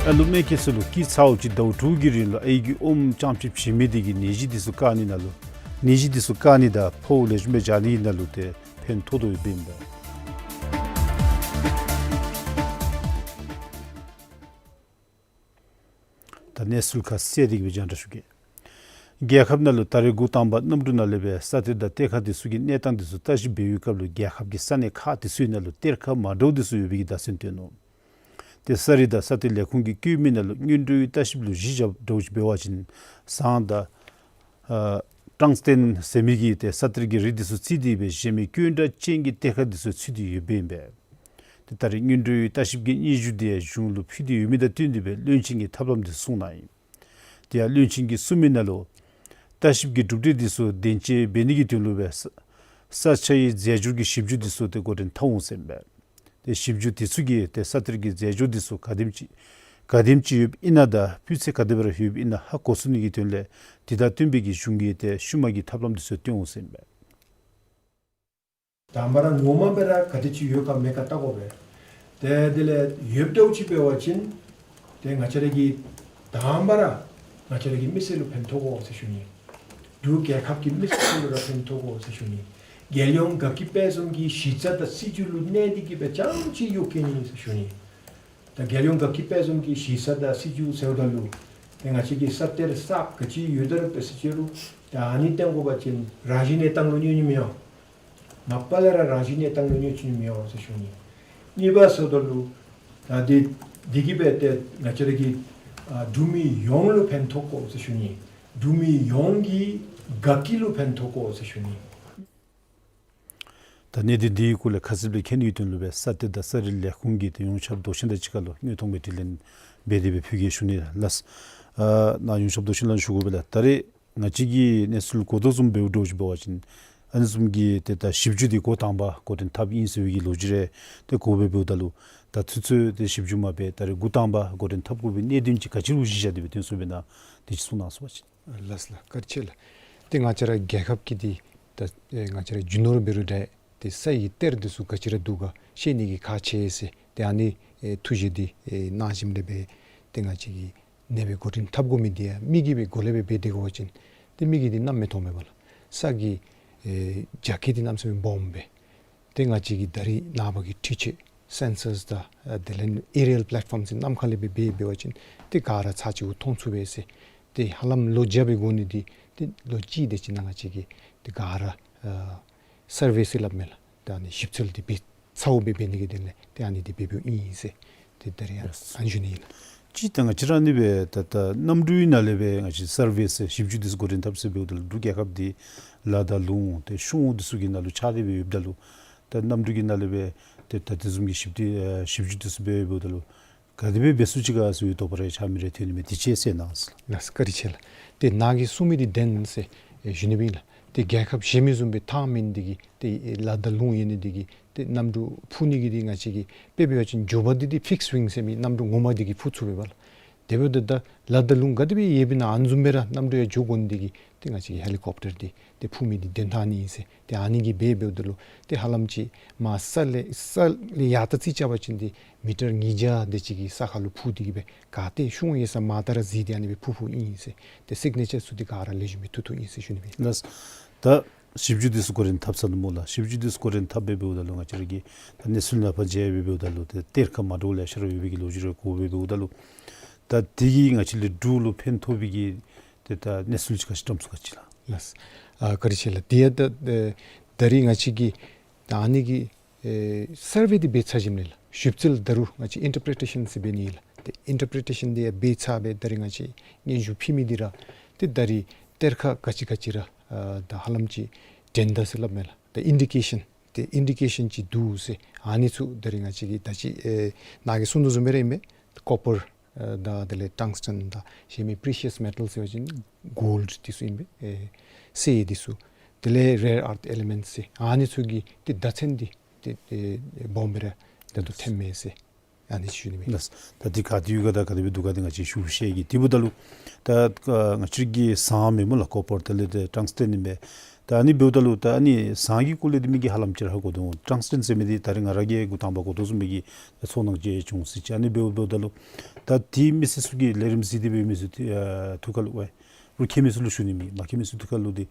ཨ་ལུ་མེ་ཁེ་སི་ལུ་སྐྱེས་ཚརཝ་ཅིག་ཟླཝ་དྲུག་གི་རིང་ལུ་ཨའི་གིས་ཨོམ་རྐྱངམ་ཅིག་བྱིན་མི་འདི་གིས་ནད་གཞི་འདི་ཚུ་བཀག་ནི་ནང་ལུ་ནད་གཞི་འདི་ཚུ་བཀག་ནི་དང་ཕོཝ་ལེགས་ཤོམ་སྦེ་འཇགས་ནི་ནང་ལུ་ཏེ་ཕན་ཐོགས་དོ་ཡོདཔ་ཨིན་པས། ད་གནས་ཚུལ་ཁ་གསལ་ཏེ་གི་སྦེ་རྒྱང་བསྒྲགས་ཞུ་གེ། རྒྱལ་ཁབ་ནང་ལུ་ད་རེས་འགོ་དང་པ་གནམ་གྲུ་ནང་ལས་སྦེ་ས་གཏེར་དང་གཏེར་ཁ་འདི་ཚུ་གི་གནས་སྟངས་འདི་ཚུ་བརྟག་ཞིབ་འབད་བའི་སྐབས་ལུ་རྒྱལ་ཁབ་ཀྱི་ས་གནས་ཁག་འདི་ཚུའི་ནང་ལུ་གཏེར་ཁ་མ་འདྲཝ་འདི་ཚུ་ཡོད་པའི་གི་བརྡ་མཚོན་བཏོན་ནུག། ཏེ་ས་རིག་དང་ས་གཏེར་ལས་ཁུངས་ཀྱིས་བཀོད་མི་ནང་ལུ་སྔོན་འགྲོའི་བརྟག་ཞིབ་ལུ་གཞི་བཞག་འདྲཝ་ཅིག་འབད་བ་ཅིན་ཟངས་དང་ཨ་ཊང་སི་ཊེན་ཟེར་མི་གི་ཏེ་ས་གཏེར་གྱི་རིགས་འདི་ཚུ་བརྩིས་ཏེ་སྦེ་གཞན་མི་སྐྱོན་འདྲ་ཅན་གྱི་གཏེར་ཁ་འདི་ཚུ་ཚུད་དེ་ཡོདཔ་ཨིན་པས། ཏེ་ད་རེས་སྔོན་འགྲོའི་བརྟག་ཞིབ་ཀྱི་སྙན་ཞུ་འདི་གཞུང་ལུ་ཕུལ་ཏེ་ཡོད་མི་དང་བསྟུན་ཏེ་སྦེ་བློན་ཆེན་གྱིས་ཐབས་ལམ་འདི་གསུངས་གནང་ཡི། དེ་ཡང་བློན་ཆེན་གྱིས་གསུངས་མི་ནང་ལུ་བརྟག་ཞིབ་ཀྱི་གྲུབ་འབྲས་འདི་ཚུ་བདེན་དཔྱད་འབད་ནི་གི་དོན་ལུ་སྦེ་ས་ས་ཆའི་རྫས་སྦྱོར་གྱི་ཞིབ་འཇུག་འདི་ཚུ་ཏེ་འགོ་འདྲེན་འཐབ་འོང་ཟེར་ཨིན་པས། ཏེ་ཞིབ་འཇུག་འདི་ཚུ་གིས་ཏེ་ས་གཏེར་གྱི་རྫས་སྦྱོར་འདི་ཚུ་ག་དེམ་ཅིག་ག་དེམ་ཅིག་ཡོདཔ་ཨིན་ན་དང་སྤུས་ཚད་ག་དེ་སྦེ་ར་ཡོདཔ་ཨིན་ན་ཧ་གོ་ཚུགས་ནི་གི་དོན་ལས་དེ་དང་བསྟུན་པའི་གི་གཞུང་གིས་ཏེ་ཤུལ་མ་གི་ཐབས་ལམ་འདི་ཚུ་སྟོན་འོང་ཟེར་ཨིན་པས། དང་པ་ར་ངོ་མ་སྦེ་ར་ག་དེ་ཅིག་ཡོད་ག་མེད་ག་བལྟ་དགོ་པས། ཏེ་དེ་ལས་ཡོདཔ་འདྲཝ་ཅིག་འབད་བ་ཅིན་ཏེ་ང་བཅས་ར་གི་དང་པ་ར་ང་བཅས་ར་གི་མི་སེར་ལུ་ཕན་ཐོགས་དགོ་ཟེར་ཞུ་ནི། འབྲུག་རྒྱལ་ཁབ་ཀྱི་མི་སེར་ལུ་ར་ཕན་ཐོགས་དགོ་ཟེར་ཞུ་ནི། རྒྱལ་ཡོངས་དགའ་སྐྱིད་དཔལ་འཛོམས་ཀྱི་གཞི་རྩ་དང་སྲིད་བྱུས་ལུ་གནས་ཏེ་གི་སྦེ་རྐྱངམ་ཅིག་གཡོག་བཀོལ་ནི་ཟེར་ཞུ་ནི། ད་རྒྱལ་ཡོངས་དགའ་སྐྱིད་དཔལ་འཛོམས་ཀྱི་གཞི་རྩ་དང་སྲིད་བྱུས་ཟེརཝ་ད་ལུ་ཏེ་ང་བཅས་ཀྱི་ས་གཏེར་གསརཔ་ག་ཅི་ཡོད་ད་རུང་འབད་ཟེར་ཅི་རུང་ད་ཨ་ནི་བཏོན་དགོ་པ་ཅིན་རང་བཞིན་གནས་སྟངས་ལུ་གནོད་ནི་མི་འོང་། མ་པ་ལས་ར་རང་བཞིན་གནས་སྟངས་ལུ་གནོད་ནི་མི་འོང་ཟེར་ཞུ་ནི། གཉིས་པ་ཟེརཝ་ད་ལུ་ད་འདི་འདི་གིས་འབད་ཏེ་ང་བཅས་ར་གི་ཨ་འབྲུག་མི་ཡོངས་ལུ་ཕན་ཐོགས་དགོ་ཟེར་ཞུ་ནི། འབྲུག་མི་ཡོངས་ཀྱི་དགའ་སྐྱིད་ལུ་ཕན་ཐོགས་དགོ་ཟེར་ཞུ་ནི། ད་གནད་དོན་འདི་གི་སྐོར་ལས་ཁ་གསལ་སྦེ་མཁྱེན་ནིའི་དོན་ལུ་སྦེ་ས་གཏེར་དང་ས་རིག་ལས་ཁུངས་ཀྱི་ཏེ་ཡོངས་ཁྱབ་མདོ་ཆེན་དང་གཅིག་ཁར་ལུ་དངོས་མཐོང་སྦེ་དྲི་ལན་འབད་དེ་སྦེ་ཕུལ་གེ་ཞུ་ནི་ལགས། ཨ་ནཱ་ཡོངས་ཁྱབ་མདོ་ཆེན་ལུ་ཞུ་དགོ་པས་ལགས། ད་རེས་ང་བཅས་ཀྱིས་གནས་ཚུལ་གོ་དོ་བཟུམ་འབདཝ་འདྲཝ་ཅིག་འབད་བ་ཅིན་ཨ་ནི་བཟུམ་གྱི་ཏེ་ད་ཞིབ་འཇུག་འདི་འགོ་དང་པ་འགོ་འདྲེན་འཐབ་ཨིན་ཟེར་བའི་གི་ལོ་རྒྱུས་རེ་ཏེ་གོ་སྦེ་འབདཝ་ད་ལུ་ད་ཚུན་ཚོད་ཏེ་ཞིབ་འཇུག་མ་འབད་ད་རེས་འགོ་དང་པ་འགོ་འདྲེན་འཐབ་དགོ་པའི་གནད་དོན་ཅིག་ག་ཅི་ལུ་གཞི་བཞག་སྟེ་སྦེ་བཏོན་སོང་པས་ན་དེ་ཅིག་གསུང་གནང་ཟེར་བ་ཅིན། ལགས་ལགས། བཀའ་དྲིན་ཆེ་ལགས། ཏེ་ང་བཅས་ར་རྒྱལ་ཁབ་ཀྱི་འདི་ད་ཨེ་ང་བཅས་ར་རྒྱུ་ནོར་འབད་རུང་འདྲ་ཏེ་ས་ཡི་གཏེར་འདི་ཚུ་ག་ཅི་ར་འདུག་ག་ཤེས་ནི་གི་ཁག་ཆེ་ཟེར་ཏེ་ཨ་ནི་ཨེ་ཐུགས་བཞེད་འདི་ཨེ་གནང་ཞིནམ་ལས་སྦེ་ཏེ་ང་བཅས་ཀྱིས་ཨ་ནེ་སྦེ་འགོ་འདྲེན་འཐབ་དགོ་མི་འདི་ཡང་མི་གིས་སྦེ་གོ་ལེ་སྦེ་འབད་དེ་འབད་བ་ཅིན་ཏེ་མི་གིས་འདི་གནམ་མེད་ས་མེད་མཐོང་མས་པ་ལགས། ས་གི་ཨེ་རྒྱ་ཁྱོན་འདི་གནམ་མེད་ས་མེད་སྦོམ་སྦེ། ཏེ་ང་བཅས་ཀྱི་ད་རེས་ནངས་པ་གི་འཕྲུལ་ཆས་སེན་སརསི་དང་ཨ་དེ་ལས་ཨེ་རི་ཡལ་པ་ལེཊ་ཕོམ་ཟེར་གནམ་ཁ་ལས་སྦེ་འབད་འབད་བ་ཅིན་ཏེ་ག་ར་ཚར་གཅིག་གུ་མཐོང་ཚུགས་པས་ཟེར། ཏེ་ཧ་ལམ་ལོ་བརྒྱ་སྦེ་འགོར་ནི་འདི་ཏེ་ལོ་གཅིག་དེ་ཅིག་ནང་ང་བཅས་ཀྱིས་ཏེ་ག་ར་ཨ་སར་ཝེ་ཟེར་སླབ་མས་ལགས། ད་ཨ་ནི་ཞིབ་འཚོལ་འདི་འབད་ཚརཝ་སྦེ་འབད་ནི་གི་དོན་ལས་ཏེ་ཨ་ནི་འདི་འབད་འབདཝ་ཨིན་ཟེར་ཏེ་ད་རེས་ཡང་ལགས། ཨ་ནི་ཞུ་ནི་ཨིན་ལགས། གཅིག་ད་ང་བཅས་ར་ཨ་ནི་སྦེ་ད་ད་གནམ་གྲུའི་ནང་ལས་སྦེ་ང་བཅས་སར་ཝེ་ཟེར་ཞིབ་འཇུག་འདི་ཚུ་འགོ་འདྲེན་འཐབ་ཟེར་འབདཝ་ད་ལུ་འབྲུག་རྒྱལ་ཁབ་འདི་ལ་དྭགས་ལུང་ཏེ་ཤོང་འདི་ཚུ་གི་ནང་ལུ་ཆགས་ཏེ་སྦེ་ཡོདཔ་ད་ལུ་ད་གནམ་གྲུ་གི་ནང་ལས་སྦེ་ཏེ་ད་དེ་བཟུམ་གྱི་ཞིབ་འདི་ཨ་ཞིབ་འཇུག་འདི་ཚུ་འབད་འབདཝ་ད་ལུ་ག་དེ་སྦེ་འབད་ཚུགས་ཅི་ག་ཟེར་བའི་དོགས་པ་རེ་ཆགས་མི་རེ་ཐོན་ནི་མས། དེ་ཅིག་གསལ་གནང་ཟེར་ལགས། ལགས་བཀའ་དྲིན་ཆེ་ལགས། ཏེ་ནཱ་གིས་གསུངས་མི་འདི་བདེན་ཟེར་ཨེ་ཞུ་ནི་སྦེ་ཨིན་ལགས། ཏེ་རྒྱལ་ཁབ་གཞན་མི་བཟུམ་སྦེ་ཐང་མེད་ནི་འདི་གིས་ཏེ་ཨེ་ལ་དྭགས་ལུང་ཡོད་ནི་འདི་གིས་ཏེ་གནམ་གྲུ་འཕུར་ནི་གི་འདི་ང་བཅས་ཀྱིས་དཔེ་འབད་བ་ཅིན་མགྱོགས་པ་འདི་འདི་ཕིགསི་ཝིང་ཟེར་མི་གནམ་གྲུ་ངོ་མ་འདི་གིས་འཕུར་ཚུགས་པས་པ་ལགས། དེ་འབདཝ་ད་ད་ལ་དང་ལུང་ག་དེ་སྦེ་ཡོདཔ་ཨིན་ན་ཨ་ནི་བཟུམ་སྦེ་ར་གནམ་གྲུ་ཡང་འགྱོ་དགོ་ནི་དེ་གིས་ཏེ་ང་བཅས་ཀྱིས་ཧེ་ལི་ཀོབ་ཊར་འདི་ཏེ་འཕུར་མི་འདི་དོན་དག་ཨ་ནི་ཨིན་ཟེར། ཏེ་ཨ་ནི་གིས་འབད་འབདཝ་ད་ལུ་ཏེ་ཧ་ལམ་ཅིག་མར་ས་ལས་ས་ལས་ཡར་ད་རྩིས་རྐྱབ་པ་ཅིན་ཏེ་མི་ཊར་ཉིས་བརྒྱ་དེ་ཅིག་གི་ས་ཁར་ལུ་འཕུར་ཏེ་གི་སྦེ་ག་ཏེ་ཤོང་ཡོད་ས་མར་ད་ར་གཟིགས་ཏེ་ཨ་ནི་སྦེ་འཕུར་འཕུརཝ་ཨིན་ཟེར། ཏེ་སིག་ནེ་ཅར་ཚུ་འདི་ག་ར་ལེགས་ཤོམ་སྦེ་བཏུབ་བཏུབ་ཨིན་ཟེར་ཞུ་ནི་ཨིན། ལགས། ད་ཞིབ་འཇུག་འདི་ཚུ་འགོ་འདྲེན་འཐབ་ཚར་ནུག་སྨོ་ལགས། ཞིབ་འཇུག་འདི་ཚུ་འགོ་འདྲེན་འཐབ་སྦེ་འབདཝ་ད་ལུ་ང་བཅས་ར་གི་ད་གནས་ཚུལ་ནང་ཕར་མཇལ་སྦེ་འབདཝ་ད་ལུ་ཏེ་གཏེར་ཁ་མ་འདྲཝ་ལེ་ཤ་ར་ཡོད་པའི་གི་ལོ་རྒྱུས་རེ་གོ་སྦེ་འབདཝ་ད་ལུ་ད་དེ་གིས་ང་བཅས་ལས་འབྲུག་ལུ་ཕན་ཐོགས་པའི་གི་ཏེ་ད་གནས་ཚུལ་ཅིག་ག་ཅི་བཀྲམ་ཚུགས་ག་ཅི་ལགས། ལགས། ཨ་བཀའ་དྲིན་ཆེ་ལགས། དེ་ཡང་ད་ཨེ་ད་རིས་ང་བཅས་ཀྱིས་ད་ཨ་ནི་གི་ཨེ་སར་ཝེ་འདི་འབད་ཚར་ཞིནམ་ལས་ལགས། ཞིབ་འཚོལ་ད་རུང་ང་བཅས་ཨིན་ཊར་པི་རི་ཊེ་ཤཱན་ཟེར་འབད་ནི་ལགས། ཏེ་ཨིན་ཊར་པི་རི་ཊེ་ཤཱན་འདི་ཡང་འབད་ཚར་སྦེ་ད་རིས་ང་བཅས་སྙན་ཞུ་ཕུལ་མི་འདི་ར་ཏེ་ད་རིས་གཏེར་ཁ་ག་ཅི་ག་ཅི་ར་ཨ་ད་ཧ་ལམ་ཅིག་འདྲེན་ད་ཟེར་སླབ་མས་ལགས། ཏེ་ཨིན་ཌི་ཀེ་ཤཱན་ཏེ་ཨིན་ཌི་ཀེ་ཤཱན་ཅིག་འདུག་ཟེར། ཨ་ནི་ཚུ་ད་རིས་ང་བཅས་ཀྱིས་ད་ཅི་ཨེ་ནཱ་གིས་གསུངས་དོ་བཟུམ་སྦེ་ར་ཨིན་པས། ཀོ་པར་ཨེ་དང་དེ་ལས་ཊང་སི་ཊན་དང་གཞན་མི་པི་རི་ཤཱསི་མེ་ཊལ་ཟེར་བ་ཅིན་གོལཌ་འདི་ཚུ་ཨིན་པས། ཨེ་གསེར་འདི་ཚུ། དེ་ལས་རེར་ཨརཐ་ཨེ་ལི་མེནཊསི་ཟེར་ཨ་ནི་ཚུ་གི་ཏེ་བརྡ་ཚན་འདི་ཏེ་ཨེ་སྦོམ་སྦེ་ར་ད་ལྟོ་ཐོནམ་མས་ཟེར་ཨ་ནི་ཞུ་ནི་མས། ལགས། ད་འདི་ག་ཏེ་ཡོད་ག་དང་ག་དེ་སྦེ་འདུག་ག་འདི་ང་བཅས་ཞུ་ཤེས་ཀྱི། དེ་འབདཝ་ད་ལུ་ད་ཨ་ང་བཅས་ཀྱི་ཟངས་མས་སྨོ་ལགས། ཀོ་པར་དེ་ལས་ཏེ་ཊང་སི་ཊན་ཨིན་པས། ད་ཨ་ནི་འབདཝ་ད་ལུ་ད་ཨ་ནི་ཟངས་ཀྱི་སྐོར་ལས་འདི་མི་གིས་ཧ་ལམ་ཅིག་ར་ཧ་གོ་དོ། ཊང་སི་ཊན་ཟེར་མི་འདི་ད་རིས་ང་ར་གིས་འགོ་དང་པ་གོ་དོ་བཟུམ་སྦེ་གི་ད་ཚོར་སྣང་ཅིག་བྱུང་ཟེར་ཅིག། ཨ་ནི་འབདཝ་འབདཝ་ད་ལུ་ད་དེ་མི་སེར་ཚུ་གིས་ལས་རིམ་གཟིགས་ཏེ་སྦེ་མི་ཚུ་ཏེ་ཨ་ཐུགས་ཁར་ལུ་ཝའི་རོགས་མཁྱེན་མི་ཚུ་ལུ་ཞུ་ནི་མས། མ་མཁྱེན་མི་ཚུ་ཐུགས་ཁར་ལུ་འདི་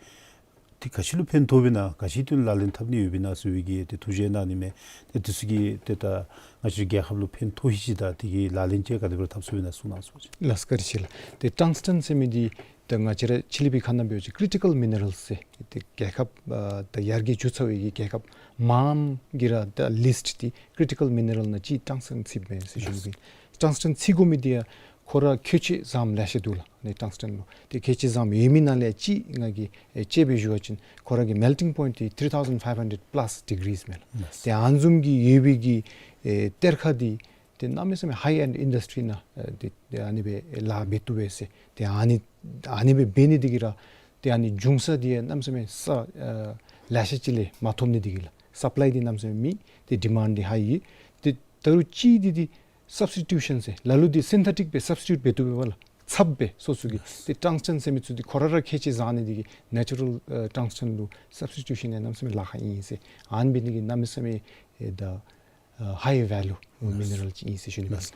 ཏེ་ག་ཅི་ལུ་ཕན་ཐོགསཔ་ཨིན་ན་ག་ཅི་དོན་ལག་ལེན་འཐབ་ནི་ཡོདཔ་ཨིན་ན་ཟེར་བའི་གི་ཏེ་ཐུགས་བཞེད་གནང་ནི་མས། ཏེ་འདི་ཚུ་གིས་ཏེ་ད་ང་བཅས་རྒྱལ་ཁབ་ལུ་ཕན་ཐོགས་ཤེས་ཅིག་དང་དེ་གི་ལག་ལེན་ཅིག་ག་དེ་སྦེ་འཐབ་ཚུགསཔ་ཨིན་ན་གསུང་གནང་ཟེར་ཞུ་ནི། ལགས་བཀའ་དྲིན་ཆེ་ལགས། ཏེ་ཊང་སི་ཊན་ཟེར་མི་འདི་ད་ང་བཅས་ར་ཕྱི་གླིང་པའི་ཁ་ནང་འབད་བ་ཅིན་ཀི་རི་ཊི་ཀལ་མི་ནི་རཱལ་ཟེར་ཏེ་རྒྱལ་ཁབ་ཨ་ད་ཡར་རྒྱས་འགྱོ་ཚར་བའི་གི་རྒྱལ་ཁབ་མངམ་གི་ར་ད་ལིསཊ་འདི་ཀི་རི་ཊི་ཀལ་མི་ནི་རཱལ་ནང་གཅིག་ཊང་སི་ཊན་ཚུདཔ་མས་ཟེར་ཞུ་ནི་ཨིན། ཊང་སི་ཊན་ཚུད་དགོ་མི་འདི་ཡང་ཁོ་ར་ཁྱད་ཆོས་བཟངམ་ལེ་ཤ་འདུག་ལགས། ཨ་ནི་ཊང་སི་ཊན་ལུ་ཏེ་ཁྱད་ཆོས་བཟངམ་ཡོད་མི་ནང་ལས་གཅིག་ང་གིས་ཨེ་དཔྱེ་སྦེ་ཞུ་བ་ཅིན་ཁོ་ར་གི་མེལ་ཊིང་པོའིནཊ་འདི་ཐི་རི་ཐའུ་ཟེནཌ་ཕའིབ་ཧན་ཌེཌ་པ་ལཱས་ཌི་གི་རིསི་མས་ལགས། ལགས། ཏེ་ཨ་ནི་བཟུམ་གྱི་ཡོད་པའི་གི་ཨེ་གཏེར་ཁ་འདི་ཏེ་གནམ་མེད་ས་མེད་ཧའི་ཨེནཌ་ཨིན་ཌསི་ཊི་རི་ནང་ཨེ་ཏེ་ཏེ་ཨ་ནི་སྦེ་ལཱ་འབད་བཏུབ་པས་ཟེར། ཏེ་ཨ་ནི་ཨ་ནི་སྦེ་འབད་ནི་འདི་གིས་ར་ཏེ་ཨ་ནི་འབྱུང་ས་འདི་ཡང་གནམ་མེད་ས་མེད་ས་ཨ་ལེ་ཤ་ཅིག་ལས་མ་ཐོབ་ནི་འདི་གིས་ལགས། སཔ་ལའི་འདི་གནམ་མེད་ས་མེད་མེད། ཏེ་ཌི་མཱནཌ་འདི་ཧའི་ཡོད། ཏེ་ད་རུང་གཅིག་འདི་འདི་སབ་སི་ཊི་ཊུ་ཤཱན་ཟེར་ལ་ལུ་འདི་སིན་ཐེ་ཊིཀ་སྦེ་སབ་སི་ཊིའུཊ་འབད་བཏུབ་པས་ལགས། ཚབ་སྦེ་སོ་སོ་གི། ལགས། ཏེ་ཊང་སི་ཊན་ཟེར་མི་ཚུ་འདི་ཁོ་ར་ར་ཁྱད་ཆོས་བཟང་ནི་འདི་གིས་ནེ་ཅུ་རཱལ་ཨེ་ཊང་སི་ཊན་ལུ་སབ་སི་ཊིའུ་ཤཱན་ཡང་གནམ་མེད་ས་མེད་ལཱ་ཁག་ཨིན་ཟེར། ཨ་ནི་འབད་ནི་གིས་གནམ་མེད་ས་མེད་ཨེ་ད་ཨ་ཧའི་ཝེ་ལུ་མི་ནི་རཱལ་ཅིག་ཨིན་ཟེར་ཞུ་ནི་ཨིན། ལགས།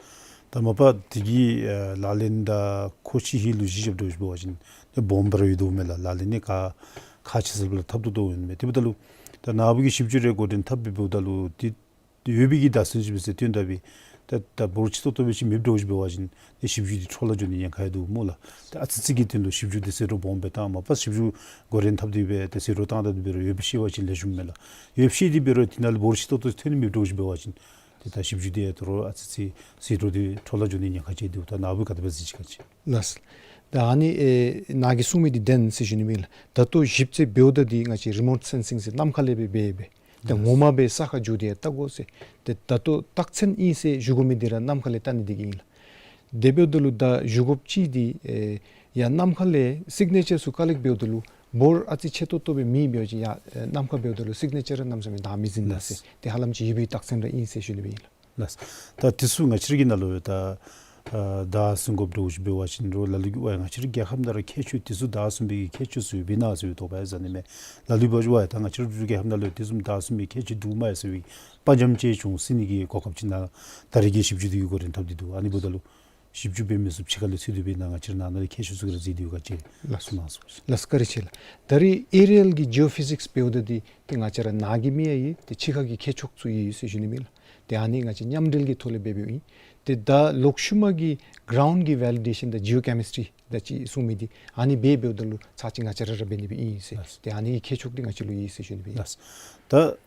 ད་མ་པ་འདི་གི་ཨ་ལག་ལེན་དང་མཁོ་ཆས་ཧེ་ལུགས་ཅིག་རྐྱབ་འགྱོ་ཞིནམ་འབད་བ་ཅིན་ཏེ་སྦོམ་སྦེ་ར་ཡོད་དོ་མས་ལགས། ལག་ལེན་ནི་ཁག་ཁག་ཆེ་ས་ལུ་འཐབ་དོ་དོ་ཨིན་མས། དེ་འབདཝ་ད་ལུ་ད་ནཱ་བུ་གིས་ཞིབ་འཇུག་རེ་འགོ་འདྲེན་འཐབ་སྦེ་འབདཝ་ད་ལུ་ཏེ་ཡོད་པའི་གི་བརྡ་མཚོན་ཅིག་སྦེ་ཟེར་སྟོན་ད་སྦེ་ད་ད་འབོར་ཆེ་ཏོག་ཏོ་སྦེ་ཅིག་མེདཔ་འགྱོ་ཞིནམ་འབད་བ་ཅིན་ཏེ་ཞིབ་འཇུག་འདི་འཕྲོ་བརླག་འགྱོ་ནི་ཉེན་ཁ་ཡང་འདུག་སྨོ་ལགས། ཏེ་ཨ་ཙི་ཙི་གི་དོན་ལུ་ཞིབ་འཇུག་འདི་ཟད་འགྲོ་སྦོམ་སྦེ་བཏང་མ་པ་ཞིབ་འཇུག་འགོ་འདྲེན་འཐབ་སྟེ་སྦེ་ཏེ་ཟད་འགྲོ་བཏང་ད་འབད་རུང་ཡོད་པའི་ཤེས་པ་ཅིན་ལེགས་ཤོམ་མས་ལགས། ཡོད་པའི་ཤེས་ཏེ་འབད་རུང་དེ་ནང་ལུ་འབོར་ཆེ་ཏོག་ཏོ་ཐོན་ནི་མེདཔ་འགྱོ་ཞིནམ་འབད་བ་ཅིན་ཏེ་ད་ཞིབ་འཇུག་འདི་ཡང་དོ་རུང་ཨ་ཙི་ཙི་ཟད་འགྲོ་འདི་འཕྲོ་བརླག་འགྱོ་ནི་ཉེན་ཁ་ཅིག་འདུག། ད་ནཱ་བུ་ག་དེ་སྦེ་གཟིགས་ཅི་ག་ཅི། ལགས། ད་ཨ་ནི་ཨེ་ནཱ་གིས་གསུངས་མི་འདི་བདེན་ཟེར་ཞུ་ནི་ཨིན་ལགས། ད་ལྟོ་ཞིབ་འཚོལ་འབདཝ་ད་འདི་ང་བཅས་རི་མོཊ་སེན་སིང་ཟེར་ནམ་མཁའ་ལས་སྦེ་འབད་སྦེ་ཏེ་ངོ་མ་སྦེ་ས་ཁར་འགྱོ་སྟེ་ཡང་བལྟ་དགོ་ཟེར། ཏེ་ད་ལྟོ་རྟགས་མཚན་ཨིན་ཟེར་ཞུ་དགོ་མི་འདི་ར་ནམ་མཁའ་ལས་བལྟ་ནི་འདི་གིས་ཨིན་ལགས། དེ་འབདཝ་ད་ལུ་ད་ཞུ་དགོཔ་ཅིག་འདི་ཨེ་ཡར་ནམ་མཁའ་ལས་སིག་ནེ་ཅར་ཚུ་ཀ་ལེཀཊ་འབདཝ་ད་ལུ་འབོར་ཨ་ཙི་ཆེ་ཏོག་ཏོ་སྦེ་མེད་འབད་བ་ཅིན་ཡར་ཨེ་ནམ་མཁའ་འབདཝ་ད་ལུ་སིག་ནེ་ཅར་ར་གནམ་མེད་ས་མེད་བདའ་མི་ཟུན་ད་ཟེར། ལགས། ཏེ་ཧ་ལམ་ཅིག་ཡོད་པའི་རྟགས་མཚན་ར་ཨིན་ཟེར་ཞུ་ནི་ཨིན་ལགས། ལགས། ད་འདི་ཚུ་ང་བཅས་ར་གི་ནང་ལུ་ད་ཨ་བདའ་ཟུན་དགོཔ་འདྲཝ་ཅིག་འབད་བ་ཅིན་རོགས་ལ་ལུ་གིས་ཝའི་ང་བཅས་ར་རྒྱལ་ཁབ་ནང་ར་ཁྱད་ཆོས་འདི་ཚུ་བདའ་ཟུན་པའི་གི་ཁྱད་ཆོས་ཚུ་ཡོདཔ་ཨིན་ན་ཟེར་བའི་དོགས་པ་ཡང་ཟ་ནི་མས། ལ་ལུ་འབད་བ་ཅིན་ཝའི་ད་ང་བཅས་ར་འབྲུག་རྒྱལ་ཁབ་ནང་ལུ་འདི་བཟུམ་བདའ་ཟུན་པའི་ཁྱད་ཆོས་འདུག་སྨ་རེ་ཟེར་བའི་དཔའ་འཇམ་ཅིག་བྱུང་སྲིད་ནི་གི་གོ་སྐབས་ཅིག་ནཱ་ད་རེས་ཀྱི་ཞིབ་འཇུག་འདི་གིས་འགོ་འདྲེན་འཐབ་སྟེ་འདུག། ཨ་ནི་འབདཝ་ད་ལུ་ཞིབ་འཇུག་འབད་མི་ཚུ་ཕྱི་ཁ་ལས་འཚོལ་ཏེ་འབད་ན་ང་བཅས་ར་ནང་ན་ལས་ཁྱད་ཆོས་ཚུ་ག་ར་གཟིགས་ཏེ་ཡོད་ག་ཅི། ལགས། གསུང་གནང་ཟེར། ལགས་བཀའ་དྲིན་ཆེ་ལགས། ད་རེས་ཨེ་རི་ཡལ་གྱི་ཇི་ཨོ་ཕི་ཟིགསི་འབདཝ་ད་འདི་ཏེ་ང་བཅས་ར་ནཱ་གི་མི་ཡང་ཡོད། ཏེ་ཕྱི་ཁ་གི་ཁྱད་ཆོས་ཚུ་ཡོད་ཟེར་ཞུ་ནི་ཨིན་ལགས། ཏེ་ཨ་ནི་ང་བཅས་མཉམ་འབྲེལ་གྱི་ཐོག་ལས་འབད་འབདཝ་ཨིན། ཏེ་ད་ལོག་ཤུལ་མ་གི་གི་རའུནཌ་གི་ཝེ་ལི་ཌེ་ཤཱན་དང་ཇི་ཨོ་ཀེ་མིསི་ཊི་རི་ད་ཅི་གསུང་མི་འདི་ཨ་ནི་འབད་འབདཝ་ད་ལུ་ཚར་གཅིག་ང་བཅས་ར་ར་འབད་ནི་སྦེ་ཨིན་ཟེར། ལགས། ཏེ་ཨ་ནི་གི་ཁྱད་ཆོས་འདི་ང་བཅས་ལུ་ཡོད་ཟེར་ཞུ་ནི་སྦེ་ཨིན། ལགས། ད་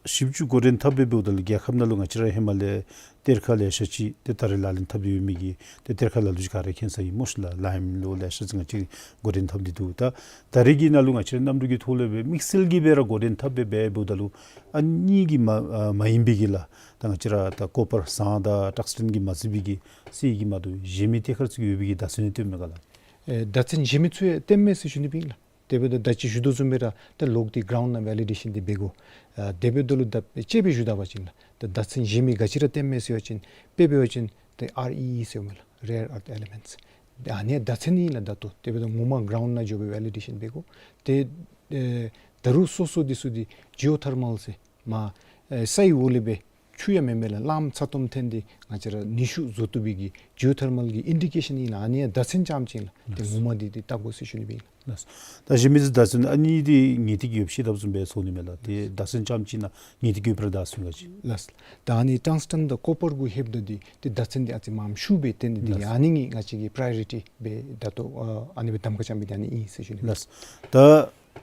ཞིབ་འཇུག་འགོ་འདྲེན་འཐབ་སྦེ་འབདཝ་ད་ལུ་རྒྱལ་ཁབ་ནང་ལུ་ང་བཅས་ར་ཧེ་མ་ལས་གཏེར་ཁ་ལེ་ཤ་ཅིག་ཏེ་ད་རེས་ལག་ལེན་འཐབ་སྟེ་ཡོད་མི་གི་ཏེ་གཏེར་ཁ་ལ་ལུ་ཅིག་ག་ར་མཁྱེན་ས་ཨིན་སྨོ་ཤིག་ལགས། ལའིམ་ལོ་ལེ་ཤ་ཅིག་ང་བཅས་འགོ་འདྲེན་འཐབ་སྟེ་འདུག། ད་ད་རེས་ཀྱི་ནང་ལུ་ང་བཅས་ར་གནམ་གྲུ་གི་ཐོག་ལས་སྦེ་དམིགས་བསལ་གྱིས་སྦེ་ར་འགོ་འདྲེན་འཐབ་སྦེ་འབད་འབདཝ་ད་ལུ་ཨ་ནི་གིས་མ་ཨ་མ་ཡིན་པའི་གི་ལགས། ད་ང་བཅས་ར་ད་ཀོ་པར་ཟངས་དང་ཊག་སི་ཊིན་གྱིས་མ་ཚུད་པའི་གི་གསེར་གྱིས་མ་དོ་གཞན་མི་གཏེར་ཁ་ཚུ་གི་ཡོད་པའི་གི་བརྡ་མཚོན་ཡང་སྟོནམ་མས་ག་ལགས། ཨེ་བརྡ་མཚོན་གཞན་མི་ཚུ་ཡང་སྟོནམ་མས་ཟེར་ཞུ་ནི་སྦེ་ཨིན་ལགས། དེ་འབདཝ་ད་ད་ཅི་ཞུ་དོ་བཟུམ་སྦེ་ར་ད་ལོག་སྟེ་གི་རའུནཌ་ནང་ཝེ་ལི་ཌེ་ཤཱན་འདི་འབད་དགོ། ཨ་དེ་འབདཝ་ད་ལུ་ད་དཔྱེ་སྦེ་ཞུ་ད་པ་ཅིན་ལགས། ད་བརྡ་མཚོན་གཞན་མི་ག་ཅི་ར་སྟོནམ་མས་ཟེར་བ་ཅིན་དཔེ་འབད་བ་ཅིན་ད་ཨར་ཨི་ཨི་ཟེར་མས་ལགས། rare earth elements. ཏེ་ཨ་ནི་ཡང་བརྡ་མཚོན་ཨིན་ལགས། ད་ལྟོ་དེ་འབདཝ་ད་ངོ་མ་གརའུནཌ་ནང་འགྱོ་སྦེ་ཝེ་ལི་ཌེ་ཤཱན་འབད་དགོ། ཏེ་ཨེ་ད་རུང་སོ་སོ་འདི་ཚུ་འདི་ཇི་ཨོ་ཐར་མཱལ་ཟེར་མར་ཨེ་སའི་འོག་ལས་སྦེ་ཆུ་ཡང་མེན་མས་ལགས། རླངསམ་ཚ་ཏོམ་འཐོན་ཏེ་ང་བཅས་ར་ནུས་ཤུགས་བཟོ་བཏུབ་པའི་གི་ཇི་ཨོ་ཐར་མཱལ་གྱི་ཨིན་ཌི་ཀེ་ཤཱན་ཨིན་ལགས། ཨ་ནི་ཡང་བརྡ་མཚོན་ཙམ་ཅིག་ཨིན་ལགས། ཏེ་ལགས། ངོ་མ་འདི་འདི་བལྟ་དགོ་ཟེར་ཞུ་ནི་སྦེ་ཨིན་ལགས། ལགས། ད་གཞན་མི་ཚུ་བརྡ་མཚོན་ཨ་ནི་འདི་ངེས་ཏིག་ཡོདཔ་ཤེས་དཔ་བཟུམ་སྦེ་ཚོར་ནི་མས་ལགས། ཏེ་བརྡ་མཚོན་ཙམ་ཅིག་ཨིན་ན་ངེས་ཏིག་ཡོད་པར་བརྡ་མཚོན་ག་ཅི། ལགས། ད་ཨ་ནི་ཊང་སི་ཊན་དང་ཀོ་པར་གུ་ལྷོདཔ་ད་འདི་ཏེ་བརྡ་མཚོན་འདི་ཨ་ཙི་མངམ་ཤུགས་སྦེ་བཏོན་ནི་འདི་ལགས། ཨ་ནི་ང་བཅས་ཀྱི་པ་རའི་ཡོ་རི་ཊི་སྦེ་ད་ལྟོ་ཨ་ཨ་ནི་སྦེ་གདམ་ཁ་རྐྱབ་མི་འདི་ཨ་ནི་ཨིན་ཟེར་ཞུ་ནི་སྦེ། ལགས། ད་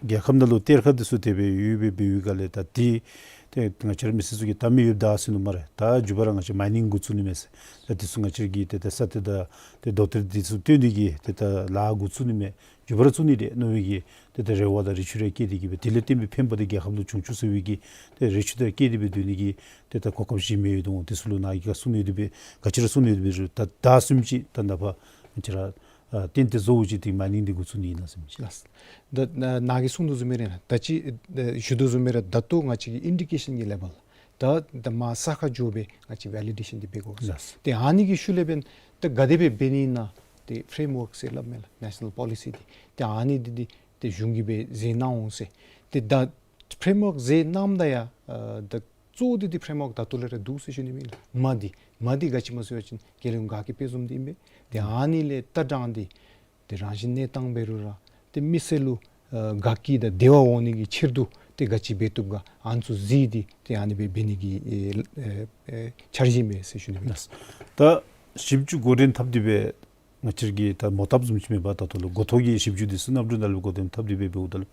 རྒྱལ་ཁབ་ནང་ལུ་གཏེར་ཁ་འདི་ཚུ་དེ་སྦེ་ཡོད་པའི་འབདཝ་ལས་ད་འདི་ཏེ་ང་བཅས་ར་མི་སེར་ཚུ་གིས་བལྟ་མི་ཡོདཔ་བརྡ་མཚོན་ནུག་སྨ་རེ། ད་མཇུག་བར་ང་བཅས་མའི་ནིང་འགོ་བཙུགས་ནི་མས་ཟེར། ད་འདི་ཚུ་ང་བཅས་ཀྱིས་ཏེ་ད་ས་ཏེ་ད་ཏེ་རྡོ་གཏེར་འདི་ཚུ་བཏོན་ནི་གི་ཏེ་ད་ལཱ་འགོ་བཙུགས་ནི་མས། མཇུག་བར་བཙུགས་ནི་རེ་མནོ་བའི་གི་ཏེ་ད་རེ་བ་དང་རེ་ཆེ་རེ་བསྐྱེད་དེ་གི་སྦེ་དེ་ལས་བརྟེན་པའི་ཕན་པ་འདི་རྒྱལ་ཁབ་ལུ་བྱུང་བཅུག་ཟེར་བའི་གི་ཏེ་རེ་ཆེ་དང་བསྐྱེད་དེ་སྦེ་སྡོད་ནི་གི་ཏེ་ད་གོ་སྐབས་གཞན་མེད་འོང་། འདི་ཚུ་ལུ་ནཱ་གིས་ག་གསུང་ནི་ཡོད་དེ་སྦེ་ག་ཅི་ར་གསུང་ནི་ཡོད་དེ་སྦེ་རུང་ད་བརྡ་མཚོན་ཅིག་ད་ནཱ་ཕར་ང་བཅས་ར་ཨ་བརྟེན་ཏེ་བཟོ་བཅུག་སྟེ་མའི་ནིང་འདི་འགོ་བཙུགས་ནི་ཨིན་ན་ཟེར་མི་ཅིག། ལགས། ད་ནཱ་གིས་གསུང་དོ་བཟུམ་སྦེ་ར་ད་ཅི་ད་ཞུ་དོ་བཟུམ་སྦེ་ར་ད་ལྟོ་ང་བཅས་ཀྱི་ཨིན་ཌི་ཀེ་ཤཱན་གྱི་ལེ་བཱལ་ད་ད་མར་ས་ཁར་འགྱོ་སྦེ་ང་བཅས་ཝེ་ལི་ཌེ་ཤཱན་འདི་འབད་དགོ། ལགས། ཏེ་ཨ་ནི་གི་ཤུལ་ལས་འབདན་ད་ག་དེ་སྦེ་འབད་ནི་ཨིན་ན་ཏེ་ཕ་རེམ་ཝརཀ་ཟེར་སླབ་མས་ལགས། ནེ་ཤ་ནཱལ་པོ་ལི་སི་འདི་ཏེ་ཨ་ནི་འདི་འདི་ཏེ་གཞུང་གིས་སྦེ་མཛད་གནང་འོང་ཟེར། ཏེ་ད་ཕ་རེམ་ཝརཀ་མཛད་གནངམ་ད་ཡང་ཨ་ད་གཙོ་བོ་འདི་འདི་ཕ་རེམ་ཝརཀ་ད་ལྟོ་ལས་ར་འདུག་ཟེར་ཞུ་ནི་མས་ལགས། མ་འདི་མ་འདི་ག་ཅི་སྨོ་ཟེར་བ་ཅིན་རྒྱལ་ཡོངས་དགའ་སྐྱིད་དཔལ་འཛོམས་འདི་ཨིན་པས། ཏེ་ཨ་ནི་ལས་ད་དྲང་འདི་ཏེ་རང་བཞིན་གནས་སྟངས་འབད་རུང་ར་ཏེ་མི་སེར་ལུ་ཨ་དགའ་སྐྱིད་དང་བདེ་བ་འོང་ནི་གི་ཕྱིར་དུ་ཏེ་ག་ཅི་འབད་བཏུབ་ག་ཨ་ནི་ཚུ་གཟིགས་ཏེ་ཏེ་ཨ་ནི་སྦེ་འབད་ནི་གི་ཨེ་ཨེ་ཨེ་འཆར་གཞི་ཨིན་པས་ཟེར་ཞུ་ནི་མས། ལགས། ད་ཞིབ་འཇུག་འགོ་འདྲེན་འཐབ་སྟེ་སྦེ་ང་བཅས་ཀྱིས་ད་མོ་བཏབ་བཟུམ་ཅིག་མེན་པར་ད་ལྟོ་ལུ་འགོ་ཐོག་གི་ཞིབ་འཇུག་འདི་ཚུ་གནམ་གྲུ་ནང་ལུ་འགོ་འདྲེན་འཐབ་སྟེ་སྦེ་འབདཝ་ད་ལུ་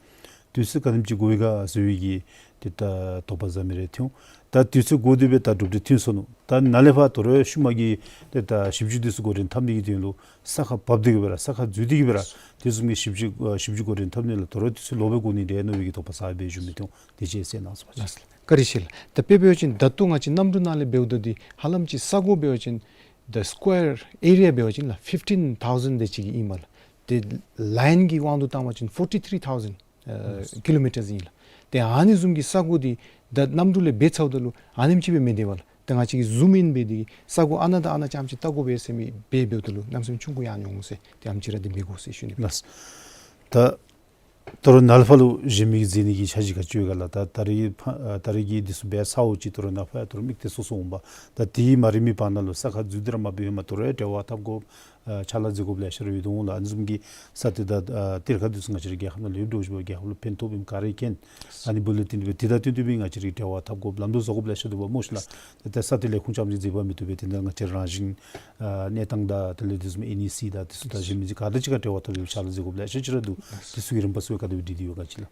དུས་ཚོད་ག་དེམ་ཅིག་འགོར་ཡི་ག་ཟེར་བའི་གི་ཏེ་ད་དོགས་པ་ཟ་མི་རེ་ཐོན་འོང་། ད་དུས་ཚོད་འགོར་ཏེ་སྦེ་ད་གྲུབ་འབྲས་ཐོན་སོ་ནུག། ད་ནཱ་ལས་ཕར་དོ་རུང་ཤུལ་མ་གི་ཏེ་ད་ཞིབ་འཇུག་འདི་ཚུ་འགོ་འདྲེན་འཐབ་ནི་གི་དོན་ལུ་ས་ཁར་བབས་ཏེ་གི་སྦེ་ར་ས་ཁར་འཛུལ་ཏེ་གི་སྦེ་ར་དེ་བཟུམ་གྱི་ཞིབ་འཇུག་ཨ་ཞིབ་འཇུག་འགོ་འདྲེན་འཐབ་ནི་ལུ་དོ་རུང་དུས་ཚོད་ལོ་སྦེ་འགོར་ནི་རེ་མནོ་བའི་གི་དོགས་པ་ཟ་སྦེ་བཞུགས་མི་ཐོན་འོང་། དེ་ཅིག་གསན་གནང་ཟེར་བ་ཅིན། ལགས་སོ་ལགས། བཀའ་དྲིན་ཆེ་ལགས། ད་དཔེ་འབད་བ་ཅིན་ད་ལྟོ་ང་བཅས་གནམ་གྲུ་ནང་ལས་འབདཝ་ད་འདི་ཧ་ལམ་ཅིག་ས་གོ་འབད་བ་ཅིན་the square area འབད་བ་ཅིན་ལགས་fifteen thousand དེ་ཅིག་གི་ཨིན་མས་ལགས། ཏེ་ལའིན་གྱི་དབང་དུ་བཏང་བ་ཅིན་forty three thousand ཨ་ཀི་ལོ་མི་ཊར་ཨིན་ལགས། ཏེ་ཨ་ནི་བཟུམ་གྱི་ས་གོ་འདི་ད་གནམ་གྲུ་ལས་འབད་ཚརཝ་ད་ལུ་ཨ་ནེམ་ཅིག་སྦེ་མི་སྡོད་པས་ལགས། ཏེ་ང་བཅས་ཀྱིས་ཟུམ་ཨིན་འབད་དེ་ས་གོ་ཨ་ནཱ་དང་ཨ་ནཱ་རྐྱངམ་ཅིག་བལྟ་དགོ་པས་ཟེར་མི་འབད་འབདཝ་ད་ལུ་གནམ་མེད་ས་མེད་ཆུང་ཀུ་ཡར་འགྱོ་འོང་ཟེར། ཏེ་ཨ་ནེམ་ཅིག་ར་འདི་མི་དགོ་ཟེར་ཞུ་ནི། ལགས། ད་ད་རུང་ནཱ་ལས་ཕར་ལུ་གཞན་མི་གིས་མཛད་ནི་གི་འཆར་གཞི་ག་ཅི་ཡོད་ག་ལགས། ད་ད་རེས་ཕར་ཨ་ད་རེས་ཀྱི་འདི་ཚུ་འབད་ཚརཝ་ཅིག་ད་རུང་ནཱ་ཕར་ཡང་ད་རུང་དམིགས་གཏད་སོ་སོ་འོང་པས། ད་དེ་མ་རན་མི་བར་ན་ལུ་ས་ཁར་འཛུལ་ཏེ་ར་མ་འབད་བར་མ་ད་རུང་འབྲེལ་བ་འཐབ་དགོཔ་ཨ་ཕྱག་ལཱ་མཛད་དགོཔ་ལེ་ཤ་ར་ཡོད་དོ་འོང་ལགས། ཨ་ནི་བཟུམ་གྱི་ས་ཏེ་ད་ཨ་གཏེར་ཁ་འདི་ཚུ་ང་བཅས་རའི་རྒྱལ་ཁབ་ནང་ལུ་ཡོདཔ་འདྲཝ་ཅིག་རྒྱལ་ཁབ་ལུ་ཕན་ཐོགས་ཨིནམ་ག་ར་མཁྱེན། ཨ་ནི་འབདཝ་ལས་བརྟེན་ཏེ་སྦེ་དེ་དང་བསྟུན་ཏེ་སྦེ་ང་བཅས་རའི་འབྲེལ་བ་འཐབ་དགོཔ་ལམ་འགྲོ་བཟོ་དགོཔ་ལེ་ཤ་འདུག་པ་སྨོ་ཤིག་ལགས། ད་ལྟོ་ས་དེ་ལས་ཁུངས་རྐྱངམ་ཅིག་མཛད་པ་མི་བཏུབ་པས། དེ་ནང་ང་བཅས་རང་བཞིན་ཨ་གནས་སྟངས་དང་དེ་ལས་དེ་བཟུམ་ཨེན་ཨི་སི་དང་དེ་ཚུ་དང་གཞན་མི་ཚུ་ག་དང་གཅིག་ཁར་འབྲེལ་བ་འཐབ་སྦེ་ཕྱག་ལཱ་མཛད་དགོཔ་ལེ་ཤ་ཅིག་ར་འདུག། དེ་ཚུ་གི་རིམ་པ་ཚུ་ག་དེ་སྦེ་སྒྲིག་སྟེ་ཡོད་ག་ཅིག་ལགས།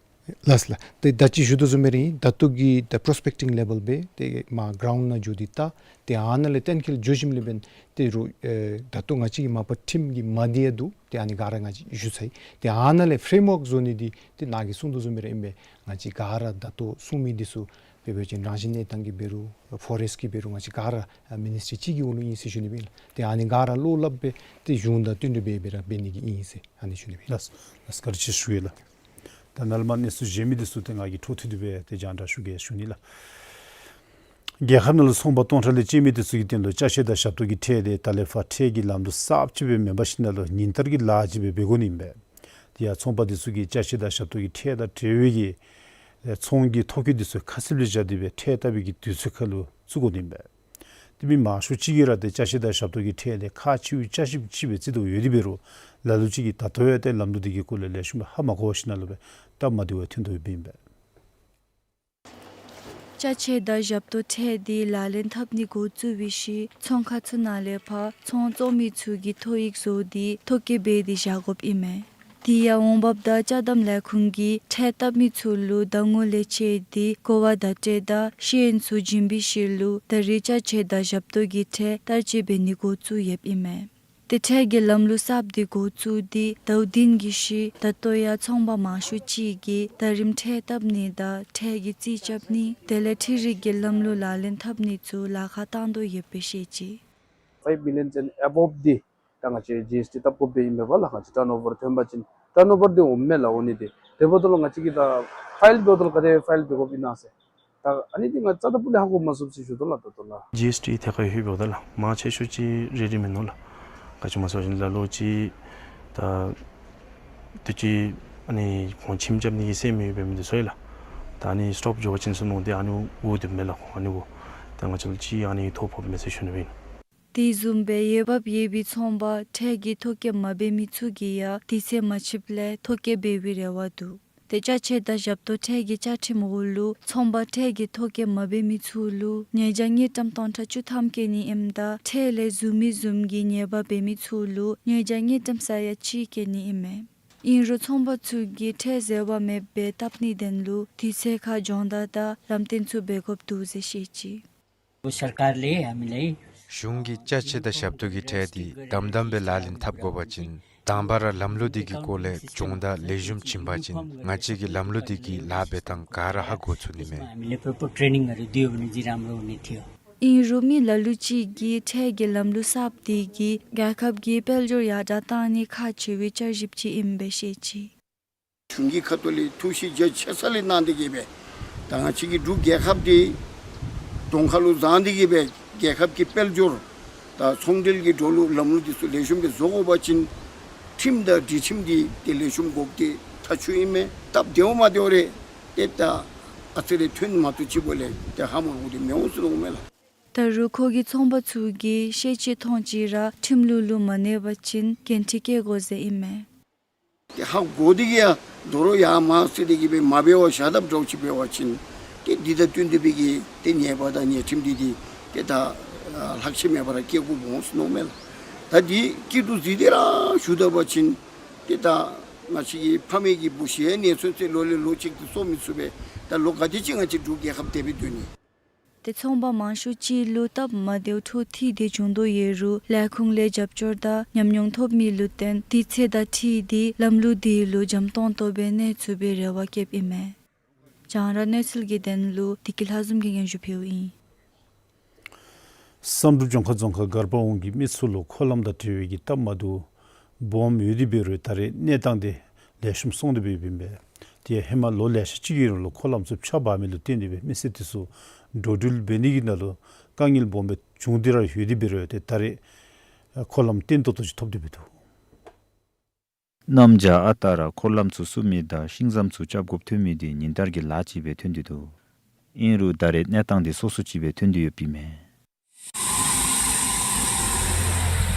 ལགས་ལགས། ཏེ་ད་ཅི་ཞུ་དོ་བཟུམ་སྦེ་ར་ཨིན། ད་ལྟོ་གི་ད་པྲོ་སི་པེག་ཊིང་ལེ་ཝལ་སྦེ་ཏེ་མར་གརའུནཌ་ནང་འགྱོ་སྟེ་ད་ཏེ་ཨ་ནཱ་ལས་གཏན་འཁེལ་འགྱོ་ཞིནམ་ལས་འབདན་ཏེ་རུང་ཨེ་ད་ལྟོ་ང་བཅས་ཀྱི་མ་པ་ཊིམ་གྱི་མ་འདི་ཡང་འདུག། ཏེ་ཨ་ནི་ག་ར་ང་བཅས་ཞུ་ཚར་ཡི། ཏེ་ཨ་ནཱ་ལས་ཕ་རེམ་ཝརཀ་བཟོ་ནི་འདི་ཏེ་ནཱ་གིས་གསུང་དོ་བཟུམ་སྦེ་ར་ཨིན་པས། ང་བཅས་ག་ར་ད་ལྟོ་གསུང་མི་འདི་ཚུ་དཔེ་འབད་བ་ཅིན་རང་བཞིན་གནས་སྟངས་ཀྱི་འབད་རུང་ཕོ་རེསཊ་ཀྱི་འབད་རུང་ང་བཅས་ག་ར་ཨ་མི་ནིསི་ཊི་རི་གཅིག་གི་འོག་ལུ་ཨིན་ཟེར་ཞུ་ནི་སྦེ་ཨིན་ལགས། ཏེ་ཨ་ནི་ག་ར་བློ་སླབ་སྦེ་ཏེ་གཞུང་དང་བསྟུན་ཏེ་སྦེ་འབད་ར་འབད་ནི་གི་ཨིན་ཟེར་ཨ་ནི་ཞུ་ནི་སྦེ་ཨིན་ལགས། ལགས་ལགས། བཀའ་དྲིན་ཆེ་ཞུ་ཡི་ལགས། ད་ནཱ་ལས་མར་གནས་ཚུལ་གཞན་མི་འདི་ཚུ་ཏེ་ང་གིས་འཕྲོ་མཐུད་དེ་སྦེ་ཏེ་རྒྱང་བསྒྲགས་ཞུ་གེ་ཞུ་ནི་ལགས། རྒྱལ་ཁབ་ནང་ལུ་ཚོང་པ་སྟོང་ཕྲག་ལས་བཅད་མི་འདི་ཚུ་གི་དོན་ལུ་ཅ་ཆས་དང་ཞབས་ཏོག་གི་ཁྲལ་འདི་ད་ལས་ཕར་ཁྲལ་གྱི་ལམ་ལུགས་གསརཔ་ཅིག་སྦེ་མེན་པར་ཞིནམ་ལས་ཉིན་ལྟར་གྱི་ལཱ་ཅིག་སྦེ་འབད་དགོ་ནི་ཨིན་པས། དེ་ཡང་ཚོང་པ་འདི་ཚུ་གིས་ཅ་ཆས་དང་ཞབས་ཏོག་གི་ཁྲལ་དང་འབྲེལ་བའི་གི་ཚོང་གི་ཐོ་བཀོད་འདི་ཚུ་ཁ་གསལ་སྦེ་བཞག་སྟེ་སྦེ་ཁྲལ་བཏབ་པའི་གི་དུས་ཚོད་ཁར་ལུ་བཙུགས་དགོ་ནི་ཨིན་པས། དེ་མིན་མང་ཤོས་ཅིག་གིས་ར་ཏེ་ཅ་ཆས་དང་ཞབས་ཏོག་གི་ཁྲལ་འདི་ཁག་ཆེ་བའི་ཅ་ཆས་ཅིག་སྦེ་བརྩི་དོ་ཡོད་དེ་འབད་རུང་ལ་ལུ་ཅིག་གིས་ད་ལྟོ་ཡང་ཏེ་ལམ་ལུགས་འདི་གི་སྐོར་ལས་ལེགས་ཤོམ་སྦེ་ཧ་མ་གོ་བར་ཞིནམ་ལས་སྦེ་སྟབས་མ་བདེཝ་ཐོན་དོ་ཡོདཔ་ཨིན་པས། ཅ་ཆས་དང་ཞབས་ཏོག་ཁྲལ་འདི་ལག་ལེན་འཐབ་ནི་འགོ་བཙུགས་པའི་ཤུལ་ཚོང་ཁང་ཚུ་ནང་ལས་ཕར་ཚོང་བཙོང་མི་ཚུ་གིས་ཐོ་ཡིག་བཟོ་སྟེ་ཐོ་བཀོད་འབད་དེ་བཞག་དགོཔ་ཨིན་མས། དེ་ཡང་འོང་འབབ་དང་ཅ་དམ་ལས་ཁུངས་ཀྱིས་ཁྲལ་བཏབ་མི་ཚུ་ལུ་ཟླ་ངོ་ལས་བཅད་དེ་གོ་བ་བརྡ་སྤྲོད་དང་ཤེས་ཡོན་ཚུ་བྱིན་པའི་ཤུལ་ལུ་ད་རེས་ཅ་ཆས་དང་ཞབས་ཏོག་གི་ཁྲལ་བསྟར་སྤྱོད་འབད་ནི་འགོ་བཙུགས་ཡོདཔ་ཨིན་མས། ཏེ་ཁྲལ་གྱི་ལམ་ལུགས་གསརཔ་འདི་འགོ་བཙུགས་ཏེ་ཟླཝ་བདུན་གྱི་ཤུལ་ད་ལྟོ་ཡང་ཚོང་པ་མང་ཤོས་ཅིག་གིས་ཟླ་རིམ་ཁྲལ་བཏབ་ནི་དང་ཁྲལ་གྱི་རྩིས་རྐྱབ་ནི་དེ་ལས་འཕྲུལ་རིག་གི་ལམ་ལུགས་ལག་ལེན་འཐབ་ནི་ཚུ་ལཱ་ཁག་བཏང་དོ་ཡོདཔ་སྦེ་བཤད་ཅི། ཕའིབ་མི་ལི་ཡོན་ཅན་ཨ་བོབ་འདི་ད་ང་བཅས་ཇི་ཨེསི་ཊི་བཏབ་དགོཔ་སྦེ་ཨིན་མས་པ་ལགས། ང་བཅས་ཊརན་ཨོ་བར་ཐོན་པ་ཅིན་ཊརན་ཨོ་བར་འདི་འོངམ་མས་ལགས། འོང་ནི་འདི་དེ་འབདཝ་ད་ལུ་ང་བཅས་ཀྱིས་ད་ཕའིལ་འབདཝ་ད་ལུ་ག་དེ་ཕའིལ་འབད་དགོཔ་ཨིན་ན་ཟེར། ད་ཨ་ནི་འདི་ང་རྩ་དང་སྤུ་ལས་ཧ་གོ་མ་ཚུགས་ཟེར་ཞུ་དོ་ལགས། ད་ལྟོ་ལགས། ཇི་ཨེསི་ཊི་ཐད་ཁར་ལྷོདཔ་ད་ལགས་མང་ཆེ་ཤོས་ཅིག་རེ་རེ་མིན་ནུག་ལགས། ག་ཅི་སྨོ་ཟེར་བ་ཅིན་ལ་ལུ་ཅིག་ད་དུས་ཅི་ཨ་ནི་ཁོང་ཁྱིམ་རྐྱབ་ནི་གི་སེམས་ཡོདཔ་འབད་མི་འདི་ཚུ་ཡོད་ལགས། ད་ཨ་ནི་སི་ཊོབ་འགྱོ་བ་ཅིན་ཟེར་མནོ་སྟེ་ཨ་ནི་འུ་སྡོདཔ་མས་ལགས། ཁོང་ཨ་ནི་གུ་ད་ང་བཅས་ལུ་ཅིག་ཨ་ནི་ཐོ་ཕོགཔ་མས་ཟེར་ཞུ་ནི་སྦེ་ཨིན། དེ་བཟུམ་སྦེ་འོས་འབབ་ཡོད་པའི་ཚོང་པ་ཁྲལ་གྱི་ཐོ་བཀོད་མ་འབད་མི་ཚུ་གིས་ཡང་དུས་ཚོད་མ་ཚུདཔ་ལས་ཐོ་བཀོད་འབད་བའི་རེ་བ་འདུག། ཏེ་ཅ་ཆས་དང་ཞབས་ཏོག་ཁྲལ་གྱི་བཅའ་ཁྲིམས་འོག་ལུ་ཚོང་པ་ཁྲལ་གྱི་ཐོ་བཀོད་མ་འབད་མི་ཚུ་ལུ་ཉེས་བྱ་དངུལ་ཀྲམ་སྟོང་ཕྲག་བཅུ་ཐམ་བཀལ་ནི་ཨིནམ་ད་ཁྲལ་ལས་ཟུར་མི་བཟུམ་གྱི་ཉེས་པ་འབད་མི་ཚུ་ལུ་ཉེས་བྱ་དངུལ་ཀྲམ་ས་ཡ་གཅིག་བཀལ་ནི་ཨིན་མས། ཨིན་རུང་ཚོང་པ་ཚུ་གིས་ཁྲལ་འཛོལ་བ་མེདཔ་སྦེ་བཏབ་ནིའི་དོན་ལུ་དུས་ཚོད་ཁར་སྦྱོང་བརྡར་དང་ལམ་སྟོན་ཚུ་འབད་དགོཔ་འདུག་ཟེར་བཤད་ཅི། सरकारले हामीलाई གཞུང་གིས་ཅ་ཆས་དང་ཞབས་ཏོག་གི་ཁྲལ་འདི་དམ་དམ་སྦེ་ལག་ལེན་འཐབ་དགོ་པ་ཅིན་དང་པ་ར་ལམ་ལུགས་འདི་གི་སྐོར་ལས་སྦྱོང་བརྡར་ལེགས་ཤོམ་བྱིན་པ་ཅིན་ང་བཅས་ཀྱིས་ལམ་ལུགས་འདི་གི་ལཱ་འབད་ཐངས་ག་ར་ཧ་གོ་ཚུགས་ནི་མས། हामीले प्रपर ट्रेनिङहरू दियो भने चाहिँ राम्रो हुने थियो। ཨིན་རུང་མི་ལ་ལུ་ཅིག་གིས་ཁྲལ་གྱི་ལམ་ལུགས་གསརཔ་འདི་གིས་རྒྱལ་ཁབ་ཀྱི་དཔལ་འབྱོར་ཡར་དྲག་གཏང་ནི་ཁག་ཆེ་བའི་བསྐྱར་ཞིབ་ཅིག་ཨིནམ་སྦེ་བཤད་ཅི། གཞུང་གི་ཁ་ཐུག་ལས་ཐུགས་ཞིབ་རྒྱ་ཆེ་ས་ལས་གནང་སྟེ་གིས་སྦེ་ད་ང་བཅས་ཀྱི་འབྲུག་རྒྱལ་ཁབ་འདི་གདོང་ཁ་ལུ་བཟང་སྟེ་གིས་སྦེ་རྒྱལ་ཁབ་ཀྱི་དཔལ་འབྱོར་དང་ཚོང་འབྲེལ་གྱི་འགྲོ་ལུགས་ལམ་ལུགས་འདི་ཚུ་ལེགས་ཤོམ་སྦེ་བཟོ་དགོ་པ་ཅིན་ཁྲིམས་དང་སྒྲིག་ཁྲིམས་འདི་ཏེ་ལེགས་ཤོམ་དགོཔ་འདི་ཐག་ཆོད་ཨིན་མས། སྟབས་བདེཝ་མ་བདེཝ་རེ་ཏེ་ད་ཨ་ཙི་རེ་ཐོན་མ་ཐུབ་ཅིག་འབདཝ་ལས་ཏེ་ཧ་མ་གོཝ་འདི་མི་འོང་ཟེར་མནོཝ་མས་ལགས། ད་རུང་ཁོ་གིས་ཚོང་པ་ཚུ་གིས་ཤེས་ཅི་མཐོང་ཅི་ར་ཁྲིམས་ལུགས་ལུ་མ་གནས་པ་ཅིན་འགན་འཁྲི་བཀལ་དགོ་ཟེར་ཨིན་མས། ཏེ་ཧ་གོ་སྟེ་གིས་ཡང་དོ་རུང་ཡར་མར་ཟེར་ཏེ་གིས་སྦེ་མ་འབད་བར་བཞག་དཔ་འདྲཝ་ཅིག་འབད་བ་ཅིན་ཏེ་འདི་དང་བསྟུན་ཏེ་སྦེ་གིས་ཏེ་ཉེས་པ་དང་ཉེས་ཁྲིམས་འདི་འདི་ཏེ་ད་ལྷག་ཆད་མེད་པར་བཀལ་དགོཔ་འོང་ཟེར་མནོཝ་མས་ལགས། ད་འདི་སྐྱིད་སྡུག་གཟིགས་ཏེ་ར་ཞུ་ད་པ་ཅིན་ཏེ་ད་ང་བཅས་ཀྱི་ཕ་མེས་ཀྱི་བུ་གཞི་ཡང་ནད་མཚོན་ཚེ་ལོ་ལས་ལོ་གཅིག་ཏུ་གསོ་མི་ཚུགས་པས། ད་ལོ་ག་དེ་ཅིག་ང་བཅས་འབྲུག་རྒྱལ་ཁབ་དེ་སྦེ་སྡོད་ནི། ཏེ་ཚོང་པ་མང་ཤོས་ཅིག་ལུ་སྟབས་མ་བདེཝ་འཕྲོ་མཐུད་དེ་བྱུང་དོ་ཡོད་རུང་ལས་ཁུངས་ལས་རྒྱབ་སྐྱོར་དང་ཉམས་མྱོང་ཐོབ་མི་ལུ་བརྟེན་དུས་ཚོད་དང་འཁྲིལ་ཏེ་ལམ་ལུགས་འདི་ལུ་འཇམ་ཏོང་ཏོ་སྦེ་གནས་ཚུགས་པའི་རེ་བ་བསྐྱེདཔ་ཨིན་མས། རྒྱང་བསྒྲགས་གནས་ཚུལ་གྱི་དོན་ལུ་བདེ་སྐྱིད་ལྷ་འཛོམས་ཀྱིས་སྙན་ཞུ་ཕུལཝ་ཨིན། བསམ་གྲུབ་ལྗོངས་མཁར་རྫོང་ཁག་མགར་པ་འོང་གི་མི་ཚུ་ལུ་འཁོར་ལམ་དང་འབྲེལ་བའི་གི་སྟབས་མ་བདེཝ་སྦོམ་ཡོད་དེ་འབད་རུང་ད་རེས་གནས་སྟངས་འདི་ལེགས་ཤོམ་སོང་སྟེ་འབད་ཡོདཔ་ཨིན་པས། དེ་ཡང་ཧེ་མ་ལོ་ལེ་ཤ་ཅིག་གི་རིང་ལུ་འཁོར་ལམ་ཚུ་ཕྱགས་འབག་མི་ལུ་བརྟེན་ཏེ་སྦེ་མི་སེར་དེ་ཚུ་འགྲོ་འགྲུལ་འབད་ནི་གི་ནང་ལུ་དཀའ་ངལ་སྦོམ་སྦེ་བྱུང་སྟེ་ར་ཡོད་དེ་འབད་རུང་ཏེ་ད་རེས་འཁོར་ལམ་བརྟན་ཏོག་ཏོ་ཅིག་ཐོབ་སྟེ་འབད་འདུག། གནམ་བྱཱར་ཨ་རྟག་ར་འཁོར་ལམ་ཚུ་བསུབ་མི་དང་ཤིང་ཟམ་ཚུ་རྐྱབ་དགོཔ་ཐོན་མི་འདི་ཉིན་ལྟར་གྱི་ལཱ་ཅིག་སྦེ་ཐོན་ཏེ་འདུག། ཨིན་རུང་ད་རེས་གནས་སྟངས་འདི་སོ་སོ་ཅིག་སྦེ་ཐོན་ཏེ་ཡོདཔ་ཨིན་མས།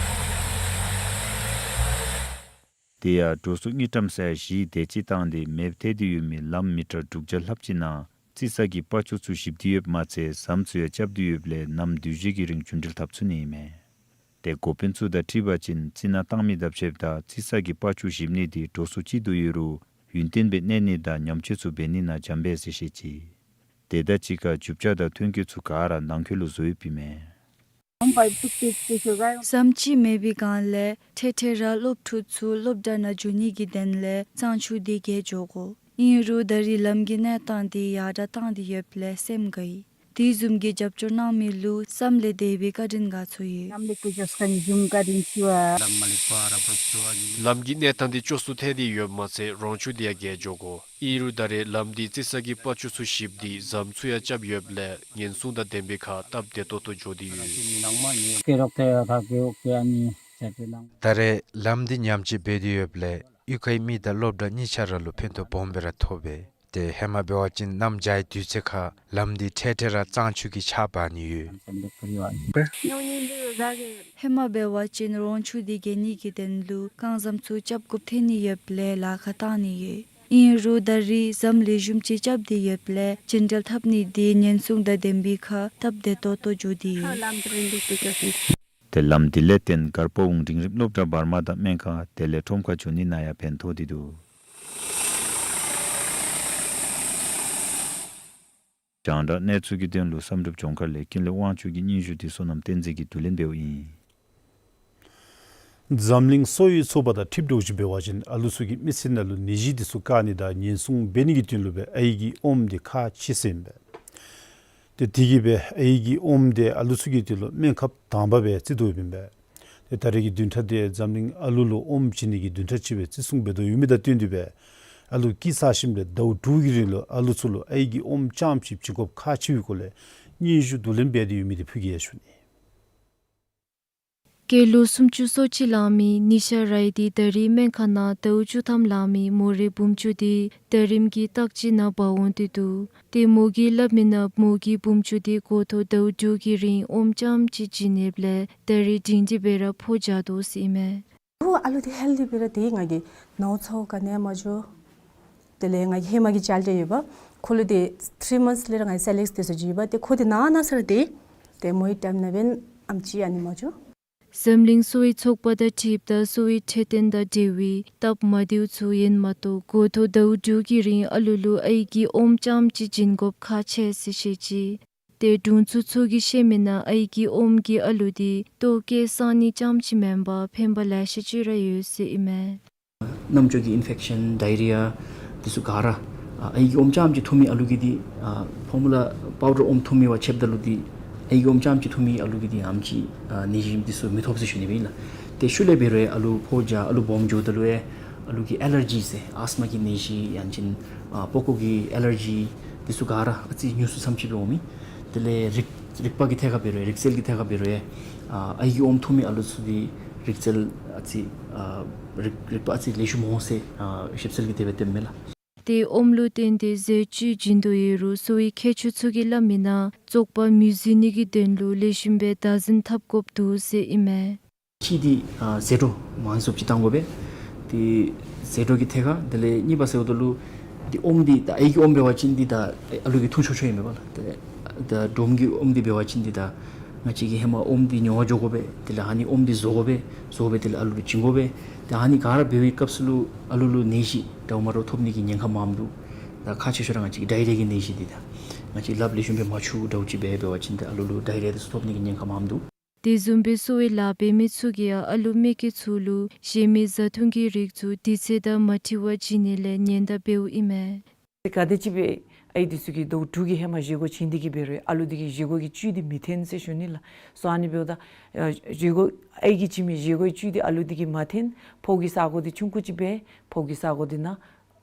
དེ་ཡང་འགྲོ་སོང་དངུལ་ཀྲམ་ས་ཡ་བཞི་དེ་ཅིག་བཏང་སྟེ་མེདཔ་ཐལ་ཏེ་ཡོད་མི་ལམ་མི་ཊར་དྲུག་བརྒྱ་ལྷགཔ་ཅིག་ནང་རྩི་ས་གི་པག་ཅུ་ཚུ་བཤིག་སྟེ་ཡོདཔ་མ་ཚད་ཟམ་ཚུ་ཡང་རྐྱབ་སྟེ་ཡོདཔ་ལས་ནམ་དུས་བཞི་གི་རིང་རྒྱུན་འགྲུལ་འཐབ་ཚུགས་ནི་ཨིན་མས། ཏེ་འགོ་དཔོན་ཚུ་དང་འཁྲིལ་བ་ཅིན་རྩི་ནག་བཏང་མི་དང་ཕྱདཔ་ད་རྩི་ས་གི་པག་ཅུ་བཤིག་ནི་འདི་འགྲོ་སོང་ཅིག་ཏུ་ཡོད་རུང་ཡུན་བརྟན་སྦེ་གནས་ནི་དང་ཉམས་བཅོས་ཚུ་འབད་ནི་ནང་འཇམ་པས་ཟེར་བཤད་ཅི། དེ་དང་གཅིག་ཁར་རྒྱུ་ཆ་དང་ཐོན་སྐྱེད་ཚུ་ག་ར་ནང་འཁོད་ལུ་བཟོ་ཡོདཔ་ཨིན་མས། ཟམ་ཅིག་མེད་པའི་སྒང་ལས་འཕྲལ་འཕྲལ་ར་སློབ་ཕྲུག་ཚུ་སློབ་གྲྭ་ནང་འགྱོ་ནི་གི་དོན་ལས་གཙང་ཆུ་འདི་བརྒལ་འགྱོ་དགོ། ཨིན་རུང་ད་རེས་ལམ་གྱི་གནས་སྟངས་འདི་ཡར་དྲག་བཏང་སྟེ་ཡོདཔ་ལས་སེམས་དགའ་ཡི། དེ་བཟུམ་གྱི་རྒྱབ་སྐྱོར་གནང་མི་ལུ་བསམ་ལས་འདས་པའི་བཀའ་དྲིན་དགའ་ཚོར་ཡོད། ལམ་གྱི་གནས་སྟངས་འདི་སྐྱོ་སུ་ཐལ་ཏེ་ཡོདཔ་མ་ཚད་རོང་ཆུ་འདི་ཡང་བརྒལ་འགྱོ་དགོ། ཨིན་རུང་ད་རེས་ལམ་འདི་རྩི་ས་གི་པག་ཅུ་ཚུ་བཤིག་སྟེ་ཟམ་ཚུ་ཡང་རྐྱབ་ཡོདཔ་ལས་ཉེན་སྲུང་དང་ལྡན་པའི་ཁར་སྟབས་བདེ་ཏོག་ཏོ་འགྱོ་སྟེ་ཡོད། ད་རེས་ལམ་འདི་ཉམས་བཅོས་འབད་དེ་ཡོདཔ་ལས་གཡུས་ཁའི་མི་དང་སློབ་གྲྭ་གཉིས་ཆ་ར་ལུ་ཕན་ཐོགས་སྦོམ་སྦེ་ར་ཐོབ་པས། ཏེ་ཧེ་མ་འབད་བ་ཅིན་གནམ་བྱཱར་དུས་ཚོད་ཁར་ལམ་འདི་འཕྲལ་འཕྲལ་ར་གཙང་ཆུ་གིས་ཕྱགས་འབག་ནི་ཡོད། ཧེ་མ་འབད་བ་ཅིན་རོང་ཆུ་འདི་བརྒལ་ནི་གི་དོན་ལུ་རྐང་ཟམ་ཚུ་རྐྱབ་དགོཔ་ཐོན་ནི་ཡོདཔ་ལས་ལཱ་ཁག་བཏང་ནི་ཡོད། ཨིན་རུང་ད་རེས་ཟམ་ལེགས་ཤོམ་ཅིག་རྐྱབ་སྟེ་ཡོདཔ་ལས་རྒྱུན་འགྲུལ་འཐབ་ནི་འདི་ཉེན་སྲུང་དང་ལྡན་པའི་ཁར་སྟབས་བདེ་ཏོག་ཏོ་འགྱོ་སྟེ་ཡོད། ཏེ་ལམ་འདི་ལས་བརྟེན་མགར་པ་འོང་འབྲིང་རིམ་སློབ་གྲྭ་བར་མ་དང་སྨན་ཁང་དེ་ལས་ཁྲོམ་ཁར་འགྱོ་ནི་ནང་ཡང་ཕན་ཐོགས་ཏེ་འདུག། རྒྱང་བསྒྲགས་གནས་ཚུལ་གྱི་དོན་ལུ་བསམ་གྲུབ་ལྗོངས་མཁར་ལས་ཀུན་ལེགས་དབང་ཕྱུག་གི་སྙན་ཞུ་འདི་བསོད་ནམས་བསྟན་འཛིན་གྱིས་བསྡུ་ལེན་འབདཝ་ཨིན། འཛམ་གླིང་སོ་ཡོད་ཚོགས་པ་དང་འཁྲིལཝ་ཅིག་འབད་བ་ཅིན་ཨ་ལུ་ཚུ་གི་མི་ཚེ་ནང་ལུ་ནད་གཞི་འདི་ཚུ་བཀག་ནི་དང་ཉེན་སྲུང་འབད་ནི་གི་དོན་ལུ་སྦེ་ཨའི་གི་ཨོམ་འདི་ཁག་ཆེ་ཟེར་ཨིན་པས། ཏེ་དེ་གིས་སྦེ་ཨའི་གི་ཨོམ་འདི་ཨ་ལུ་ཚུ་གི་དོན་ལུ་སྨན་ཁབ་དང་པ་སྦེ་བརྩི་དོ་ཡོདཔ་ཨིན་པས། ཏེ་ད་རེས་ཀྱི་བདུན་ཕྲག་འདི་འཛམ་གླིང་ཨ་ལུ་ལུ་ཨོམ་བྱིན་ནི་གི་བདུན་ཕྲག་ཅིག་སྦེ་བརྩི་སྲུང་འབད་དོ་ཡོད་མི་དང་བསྟུན་ཏེ་སྦེ་ཨ་ལུ་སྐྱེས་ཚར་ཞིནམ་ལས་ཟླཝ་དྲུག་གི་རིང་ལུ་ཨ་ལུ་ཚུ་ལུ་ཨའི་གི་ཨོམ་རྐྱངམ་ཅིག་བྱིན་དགོཔ་ཁག་ཆེ་བའི་སྐོར་ལས་སྙན་ཞུ་བསྡུ་ལེན་འབད་དེ་ཡོད་མི་འདི་ཕུལ་གེ་ཟེར་ཞུ་ནི། སྐྱེས་ལོ་སུམ་ཅུ་སོ་གཅིག་ལང་མི་ནི་ཤ་རའི་འདི་ད་རིས་སྨན་ཁང་ནང་ཟླཝ་བཅུ་ཐམ་ལང་མི་མོ་རའི་བུམ་ཆུ་འདི་ད་རིམ་གྱི་བརྟག་དཔྱད་ནང་འབག་འོང་སྟེ་འདུག། ཏེ་མོ་གིས་སླབ་མི་ནང་མོ་གིས་བུམ་ཆུ་འདི་འགོ་ཐོག་ཟླཝ་དྲུག་གི་རིང་ཨོམ་རྐྱངམ་ཅིག་བྱིན་ནི་ལས་ད་རིས་སྒྲིང་སྒྲི་སྦེ་ར་ཕོ་རྒྱག་དོ་ཟེར་ཨིན་མས། ཁོ་ཨ་ལུ་འདི་ཧེལ་ཐི་སྦེ་ར་སྡོད། ང་གིས་ནོར་འཁྲུལ་ག་ནི་ཡང་མ་བྱུང་། དེ་ལས་ང་གིས་ཧེ་མ་གི་ཅལ་ཏེ་ཡོདཔ་ཁོ་ལུ་འདི་ཐི་རི་མནཐས་ལས་ར་ང་གིས་སེ་ལེཀཊ་འདི་ཚུ་བྱིན་ཡོདཔ། ཏེ་ཁོ་འདི་ནང་ན་ས་ར་སྡོད། ཏེ་མོ་གི་ཊའིམ་ནང་འབདན་ཨམ་ཅིག་ཨ་ནི་མ་བྱུང་། འཛམ་གླིང་གསོ་བའི་ཚོགས་པ་དང་འཁྲིལཝ་ད་གསོ་བའི་འཕྲོད་བསྟེན་དང་འབྲེལ་བའི་སྟབས་མ་བདེཝ་ཚུ་ཡོད་མ་གཏོགས་འགོ་ཐོག་ཟླཝ་དྲུག་གི་རིང་ཨ་ལུ་ལུ་ཨའི་གི་ཨོམ་རྐྱངམ་ཅིག་བྱིན་དགོཔ་ཁག་ཆེ་ཟེར་བཤད་ཅི། ཏེ་དྲུང་འཚོ་ཚུ་གིས་བཤད་མི་ནང་ཨའི་གི་ཨོམ་གྱིས་ཨ་ལུ་འདི་ལྟོ་བཀོལ་གསང་ནི་རྐྱངམ་ཅིག་མེན་པར་ཕན་པ་ལེ་ཤ་ཅིག་ར་ཡོད་ཟེར་ཨིན་མས། རྣམ་ཅོག་གི་ཨིན་ཕེཀ་ཤཱན་ཌའི་རི་ཡ་འདི་ཚུ་ག་ར་ཨ་ཨའི་གི་ཨོམ་རྐྱངམ་ཅིག་འཐུང་མི་ཨ་ལུ་གིས་འདི་ཨ་ཕོར་མུ་ལ་པའུ་ཌར་ཨོམ་འཐུང་མི་བ་ཕྱདཔ་ད་ལུ་འདི་ཨའི་གི་ཨོམ་རྐྱངམ་ཅིག་འཐུང་མི་ཨ་ལུ་གིས་འདི་ཨམ་ཅིག་ཨ་ནད་གཞི་འདི་ཚུ་མི་ཐོབ་ཟེར་ཞུ་ནི་སྦེ་ཨིན་ལགས། ཏེ་ཤུལ་ལས་འབད་རུང་ཨ་ལུ་ཕོ་རྒྱག་ཨ་ལུ་སྦོམ་འགྱོཝ་ད་ལུ་ཨ་ལུ་གི་ཨེ་ལར་ཇི་ཟེར་ཨས་མ་གི་ནད་གཞི་ཡང་ཅིན་ཨ་པགས་ཀོ་གི་ཨེ་ལར་ཇི་འདི་ཚུ་ག་ར་ཨ་ཙི་ཉུང་སུ་ཙམ་ཅིག་སྦེ་འོང་མི། དེ་ལས་རིག་རིག་པ་གི་ཐད་ཁར་འབད་རུང་རིག་རྩལ་གྱི་ཐད་ཁར་འབད་རུང་ཨ་ཨའི་གི་ཨོམ་འཐུང་མི་ཨ་ལུ་ཚུ་འདི་རིག་རྩལ་ཨ་ཙི་ཨ་རིག་རིག་པ་ཨ་ཙི་ལེགས་ཤོམ་འོང་ཟེར་ཨ་ཞིབ་འཚོལ་གྱིས་དེ་སྦེ་སྟོནམ་མས་ལགས། ཏེ་ཨོམ་ལུ་བརྟེན་ཏེ་ཟས་བཅུད་བྱིན་དོ་ཡོད་རུང་གསོ་བའི་མཁས་མཆོག་ཚུ་གིས་སླབ་མི་ནང་བཙོག་པ་མི་བཟོ་ནི་གི་དོན་ལུ་ལེགས་ཤོམ་སྦེ་བདག་འཛིན་འཐབ་དགོཔ་འདུག་ཟེར་ཨིན་མས། གཅིག་འདི་ཨ་ཟད་འགྲོ་མང་སུ་ཅིག་བཏང་དགོ་པས། ཏེ་ཟད་འགྲོ་གི་ཐད་ཁར་དེ་ལས་གཉིས་པ་ཟེརཝ་ད་ལུ་འདི་ཨོམ་འདི་ད་ཨའི་གི་ཨོམ་འབད་བ་ཅིན་འདི་ད་ཨ་ལུ་གིས་འཐུང་ཆོག་ཆོག་ཨིན་མས་པ་ལགས། ཏེ་ད་སྒྲོམ་གྱི་ཨོམ་འདི་འབད་བ་ཅིན་འདི་ད་ང་བཅས་ཀྱིས་ཧེ་མ་ཨོམ་འདི་ཉོ་བར་འགྱོ་དགོ་པས། དེ་ལས་ཨ་ནི་ཨོམ་འདི་བཟོ་དགོ་པས། བཟོ་སྦེ་དེ་ལས་ཨ་ལུ་ལུ་བྱིན་དགོ་པས། ཏེ་ཨ་ནི་ག་ར་འབད་བའི་སྐབས་སུ་ལུ་ཨ་ལུ་ལུ་ནད་གཞི་འདྲཝ་མ་འདྲཝ་ཐོབ་ནི་གི་ཉེན་ཁ་མངམ་འདུག། ད་ཁག་ཆེ་ཤོས་ར་ང་བཅས་ཀྱི་ཌའི་རི་ཡ་གི་ནད་གཞི་འདི་ད་ང་བཅས་ལགཔ་ལེགས་ཤོམ་སྦེ་མ་འཁྱུ་འདྲཝ་ཅིག་འབད་འབད་བ་ཅིན་ད་ཨ་ལུ་ལུ་ཌའི་རི་ཡ་འདི་ཚུ་ཐོབ་ནི་གི་ཉེན་ཁ་མངམ་འདུག། དེ་བཟུམ་སྦེ་གསོ་བའི་ལཱ་འབད་མི་ཚུ་གིས་ཡང་ཨ་ལུ་མི་སྐྱེས་ཚུ་ལུ་བཞེས་མི་བཟའ་འཐུང་གི་རིགས་ཚུ་དུས་ཚོད་དང་མ་འཁྲིལ་བར་བྱིན་ནི་ལས་ཉེན་བརྡ་འབདཝ་ཨིན་མས། ག་དེམ་ཅིག་སྦེ་ཨའི་འདི་ཚུ་གིས་ཟླཝ་དྲུག་གི་ཧེ་མ་བཞེས་སྒོ་བྱིན་ཏེ་གིས་འབད་རུང་ཨ་ལུ་འདི་གིས་བཞེས་སྒོ་གི་བཅུད་འདི་མི་ཐོན་ཟེར་ཞུ་ནི་ལགས། སོ་ཨ་ནི་འབདཝ་ད་ཨ་བཞེས་སྒོ་ཨའི་གིས་བྱིན་མི་བཞེས་སྒོའི་བཅུད་འདི་ཨ་ལུ་འདི་གིས་མ་ཐོན། ཕོཝ་གི་ས་གོ་འདི་ཆུང་ཀུ་ཅིག་སྦེ་ཕོཝ་གི་ས་གོ་འདི་ནང་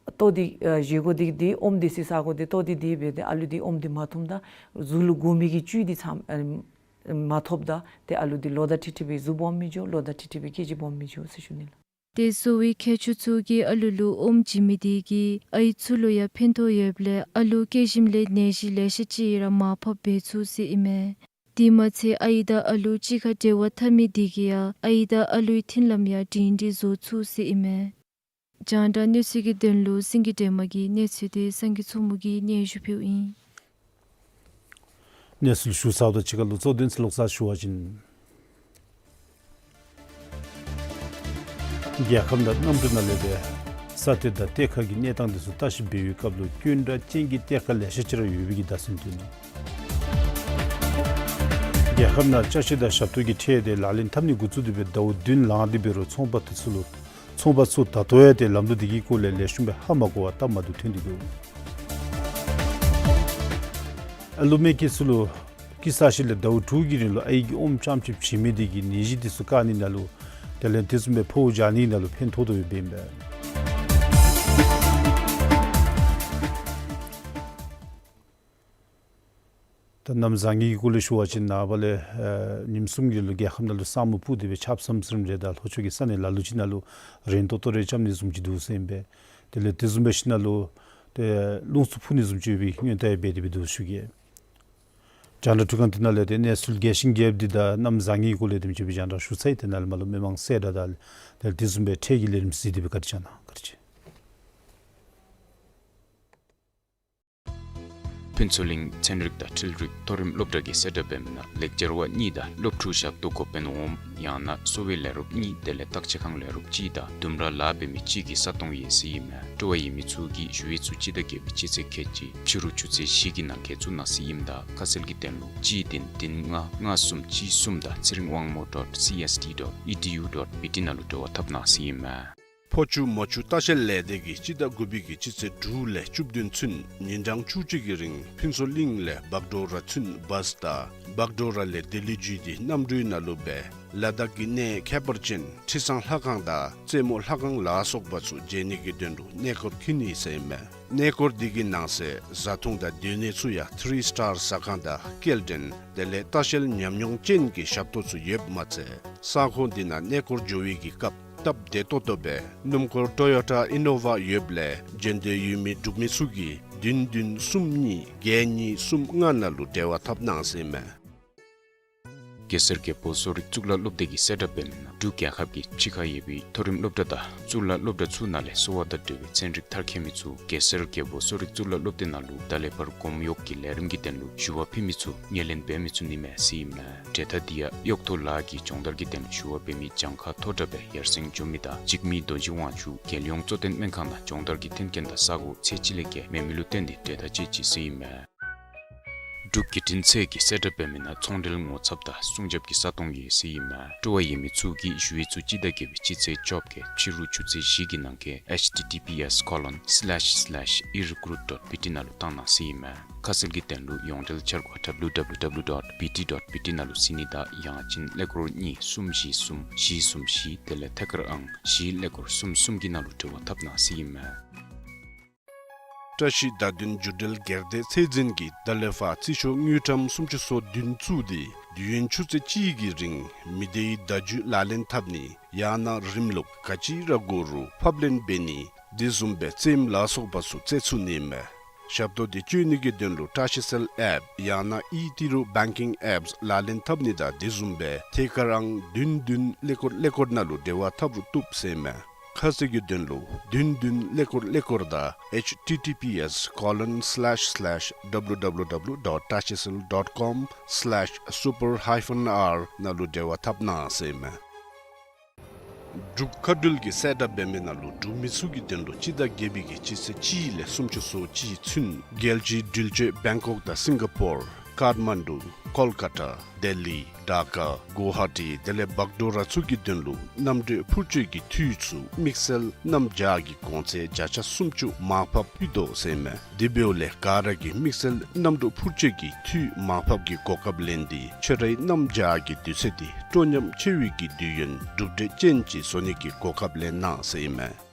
ལྟོ་འདི་ཨ་བཞེས་སྒོ་འདི་འདི་ཨོམ་འདི་ཚུ་ས་གོ་འདི་ལྟོ་འདི་འདི་འབད་དེ་ཨ་ལུ་འདི་ཨོམ་འདི་མ་འཐུངམ་ད་གཟུགས་ལུ་དགོ་མི་གི་བཅུད་འདི་ཚང་ཨ་མ་ཐོབ་ད་ཏེ་ཨ་ལུ་འདི་ལོ་ཟླ་ཁྲི་ཁྲི་སྦེ་གཟུགས་སྦོམ་མི་འགྱོ། ལོ་ཟླ་ཁྲི་ཁྲི་སྦེ་སྐྱེ་ལྕེ་སྦོམ་མི་འགྱོ་ཟེར་ཞུ་ནི་ལགས། ཏེ་གསོ་བའི་མཁས་མཆོག་ཚུ་གིས་ཨ་ལུ་ལུ་ཨོམ་བྱིན་མི་འདི་གིས་ཨའི་ཚུ་ལུ་ཡང་ཕན་ཐོགས་ཡོདཔ་ལས་ཨ་ལུ་སྐྱེ་ཞིནམ་ལས་ནད་གཞི་ལེ་ཤ་ཅིག་ར་མར་ཕབ་འབད་ཚུགས་ཟེར་ཨིན་མས། དེ་མ་ཚད་ཨའི་དང་ཨ་ལུ་གཅིག་ཁར་འབྲེལ་བ་འཐབ་མི་འདི་གིས་ཡང་ཨའི་དང་ཨ་ལུའི་མཐུན་ལམ་ཡང་སྒྲིང་སྒྲི་བཟོ་ཚུགས་ཟེར་ཨིན་མས། རྒྱང་བསྒྲགས་གནས་ཚུལ་གྱི་དོན་ལུ་སེང་གེ་སྒྲོལ་མ་གི་གནས་ཚུལ་འདི་སངས་རྒྱས་མཚོ་མོ་གིས་སྙན་ཞུ་ཕུལཝ་ཨིན། གནས་ཚུལ་ཞུ་ཚརཝ་དང་གཅིག་ཁར་ལུ་གཙོ་དོན་ཚུ་ལོག་ཙ་ཞུ་བ་ཅིན། རྒྱལ་ཁབ་ནང་གནམ་གྲུ་ནང་ལས་ཏེ་ས་གཏེར་དང་གཏེར་ཁ་གི་གནས་སྟངས་འདི་ཚུ་བརྟག་ཞིབ་འབད་བའི་སྐབས་ལུ་སྐྱོན་བྲལ་ཅན་གྱི་གཏེར་ཁ་ལེ་ཤ་ཅིག་ར་ཡོད་པའི་གི་བརྡ་མཚོན་ཐོན་ནུག། རྒྱལ་ཁབ་ནང་ཅ་ཆས་དང་ཞབས་ཏོག་གི་ཁྲལ་དེ་ལག་ལེན་འཐབ་ནི་འགོ་བཙུགས་ཏེ་སྦེ་ཟླཝ་བདུན་ལང་སྟེ་འབད་རུང་ཚོང་པ་དེ་ཚུ་ལུ་ཚོང་པ་ཚུ་ད་ལྟོ་ཡང་ཏེ་ལམ་ལུགས་འདི་གི་སྐོར་ལས་ལེགས་ཤོམ་སྦེ་ཧ་མ་གོ་བར་སྟབས་མ་བདེཝ་ཐོན་ཏེ་འདུག། ཨ་ལུ་མི་སྐྱེས་ཚུ་ལུ་སྐྱེས་ཚར་ཞིནམ་ལས་ཟླཝ་དྲུག་གི་རིང་ལུ་ཨའི་གི་ཨོམ་རྐྱངམ་ཅིག་བྱིན་མི་འདི་གིས་ནད་གཞི་འདི་ཚུ་བཀག་ནི་ནང་ལུ་དེ་ལས་དེ་བཟུམ་སྦེ་ཕོཝ་རྒྱག་ནི་ནང་ལུ་ཕན་ཐོགས་དོ་ཡོདཔ་ཨིན་པས། ད་གནམ་བཟང་ངན་གྱི་སྐོར་ལས་ཞུ་བ་ཅིན་ནངས་པ་ལས་ཨེ་ཉིནམ་གསུམ་གྱི་རིང་ལུ་རྒྱལ་ཁབ་ནང་ལུ་ས་སྨུག་སྤུབས་ཏེ་སྦེ་ཆརཔ་ཟམ་ཟིམ་རེ་དང་ལྷོ་ཕྱོགས་ཀྱི་ས་གནས་ལ་ལུ་ཅིག་ནང་ལུ་རན་ཏོག་ཏོ་རེ་རྐྱབ་ནི་བཟུམ་ཅིག་འདུག་ཟེར་ཨིན་པས། དེ་ལས་དེ་བཟུམ་སྦེ་ཞིནམ་ལས་ཏེ་རླུང་འཚུབ་འཕུ་ནི་བཟུམ་ཅིག་ཡོད་པའི་སྔོན་བརྡ་ཡང་འབད་དེ་སྦེ་འདུག་ཞུ་གེ། རྒྱང་བསྒྲགས་འཕྲུལ་ཁང་འདི་ནང་ལས་ཏེ་གནས་ཚུལ་རྒྱས་ཤིང་རྒྱསཔ་འདི་དང་གནམ་བཟང་ངན་གྱི་སྐོར་ལས་དེམ་ཅིག་སྦེ་རྒྱང་བསྒྲགས་ཞུ་ཚར་ཡི། དེ་ནང་ལས་མར་ལུ་མི་མང་གསལ་བསྒྲགས་དང་དེ་ལས་དེ་བཟུམ་སྦེ་འཕྲལ་གྱི་ལས་རིམ་གཟིགས་ཏེ་སྦེ་བཀའ་དྲིན་བསྐྱང་གནང་། བཀའ་དྲིན་ཆེ། ཕུན་ཚོགས་གླིང་ཚན་རིག་དང་འཕྲུལ་རིག་མཐོ་རིམ་སློབ་གྲྭ་གིས་གསལ་བསྒྲགས་འབད་མི་ནང་ལེགས་སྦྱར་བ་གཉིས་དང་སློབ་ཕྲུག་ཞབས་ཏོག་འགོ་དཔོན་འོགམ་ཡང་ན་གསོ་བའི་ལས་རོགསཔ་གཉིས་དེ་ལས་བརྟག་དཔྱད་ཁང་ལས་རོགསཔ་གཅིག་དང་ལྡུམ་ར་ལཱ་འབད་མི་གཅིག་གི་ས་སྟོང་ཡོད་ཟེར་ཨིན་མས། སྤྲོ་བ་ཡོད་མི་ཚུ་གིས་ཞུ་ཡིག་ཚུ་སྤྱི་ཟླ་བརྒྱད་པའི་སྤྱི་ཚེས་ཁལ་གཅིག་ཕྱི་རུ་ཆུ་ཚོད་བཞི་གི་ནང་འཁོད་བཙུགས་གནང་ཟེར་ཨིནམ་ད་ཁ་གསལ་གྱི་དོན་ལུ་གཅིག་བདུན་བདུན་ལྔ་ལྔ་གསུམ་གཅིག་གསུམ་དང་ཚེ་རིང་དབང་མོ་ཌོཊ་སི་ཨེསི་ཌི་ཌོཊ་ཨི་ཌི་ཡུ་ཌོཊ་བི་ཊི་ནང་ལུ་འབྲེལ་བ་འཐབ་གནང་ཟེར་ཨིན་མས། ཕོ་ཆུ་མོ་ཆུ་ལྟ་བཤལ་ལས་སྡེ་གིས་སྤྱི་ཟླ་དགུ་པའི་གི་སྤྱི་ཚེས་དྲུག་ལས་བཅུ་བདུན་ཚུན་ཉིན་གྲངས་བཅུ་གཅིག་གི་རིང་ཕུན་ཚོགས་གླིང་ལས་བག་གྲོ་ར་ཚུན་བཱས་དང་བག་གྲོ་ར་ལས་ལྡི་ལི་བརྒྱུད་དེ་གནམ་གྲུའི་ནང་ལུ་སྦེ་ལ་དྭགས་ཀྱི་གནས་ཁྱད་པར་ཅན་ཁྲི་བཟང་ལྷ་ཁང་དང་རྩེ་མོ་ལྷ་ཁང་ལ་སོགས་པ་ཚུ་མཇལ་ནི་གི་དོན་ལུ་གནས་སྐོར་འཁྱིད་ནི་ཟེར་ཨིན་མས། གནས་སྐོར་འདི་གི་ནང་གསེས་བཟའ་འཐུང་དང་སྡོད་གནས་ཚུ་ཡང་ཐི་རི་སི་ཊར་ཟ་ཁང་དང་སྐྱེལ་འདྲེན་དེ་ལས་ལྟ་བཤལ་ཉམས་མྱོང་ཅན་གྱི་ཞབས་ཏོག་ཚུ་ཡོདཔ་མ་ཚད་ས་ཁོངས་འདི་ནང་གནས་སྐོར་འགྱོ་བའི་གི་སྐབས་སྟབས་བདེ་ཏོག་ཏོ་སྦེ་སྣུམ་འཁོར་ཊོ་ཡོ་ཊ་ཨི་ནོ་ཝ་ཡོདཔ་ལས་འབྱོན་འདོད་ཡོད་མི་འབྲུག་མི་ཚུ་གིས་བདུན་བདུན་གསུམ་གཉིས་བརྒྱད་གཉིས་གསུམ་ལྔ་ནང་ལུ་འབྲེལ་བ་འཐབ་གནང་ཟེར་ཨིན་མས། གེ་སར་རྒྱལ་པོ་གསོ་རིག་གཙུག་ལག་སློབ་སྡེ་གི་གསལ་བསྒྲགས་འབད་མི་ནང་འབྲུག་རྒྱལ་ཁབ་ཀྱི་ཕྱི་ཁར་ཡོད་པའི་མཐོ་རིམ་སློབ་གྲྭ་དང་གཙུག་ལག་སློབ་གྲྭ་ཚུ་ནང་ལས་གསོ་བ་དང་འབྲེལ་བའི་ཚན་རིག་མཐར་འཁྱོལ་མི་ཚུ་གེ་སར་རྒྱལ་པོ་གསོ་རིག་གཙུག་ལག་སློབ་སྡེ་ནང་ལུ་ད་ལས་ཕར་གོམ་གཡོག་གི་ལས་རིམ་གྱི་དོན་ལུ་ཞུ་བ་ཕུལ་མི་ཚུ་ངོས་ལེན་འབད་མི་ཚུགས་ནི་མས་ཟེར་ཨིན་མས། གྲོས་ཐག་འདི་ཡང་གཡོག་ཐོ་ལཱ་གི་སྦྱོང་བརྡར་གྱི་དོན་ལུ་ཞུ་བ་འབད་མི་གྱངས་ཁ་མཐོ་དྲགས་སྦེ་ཡར་སེང་འགྱོ་མི་དང་འཇིགས་མེད་རྡོ་རྗེ་དབང་ཕྱུག་རྒྱལ་ཡོངས་གཙོ་བསྟེན་སྨན་ཁང་དང་སྦྱོང་བརྡར་གྱི་མཐུན་རྐྱེན་དང་ས་གོ་ཚད་ཅིག་ལས་བརྒལ་མེད་མི་ལུ་བརྟེན་ཏེ་གྲོས་ཐག་བཅད་ཅི་ཟེར་ཨིན་མས། འབྲུག་བརྒྱུད་འཕྲིན་ཚད་ཀྱི་གསལ་བསྒྲགས་འབད་མི་ནང་ཚོང་འབྲེལ་ངོ་ཚབ་དང་སྲུང་སྐྱོབ་ཀྱི་ས་སྟོང་ཡོད་ཟེར་ཨིན་མས། སྤྲོ་བ་ཡོད་མི་ཚུ་གིས་ཞུ་ཡིག་ཚུ་སྤྱི་ཟླ་བརྒྱད་པའི་སྤྱི་ཚེས་བཅོ་བརྒྱད་ཕྱི་རུ་ཆུ་ཚོད་བཞི་གི་ནང་འཁོད་ཨེཆ་ཊི་ཊི་པི་ཨེསི་ཀོ་ལོན་སི་ལེཤ་སི་ལེཤ་ཨི་རི་ཀུ་རུཊ་ཌོཊ་བི་ཊི་ནང་ལུ་བཏང་གནང་ཟེར་ཨིན་མས། ཁ་གསལ་གྱི་དོན་ལུ་ཡོངས་འབྲེལ་འཆར་སྒོ་ཌབ་ལིའུ་ཌབ་ལིའུ་ཌབ་ལིའུ་ཌོཊ་བི་ཊི་ཌོཊ་བི་ཊི་ནང་ལུ་གཟིགས་ནི་དང་ཡང་ཅིན་ཀླད་ཀོར་གཉིས་གསུམ་བཞི་གསུམ་བཞི་གསུམ་བཞི་དེ་ལས་ཐད་ཀར་ཨང་བཞི་ཀླད་ཀོར་གསུམ་གསུམ་གྱི་ནང་ལུ་འབྲེལ་བ་འཐབ་གནང་ཟེར་ཨིན་མས། བཀྲ་ཤིས་བརྡ་དོན་བརྒྱུད་འབྲེལ་སྒེར་སྡེ་ཚད་འཛིན་གྱིས་ད་ལས་ཕར་རྩིས་ཤོག་དངུལ་ཀྲམ་སུམ་ཅུ་སོ་བདུན་བཙུགས་ཏེ་དུས་ཡུན་ཆུ་ཚོད་གཅིག་གི་རིང་མི་སྡེའི་བརྡ་བརྒྱུད་ལག་ལེན་འཐབ་ནི་ཡང་ན་རིམ་ལུགས་ག་ཅི་ར་དགོ་རུང་ཕབ་ལེན་འབད་ནི་དེ་བཟུམ་སྦེ་རྩེདམོ་ལ་སོགས་པ་ཚུ་རྩེ་ཚུགས་ནི་མས། ཞབས་ཏོག་འདི་སྤྱོད་ནི་གི་དོན་ལུ་བཀྲ་ཤིས་སེལ་ཨེཔ་ཡང་ན་ཨི་ཏི་རུ་བེང་ཀིང་ཨེཔསི་ལག་ལེན་འཐབ་ནི་དང་དེ་བཟུམ་སྦེ་ཐད་ཀར་ཨང་བདུན་བདུན་ཀླད་ཀོར་ཀླད་ཀོར་ནང་ལུ་འབྲེལ་བ་འཐབ་རུང་བཏུབ་ཟེར་ཨིན་མས། ཁ་གསལ་གྱི་དོན་ལུ་བདུན་བདུན་ཀླད་ཀོར་ཀླད་ཀོར་དང་ཨེཆ་ཊི་ཊི་པི་ཨེསི་ཀོ་ལོན་སི་ལེཤ་སི་ལེཤ་ཌབ་ལིའུ་ཌབ་ལིའུ་ཌབ་ལིའུ་ཌོཊ་ཊ་ཨེཆ་ཨེསི་ཨེལ་ཌོཊ་ཀོམ་སི་ལེཤ་སུ་པར་ཧའི་ཕན་ཨར་ནང་ལུ་འབྲེལ་བ་འཐབ་གནང་ཟེར་ཨིན་མས། འབྲུག་མཁའ་འགྲུལ་གྱི་གསལ་བསྒྲགས་འབད་མི་ནང་ལུ་འབྲུག་མི་ཚུ་གི་དོན་ལུ་སྤྱི་ཟླ་བརྒྱད་པའི་གི་སྤྱི་ཚེས་གཅིག་ལས་སུམ་ཅུ་སོ་གཅིག་ཚུན་རྒྱལ་སྤྱིའི་འགྲུལ་བསྐྱོད་བེང་ཀོག་དང་སིང་ག་པོར་ཀཱཐ་མན་ཌུ་ཀོལ་ཀ་ཏ་ལྡི་ལི་ཌ་ཀ་གུ་ཝ་ཧ་ཊི་དེ་ལས་བག་གྲོ་ར་ཚུ་གི་དོན་ལུ་གནམ་གྲུ་འཕུར་སྐྱོད་ཀྱི་འཐུས་ཚུ་དམིགས་བསལ་གནམ་བྱཱར་གྱི་གོང་ཚད་བརྒྱ་ཆ་སུམ་ཅུ་མར་ཕབ་ཕུལ་དོ་ཟེར་ཨིན་མས། དེ་འབདཝ་ལས་ག་ར་གིས་དམིགས་བསལ་གནམ་གྲུ་འཕུར་སྐྱོད་ཀྱི་འཐུས་མར་ཕབ་ཀྱི་གོ་སྐབས་ལེན་ཏེ་ཁྱོད་རའི་གནམ་བྱཱར་གྱི་དུས་ཚོད་འདི་སྤྲོ་ཉམས་ཆེ་བའི་གི་དུས་ཡུན་གྲུབ་འབྲས་ཅན་ཅིག་བཟོ་ནི་གི་གོ་སྐབས་ལེན་གནང་ཟེར་ཨིན་མས།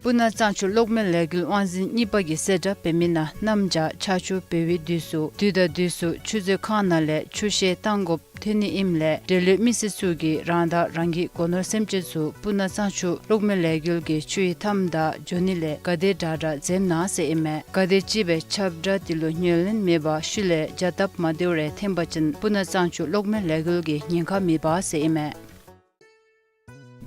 སྤུ་ན་གཙང་ཆུ་གློག་མེ་ལས་འགུལ་དབང་འཛིན་གཉིས་པ་གི་གསལ་བསྒྲགས་འབད་མི་ནང་གནམ་བྱཱར་ཆར་ཆུ་འབབ་པའི་དུས་སུ་དུས་དང་དུས་སུ་ཆུ་མཛོད་ཁང་ནང་ལས་ཆུ་བཤལ་བཏང་དགོཔ་ཐོན་ནི་ཨིནམ་ལས་འབྲེལ་ཡོད་མི་སེར་ཚུ་གིས་རང་དང་རང་གི་སྒོ་ནོར་སེམས་ཅན་ཚུ་སྤུ་ན་གཙང་ཆུ་གློག་མེ་ལས་འགུལ་གྱི་ཆུའི་མཐའམ་དང་འགྱོ་ནི་ལས་ག་དེ་དྲག་དྲག་འཛེམ་གནང་ཟེར་ཨིན་མས། ག་དེ་ཅིག་སྦེ་ཁྱབ་བསྒྲགས་འདི་ལུ་ངོས་ལེན་མེད་པར་ཤུལ་ལས་བྱ་སྟབས་མ་བདེཝ་རེ་འཐོན་པ་ཅིན་སྤུ་ན་གཙང་ཆུ་གློག་མེ་ལས་འགུལ་གྱི་ཉེན་ཁ་མེད་པ་ཟེར་ཨིན་མས།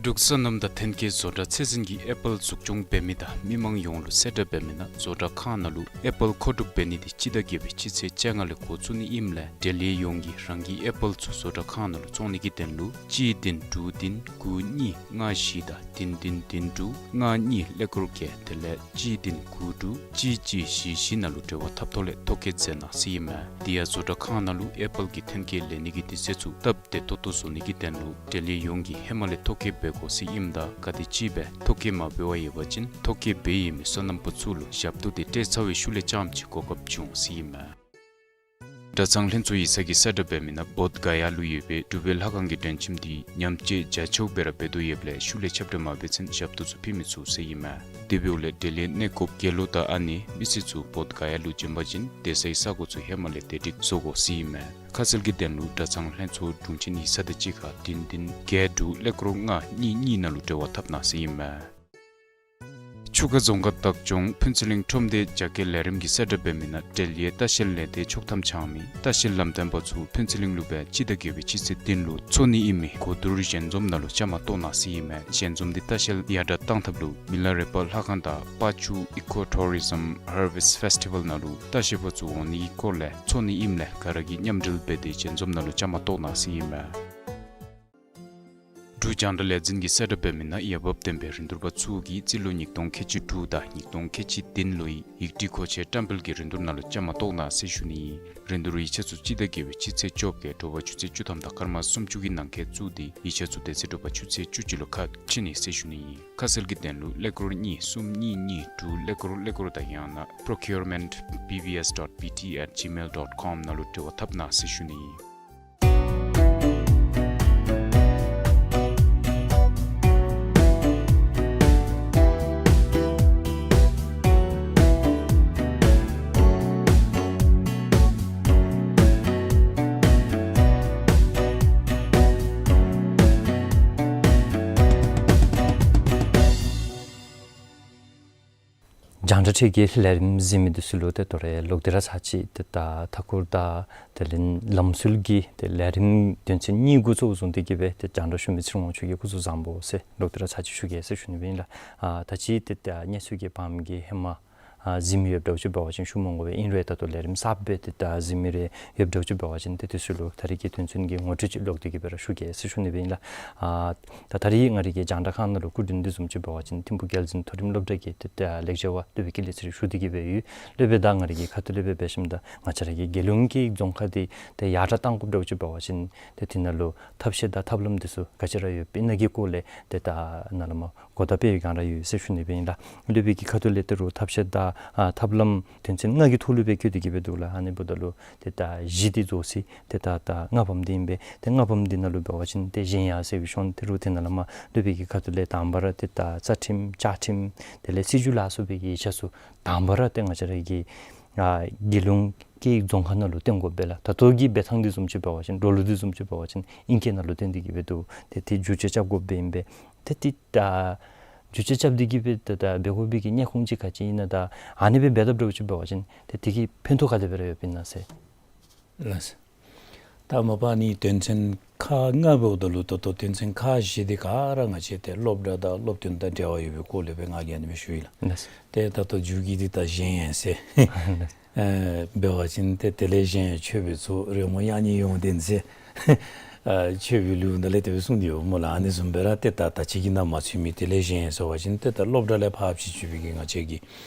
འབྲུག་སོ་ནམ་དང་ཐོན་སྐྱེད་བཟོ་གྲྭ་ཚད་འཛིན་གྱིས་ཨེ་པཱལ་འཛུགས་སྐྱོང་འབད་མི་དང་མི་མང་ཡོངས་ལུ་གསལ་བསྒྲགས་འབད་མི་ནང་བཟོ་གྲྭ་ཁང་ནང་ལུ་ཨེ་པཱལ་མཁོ་སྒྲུབ་འབད་ནི་འདི་སྤྱི་ཟླ་བརྒྱད་པའི་སྤྱི་ཚེས་བཅོ་ལྔ་ལས་འགོ་བཙུགས་ནི་ཨིནམ་ལས་འབྲེལ་ཡོད་ཡོངས་ཀྱིས་རང་གི་ཨེ་པཱལ་ཚུ་བཟོ་གྲྭ་ཁང་ནང་ལུ་བཙོང་ནི་གི་དོན་ལུ་གཅིག་བདུན་དྲུག་བདུན་དགུ་གཉིས་ལྔ་བཞི་དང་བདུན་བདུན་དྲུག་ལྔ་གཉིས་ཀླད་ཀོར་བརྒྱད་དེ་ལས་གཅིག་བདུན་དགུ་དྲུག་གཅིག་གཅིག་བཞི་བཞི་ནང་ལུ་འབྲེལ་བ་འཐབ་ཐོག་ལས་ཐོ་བཀོད་མཛད་གནང་ཟེར་ཨིན་མས། དེ་ཡང་བཟོ་གྲྭ་ཁང་ནང་ལུ་ཨེ་པཱལ་གྱི་ཐོན་སྐྱེད་ལེན་ནི་གི་དུས་ཚོད་ཚུ་སྟབས་བདེ་ཏོག་ཏོ་བཟོ་ནི་གི་དོན་ལུ་འབྲེལ་ཡོད་ཡོངས་ཀྱིས་ཧེ་མ་ལས་ཐོ་བཀོད་འབད་དགོ་ཟེར་ཨིནམ་ད་ག་དེ་ཅིག་སྦེ་ཐོ་བཀོད་མ་འབད་བར་ཡོད་པ་ཅིན་ཐོ་བཀོད་འབད་ཡོད་མི་སོ་ནམ་པ་ཚུ་ལུ་ཞབས་ཏོག་འདི་སྤྲོད་ཚར་བའི་ཤུལ་ལས་རྐྱངམ་ཅིག་གོ་སྐབས་བྱུང་ཟེར་ཨིན་མས། གྲྭ་ཚང་ལྷན་ཚོགས་ཡིག་ཚང་གི་གསལ་བསྒྲགས་འབད་མི་ནང་བོདྷ་ག་ཡ་ལུ་ཡོད་པའི་གྲུབ་པའི་ལྷ་ཁང་གི་མགྲོན་ཁྱིམ་འདི་ཉམས་བཅོས་རྒྱ་ཆེཝ་སྦེ་ར་འབད་དོ་ཡོདཔ་ལས་ཤུལ་ལས་ཁྱབ་བསྒྲགས་མ་འབད་ཚུན་ཞབས་ཏོག་ཚུ་ཕུལ་མི་ཚུགས་ཟེར་ཨིན་མས། དེ་འབདཝ་ལས་འབྲེལ་ཡོད་གནས་སྐོར་དགེ་སློང་དང་ཨ་ནེ་མི་སེར་ཚུ་བོདྷ་ག་ཡ་ལུ་བྱོན་པ་ཅིན་སྡོད་སའི་ས་གོ་ཚུ་ཧེ་མ་ལས་བདེ་སྒྲིག་བཟོ་དགོ་ཟེར་ཨིན་མས། ཁ་གསལ་གྱི་དོན་ལུ་གྲྭ་ཚང་ལྷན་ཚོགས་དྲུང་ཆེན་ཡིག་ཚང་དང་གཅིག་ཁར་བདུན་བདུན་བརྒྱད་དྲུག་ཀླད་ཀོར་ལྔ་གཉིས་གཉིས་ནང་ལུ་འབྲེལ་བ་འཐབ་གནང་ཟེར་ཨིན་མས། ཆུ་ཁ་རྫོང་ཁག་བདག་སྐྱོང་ཕུན་ཚོགས་གླིང་ཁྲོམ་སྡེ་རྒྱ་སྐྱེད་ལས་རིམ་གྱི་གསལ་བསྒྲགས་འབད་མི་ནང་འབྲེལ་ཡོད་ལྟ་བཤལ་ལས་སྡེ་ཆོག་ཐམ་འཆང་མི་ལྟ་བཤལ་ལམ་སྟོན་པ་ཚུ་ཕུན་ཚོགས་གླིང་ལུ་སྦེ་སྤྱི་ཟླ་བརྒྱད་པའི་སྤྱི་ཚེས་བདུན་ལུ་འཚོགས་ནི་ཨིན་མི་གོ་བསྡུར་ཞལ་འཛོམས་ནང་ལུ་བཅའ་མར་གཏོགས་གནང་ཟེར་ཨིན་མས། ཞལ་འཛོམས་འདི་ལྟ་བཤལ་ཡར་དྲག་གཏང་ཐབས་ལུ་མི་ལ་རས་པ་ལྷ་ཁང་དང་པ་ཅུ་ཨི་ཀོ་ཊུ་རི་ཛམ་ཧར་ཝེསཊ་ཕེསི་ཊི་ཝཱལ་ནང་ལུ་ལྟ་བཤལ་པ་ཚུ་འོང་ནི་གི་སྐོར་ལས་འཚོགས་ནི་ཨིནམ་ལས་ག་ར་གིས་མཉམ་འབྲེལ་འབད་དེ་ཞལ་འཛོམས་ནང་ལུ་བཅའ་མར་གཏོགས་གནང་ཟེར་ཨིན་མས། འབྲུག་རྒྱང་བསྒྲགས་ལས་འཛིན་གྱིས་གསལ་བསྒྲགས་འབད་མི་ནང་འོས་འབབ་ལྡན་པའི་རིན་བསྡུར་པ་ཚུ་གིས་རྩིས་ལོ་ཉིས་སྟོང་ཁལ་གཅིག་དྲུག་དང་ཉིས་སྟོང་ཁལ་གཅིག་བདུན་ལོའི་ཡིག་བྲིས་མཁོ་ཆས་བཀྲམ་སྤེལ་གྱི་རིན་བསྡུར་ནང་ལུ་བཅའ་མར་གཏོགས་གནང་ཟེར་ཞུ་ནི་ཨིན། རིན་བསྡུར་ཡིག་ཆ་ཚུ་སྤྱི་ཟླ་བརྒྱད་པའི་སྤྱི་ཚེས་བཅོ་བརྒྱད་དྲོ་པ་ཆུ་ཚོད་བཅུ་ཐམ་དང་སྐར་མ་སུམ་ཅུ་གི་ནང་འཁོད་བཙུགས་ཏེ་ཡིག་ཆ་ཚུ་དེ་ཚེ་དྲོ་པ་ཆུ་ཚོད་བཅུ་གཅིག་ལུ་ཁ་ཕྱེ་ནི་ཟེར་ཞུ་ནི་ཨིན། ཁ་གསལ་གྱི་དོན་ལུ་ཀླད་ཀོར་གཉིས་གསུམ་གཉིས་གཉིས་དྲུག་ཀླད་ཀོར་ཀླད་ཀོར་དང་ཡང་ན་procurement B B S dot B T at gmail dot com ནང་ལུ་འབྲེལ་བ་འཐབ་གནང་ཟེར་ཞུ་ནི་ཨིན། རྒྱང་བསྒྲགས་འཕྲུལ་གྱི་ལས་རིམ་གཟིགས་མི་འདི་ཚུ་ལུ་ཏེ་དོ་རུང་ལོག་སྟེ་ར་ཚར་ཅིག་ཏེ་ད་མཐའ་འཁོར་དང་དེ་ལས་ལམ་སྲོལ་གྱི་ཏེ་ལས་རིམ་དོན་ཚན་གཉིས་འགོ་བཙུགས་བཟུང་སྟེ་གི་སྦེ་ཏེ་རྒྱང་བསྒྲགས་ཞུ་མི་ཚེ་རིང་དབང་ཕྱུག་གིས་སྐུ་གཟུགས་བཟང་པོ་ཟེར་ལོག་སྟེ་ར་ཚར་ཅིག་ཞུ་གེ་ཟེར་ཞུ་ནི་སྦེ་ཨིན་ལགས། ཨ་ད་ཅི་ཏེ་ད་གནས་ཚུལ་གྱི་བར་མ་གི་ཧེ་མ་ཨ་གཟིགས་མི་ཡོདཔ་འདྲཝ་ཅིག་འབད་བ་ཅིན་ཞུ་མི་དགོ་པས། ཨིན་རུང་ད་ལྟོ་ལས་རིམ་གསརཔ་སྦེ་ཏེ་ད་གཟིགས་མི་རེ་ཡོདཔ་འདྲཝ་ཅིག་འབད་བ་ཅིན་ཏེ་དེ་ཚུ་ལུ་ད་རེས་ཀྱི་དོན་ཚན་གྱི་ངོ་སྤྲོད་ཅིག་ལོག་སྟེ་གི་སྦེ་ར་ཞུ་གེ་ཟེར་ཞུ་ནི་སྦེ་ཨིན་ལགས། ཨ་ད་ད་རེས་ང་རའི་གི་རྒྱང་བསྒྲགས་ཁང་ནང་ལུ་སྐུ་མགྲོན་འདི་བཟུམ་ཅིག་འབད་བ་ཅིན་ཐིམ་ཕུག་རྒྱལ་འཛིན་མཐོ་རིམ་སློབ་གྲྭ་གི་ཏེ་ད་ལེགས་སྦྱར་བ་སློབ་དཔོན་ཀུན་ལེགས་ཚེ་རིང་ཞུ་སྟེ་གི་སྦེ་ཡོད། སློབ་དཔོན་དང་ང་རའི་གི་ཁ་ཐུག་ལས་སྦེ་འབད་ཞིནམ་ད་ང་བཅས་ར་གི་རྒྱལ་ཡོངས་ཀྱི་རྫོང་ཁ་འདི་ཏེ་ཡར་དྲག་གཏང་དགོཔ་འདྲཝ་ཅིག་འབད་བ་ཅིན་ཏེ་དེ་ནང་ལུ་ཐབས་ཤེས་དང་ཐབས་ལམ་འདི་ཚུ་ག་ཅི་ར་ཡོདཔ་ཨིན་ན་གི་སྐོར་ལས་ཏེ་ད་ནཱ་ལས་མར་གོ་བརྡ་སྤེལ་བའི་བསྒང་ར་ཡོད་ཟེར་ཞུ་ནི་སྦེ་ཨིན་ལགས། སློབ་དཔོན་གྱི་ཁ་ཐུག་ལས་ད་རུང་ཐབས་ཤེས་དང་ཨ་ཐབས་ལམ་དོན་ཚན་ལྔ་གི་ཐོག་ལུ་སྦེ་བཀོད་དེ་གི་སྦེ་འདུག་ལགས། ཨ་ནི་འབདཝ་ད་ལུ་ཏེ་ད་བཞི་འདི་རྫོགས་ཅི། ཏེ་ད་ད་ལྔ་པམ་འདི་ཨིན་པས། ཏེ་ལྔ་པམ་འདི་ནང་ལུ་འབད་བ་ཅིན་ཏེ་གཞན་ཡང་ཟེར་བའི་ཤུལ་ད་རུང་ཏེ་ནཱ་ལས་མར་སློབ་དཔོན་གྱི་ཁ་ཐུག་ལས་དང་པ་ར་ཏེ་ད་རྩ་ཁྲིམས་བཅའ་ཁྲིམས་དེ་ལས་སྲིད་བྱུས་ལ་སོགས་པའི་གི་ཡིག་ཆ་ཚུ་དང་པ་ར་ཏེ་ང་བཅས་ར་གི་ཨ་རྒྱལ་ཡོངས་ཀྱི་རྫོང་ཁ་ནང་ལུ་བཏོན་དགོ་པས་ལགས། ད་ལྟོ་གི་འབད་ཐངས་འདི་བཟུམ་ཅིག་འབད་བ་ཅིན་འགྲོ་ལུགས་འདི་བཟུམ་ཅིག་འབད་བ་ཅིན་ཨིང་སྐད་ནང་ལུ་བཏོན་ཏེ་གི་སྦེ་འདུག། ཏེ་དེ་བསྒྱུར་བཅོས་རྐྱབ་དགོཔ་སྦེ་ཨིན་པས། ཏེ་དེ་ད་བསྒྱུར་བཅོས་རྐྱབ་སྟེ་གི་སྦེ་ད་ད་འབད་དགོ་པའི་གི་གནད་ཁུངས་ཅིག་ག་ཅི་ཨིན་ན། ད་ཨ་ནི་སྦེ་འབད་དཔ་འདྲཝ་ཅིག་འབད་བ་ཅིན་ཏེ་དེ་གིས་ཕན་ཐོགས་ག་དེ་སྦེ་ར་ཡོདཔ་ཨིན་ན་ཟེར། ལགས། ད་མ་པ་ནི་དོན་ཚན་ཁག་ལྔ་འབདཝ་ད་ལུ་ད་ལྟོ་དོན་ཚན་ཁག་བཞི་འདི་ག་ར་ང་བཅས་ཏེ་སློབ་གྲྭ་དང་སློབ་སྟོན་དང་འབྲེལ་བ་ཡོད་པའི་སྐོར་ལས་སྦེ་ང་གིས་ཨ་ནི་སྦེ་ཞུ་ཡི་ལགས། ལགས། ཏེ་ད་ལྟོ་མཇུག་གི་འདི་ད་གཞན་ཡང་ཟེར། ལགས། ཨ་འབད་བ་ཅིན་ཏེ་དེ་ལས་གཞན་ཡང་ཆོས་པའི་ཚོགས་རོལ་མོ་དབྱངས་སྙན་ཡོན་ཏན་ཟེར། ཨ་ཆོས་པའི་ལུགས་ད་ལས་དེ་སྦེ་གསུངས་ཏེ་ཡོད་སྨོ་ལགས། ཨ་ནི་བཟུམ་སྦེ་ར་ཏེ་ད་ད་ཅི་གི་ནང་མ་ཚུད་མི་དེ་ལས་གཞན་ཡང་ཟེར་བ་ཅིན་ཏེ་ད་སློབ་གྲྭ་ལས་ཕར་ཕྱི་བཅུག་པའི་གི་ང་བཅས་ཀྱི་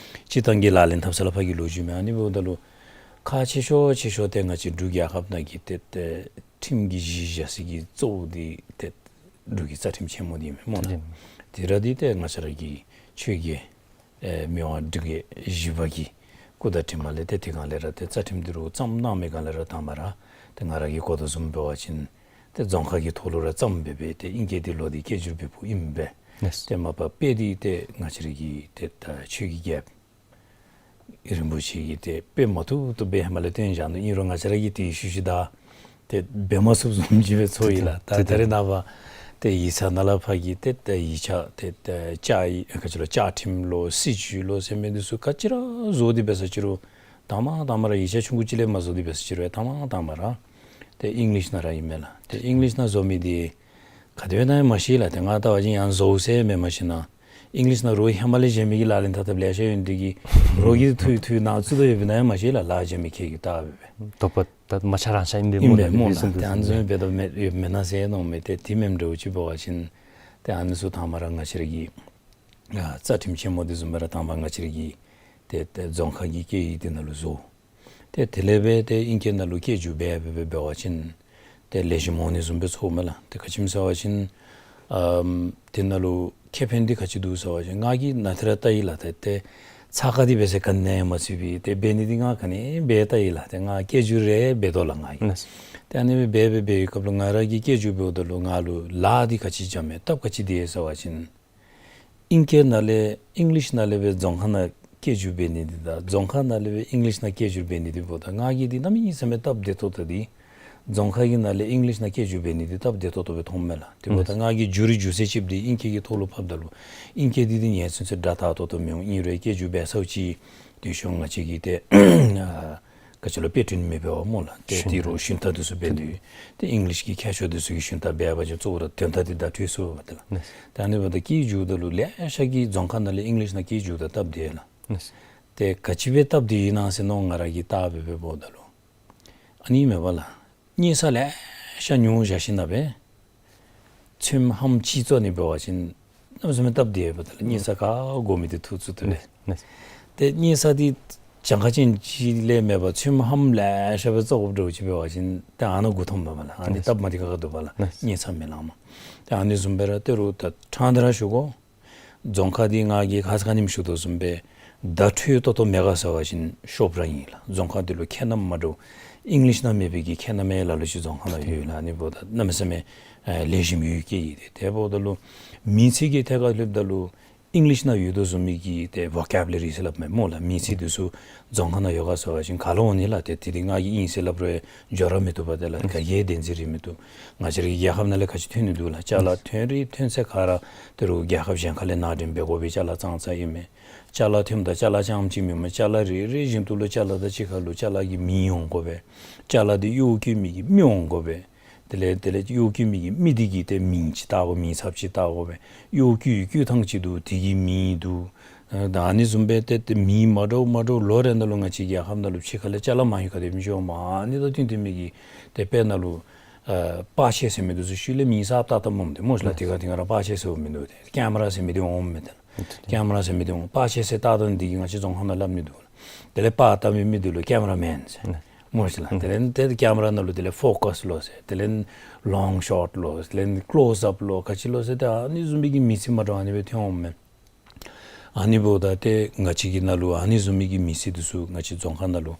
སྤྱིར་བཏང་གི་ལག་ལེན་འཐབ་ས་ལས་ཕར་གྱི་ལོ་རྒྱུས་མས། ཨ་ནི་འབདཝ་ད་ལུ་ཁག་ཆེ་ཤོས་ཆེ་ཤོས་ཏེ་ང་བཅས་འབྲུག་རྒྱལ་ཁབ་ནང་གི་ཏེ་ཏེ་ཁྲིམས་ཀྱི་གཞི་བཞག་ས་གི་གཙོ་བོ་འདི་ཏེ་འབྲུག་གི་རྩ་ཁྲིམས་ཆེན་མོ་འདི་ཨིན་མས་སྨོ་ལགས། ཨིན། དེ་ར་འདི་ཏེ་ང་བཅས་ར་གི་ཆོས་རྒྱལ་ཨེ་མི་དབང་འབྲུག་རྒྱལ་བཞི་པ་གི་སྐུ་དང་གྲིབ་མ་ལས་ཏེ་དེ་སྒང་ལས་ར་ཏེ་རྩ་ཁྲིམས་འདི་རུ་བརྩམས་གནང་མི་སྒང་ལས་ར་དང་པ་ར་ཏེ་ང་ར་གིས་གོ་དོ་བཟུམ་འབད་བ་ཅིན་ཏེ་རྫོང་ཁ་གི་ཐོག་ལུ་ར་བརྩམས་སྦེ་སྦེ་ཏེ་ཨིང་སྐད་འདི་ལུ་འདི་སྐད་སྒྱུར་འབད་འབདཝ་ཨིན་པས། ལགས། ཏེ་མ་པ་དཔེ་འདི་ཏེ་ང་བཅས་ར་གི་ཏེ་ད་ཆོས་ཀྱི་རྒྱལཔོ་རིན་པོ་ཆེ་གིས་ཏེ་དཔེ་མ་ཐུབ་ཐུབ་སྦེ་ཧེ་མ་ལས་སྟོན་བཞག་ནུག། ཨིན་རུང་ང་བཅས་ར་གིས་ཏེ་ཤུལ་ཤུལ་ད་ཏེ་འབད་མ་ཚུགསཔ་བཟུམ་ཅིག་སྦེ་ཚོར་ཡི་ལགས། ད་ད་རེས་ནངས་པ་ཏེ་ཡིག་ཚང་ནང་ལས་ཕར་གྱི་ཏེ་ཏེ་ཡིག་ཆ་ཏེ་ཏེ་བཅའ་ཡིག་ག་ཅི་ལོ་བཅའ་ཁྲིམས་ལོ་སྲིད་བྱུས་ལོ་ཟེར་མི་འདི་ཚུ་ག་ཅི་ར་བཟོ་སྟེ་འབད་ས་ཅི་རུང་དང་པ་དང་པ་ར་ཡིག་ཆ་ཆུང་ཀུ་ཅིག་ལས་མ་བཟོ་སྟེ་འབད་ས་ཅི་རུང་དང་པ་དང་པ་ར་ཏེ་ཨིང་ལིཤ་ནང་ར་ཨིན་མས་ལགས། ཏེ་ཨིང་ལིཤ་ནང་བཟོ་མི་འདི་ག་དེ་སྦེ་ཨིན་ན་ཡང་མ་ཤེས་ལགས། ཏེ་ང་བལྟ་བ་ཅིན་ཡང་བཟོ་ཟེར་མེན། མ་གཞི་ནཱ་ཨིང་ལིཤ་ནང་རོགས་ཧེ་མ་ལས་བཞེངས་མི་གི་ལག་ལེན་འཐབ་འཐབ་ལེ་ཤ་ཡོད་ནི་འདི་གིས་རོགས་ཀྱིས་འཐུ་འཐུ་ནཱ་བཙུགས་དོ་ཡོདཔ་ཨིན་ན་ཡང་མ་ཤེས་ལགས། ལཱ་འབད་མི་ཁྱེད་ཀྱིས་བལྟ་སྦེ་སྦེ། དོགས་པ་ད་མ་ཆ་རང་ཆ་ཨིན་པས་ཨིན་སྨོ་པས་ལགས། སྨོ་ལགས། ཏེ་ཨ་ནི་བཟུམ་འབད་དོ་མེད་ཡོད་མེན་ན་ཟེར་མནོཝ་མས། ཏེ་དེ་མེན་འདྲཝ་ཅིག་འབད་བ་ཅིན་ཏེ་ཨ་ནི་ཚུ་དང་པ་ར་ང་བཅས་ར་གི་ཨ་རྩ་ཁྲིམས་ཆེན་མོ་འདི་བཟུམ་སྦེ་ར་དང་པ་ང་བཅས་ར་གི་ཏེ་ཏེ་རྫོང་ཁ་གི་སྐད་ཡིག་འདི་ནང་ལུ་བཟོ། ཏེ་དེ་ལས་སྦེ་ཏེ་ཨིང་སྐད་ནང་ལུ་སྐད་སྒྱུར་འབད་འབད་འབད་འབད་བ་ཅིན་ཏེ་ལེགས་ཤོམ་འོང་ནི་བཟུམ་སྦེ་ཚོརཝ་མས་ལགས། ཏེ་ག་ཅི་སྨོ་ཟེར་བ་ཅིན་ཨམ་དེ་ནང་ལུ་ཁེ་ཕན་འདི་ག་ཅི་འདུག་ཟེར་བ་ཅིན་ང་གིས་ནཱ་ཏེ་ར་བལྟ་ཡི་ལགས། ཏེ་ཏེ་ཚ་ཁ་འདི་འབད་ས་ག་ནི་ཡང་མ་ཚུད་པས། ཏེ་འབད་ནི་འདི་ང་ག་ནི་འབད་བལྟ་ཡི་ལགས། ཏེ་ང་སྐད་སྒྱུར་རེ་འབད་དོ་ལགས་ང་གིས། ལགས། ཏེ་ཨ་ནི་སྦེ་འབད་འབད་འབད་བའི་སྐབས་ལུ་ང་ར་གིས་སྐད་སྒྱུར་འབདཝ་ད་ལུ་ང་ལུ་ལཱ་འདི་ག་ཅི་འཇམ་མས་སྟབས་ག་ཅི་བདེ་ཟེར་བ་ཅིན་ཨིང་སྐད་ནང་ལས་ཨིང་ལིཤ་ནང་ལས་སྦེ་རྫོང་ཁ་ནང་སྐད་སྒྱུར་འབད་ནི་འདི་དང་རྫོང་ཁ་ནང་ལས་སྦེ་ཨིང་ལིཤ་ནང་སྐད་སྒྱུར་འབད་ནི་འདི་འབདཝ་ད་ང་གིས་འདི་གནམ་མེད་ས་མེད་སྟབས་བདེ་ཏོག་ཏོ་འདི་རྫོང་ཁ་གི་ནང་ལས་ཨིང་ལིཤ་ནང་སྐད་སྒྱུར་འབད་ནི་འདི་སྟབས་བདེ་ཏོག་ཏོ་སྦེ་མཐོངམ་མས་ལགས། དེ་འབདཝ་ད་ང་གིས་སྒྱུར་རེ་སྒྱུར་ཚད་ཅིག་འདི་ཨིང་སྐད་ཀྱི་ཐོག་ལུ་ཕབ་ད་ལུ་ཨིང་སྐད་འདི་འདི་ངེས་ཚུན་ཚོད་སྒྲ་དག་ཏོག་ཏོ་མི་འོང་། ཨིན་རུང་སྐད་སྒྱུར་འབད་ཚརཝ་ཅིག་དེ་ཤུལ་ང་བཅས་ཀྱིས་ཏེ་ཨ་ག་ཅི་ལོ་དཔེ་སྐྲུན་མི་འབད་བ་སྨོ་ལགས། ཏེ་ཏེ་རོགས་ཞུན་དག་འདི་ཚུ་འབད་ནི་ཏེ་ཨིང་ལིཤ་གི་ཁྱད་ཆོས་འདི་ཚུ་གི་ཞུན་དག་འབད་བ་ཅིན་གཙོ་བོ་ར་དོན་དག་འདི་བརྡ་འཕྲོད་ཚུགས་པས་ཏེ་ལགས། ལགས། ཏེ་ཨ་ནི་འབདཝ་ད་སྐད་སྒྱུརཝ་ད་ལུ་ལེ་ཤ་གིས་རྫོང་ཁ་ནང་ལས་ཨིང་ལིཤ་ནང་སྐད་སྒྱུརཝ་ད་སྟབས་བདེ་ལགས། ལགས། ཏེ་ག་ཅི་སྦེ་སྟབས་བདེ་ཨིན་ན་ཟེར་མནོ་ང་ར་གིས་བལྟ་འབད་འབད་འབདཝ་ད་ལུ་ཨ་ནི་མས་པ་ལགས། གཉེར་ས་ལེ་ཤ་ཉོ་བཞག་ཞིནམ་ལས་སྦེ་ ཚོདམ་ཧམ་ཅིག་བཙུགས་ནི་འབད་བ་ཅིན་གནམ་མེད་ས་མེད་སྟབས་བདེ་བས། ད་ལུ་དངུལ་རྩིས་ག་དགོ་མི་འདི་ཐུགས་བཙུགས་ཏེ་སྦེ། ལགས་ལགས། ཏེ་དངུལ་རྩིས་འདི་གྱངས་ཁ་ཅན་ཅིག་ལས་མེད་པར་ཚོདམ་ཧམ་ལེ་ཤ་སྦེ་བཙུགས་དགོཔ་འདྲཝ་ཅིག་འབད་བ་ཅིན་ཏེ་ཨ་ནཱ་མགུ་འཐོམ་འབདཝ་མས་ལགས། ཨ་ནི་ལགས། སྟབས་མ་བདེ་ཁག་ཁ་འདུག་པ་ལགས། ལགས། དངུལ་རྩིས་མི་ལང་མས། ཏེ་ཨ་ནི་བཟུམ་སྦེ་ར་ཏེ་རུང་ད་ཕྲང་སྟེ་ར་ཞུ་དགོ། རྫོང་ཁ་འདི་ང་གིས་ཁ་ཙ་ཁ་ཉིནམ་ཞུ་དོ་བཟུམ་སྦེ་བརྡ་འཕྲོད་ཏོག་ཏོ་མེད་ག་ཟེར་བ་ཅིན་ཤོབ་ར་ཨིན་ལགས། རྫོང་ཁ་འདི་ལུ་ཁྱད་རྣམ་མ་འདྲཝ་ཨིང་ལིཤ་ནང་མེད་པའི་གི་ཁྱད་རྣམ་ཡང་ལ་ལུ་ཅིག་རྫོང་ཁ་ནང་ཡོད་ལགས། ཨ་ནི་འབདཝ་ད་གནམ་མེད་ས་མེད་ཨེ་ལེགས་ཤོམ་ཡོད་སྐྱེས་ཡི། ཏེ་དེ་འབདཝ་ད་ལུ་མིང་ཚིག་གི་ཐད་ཁར་སླབ་ད་ལུ་ཨིང་ལིཤ་ནང་ཡོད་དོ་བཟུམ་མའི་གི་ཏེ་ཝོ་ཀེབ་ལ་རི་ཟེར་སླབ་མས་སྨོ་ལགས། མིང་ཚིག་འདི་ཚུ་རྫོང་ཁ་ནང་ཡོད་ག་ཟེར་བ་ཅིན་ག་ལུ་འོང་ནི་ལགས། ཏེ་དེ་འདི་ང་གིས་ཨིན་ཟེར་སླབ་རུང་འགྱོ་ར་མི་བཏུབ་པས། དེ་ལུ་ག་གིས་བདེན་འཛིན་ར་མི་བཏུབ། ང་བཅས་རའི་རྒྱལ་ཁབ་ནང་ལས་ག་ཅི་ཐོན་ནི་འདུག་ལགས། ཅ་ལ་ཐོན་ར་ཐོན་ཚད་ག་ར་ཏེ་རུང་རྒྱལ་ཁབ་གཞན་ཁ་ལས་ནང་འདྲེན་འབད་དགོ་པའི་ཅ་ལ་ཙང་ཙང་ཨིན་མས། ཅ་ལ་ཐོནམ་ད་ཅ་ལ་རྐྱངམ་ཅིག་མེན་མས། ཅ་ལ་རེ་རེ་བཞིན་དུ་ལུ་ཅ་ལ་དང་གཅིག་ཁར་ལུ་ཅ་ལ་གི་མིང་འོང་དགོ་པས། ཅ་ལ་འདི་གཡོག་བཀོལ་མི་གི་མི་འོང་དགོ་པས། དེ་ལས་དེ་ལས་གཡོག་བཀོལ་མི་གི་མི་འདི་གི་ཏེ་མིང་ཅིག་བཏགས་དགོ། མིང་ཚབ་ཅིག་བཏགས་དགོ་པས། གཡོག་བཀོལ་བཀོལ་ཐངས་ཅིག་འདུག། དེ་གི་མིང་འདུག། ཨ་ད་ཨ་ནི་བཟུམ་སྦེ་ཏེ་ཏེ་མིང་མ་འདྲཝ་མ་འདྲཝ་ལོ་རེ་ནང་ལུ་ང་བཅས་རྒྱལ་ཁབ་ནང་ལུ་ཕྱི་ཁ་ལས་ཅ་ལ་མང་ཤོས་ག་དེ་སྦེ་འགྱོཝ་མས། ཨ་ནི་དང་བསྟུན་ཏེ་མི་གི་ཏེ་དཔེར་ན་ལུ་ཨ་པར་ཆས་ཟེར་མི་འདི་ཚུ་ཤུལ་ལས་མིང་གསརཔ་བཏགས་བཏགསཔ་འོང་མི་འདུག་སྨོ་ལགས། དེ་ཁར་དེ་ཁར་ར་པར་ཆས་ཟེར་མི་འདུག། ཏེ་ཀེམ་ར་ཟེར་མི་འདི་འོང་མས། ཏེ་ཀེམ་ར་ཟེར་མི་འདི་འོང་། པར་ཆས་ཟེར་བཏགས་བཏགས་ནི་འདི་གིས་ང་བཅས་རྫོང་ཁ་ནང་སླབ་ནི་འདུག། དེ་ལས་པར་བཏབ་མི་མི་འདི་ལུ་ཀེམ་ར་མེན་ཟེར་སྨོ་ཤིག་ལགས། དེ་ལས་ཏེ་ཀེམ་ར་ནང་ལུ་དེ་ལས་ཕོ་ཀས་ལོ་ཟེར། དེ་ལས་ལོང་ཤོཊ་ལོ་ཟེར། དེ་ལས་ཀློས་ཨཔ་ལོ་ག་ཅི་ལོ་ཟེར། ཏེ་ཨ་ནི་བཟུམ་མའི་གི་མིང་ཚིག་མ་འདྲཝ་ཨ་ནི་སྦེ་ཐོན་འོང་མས། ཨ་ནི་འབདཝ་ད་ཏེ་ང་བཅས་ཀྱི་ནང་ལུ་ཨ་ནི་བཟུམ་མའི་གི་མིང་ཚིག་འདི་ཚུ་ང་བཅས་རྫོང་ཁ་ནང་ལུ་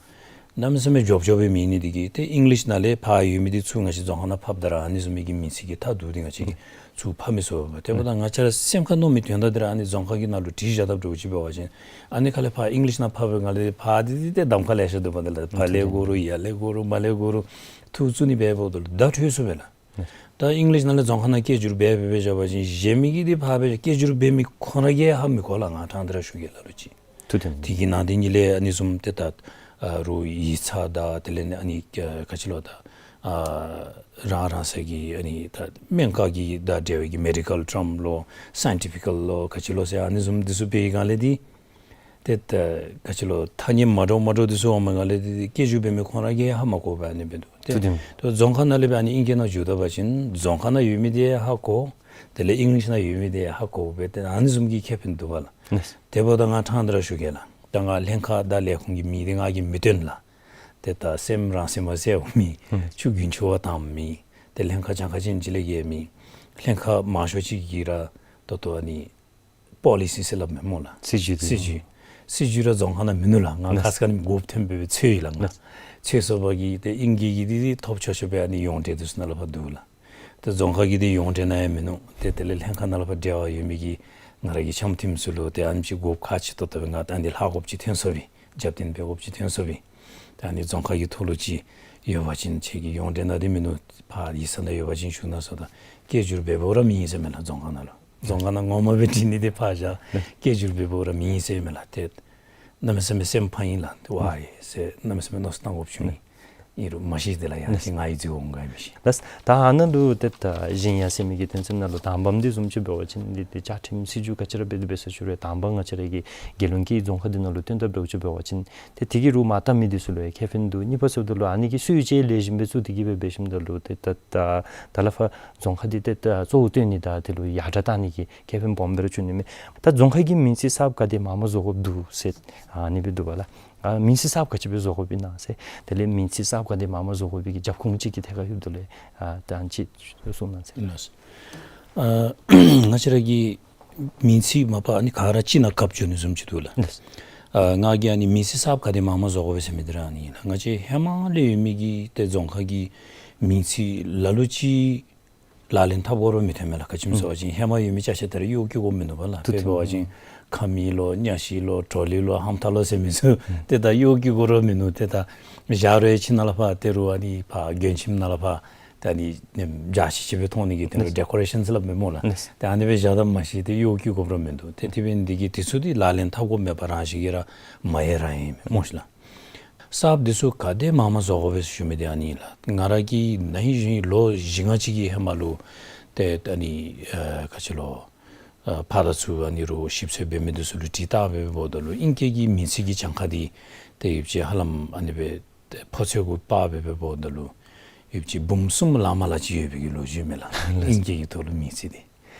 གནམ་མེད་ས་མེད་འཇོབ་འཇོབ་སྦེ་མེད་ནི་འདི་གིས་ཏེ་ཨིང་ལིཤ་ནང་ལས་ཕར་ཡོད་མི་འདི་ཚུ་ང་བཅས་རྫོང་ཁ་ནང་ཕབ་ད་ར་ཨ་ནི་བཟུམ་མའི་གི་མིང་ཚིག་གི་མཐའ་བསྡུ་སྟེ་ང་བཅས་ཀྱིས་ཚུར་ཕབ་མི་ཚུགས་པས། དེ་འབདཝ་ད་ང་བཅས་ར་སེམས་ཁར་མནོ་མི་དོན་དག་འདི་ར་ཨ་ནི་རྫོང་ཁ་གི་ནང་ལུ་བྲིས་བཞག་དཔ་འདྲཝ་ཅིག་འབད་བ་ཅིན་ཨ་ནི་ཁ་ལས་ཕར་ཨིང་ལིཤ་ནང་ཕབ་པའི་སྒང་ལས་ཕར་འདི་འདི་ཏེ་གདམ་ཁ་ལེ་ཤ་འདུག་པ། དེ་ལས་ཕར་ལས་དགོ་རུང་ཡར་ལས་དགོ་རུང་མར་ལས་དགོ་རུང་ཐུགས་བཙུགས་ནི་འབདཝ་ད་ལུ་བརྡ་འཕྲོད་ཚུགས་པས་ལགས། ད་ཨིང་ལིཤ་ནང་ལས་རྫོང་ཁ་ནང་སྐད་སྒྱུར་འབད་འབད་འབད་བཞག་པ་ཅིན་གཞན་མི་གིས་འདི་ཕར་སྦེ་སྐད་སྒྱུར་འབད་མི་ཁོང་ར་གིས་ཧ་མི་གོ་ལགས། ང་ཕྲང་སྟེ་ར་ཞུ་གེ་ལགས་ལུ་ཅིག། ཐུགས་དོན་དེ་གི་ནང་དེ་ཉིད་ལས་ཨ་ནི་བཟུམ་ཏེ་ད་ཨ་རུང་ཡིག་ཚང་དང་དེ་ལས་ཨ་ནི་ཨ་ག་ཅི་ལོ་ད་ཨ་རང་རང་སོའི་གི་ཨ་ནི་ད་སྨན་ཁང་གི་དང་འབྲེལ་བའི་གི་མེ་ཌི་ཀཱལ་ཊརམ་ལོ་སའིན་ཊི་ཕི་ཀཱལ་ལོ་ག་ཅི་ལོ་ཟེར་ཨ་ནི་བཟུམ་འདི་ཚུ་འབད་བའི་སྒང་ལས་འདི་ཏེ་ད་ག་ཅི་ལོ་ཐ་སྙད་མ་འདྲཝ་མ་འདྲཝ་འདི་ཚུ་འོངམ་སྒང་ལས་འདི་སྐད་སྒྱུར་འབད་མི་ཁོང་ར་གིས་ཧ་མ་གོ་བས། ཨ་ནི་འབད་དོ། ཏེ་ཐུགས་དོན་ཏེ་རྫོང་ཁ་ནང་ལས་སྦེ་ཨ་ནི་ཨིང་སྐད་ནང་བསྒྱུར་ད་པ་ཅིན་རྫོང་ཁ་ནང་ཡོད་མི་འདི་ཧ་གོ། དེ་ལས་ཨིང་ལིཤ་ནང་ཡོད་མི་འདི་ཧ་གོ་བས། ཏེ་ཨ་ནི་བཟུམ་གྱི་ཁེ་ཕན་འདུག་པ་ལགས། ལགས། དེ་འབདཝ་ད་ང་ཕྲང་སྟེ་ར་ཞུ་གེ་ལགས། ད་ང་ལྷན་ཁག་དང་ལས་ཁུངས་ཀྱི་མིང་འདི་ང་གིས་མི་བཏོན་ལགས། ཏེ་ད་སེམས་རང་སེམས་མ་གསལཝ་མེད། ཨུམ། ཆུ་རྒྱུན་ཆུ་བ་དྭངས་མེད། ཏེ་ལྷན་ཁག་གྱངས་ཁ་ཅན་ཅིག་ལས་བརྒལ་མེད། ལྷན་ཁག་མང་ཤོས་ཅིག་གིས་ར་ད་ལྟོ་ཨ་ནི་པོ་ལི་སི་ཟེར་སླབ་མས་སྨོ་ལགས། སྲིད་བྱུས་དེ། སྲིད་བྱུས། སྲིད་བྱུས་ར་རྫོང་ཁ་ནང་མིན་ནུག་ལགས། ང་ལགས། ཁ་ཙ་ཁ་ཉིནམ་མགུ་འཐོམ་སྦེ་སྦེ་འཚོལ་ཡི་ལགས་ང་། ལགས། འཚོལ་སོང་པ་གིས་ཏེ་ཨིང་སྐད་ཀྱི་འདི་འདི་ཐོབ་ཆོག་ཆོག་སྦེ་ཨ་ནི་ཡོངས་འབྲེལ་འདི་ཚུ་ནང་ལས་ཕར་འདུག་ལགས། ཏེ་རྫོང་ཁ་གི་འདི་ཡོངས་འབྲེལ་ནང་ཡང་མིན་ནུག། ཏེ་དེ་ལས་ལྷན་ཁག་ནང་ལས་ཕར་འབྲེལ་བ་ཡོད་མི་གི་ང་ར་གི་འཆམ་མཐུན་ཚུ་ལུ་ཏེ་ཨ་ནེམ་ཅིག་དགོཔ་ཁག་ཆེ་ཏོག་ཏོ་སྦེ་ང་ད་ཨ་ནི་ལྷག་དགོཔ་ཅིག་ཐོན་སོང་པས། རྒྱབ་རྟེན་འབད་དགོཔ་ཅིག་ཐོན་སོང་པས། ད་ཨ་ནི་རྫོང་ཁ་གི་ཐོག་ལུ་ཅིག་ཡོད་པ་ཅིན་ཁྱེད་ཀྱི་ཡོངས་འབྲེལ་ནང་འདི་མིན་ནུག། ཕར་ཡིག་ཚང་ནང་ཡོད་པ་ཅིན་ཞུ་གནང་ཟེརཝ་ད་སྐད་སྒྱུར་འབད་འབདཝ་ར་མེད་ཟེར་མས་ལགས། རྫོང་ཁ་ནང་ལུ་རྫོང་ཁ་ནང་ངོ་མ་སྦེ་བྲིས་ནི་འདི་ཕར་བཞག། སྐད་སྒྱུར་འབད་འབདཝ་ར་མེད་ཟེར་མས་ལགས། ཏེ་གནམ་མེད་ས་མེད་སེམས་ཕངས་ཡི་ལགས། ཏེ་ཝའི་ཟེར་གནམ་མེད་ས་མེད་མནོ་བསམ་བཏང་དགོཔ་བྱུང་ཡི། ཨིན་རུང་མ་ཤེས། དེ་ལས་ཡང་ཅིན་ང་ཡི་རྫི་བོ་འོང་ག་ཡང་མི་ཤེས། ལགས། ད་ཨ་ནཱ་ལུ་ཏེ་ད་གཞན་ཡང་ཟེར་མི་གི་དོན་ཚན་ནང་ལུ་དང་པམ་འདི་བཟུམ་ཅིག་འབད་བ་ཅིན་འདི་ཏེ་བཅའ་ཁྲིམས་སྲིད་བྱུས་ག་ཅི་ར་འབད་དེ་འབད་ས་ཅིག་རུང་དང་པ་ང་བཅས་ར་གི་རྒྱལ་ཡོངས་ཀྱི་རྫོང་ཁ་འདི་ནང་ལུ་བཏོན་ད་འབདཝ་ཅིག་འབད་བ་ཅིན་ཏེ་དེ་གིས་རུང་མ་བཏབ་མི་འདི་ཚུ་ལུ་ཡང་ཁེ་ཕན་འདུག། གཉིས་པ་ཟེརཝ་ད་ལུ་ཨ་ནི་གི་སྲོལ་ཅིག་ལེགས་ཤོམ་སྦེ་བཙུགས་ཏེ་གི་སྦེ་འབད་ཞིནམ་ད་ལུ་ཏེ་ད་ད་ད་ལས་ཕར་རྫོང་ཁ་འདི་ཏེ་ད་གཙོ་བོ་བཏོན་ནི་དང་དེ་ལུ་ཡར་དྲག་བཏང་ནི་གི་ཁེ་ཕན་སྦོམ་སྦེ་ར་བྱུང་ནི་མས། ད་རྫོང་ཁ་གི་མིང་ཚིག་གསརཔ་ག་དེ་མངམ་བཟོ་དགོཔ་འདུག་ཟེར་ཨ་ནི་སྦེ་འདུག་པ་ལགས། ཨ་མིང་ཚིག་གསརཔ་ག་ཅི་སྦེ་བཟོ་དགོཔ་ཨིན་ན་ཟེར། དེ་ལས་མིང་ཚིག་གསརཔ་ག་དེ་མངམ་བཟོ་དགོ་པའི་གི་རྒྱབ་ཁུངས་ཅིག་གི་ཐད་ཁར་ཡོདཔ་འདུག་ལགས། ཨ་ད་ཨ་ནི་ཅིག་གསུང་གནང་ཟེར། ཨིན་ལགས། ཨ་ང་བཅས་ར་གི་མིང་ཚིག་མ་པ་ཨ་ནི་ག་ར་གཅིག་ནང་གབ་འགྱོ་ནི་བཟུམ་ཅིག་འདུག་ལགས། ཨིན་ལགས། ཨ་ང་གིས་ཨ་ནི་མིང་ཚིག་གསརཔ་ག་དེ་མངམ་བཟོ་དགོ་པས་ཟེར་མི་འདི་ར་ཨ་ནི་ཨིན་ལགས། ང་བཅས་ཧེ་མ་ལས་ཡོད་མི་གི་ཏེ་རྫོང་ཁ་གི་མིང་ཚིག་ལ་ལུ་ཅིག་ལག་ལེན་འཐབ་དགོ་རུང་མི་ཐོན་མས་ལགས། ག་ཅི་སྨོ་ཟེར་བ་ཅིན་ཧེ་མ་ཡོད་མི་ཅ་ཆས་ད་རེས་གཡོག་བཀོལ་དགོཔ་མིན་ནུག་པ་ལགས། དཔེ་འབད་བ་ཅིན་ཁ་མིག་ལོ་གཉའ་ཤིང་ལོ་གྲོ་ལེབ་ལོ་ཧམ་ཐག་ལོ་ཟེར་མི་ཚུ་ཏེ་ད་གཡོག་བཀོལ་དགོ་རུང་མིན་ནུག། ཏེ་ད་བཞག་རུང་ཁྱིམ་ནང་ལས་ཕར་ཏེ་རུང་ཨ་ནི་ཕར་མགྱོནམ་ཁྱིམ་ནང་ལས་ཕར་ད་ཨ་ནི་འཇའ་ཆི་ཆི་སྦེ་མཐོང་ནི་གི་ཏེ་རུང་ཌེ་ཀོ་རེ་ཤཱན་ཟེར་སླབ་མས་སྨོ་ལགས། ཏེ་ཨ་ནི་སྦེ་བཞག་ད་མ་གཞི་ཏེ་གཡོག་བཀོལ་དགོ་རུང་མིན་འདུག། ཏེ་དེ་འབད་ནི་འདི་གིས་དེ་ཚུ་འདི་ལག་ལེན་འཐབ་དགོཔ་མེད་པར་རང་བཞིན་གྱིས་ར་མ་ཡལ་ར་ཨིན་མས་སྨོ་ལགས། གསརཔ་འདི་ཚུ་ག་དེ་མངམ་བཟོ་དགོ་པས་ཟེར་ཞུ་མི་འདི་ཨ་ནི་ལགས། ང་ར་གིས་ན་ཧིང་གཞེས་ཧིང་ལོ་བཞི་ལྔ་ཅིག་གི་ཧེ་མ་ལུ་ཏེ་ཨ་ནི་ཨ་ག་ཅི་ལོ་ཨ་ཕར་དང་ཚུར་ཨ་ནི་རུང་ཞིབ་འཚོལ་འབད་མི་འདི་ཚུ་ལུ་དྲི་བཏང་སྦེ་འབདཝ་ད་ལུ་ཨིང་སྐད་ཀྱི་མིང་ཚིག་གི་གྱངས་ཁ་འདི་ཏེ་ཡོདཔ་ཅིག་ཧ་ལམ་ཨ་ནི་སྦེ་ཏེ་ཕོ་ཚོད་གུ་དཔག་སྦེ་འབདཝ་ད་ལུ་ ཡོདཔ་ཅིག་འབུམ་གསུམ་ལང་མ་ལང་ཅིག་ཡོད་པའི་གི་ལོ་རྒྱུས་མས་ལགས། ཨིན་སྐད་ཀྱི་ཐོག་ལུ་མིང་ཚིག་འདི།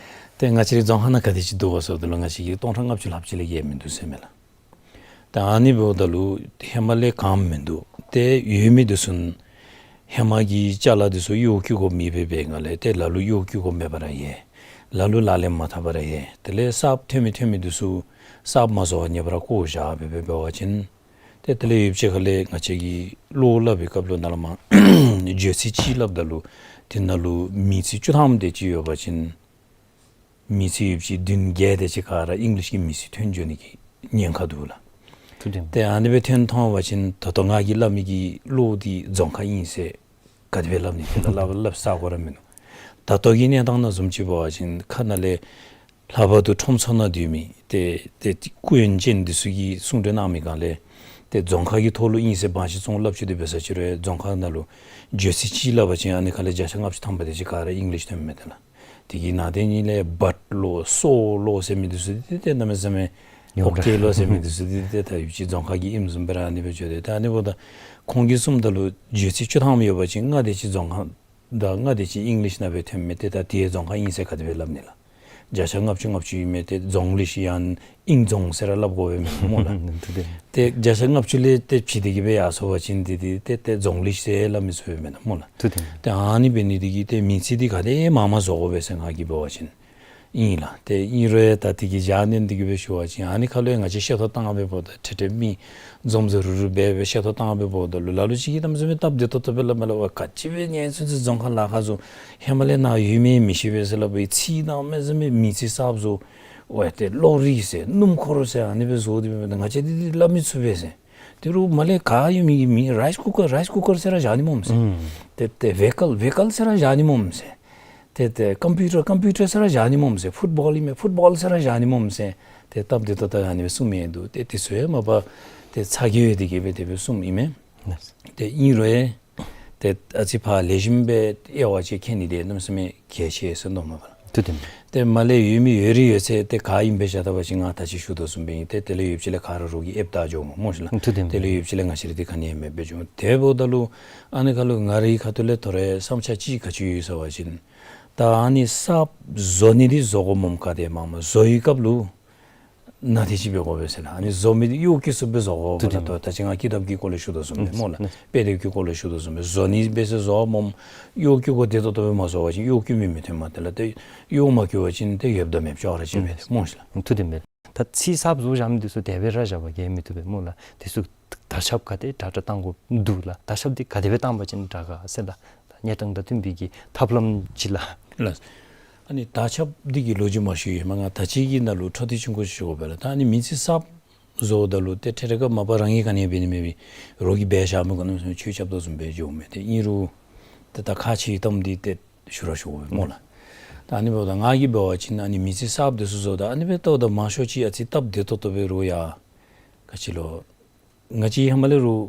ཏེ་ང་བཅས་རའི་རྫོང་ཁ་ནང་ག་དེ་ཅིག་འདུག་ག་ཟེརཝ་ད་ལུ་ང་བཅས་ཀྱིས་སྟོང་ཕྲག་ལྔ་བཅུ་ལྷགཔ་ཅིག་ལས་བརྒལ་མིན་འདུག་ཟེར་མས་ལགས། ད་ཨ་ནི་འབདཝ་ད་ལུ་ཧེ་མ་ལས་གངམ་མིན་འདུག། ཏེ་ཡོད་མི་འདི་ཚུ་ཧེ་མ་གི་ཅ་ལ་འདི་ཚུ་གཡོག་བཀོལ་དགོཔ་མེདཔ་འབད་བའི་སྒང་ལས་ཏེ་ལ་ལུ་གཡོག་བཀོལ་དགོཔ་མེད་པར་ཡོད། ལ་ལུ་ལག་ལེན་མ་འཐབ་པར་ཡོད། དེ་ལས་གསརཔ་ཐོན་མི་ཐོན་མི་འདི་ཚུ་གསརཔ་མ་བཟོ་བར་ངེས་པར་བཀོ་བཞག་འབད་བའི་འབད་བ་ཅིན་ཏེ་དེ་ལས་ཡོདཔ་ཅིག་ཁ་ལས་ང་བཅས་ཀྱིས་བློ་སླབ་པའི་སྐབས་ལུ་ནཱ་ལས་མར་བརྗོད་ཚིག་ཅིག་སླབ་ད་ལུ་དེ་ནང་ལུ་མིང་ཚིག་བཅུ་ཐམ་དེ་ཅིག་ཡོད་པ་ཅིན་མིང་ཚིག་ཡོདཔ་ཅིག་བདུན་བརྒྱད་དེ་ཅིག་ག་ར་ཨིང་ལིཤ་གི་མིང་ཚིག་ཐོན་འགྱོ་ནི་གི་ཉེན་ཁ་འདུག་ལགས། ཐུགས་བདེན། ཏེ་ཨ་ནི་སྦེ་ཐོན་ཐོན་པ་ཅིན་ད་ལྟོ་ང་གིས་སླབ་མི་གི་བློ་འདི་རྫོང་ཁ་ཨིན་ཟེར་ག་དེ་སྦེ་སླབ་ནི་དེ་ལགས། སླབ་སླབ་ས་གོ་ར་མིན་འདུག། ད་ལྟོ་གི་གནས་སྟངས་ནང་བཟུམ་ཅིག་འབད་བ་ཅིན་ཁ་ནང་ལས་ལྷག་པར་དུ་ཁྲོམ་ཚུ་ནང་སྡོད་མི་ཏེ་ཏེ་སྐུ་ཡོན་ཅན་འདི་ཚུ་གིས་གསུང་གྲོས་གནང་མི་སྒང་ལས་ཏེ་རྫོང་ཁ་གི་ཐོག་ལུ་ཨིན་ཟེར་དབང་ཤེད་བཙོང་སླབ་བཅུག་སྟེ་འབད་ས་ཅིག་རུང་རྫོང་ཁ་ནང་ལུ་བརྗོད་ཚིག་ཅིག་སླབ་པ་ཅིན་ཨ་ནི་ཁ་ལས་བརྒྱ་ཆ་ལྔ་བཅུ་ཐམ་པ་དེ་ཅིག་ག་ར་ཨིང་ལིཤ་ཐོནམ་མས་ཏེ་ལགས། དེ་གི་ནང་དེ་ཉིད་ལས་བཊ་ལོ་སོ་ལོ་ཟེར་མི་འདི་ཚུ་འདི་ཏེ་གནམ་མེད་ས་མེད་ཡོངས་ཨོ་ཀེ་ལོ་ཟེར་མི་འདི་ཚུ་འདི་ཏེ་ད་ཡོདཔ་ཅིག་རྫོང་ཁ་གི་ཨིནམ་བཟུམ་སྦེ་ར་ཨ་ནི་སྦེ་བརྗོད་དེ། ད་ཨ་ནི་འབདཝ་ད་ཁོང་གིས་གསུངམ་ད་ལུ་བརྗོད་ཚིག་བཅུ་ཐམ་ཡོད་པ་ཅིན་ལྔ་དེ་ཅིག་རྫོང་ཁ་དང་ལྔ་དེ་ཅིག་ཨིང་ལིཤ་ནང་སྦེ་ཐོནམ་མས། ཏེ་ད་དེ་རྫོང་ཁ་ཨིན་ཟེར་ག་དེ་སྦེ་སླབ་ནི་ལགས། བརྒྱ་ཆ་ལྔ་བཅུ་ལྔ་བཅུ་ཨིན་མས། ཏེ་རྫོང་ལིཤ་ཡང་ཨིང་རྫོང་ཟེར་ར་སླབ་དགོ་པས་མེན་ན་སྨོ་ལགས། ཐུགས་བདེན། ཏེ་བརྒྱ་ཆ་ལྔ་བཅུ་ལས་ཏེ་ཕྱི་དེ་གི་སྦེ་ཡར་སོང་པ་ཅིན་ཏེ་ཏེ་ཏེ་ཏེ་རྫོང་ལིཤ་ཟེར་སླབ་མི་ཚུགས་པས་མེན་ན་སྨོ་ལགས། ཐུགས་བདེན། ཏེ་ཨ་ནི་འབད་ནི་དེ་གིས་ཏེ་མིང་ཚིག་འདི་ག་དེ་མང་མང་བཟོ་དགོ་པས་ཟེར་ང་གིས་འབད་བ་ཅིན་ཨིན་ལགས། ཏེ་ཨིན་རུང་ཡང་ད་དེ་གི་བཞག་ནི་འདི་གིས་སྦེ་ཞུ་བ་ཅིན་ཨ་ནི་ཁ་ལུ་ཡང་ང་བཅས་བཤད་ཐོ་བཏང་སྦེ་འབདཝ་ད་ཁྲེ་ཁྲེ་མི་འཛོམས་འཛོམས་རུབ་རུབ་སྦེ་སྦེ་བཤད་ཐོ་བཏང་སྦེ་འབདཝ་ད་ལུ་ལ་ལུ་ཅིག་གིས་གནམ་མེད་ས་མེད་སྟབས་བདེ་ཏོག་ཏོ་སྦེ་སླབ་མས་ལགས། ཝའེ་ག་ཅི་སྦེ་ཉན་ཚུན་ཚོད་རྫོང་ཁ་ལཱ་ཁག་བཟོ། ཧེ་མ་ལས་ནཱ་ཡོད་མི་མི་ཤེས་པས་ཟེར་སླབ་པའི་ཚིག་གནམ་མེད་ས་མེད་མིང་ཚིག་གསརཔ་བཟོ། ཝའེ་ཏེ་གློག་རིག་ཟེར་སྣུམ་འཁོར་ཟེར་ཨ་ནི་སྦེ་བཟོ་སྟེ་སྦེ་ང་བཅས་འདི་འདི་སླབ་མི་ཚུགས་པས་ཟེར། དེ་རུང་མར་ལས་ག་ཡོད་མི་གི་མིང་རའིསི་ཀུ་ཀར་རའིསི་ཀུ་ཀར་ཟེར་ར་བཞག་ནི་སྨོ་མས་ཟེར། ཨུམ། ཏེ་ཏེ་བེ་ཀལ་བེ་ཀལ་ཟེར་ར་བཞག་ནི་སྨོ་མས་ཟེར། ཏེ་ཏེ་ཀམ་པིའུ་ཊར་ཀམ་པིའུ་ཊར་ཟེར་ར་བཞག་ནི་སྨོ་མས་ཟེར། ཕུཊ་བཱོལ་ཨིན་མས་ཕུཊ་བཱོལ་ཟེར་ར་བཞག་ནི་སྨོ་མས་ཟེར། ཏེ་སྟབས་བདེ་ཏོག་ཏོ་ཨ་ནི་སྦེ་གསུངམ་མས་འདུག། ཏེ་དེ་ཚུ་ཡང་མ་པ་ཏེ་ཚ་གྱང་ཡོད་དེ་གིས་སྦེ་དེ་སྦེ་གསུངམ་ཨིན་མས། ལགས། ཏེ་ཨིན་རུང་ཡང་ཏེ་ཨ་ཙི་ཕར་ལེགས་ཤོམ་སྦེ་དབྱེ་བ་ཅིག་མཁྱེན་ནི་འདི་གནམ་མེད་ས་མེད་གལ་ཆེ་ཟེར་མནོཝ་མས་པ་ལགས། ཐུགས་བདེན། ཏེ་མར་ལས་ཡོད་མི་ཡོད་རིགས་ཡོད་ཚད་ཏེ་ག་ཨིནམ་སྦེ་བཞག་ད་པ་ཅིན་ང་ད་ཅི་ཞུ་དོ་བཟུམ་སྦེ་ཨིན། ཏེ་དེ་ལས་ཡོདཔ་ཅིག་ལས་ག་ར་རོགས་ཀྱིས་ཨེབ་ད་འགྱོཝ་སྨོ་མས་ལགས། ཐུགས་བདེན། དེ་ལས་ཡོདཔ་ཅིག་ལས་ང་བཅས་ར་འདི་ག་ནི་ཡང་མེདཔ་སྦེ་འགྱོ། དེ་འབདཝ་ད་ལུ་ཨ་ནི་ཁ་ལུ་ང་རའི་ཁ་ཐུག་ལས་དོ་རུང་བསམ་འཆར་ཅིག་ག་ཅི་ཡོད་ཟེར་བ་ཅིན་ད་ཨ་ནི་གསརཔ་བཟོ་ནི་འདི་བཟོ་དགོཔ་སྨོ་ག་དེ་མང་མང་བཟོ་བའི་སྐབས་ལུ་ནཱ་དེ་ཅིག་འབད་དགོ་པས་ཟེར་ལགས། ཨ་ནི་བཟོ་མི་འདི་གཡོག་བཀོལ་ཚུགསཔ་སྦེ་བཟོ་དགོ་པས་ལགས། ཐུགས་བདེན། ད་ད་ཅི་ང་ཀི་དེབ་ཀྱི་སྐོར་ལས་ཞུ་དོ་བཟུམ་སྦེ་སྨོ་ལགས། ཨུམ། དཔེ་དེབ་ཀྱི་སྐོར་ལས་ཞུ་དོ་བཟུམ་སྦེ་བཟོ་ནི་འབད་ཟེར་བཟོཝ་སྨོ། གཡོག་བཀོལ་དགོཔ་བདེ་ཏོག་ཏོ་སྦེ་མ་བཟོ་བ་ཅིན་གཡོག་བཀོལ་མི་མི་ཐོན་མས། དེ་ལས་ཏེ་གཡོག་མ་བཀོལ་བ་ཅིན་ཏེ་ཡོདཔ་དང་མེདཔ་ཅོག་ར་ཅིག་སྦེ་ཨུམ་སྨོ་ཤིག་ལགས། ཐུགས་བདེན་པས། ད་ཚིག་གསརཔ་བཟོ་བཞག་མི་འདི་ཚུ་དེ་སྦེ་ར་བཞག་པ་གིས་མི་བཏུབ་པས་སྨོ་ལགས། དེ་ཚུ་དར་ཁྱབ་ག་དེ་དྲག་དྲག་བཏང་དགོཔ་འདུག་ལགས། དར་ཁྱབ་འདི་ག་དེ་སྦེ་བཏང་པ་ཅིན་དྲག་ག་ཟེར་ལགས། ད་གནས་སྟངས་དང་བསྟུན་པའི་གི་ཐབས་ལམ་ཅིག་ལགས། ལགས། ཨ་ནི་དར་ཁྱབ་འདི་གི་ལོ་རྒྱུས་མ་ཞུ་ཡི་སྨོ། ང་ད་ཅི་གི་ནང་ལུ་འཕྲོ་མཐུད་ཆུང་ཀུ་ཞུ་དགོ་པས་ལགས། ད་ཨ་ནི་མིང་ཚིག་གསརཔ་བཟོཝ་ད་ལུ་ཏེ་ཐད་རི་ཁ་མ་པ་རང་གིས་ག་ནི་འབད་ནི་མེད་པའི་རོགས་ཀྱིས་འབད་བཞག་མི་ག་ནི་སུ་ཆོས་རྐྱབ་དོ་བཟུམ་སྦེ་འགྱོཝ་མས། ཏེ་ཨིན་རུང་ཏེ་ད་ཁག་ཆེ་བའི་གཏམ་འདི་ཏེ་ཞུ་ར་ཞུ་དགོ་པས་སྨོ་ལགས། ད་ཨ་ནི་འབདཝ་ད་ང་གིས་འབད་བ་ཅིན་ཨ་ནི་མིང་ཚིག་གསརཔ་འདི་ཚུ་བཟོཝ་ད་ཨ་ནི་སྦེ་བལྟཝ་ད་མང་ཤོས་ཅིག་ཨ་ཙི་སྟབས་བདེ་ཏོག་ཏོ་སྦེ་རོགས་ཡང་ག་ཅི་ལོ། ང་བཅས་ཧེ་མ་ལས་རོགས་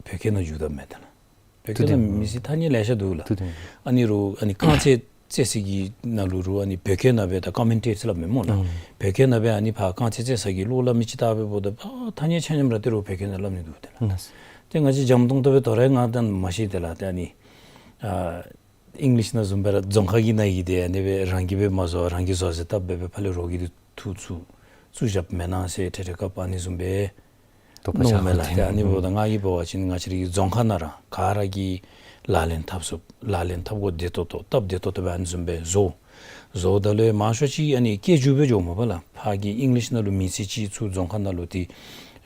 བོད་སྐད་ནང་བསྒྱུར་དོ་མས་ད་ལགས། བོད་སྐད་ནང་མིང་ཚིག་ཐ་སྙད་ལེ་ཤ་འདུག་ལགས། ཨ་ནི་རོགས་ཨ་ནི་རྐང་རྩེད་རྩེད་ས་གི་ནང་ལུ་རོགས་ཨ་ནི་བོད་སྐད་ནང་སྦེ་ད་ཀོ་མེན་ཊེ་ཊར་སླབ་མས་སྨོ་ལགས། ཨང་། བོད་སྐད་ནང་སྦེ་ཨ་ནི་ཕར་རྐང་རྩེད་རྩེད་ས་གི་བློ་སླབ་མི་ཅིག་བལྟ་སྦེ་འབདཝ་ད་ཨ་ཐ་སྙད་ཆ་མཉམ་ར་ཏེ་རོགས་བོད་སྐད་ནང་སླབ་ནི་འདུག་ཏེ་ལགས། ལགས། ཏེ་ང་བཅས་འཇམ་ཏོང་ཏོ་སྦེ་དོ་རུང་ང་ད་མ་ཤེས་ཏེ་ལགས། ཏེ་ཨ་ནི་ཨ་ཨིང་ལིཤ་ནང་བཟུམ་སྦེ་ར་རྫོང་ཁ་གི་ནང་གི་འདི་ཨ་ནི་སྦེ་རང་གིས་སྦེ་མ་བཟོ་རང་གིས་བཟོ་ཟེར་བཏབ་སྦེ་སྦེ་ཕར་ལས་རོགས་ཀྱིས་འདི་འཐུ་བཙུགས་བཙུགས་བཞགཔ་མེན་ན་ཟེར་ཐད་རི་ཁ་ཨ་ནི་བཟུམ་སྦེ་ཏོག་ཏོ་མནོཝ་མས་ལགས། ཏེ་ཨ་ནི་འབདཝ་ད་ང་གིས་འབད་བ་ཅིན་ང་བཅས་རའི་རྫོང་ཁ་ནང་ར་ག་ར་གིས་ལག་ལེན་འཐབ་ཚུགསཔ་ལག་ལེན་འཐབ་དགོཔ་བདེ་ཏོག་ཏོ་སྟབས་བདེ་ཏོག་ཏོ་སྦེ་ཨ་ནི་བཟུམ་སྦེ་བཟོ། བཟོཝ་ད་ལུ་མང་ཤོས་ཅིག་ཨ་ནི་སྐད་སྒྱུར་སྦེ་འགྱོཝ་མས་པ་ལགས། ཕར་གྱི་ཨིང་ལིཤ་ནང་ལུ་མིང་ཚིག་ཅིག་ཚུར་རྫོང་ཁ་ནང་ལུ་ཏེ་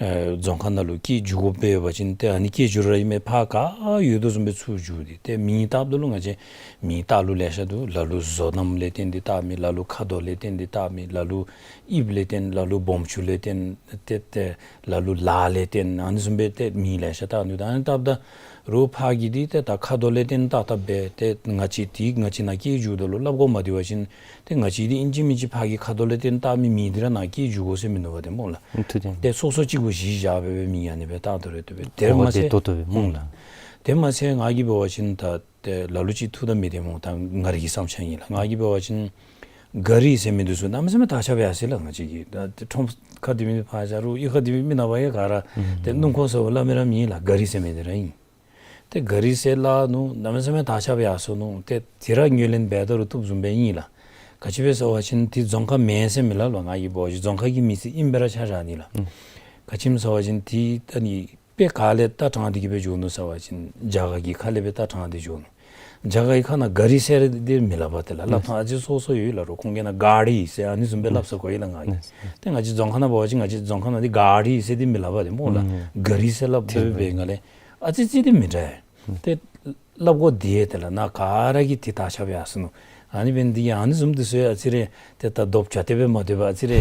ཨེ་རྫོང་ཁ་ནང་ལུ་སྐད་སྒྱུར་དགོཔ་སྦེ་ཡོད་པ་ཅིན་ཏེ་ཨ་ནི་སྐད་སྒྱུར་ར་ཨིན་མས། ཕར་ག་ཡོད་དོ་བཟུམ་སྦེ་ཚུར་སྒྱུར་ཏེ་ཏེ་མིང་བཏགསཔ་ད་ལུ་ང་བཅས་མིང་བཏགས་ལུགས་ལེ་ཤ་འདུག། ལ་ལུ་བཟོ་རྣམས་ལས་བརྟེན་ཏེ་བཏགས་མི། ལ་ལུ་ཁ་དོག་ལས་བརྟེན་ཏེ་བཏགས་མི། ལ་ལུ་དབྱིབས་ལས་བརྟེན། ལ་ལུ་སྦོམ་ཆུང་ལས་བརྟེན་ཏེ་ཏེ་ལ་ལུ་ལ་ལས་བརྟེན་ཨ་ནི་བཟུམ་སྦེ་ཏེ་མིང་ལེ་ཤ་བཏགས་ནུག། ད་ཨ་ནི་བཏགསཔ་ད་རོགས་ཕར་གྱི་འདི་ཏེ་ད་ཁ་དོག་ལས་བརྟེན་བཏགས་བཏགསཔ་སྦེ་ཏེ་ང་བཅས་འདི་ང་བཅས་ནང་སྐད་སྒྱུརཝ་ད་ལུ་སླབ་དགོཔ་མ་འདི་བ་ཅིན་ཏེ་ང་བཅས་འདི་ཨིན་ཅི་མིན་ཅི་ཕར་གྱི་ཁ་དོག་ལས་བརྟེན་བཏགས་མི་མིང་འདི་ར་ནང་སྐད་སྒྱུར་དགོ་ཟེར་མིན་འདུག་པ་ཏེ་སྨོ་ལགས། ཨུམ་ཐུགས་བདེན། ཏེ་སོ་སོ་གཅིག་པུ་གཞི་བཞག་སྦེ་སྦེ་མིང་ཨ་ནི་སྦེ་བཏགས་དོ་རེ་དོ་སྦེ་དེ་མ་ཚད་ཏོག་ཏོ་སྦེ་སྨོ་ལགས། དེ་མ་ཚད་ང་གིས་འབད་བ་ཅིན་ད་ཏེ་ལ་ལུ་ཅིག་ཐུགས་དང་མི་མཐུན་སྨོ། ད་ང་རའི་གི་བསམ་འཆར་ཨིན་ལགས། ང་གིས་འབད་བ་ཅིན་ག་རི་ཟེར་མི་འདི་ཚུ་གནམ་མེད་ས་མེད་དར་ཁྱབ་ཡར་སོ་ཡི་ལགས། ང་བཅས་ཀྱི་ད་ཏེ་ཁྲོམ་ཁ་སྡོད་མི་ཕར་བཞག་རུང་གཡུས་ཁར་སྡོད་མི་མི་ནང་པ་ཡང་ག་ར་ཨུམ་ཏེ་སྣུམ་འཁོར་ཟེར་སླབ་མི་ར་མེད་ལགས། ག་རི་ཟེར་མི་འདི་ར་ཨིན། ཏེ་ག་རི་ཟེར་སླབ་ནུག། གནམ་མེད་ས་མེད་དར་ཁྱབ་ཡར་སོ་ནུག། ཏེ་དེ་ར་ངོས་ལེན་འབད་ད་རུང་བཏུབ་བཟུམ་སྦེ་ཨིན་ལགས། ག་ཅི་སྦེ་ཟེར་བ་ཅིན་དེ་རྫོང་ཁག་མེན་ཟེར་མི་སླབ་ལགས། ང་གིས་འབད་བ་ཅིན་རྫོང་ཁག་གི་མི་སེར་ཨིན་པས་ར་ཆ་བཞག་ནི་ལགས། ཨུམ། ག་ཅི་སྨོ་ཟེར་བ་ཅིན་དེ་ད་ནི་དཔེ་ག་ལས་ད་དྲངས་ཏེ་གི་སྦེ་འགྱོ་ནུག་ཟེར་བ་ཅིན་རྒྱ་གར་གྱི་ཁ་ལས་སྦེ་ད་དྲངས་ཏེ་འགྱོ་ནུག། རྒྱ་གར་གྱི་ཁ་ནང་ག་རི་ཟེར་དེ་མི་སླབ་པས། དེ་ལགས་སླབ་ཐངས་ཨ་ཙི་སོ་སོ་ཡོད་ལགས། རོགས་ཁོང་གིས་ནཱ་གཱ་རི་ཟེར་ཨ་ནི་བཟུམ་སྦེ་སླབ་ས་གོ་ཡི་ལགས། ང་གིས་ཏེ་ང་བཅས་རྫོང་ཁག་ནང་འབད་བ་ཅིན་ང་བཅས་རྫོང་ཁག་ནང་འདི་གཱ་རི་ཟེར་དེ་མི་སླབ་པས་དེ་སྨོ་ལགས། ཨུམ། ག་རི་ཟེར་སླབ་དེ་སྦེ་ང་ལས་ཨ་ཙི་ཙི་དེ་མི་འདྲ་ཡ། ཏེ་སླབ་དགོཔ་འདི་ཡང་ཏེ་ལགས་ནཱ་ག་ར་གིས་ཏེ་དར་ཁྱབ་ཡར་སོ་ནུག། ཨ་ནི་འབད་ནི་དེ་གིས་ཨ་ནི་བཟུམ་འདི་ཚུ་ཡང་ཨ་ཙི་རེ་ཏེ་ད་རྡོབ་ཅ་ཏེ་སྦེ་མ་སྡོད་པར་ཨ་ཙི་རེ་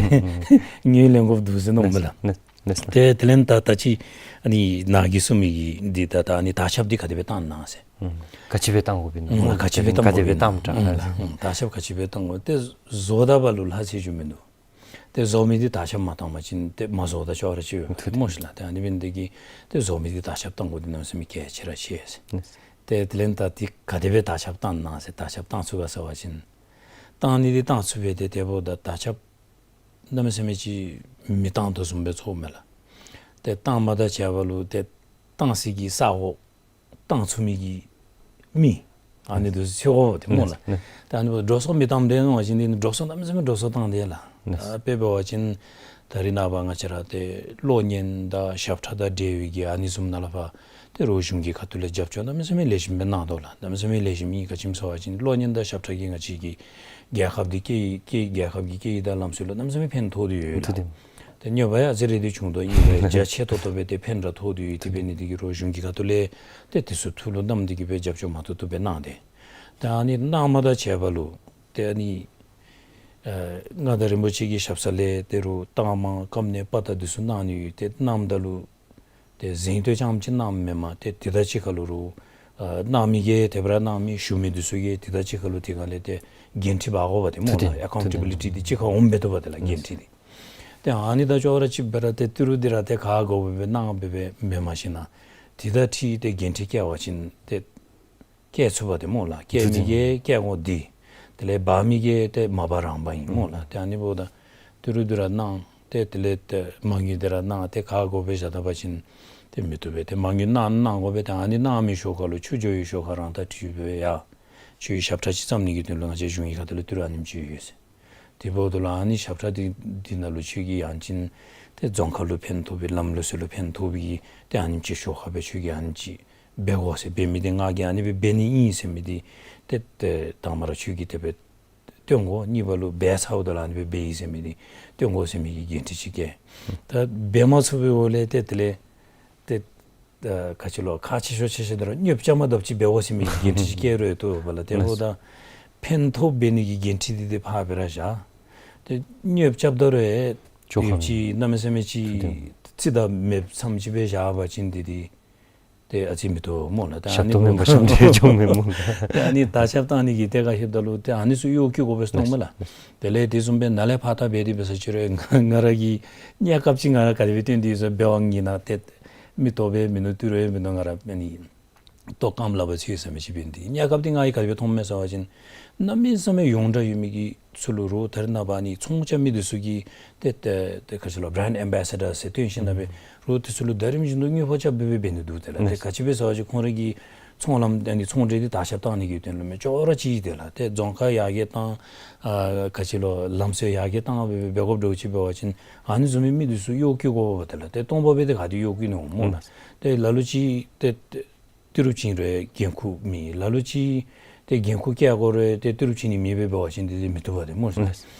ངོས་ལེན་དགོཔ་འདུག་ཟེར་མནོཝ་མས་ལགས། ཏེ་དེ་ལས་ད་ད་ཅི་ཨ་ནི་ནཱ་གིས་གསུང་མི་གི་འདི་ད་ད་ཨ་ནི་དར་ཁྱབ་འདི་ག་དེ་སྦེ་བཏང་ནི་ཨིན་ན་ཟེར། ཨུམ། ག་ཅི་སྦེ་བཏང་དགོཔ་ཨིན་ན། ཨུམ། ག་ཅི་སྦེ་བཏང་དགོཔ་ཨིན་ན། ག་དེ་སྦེ་བཏངམ་དྲག། ཨུམ། ཨུམ། དར་ཁྱབ་ག་ཅི་སྦེ་བཏང་དགོ། ཏེ་བཟོ་ད་པ་ལུ་ལྷག་ཆད་རྒྱུ་མིན་འདུག། ཏེ་བཟོ་མི་འདི་དར་ཁྱབ་མ་བཏང་པ་ཅིན་ཏེ་མ་བཟོཝ་དང་ཅོག་ར་ཅིག་ཡོད་སྨོ་ཤིག་ལགས། ཏེ་ཨ་ནི་འབད་ནི་དེ་གིས་ཏེ་བཟོ་མི་འདི་དར་ཁྱབ་བཏང་དགོཔ་འདི་གནམ་མེད་ས་མེད་གལ་ཆེ་ར་ཆེ་ཟེར། ཏེ་དེ་ལས་ད་འདི་ག་དེ་སྦེ་དར་ཁྱབ་བཏང་ནི་ཨིན་ན་ཟེར། དར་ཁྱབ་བཏང་ཚུགས་ག་ཟེར་བ་ཅིན་བཏང་ནི་འདི་བཏང་ཚུགས་པས། ཏེ་དེ་འབདཝ་ད་དར་ཁྱབ་གནམ་མེད་ས་མེད་ཅིག་མི་བཏང་དོ་བཟུམ་སྦེ་ཚོརཝ་མས་ལགས། ཏེ་བཏངམ་དང་བཅས་པ་ལུ་ཏེ་བཏང་སའི་གི་ས་གོ་བཏང་ཚུགས་མི་གི་མི་ཨ་ནི་འདི་ཚུ་ཚེ་འགོ་དེ་སྨོ་ལགས། ཏེ་ཨ་ནི་འགྲོ་སོང་མི་བཏངམ་འདི་ནང་བཞིན་འདི་ནི་འགྲོ་སོང་གནམ་མེད་ས་མེད་འགྲོ་སོང་བཏང་དེས་ལགས། ཨ་དཔེ་འབད་བ་ཅིན་ད་རིས་ནངས་པ་ང་བཅས་ར་ཏེ་གློག་བརྙན་དང་ཞབས་ཁྲ་དང་འབྲེལ་བའི་གི་ཨ་ནི་བཟུམ་ནང་ལས་ཕར་ཏེ་རོགས་གཞུང་གི་ཁ་ཐུག་ལས་རྒྱབ་སྐྱོར་གནམ་མེད་ས་མེད་ལེགས་ཤོམ་སྦེ་གནང་དོ་ལགས། གནམ་མེད་ས་མེད་ལེགས་ཤོམ་ཨིན། ག་ཅི་སྨོ་ཟེར་བ་ཅིན་གློག་བརྙན་དང་ཞབས་ཁྲ་གིས་ང་བཅས་ཀྱི་རྒྱལ་ཁབ་འདི་སྐད་ཡིག་སྐད་རྒྱལ་ཁབ་ཀྱི་སྐད་ཡིག་དང་ལམ་སྲོལ་ལུ་གནམ་མེད་ས་མེད་ཕན་ཐོགས་ཏེ་ཡོད་ལགས། ཏེ་གནོད་པ་ཡང་ཨ་ཙི་རེ་འདི་བྱུང་དོ་ཨིན་རུང་རྒྱ་ཆེ་ཏོག་ཏོ་སྦེ་ཏེ་ཕན་ར་ཐོགས་ཏེ་ཡོད། དེ་འབད་ནི་དེ་གིས་རོགས་གཞུང་གི་ཁ་ཐུག་ལས་ཏེ་དེ་ཚུ་ཐུགས་ལུ་བསྣམས་ཏེ་གི་སྦེ་རྒྱབ་སྐྱོར་མ་ཐུབ་ཐུབ་སྦེ་གནང་སྟེ། ཏེ་ཨ་ནི་གནངམ་དང་བཅས་པ་ལུ་ཏེ་ཨ་ནི་ཨ་མངའ་བདག་རིན་པོ་ཆེ་གི་ཞབས་ས་ལས་ཏེ་རོགས་རྟགས་མ་སྐམ་ནད་པ་དང་འདི་ཚུ་གནང་ནི་ཡོད། ཏེ་གནངམ་ད་ལུ་ཏེ་གཟེངས་བསྟོད་རྐྱངམ་ཅིག་གནངམ་མེན་པར་ཏེ་དེ་དང་གཅིག་ཁར་ལུ་རོགས་ཨ་གནང་མི་གིས་དེ་སྦེ་ར་གནང་མི་ཞུ་མི་འདི་ཚུ་གིས་དེ་དང་གཅིག་ཁར་ལུ་དེ་སྒང་ལས་ཏེ་འགན་འཁྲི་འབག་དགོཔ་དེ་སྨོ་ལགས། ཨེ་ཀའུན་ཊེ་བི་ལི་ཊི་འདི་གཅིག་ཁར་འོང་མི་བཏུབ་པས་དེ་ལགས། འགན་འཁྲི་འདི། ཏེ་ཨ་ནི་དང་ཅོག་ར་ཅིག་སྦེ་ར་ཏེ་ཏི་རུ་འདི་ར་ཏེ་ག་དགོ་པའི་སྦེ་གནང་སྦེ་སྦེ་མེན་མ་ཤེས་ན། དེ་དང་འཁྲིལ་ཏེ་འགན་འཁྲི་བཀལ་བ་ཅིན་ཏེ་བཀལ་ཚུགས་པས་དེ་སྨོ་ལགས། བཀལ་མི་གིས་བཀལ་དགོཔ་འདི། དེ་ལས་འབག་མི་གིས་ཏེ་མ་འབག་རང་འབག་ཨིན་སྨོ་ལགས། ཏེ་ཨ་ནི་འབདཝ་ད་ཏི་རུ་འདི་ར་གནང་སྟེ་དེ་ལས་ཏེ་མ་དངུལ་འདི་ར་གནང་སྟེ་ག་དགོ་པའི་བཞག་ད་པ་ཅིན་ཏེ་མི་བཏུབ་པས། ཏེ་མ་དངུལ་གནང་གནང་དགོ་པས། ཏེ་ཨ་ནི་གནང་མི་ཤོག་ཁར་ལུ་ཆུ་འགྱོ་བའི་ཤོག་ཁར་རང་ད་འཁྲིད་སྦེ་ཡར་ཁྱོད་ཞབས་ཁྲ་ཅིག་བརྩམ་ནི་གི་དོན་ལུ་ང་བཅས་གཞུང་གི་ཁ་ཐུག་ལས་ཏི་རུ་ཨ་ནེམ་ཅིག་ཡོད་ཟེར། དེ་འབདཝ་ད་ལུ་ཨ་ནི་ཞབས་ཁྲ་འདི་འདི་ནང་ལུ་ཁྱོད་ཀྱིས་ཡང་ཅིན་ཏེ་རྫོང་ཁག་ལུ་ཕན་ཐོགས་པའི་ལམ་ལུགས་སྲོལ་ལུ་ཕན་ཐོགས་པའི་གི་ཏེ་ཨ་ནེམ་ཅིག་ཤོག་ཁར་སྦེ་ཁྱོད་ཀྱིས་ཨ་ནེམ་ཅིག་འབད་དགོ་ཟེར་འབད་མི་འདི་ང་གིས་ཨ་ནི་སྦེ་འབད་ནི་ཨིན་ཟེར་མི་འདི་ཏེ་ཏེ་དང་པ་ར་ཁྱོད་ཀྱིས་དེ་སྦེ་སྟོན་དགོ། གཉིས་པ་ལུ་འབད་ཚརཝ་ད་ལུ་ཨ་ནི་སྦེ་འབད་ཡི་ཟེར་མི་འདི་སྟོན་དགོ་ཟེར་མི་གི་འགན་འཁྲི་ཅིག་བཀལ། ད་འབད་མ་ཚུགས་པའི་འོག་ལས་ཏེ་དེ་ལས་ཏེ་ཨ་ག་ཅི་ལོ་ཁག་ཆེ་ཤོས་ཆེ་ཤོས་འདི་ར་གནོདཔ་རྐྱབ་མ་བཏུབ་ཅིག་འབད་དགོ་ཟེར་མི་གི་འགན་འཁྲི་ཅིག་བཀལ་རུང་བཏུབ་པས་ལགས། དེ་འབདཝ་ད་ཕན་ཐོགས་འབད་ནི་གི་འགན་འཁྲི་འདི་ཏེ་ཕར་སྦེ་ར་བཞག། ཏེ་གནོདཔ་རྐྱབ་ད་རུང་ཡང་ཅོག་ཁ་ཏེ་ཅིག་གནམ་མེད་ས་མེད་ཅིག་རྩིས་དང་མེདཔ་ཙམ་ཅིག་སྦེ་བཞག་པ་ཅིན་འདི་འདི་ཏེ་ཨ་ཙི་མི་བཏུབ་སྨོ་ལགས། ཏེ་ཨ་ནི་ཞབས་ཏོག་མེན་པ་ཞབས་འདྲེན་འགྱོཝ་མས་སྨོ་ལགས། ཏེ་ཨ་ནི་དར་ཁྱབ་བཏང་ནི་གི་ཏེ་ག་ཞིབ་ད་ལུ་ཏེ་ཨ་ནི་ཚུ་གཡོག་བཀོལ་དགོ་པས་ཟེར་མནོཝ་མས་ལགས། དེ་ལས་དེ་བཟུམ་སྦེ་ནཱ་ལས་ཕར་ད་འབད་དེ་འབད་ས་ཅིག་རུང་ང་ང་ར་གིས་གནས་སྐབས་ཅིག་ང་ར་ག་དེ་སྦེ་བཏོན་ཏེ་ཡོད་ཟེར་འབད་བ་ངེས་ན་ཏེ་མི་སྟོབས་སྦེ་མིན་འདུག། ཏི་རུ་སྦེ་མིན་འདུག། ང་ར་ཨ་ནི་ལྟོ་སྐམ་ལག་པར་ཚུད་ཟེར་མི་ཅིག་འབད་ནི་དེ་གནས་སྐབས་འདི་ང་གིས་ག་དེ་སྦེ་མཐོངམ་མས་ཟེར་བ་ཅིན་གནམ་མེད་ས་མེད་ཡོངས་གྲགས་ཡོད་མི་གི་ཚུ་ལུ་རོགས་ད་རེས་ནངས་པ་ཨ་ནི་ཚོང་རྐྱབ་མི་འདི་ཚུ་གིས་ཏེ་ཏེ་ཏེ་ག་ཅི་ལོ་བྲཱནཌ་ཨེམ་བེ་སེ་ཌར་ཟེར་བཏོན་ཞིནམ་ལས་རོགས་འདི་ཚུ་ལུ་ད་རིམ་བཞིན་དུ་དངུལ་ཕོགས་རྐྱབ་སྦེ་སྦེ་འབད་ནི་འདུག། དེ་ལགས་ཏེ་ག་ཅི་སྦེ་ཟེར་བ་ཅིན་ཁོང་རའི་གི་ཚོང་ལམ་ཨ་ནི་ཚོང་འབྲེལ་འདི་དར་ཁྱབ་བཏང་ནི་གི་དོན་ལུ་མས། ཅོག་ར་ཅིག་དེ་ལགས་ཏེ་རྫོང་ཁག་ཡར་རྒྱས་བཏང་ཨ་ག་ཅི་ལོ་ལམ་སྲོལ་ཡར་རྒྱས་བཏང་སྦེ་སྦེ་འབད་དགོཔ་འདྲཝ་ཅིག་འབད་བ་ཅིན་ཨ་ནི་བཟུམ་མའི་མི་འདི་ཚུ་གཡོག་བཀོལ་དགོ་པས། དེ་ལགས་ཏེ་སྟོང་པ་སྦེ་ཏེ་ག་ཏེ་གཡོག་བཀོལ་ནི་འོང་སྨོ་ལགས། ཏེ་ལ་ལུ་ཅིག་ཏེ་ཏེ་ཏི་རུ་བྱིན་རུང་འགན་ཁུར་མེད། ལ་ལུ་ཅིག་ཏེ་འགན་ཁུར་བཀལ་དགོ་རུང་ཏེ་ཏི་རུ་བྱིན་ནི་མེདཔ་སྦེ་འབད་བ་ཅིན་འདི་འདི་མི་བཏུབ་པས་དེ་སྨོ་ལགས།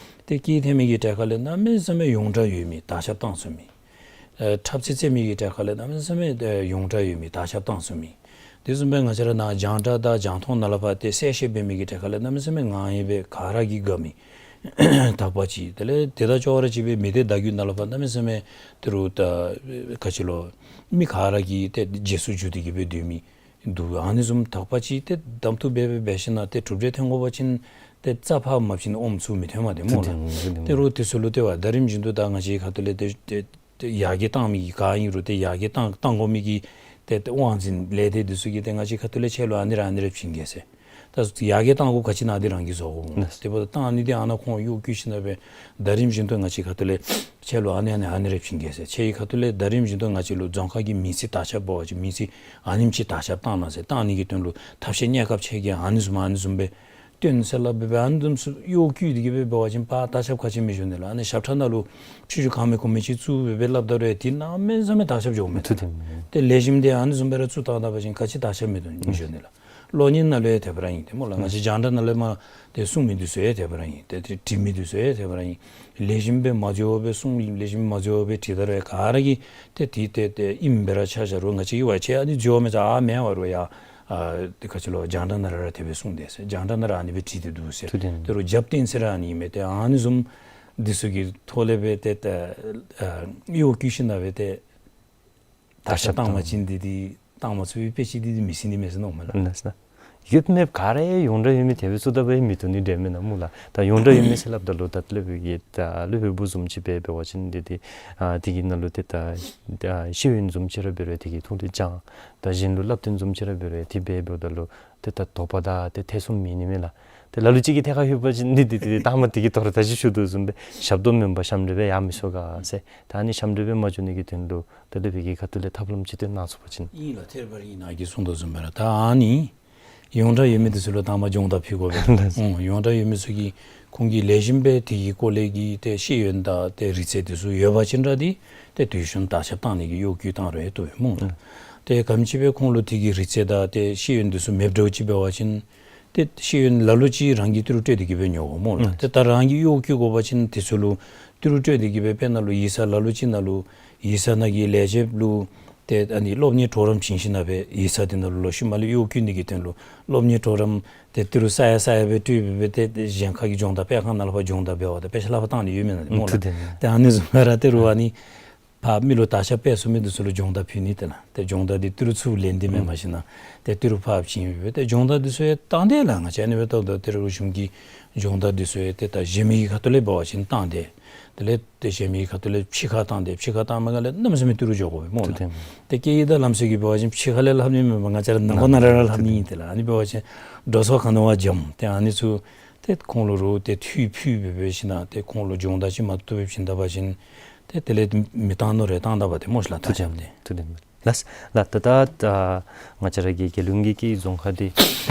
ཏེ་སྐྱེད་འཐེན་མི་གི་གྲལ་ཁ་ལས་གནམ་མེད་ས་མེད་ཡོངས་གྲགས་ཡོད་མི་དར་ཁྱབ་བཏང་ཚུགས་མི། ཨེ་འཁྲབ་རྩེད་རྩེད་མི་གི་གྲལ་ཁ་ལས་གནམ་མེད་ས་མེད་ཨེ་ཡོངས་གྲགས་ཡོད་མི་དར་ཁྱབ་བཏང་ཚུགས་མི། དེ་བཟུམ་སྦེ་ང་བཅས་ར་ནཱ་རྒྱང་བསྒྲགས་དང་རྒྱང་མཐོང་ནང་ལས་ཕར་ཏེ་གསལ་བཤད་འབད་མི་གི་གྲལ་ཁ་ལས་གནམ་མེད་ས་མེད་ངང་ཡང་སྦེ་ག་ར་གིས་དགའ་མི་དག་པ་ཅིག། དེ་ལས་དེ་དང་ཅོག་ར་ཅིག་སྦེ་མི་སྡེ་བརྡ་བརྒྱུད་ནང་ལས་ཕར་གནམ་མེད་ས་མེད་ཏི་རུ་ད་ག་ཅི་ལོ་མི་ག་ར་གིས་ཏེ་རྗེས་སུ་འཇུག་སྟེ་གི་སྦེ་སྡོད་མི་འདུག། ཨ་ནི་བཟུམ་དག་པ་ཅིག་ཏེ་གདམ་འཐུ་འབད་འབད་འབད་ཞིནམ་ལས་ཏེ་གྲུབ་འབྲས་ཐོན་དགོ་པ་ཅིན་ཏེ་རྩ་ཕར་མ་བྱིན་ཨོམ་ཚུར་མི་ཐོན་པས་དེ་སྨོ་ལགས། ཏེ་རོགས་དེ་ཚུ་ལུ་ཏེ་བ་ད་རིམ་བཞིན་དུ་ད་ང་བཅས་ཁ་ཐུག་ལས་ཏེ་ཏེ་ཏེ་ཡར་རྒྱས་བཏང་མི་གི་ག་ཨིན་རུང་ཏེ་ཡར་རྒྱས་བཏང་བཏང་དགོ་མི་གི་ཏེ་ཏེ་དབང་འཛིན་ལས་སྡེ་འདི་ཚུ་གིས་ཏེ་ང་བཅས་ཁ་ཐུག་ལས་ཁྱེད་ལུ་ཨ་ནི་ར་ཨ་ནི་ར་བྱིན་གེ་ཟེར། ད་ཡར་རྒྱས་གཏང་དགོཔ་ག་ཅི་ཨིན་ན་འདི་རང་གིས་བཟོ་དགོ་འོང་། ལགས། དེ་འབདཝ་ད་གཏང་ནི་འདི་ཨ་ནཱ་ཁོང་གཡོག་བཀོལ་ཞིནམ་ལས་ད་རིམ་བཞིན་དུ་ང་བཅས་ཁ་ཐུག་ལས་ཁྱེད་ལུ་ཨ་ནི་ཨ་ནི་ཨ་ནི་རེ་བྱིན་གེ་ཟེར། ཁྱེད་ཀྱི་ཁ་ཐུག་ལས་ད་རིམ་བཞིན་དུ་ང་བཅས་ལུ་རྫོང་ཁག་གི་མི་སེར་དར་ཁྱབ་འབད་བ་ཅིན་མི་སེར་ཨ་ནེམ་ཅིག་དར་ཁྱབ་གཏང་གནང་ཟེར། གཏང་ནི་གི་དོན་ལུ་ཐབས་ཤེས་གནས་སྐབས་ཆ་གིས་ཨ་ནི་བཟུམ་ཨ་ནི་བཟུམ་སྦེ་སྟོན་ཟེར་སླབ་སྦེ་ཨ་ནི་བཟུམ་ཚུ་གཡོག་བཀོལ་ཏེ་གིས་སྦེ་འབད་བ་ཅིན་ཕར་དར་ཁྱབ་ག་ཅི་མི་འགྱོ་ནི་ལགས། ཨ་ནི་ཞབས་ཁྲ་ནང་ལུ་ཆུང་ཆུང་གང་མེད་གོ་མེད་ཅིག་བཙུགས་སྦེ་སྦེ་སླབ་ད་རུང་ཡང་དེ་གནམ་མེད་ས་མེད་དར་ཁྱབ་འགྱོཝ་མས། ཐུགས་བདེན་མས། ཏེ་ལེགས་ཤོམ་འདི་ཨ་ནི་བཟུམ་སྦེ་ར་བཙུགས་བཏང་ད་པ་ཅིན་ག་ཅི་དར་ཁྱབ་མི་འགྱོ་ནི་ལགས། གློག་བརྙན་ནང་ལུ་ཡང་དེ་སྦེ་ར་ཨིན། ཏེ་སྨོ་ལགས། ང་བཅས་རྒྱང་བསྒྲགས་ནང་ལས་མར་ཏེ་གསུང་མི་འདི་ཚུ་ཡང་དེ་སྦེ་ར་ཨིན། ཏེ་ཏེ་འབྲི་མི་འདི་ཚུ་ཡང་དེ་སྦེ་ར་ཨིན། ལེགས་ཤོམ་སྦེ་མ་འགྱོ་བར་སྦེ་གསུང་ལེགས་ཤོམ་མ་འགྱོ་བར་སྦེ་འབྲི་ད་རུང་ཡང་ག་ར་གིས་ཏེ་དེ་ཏེ་ཏེ་ཨིནམ་སྦེ་ར་ཆ་བཞག་རུང་ང་བཅས་ཀྱིས་ཕར་ཅིག་ཨ་ནི་འགྱོ་མི་ཚུ་ཨ་མེན་པ་རུང་ཡང་ཨ་ཏེ་ག་ཅི་ལོ་རྒྱང་བསྒྲགས་ནང་ར་ར་དེ་སྦེ་གསུངས་དེས་ཟེར། རྒྱང་བསྒྲགས་ནང་ར་ཨ་ནི་སྦེ་བྲིས་ཏེ་འདུག་ཟེར། ཐུགས་བདེན། དེ་རུང་རྒྱབ་རྟེན་ཟེར་ར་ཨ་ནི་ཨིན་མས། ཏེ་ཨ་ནི་བཟུམ་འདི་ཚུ་གི་ཐོག་ལས་སྦེ་ཏེ་ཏེ་ཨ་གཡོག་བཀོལ་ཞིནམ་ལས་སྦེ་ཏེ་དར་ཁྱབ་བཏང་བ་ཅིན་འདི་འདི་བཏང་མ་ཚུགས་པའི་དཔེ་ཅིག་འདི་འདི་མི་སྲིད་ནི་མས་ཟེར་མནོཝ་མས་ལགས། ལགས་སོ། ཡོདཔ་མེདཔ་ག་ར་ཡོངས་གྲགས་ཡོད་མི་དེ་སྦེ་བཙུགས་ད་པ་ཡང་མི་བཏུབ་ནི་འདྲས་མེན་ན་སྨོ་ལགས། ད་ཡོངས་གྲགས་ཡོད་མི་ཟེར་སླབ་ད་ལུ་ད་སློབ་དཔོན་གྱི་ད་སློབ་དཔོན་པོ་བཟུམ་ཅིག་སྦེ་འབད་བ་ཅིན་འདི་འདི་ཨ་དེ་གི་ནང་ལུ་ཏེ་ད་ད་ཤེས་ཡོན་བཟུམ་ཅིག་ར་འབད་རུང་དེ་གི་ཐོག་ལས་སྦྱང་། ད་གཞན་ལུ་སླབ་སྟོན་བཟུམ་ཅིག་ར་འབད་རུང་དེ་སྦེ་འབདཝ་ད་ལུ་ཏེ་ད་དོགས་པ་དང་ཏེ་ཐེ་ཚོམ་མེད་ནི་མས་ལགས། ཏེ་ལ་ལུ་ཅིག་གིས་ཐད་ཁར་ལྷོད་པ་ཅིན་འདི་འདི་འདི་ལྟ་མ་དེ་གི་ཐོག་ར་ད་ཅི་ཞུ་དོ་བཟུམ་སྦེ་ཞབས་ཏོག་མེན་པར་ཞབས་འདྲེན་སྦེ་ཡར་མི་སོང་ག་ཟེར། ད་ཨ་ནི་ཞབས་འདྲེན་སྦེ་མ་འགྱོ་ནི་གི་དོན་ལུ་ད་སློབ་དཔོན་གྱི་ཁ་ཐུག་ལས་ཐབས་ལམ་ཅིག་སྟོན་གནང་ཚུགས་པ་ཅིན། ཨིན་ལགས། ཐད་རི་བ་རི་ཨིན། ནཱ་གིས་གསུངས་དོ་བཟུམ་སྦེ་ར་ད་ཨ་ནི་ཡོངས་གྲགས་ཡོད་མི་འདི་ཚུ་ལུ་དང་པ་སྦྱོང་བརྡར་ཕུལ་དགོ་པས། ཨོ་ཡོངས་གྲགས་ཡོད་མི་ཚུ་གིས་ཁོང་གིས་ལེགས་ཤོམ་སྦེ་དེ་གི་སྐོར་ལས་ཀྱི་ཏེ་ཤེས་ཡོན་དང་ཏེ་རིག་རྩལ་འདི་ཚུ་ཡོད་པ་ཅིན་ར་འདི་ཏེ་དུས་གཞུང་དར་ཁྱབ་བཏང་ནི་གི་གཡོ་སྒྱུ་བཏང་རུང་བཏུབ་པས་སྨོ་ལགས། ཨུམ། ཏེ་ག་དེམ་ཅིག་སྦེ་ཁོང་ལུ་དེ་གི་རིག་རྩལ་དང་ཏེ་ཤེས་ཡོན་འདི་ཚུ་མེདཔ་འདྲཝ་ཅིག་འབད་བ་ཅིན་ཏེ་ཤེས་ཡོན་ལ་ལུ་ཅིག་རང་གིས་ཏི་རུ་སྤྲོད་དེ་གི་སྦེ་ཉོ་དགོ་སྨོ་ལགས། ཨུམ། ཏེ་ད་རང་གིས་གཡོག་བཀོལ་དགོ་པ་ཅིན་དེ་ཚུ་ལུ་ཏི་རུ་སྤྲོད་དེ་གི་སྦེ་དཔེར་ན་ལུ་ཡིག་ཚང་ལ་ལུ་ཅིག་ནང་ལུ་ཡིག་ཚང་ནང་གི་ལས་བྱེདཔ་ལུ་ཏེ་ཨ་ནི་སློབ་གཉེར་གྲོགས་རམ་བྱིན་ཞིནམ་ལས་སྦེ་ཡིག་ཚང་འདི་ནང་ལུ་ལོག་ཤུལ་མ་ལས་གཡོག་བཀོལ་ནི་གི་དོན་ལུ་སློབ་གཉེར་གྲོགས་རམ་ཏེ་ཏི་རུ་ས་ཡ་ས་ཡ་སྦེ་སྤྲོད་སྦེ་སྦེ་ཏེ་གཞན་ཁ་གི་སྦྱོང་བརྡར་སྤེལ་ཁང་ནང་ལུ་ཕར་སྦྱོང་བརྡར་འབད་བར་ད་དཔེ་ཆ་ལྷག་པར་བཏང་ནི་ཡོད་མེན་ན་སྨོ་ལགས། ཨུམ། ཐུགས་བདེན། ཏེ་ཨ་ནི་བཟུམ་སྦེ་ར་ཏེ་རུང་ཨ་ནི་ཕར་མི་ལུ་དར་ཁྱབ་སྤེལ་ཚུགས་མི་འདི་ཚུ་ལུ་སྦྱོང་བརྡར་ཕུལ་ནི་ཏེ་ལགས། ཏེ་སྦྱོང་བརྡར་འདི་ཏི་རུ་ཚུར་ལེན་ཏེ་མེན་པར་ཞིནམ་ལས་ཏེ་ཏི་རུ་ཕར་བྱིན་སྦེ་ཏེ་སྦྱོང་བརྡར་འདི་ཚུ་ཡང་བཏང་སྟེ་ལགས། ང་བཅས་ཨ་ནི་སྦེ་ཏེ་ད་ཏེ་རུང་གཞུང་གི་སྦྱོང་བརྡར་འདི་ཚུ་ཡང་ཏེ་ད་གཞན་མི་གི་ཁ་ཐུག་ལས་འབད་བ་ཅིན་བཏང་སྟེ་དེ་ལས་ཏེ་གཞན་མི་གི་ཁ་ཐུག་ལས་ཕྱི་ཁར་བཏང་སྟེ་ཕྱི་ཁར་བཏང་མི་ག་ལས་གནམ་མེད་ས་མེད་ཏི་རུ་འགྱོ་དགོ་པས་སྨོ་ལགས། ཐུགས་བདེན། ཏེ་སྐད་ཡིག་དང་ལམ་སྲོལ་གྱི་འབད་བ་ཅིན་ཕྱི་ཁ་ལས་ལྷབ་ནི་མེན་པར་ང་བཅས་ར་ནང་ཁོག་ནང་ར་ར་ལྷབ་ནི་ཨིན། ཏེ་ལགས་ཨ་ནི་འབད་བ་ཅིན་འགྲོ་སོང་ཁ་ནང་བ་འཇམ། ཏེ་ཨ་ནི་ཚུ་ཏེ་ཁོང་ལུ་རུང་ཏེ་འཐུས་ཕུལ་སྦེ་སྦེ་ཞིནམ་ལས་ཏེ་ཁོང་ལུ་སྦྱོང་བརྡར་ཅིག་མ་བཏུབ་སྦེ་བྱིན་ད་པ་ཅིན་ཏེ་དེ་ལས་མི་བཏང་ནོ་རེ་བཏང་ད་པ་ཏེ་སྨོ་ལགས། ཐུགས་བདེན། ཐུགས་བདེན། ལགས་ལགས། ད་ད་ད་ང་བཅས་ར་གི་རྒྱལ་ཡོངས་ཀྱི་སྐད་ཡིག་རྫོང་ཁག་འདི་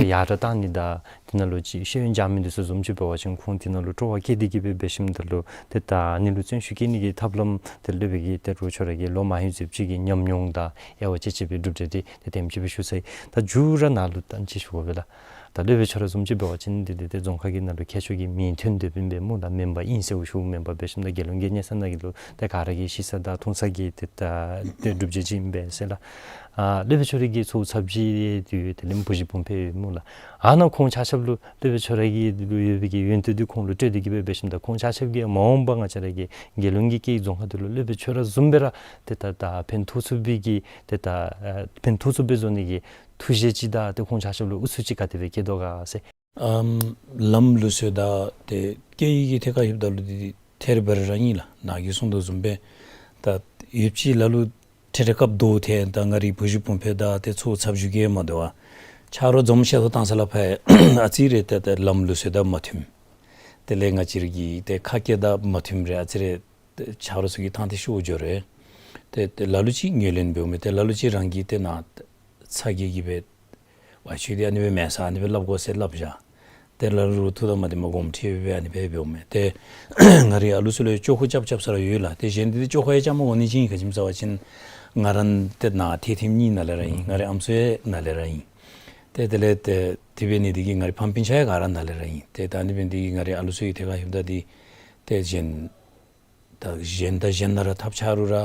ཡར་དྲག་བཏང་ནི་དང་དེ་ནང་ལུ་ཅིག་ཤེས་ཡོན་སྦྱང་མི་འདི་ཚུ་བཟུམ་ཅིག་འབད་བ་ཅིན་ཁོང་དེ་ནང་ལུ་སྤྲོ་བ་བསྐྱེད་དེ་གི་སྦེ་འབད་ཞིནམ་ད་ལུ་ཏེ་ད་ཨ་ནི་ལུ་བརྩོན་ཤུགས་བསྐྱེད་ནི་གི་ཐབས་ལམ་ཏེ་སློབ་དཔོན་གྱིས་ཏེ་རུང་ཁྱོད་ར་གི་ལོ་མང་རབས་ཅིག་གི་ཉམས་མྱོང་དང་དབྱེ་བ་དཔྱད་དཔྱད་སྦེ་གྲུབ་འབྲས་འདི་ཏེ་དེམ་ཅིག་སྦེ་ཞུ་ཚར་ཡི། ད་མཇུག་ར་ནཱ་ལུ་ད་ཅིག་ཞུ་དགོ་པས་ལགས། ད་སློབ་དཔོན་ཁྱོད་ར་བཟུམ་ཅིག་འབད་བ་ཅིན་འདི་འདི་ཏེ་རྫོང་ཁག་གི་ནང་ལུ་མཁས་མཆོག་གི་མིང་ཐོན་ཏེ་འབད་མི་སྨོ་ལགས། མེན་པར་ཨིན་ཟེར་ཞུཝ་མེན་པར་འབད་ཞིནམ་ད་རྒྱལ་ཡོངས་ཀྱི་གནས་ཚད་ནང་གི་ལུ་ཏེ་ག་ར་གིས་ཤེས་ས་དང་མཐོང་ས་གི་ཏེ་ད་ཏེ་སྒྲུབ་བྱེད་ཅིག་ཨིན་པས་ཟེར་ལགས། ཨ་སློབ་དཔོན་ཁྱོད་ར་གི་ཚའོ་ཚབ་ཅིག་ཡོད་དེ་ལས་བུ་གཞི་བུམ་འཕེལ་ཡོད་སྨོ་ལགས། ཨ་ནཱ་ཁོང་ཆ་ཁྱབ་ལུ་སློབ་དཔོན་ཁྱོད་ར་གི་ལུ་ཡོད་པའི་གི་ཡོན་ཏན་འདི་ཁོང་ལུ་སྤྲོད་དེ་གི་སྦེ་འབད་ཞིནམ་ད་ཁོང་ཆ་ཁྱབ་ཀྱིས་མ་འོངས་པ་ང་བཅས་ར་གི་རྒྱལ་ཡོངས་ཀྱི་སྐད་ཡིག་རྫོང་ཁག་འདི་ལུ་སློབ་དཔོན་ཁྱོད་ར་བཟུམ་སྦེ་ར་ཏེ་ད་ད་ཕན་ཐོགས་ཚུགས་པའི་གི་ཏེ་ད་ཨ་ཕན་ཐོགས་ཚུགས་པའི་བཟོ་ནི་གི་ཐུགས་བཞེད་ཅིག་དང་ཏེ་ཁོང་ཆ་ཁྱབ་ལུ་ཨུ་ཚུགས་ཅིག་ག་དེ་སྦེ་བསྐྱེད་དོ་ག་ཟེར། ཨམ་ལམ་ལུགས་སྲོལ་དང་ཏེ་སྐད་ཡིག་གི་ཐད་ཁར་ལྷོདཔ་ད་ལུ་འདི་ཐད་རི་བ་རི་ར་ཨིན་ལགས། ནཱ་གིས་གསུངས་དོ་བཟུམ་སྦེ་ད་ཡོདཔ་ཅིག་ལ་ལུ་ཐད་རི་སྐབས་དོ་ཐད་ད་ང་རའི་བུ་གཞི་བུམ་འཕེལ་དང་ཏེ་ཚའོ་ཚབ་ཞུ་གེ་མ་དོ་བར་ཆ་རོགས་འཛོམས་བཤད་ཐོ་བཏང་ས་ལུ་ཕར་ཨ་ཙི་རེ་ཏེ་ཏེ་ལམ་ལུགས་སྲོལ་དང་མ་མཐུནམ། དེ་ལས་ང་བཅས་ར་གི་ཏེ་ཁ་སྐད་དང་མ་མཐུནམ་རེ་ཨ་ཙི་རེ་ཏེ་ཆ་རོགས་ཚུ་གིས་ཐང་ཐད་ཤོར་འགྱོ་རུང་ཏེ་ཏེ་ལ་ལུ་ཅིག་ངོས་ལེན་འབདཝ་མས། ཏེ་ལ་ལུ་ཅིག་རང་གིས་ཏེ་ནཱ་ཚ་གྱང་གིས་སྦེ་ཝའི་ཁྱོད་འདི་ཨ་ནི་སྦེ་མེན་ས་ཨ་ནི་སྦེ་སླབ་དགོ་ཟེར་སླབ་བཞག། ཏེ་ལ་ལུ་ཐུགས་དང་མ་བདེ་མ་དགོངསམ་ཁྲེལ་སྦེ་ཨ་ནི་སྦེ་འབདཝ་མས། ཏེ་ང་རའི་ཨ་ལུ་ཚུ་ལུ་ཅོག་ཁོ་རྐྱབ་རྐྱབ་ས་ར་ཡོད་ལགས། ཏེ་གཞན་འདི་ཏེ་ཅོག་ཁོ་ཡང་རྐྱབ་མ་དགོ་ནི་ཅིག་ཨིན། ག་ཅི་སྨོ་ཟེར་བ་ཅིན་ང་ར་ཏེ་ནཱ་ཐད་ཐིམ་ནི་ནཱ་ལས་ར་ཨིན། ང་རའི་ཨམ་སྲུ་ཡང་ནཱ་ལས་ར་ཨིན། ཏེ་དེ་ལས་ཏེ་དེ་འབད་ནི་འདི་གིས་ང་རའི་ཕམ་སྤུན་ཆ་ཡང་ག་ར་ནཱ་ལས་ར་ཨིན། ཏེ་ད་ཨ་ནི་འབད་ནི་འདི་གིས་ང་རའི་ཨ་ལུ་ཚུ་གི་ཐད་ཁར་ལྷོདཔ་ད་འདི་ཏེ་གཞན་ད་གཞན་དང་གཞན་ནང་ར་ཐབས་ཆག་རུང་ར་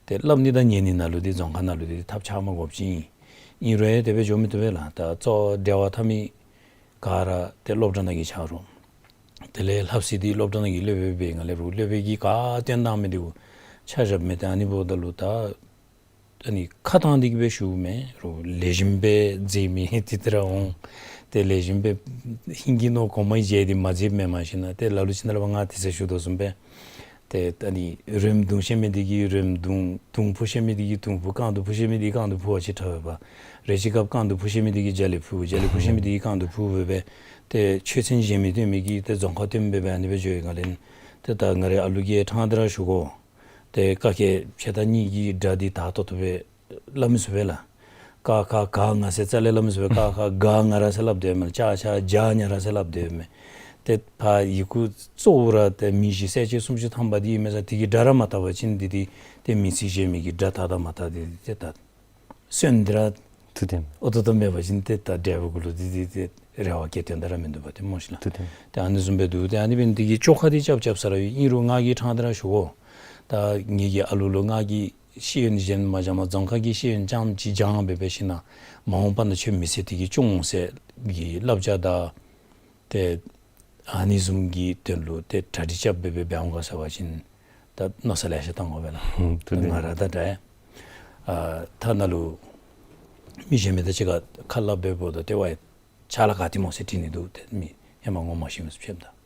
ཏེ་སླབ་ནི་དང་ཉན་ནི་ནང་ལུ་འདི་རྫོང་ཁག་ནང་ལུ་འདི་ཐབས་ཆག་མ་དགོཔ་ཅིག་ཨིན། ཨིན་རུང་ཡང་དེ་སྦེ་འགྱོ་མི་བཏུབ་པས་ལགས། ད་གཙོ་བོ་འབྲེལ་བ་འཐབ་མི་ག་ར་ཏེ་སློབ་གྲྭ་ནང་གི་ཆགས་རུང་དེ་ལས་ལྷབ་སྲིད་འདི་སློབ་གྲྭ་ནང་གི་སློབ་དཔོན་འབད་ང་ལས་རུང་སློབ་དཔོན་གྱིས་ག་སྟོན་གནང་མི་འདི་གུ་ཆ་བཞགཔ་མས། ཏེ་ཨ་ནི་འབདཝ་ད་ལུ་ད་ཨ་ནི་ཁ་བཏང་སྟེ་གི་སྦེ་ཞུཝ་མས། རུང་ལེགས་ཤོམ་སྦེ་མཛད་མི་ཏེ་ཏེ་ར་འོང་། ཏེ་ལེགས་ཤོམ་སྦེ་ཧིང་གི་ནོར་གོང་མ་གིས་བརྗེད་དེ་མ་མཛདཔ་མེན་པར་ཞིནམ་ལས་ཏེ་ལ་ལུ་ཅིག་ནང་ལུ་ང་ཏེ་ཟེར་ཞུ་དོ་བཟུམ་སྦེ་ ཏེ་ད་ནི་རོལམོ་བརྡུང་ཤེས་མི་འདི་གིས་རོལམོ་བརྡུང་། དུང་ཕུ་ཤེས་མི་འདི་གིས་དུང་ཕུ། རྐང་དུང་ཕུ་ཤེས་མི་འདི་གིས་རྐང་དུང་ཕུ་བ་ཅིན་དྲག་པས། རེ་ཅིག་སྐབས་རྐང་དུང་ཕུ་ཤེས་མི་འདི་གིས་རྒྱ་གླིང་ཕུ། རྒྱ་གླིང་ཕུ་ཤེས་མི་འདི་གིས་རྐང་དུང་ཕུ་འབད་སྦེ། ཏེ་ཆོས་ཚན་གཞན་མི་སྟོན་མི་གིས་ཏེ་རྫོང་ཁ་སྟོནམ་འབད་སྦེ་ཨ་ནི་སྦེ་འགྱོ་ཡི་ག་ལས། ཏེ་ད་ང་རའི་ཨ་ལུ་གིས་ཕྲང་སྟེ་ར་ཞུ་དགོ། ཏེ་ཀ་ཁ་ཁྱེད་ད་ངེ་གི་སྒྲ་འདི་དག་ཏོག་ཏོ་སྦེ་སླབ་མི་ཚུགས་པས་ལགས། ཀ་ཁ་ག་ང་ཟེར་རྩ་ལས་སླབ་མི་ཚུགས་པས། ཀ་ཁ་ག་ང་ར་ཟེར་སླབ་དོ་མས། ཅ་ཆ་ཇ་ཉ་ར་ཟེར་སླབ་དོ་མས། ཏེ་ཕར་ཡི་གུ་གཙོ་བོ་ར་ཏེ་མིང་གཞི་གསལ་བྱེད་སུམ་ཅུ་ཐམ་པ་འདི་ཨིན་མས་ཟེར། དེ་གི་སྒྲ་ར་མ་དག་པ་ཅིན་འདི་འདི་ཏེ་མིང་ཚིག་གཞན་མི་གི་སྒྲ་དག་དང་མ་དག་འདི་འདི་ཏེ་ད་སོན་འདི་ར་ཐུག་སྟེ་ཨོ་ཏོ་ཏོ་མེད་པ་ཅིན་ཏེ་ད་འབྲས་བུ་གུ་ལུ་འདི་འདི་ཏེ་རེ་བ་སྐྱེ་དོན་དག་ར་མིན་འདུག་པ་ཏེ་སྨོ་ཤི་ལགས། ཏེ་ཨ་ནི་བཟུམ་སྦེ་འདུག། ཏེ་ཨ་ནི་འབད་ནི་འདི་གིས་བཅོ་ཁ་འདི་རྐྱབ་རྐྱབ་ས་ར་ཡོད། ཨིན་རུང་ང་གིས་ཕྲང་སྟེ་ར་ཞུ་དགོ། ད་ངེ་གི་ཨ་ལུ་ལུ་ང་གིས་ཤེས་ཡོན་གཞན་མ་སྦྱངམ། རྫོང་ཁ་གི་ཤེས་ཡོན་རྐྱངམ་ཅིག་སྦྱང་འབད་འབད་ཞིནམ་ལས་མ་འོངས་པ་ན་ཁྱོད་མི་ཚེ་འདི་གིས་སྐྱོང་འོང་ཟེར་གྱི་བསླབ་བྱ་དང་ཏེ་ཨ་ནི་བཟུམ་གྱི་དོན་ལུ་ཏེ་གྲ་སྒྲིག་རྐྱབ་འབད་འབད་འབད་འོང་ག་ཟེར་བ་ཅིན་ད་མནོ་བསམ་ལེ་ཤ་བཏང་དགོ་པས་ལགས། ཨུམ་ཏེ་ང་ར་ད་འདྲ་ཨ་ཐ་ན་ལུ་མི་གཞན་མི་དང་གཅིག་ཁར་ཁ་སླབ་འབདཝ་ད་ཏེ་ཝའི་ཕྱག་ལཱ་ག་ཏེ་སྨོ་ཟེར་དྲི་ནི་འདུག། ཏེ་མི་ཧེ་མ་ངོ་མ་ཤེས་མི་ཚུ་ཕྱདཔ་ད།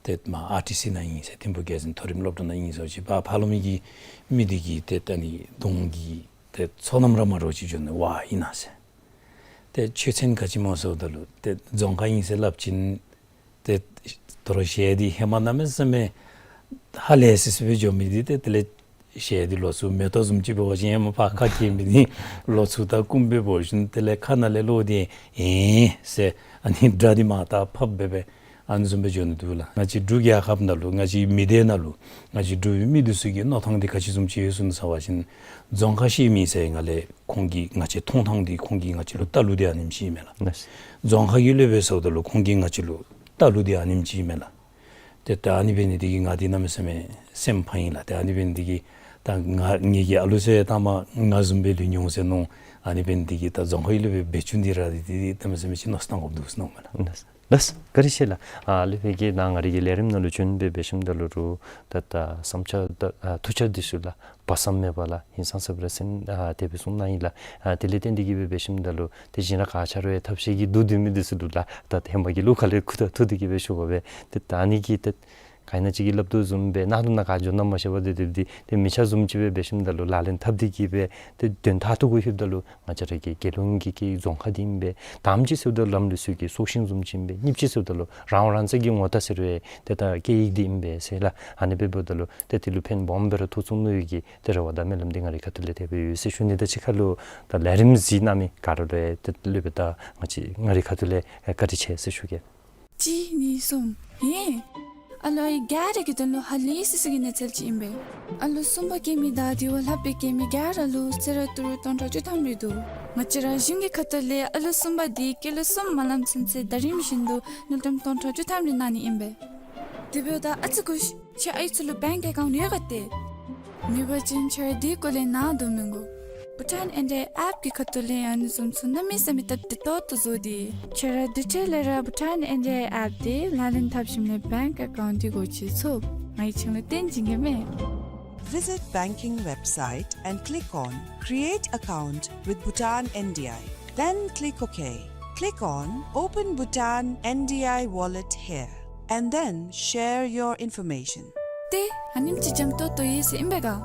ཏེ་མ་ཨར་ཊི་སི་ནང་ཨིན་ཟེར། ཐིམ་ཕུ་རྒྱལ་འཛིན་མཐོ་རིམ་སློབ་གྲྭ་ནང་ཨིན་ཟེར་ཅིག་ཕར་ཕར་ལོགས་མི་གི་མི་འདི་གིས་ཏེ་ད་ནི་གདོང་གི་ཏེ་ཚོར་སྣང་ར་མ་འདྲཝ་ཅིག་འགྱོ་ནི་ཝའི་ཨིན་ན་ཟེར། ཏེ་ཆོས་ཚན་ག་ཅི་སྨོ་ཟེརཝ་ད་ལུ་ཏེ་རྫོང་ཁ་ཨིན་ཟེར་སླབ་ཅིན་ཏེ་དོ་རུང་གཞས་འདི་ཧེ་མ་གནམ་མེད་ས་མེད་ཧ་ལས་སི་སི་སྦེ་འགྱོ་མི་འདི་ཏེ་དེ་ལས་གཞས་འདི་ལོག་ཚུར་མེ་ཏོག་བཟུམ་ཅིག་འབད་བ་ཅིན་ཧེ་མ་ཕར་ཁ་གྱེས་མི་འདི་ལོག་ཚུར་ད་བསྐུམ་སྦེ་འབད་ཞིནམ་དེ་ལས་ཁ་ནང་ལས་གློག་འདི་ཨེ་ཟེར་ཨ་ནི་སྒྲ་འདི་མར་ད་ཕབ་འབད་འབད་ཨ་ནི་བཟུམ་སྦེ་འགྱོ་ནི་འདུག་ལགས། ང་བཅས་འབྲུག་རྒྱལ་ཁབ་ནང་ལུ་ང་བཅས་མི་སྡེ་ནང་ལུ་ང་བཅས་འབྲུག་པའི་མི་འདི་ཚུ་གི་མནོ་ཐངས་འདི་ག་ཅི་བཟུམ་ཅིག་ཡོད་ཟེར་ན་ཟེར་བ་ཅིན་རྫོང་ཁ་ཤེས་མི་ཟེར་ང་ལས་ཁོང་གིས་ང་བཅས་མཐོང་ཐངས་འདི་ཁོང་གིས་ང་བཅས་ལུ་ལྟ་ལུགས་འདི་ཨ་ནེམ་ཅིག་ཨིན་མས་ལགས། རྫོང་ཁ་གི་སློབ་དཔོན་ཟེརཝ་ད་ལུ་ཁོང་གིས་ང་བཅས་ལུ་ལྟ་ལུགས་འདི་ཨ་ནེམ་ཅིག་ཨིན་མས་ལགས། ཏེ་ད་ཨ་ནི་འབད་ནི་འདི་གིས་ང་འདི་གནམ་མེད་ས་མེད་སེམས་ཕངས་ཡི་ལགས། ཏེ་ཨ་ནི་འབད་ནི་འདི་གིས་ད་ང་ངེ་གི་ཨ་ལུ་ཚུ་ད་མ་ང་བཟུམ་སྦེ་ལུས་འོང་ཟེར་མནོ། ཨ་ནི་འབད་ནི་འདི་གིས་ད་རྫོང་ཁ་གི་སློབ་དཔོན་འབད་བཅུག་འདི་ར་འདི་འདི་གནམ་མེད་ས་མེད་ཅིག་མནོ་བསམ་བཏང་དགོཔ་འདུག་ཟེར་མནོཝ་མས་ལགས། ལགས་ལགས། བཀའ་དྲིན་ཆེ་ལགས། ཨ་ལས་ཕར་གྱི་ནཱ་ང་རའི་གི་ལས་རིམ་ནང་ལུ་བྱོན་སྦེ་འབད་ཞིནམ་ད་ལུ་རུང་ད་ད་བསམ་འཆར་ད་ཨ་ཐུགས་འཆར་འདི་ཚུ་ལགས་སྦ་གསང་མེད་པར་ལགས་ཧིང་སངས་ས་སྦེ་ར་གསན་ཨ་དེ་སྦེ་གསུངས་གནང་ཡི་ལགས། ཨ་དེ་ལས་བརྟེན་ཏེ་གིས་སྦེ་འབད་ཞིནམ་ད་ལུ་ཏེ་གཞན་ར་ག་ཅི་ར་ཐབས་ཤེས་ཀྱིས་བསྡུ་སྡོད་མི་འདི་ཚུ་ལུ་ལགས་ད་ཧེ་མ་གི་ལུ་ཁ་ལས་ཁུ་ཐུག་ཐུག་སྟེ་གིས་སྦེ་ཞུ་དགོ་པས། ཏེ་ད་ཨ་ནི་གིས་ཏེ་ག་ཨིན་ན་ཅིག་གིས་སླབ་དོ་བཟུམ་སྦེ་ནཱ་ལུ་ནཱ་ག་འགྱོ་ན་མ་ཤེས་པར་ཏེ་དེ་འདི་ཏེ་མི་ཆ་བཟུམ་ཅིག་སྦེ་འབད་ཞིནམ་ད་ལུ་ལག་ལེན་འཐབ་སྟེ་གིས་སྦེ་ཏེ་དོན་མཐའ་ཐུག་གུ་ལྷོདཔ་ད་ལུ་ང་བཅས་ར་གི་རྒྱལ་ཡོངས་ཀྱི་གི་རྫོང་ཁ་འདི་ཨིན་པས། དང་པ་ཅིག་ཟེརཝ་ད་ལམ་ལུགས་ཚུ་གི་སྲོག་ཤིང་བཟུམ་ཅིག་ཨིན་པས། གཉིས་པ་ཅིག་ཟེརཝ་ད་ལུ་རང་དབང་རང་བཙན་གྱི་ངོ་རྟགས་ཟེར་བའི་ཏེ་ད་སྐད་ཡིག་འདི་ཨིན་པས་ཟེར་ལགས། ཨ་ནི་འབདཝ་ད་ལུ་ཏེ་འདི་ལུ་ཕན་སྦོམ་སྦེ་ར་ཐོགས་ཚུགས་ནི་ཡོད་གི་ཏེ་རེ་བ་དང་སྨོན་ལམ་འདི་ང་རའི་ཁ་ཐུག་ལས་དེ་སྦེ་ཡོད་ཟེར་ཞུ་ནི། ད་ཅི་ཁ་ལུ་ད་ལས་རིམ་གཟིགས་གནང་མི་ག་ར་ལུ་ཡང་ཏེ་སློབ་དཔོན་ད་ང་བཅས་ང་རའི་ཁ་ཐུག་ལས་བཀའ་དྲིན་ཆེ་ཟེར་ཞུ་གེ། གཅིག་གཉིས་གསུམ། ཧེ། ཨ་ལོ་ཨའི་ག་ར་གི་དོན་ལུ་ཧ་ལས་སི་སི་གི་གནས་ཚུལ་ཅིག་ཨིན་པས། ཨ་ལོ་གསུམ་པ་སྐྱེ་མི་དང་དེ་བ་ལྷག་སྦེ་སྐྱེ་མི་ག་ར་ལུ་གསོལ་རས་ཏི་རུ་སྟོང་ཕྲག་བཅུ་ཐམ་རེ་འདུག། ང་བཅས་ར་གཞུང་གི་ཁ་ཐུག་ལས་ཨ་ལོ་གསུམ་པ་འདི་སྐྱེས་ལོ་གསུམ་མ་ལང་ཚུན་ཚོད་ཟླ་རིམ་བཞིན་དུ་དངུལ་ཀྲམ་སྟོང་ཕྲག་བཅུ་ཐམ་རེ་གནང་ནི་ཨིན་པས། དེ་འབདཝ་ད་ཨ་ཙི་སྒུག་ཤིག། ཁྱེད་ཨའི་ཚུ་ལུ་བེངཀ་ཨེ་ཀའུནཊ་ཡོད་ག་ཏེ། མེད་པ་ཅིན་ཁྱེད་ར་འདི་སྐོར་ལས་ནཱ་སྡོད་མི་དགོ། བྷུ་ཊཱན་ཨེན་ཌི་ཨའི་ཨེཔ་གི་ཁ་ཐུག་ལས་ཨ་ནི་བཟུམ་ཚུ་གནམ་མེད་ས་མེད་སྟབས་བདེ་ཏོག་ཏོ་བཟོ་སྟེ། ཁྱེད་ར་དེ་འཕྲལ་ལས་ར་བྷུ་ཊཱན་ཨེན་ཌི་ཨའི་ཨེཔ་འདི་ལག་ལེན་འཐབ་ཞིནམ་ལས་བེངཀ་ཨེ་ཀའུནཊ་འདི་སྒོ་ཕྱེ་ཚུགས། ང་གིས་ཁྱེད་ལུ་སྟོན་བྱིན་གེ་མས། Visit banking website and click on Create Account with Bhutan N D I. Then click OK. Click on Open Bhutan N D I Wallet here and then share your information. ཏེ་ཨ་ནེམ་ཅིག་འཇམ་ཏོང་ཏོ་ཡོད་ཟེར་ཨིན་པས་ག།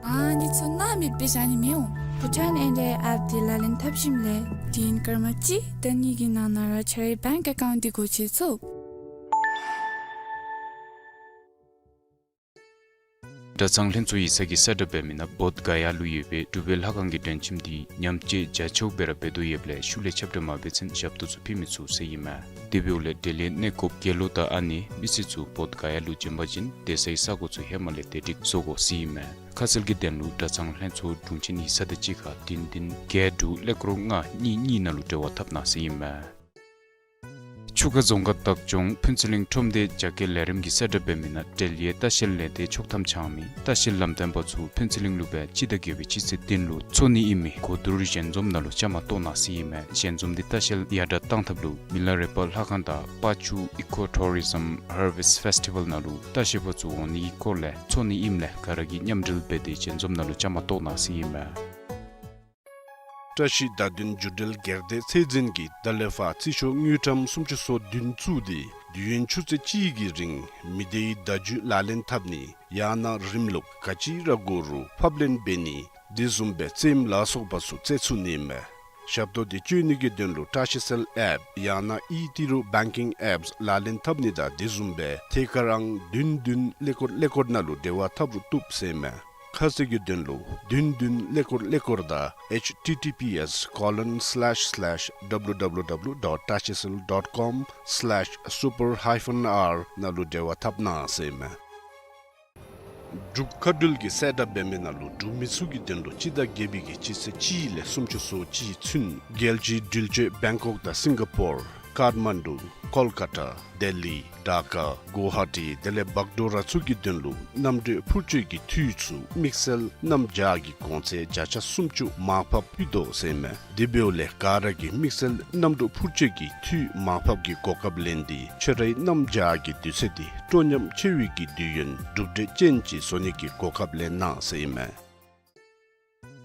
ཨ་ནི་ཚུ་ནཱ་མེདཔ་སྦེ་བཞག་ནི་མི་འོང་། བྷུ་ཊཱན་ཨེན་ཌི་ཨའི་ཨེཔ་འདི་ལག་ལེན་འཐབ་ཞིནམ་ལས་དུས་ཡུན་སྐར་མ་གཅིག་དང་གཉིས་ཀྱི་ནང་ན་ར་ཁྱེད་རའི་བེངཀ་ཨེ་ཀའུནཊ་འདི་སྒོ་ཕྱེ་ཚུགས། གྲྭ་ཚང་ལྷན་ཚོགས་ཡིག་ཚང་གིས་གསལ་བསྒྲགས་འབད་མི་ནང་བོདྷ་ག་ཡ་ལུ་ཡོད་པའི་འབྲུག་པའི་ལྷ་ཁང་གི་སྒྲོན་ཁྱིམ་འདི་ཉམས་བཅོས་རྒྱ་ཆེཝ་སྦེ་ར་འབད་དོ་ཡོདཔ་ལས་ཤུལ་ལས་ཁྱབ་བསྒྲགས་མ་འབད་ཚུན་ཞབས་ཏོག་ཚུ་ཕུལ་མི་ཚུགས་ཟེར་ཨིན་མས། དེ་འབདཝ་ལས་འབྲེལ་ཡོད་གནས་སྐོརཔ་དགེ་སློང་དང་ཨ་ནེ་མི་སེར་ཚུ་བོདྷ་ག་ཡ་ལུ་བྱོན་པ་ཅིན་སྡོད་སའི་ས་གོ་ཚུ་ཧེ་མ་ལས་བདེ་སྒྲིག་བཟོ་དགོ་ཟེར་ཨིན་མས། ཁ་གསལ་གྱི་དོན་ལུ་གྲྭ་ཚང་ལྷན་ཚོགས་དྲུང་ཆེན་ཡིག་ཚང་དང་གཅིག་ཁར་བདུན་བདུན་བརྒྱད་དྲུག་ཀླད་ཀོར་ལྔ་གཉིས་གཉིས་ནང་ལུ་འབྲེལ་བ་འཐབ་གནང་ཟེར་ཨིན་མས། ཆུ་ཁ་རྫོང་ཁག་བདག་སྐྱོང་ཕུན་ཚོགས་གླིང་ཁྲོམ་སྡེ་རྒྱ་སྐྱེད་ལས་རིམ་གྱིས་གསལ་བསྒྲགས་འབད་མི་ནང་འབྲེལ་ཡོད་ལྟ་བཤལ་ལས་སྡེ་ཆོག་ཐམ་འཆང་མི་ལྟ་བཤལ་ལམ་སྟོན་པ་ཚུ་ཕུན་ཚོགས་གླིང་ལུ་སྦེ་སྤྱི་ཟླ་བརྒྱད་པའི་སྤྱི་ཚེས་བདུན་ལུ་འཚོགས་ནི་ཨིན་མི་གོ་བསྡུར་ཞལ་འཛོམས་ནང་ལུ་བཅའ་མར་གཏོགས་གནང་ཟེར་ཨིན་མས། ཞལ་འཛོམས་འདི་ལྟ་བཤལ་ཡར་དྲག་གཏང་ཐབས་ལུ་མི་ལ་རས་པ་ལྷ་ཁང་དང་པ་ཅུ་ཨི་ཀོ་ཊུ་རི་ཛམ་ཧར་ཝེསཊ་ཕེསི་ཊི་ཝལ་ནང་ལུ་ལྟ་བཤལ་པ་ཚུ་འོང་ནི་གི་སྐོར་ལས་འཚོགས་ནི་ཨིནམ་ལས་ག་ར་གིས་མཉམ་འབྲེལ་འབད་དེ་ཞལ་འཛོམས་ནང་ལུ་བཅའ་མར་གཏོགས་གནང་ཟེར་ཨིན་མས། བཀྲ་ཤིས་བདག་མདུན་རྒྱུ་འབྲས་སྒེར་སྡེ་ཚད་འཛིན་གྱིས་ད་ལས་ཕར་རྩིས་ཤོག་དངུལ་ཀྲམ་སུམ་ཅུ་སོ་བདུན་བཙུགས་ཏེ་ དུས་ཡུན་ཆུ་ཚོད་གཅིག་གི་རིང་མི་སྡེའི་བརྡ་བརྒྱུད་ལག་ལེན་འཐབ་ནི་ཡང་ན་རིམ་ལུགས་ག་ཅི་ར་དགོ་རུང་ཕབ་ལེན་འབད་ནི་དེ་བཟུམ་སྦེ་རྩེདམོ་ལ་སོགས་པ་ཚུ་རྩེ་ཚུགས་ནི་མས། ཞབས་ཏོག་འདི་སྤྱོད་ནི་གི་དོན་ལུ་བཀྲ་ཤིས་གསལ་ཨེཔ་ཡང་ན་ཨི་ཏི་རུ་བེང་ཀིང་ཨེཔསི་ལག་ལེན་འཐབ་ནི་དང་དེ་བཟུམ་སྦེ་ཐད་ཀར་ཨང་བདུན་བདུན་ཀླད་ཀོར་ཀླད་ཀོར་ནང་ལུ་འབྲེལ་བ་འཐབ་རུང་བཏུབ་ཟེར་མས། ཁ་གསལ་གྱི་དོན་ལུ་བདུན་བདུན་ཀླད་ཀོར་ཀླད་ཀོར་དང་ཨེཆ་ཊི་ཊི་པི་ཨེསི་ཀོ་ལོན་སི་ལེཤ་སི་ལེཤ་ཌབ་ལུ་ཌབ་ལུ་ཌབ་ལུ་ཌོཊ་བཀྲ་ཤིས་གསལ་ཌོཊ་ཀོམ་སི་ལེཤ་སུ་པར་ཧའི་ཕན་ཨར་ནང་ལུ་འབྲེལ་བ་འཐབ་གནང་ཟེར་མས། འབྲུག་མཁའ་འགྲུལ་གྱིས་གསལ་བསྒྲགས་འབད་མི་ནང་ལུ་འབྲུག་མི་ཚུ་གི་དོན་ལུ་སྤྱི་ཟླ་བརྒྱད་པའི་གི་སྤྱི་ཚེས་གཅིག་ལས་སུམ་ཅུ་སོ་གཅིག་ཚུན་རྒྱལ་སྤྱིའི་འགྲུལ་སྐྱོད་བེང་ཀོག་དང་སིང་ག་པོར་ཀཱཐ་མན་ཌུ་ཀོལ་ཀ་ཊ་ལྡི་ལི་ཌ་ཀ་གུ་ཧ་ཊི་དེ་ལས་བག་དྲོ་ར་ཚུ་གི་དོན་ལུ་གནམ་གྲུ་འཕུར་སྐྱོད་ཀྱི་འཐུས་ཚུ་དམིགས་བསལ་གནམ་བྱཱར་གྱི་གོང་ཚད་བརྒྱ་ཆ་སུམ་ཅུ་མར་ཕབ་ཕུལ་དོ་ཟེར་མས། དེ་འབདཝ་ལས་ག་ར་གིས་དམིགས་བསལ་གནམ་གྲུ་འཕུར་སྐྱོད་ཀྱི་འཐུས་མར་ཕབ་ཀྱི་གོ་སྐབས་ལེན་ཏེ་ཁྱོད་རའི་གནམ་བྱཱར་གྱི་དུས་ཚོད་འདི་སྤྲོ་ཉམས་ཆེ་བའི་གི་དུས་ཡུན་གྲུབ་འབྲས་ཅན་ཅིག་བཟོ་ནི་གི་གོ་སྐབས་ལེན་གནང་ཟེར་ཨིན་མས།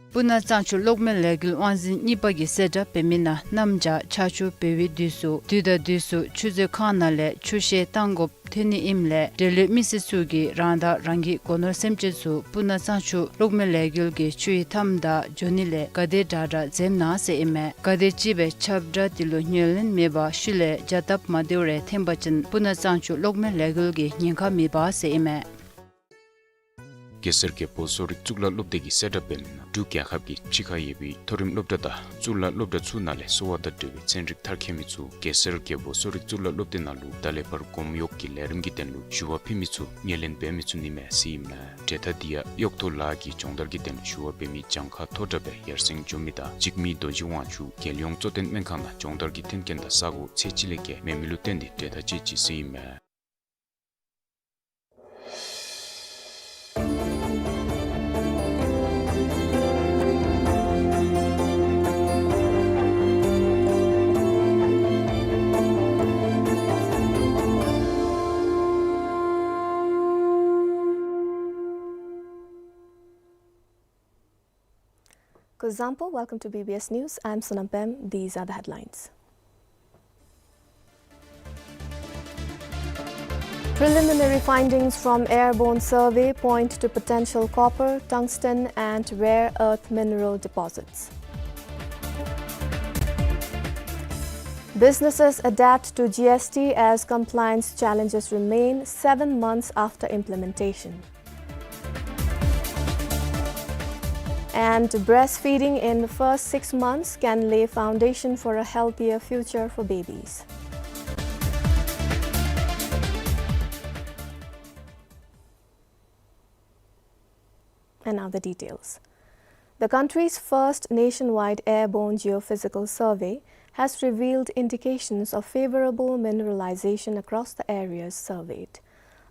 སྤུ་ན་གཙང་ཆུ་གློག་མེ་ལས་འགུལ་དབང་འཛིན་གཉིས་པ་གིས་གསལ་བསྒྲགས་འབད་མི་ནང་གནམ་བྱཱར་ཆར་ཆུ་འབབ་པའི་དུས་སུ་དུས་དང་དུས་སུ་ཆུ་མཛོད་ཁང་ནང་ལས་ཆུ་བཤལ་བཏང་དགོཔ་ཐོན་ནི་ཨིནམ་ལས་འབྲེལ་ཡོད་མི་སེར་ཚུ་གིས་རང་དང་རང་གི་སྒོ་ནོར་སེམས་ཅན་ཚུ་སྤུ་ན་གཙང་ཆུ་གློག་མེ་ལས་འགུལ་གྱི་ཆུའི་མཐའམ་དང་འགྱོ་ནི་ལས་ག་དེ་དྲག་དྲག་འཛེམ་གནང་ཟེར་ཨིན་མས། ག་དེ་ཅིག་སྦེ་ཁྱབ་བསྒྲགས་དེ་ལུ་ཉན་ལེན་མེད་པར་ཤུལ་ལས་བྱ་སྟབས་མ་བདེཝ་རེ་ཐོན་པ་ཅིན་སྤུ་ན་གཙང་ཆུ་གློག་མེ་ལས་འགུལ་གྱི་ཉེན་ཁ་མེདཔ་ཟེར་ཨིན་མས། གེ་སར་རྒྱལ་པོ་གསོ་རིག་གཙུག་ལག་སློབ་སྡེ་གིས་གསལ་བསྒྲགས་འབད་མི་ནང་འབྲུག་རྒྱལ་ཁབ་ཀྱི་ཕྱི་ཁར་ཡོད་པའི་མཐོ་རིམ་སློབ་གྲྭ་དང་གཙུག་ལག་སློབ་གྲྭ་ཚུ་ནང་ལས་གསོ་བ་དང་འབྲེལ་བའི་ཚན་རིག་མཐར་འཁྱོལ་མི་ཚུ་གེ་སར་རྒྱལ་པོ་གསོ་རིག་གཙུག་ལག་སློབ་སྡེ་ནང་ལུ་ད་ལས་ཕར་གོམ་གཡོག་གི་ལས་རིམ་གྱི་དོན་ལུ་ཞུ་བ་ཕུལ་མི་ཚུ་ངོས་ལེན་འབད་མི་ཚུགས་ནི་མས་ཟེར་ཨིན་མས། གྲོས་ཐག་འདི་ཡང་གཡོག་ཐོ་ལཱ་གི་སྦྱོང་བརྡར་གྱི་དོན་ལུ་ཞུ་བ་འབད་མི་གྱངས་ཁ་མཐོ་དྲགས་སྦེ་ཡར་སེང་འགྱོ་མི་དང་འཇིགས་མེད་རྡོ་རྗེ་དབང་ཕྱུག་རྒྱལ་ཡོངས་གཙོ་བསྟེན་སྨན་ཁང་ནང་སྦྱོང་བརྡར་གྱི་མཐུན་རྐྱེན་དང་ས་སྒོ་ཚད་ཅིག་ལས་བརྒལ་མེད་མི་ལུ་བརྟེན་ཏེ་གྲོས་ཐག་བཅད་ཅི་ཟེར་ཨིན་མས། Kuzuzangpo, welcome to B B S News. I'm Sonam Pem. These are the headlines. Preliminary findings from airborne survey point to potential copper, tungsten and rare earth mineral deposits. Businesses adapt to G S T as compliance challenges remain seven months after implementation. And breastfeeding in the first six months can lay foundation for a healthier future for babies. And now the details. The country's first nationwide airborne geophysical survey has revealed indications of favorable mineralization across the areas surveyed.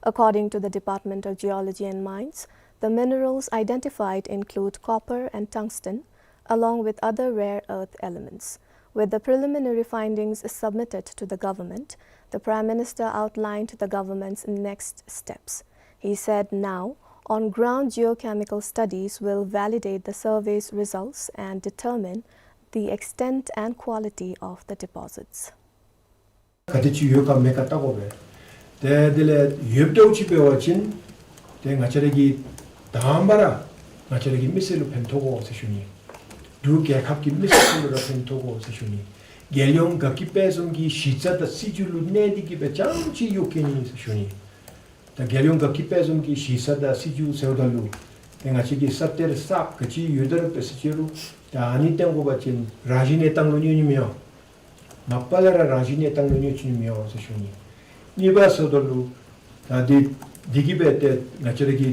According to the Department of Geology and Mines, the minerals identified include copper and tungsten, along with other rare earth elements. With the preliminary findings submitted to the government, the Prime Minister outlined the government's next steps. He said now, on-ground geochemical studies will validate the survey's results and determine the extent and quality of the deposits. ག་དེ་ཅིག་ཡོད་ག་མེད་ག་བལྟ་དགོ་པས། ཏེ་དེ་ལས་ཡོདཔ་འདྲཝ་ཅིག་འབད་བ་ཅིན་ཏེ་ང་བཅས་ར་གི་དང་པ་ར་ང་བཅས་ར་གི་མི་སེར་ལུ་ཕན་ཐོགས་དགོ་ཟེར་ཞུ་ནི། འབྲུག་རྒྱལ་ཁབ་ཀྱི་མི་སེར་ལུ་ར་ཕན་ཐོགས་དགོ་ཟེར་ཞུ་ནི། རྒྱལ་ཡོངས་དགའ་སྐྱིད་དཔལ་འཛོམས་ཀྱི་གཞི་རྩ་དང་སྲིད་བྱུས་ལུ་གནས་ཏེ་གི་སྦེ་རྐྱངམ་ཅིག་གཡོག་གེ་ནི་ཟེར་ཞུ་ནི། ད་རྒྱལ་ཡོངས་དགའ་སྐྱིད་དཔལ་འཛོམས་ཀྱི་གཞི་རྩ་དང་སྲིད་བྱུས་ཟེརཝ་ད་ལུ་ཏེ་ང་བཅས་ཀྱི་ས་གཏེར་གསརཔ་ག་ཅི་ཡོད་ད་ར་འབད་ཟེར་ཅི་རུང་ད་ཨ་ནི་བཏོན་དགོ་པ་ཅིན་རང་བཞིན་གནས་སྟངས་ལུ་གནོད་ནི་མི་འོང་། མ་པ་ལས་ར་རང་བཞིན་གནས་སྟངས་ལུ་གནོད་ནི་མི་འོང་ཟེར་ཞུ་ནི། གཉིས་པ་ཟེརཝ་ད་ལུ་ད་འདི་འདི་གིས་འབད་དེ་ང་བཅས་ར་གི་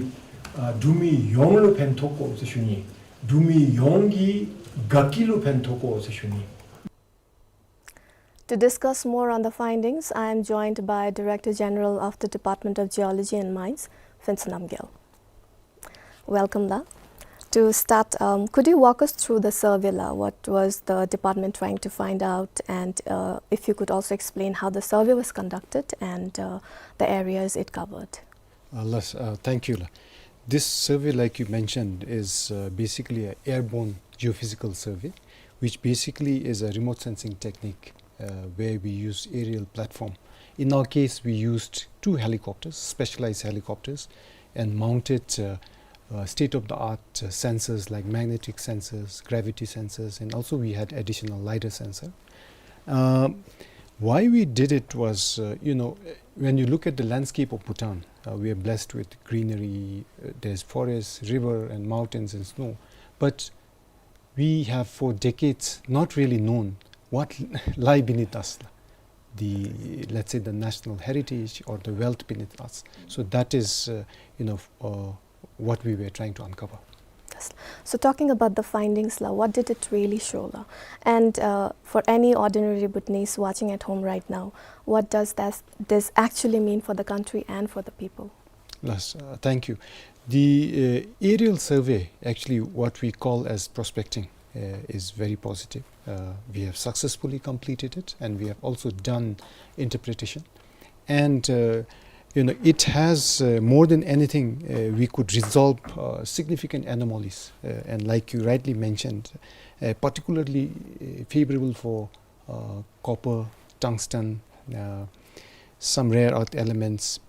ཨ་འབྲུག་མི་ཡོངས་ལུ་ཕན་ཐོགས་དགོ་ཟེར་ཞུ་ནི། འབྲུག་མི་ཡོངས་ཀྱི་དགའ་སྐྱིད་ལུ་ཕན་ཐོགས་དགོ་ཟེར་ཞུ་ནི། To discuss more on the findings, I am joined by Director General of the Department of Geology and Mines, Phinsa Namgyel. Welcome, La. To start, um, could you walk us through the survey, La? What was the department trying to find out? And, uh, if you could also explain how the survey was conducted and, uh, the areas it covered. Uh, yes, uh, thank you, La. This survey, like you mentioned, is, uh, basically an airborne geophysical survey, which basically is a remote sensing technique, uh, where we use aerial platform In our case, we used two helicopters, specialized helicopters, and mounted uh, uh, state-of-the-art uh, sensors like magnetic sensors, gravity sensors, and also we had additional LiDAR sensor. Um, why we did it was, uh, you know, when you look at the landscape of Bhutan, uh, we are blessed with greenery, uh, there's forests, river, and mountains and snow. But we have for decades not really known what lie beneath us, the, let's say, the national heritage or the wealth beneath us. So that is, uh, you know, uh, what we were trying to uncover. Yes. So talking about the findings, la, what did it really show, la? And uh, for any ordinary Bhutanese watching at home right now, what does that, this actually mean for the country and for the people? Yes, uh, thank you. The uh, aerial survey, actually what we call as prospecting, uh, is very positive. Uh, we have successfully completed it, and we have also done interpretation. And uh, you know, it has, uh, more than anything, uh, we could resolve uh, significant anomalies. Uh, and like you rightly mentioned, uh, particularly uh, favorable for uh, copper, tungsten, uh, some rare earth elements,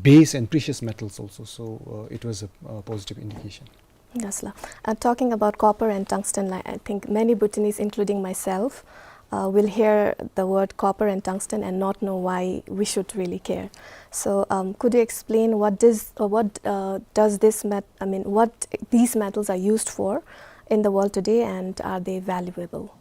base and precious metals also. So uh, it was a, a positive indication. Yes, la. Uh, talking about copper and tungsten, like, I think many Bhutanese, including myself, uh, will hear the word copper and tungsten and not know why we should really care. So, um, could you explain what this, uh, what uh, does this met-, I mean, what these metals are used for in the world today, and are they valuable?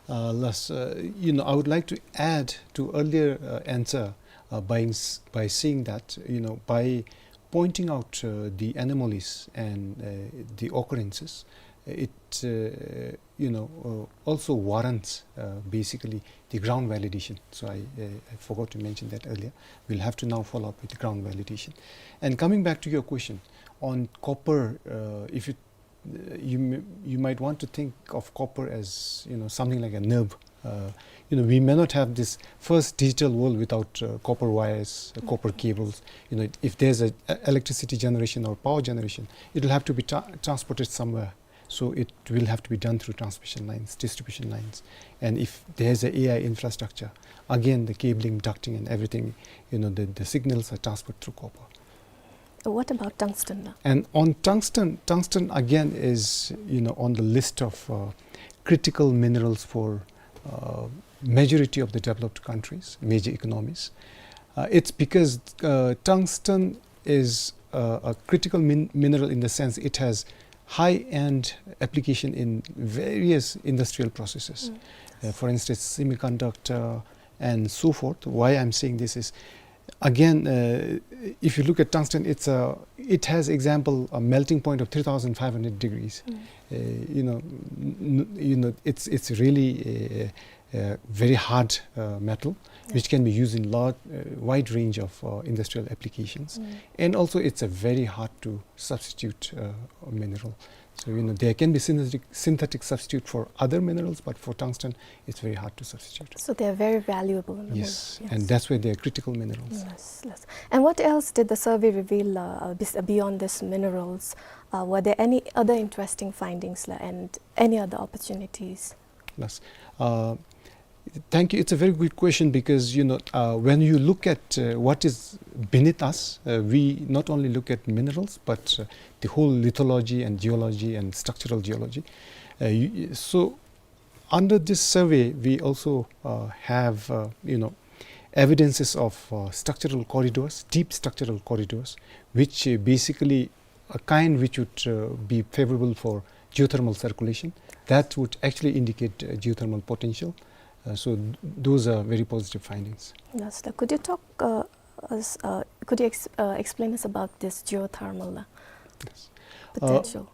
Uh, yes, uh, you know, I would like to add to earlier uh, answer uh, by, s- by saying that, you know, by pointing out uh, the anomalies and uh, the occurrences, it uh, you know, uh, also warrants uh, basically the ground validation. So I, uh, I forgot to mention that earlier. We'll have to now follow up with the ground validation. And coming back to your question on copper, uh, if you uh, you may, you might want to think of copper as, you know, something like a nerve. Uh, you know, we may not have this first digital world without uh, copper wires, uh, copper cables. You know, if there's a, a electricity generation or power generation, it will have to be tra- transported somewhere. So it will have to be done through transmission lines, distribution lines. And if there's a A I infrastructure, again the cabling, ducting, and everything, you know, the, the signals are transferred through copper. What about tungsten now? And on tungsten, tungsten again is, you know, on the list of uh, critical minerals for uh, majority of the developed countries, major economies. Uh, it's because uh, tungsten is uh, a critical min- mineral in the sense it has high-end application in various industrial processes. Uh, for instance, semiconductor and so forth. Why I'm saying this is, again, uh, if you look at tungsten, it's a, it has, example, a melting point of three thousand five hundred degrees. Uh, you know, n- n- you know, it's it's really a, a very hard uh, metal, which can be used in large, uh, wide range of uh, industrial applications, and also it's a very hard to substitute uh, mineral. So, you know, there can be synthetic, synthetic substitute for other minerals, but for tungsten, it's very hard to substitute. So they are very valuable minerals. Yes, and that's why they are critical minerals. Yes, yes. And what else did the survey reveal uh, bes- beyond these minerals? Uh, were there any other interesting findings la, and any other opportunities? Yes. Uh, thank you. It's a very good question because, you know, uh, when you look at uh, what is beneath us, uh, we not only look at minerals, but uh, the whole lithology and geology and structural geology. Uh, you, so under this survey, we also uh, have, uh, you know, evidences of uh, structural corridors, deep structural corridors, which uh, basically a kind which would uh, be favorable for geothermal circulation. That would actually indicate uh, geothermal potential. Uh, so th- those are very positive findings. Yes, sir. Could you talk uh, us, uh, could you ex- uh, explain us about this geothermal uh, Yes. Uh, potential?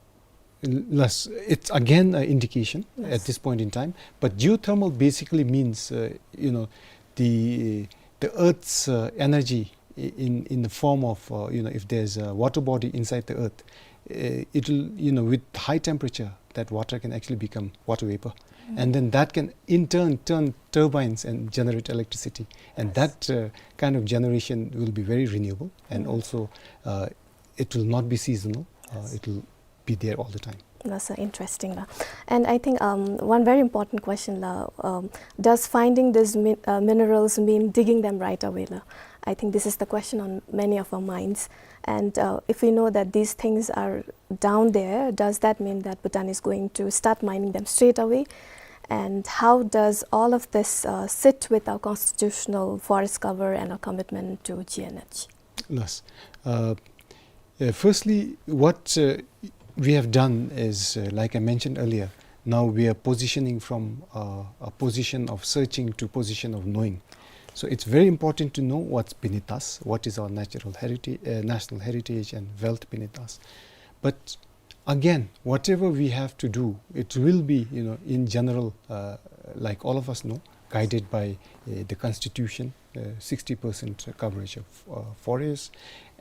L- Yes, it's again an indication at Yes. this point in time. But geothermal basically means, uh, you know, the the Earth's uh, energy i- in in the form of, uh, you know, if there's a water body inside the Earth, uh, it'll, you know, with high temperature, that water can actually become water vapor, and then that can in turn turn turbines and generate electricity. And Yes. that uh, kind of generation will be very renewable, and also uh, it will not be seasonal. Uh, Yes. It will be there all the time. That's, uh, interesting la. And I think, um, one very important question la, um, does finding these mi-, uh, minerals mean digging them right away la? I think this is the question on many of our minds. And, uh, if we know that these things are down there, does that mean that Bhutan is going to start mining them straight away? And how does all of this, uh, sit with our constitutional forest cover and our commitment to G N H? Yes. Uh, uh, firstly, what, uh, we have done is, uh, like I mentioned earlier, now we are positioning from, uh, a position of searching to position of knowing. So it's very important to know what's beneath us, what is our natural herita-, uh, national heritage and wealth beneath us. But again, whatever we have to do, it will be, you know, in general, uh, like all of us know, guided by, uh, the constitution, uh, sixty percent coverage of, uh, forests,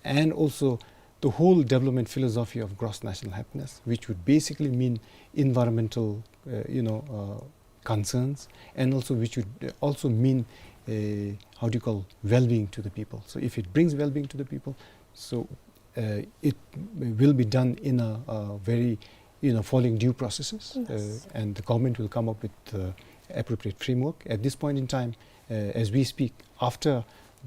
and also the whole development philosophy of gross national happiness, which would basically mean environmental, uh, you know, uh, concerns, and also which would, uh, also mean, uh, how do you call, well-being to the people. So if it brings well-being to the people, so, uh, it will be done in a, a very, you know, following due processes, uh, Yes. and the government will come up with, uh, appropriate framework. At this point in time, uh, as we speak, after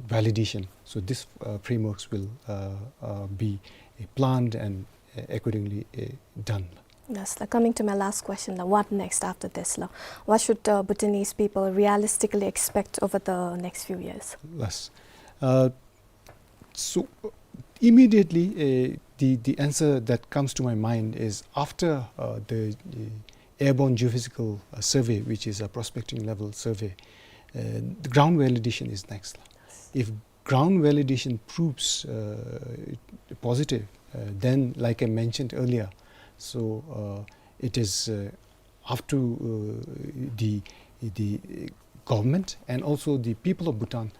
validation, so this, uh, frameworks will, uh, uh, be, uh, planned and, uh, accordingly, uh, done. Yes, la, coming to my last question, la, what next after this, la? What should, uh, Bhutanese people realistically expect over the next few years? Yes. Uh, so, uh, immediately, uh, the, the answer that comes to my mind is after, uh, the, uh, airborne geophysical, uh, survey, which is a prospecting level survey, uh, the ground validation is next. If ground validation proves, uh, positive, uh, then, like I mentioned earlier, so, uh, it is, uh, up to, uh, the, the government and also the people of Bhutan,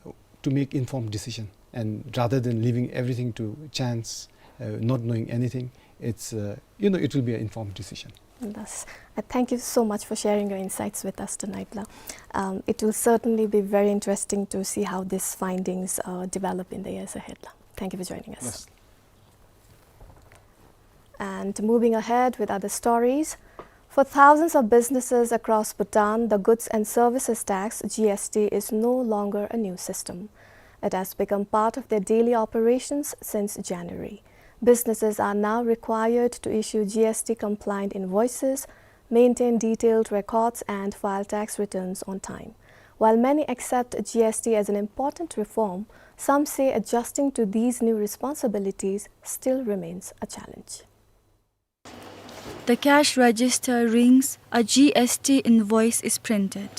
uh, to make informed decision, and rather than leaving everything to chance, uh, not knowing anything, it's, uh, you know, it will be an informed decision. Yes. I thank you so much for sharing your insights with us tonight, la. Um, it will certainly be very interesting to see how these findings, uh, develop in the years ahead, la. Thank you for joining us. Yes. And moving ahead with other stories, for thousands of businesses across Bhutan, the Goods and Services Tax, G S T, is no longer a new system. It has become part of their daily operations since January. Businesses are now required to issue G S T compliant invoices, maintain detailed records, and file tax returns on time. While many accept G S T as an important reform, some say adjusting to these new responsibilities still remains a challenge. The cash register rings, a G S T invoice is printed.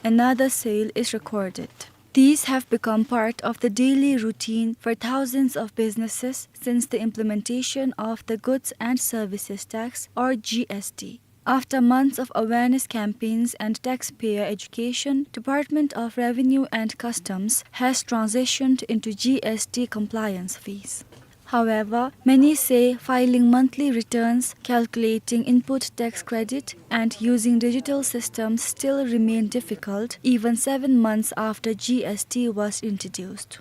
Another sale is recorded. These have become part of the daily routine for thousands of businesses since the implementation of the Goods and Services Tax, or G S T. After months of awareness campaigns and taxpayer education, Department of Revenue and Customs has transitioned into G S T compliance phase. However, many say filing monthly returns, calculating input tax credit, and using digital systems still remain difficult, even seven months after G S T was introduced.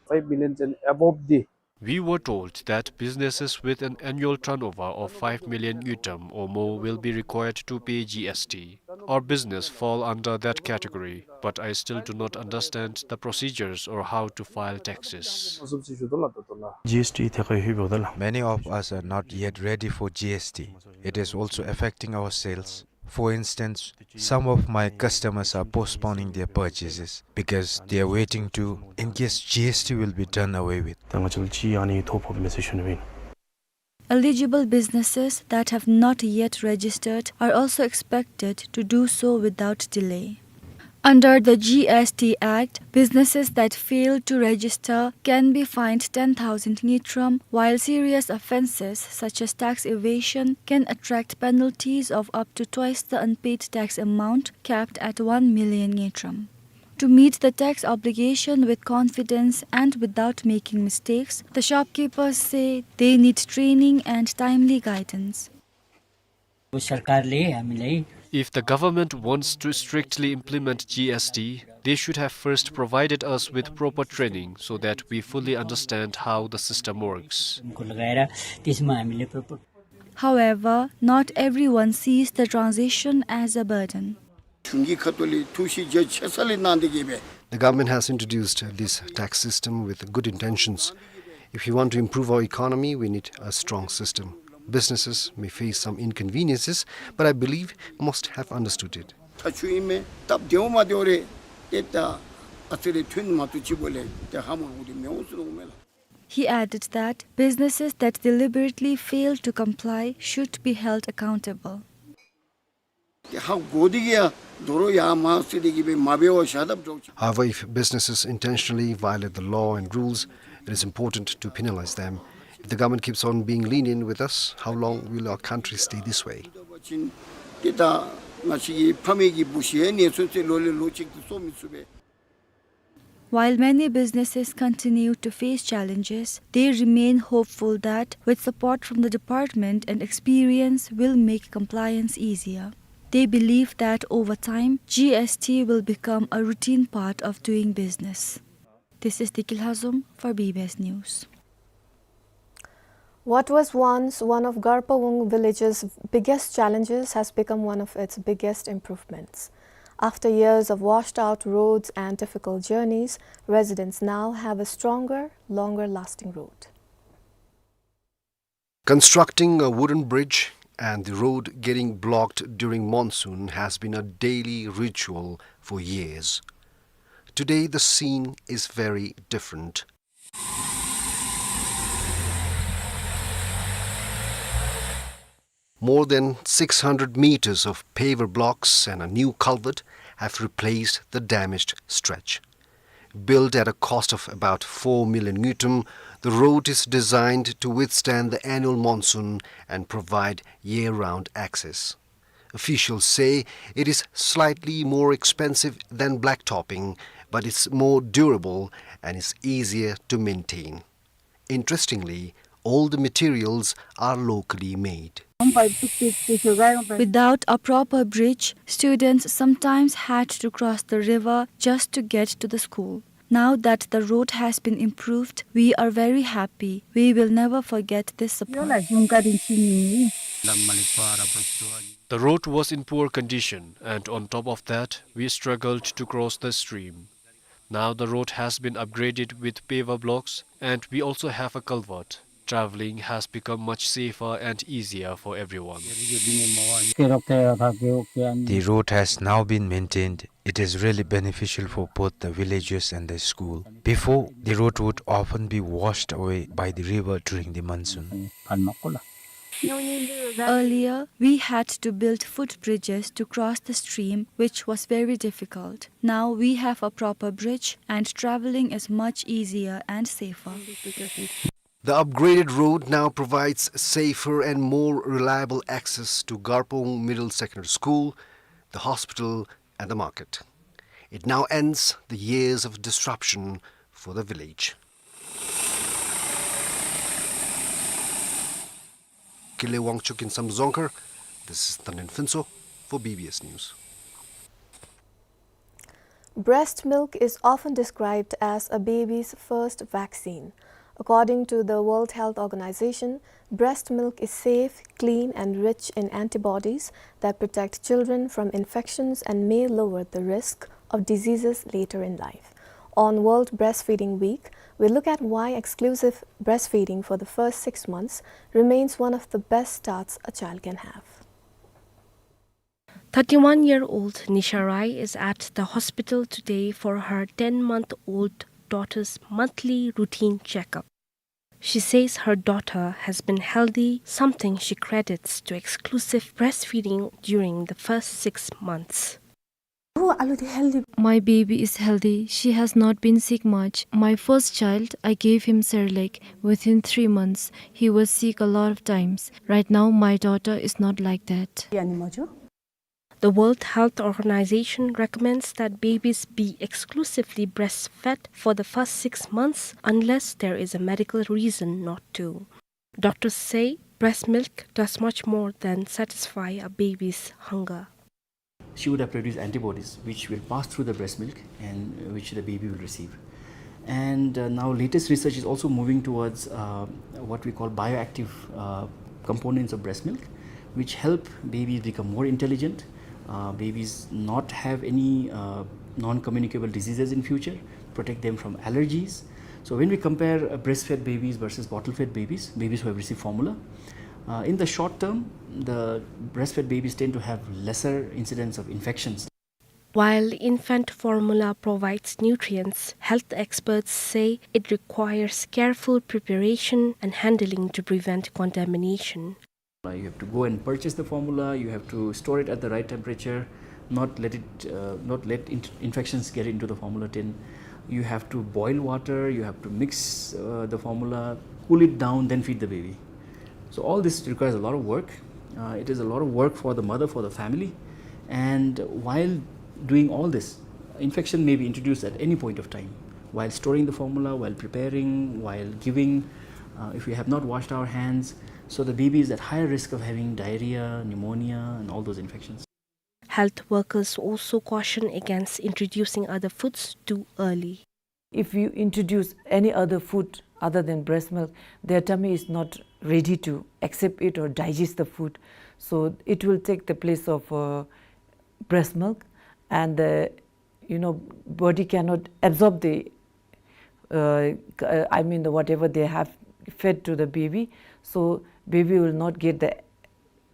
Five million and above the We were told that businesses with an annual turnover of five million ngultrum or more will be required to pay G S T. Our business fall under that category, but I still do not understand the procedures or how to file taxes. G S T ཐད་ཁར་ལྷོད་པའི་འོག་ལས། Many of us are not yet ready for G S T. It is also affecting our sales. For instance, some of my customers are postponing their purchases because they are waiting to, in case G S T will be done away with. ད་ང་ཚོ་ལུ་ཅིག་ཨ་ནི་ཐོ་ཕོགཔ་མས་ཟེར་ཞུ་ནི་ཨིན། Eligible businesses that have not yet registered are also expected to do so without delay. Under the G S T Act, businesses that fail to register can be fined ten thousand ngultrum, while serious offenses such as tax evasion can attract penalties of up to twice the unpaid tax amount, capped at one million ngultrum. To meet the tax obligation with confidence and without making mistakes, the shopkeepers say they need training and timely guidance. सरकारले हामीलाई If the government wants to strictly implement G S T, they should have first provided us with proper training so that we fully understand how the system works. However, not everyone sees the transition as a burden. གཞུང་གི་ཁ་ཐུག་ལས་ཐུགས་ཞིབ་རྒྱ་ཆེ་ས་ལས་གནང་སྟེ་གིས་སྦེ། The government has introduced this tax system with good intentions. If we want to improve our economy, we need a strong system. Businesses may face some inconveniences, but I believe most have understood it. ཐག་ཆོད་ཨིན་མས། སྟབས་བདེཝ་མ་བདེཝ་རེ་ཏེ་ད་ཨ་ཙི་རེ་ཐོན་མ་ཐུབ་ཅིག་འབདཝ་ལས་ཏེ་ཧ་མ་གོ་སྟེ་མི་འོང་ཟེར་འོང་མས་ལགས། He added that businesses that deliberately fail to comply should be held accountable. ཏེ་ཧ་གོ་སྟེ་གིས་ཡང་དོ་རུང་ཡར་མར་ཟེར་ཏེ་གིས་སྦེ་མ་འབད་བར་བཞག་དཔ་འདྲཝ་ཅིག། However, if businesses intentionally violate the law and rules, it is important to penalize them. If the government keeps on being lenient with us, how long will our country stay this way? ཏེ་ད་ང་བཅས་ཀྱི་ཕ་མེས་ཀྱི་བུ་གཞི་གནས་ཚུལ་ཅིག་ལོ་ལས་ལོ་ཅིག་ཏུ་སོར་མི་ཚུགས་པས། While many businesses continue to face challenges, they remain hopeful that, with support from the department and experience, will make compliance easier. They believe that over time, G S T will become a routine part of doing business. This is Dikil Hazum for B B S News. What was once one of Garpawung village's biggest challenges has become one of its biggest improvements. After years of washed out roads and difficult journeys, residents now have a stronger, longer lasting road. Constructing a wooden bridge and the road getting blocked during monsoon has been a daily ritual for years. Today, the scene is very different. More than six hundred meters of paver blocks and a new culvert have replaced the damaged stretch. Built at a cost of about four million ngultrum, the road is designed to withstand the annual monsoon and provide year-round access. Officials say it is slightly more expensive than blacktopping, but it's more durable and is easier to maintain. Interestingly, all the materials are locally made. Without a proper bridge, students sometimes had to cross the river just to get to the school. Now that the road has been improved, we are very happy. We will never forget this support. The road was in poor condition, and on top of that, we struggled to cross the stream. Now the road has been upgraded with paver blocks, and we also have a culvert. Traveling has become much safer and easier for everyone. The road has now been maintained. It is really beneficial for both the villages and the school. Before, the road would often be washed away by the river during the monsoon. Earlier, we had to build footbridges to cross the stream, which was very difficult. Now we have a proper bridge, and traveling is much easier and safer. The upgraded road now provides safer and more reliable access to Garpawung Middle Secondary School, the hospital, and the market. It now ends the years of disruption for the village. Kile Wangchuk in Samdrup Dzongkhar, this is Tanden Phuntsho for B B S News. Breast milk is often described as a baby's first vaccine. According to the World Health Organization, breast milk is safe, clean, and rich in antibodies that protect children from infections and may lower the risk of diseases later in life. On World Breastfeeding Week, we look at why exclusive breastfeeding for the first six months remains one of the best starts a child can have. Thirty-one-year-old Nisha Rai is at the hospital today for her ten-month-old daughter's monthly routine checkup. She says her daughter has been healthy, something she credits to exclusive breastfeeding during the first six months. My baby is healthy. She has not been sick much. My first child, I gave him Cerelac. Within three months, he was sick a lot of times. Right now, my daughter is not like that. The World Health Organization recommends that babies be exclusively breastfed for the first six months unless there is a medical reason not to. Doctors say breast milk does much more than satisfy a baby's hunger. She would have produced antibodies which will pass through the breast milk and which the baby will receive. And, uh, now latest research is also moving towards, uh, what we call bioactive, uh, components of breast milk, which help babies become more intelligent, uh, babies not have any, uh, non-communicable diseases in future, protect them from allergies. So when we compare, uh, breastfed babies versus bottle-fed babies, babies who have received formula, uh, in the short term, the breastfed babies tend to have lesser incidence of infections. While infant formula provides nutrients, health experts say it requires careful preparation and handling to prevent contamination. You have to go and purchase the formula, you have to store it at the right temperature, not let it, uh, not let in-, infections get into the formula tin. You have to boil water, you have to mix, uh, the formula, cool it down, then feed the baby. So all this requires a lot of work. Uh, it is a lot of work for the mother, for the family. And while doing all this, infection may be introduced at any point of time, while storing the formula, while preparing, while giving, uh, if we have not washed our hands. So the baby is at higher risk of having diarrhea, pneumonia, and all those infections. Health workers also caution against introducing other foods too early. If you introduce any other food other than breast milk, their tummy is not ready to accept it or digest the food. So it will take the place of, uh, breast milk, and the, you know, body cannot absorb the, uh, c-, uh, I mean, the, whatever they have fed to the baby. So baby will not get the,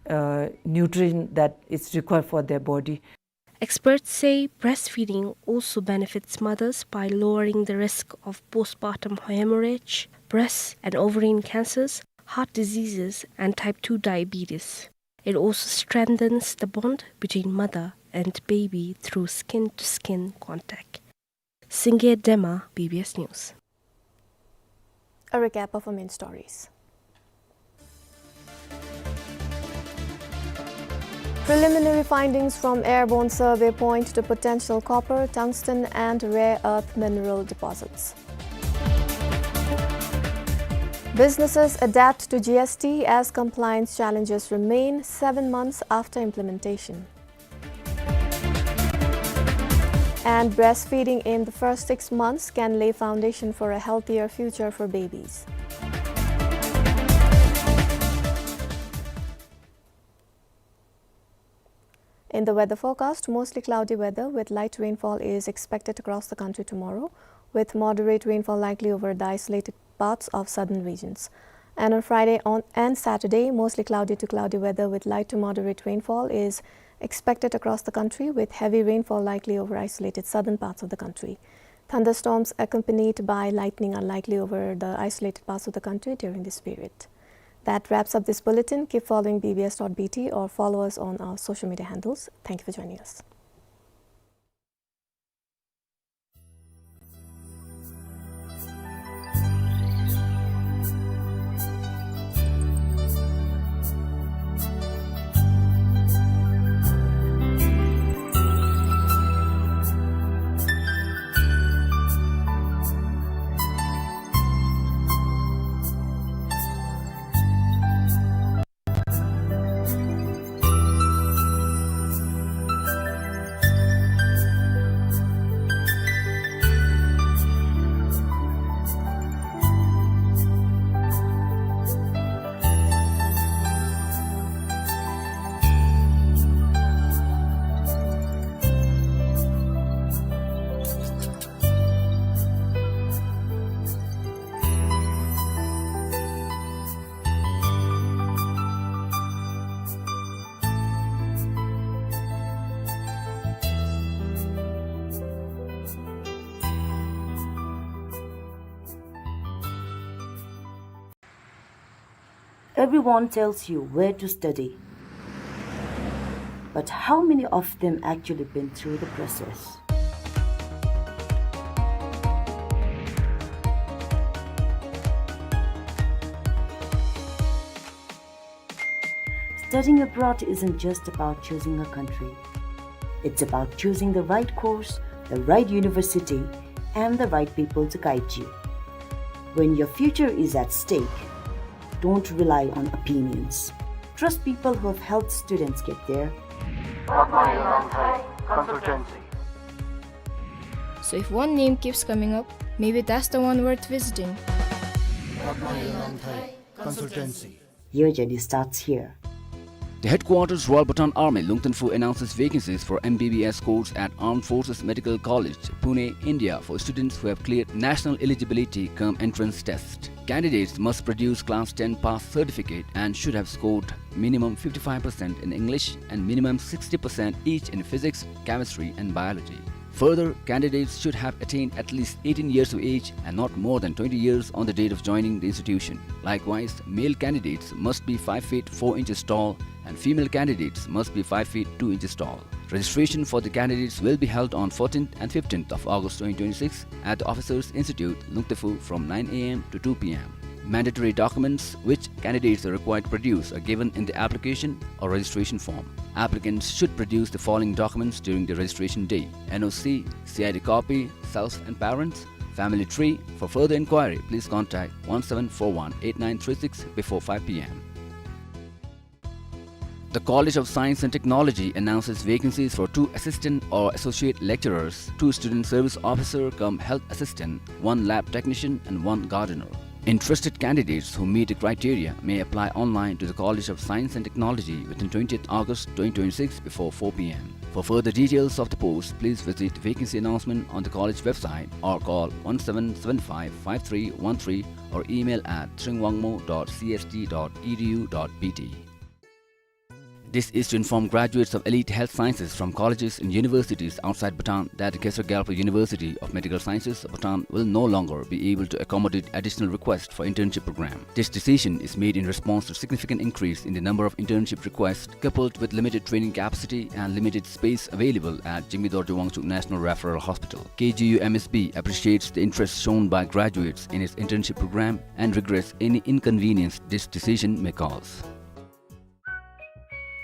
uh, nutrient that is required for their body. Experts say breastfeeding also benefits mothers by lowering the risk of postpartum hemorrhage, breast and ovarian cancers, heart diseases, and type two diabetes. It also strengthens the bond between mother and baby through skin-to-skin contact. Singye Dema, B B S News. A recap of our main stories. Preliminary findings from airborne survey point to potential copper, tungsten and rare earth mineral deposits. Businesses adapt to G S T as compliance challenges remain seven months after implementation. And breastfeeding in the first six months can lay foundation for a healthier future for babies. In the weather forecast, mostly cloudy weather with light rainfall is expected across the country tomorrow, with moderate rainfall likely over the isolated parts of southern regions. And on Friday on, and Saturday, mostly cloudy to cloudy weather with light to moderate rainfall is expected across the country, with heavy rainfall likely over isolated southern parts of the country. Thunderstorms accompanied by lightning are likely over the isolated parts of the country during this period. That wraps up this bulletin. Keep following B B S dot B T or follow us on our social media handles. Thank you for joining us. Everyone tells you where to study, but how many of them actually been through the process? Studying abroad isn't just about choosing a country. It's about choosing the right course, the right university, and the right people to guide you. When your future is at stake, don't rely on opinions. Trust people who have helped students get there. Padma Yonamthai Consultancy. So if one name keeps coming up, maybe that's the one worth visiting. Padma Yonamthai Consultancy. Your journey starts here. The headquarters Royal Bhutan Army, Lungthanphu, announces vacancies for M B B S course at Armed Forces Medical College, Pune, India, for students who have cleared national eligibility cum entrance test. Candidates must produce class ten pass certificate and should have scored minimum fifty-five percent in English and minimum sixty percent each in physics, chemistry, and biology. Further, candidates should have attained at least eighteen years of age and not more than twenty years on the date of joining the institution. Likewise, male candidates must be five feet four inches tall and female candidates must be five feet two inches tall. Registration for the candidates will be held on fourteenth and fifteenth of August twenty twenty-six at the Officers Institute, Lungthanphu, from nine A M to two P M. Mandatory documents which candidates are required to produce are given in the application or registration form. Applicants should produce the following documents during the registration day: N O C, C I D copy, self and parents, family tree. For further inquiry, please contact one seven four one eight nine three six before five P M. The College of Science and Technology announces vacancies for two assistant or associate lecturers, two student service officer cum health assistant, one lab technician, and one gardener. Interested candidates who meet the criteria may apply online to the College of Science and Technology within twentieth August twenty twenty-six before four P M. For further details of the post, please visit the vacancy announcement on the college website or call one seven seven five five three one three or email at tringwangmo dot C S T dot E D U dot B T. This is to inform graduates of elite health sciences from colleges and universities outside Bhutan that the Khesar Gyalpo University of Medical Sciences, Bhutan, will no longer be able to accommodate additional requests for internship program. This decision is made in response to significant increase in the number of internship requests, coupled with limited training capacity and limited space available at Jigme Dorje Wangchuck National Referral Hospital. K G U M S B appreciates the interest shown by graduates in its internship program and regrets any inconvenience this decision may cause.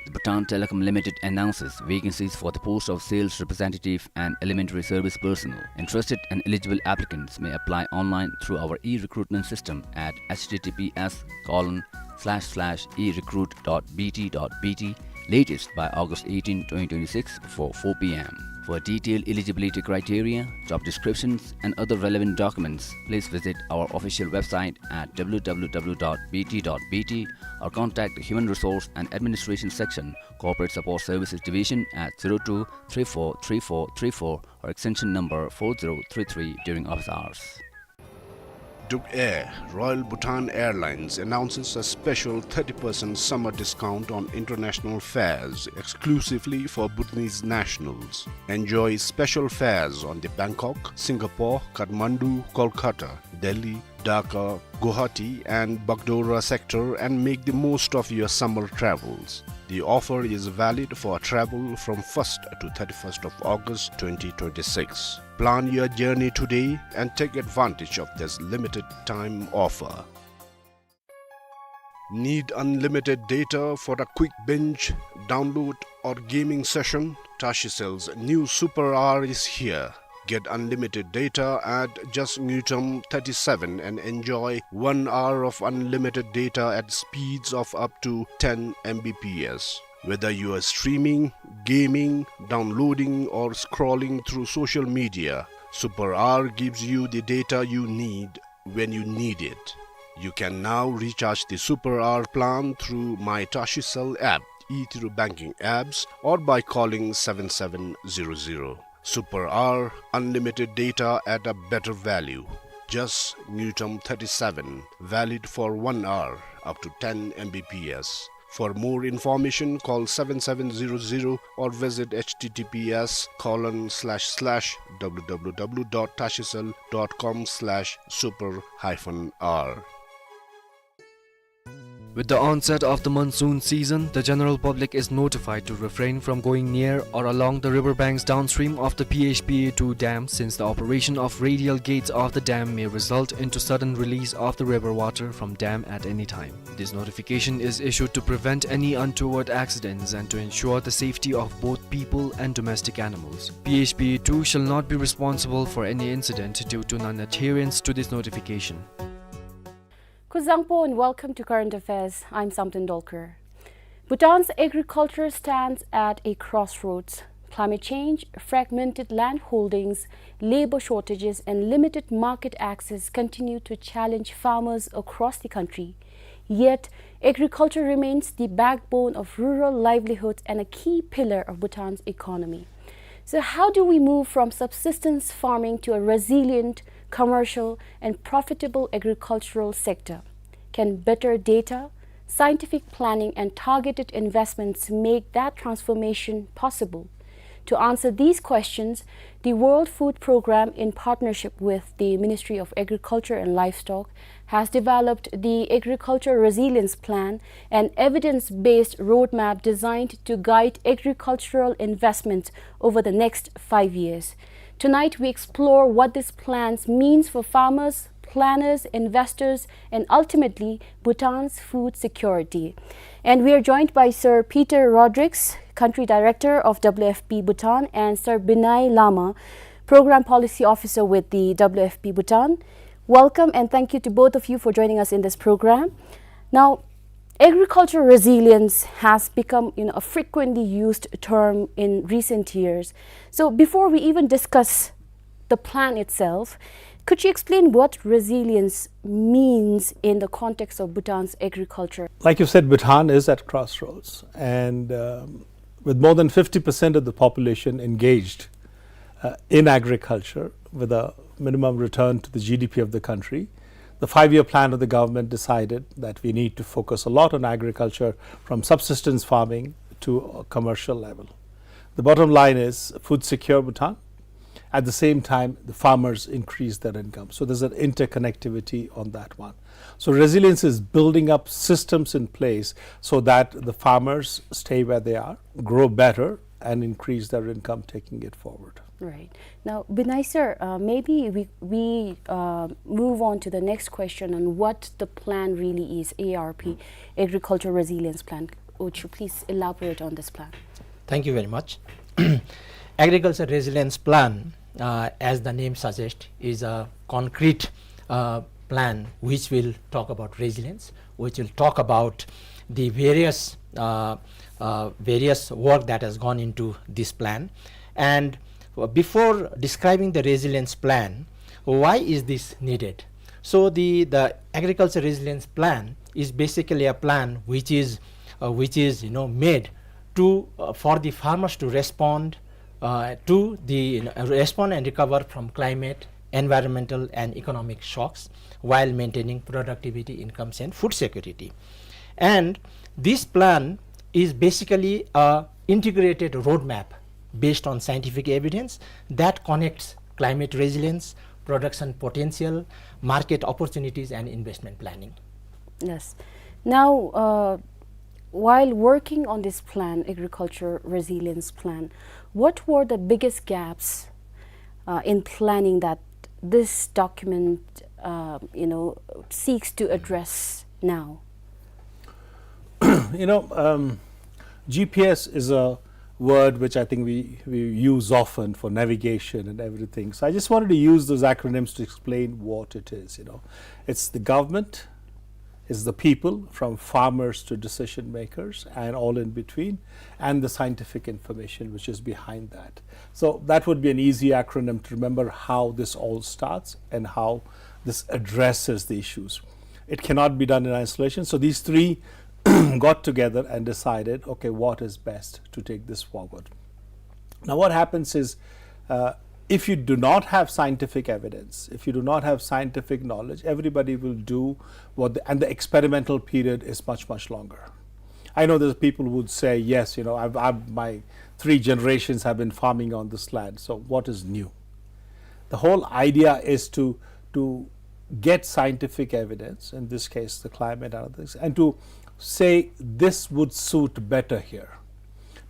The Bhutan Telecom Limited announces vacancies for the post of sales representative and elementary service personnel. Interested and eligible applicants may apply online through our e-recruitment system at H T T P S colon slash slash e recruit dot B T dot B T, latest by August eighteen, twenty twenty-six, before four P M. For detailed eligibility criteria, job descriptions, and other relevant documents, please visit our official website at W W W dot B T dot B T or contact the Human Resource and Administration Section, Corporate Support Services Division at zero two three four three four three four or extension number four zero three three during office hours. Duk Air, Royal Bhutan Airlines, announces a special thirty percent summer discount on international fares exclusively for Bhutanese nationals. Enjoy special fares on the Bangkok, Singapore, Kathmandu, Kolkata, Delhi, Dhaka, Guwahati and Bagdogra sector and make the most of your summer travels. The offer is valid for travel from first to thirty-first of August twenty twenty-six. Plan your journey today and take advantage of this limited time offer. Need unlimited data for a quick binge, download or gaming session? Tashicell's new Super R is here. Get unlimited data at just Ngultrum thirty-seven and enjoy one hour of unlimited data at speeds of up to ten M B P S. Whether you are streaming, gaming, downloading, or scrolling through social media, Super R gives you the data you need when you need it. You can now recharge the Super R plan through My Tashicell app, e-Tiruk banking apps, or by calling seven seven zero zero. Super R, unlimited data at a better value. Just Ngultrum thirty-seven, valid for one hour, up to ten M B P S. For more information, call seven seven zero zero or visit H T T P S colon slash slash W W W dot tashicell dot com slash super hyphen R. With the onset of the monsoon season, the general public is notified to refrain from going near or along the river banks downstream of the P H P A two dam, since the operation of radial gates of the dam may result into sudden release of the river water from dam at any time. This notification is issued to prevent any untoward accidents and to ensure the safety of both people and domestic animals. P H P A two shall not be responsible for any incident due to non-adherence to this notification. Kuzuzangpo and welcome to Current Affairs. I'm Samten Dolkar. Bhutan's agriculture stands at a crossroads. Climate change, fragmented land holdings, labor shortages, and limited market access continue to challenge farmers across the country. Yet, agriculture remains the backbone of rural livelihoods and a key pillar of Bhutan's economy. So, how do we move from subsistence farming to a resilient, commercial, and profitable agricultural sector? Can better data, scientific planning, and targeted investments make that transformation possible? To answer these questions, the World Food Programme, in partnership with the Ministry of Agriculture and Livestock, has developed the Agriculture Resilience Plan, an evidence-based roadmap designed to guide agricultural investment over the next five years. Tonight, we explore what this plan means for farmers, planners, investors, and ultimately Bhutan's food security. And we are joined by Sir Peter Rodrigues, Country Director of W F P Bhutan, and Sir Binay Lama, Program Policy Officer with the W F P Bhutan. Welcome and thank you to both of you for joining us in this program. Now, agricultural resilience has become, you know, a frequently used term in recent years. So before we even discuss the plan itself, could you explain what resilience means in the context of Bhutan's agriculture? Like you said, Bhutan is at crossroads, and, um, with more than fifty percent of the population engaged, uh, in agriculture, with a minimum return to the G D P of the country, the five-year plan of the government decided that we need to focus a lot on agriculture, from subsistence farming to a commercial level. The bottom line is food secure Bhutan. At the same time, the farmers increase their income. So there's an interconnectivity on that one. So resilience is building up systems in place so that the farmers stay where they are, grow better, and increase their income, taking it forward. Right. Now, Binay sir, uh, maybe we, we, uh, move on to the next question on what the plan really is, A R P, Agricultural Resilience Plan. Would you please elaborate on this plan? Thank you very much. Agriculture Resilience Plan, uh, as the name suggests, is a concrete, uh, plan which will talk about resilience, which will talk about the various, uh, uh, various work that has gone into this plan. And before describing the resilience plan, why is this needed? So the, the agriculture resilience plan is basically a plan which is, uh, which is, you know, made to, uh, for the farmers to respond, uh, to the, you know, respond and recover from climate, environmental and economic shocks while maintaining productivity, incomes and food security. And this plan is basically a integrated roadmap based on scientific evidence that connects climate resilience, production potential, market opportunities and investment planning. Yes. Now, uh, while working on this plan, Agriculture Resilience Plan, what were the biggest gaps, uh, in planning that this document, uh, you know, seeks to address now? You know, um, G P S is a word which I think we, we use often for navigation and everything. So I just wanted to use those acronyms to explain what it is, you know. It's the government, it's the people, from farmers to decision makers and all in between, and the scientific information which is behind that. So that would be an easy acronym to remember how this all starts and how this addresses the issues. It cannot be done in isolation. So these three got together and decided, okay, what is best to take this forward? Now, what happens is, uh, if you do not have scientific evidence, if you do not have scientific knowledge, everybody will do what the, and the experimental period is much, much longer. I know there's people who would say, "Yes, you know, I've, I've, my three generations have been farming on this land, so what is new?" The whole idea is to, to get scientific evidence, in this case, the climate and other things, and to say this would suit better here.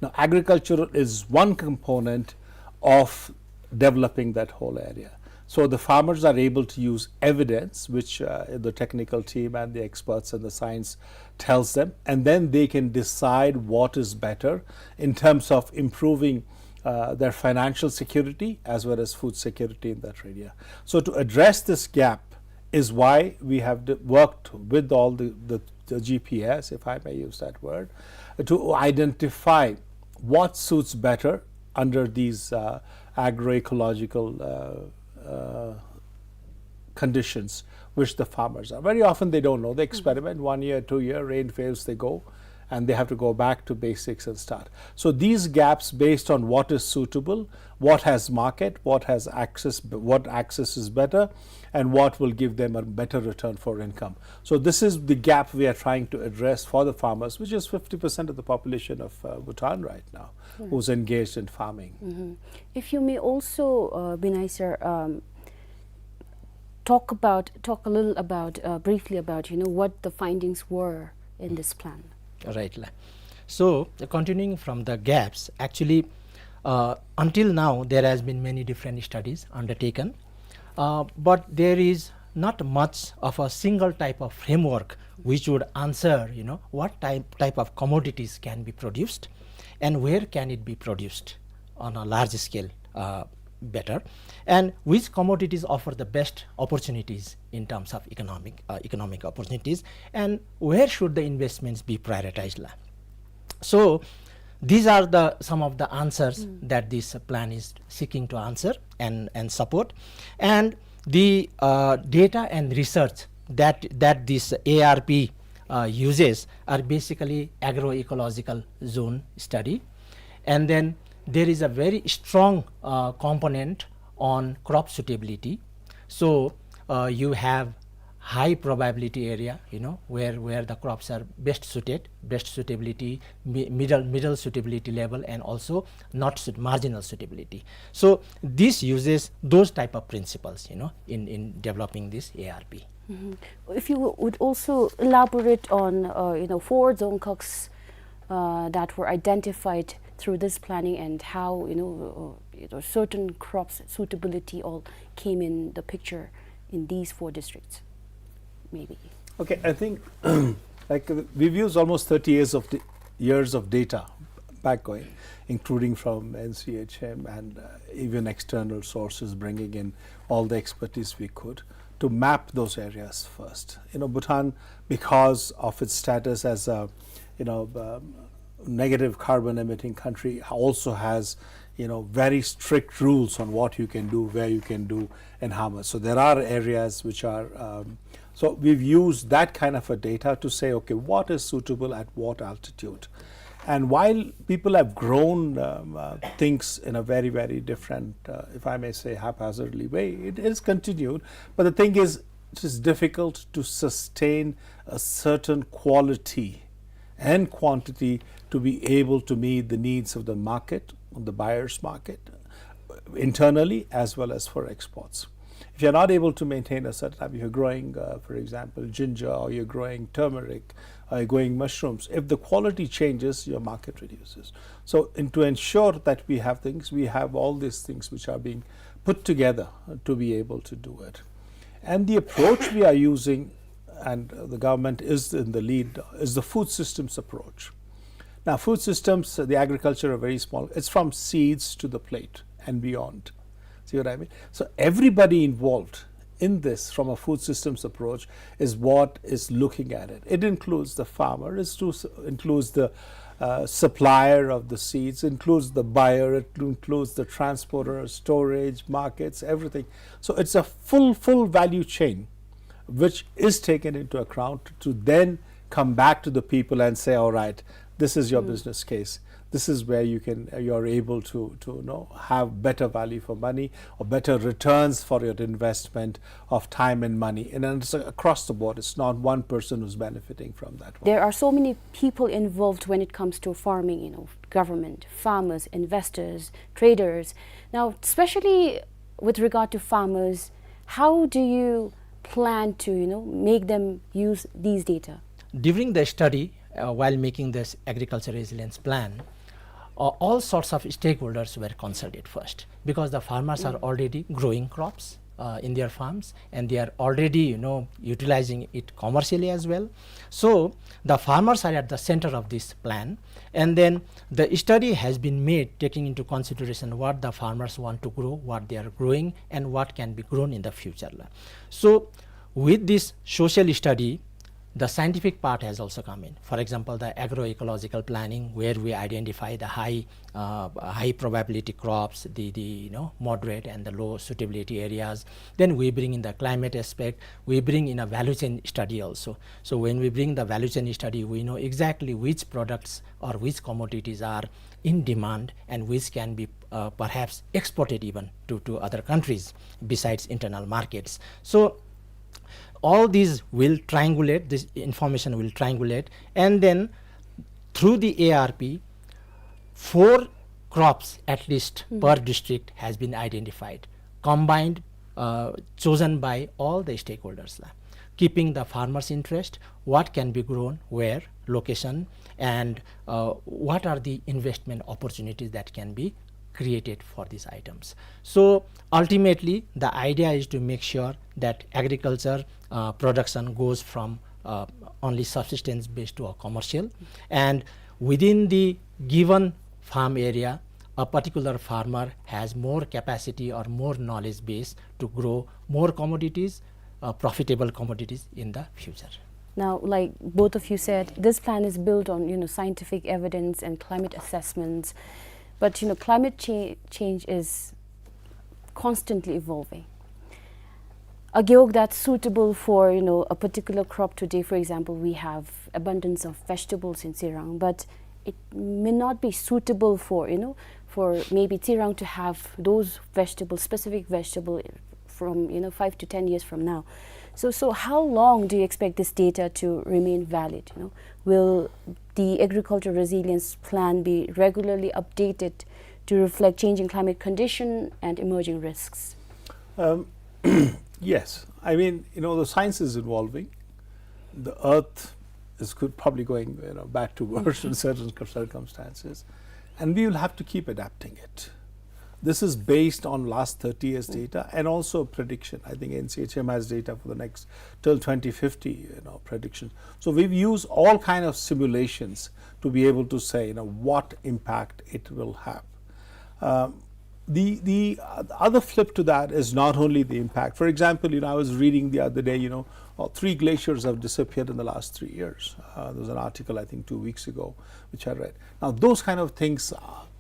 Now, agriculture is one component of developing that whole area. So the farmers are able to use evidence, which, uh, the technical team and the experts and the science tells them, and then they can decide what is better in terms of improving, uh, their financial security as well as food security in that area. So to address this gap is why we have d-, worked with all the, the the G P S, if I may use that word, to identify what suits better under these, uh, agroecological, uh, uh, conditions which the farmers are. Very often they don't know. They experiment one year, two year, rain fails, they go, and they have to go back to basics and start. So these gaps based on what is suitable, what has market, what has access, what access is better, and what will give them a better return for income. So this is the gap we are trying to address for the farmers, which is fifty percent of the population of, uh, Bhutan right now, who's engaged in farming. If you may also, uh, Binay sir, um, talk about, talk a little about, uh, briefly about, you know, what the findings were in this plan. Right, la. So, uh, continuing from the gaps, actually, uh, until now, there has been many different studies undertaken, uh, but there is not much of a single type of framework which would answer, you know, what type, type of commodities can be produced and where can it be produced on a large scale, uh, better, and which commodities offer the best opportunities in terms of economic, uh, economic opportunities, and where should the investments be prioritized, la. So these are the, some of the answers that this plan is seeking to answer and, and support. And the, uh, data and research that, that this A R P, uh, uses are basically agroecological zone study. And then there is a very strong, uh, component on crop suitability. So, uh, you have high probability area, you know, where, where the crops are best suited, best suitability, mi-, middle, middle suitability level, and also not suit-, marginal suitability. So this uses those type of principles, you know, in, in developing this A R P. If you would also elaborate on, uh, you know, four dzongkhags, uh, that were identified through this planning and how, you know, uh, you know, certain crops suitability all came in the picture in these four districts, maybe. Okay, I think, like, uh, we've used almost thirty years of the, years of data back going, including from N C H M and, uh, even external sources, bringing in all the expertise we could to map those areas first. You know, Bhutan, because of its status as a, you know, um, negative carbon emitting country, also has, you know, very strict rules on what you can do, where you can do, and how much. So there are areas which are, um, so we've used that kind of a data to say, okay, what is suitable at what altitude? And while people have grown, um, uh, things in a very, very different, uh, if I may say, haphazardly way, it is continued. But the thing is, it is difficult to sustain a certain quality and quantity to be able to meet the needs of the market, of the buyer's market, internally as well as for exports. If you're not able to maintain a certain type, if you're growing, uh, for example, ginger, or you're growing turmeric, or you're growing mushrooms, if the quality changes, your market reduces. So, in, to ensure that we have things, we have all these things which are being put together to be able to do it. And the approach we are using, and the government is in the lead, is the food systems approach. Now, food systems, the agriculture are very small. It's from seeds to the plate and beyond. See what I mean? So everybody involved in this from a food systems approach is what is looking at it. It includes the farmer, it includes the, uh, supplier of the seeds, includes the buyer, it includes the transporter, storage, markets, everything. So it's a full, full value chain which is taken into account to then come back to the people and say, "All right, this is your business case. This is where you can, you're able to, to, you know, have better value for money or better returns for your investment of time and money." And then it's across the board. It's not one person who's benefiting from that one. There are so many people involved when it comes to farming, you know, government, farmers, investors, traders. Now, especially with regard to farmers, how do you plan to, you know, make them use these data? During the study, uh, while making this agriculture resilience plan, uh, all sorts of stakeholders were consulted first, because the farmers are already growing crops, uh, in their farms, and they are already, you know, utilizing it commercially as well. So the farmers are at the center of this plan, and then the study has been made taking into consideration what the farmers want to grow, what they are growing, and what can be grown in the future. So with this social study, the scientific part has also come in. For example, the agroecological planning, where we identify the high, uh, high probability crops, the, the, you know, moderate and the low suitability areas. Then we bring in the climate aspect, we bring in a value chain study also. So when we bring the value chain study, we know exactly which products or which commodities are in demand and which can be, uh, perhaps exported even to, to other countries besides internal markets. So all these will triangulate, this information will triangulate, and then through the A R P, four crops at least per district has been identified, combined, uh, chosen by all the stakeholders la, keeping the farmer's interest, what can be grown, where, location, and, uh, what are the investment opportunities that can be created for these items. So ultimately, the idea is to make sure that agriculture, uh, production goes from, uh, only subsistence based to a commercial, and within the given farm area, a particular farmer has more capacity or more knowledge base to grow more commodities, uh, profitable commodities in the future. Now, like both of you said, this plan is built on, you know, scientific evidence and climate assessments. But, you know, climate cha-, change is constantly evolving. A gewog that's suitable for, you know, a particular crop today, for example, we have abundance of vegetables in Tsirang, but it may not be suitable for, you know, for maybe Tsirang to have those vegetables, specific vegetable from, you know, five to ten years from now. So, so how long do you expect this data to remain valid, you know? Will the agricultural resilience plan be regularly updated to reflect changing climate condition and emerging risks? Um, yes. I mean, you know, the science is evolving. The earth is could probably going, you know, back to worse in certain cir-, circumstances. And we will have to keep adapting it. This is based on last thirty years data and also prediction. I think N C H M has data for the next till twenty fifty, you know, prediction. So we've used all kind of simulations to be able to say, you know, what impact it will have. Um, the, the, uh, other flip to that is not only the impact. For example, you know, I was reading the other day, you know, uh, three glaciers have disappeared in the last three years. Uh, there was an article, I think, two weeks ago, which I read. Now, those kind of things, uh,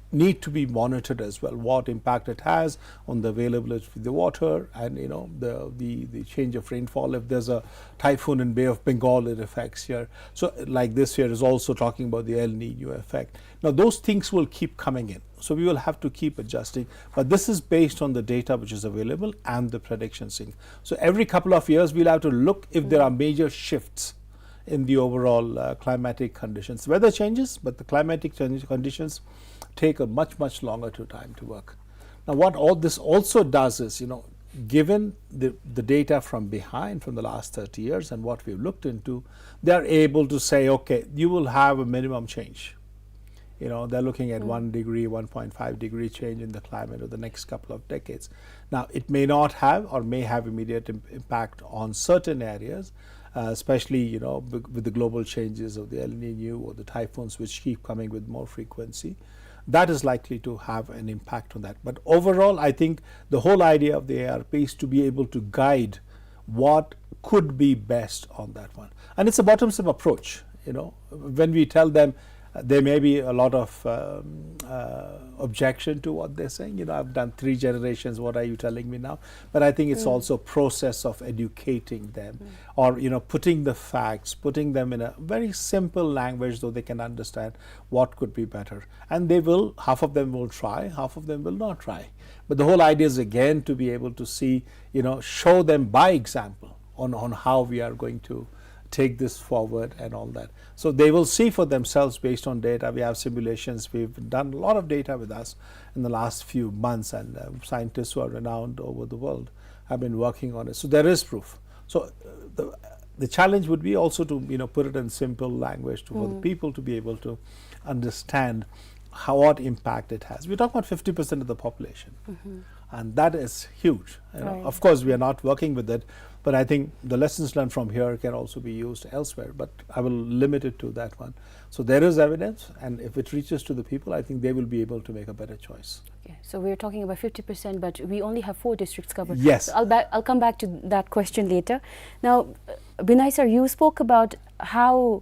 need to be monitored as well, what impact it has on the availability of the water and, you know, the, the, the change of rainfall. If there's a typhoon in Bay of Bengal, it affects here. So, like, this year is also talking about the El Nino effect. Now, those things will keep coming in. So we will have to keep adjusting. But this is based on the data which is available and the predictions. So every couple of years, we'll have to look if there are major shifts in the overall, uh, climatic conditions. Weather changes, but the climatic change conditions take a much, much longer to time to work. Now, what all this also does is, you know, given the, the data from behind, from the last thirty years and what we've looked into, they are able to say, "Okay, you will have a minimum change." You know, they're looking at one degree, one point five degree change in the climate over the next couple of decades. Now, it may not have or may have immediate im-, impact on certain areas, uh, especially, you know, b-, with the global changes of the El Nino or the typhoons which keep coming with more frequency. That is likely to have an impact on that. But overall, I think the whole idea of the A R P is to be able to guide what could be best on that one. And it's a bottoms-up approach, you know. When we tell them, uh, there may be a lot of, um, uh, objection to what they're saying. You know, "I've done three generations, what are you telling me now?" But I think it's also a process of educating them or, you know, putting the facts, putting them in a very simple language so they can understand what could be better. And they will, half of them will try, half of them will not try. But the whole idea is again to be able to see, you know, show them by example on, on how we are going to take this forward and all that. So they will see for themselves based on data. We have simulations. We've done a lot of data with us in the last few months, and, uh, scientists who are renowned over the world have been working on it. So there is proof. So, uh, the, the challenge would be also to, you know, put it in simple language to, for the people to be able to understand how, what impact it has. We're talking about fifty percent of the population. And that is huge. You know, of course, we are not working with it, but I think the lessons learned from here can also be used elsewhere, but I will limit it to that one. So there is evidence, and if it reaches to the people, I think they will be able to make a better choice. Okay, so we're talking about fifty percent, but we only have four districts covered. Yes. So I'll ba-, I'll come back to that question later. Now, uh, Binay sir, you spoke about how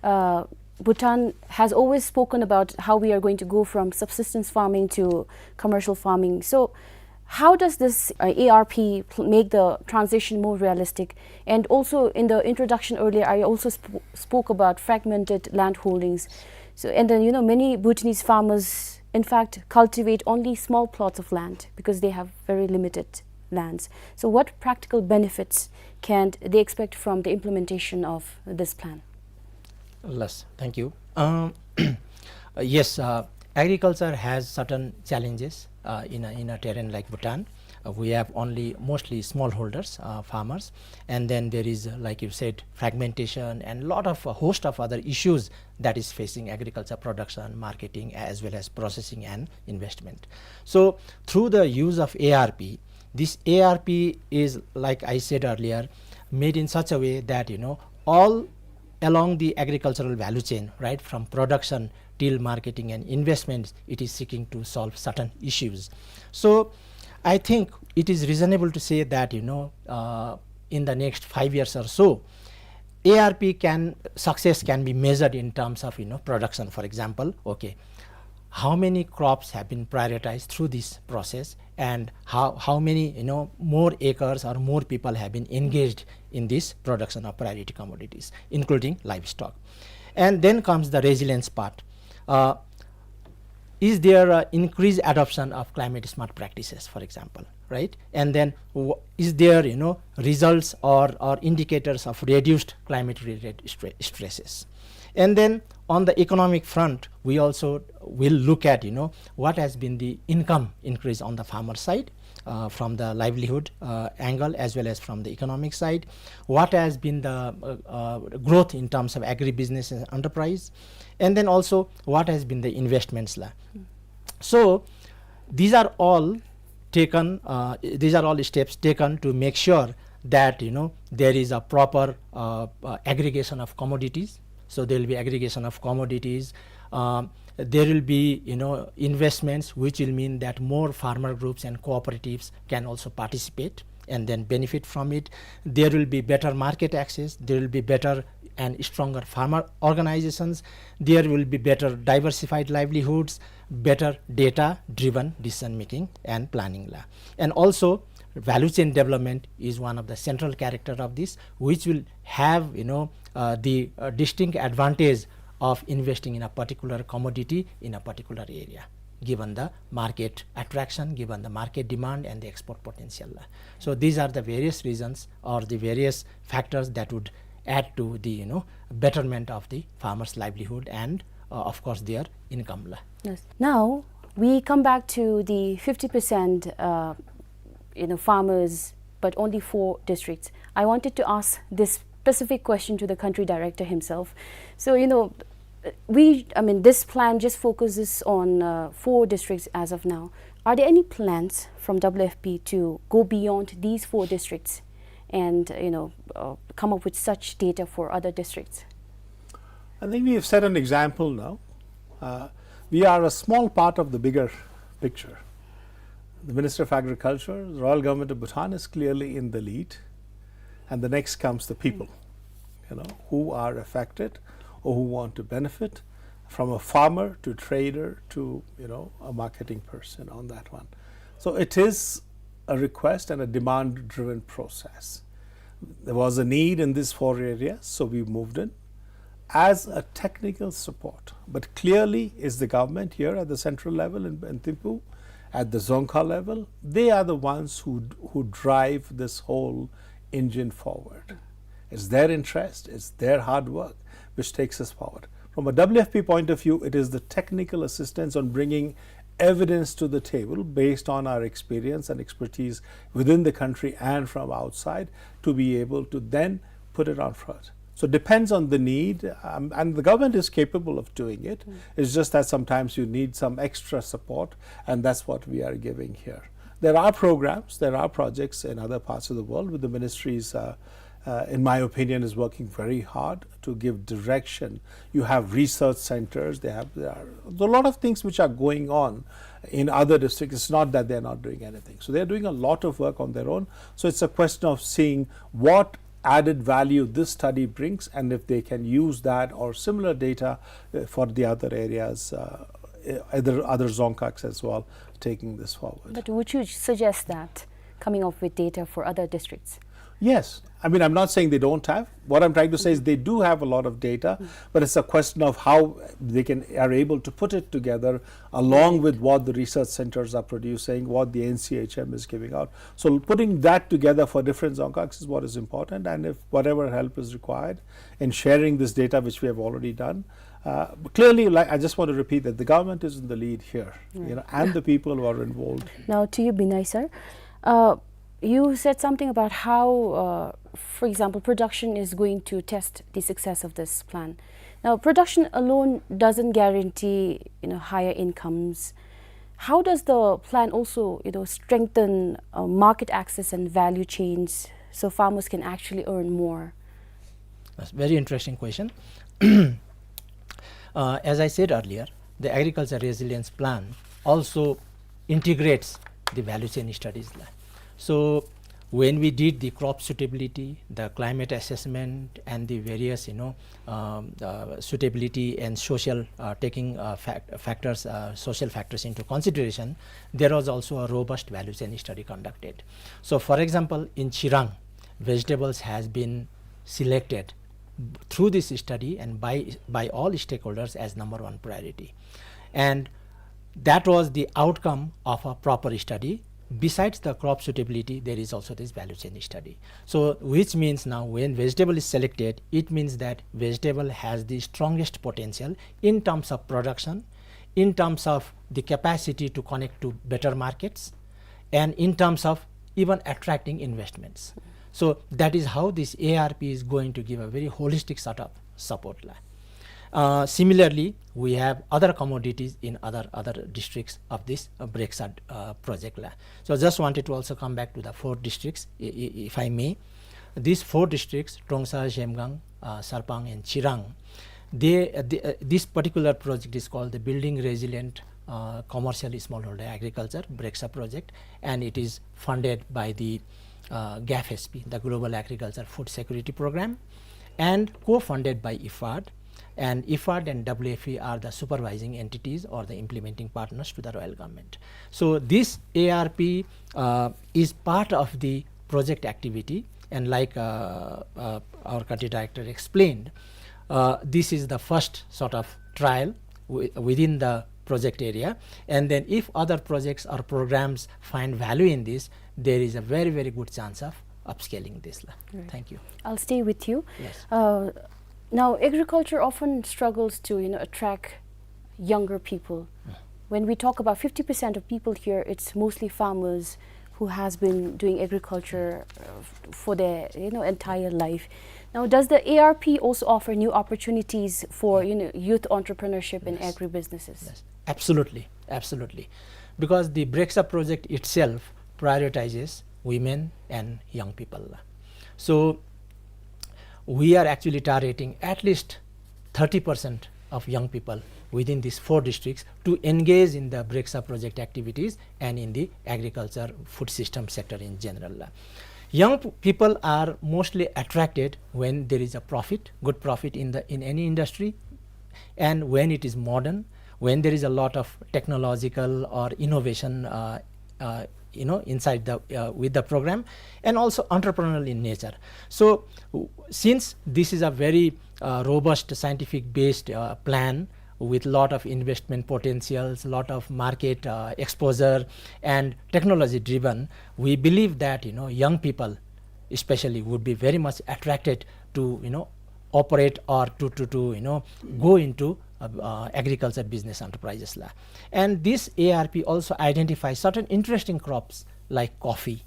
uh, Bhutan has always spoken about how we are going to go from subsistence farming to commercial farming. So, how does this uh, A R P pl- make the transition more realistic? And also, in the introduction earlier, I also sp- spoke about fragmented land holdings. So, and then, you know, many Bhutanese farmers, in fact, cultivate only small plots of land because they have very limited lands. So, what practical benefits can they expect from the implementation of this plan? Last, thank you. Um, uh, yes, uh, agriculture has certain challenges uh, in, a, in a terrain like Bhutan. Uh, we have only mostly smallholders, uh, farmers, and then there is, uh, like you said, fragmentation and lot of, a host of other issues that is facing agriculture production, marketing, as well as processing and investment. So through the use of A R P, this A R P is, like I said earlier, made in such a way that, you know, all along the agricultural value chain, right, from production till marketing and investments, it is seeking to solve certain issues. So I think it is reasonable to say that, you know, uh, in the next five years or so, A R P can, success can be measured in terms of, you know, production, for example. Okay, how many crops have been prioritized through this process, and how, how many, you know, more acres or more people have been engaged in this production of priority commodities, including livestock. And then comes the resilience part. Uh, is there a increased adoption of climate smart practices, for example, right? And then w- is there, you know, results or, or indicators of reduced climate related stre- stresses? And then on the economic front, we also will look at, you know, what has been the income increase on the farmer side, uh, from the livelihood uh, angle, as well as from the economic side, what has been the uh, uh, growth in terms of agribusiness and enterprise, and then also what has been the investments la. So these are all taken, uh, these are all steps taken to make sure that, you know, there is a proper uh, uh, aggregation of commodities. So there will be aggregation of commodities. Um, there will be, you know, investments, which will mean that more farmer groups and cooperatives can also participate and then benefit from it. There will be better market access. There will be better and stronger farmer organizations. There will be better diversified livelihoods, better data driven decision making and planning la. And also, value chain development is one of the central character of this, which will have, you know, uh, the uh, distinct advantage of investing in a particular commodity in a particular area, given the market attraction, given the market demand and the export potential la. So these are the various reasons or the various factors that would add to the, you know, betterment of the farmers' livelihood and, uh, of course, their income la. Yes. Now, we come back to the fifty percent uh, you know, farmers, but only four districts. I wanted to ask this specific question to the country director himself. So, you know, we, I mean, this plan just focuses on uh, four districts as of now. Are there any plans from W F P to go beyond these four districts and, you know, uh, come up with such data for other districts? I think we have set an example now. Uh, we are a small part of the bigger picture. The Minister of Agriculture, the Royal Government of Bhutan is clearly in the lead, and the next comes the people, you know, who are affected or who want to benefit, from a farmer to trader to, you know, a marketing person on that one. So it is a request and a demand-driven process. There was a need in these four areas, so we moved in as a technical support. But clearly, is the government here at the central level in, in Thimphu, at the Dzongkha level, they are the ones who, who drive this whole engine forward. It's their interest, it's their hard work which takes us forward. From a W F P point of view, it is the technical assistance on bringing evidence to the table based on our experience and expertise within the country and from outside to be able to then put it on foot. So it depends on the need, um, and the government is capable of doing it. It's just that sometimes you need some extra support, and that's what we are giving here. There are programs, there are projects in other parts of the world with the ministries, uh, uh, in my opinion, is working very hard to give direction. You have research centers, they have, there are a lot of things which are going on in other districts. It's not that they're not doing anything. So they're doing a lot of work on their own. So it's a question of seeing what added value this study brings, and if they can use that or similar data, uh, for the other areas, uh, other, other dzongkhags as well, taking this forward. But would you suggest that, coming up with data for other districts? Yes. I mean, I'm not saying they don't have. What I'm trying to say is they do have a lot of data, but it's a question of how they can, are able to put it together along with what the research centers are producing, what the N C H M is giving out. So putting that together for different dzongkhags is what is important, and if whatever help is required in sharing this data, which we have already done, uh, clearly, like, I just want to repeat that the government is in the lead here, you know, and the people who are involved. Now to you, Binay sir. Uh, you said something about how, uh, for example, production is going to test the success of this plan. Now, production alone doesn't guarantee, you know, higher incomes. How does the plan also, you know, strengthen, uh, market access and value chains so farmers can actually earn more? That's a very interesting question. Uh, as I said earlier, the agriculture resilience plan also integrates the value chain studies la. So when we did the crop suitability, the climate assessment, and the various, you know, um, uh, suitability and social, uh, taking, uh, fac-, factors, uh, social factors into consideration, there was also a robust value chain study conducted. So, for example, in Chirang, vegetables has been selected through this study and by, by all stakeholders as number one priority. And that was the outcome of a proper study. Besides the crop suitability, there is also this value chain study. So, which means now when vegetable is selected, it means that vegetable has the strongest potential in terms of production, in terms of the capacity to connect to better markets, and in terms of even attracting investments. So that is how this A R P is going to give a very holistic sort of support la. Uh, similarly, we have other commodities in other, other districts of this, uh, BREXA, uh, project la. So just wanted to also come back to the four districts, i-, i-, if I may. These four districts, Trongsa, Zhemgang, uh, Sarpang and Chirang, they, uh, the, uh, this particular project is called the Building Resilient, uh, Commercial Smallholder Agriculture, BREXA project, and it is funded by the, uh, GAFSP, the Global Agriculture Food Security Program, and co-funded by IFAD. And IFAD and W F P are the supervising entities or the implementing partners to the royal government. So this A R P, uh, is part of the project activity, and like, uh, uh, our country director explained, uh, this is the first sort of trial wi-, within the project area, and then if other projects or programs find value in this, there is a very, very good chance of upscaling this la. Right. Thank you. I'll stay with you. Yes. Uh, now, agriculture often struggles to, you know, attract younger people. Mm. When we talk about fifty percent of people here, it's mostly farmers who has been doing agriculture, uh, f-, for their, you know, entire life. Now, does the A R P also offer new opportunities for, you know, youth entrepreneurship and agribusinesses? Yes. Absolutely, absolutely. Because the BREXA project itself prioritizes women and young people. So we are actually targeting at least thirty percent of young people within these four districts to engage in the BREXA project activities and in the agriculture food system sector in general. Young p-, people are mostly attracted when there is a profit, good profit in the, in any industry, and when it is modern, when there is a lot of technological or innovation, uh, uh, you know, inside the, uh, with the program, and also entrepreneurial in nature. So, w-, since this is a very, uh, robust scientific based, uh, plan with lot of investment potentials, lot of market, uh, exposure, and technology driven, we believe that, you know, young people especially would be very much attracted to, you know, operate or to, to, to, you know, go into, uh, uh, agriculture business enterprises la. And this A R P also identifies certain interesting crops like coffee,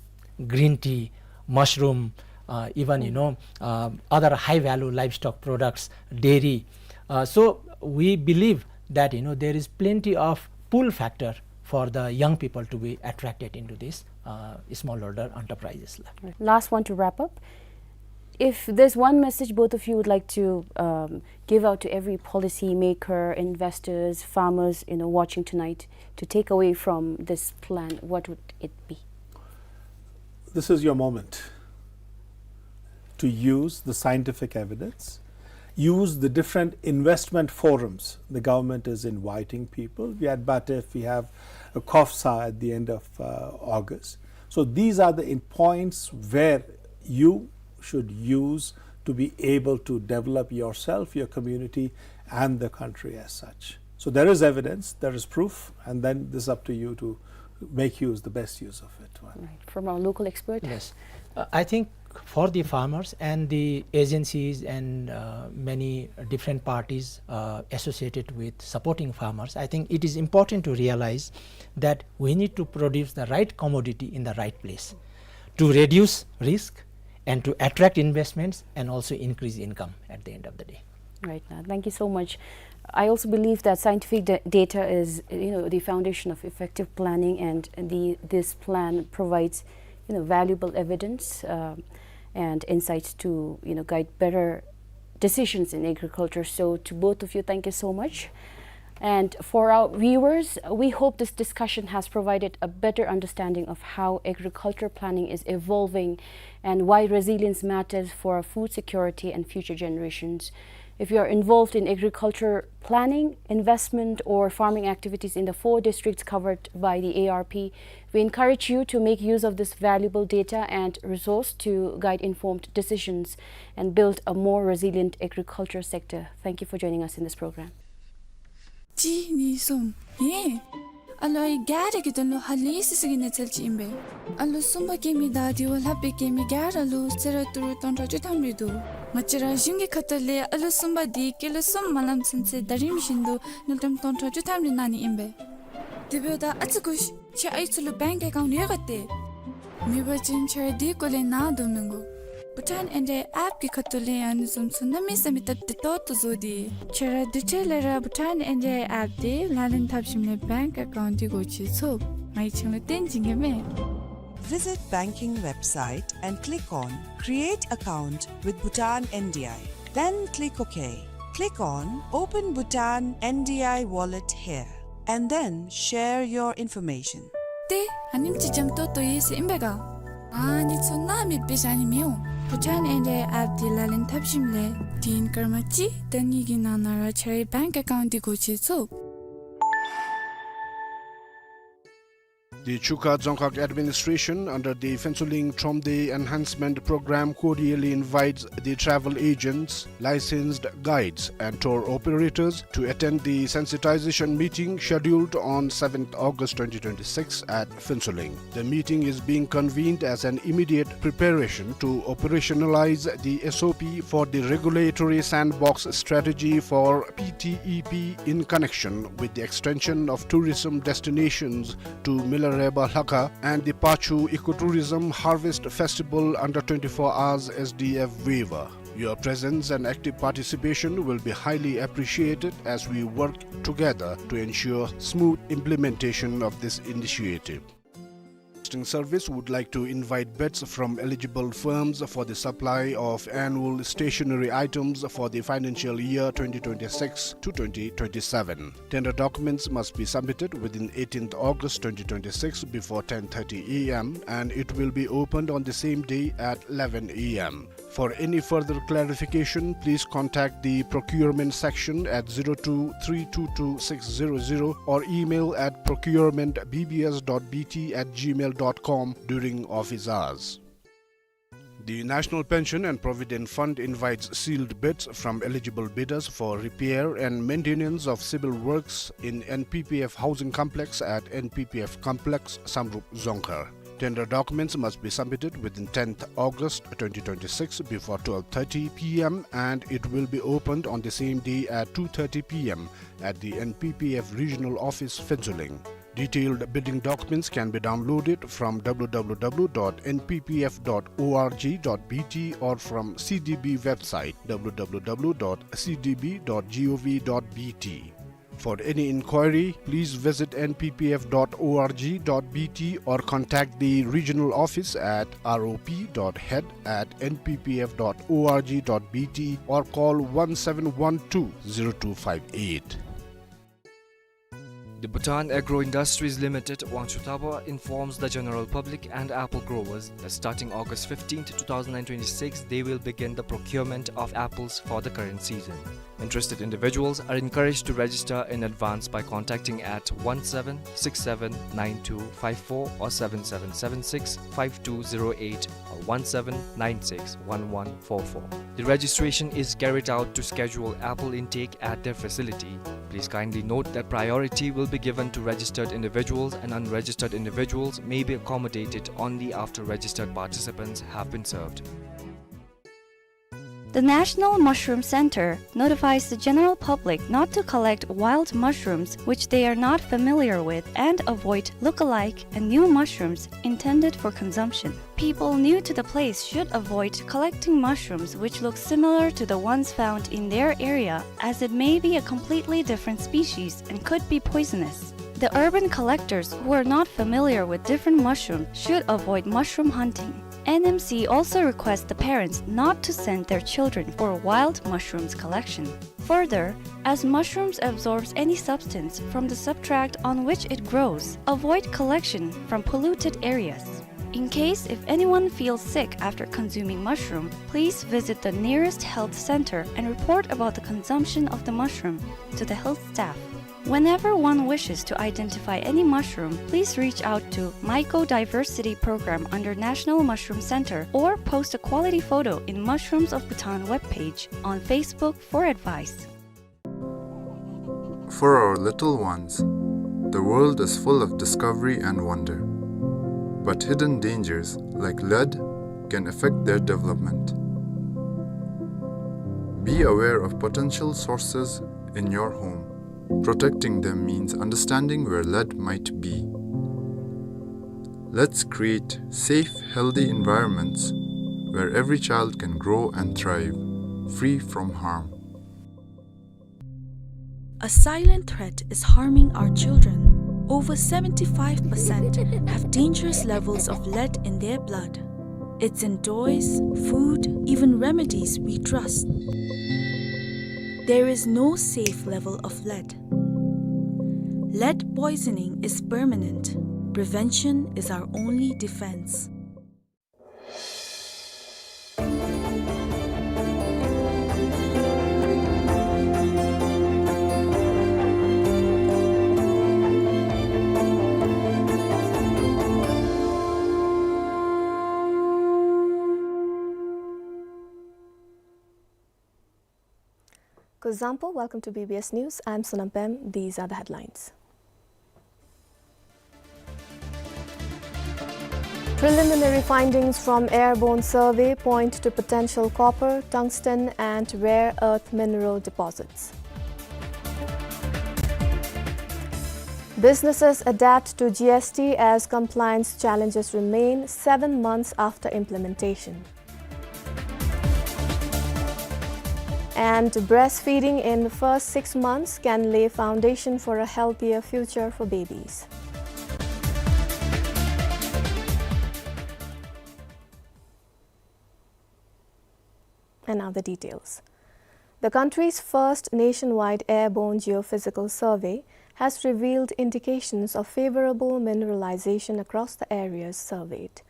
green tea, mushroom, uh, even, you know, uh, other high value livestock products, dairy. Uh, so we believe that, you know, there is plenty of pull factor for the young people to be attracted into this, uh, smallholder enterprises la. Last one to wrap up. If there's one message both of you would like to, um, give out to every policy maker, investors, farmers, you know, watching tonight to take away from this plan, what would it be? This is your moment. to use the scientific evidence, use the different investment forums. The government is inviting people. We at BATF, we have a COFSA at the end of, uh, August. So these are the in-, points where you should use to be able to develop yourself, your community, and the country as such. So there is evidence, there is proof, and then this is up to you to make use, the best use of it. Right. From our local expert. Yes. Uh, I think for the farmers and the agencies and, uh, many different parties, uh, associated with supporting farmers, I think it is important to realize that we need to produce the right commodity in the right place to reduce risk and to attract investments and also increase income at the end of the day. Right now. Thank you so much. I also believe that scientific da-, data is, you know, the foundation of effective planning, and the, this plan provides, you know, valuable evidence, uh, and insights to, you know, guide better decisions in agriculture. So to both of you, thank you so much. And for our viewers, we hope this discussion has provided a better understanding of how agriculture planning is evolving and why resilience matters for our food security and future generations. If you are involved in agriculture planning, investment, or farming activities in the four districts covered by the A R P, we encourage you to make use of this valuable data and resource to guide informed decisions and build a more resilient agriculture sector. Thank you for joining us in this program. གཅིག་གཉིས་གསུམ། ཧེ། ཨ་ལོ་ཨའི་ག་ར་གི་དོན་ལུ་ཧ་ལས་སི་སི་གི་གནས་ཚུལ་ཅིག་ཨིན་པས། ཨ་ལོ་གསུམ་པ་སྐྱེ་མི་དང་དེ་བ་ལྷག་པའི་སྐྱེ་མི་ག་ར་ལུ་གསོལ་རས་ཏི་རུ་སྟོང་ཕྲག་བཅུ་ཐམ་རེ་འདུག། ང་བཅས་ར་གཞུང་གི་ཁ་ཐུག་ལས་ཨ་ལོ་གསུམ་པ་འདི་སྐྱེས་ལོ་གསུམ་མ་ལངམ་ཚུན་ཚོད་ཟླ་རིམ་བཞིན་དུ་དངུལ་ཀྲམ་སྟོང་ཕྲག་བཅུ་ཐམ་རེ་གནང་ནི་ཨིན་པས། དེ་འབདཝ་ད་ཨ་ཙི་སྒུག་ཤིག། ཁྱེད་ཨའི་ཚུ་ལུ་བེངཀ་ཨེ་ཀའུནཊ་ཡོད་ག་ཏེ། མེད་པ་ཅིན་ཁྱེད་ར་དེ་སྐོར་ལས་ནཱ་དོ་མི་དགོ། བྷུ་ཊཱན་ཨེན་ཌི་ཨའི་ཨེཔ་གི་ཁ་ཐུག་ལས་ཨ་ནི་བཟུམ་ཚུ་གནམ་མེད་ས་མེད་སྟབས་བདེ་ཏོག་ཏོ་བཟོ་སྟེ། ཁྱེད་ར་དུས་ཅི་ལས་ར་བྷུ་ཊཱན་ཨེན་ཌི་ཨའི་ཨེཔ་དེ་ལག་ལེན་འཐབ་ཞིནམ་ལས་བེངཀ་ཨེ་ཀའུནཊ་འདི་སྒོ་ཕྱེ་ཚུགས། ང་གིས་ཁྱེད་ལུ་སྟོན་བྱིན་གེ་མས། Visit banking website and click on Create Account with Bhutan N D I. Then click OK. Click on Open Bhutan N D I Wallet here, and then share your information. ཏེ་ཨ་ནེམ་ཅིག་འཇམ་ཏོང་ཏོ་ཡོད་ཟེར་ཨིན་པས་ག། ཨ་ནི་ཚུ་ནཱ་མེདཔ་སྦེ་བཞག་ནི་མི་འོང་། བྷུ་ཊཱན་ཨེན་ཌི་ཨའི་ཨེཔ་དེ་ལག་ལེན་འཐབ་ཞིནམ་ལས་དུས་ཡུན་སྐར་མ་གཅིག་དང་གཉིས་ཀྱི་ནང་ན་ར་ཁྱེད་རའི་བེངཀ་ཨེ་ཀའུནཊ་འདི་སྒོ་ཕྱེ་ཚུགས། The Chuka Dzongkhag Administration, under the Phuentsholing Thromde Enhancement Program, cordially invites the travel agents, licensed guides, and tour operators to attend the sensitization meeting scheduled on seventh August twenty twenty-six at Phuentsholing. The meeting is being convened as an immediate preparation to operationalize the S O P for the regulatory sandbox strategy for P T E P in connection with the extension of tourism destinations to Milareba Lhakha and the Pachu Ecotourism Harvest Festival under twenty-four hours S D F waiver. Your presence and active participation will be highly appreciated as we work together to ensure smooth implementation of this initiative. Broadcasting Service would like to invite bids from eligible firms for the supply of annual stationery items for the financial year twenty twenty-six to twenty twenty-seven. Tender documents must be submitted within eighteenth August twenty twenty-six before ten thirty A M, and it will be opened on the same day at eleven A M. For any further clarification, please contact the procurement section at zero two three two two six zero zero or email at procurement B B S dot B T at gmail dot com during office hours. The National Pension and Provident Fund invites sealed bids from eligible bidders for repair and maintenance of civil works in N P P F housing complex at N P P F complex, Samrup Dzongkhar. Tender documents must be submitted within tenth August twenty twenty-six before twelve thirty P M, and it will be opened on the same day at two thirty P M at the N P P F Regional Office, Phuentsholing. Detailed bidding documents can be downloaded from W W W dot N P P F dot O R G dot B T or from C D B website W W W dot C D B dot gov dot B T. For any inquiry, please visit N P P F dot O R G dot B T or contact the regional office at R O P dot head at N P P F dot O R G dot B T or call one seven one two zero two five eight. The Bhutan Agro Industries Limited, Wangchuktaba, informs the general public and apple growers that starting August fifteenth, two thousand and twenty-six, they will begin the procurement of apples for the current season. Interested individuals are encouraged to register in advance by contacting at one seven six seven nine two five four or seven seven seven six five two zero eight or one seven nine six one one four four. The registration is carried out to schedule apple intake at their facility. Please kindly note that priority will be given to registered individuals, and unregistered individuals may be accommodated only after registered participants have been served. The National Mushroom Center notifies the general public not to collect wild mushrooms which they are not familiar with and avoid look-alike and new mushrooms intended for consumption. People new to the place should avoid collecting mushrooms which look similar to the ones found in their area, as it may be a completely different species and could be poisonous. The urban collectors who are not familiar with different mushrooms should avoid mushroom hunting. N M C also requests the parents not to send their children for wild mushrooms collection. Further, as mushrooms absorbs any substance from the substrate on which it grows, avoid collection from polluted areas. In case if anyone feels sick after consuming mushroom, please visit the nearest health center and report about the consumption of the mushroom to the health staff. Whenever one wishes to identify any mushroom, please reach out to Mycodiversity Program under National Mushroom Center or post a quality photo in Mushrooms of Bhutan webpage on Facebook for advice. For our little ones, the world is full of discovery and wonder, but hidden dangers like lead can affect their development. Be aware of potential sources in your home. Protecting them means understanding where lead might be. Let's create safe, healthy environments where every child can grow and thrive, free from harm. A silent threat is harming our children. Over seventy-five percent have dangerous levels of lead in their blood. It's in toys, food, even remedies we trust. There is no safe level of lead. Lead poisoning is permanent. Prevention is our only defense. Kuzuzangpo, welcome to B B S News. I'm Sonam Pem. These are the headlines. Preliminary findings from airborne survey point to potential copper, tungsten and rare earth mineral deposits. Businesses adapt to G S T as compliance challenges remain seven months after implementation. And breastfeeding in the first six months can lay foundation for a healthier future for babies. And now the details. The country's first nationwide airborne geophysical survey has revealed indications of favorable mineralization across the areas surveyed.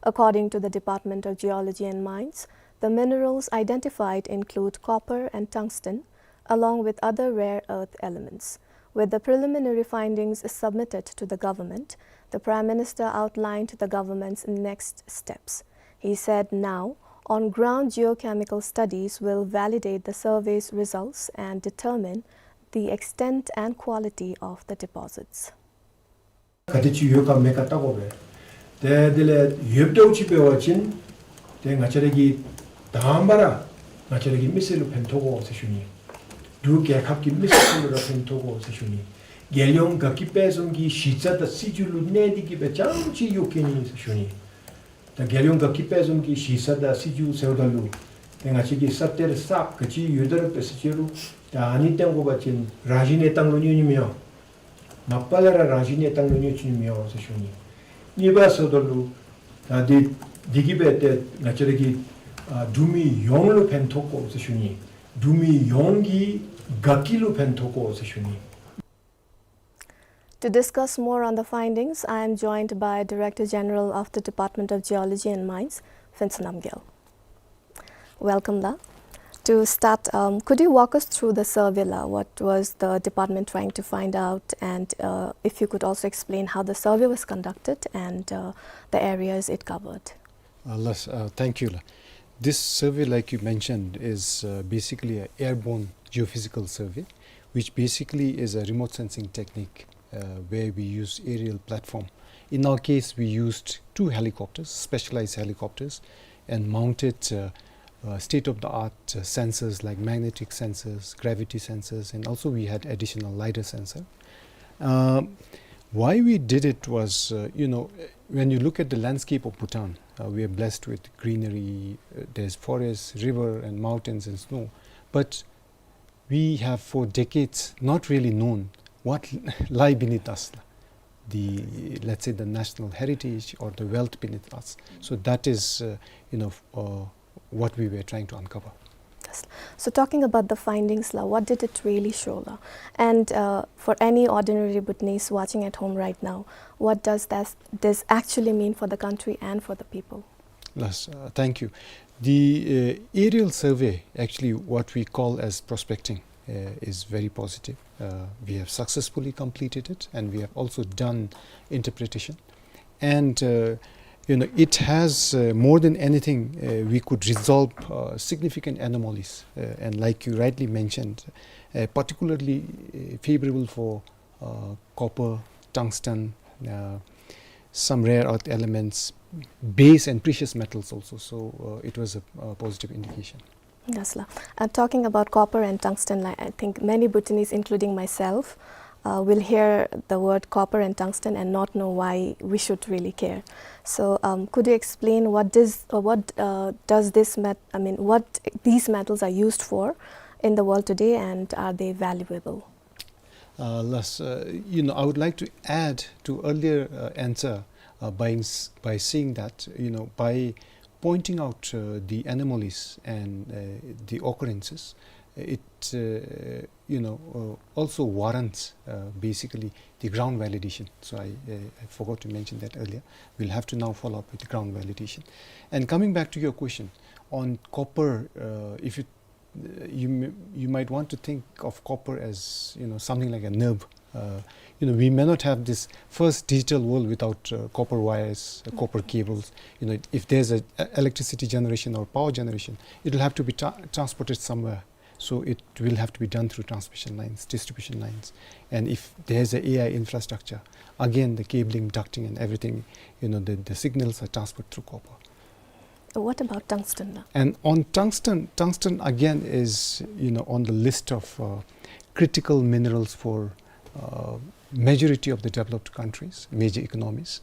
According to the Department of Geology and Mines, the minerals identified include copper and tungsten, along with other rare earth elements. With the preliminary findings submitted to the government, the Prime Minister outlined the government's next steps. He said now, on-ground geochemical studies will validate the survey's results and determine the extent and quality of the deposits. ག་དེ་ཅིག་ཡོད་ག་མེད་ག་བལྟ་དགོ་པས། ཏེ་དེ་ལས་ཡོདཔ་འདྲཝ་ཅིག་འབད་བ་ཅིན་ཏེ་ང་བཅས་ར་གི་དང་པ་ར་ང་བཅས་ར་གི་མི་སེར་ལུ་ཕན་ཐོགས་དགོ་ཟེར་ཞུ་ནི། འབྲུག་རྒྱལ་ཁབ་ཀྱི་མི་སེར་ལུ་ར་ཕན་ཐོགས་དགོ་ཟེར་ཞུ་ནི། རྒྱལ་ཡོངས་དགའ་སྐྱིད་དཔལ་འཛོམས་ཀྱི་གཞི་རྩ་དང་སྲིད་བྱུས་ལུ་གནས་ཏེ་གི་སྦེ་རྐྱངམ་ཅིག་གཡོག་གེ་ནི་ཟེར་ཞུ་ནི། ད་རྒྱལ་ཡོངས་དགའ་སྐྱིད་དཔལ་འཛོམས་ཀྱི་གཞི་རྩ་དང་སྲིད་བྱུས་ཟེརཝ་ད་ལུ་ཏེ་ང་བཅས་ཀྱི་ས་གཏེར་གསརཔ་ག་ཅི་ཡོད་ད་རུང་འབད་ཟེར་ཅི་རུང་ད་ཨ་ནི་བཏོན་དགོ་པ་ཅིན་རང་བཞིན་གནས་སྟངས་ལུ་གནོད་ནི་མི་འོང་། མ་པ་ལས་ར་རང་བཞིན་གནས་སྟངས་ལུ་གནོད་ནི་མི་འོང་ཟེར་ཞུ་ནི། གཉིས་པ་ཟེརཝ་ད་ལུ་ད་འདི་འདི་གིས་འབད་ཏེ་ང་བཅས་ར་གི་ཨ་འབྲུག་མི་ཡོངས་ལུ་ཕན་ཐོགས་དགོ་ཟེར་ཞུ་ནི། འབྲུག་མི་ཡོངས་ཀྱི་དགའ་སྐྱིད་ལུ་ཕན་ཐོགས་དགོ་ཟེར་ཞུ་ནི། To discuss more on the findings, I am joined by Director General of the Department of Geology and Mines, Finson Namgyel. Welcome, la. To start, um, could you walk us through the survey, la? What was the department trying to find out, and, uh, if you could also explain how the survey was conducted and, uh, the areas it covered? Uh, yes, uh, thank you, la. This survey, like you mentioned, is, uh, basically a airborne geophysical survey, which basically is a remote sensing technique, uh, where we use aerial platform. In our case, we used two helicopters, specialized helicopters, and mounted, uh, uh, state-of-the-art, uh, sensors like magnetic sensors, gravity sensors, and also we had additional LiDAR sensor. Um, why we did it was, uh, you know, when you look at the landscape of Bhutan, uh, we are blessed with greenery, uh, there's forests, river, and mountains and snow. But we have for decades not really known what lie beneath us, the, let's say, the national heritage or the wealth beneath us. So that is, uh, you know, uh, what we were trying to uncover. Yes. So talking about the findings, la, what did it really show, la? And, uh, for any ordinary Bhutanese watching at home right now, what does this, this actually mean for the country and for the people? Yes, uh, thank you. The, uh, aerial survey, actually what we call as prospecting, uh, is very positive. Uh, we have successfully completed it, and we have also done interpretation. And, uh, you know, it has, uh, more than anything, uh, we could resolve, uh, significant anomalies. Uh, and like you rightly mentioned, uh, particularly, uh, favorable for, uh, copper, tungsten, uh, some rare earth elements, base and precious metals also. So, uh, it was a, a positive indication. Yes, la. Uh, talking about copper and tungsten, like, I think many Bhutanese, including myself, uh, will hear the word copper and tungsten and not know why we should really care. So, um, could you explain what this, uh, what, uh, does this met-, I mean, what these metals are used for in the world today, and are they valuable? Uh, yes, uh, you know, I would like to add to earlier, uh, answer, uh, by ins-, by saying that, you know, by pointing out, uh, the anomalies and, uh, the occurrences, it, uh, you know, uh, also warrants, uh, basically the ground validation. So I, uh, I forgot to mention that earlier. We'll have to now follow up with the ground validation. And coming back to your question on copper, uh, if you uh, you may, you might want to think of copper as, you know, something like a nerve. Uh, you know, we may not have this first digital world without, uh, copper wires, uh, copper cables. You know, if there's a, a electricity generation or power generation, it will have to be tra-, transported somewhere. So it will have to be done through transmission lines, distribution lines. And if there's a A I infrastructure, again, the cabling, ducting, and everything, you know, the, the signals are transferred through copper. What about tungsten, la? And on tungsten, tungsten again is, you know, on the list of, uh, critical minerals for, uh, majority of the developed countries, major economies.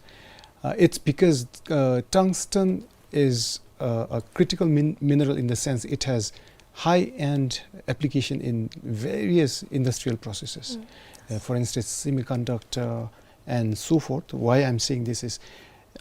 Uh, it's because, uh, tungsten is, uh, a critical min-, mineral in the sense it has high-end application in various industrial processes. Mm. Uh, for instance, semiconductor and so forth. Why I'm saying this is,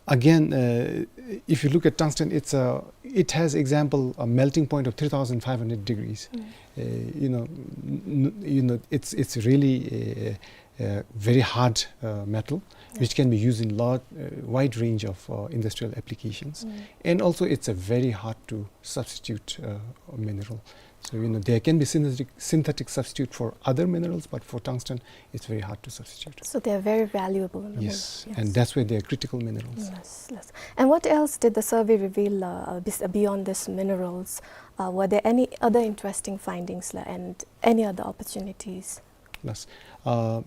again, uh, if you look at tungsten, it's a, it has, example, a melting point of three thousand five hundred degrees. Mm. Uh, you know, n-, n-, you know, it's, it's really a, a very hard, uh, metal, which can be used in lot, uh, wide range of, uh, industrial applications. Mm. And also, it's a very hard to substitute, uh, mineral. So, you know, there can be synthetic, synthetic substitute for other minerals, but for tungsten, it's very hard to substitute. So they are very valuable in the world. Yes, and that's why they are critical minerals. Yes, yes. And what else did the survey reveal, uh, bes-, beyond these minerals? Uh, were there any other interesting findings, la, and any other opportunities? Yes. Uh,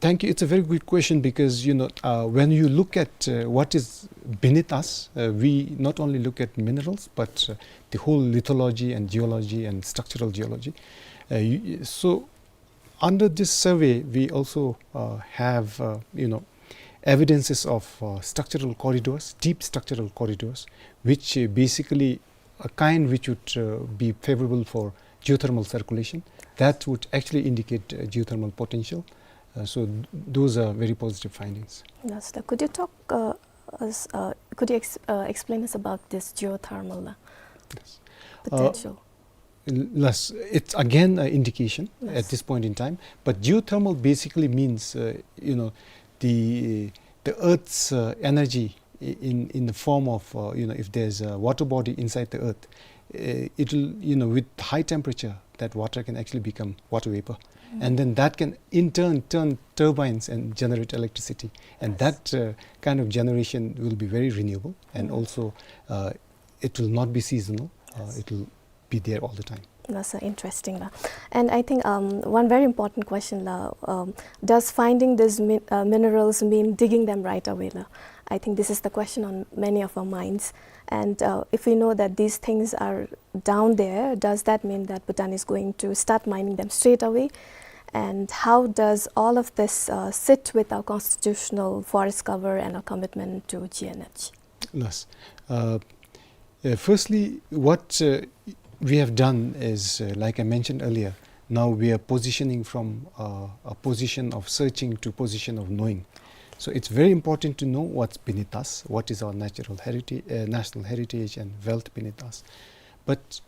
thank you. It's a very good question because, you know, uh, when you look at, uh, what is beneath us, uh, we not only look at minerals, but, uh, the whole lithology and geology and structural geology. Uh, you, so under this survey, we also, uh, have, uh, you know, evidences of, uh, structural corridors, deep structural corridors, which, uh, basically a kind which would, uh, be favorable for geothermal circulation. That would actually indicate, uh, geothermal potential. Uh, so th-, those are very positive findings. Yes, sir. Could you talk, uh, us, uh, could you ex-, uh, explain us about this geothermal, uh, potential? Yes, it's again an indication at this point in time, but geothermal basically means, uh, you know, the, the earth's, uh, energy i-, in, in the form of, uh, you know, if there's a water body inside the earth, uh, it'll, you know, with high temperature, that water can actually become water vapor. And then that can in turn turn turbines and generate electricity. And that, uh, kind of generation will be very renewable, and also, uh, it will not be seasonal. Uh, it will be there all the time. That's, uh, interesting la. And I think, um, one very important question la, um, does finding these min-, uh, minerals mean digging them right away la? I think this is the question on many of our minds. And, uh, if we know that these things are down there, does that mean that Bhutan is going to start mining them straight away? And how does all of this, uh, sit with our constitutional forest cover and our commitment to G N H? Yes. Uh, uh, firstly, what, uh, we have done is, uh, like I mentioned earlier, now we are positioning from, uh, a position of searching to position of knowing. So it's very important to know what's beneath us, what is our natural herita-, uh, national heritage and wealth beneath us. But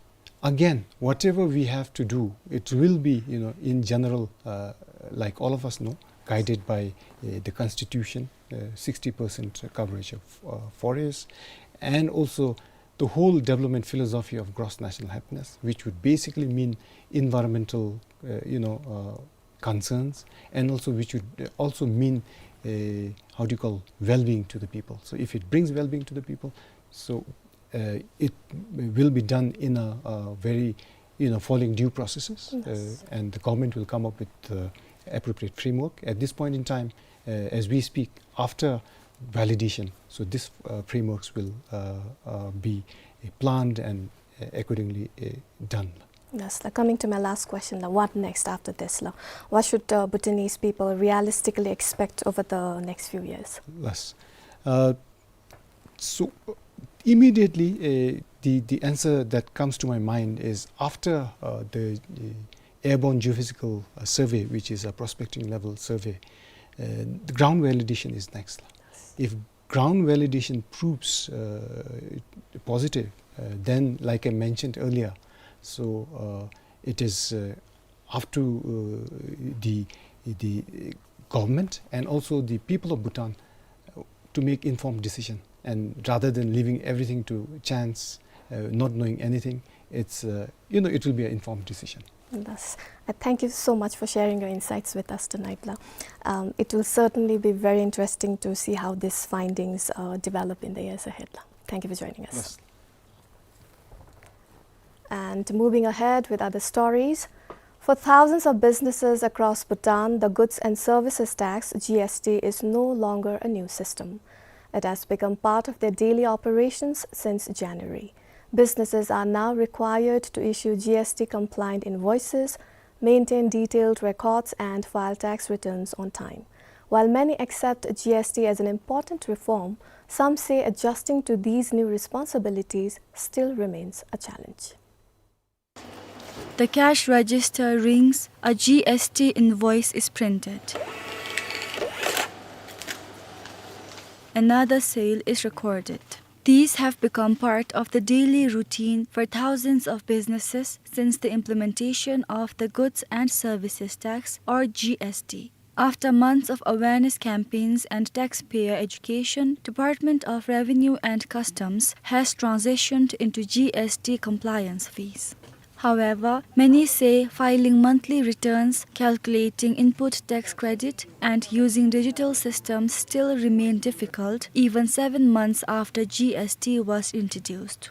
again, whatever we have to do, it will be, you know, in general, uh, like all of us know, guided by, uh, the constitution, uh, sixty percent coverage of, uh, forests, and also the whole development philosophy of gross national happiness, which would basically mean environmental, uh, you know, uh, concerns, and also which would, uh, also mean, uh, how do you call, well-being to the people. So if it brings well-being to the people, so, uh, it will be done in a, a very, you know, following due processes, uh, and the government will come up with the appropriate framework. At this point in time, uh, as we speak, after validation, so this, uh, frameworks will, uh, uh, be, uh, planned and, uh, accordingly, uh, done. Yes, la, coming to my last question la, what next after this la? What should, uh, Bhutanese people realistically expect over the next few years? Yes. Uh, so, uh, immediately, uh, the, the answer that comes to my mind is after, uh, the, the airborne geophysical, uh, survey, which is a prospecting level survey, uh, the ground validation is next. If ground validation proves, uh, positive, uh, then, like I mentioned earlier, so, uh, it is, uh, up to, uh, the, the government and also the people of Bhutan, uh, to make informed decision, and rather than leaving everything to chance, uh, not knowing anything, it's, uh, you know, it will be an informed decision. Yes. Uh, thank you so much for sharing your insights with us tonight la. Um, it will certainly be very interesting to see how these findings, uh, develop in the years ahead la. Thank you for joining us. Yes. And moving ahead with other stories, for thousands of businesses across Bhutan, the Goods and Services Tax, G S T, is no longer a new system. It has become part of their daily operations since January. Businesses are now required to issue G S T compliant invoices, maintain detailed records, and file tax returns on time. While many accept G S T as an important reform, some say adjusting to these new responsibilities still remains a challenge. The cash register rings, a G S T invoice is printed. Another sale is recorded. These have become part of the daily routine for thousands of businesses since the implementation of the Goods and Services Tax, or G S T. After months of awareness campaigns and taxpayer education, Department of Revenue and Customs has transitioned into G S T compliance phase. However, many say filing monthly returns, calculating input tax credit, and using digital systems still remain difficult, even seven months after G S T was introduced.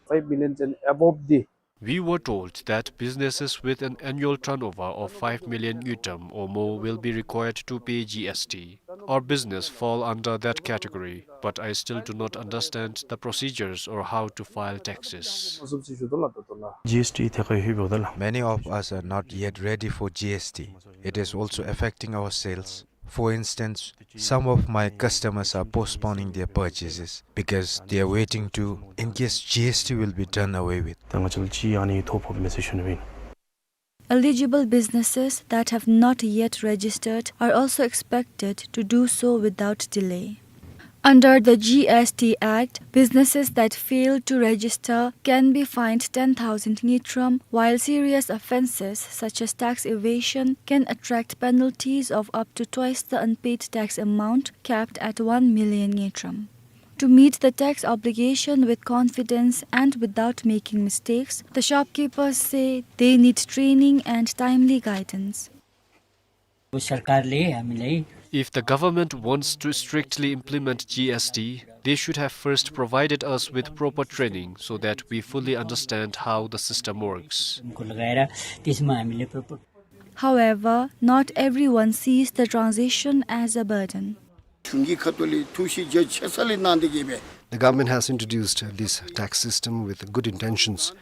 Five million and above the We were told that businesses with an annual turnover of five million ngultrum or more will be required to pay G S T. Our business fall under that category, but I still do not understand the procedures or how to file taxes. G S T ཐད་ཁར་ལྷོད་པའི་སྐོར་ལས། Many of us are not yet ready for G S T. It is also affecting our sales. For instance, some of my customers are postponing their purchases because they are waiting to, in case G S T will be done away with. ད་ང་བཅས་ལུ་ཅིག་ཨ་ནི་ཐོ་ཕོགཔ་མས་ཟེར་ཞུ་ནི་ཨིན། Eligible businesses that have not yet registered are also expected to do so without delay. Under the G S T Act, businesses that fail to register can be fined ten thousand ngultrum, while serious offenses such as tax evasion can attract penalties of up to twice the unpaid tax amount, capped at one million ngultrum. To meet the tax obligation with confidence and without making mistakes, the shopkeepers say they need training and timely guidance. सरकारले हामीलाई If the government wants to strictly implement G S T, they should have first provided us with proper training so that we fully understand how the system works. को लगाएर त्यसमा हामीले प्र- प्र- However, not everyone sees the transition as a burden. གཞུང་གི་ཁ་ཐུག་ལས་ཐུགས་ཞིབ་རྒྱ་ཆེ་ས་ལས་གནང་སྟེ་གིས་སྦེ། The government has introduced this tax system with good intentions.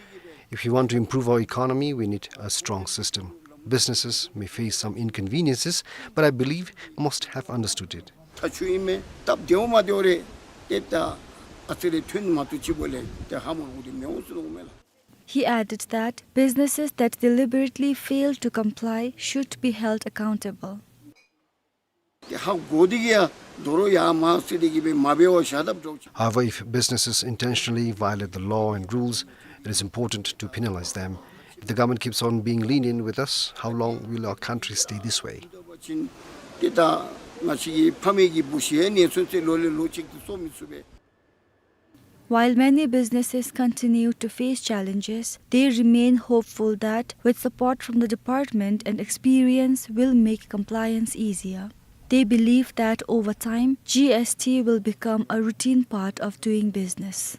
If we want to improve our economy, we need a strong system. Businesses may face some inconveniences, but I believe most have understood it. ཐག་ཆོད་ཨིན་མས། སྟབས་བདེཝ་མ་བདེཝ་རེ་ཏེ་ད་ཨ་ཙི་རེ་ཐོན་མ་ཐུབ་ཅིག་འབདཝ་ལས་ཏེ་ཧ་མ་གོ་སྟེ་མི་འོང་ཟེར་མནོཝ་མས་ལགས། He added that businesses that deliberately fail to comply should be held accountable. ཏེ་ཧ་གོ་སྟེ་གིས་ཡང་དོ་རུང་ཡར་མར་ཟེར་ཏེ་གིས་སྦེ་མ་འབད་བར་བཞག་དཔ་འདྲཝ་ཅིག། However, if businesses intentionally violate the law and rules, it is important to penalize them. If the government keeps on being lenient with us, how long will our country stay this way? ཏེ་ད་ང་བཅས་ཀྱི་ཕ་མེས་ཀྱི་བུ་གཞི་ཡང་ནད་མཚོན་ཚེ་ལོ་ལས་ལོ་ཅིག་ཏུ་གསོ་མི་ཚུགས་པས། While many businesses continue to face challenges, they remain hopeful that with support from the department and experience will make compliance easier. They believe that over time, G S T will become a routine part of doing business.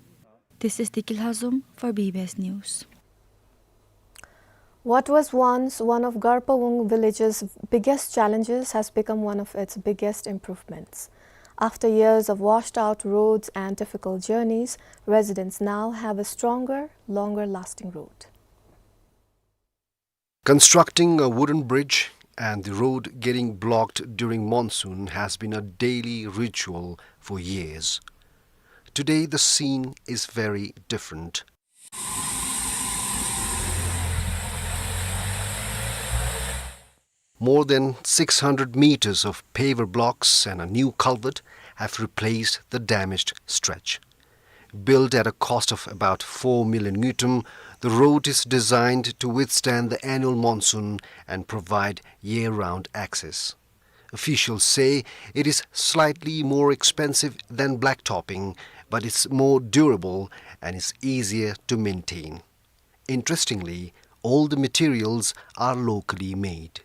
This is Diki Lhazom for B B S News. What was once one of Garpawung village's biggest challenges has become one of its biggest improvements. After years of washed-out roads and difficult journeys, residents now have a stronger, longer-lasting road. Constructing a wooden bridge and the road getting blocked during monsoon has been a daily ritual for years. Today, the scene is very different. More than six hundred meters of paver blocks and a new culvert have replaced the damaged stretch. Built at a cost of about four million ngultrum, the road is designed to withstand the annual monsoon and provide year-round access. Officials say it is slightly more expensive than blacktopping, but it's more durable and is easier to maintain. Interestingly, all the materials are locally made.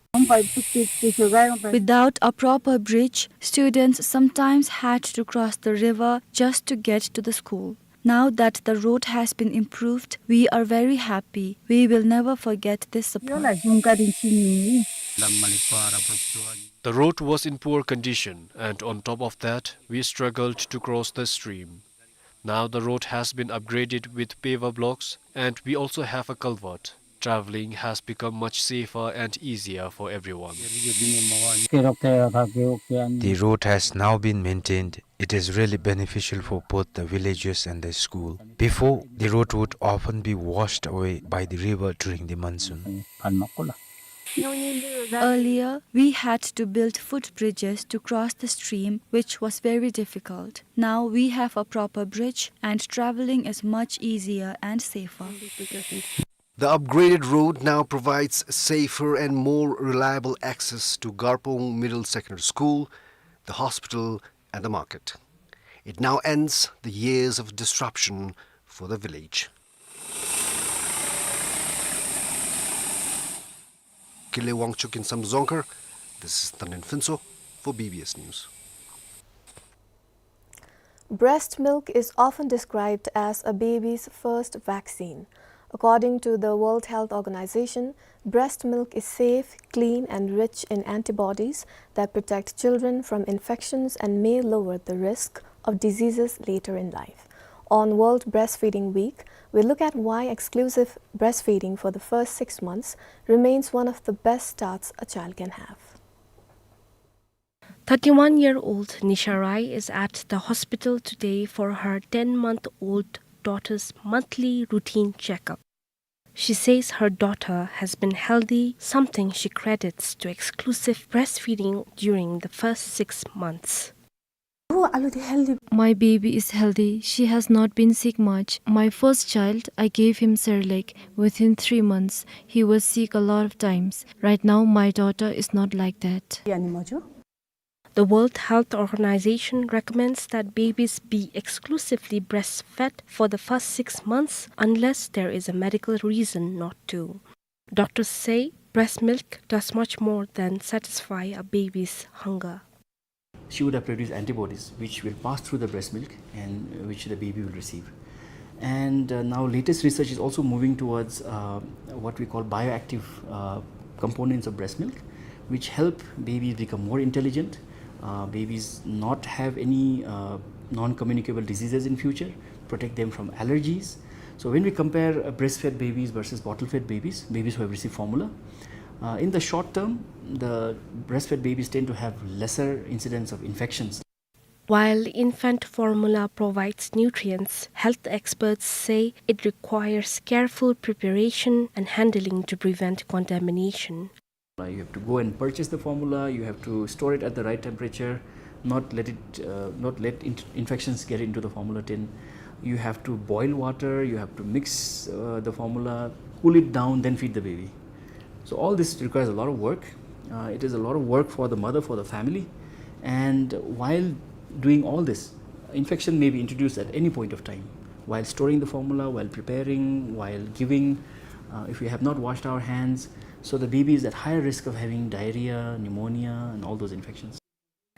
Without a proper bridge, students sometimes had to cross the river just to get to the school. Now that the road has been improved, we are very happy. We will never forget this support. The road was in poor condition, and on top of that, we struggled to cross the stream. Now the road has been upgraded with paver blocks, and we also have a culvert. Traveling has become much safer and easier for everyone. The road has now been maintained. It is really beneficial for both the villages and the school. Before, the road would often be washed away by the river during the monsoon. Earlier, we had to build footbridges to cross the stream, which was very difficult. Now we have a proper bridge and traveling is much easier and safer. The upgraded road now provides safer and more reliable access to Garpawung Middle Secondary School, the hospital, and the market. It now ends the years of disruption for the village. Kile Wangchuk in Samdzongkhar, this is Tanden Phuntsho for B B S News. Breast milk is often described as a baby's first vaccine. According to the World Health Organization, breast milk is safe, clean, and rich in antibodies that protect children from infections and may lower the risk of diseases later in life. On World Breastfeeding Week, we look at why exclusive breastfeeding for the first six months remains one of the best starts a child can have. Thirty-one-year-old Nisha Rai is at the hospital today for her ten-month-old daughter's monthly routine checkup. She says her daughter has been healthy, something she credits to exclusive breastfeeding during the first six months. Alu di healthy. My baby is healthy. She has not been sick much. My first child, I gave him Cerelac. Within three months, he was sick a lot of times. Right now, my daughter is not like that. Yani mojo. The World Health Organization recommends that babies be exclusively breastfed for the first six months unless there is a medical reason not to. Doctors say breast milk does much more than satisfy a baby's hunger. She would have produced antibodies which will pass through the breast milk and which the baby will receive. And, uh, now latest research is also moving towards, uh, what we call bioactive, uh, components of breast milk, which help babies become more intelligent, uh, babies not have any, uh, non-communicable diseases in future, protect them from allergies. So when we compare, uh, breastfed babies versus bottle-fed babies, babies who have received formula, uh, in the short term, the breastfed babies tend to have lesser incidence of infections. While infant formula provides nutrients, health experts say it requires careful preparation and handling to prevent contamination. You have to go and purchase the formula, you have to store it at the right temperature, not let it, uh, not let in-, infections get into the formula tin. You have to boil water, you have to mix, uh, the formula, cool it down, then feed the baby. So all this requires a lot of work. Uh, it is a lot of work for the mother, for the family. And while doing all this, infection may be introduced at any point of time, while storing the formula, while preparing, while giving, uh, if we have not washed our hands. So the baby is at higher risk of having diarrhea, pneumonia, and all those infections.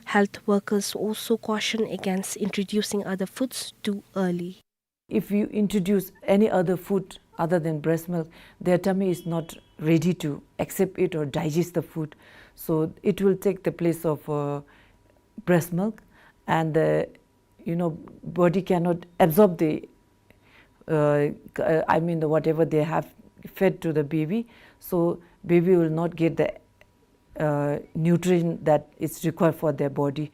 Health workers also caution against introducing other foods too early. If you introduce any other food other than breast milk, their tummy is not ready to accept it or digest the food. So it will take the place of, uh, breast milk, and the, you know, body cannot absorb the, uh, c-, uh, I mean, the, whatever they have fed to the baby. So baby will not get the, uh, nutrient that is required for their body.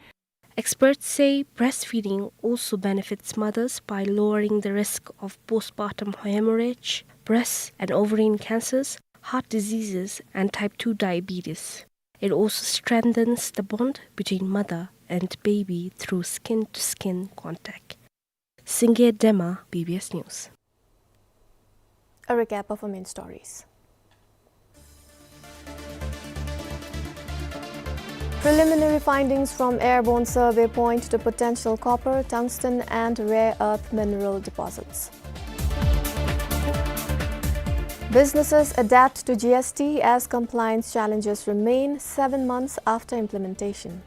Experts say breastfeeding also benefits mothers by lowering the risk of postpartum hemorrhage, breast and ovarian cancers, heart diseases, and type two diabetes. It also strengthens the bond between mother and baby through skin-to-skin contact. Singye Dema, B B S News. A recap of our main stories. Preliminary findings from airborne survey point to potential copper, tungsten and rare earth mineral deposits. Businesses adapt to G S T as compliance challenges remain seven months after implementation.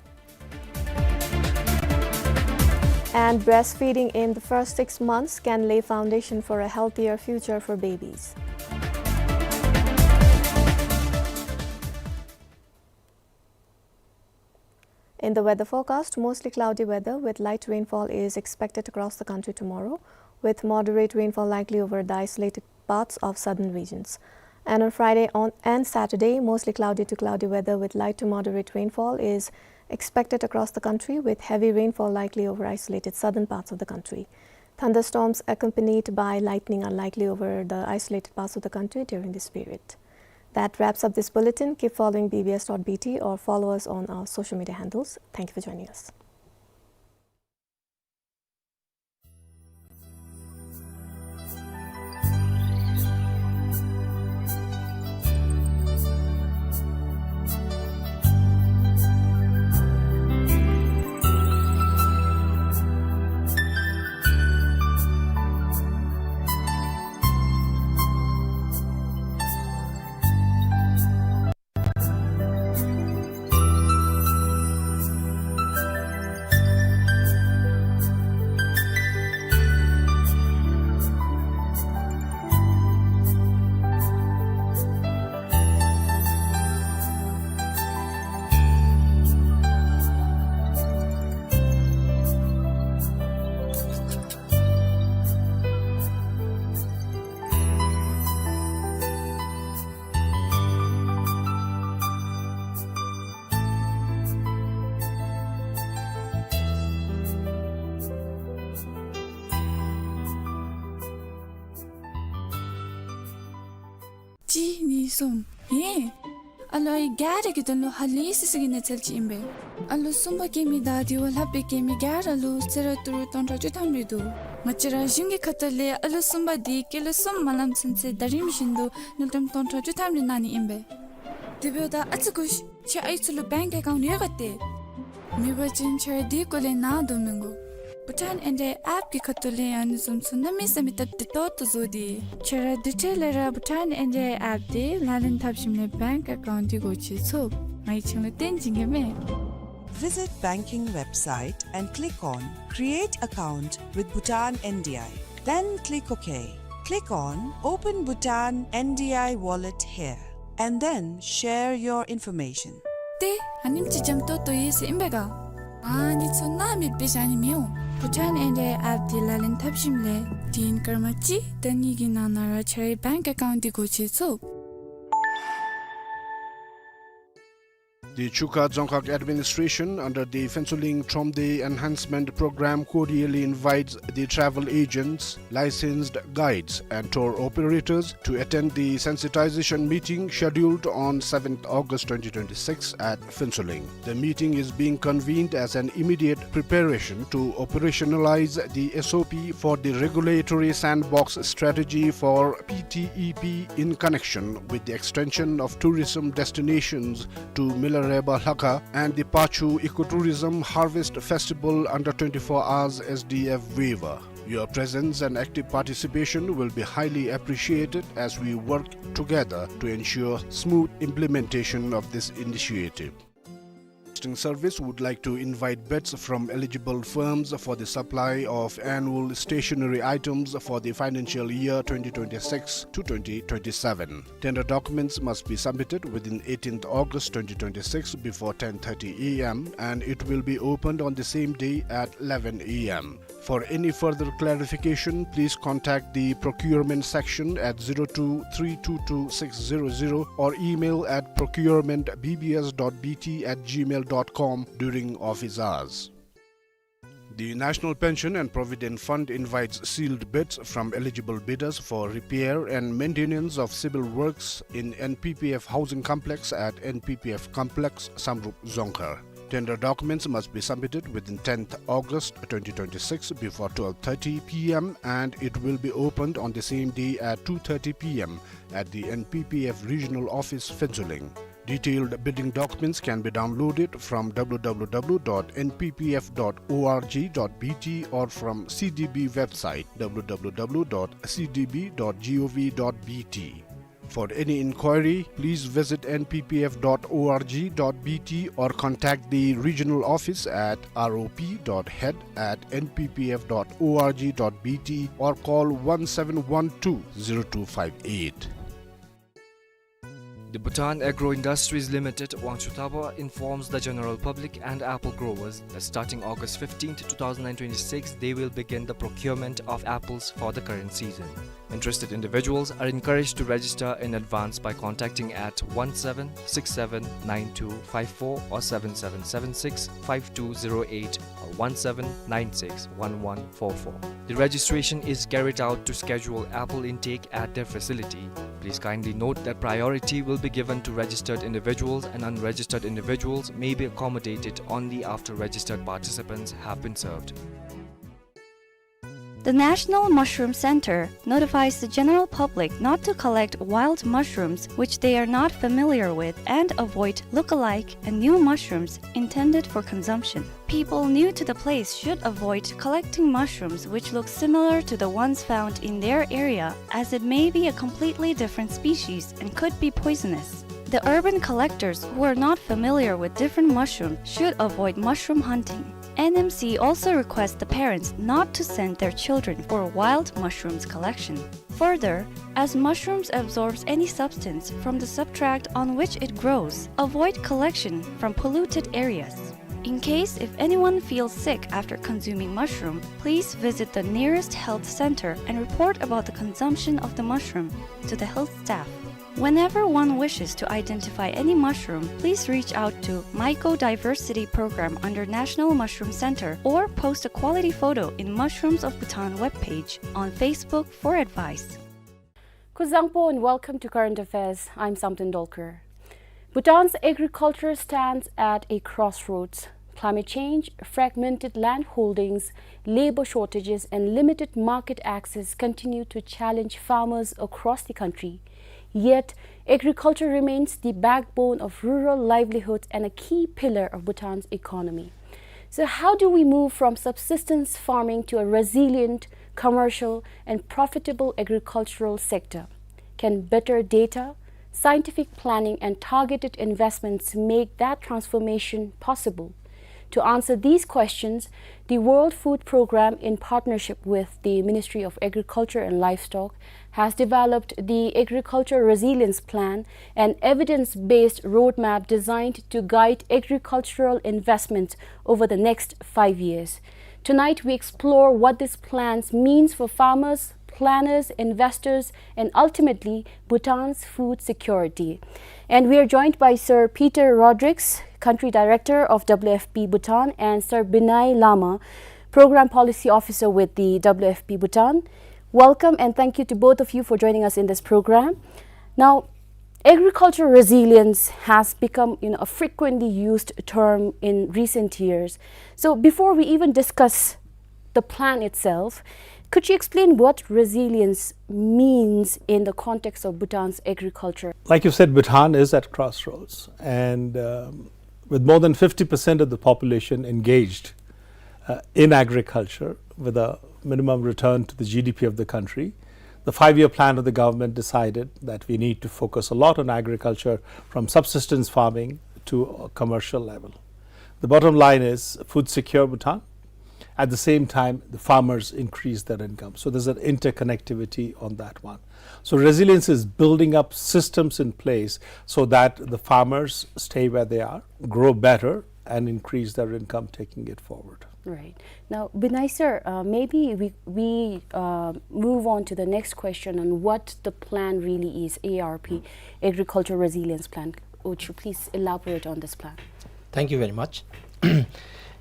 And breastfeeding in the first six months can lay foundation for a healthier future for babies. In the weather forecast, mostly cloudy weather with light rainfall is expected across the country tomorrow, with moderate rainfall likely over the isolated parts of southern regions. And on Friday on, and Saturday, mostly cloudy to cloudy weather with light to moderate rainfall is expected across the country, with heavy rainfall likely over isolated southern parts of the country. Thunderstorms accompanied by lightning are likely over the isolated parts of the country during this period. That wraps up this bulletin. Keep following B B S dot B T or follow us on our social media handles. Thank you for joining us. གཅིག་གཉིས་གསུམ། ཧེ། ཨ་ལོ་ཨའི་ག་ར་གི་དོན་ལུ་ཧ་ལས་སི་སི་གི་གནས་ཚུལ་ཅིག་ཨིན་པས། ཨ་ལོ་གསུམ་པ་སྐྱེ་མི་དང་དེ་བ་ལྷག་པའི་སྐྱེ་མི་ག་ར་ལུ་གསོལ་རས་ཏི་རུ་སྟོང་ཕྲག་བཅུ་ཐམ་རེ་འདུག། ང་བཅས་ར་གཞུང་གི་ཁ་ཐུག་ལས་ཨ་ལོ་གསུམ་པ་དེ་སྐྱེས་ལོ་གསུམ་མ་ལངམ་ཚུན་ཚོད་ཟླ་རིམ་བཞིན་དུ་དངུལ་ཀྲམ་སྟོང་ཕྲག་བཅུ་ཐམ་རེ་གནང་ནི་ཨིན་པས། དེ་འབདཝ་ད་ཨ་ཙི་སྒུག་ཤིག། ཁྱེད་ཨའི་ཚུ་ལུ་བེངཀ་ཨེ་ཀའུནཊ་ཡོད་ག་ཏེ། མེད་པ་ཅིན་ཁྱེད་ར་དེའི་སྐོར་ལས་ནཱ་བསྡུ་མི་དགོ། བྷུ་ཊཱན་ཨེན་ཌི་ཨའི་ཨེཔ་གི་ཁ་ཐུག་ལས་ཡང་ཨ་ནི་བཟུམ་ཚུ་གནམ་མེད་ས་མེད་སྟབས་བདེ་ཏོག་ཏོ་བཟོ་སྟེ། ཁྱེད་ར་དེ་འཕྲལ་ལས་ར་བྷུ་ཊཱན་ཨེན་ཌི་ཨའི་ཨེཔ་དེ་ལག་ལེན་འཐབ་ཞིནམ་ལས་བེངཀ་ཨེ་ཀའུནཊ་དེ་སྒོ་ཕྱེ་ཚུགས། ང་གིས་ཁྱེད་ལུ་སྟོན་བྱིན་གེ་མས། Visit banking website and click on Create Account with Bhutan N D I. Then click OK. Click on Open Bhutan N D I Wallet here, and then share your information. ཏེ་ཨ་ནེམ་ཅིག་འཇམ་ཏོང་ཏོ་ཡོད་ཟེར་ཨིན་པས་ག། ཨ་ནི་ཚུ་ནཱ་མེདཔ་སྦེ་བཞག་ནི་མི་འོང་། བྷུ་ཊཱན་ཨེན་ཌི་ཨའི་ཨེཔ་དེ་ལག་ལེན་འཐབ་ཞིནམ་ལས་དུས་ཡུན་སྐར་མ་གཅིག་དང་གཉིས་ཀྱི་ནང་ན་ར་ཁྱེད་རའི་བེངཀ་ཨེ་ཀའུནཊ་དེ་སྒོ་ཕྱེ་ཚུགས། The Chuka Dzongkhag Administration, under the Phuentsholing Thromde Enhancement Program, cordially invites the travel agents, licensed guides, and tour operators to attend the sensitization meeting scheduled on seventh August twenty twenty-six at Phuentsholing. The meeting is being convened as an immediate preparation to operationalize the S O P for the regulatory sandbox strategy for P T E P in connection with the extension of tourism destinations to Milareba Lhakha and the Pachu Ecotourism Harvest Festival under twenty-four hours S D F waiver. Your presence and active participation will be highly appreciated as we work together to ensure smooth implementation of this initiative. Broadcasting Service would like to invite bids from eligible firms for the supply of annual stationery items for the financial year twenty twenty-six to twenty twenty-seven. Tender documents must be submitted within eighteenth August twenty twenty-six before ten thirty A M, and it will be opened on the same day at eleven A M. For any further clarification, please contact the procurement section at zero two three two two six zero zero or email at procurement B B S dot B T at gmail dot com during office hours. The National Pension and Provident Fund invites sealed bids from eligible bidders for repair and maintenance of civil works in N P P F housing complex at N P P F complex, Samdrup, Dzongkhag. Tender documents must be submitted within tenth August twenty twenty-six before twelve thirty P M, and it will be opened on the same day at two thirty P M at the N P P F Regional Office, Phuentsholing. Detailed bidding documents can be downloaded from W W W dot N P P F dot org dot B T or from C D B website W W W dot C D B dot gov dot B T. For any inquiry, please visit N P P F dot org dot B T or contact the regional office at R O P dot head at N P P F dot org dot B T or call one seven one two zero two five eight. The Bhutan Agro Industries Limited, Wangchuktaba, informs the general public and apple growers that starting August fifteenth, two thousand and twenty-six, they will begin the procurement of apples for the current season. Interested individuals are encouraged to register in advance by contacting at one seven six seven nine two five four or seven seven seven six five two zero eight or one seven nine six one one four four. The registration is carried out to schedule apple intake at their facility. Please kindly note that priority will be given to registered individuals, and unregistered individuals may be accommodated only after registered participants have been served. The National Mushroom Center notifies the general public not to collect wild mushrooms which they are not familiar with and avoid look-alike and new mushrooms intended for consumption. People new to the place should avoid collecting mushrooms which look similar to the ones found in their area, as it may be a completely different species and could be poisonous. The urban collectors who are not familiar with different mushrooms should avoid mushroom hunting. N M C also requests the parents not to send their children for wild mushrooms collection. Further, as mushrooms absorbs any substance from the substrate on which it grows, avoid collection from polluted areas. In case if anyone feels sick after consuming mushroom, please visit the nearest health center and report about the consumption of the mushroom to the health staff. Whenever one wishes to identify any mushroom, please reach out to Mycodiversity Program under National Mushroom Center or post a quality photo in Mushrooms of Bhutan webpage on Facebook for advice. Kuzuzangpo and welcome to Current Affairs. I'm Samten Dolkar. Bhutan's agriculture stands at a crossroads. Climate change, fragmented land holdings, labor shortages, and limited market access continue to challenge farmers across the country. Yet, agriculture remains the backbone of rural livelihoods and a key pillar of Bhutan's economy. So, how do we move from subsistence farming to a resilient, commercial, and profitable agricultural sector? Can better data, scientific planning, and targeted investments make that transformation possible? To answer these questions, the World Food Programme, in partnership with the Ministry of Agriculture and Livestock, has developed the Agriculture Resilience Plan, an evidence-based roadmap designed to guide agricultural investment over the next five years. Tonight, we explore what this plan means for farmers, planners, investors, and ultimately Bhutan's food security. And we are joined by Sir Peter Rodrigues, Country Director of W F P Bhutan, and Sir Binay Lama, Program Policy Officer with the W F P Bhutan. Welcome and thank you to both of you for joining us in this program. Now, agricultural resilience has become, you know, a frequently used term in recent years. So before we even discuss the plan itself, could you explain what resilience means in the context of Bhutan's agriculture? Like you said, Bhutan is at crossroads, and, um, with more than fifty percent of the population engaged, uh, in agriculture, with a minimum return to the G D P of the country, the five-year plan of the government decided that we need to focus a lot on agriculture, from subsistence farming to a commercial level. The bottom line is food secure Bhutan. At the same time, the farmers increase their income. So there's an interconnectivity on that one. So resilience is building up systems in place so that the farmers stay where they are, grow better, and increase their income, taking it forward. Right. Now, Binay sir, uh, maybe we, we, uh, move on to the next question on what the plan really is, A R P, Agricultural Resilience Plan. Would you please elaborate on this plan? Thank you very much.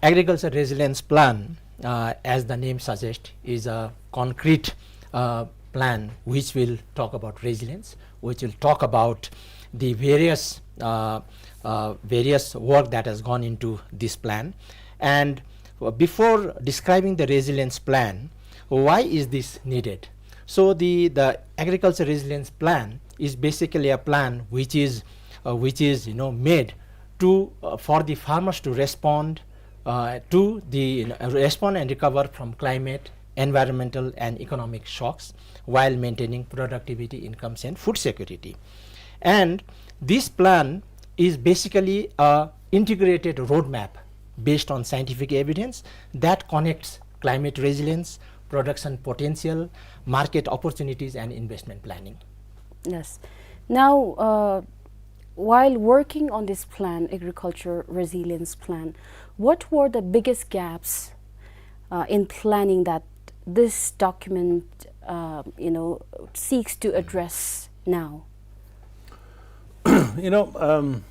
Agriculture Resilience Plan, uh, as the name suggests, is a concrete, uh, plan which will talk about resilience, which will talk about the various, uh, uh, various work that has gone into this plan. And before describing the resilience plan, why is this needed? So the, the agriculture resilience plan is basically a plan which is, uh, which is, you know, made to, uh, for the farmers to respond, uh, to the, you know, respond and recover from climate, environmental and economic shocks while maintaining productivity, incomes and food security. And this plan is basically a integrated roadmap based on scientific evidence that connects climate resilience, production potential, market opportunities, and investment planning. Yes. Now, uh, while working on this plan, Agriculture Resilience Plan, what were the biggest gaps, uh, in planning that this document, uh, you know, seeks to address now? You know, um,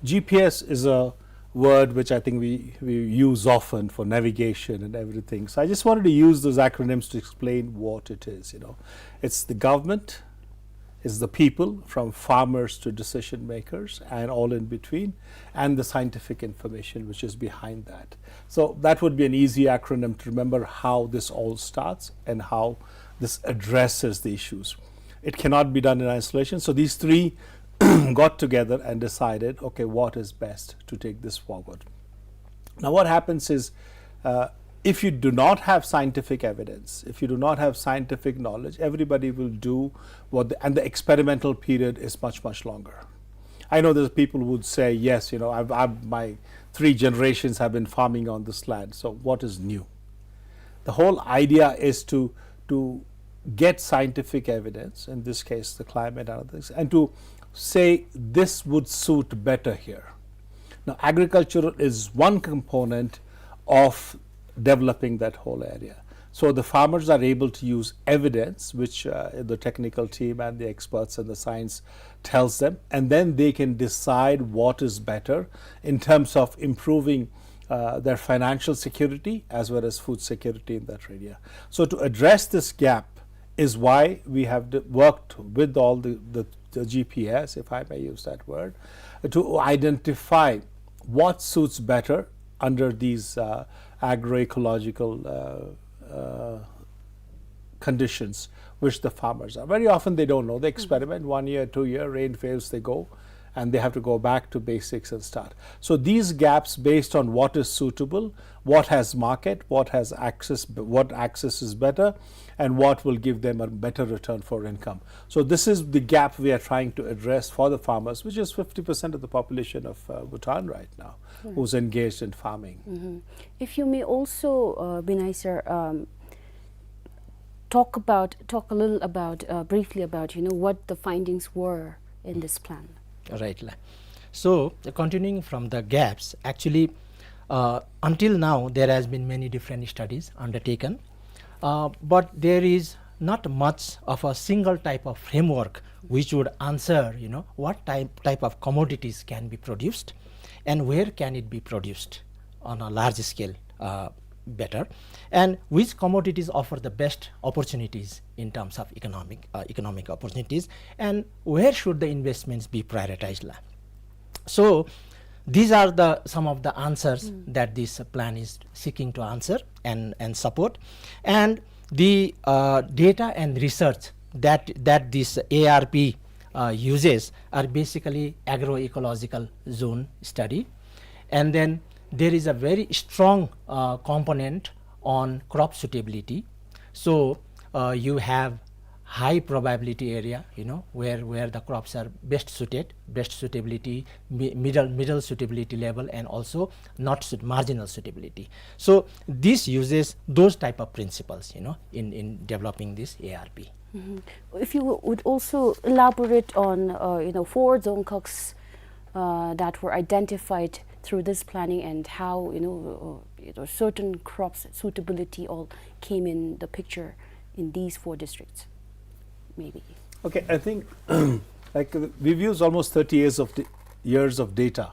G P S is a word which I think we, we use often for navigation and everything. So I just wanted to use those acronyms to explain what it is, you know. It's the government, it's the people, from farmers to decision makers and all in between, and the scientific information which is behind that. So that would be an easy acronym to remember how this all starts and how this addresses the issues. It cannot be done in isolation. So these three got together and decided, okay, what is best to take this forward? Now, what happens is, uh, if you do not have scientific evidence, if you do not have scientific knowledge, everybody will do what the, and the experimental period is much, much longer. I know there's people who would say, "Yes, you know, I've, I've, my three generations have been farming on this land, so what is new?" The whole idea is to, to get scientific evidence, in this case, the climate and other things, and to say this would suit better here. Now, agriculture is one component of developing that whole area. So the farmers are able to use evidence, which, uh, the technical team and the experts and the science tells them, and then they can decide what is better in terms of improving, uh, their financial security as well as food security in that area. So to address this gap, is why we have d-, worked with all the, the, the G P S, if I may use that word, to identify what suits better under these, uh, agroecological, uh, uh, conditions which the farmers are. Very often they don't know. They experiment one year, two year, rain fails, they go, and they have to go back to basics and start. So these gaps based on what is suitable, what has market, what has access, what access is better, and what will give them a better return for income. So this is the gap we are trying to address for the farmers, which is fifty percent of the population of, uh, Bhutan right now, who's engaged in farming. Mm-hmm. If you may also, uh, Binay sir, um, talk about, talk a little about, uh, briefly about, you know, what the findings were in this plan. Right, la. So, uh, continuing from the gaps, actually, uh, until now, there has been many different studies undertaken, uh, but there is not much of a single type of framework which would answer, you know, what type, type of commodities can be produced and where can it be produced on a large scale, uh, better, and which commodities offer the best opportunities in terms of economic, uh, economic opportunities, and where should the investments be prioritized, la. So these are the, some of the answers that this plan is seeking to answer and, and support. And the, uh, data and research that, that this A R P, uh, uses are basically agroecological zone study. And then there is a very strong, uh, component on crop suitability. So, uh, you have high probability area, you know, where, where the crops are best suited, best suitability, mi-, middle, middle suitability level, and also not suit-, marginal suitability. So this uses those type of principles, you know, in, in developing this A R P. Mm-hmm. If you w-, would also elaborate on, uh, you know, four Dzongkhags, uh, that were identified through this planning and how, you know, uh, you know, certain crops suitability all came in the picture in these four districts, maybe. Okay, I think, like, uh, we've used almost thirty years of d-, years of data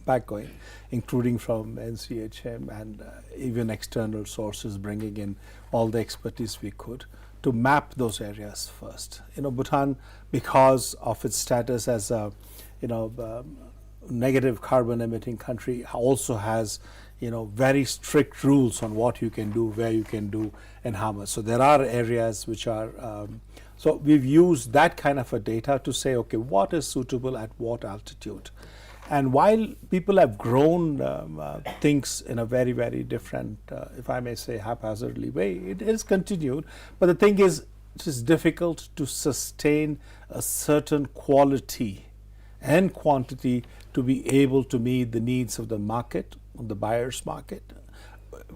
back going, including from N C H M and, uh, even external sources, bringing in all the expertise we could to map those areas first. You know, Bhutan, because of its status as a, you know, um, negative carbon emitting country, also has, you know, very strict rules on what you can do, where you can do, and how much. So there are areas which are, um, so we've used that kind of a data to say, okay, what is suitable at what altitude? And while people have grown, um, uh, things in a very, very different, uh, if I may say, haphazardly way, it is continued. But the thing is, it is difficult to sustain a certain quality and quantity to be able to meet the needs of the market, of the buyer's market,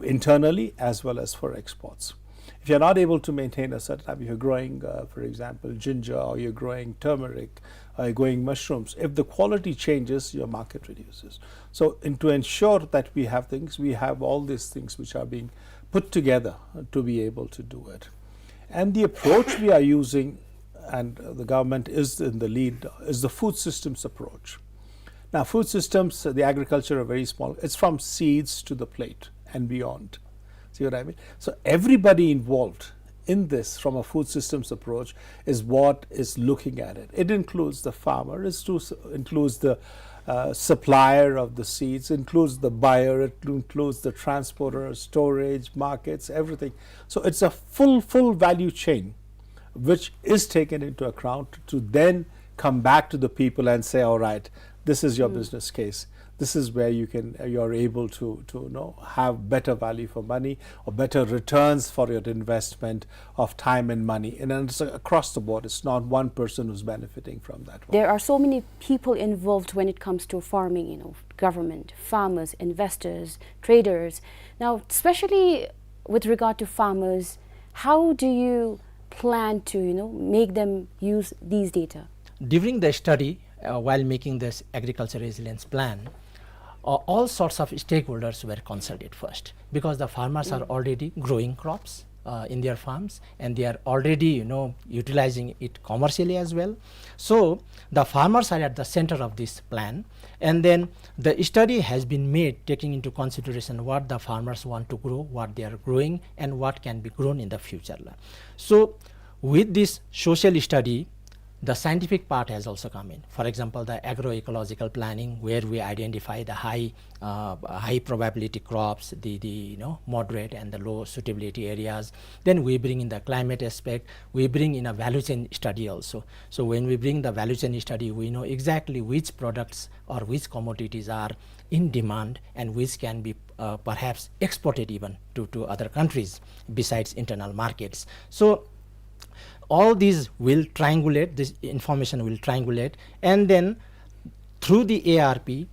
internally as well as for exports. If you're not able to maintain a certain type, if you're growing, uh, for example, ginger, or you're growing turmeric, or you're growing mushrooms, if the quality changes, your market reduces. So, in, to ensure that we have things, we have all these things which are being put together to be able to do it. And the approach we are using, and the government is in the lead, is the food systems approach. Now, food systems, the agriculture are very small. It's from seeds to the plate and beyond. See what I mean? So everybody involved in this from a food systems approach is what is looking at it. It includes the farmer, it includes the, uh, supplier of the seeds, includes the buyer, it includes the transporter, storage, markets, everything. So it's a full, full value chain which is taken into account to then come back to the people and say, "All right, this is your business case. This is where you can, you're able to, to, you know, have better value for money or better returns for your investment of time and money." And it's across the board. It's not one person who's benefiting from that one. There are so many people involved when it comes to farming, you know, government, farmers, investors, traders. Now, especially with regard to farmers, how do you plan to, you know, make them use these data? During the study, uh, while making this agriculture resilience plan, uh, all sorts of stakeholders were consulted first, because the farmers are already growing crops, uh, in their farms, and they are already, you know, utilizing it commercially as well. So the farmers are at the center of this plan, and then the study has been made taking into consideration what the farmers want to grow, what they are growing, and what can be grown in the future. So With this social study, the scientific part has also come in. For example, the agroecological planning, where we identify the high, uh, high probability crops, the, the, you know, moderate and the low suitability areas. Then we bring in the climate aspect. We bring in a value chain study also. So when we bring the value chain study, we know exactly which products or which commodities are in demand and which can be, uh, perhaps exported even to, to other countries besides internal markets. So all these will triangulate, this information will triangulate, and then through the A R P,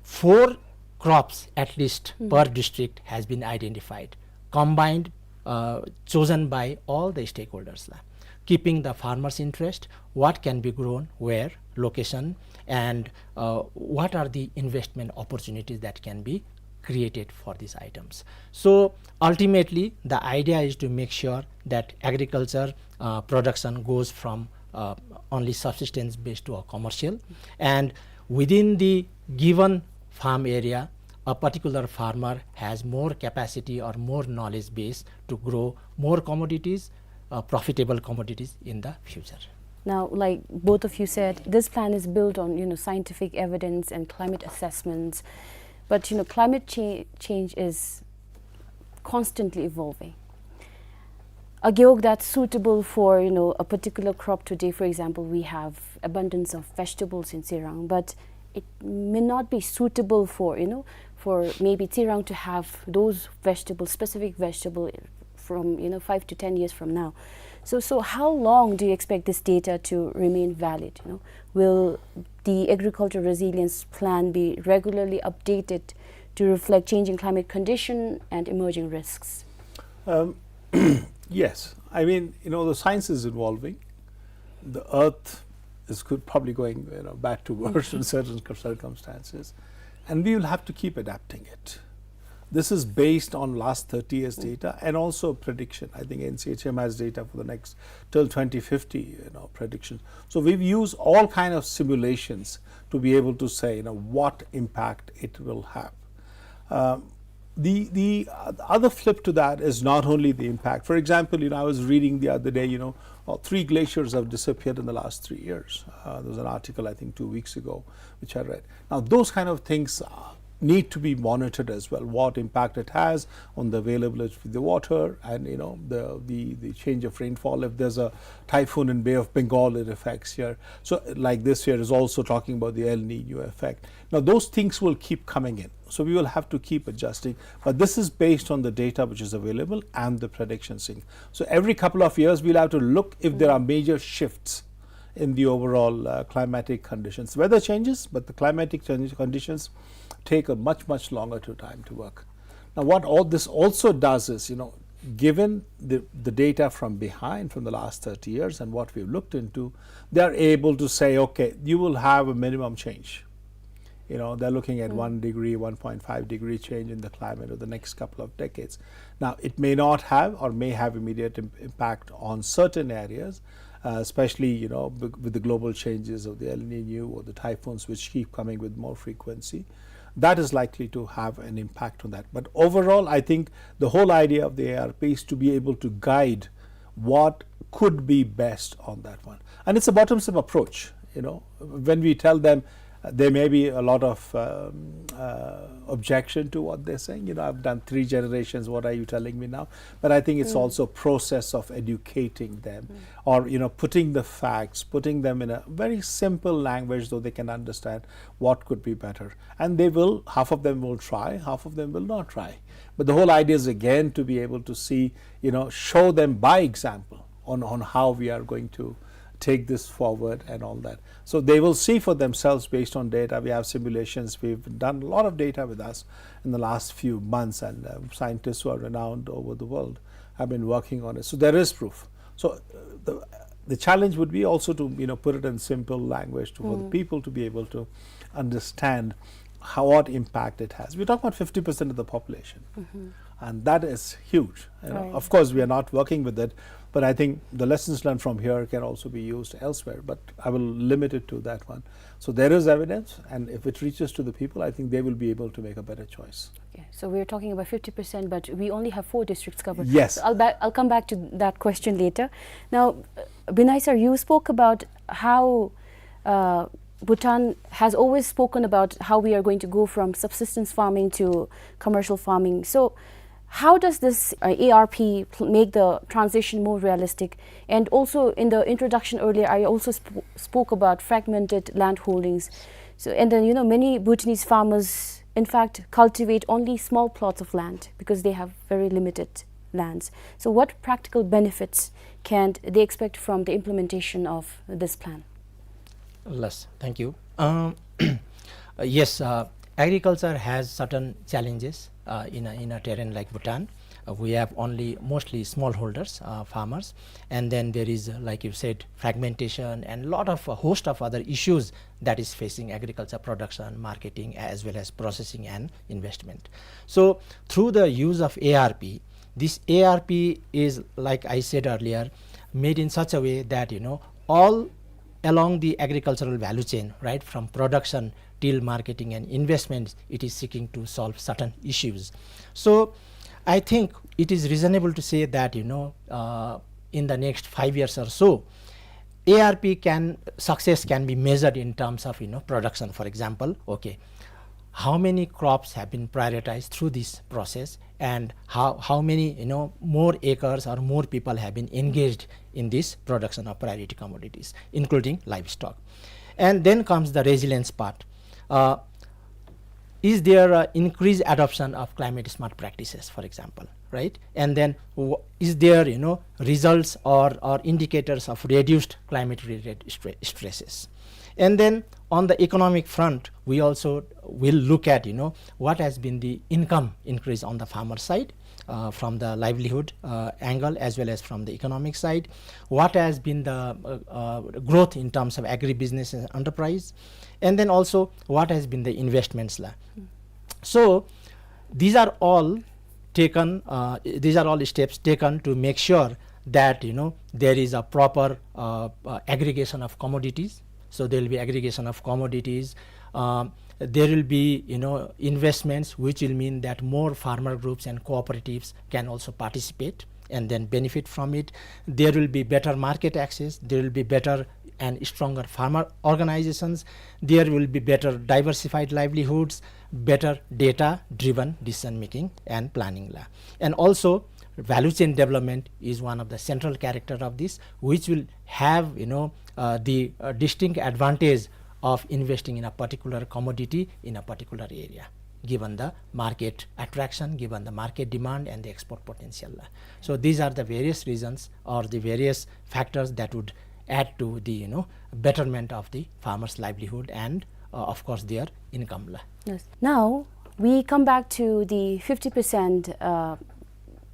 four crops at least per district has been identified, combined, uh, chosen by all the stakeholders la, keeping the farmers' interest, what can be grown, where, location, and, uh, what are the investment opportunities that can be created for these items. So ultimately, the idea is to make sure that agriculture, uh, production goes from, uh, only subsistence based to a commercial, and within the given farm area, a particular farmer has more capacity or more knowledge base to grow more commodities, uh, profitable commodities in the future. Now, like both of you said, this plan is built on, you know, scientific evidence and climate assessments. But, you know, climate cha-, change is constantly evolving. A gewog that's suitable for, you know, a particular crop today, for example, we have abundance of vegetables in Tsirang, but it may not be suitable for, you know, for maybe Tsirang to have those vegetables, specific vegetable, from, you know, five to ten years from now. So, so how long do you expect this data to remain valid, you know? Will the agricultural resilience plan be regularly updated to reflect changing climate condition and emerging risks? Um, yes. I mean, you know, the science is evolving. The earth is could probably going, you know, back to worse in certain cir-, circumstances. And we will have to keep adapting it. This is based on last thirty years data and also prediction. I think N C H M has data for the next till twenty fifty, you know, prediction. So we've used all kind of simulations to be able to say, you know, what impact it will have. Um, the, the, uh, other flip to that is not only the impact. For example, you know, I was reading the other day, you know, uh, three glaciers have disappeared in the last three years. Uh, there was an article, I think, two weeks ago, which I read. Now, those kind of things, uh, need to be monitored as well. What impact it has on the availability of the water and, you know, the, the, the change of rainfall. If there's a typhoon in Bay of Bengal, it affects here. So, like this year is also talking about the El Nino effect. Now, those things will keep coming in. So we will have to keep adjusting. But this is based on the data which is available and the predictions thing. So every couple of years, we'll have to look if there are major shifts in the overall, uh, climatic conditions. Weather changes, but the climatic change conditions take a much, much longer to time to work. Now, what all this also does is, you know, given the, the data from behind, from the last thirty years and what we've looked into, they are able to say, "Okay, you will have a minimum change." You know, they're looking at one degree, one point five degree change in the climate over the next couple of decades. Now, it may not have or may have immediate im-, impact on certain areas, uh, especially, you know, b-, with the global changes of the El Nino or the typhoons which keep coming with more frequency. That is likely to have an impact on that. But overall, I think the whole idea of the A R P is to be able to guide what could be best on that one. And it's a bottoms-up approach, you know. When we tell them, uh, there may be a lot of, um, uh, objection to what they're saying. You know, "I've done three generations, what are you telling me now?" But I think it's also a process of educating them, or, you know, putting the facts, putting them in a very simple language so they can understand what could be better. And they will, half of them will try, half of them will not try. But the whole idea is again to be able to see, you know, show them by example on, on how we are going to take this forward and all that. So they will see for themselves based on data. We have simulations. We've done a lot of data with us in the last few months, and, uh, scientists who are renowned over the world have been working on it. So there is proof. So, uh, the, the challenge would be also to, you know, put it in simple language to, for the people to be able to understand how, what impact it has. We're talking about fifty percent of the population. And that is huge. You know? Right. Of course, we are not working with it, but I think the lessons learned from here can also be used elsewhere, but I will limit it to that one. So there is evidence, and if it reaches to the people, I think they will be able to make a better choice. Okay, so we're talking about fifty percent, but we only have four districts covered. Yes. So I'll, ba- I'll come back to that question later. Now, uh, Binay sir, you spoke about how uh, Bhutan has always spoken about how we are going to go from subsistence farming to commercial farming. So, how does this uh, A R P pl- make the transition more realistic? And also, in the introduction earlier, I also sp- spoke about fragmented land holdings. So, and then, you know, many Bhutanese farmers, in fact, cultivate only small plots of land because they have very limited lands. So, what practical benefits can they expect from the implementation of this plan? Yes, thank you. Um, uh, yes, uh, agriculture has certain challenges uh, in, a, in a terrain like Bhutan. Uh, we have only mostly smallholders, uh, farmers, and then there is, uh, like you said, fragmentation and lot of, a host of other issues that is facing agriculture production, marketing, as well as processing and investment. So through the use of A R P, this A R P is, like I said earlier, made in such a way that, you know, all along the agricultural value chain, right, from production till marketing and investments, it is seeking to solve certain issues. So I think it is reasonable to say that, you know, uh, in the next five years or so, A R P can, success can be measured in terms of, you know, production. For example, okay, how many crops have been prioritized through this process, and how, how many, you know, more acres or more people have been engaged in this production of priority commodities, including livestock. And then comes the resilience part. Uh, is there a increased adoption of climate smart practices, for example, right? And then w- is there, you know, results or, or indicators of reduced climate related stre- stresses? And then on the economic front, we also will look at, you know, what has been the income increase on the farmer side, uh, from the livelihood uh, angle, as well as from the economic side, what has been the uh, uh, growth in terms of agribusiness and enterprise, and then also what has been the investments la. So these are all taken, uh, these are all steps taken to make sure that, you know, there is a proper uh, uh, aggregation of commodities. So there will be aggregation of commodities. Um, there will be, you know, investments, which will mean that more farmer groups and cooperatives can also participate and then benefit from it. There will be better market access. There will be better and stronger farmer organizations. There will be better diversified livelihoods, better data driven decision making and planning la. And also, value chain development is one of the central character of this, which will have, you know, uh, the uh, distinct advantage of investing in a particular commodity in a particular area, given the market attraction, given the market demand and the export potential la. So these are the various reasons or the various factors that would add to the, you know, betterment of the farmers' livelihood and, uh, of course, their income la. Yes. Now we come back to the fifty percent, uh,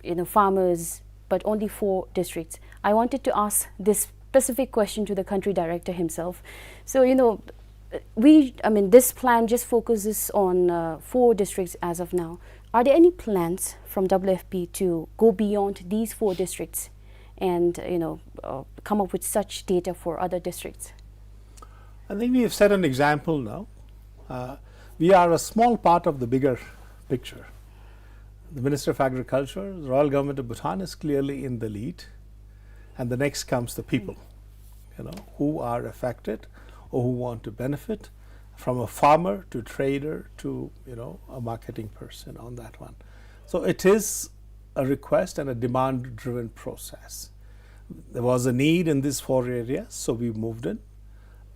you know, farmers, but only four districts. I wanted to ask this specific question to the country director himself. So, you know, we, I mean, this plan just focuses on uh, four districts as of now. Are there any plans from W F P to go beyond these four districts and, you know, uh, come up with such data for other districts? I think we have set an example now. Uh, we are a small part of the bigger picture. The Minister of Agriculture, the Royal Government of Bhutan is clearly in the lead, and the next comes the people, you know, who are affected or who want to benefit, from a farmer to trader to, you know, a marketing person on that one. So it is a request and a demand-driven process. There was a need in these four areas, so we moved in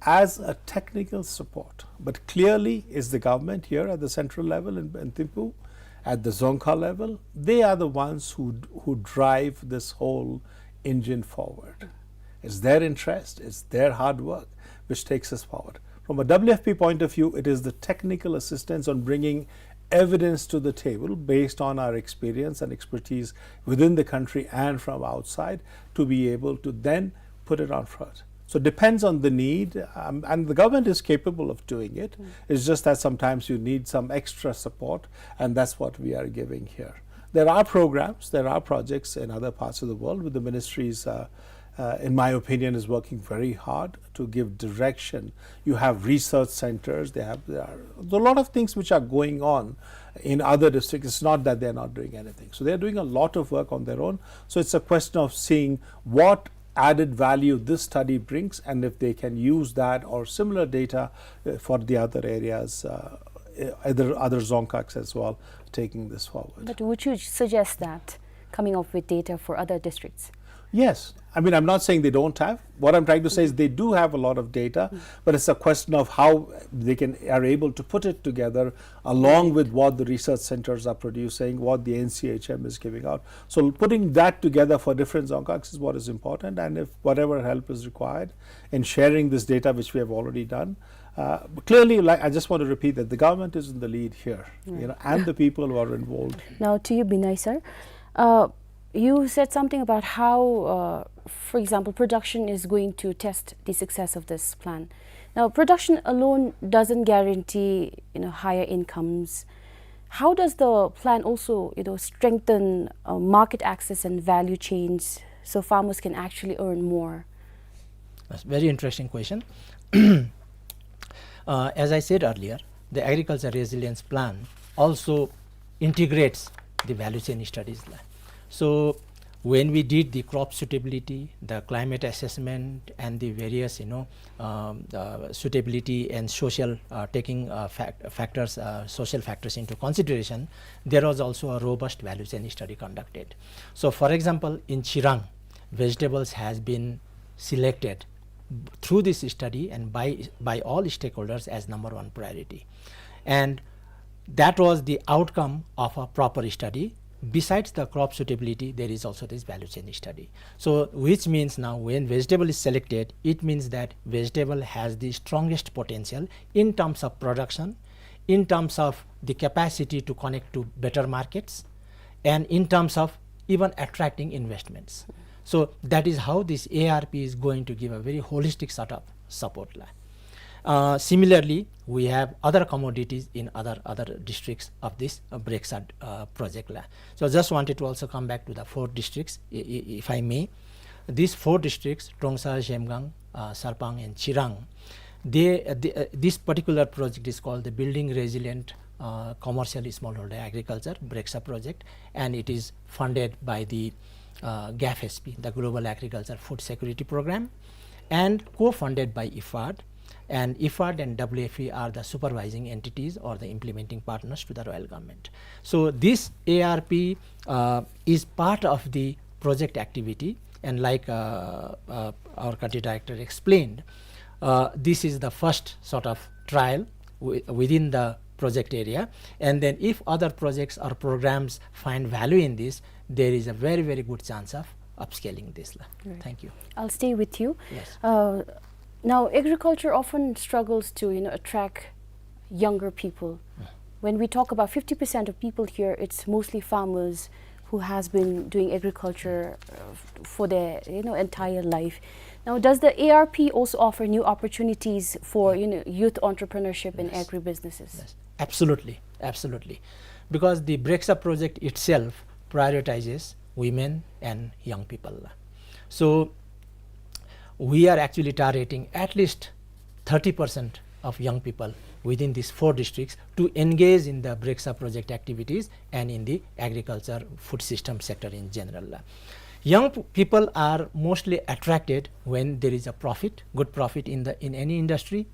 as a technical support. But clearly, is the government here at the central level in, in Thimphu, at the Dzongkha level, they are the ones who, who drive this whole engine forward. It's their interest, it's their hard work which takes us forward. From a W F P point of view, it is the technical assistance on bringing evidence to the table based on our experience and expertise within the country and from outside to be able to then put it on front. So it depends on the need, um, and the government is capable of doing it. Mm. It's just that sometimes you need some extra support, and that's what we are giving here. There are programs, there are projects in other parts of the world, with the ministries, uh, uh, in my opinion, is working very hard to give direction. You have research centers, they have, there are a lot of things which are going on in other districts. It's not that they're not doing anything. So they're doing a lot of work on their own. So it's a question of seeing what added value this study brings, and if they can use that or similar data, uh, for the other areas, uh, uh, other, other Dzongkhags as well, taking this forward. But would you suggest that, coming up with data for other districts? Yes. I mean, I'm not saying they don't have. What I'm trying to say is they do have a lot of data, but it's a question of how they can, are able to put it together along with what the research centers are producing, what the N C H M is giving out. So putting that together for different Dzongkhags is what is important, and if whatever help is required in sharing this data, which we have already done, uh, clearly, like, I just want to repeat that the government is in the lead here, you know, and the people who are involved. Now, to you, Binay sir. Uh, you said something about how, uh, for example, production is going to test the success of this plan. Now, production alone doesn't guarantee, you know, higher incomes. How does the plan also, you know, strengthen, uh, market access and value chains so farmers can actually earn more? That's a very interesting question. Uh, as I said earlier, the agriculture resilience plan also integrates the value chain studies la. So when we did the crop suitability, the climate assessment, and the various, you know, um, uh, suitability and social, uh, taking, uh, fac-, factors, uh, social factors into consideration, there was also a robust value chain study conducted. So, for example, in Chirang, vegetables has been selected through this study and by, by all stakeholders as number one priority. And that was the outcome of a proper study. Besides the crop suitability, there is also this value chain study. So, which means now when vegetable is selected, it means that vegetable has the strongest potential in terms of production, in terms of the capacity to connect to better markets, and in terms of even attracting investments. So that is how this A R P is going to give a very holistic sort of support la. Uh, similarly, we have other commodities in other, other districts of this, uh, BREXA, uh, project la. So just wanted to also come back to the four districts, i-, i-, if I may. These four districts, Trongsa, Zhemgang, uh, Sarpang and Chirang, they, uh, the, uh, this particular project is called the Building Resilient, uh, Commercial Smallholder Agriculture, BREXA project, and it is funded by the, uh, GAFSP, the Global Agriculture Food Security Program, and co-funded by IFAD. And IFAD and W F P are the supervising entities or the implementing partners to the royal government. So this A R P, uh, is part of the project activity, and like, uh, uh, our country director explained, uh, this is the first sort of trial wi-, within the project area, and then if other projects or programs find value in this, there is a very, very good chance of upscaling this la. Right. Thank you. I'll stay with you. Yes. Uh, now, agriculture often struggles to, you know, attract younger people. Mm. When we talk about fifty percent of people here, it's mostly farmers who has been doing agriculture, uh, f-, for their, you know, entire life. Now, does the A R P also offer new opportunities for, you know, youth entrepreneurship in agribusinesses? Yes. Absolutely, absolutely. Because the BREXA project itself prioritizes women and young people. So we are actually targeting at least thirty percent of young people within these four districts to engage in the BREXA project activities and in the agriculture food system sector in general. Young p-, people are mostly attracted when there is a profit, good profit in the, in any industry,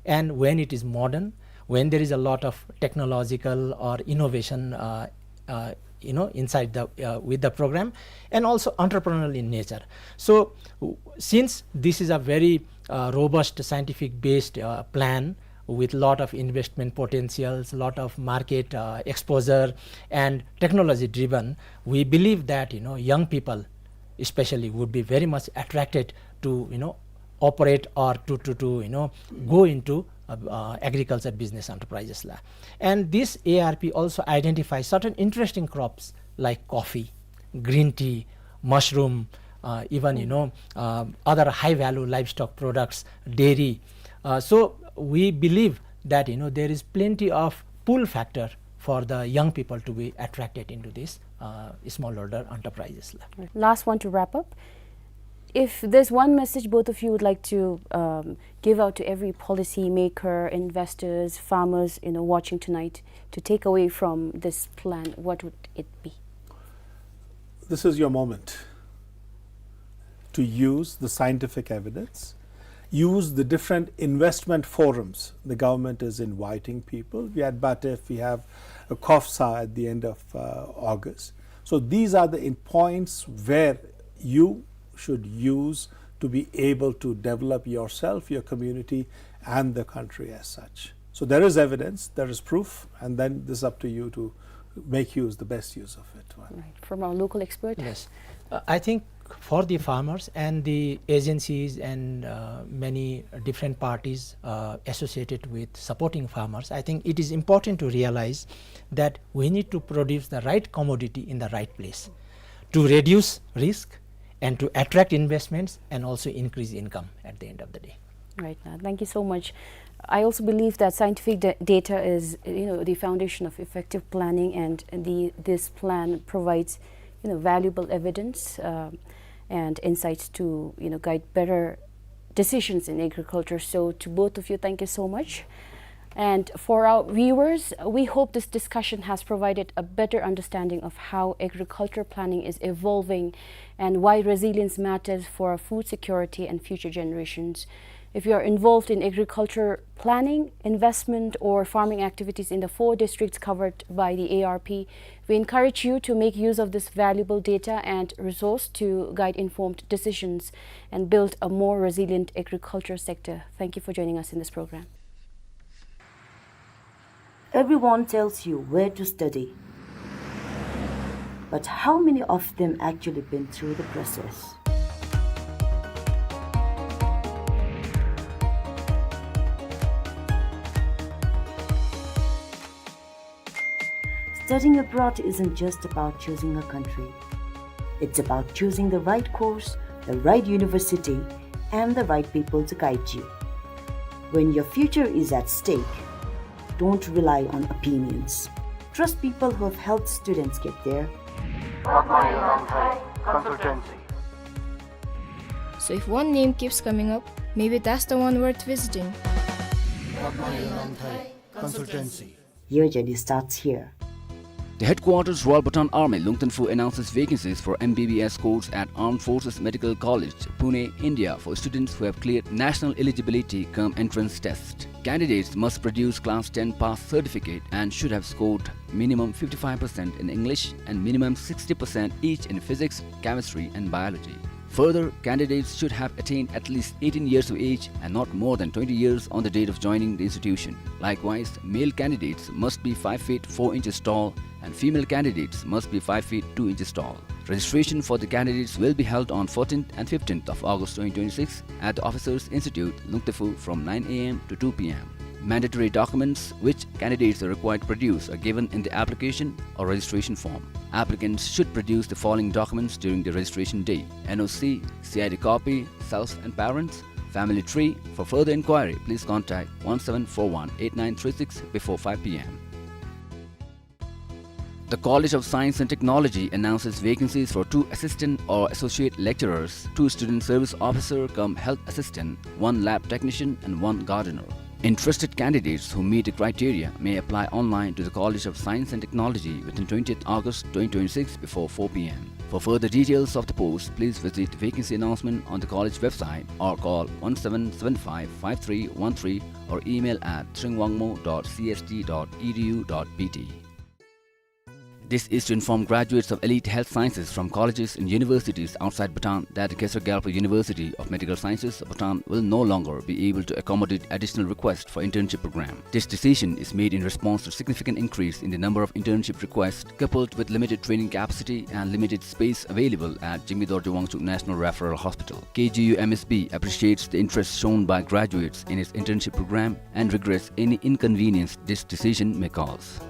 and when it is modern, when there is a lot of technological or innovation, uh, uh, you know, inside the, uh, with the program, and also entrepreneurial in nature. So, w-, since this is a very, uh, robust scientific based, uh, plan with lot of investment potentials, lot of market, uh, exposure, and technology driven, we believe that, you know, young people especially would be very much attracted to, you know, operate or to, to, to, you know, go into, uh, uh, agriculture business enterprises la. And this A R P also identifies certain interesting crops like coffee, green tea, mushroom, uh, even, you know, uh, other high value livestock products, dairy. Uh, so we believe that, you know, there is plenty of pull factor for the young people to be attracted into this, uh, smallholder enterprises la. Last one to wrap up. If there's one message both of you would like to, um, give out to every policy maker, investors, farmers, you know, watching tonight to take away from this plan, what would it be? This is your moment to use the scientific evidence, use the different investment forums. The government is inviting people. We had BATF, we have a COFSA at the end of, uh, August. So these are the in-, points where you should use to be able to develop yourself, your community, and the country as such. So there is evidence, there is proof, and then this is up to you to make use, the best use of it. Right. From our local expert? Yes. Uh, I think for the farmers and the agencies and, uh, many different parties, uh, associated with supporting farmers, I think it is important to realize that we need to produce the right commodity in the right place to reduce risk and to attract investments and also increase income at the end of the day. Right, uh, thank you so much. I also believe that scientific da-, data is, you know, the foundation of effective planning, and the, this plan provides, you know, valuable evidence, uh, and insights to, you know, guide better decisions in agriculture. So to both of you, thank you so much. And for our viewers, we hope this discussion has provided a better understanding of how agriculture planning is evolving and why resilience matters for our food security and future generations. If you are involved in agriculture planning, investment, or farming activities in the four districts covered by the A R P, we encourage you to make use of this valuable data and resource to guide informed decisions and build a more resilient agriculture sector. Thank you for joining us in this program. Everyone tells you where to study, but how many of them actually been through the process? Studying abroad isn't just about choosing a country. It's about choosing the right course, the right university, and the right people to guide you. When your future is at stake, don't rely on opinions. Trust people who have helped students get there. Padma Yunanthai Consultancy. So if one name keeps coming up, maybe that's the one worth visiting. Padma Yunanthai Consultancy. Your journey starts here. The headquarters Royal Bhutan Army, Lungthanfu, announces vacancies for M B B S course at Armed Forces Medical College, Pune, India, for students who have cleared national eligibility cum entrance test. Candidates must produce class ten pass certificate and should have scored minimum fifty-five percent in English and minimum sixty percent each in physics, chemistry, and biology. Further, candidates should have attained at least eighteen years of age and not more than twenty years on the date of joining the institution. Likewise, male candidates must be five feet four inches tall and female candidates must be five feet two inches tall. Registration for the candidates will be held on fourteenth and fifteenth of August twenty twenty-six at the Officers Institute, Lungthanfu, from nine A M to two P M. Mandatory documents which candidates are required to produce are given in the application or registration form. Applicants should produce the following documents during the registration day: N O C, C I D copy, self and parents, family tree. For further inquiry, please contact one seven four one eight nine three six before five P M. The College of Science and Technology announces vacancies for two assistant or associate lecturers, two student service officer cum health assistant, one lab technician, and one gardener. Interested candidates who meet the criteria may apply online to the College of Science and Technology within twentieth August twenty twenty-six before four P M. For further details of the post, please visit vacancy announcement on the college website or call one seven seven five five three one three or email at tshringwangmo dot C S T dot E D U dot B T. This is to inform graduates of elite health sciences from colleges and universities outside Bhutan that the Khesar Gyalpo University of Medical Sciences of Bhutan will no longer be able to accommodate additional requests for internship program. This decision is made in response to significant increase in the number of internship requests, coupled with limited training capacity and limited space available at Jigme Dorje Wangchuck National Referral Hospital. K G U M S B appreciates the interest shown by graduates in its internship program and regrets any inconvenience this decision may cause.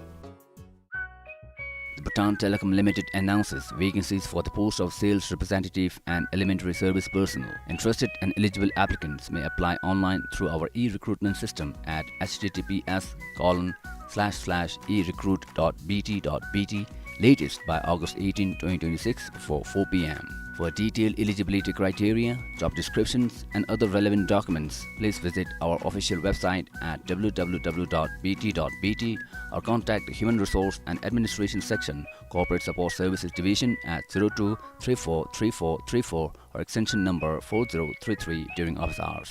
The Bhutan Telecom Limited announces vacancies for the post of sales representative and elementary service personnel. Interested and eligible applicants may apply online through our e-recruitment system at H T T P S colon slash slash e recruit dot b t dot b t, latest by August eighteen, twenty twenty-six, before four p m. For detailed eligibility criteria, job descriptions, and other relevant documents, please visit our official website at w w w dot b t dot b t or contact the Human Resource and Administration Section, Corporate Support Services Division at zero two three four three four three four or extension number four zero three three during office hours.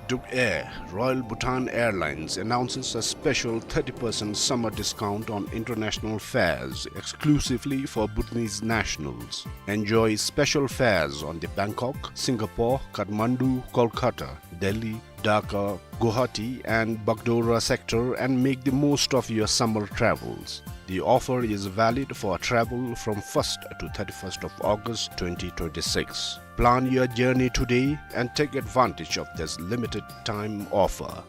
Druk Air, Royal Bhutan Airlines, announces a special thirty percent summer discount on international fares exclusively for Bhutanese nationals. Enjoy special fares on the Bangkok, Singapore, Kathmandu, Kolkata, Delhi, Dhaka, Guwahati and Bagdogra sector and make the most of your summer travels. The offer is valid for travel from first to thirty-first of August twenty twenty-six. Plan your journey today and take advantage of this limited time offer.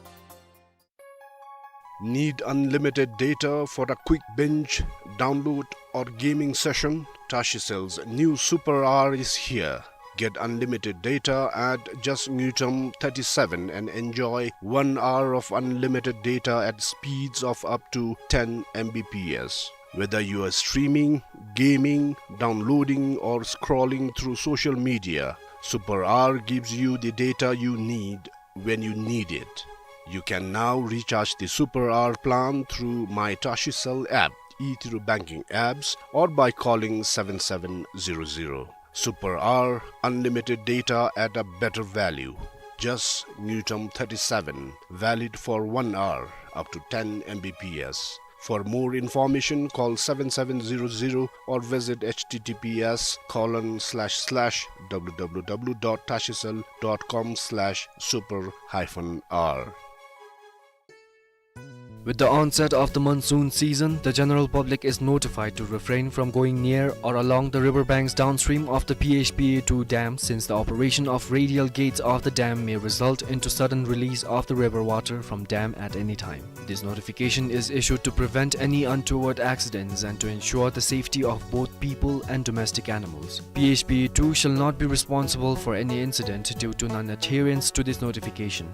Need unlimited data for a quick binge, download or gaming session? Tashicell's new Super R is here. Get unlimited data at just Ngultrum thirty-seven and enjoy one hour of unlimited data at speeds of up to ten M B P S. Whether you are streaming, gaming, downloading, or scrolling through social media, Super R gives you the data you need when you need it. You can now recharge the Super R plan through My Tashicell app, e-Tiruk banking apps, or by calling seven seven zero zero. Super R, unlimited data at a better value. Just Ngultrum thirty-seven, valid for one hour, up to ten M B P S. For more information, call seven seven zero zero or visit H T T P S colon slash slash W W W dot tashicell dot com slash super hyphen R. With the onset of the monsoon season, the general public is notified to refrain from going near or along the river banks downstream of the P H P A two dam, since the operation of radial gates of the dam may result into sudden release of the river water from dam at any time. This notification is issued to prevent any untoward accidents and to ensure the safety of both people and domestic animals. P H P A two shall not be responsible for any incident due to non-adherence to this notification.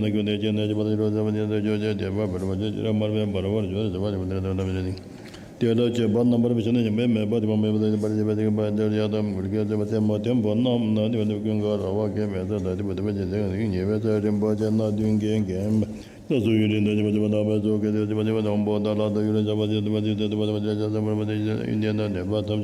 ན་ཀུན་ཏུ་སྐྱེས་ནས་སྐྱེ་བ་དང་། ཤི་རབས་ཚེ་བ་ནི་ཡང་དག་ཡོད་ཅེས་དད་པ་བར་བ་ཅིན་ཤི་རབས་མ་རུངས་པའི་བར་བར་གྱུར་ཏེ་ཤི་བ་ནི་མ་ཐོབ་ཅིང་། དེ་ལ་སྤྱོད་པ་རྣམ་པར་བཤགས་ནས་ཉམས་པའི་མོས་པ་དེ་མ་སྨིན་པ་དང་། ཡིད་པར་བྱེད་པ་ཡང་མེད་པར་ཐལ། ཡང་དག་མགུ་སྐྱེས་ཚེ་བ་ཚད་མ་མཐོན་པོ་རྣམས་ན་དེ་བ་ནི་ཀུན་དགའ་ར་བ་གིས་མེ་སྟག་དང་དེ་བ་དེ་བ་ཅན་ཟེར་ཉེ་བའི་ཚེ་རིམ་པ་བྱས་ན་མདུན་བསྐྱེད་མཁན་ས་སུ་ཡུན་རིང་དུ་བྱེད་པ་བྱེད་པ་ན་བའི་ཚོགས་ཀྱི་དེ་བ་དེ་བ་ནི་དབང་པོ་དང་ལྷ་དང་ཡུལ་ཆགས་པ་ཅན་དེ་བ་དེ་བ་ཅན་ས་མར་པ་དེ་ཡུལ་དེ་ན་གནས་པ་ཐམས་ཅད་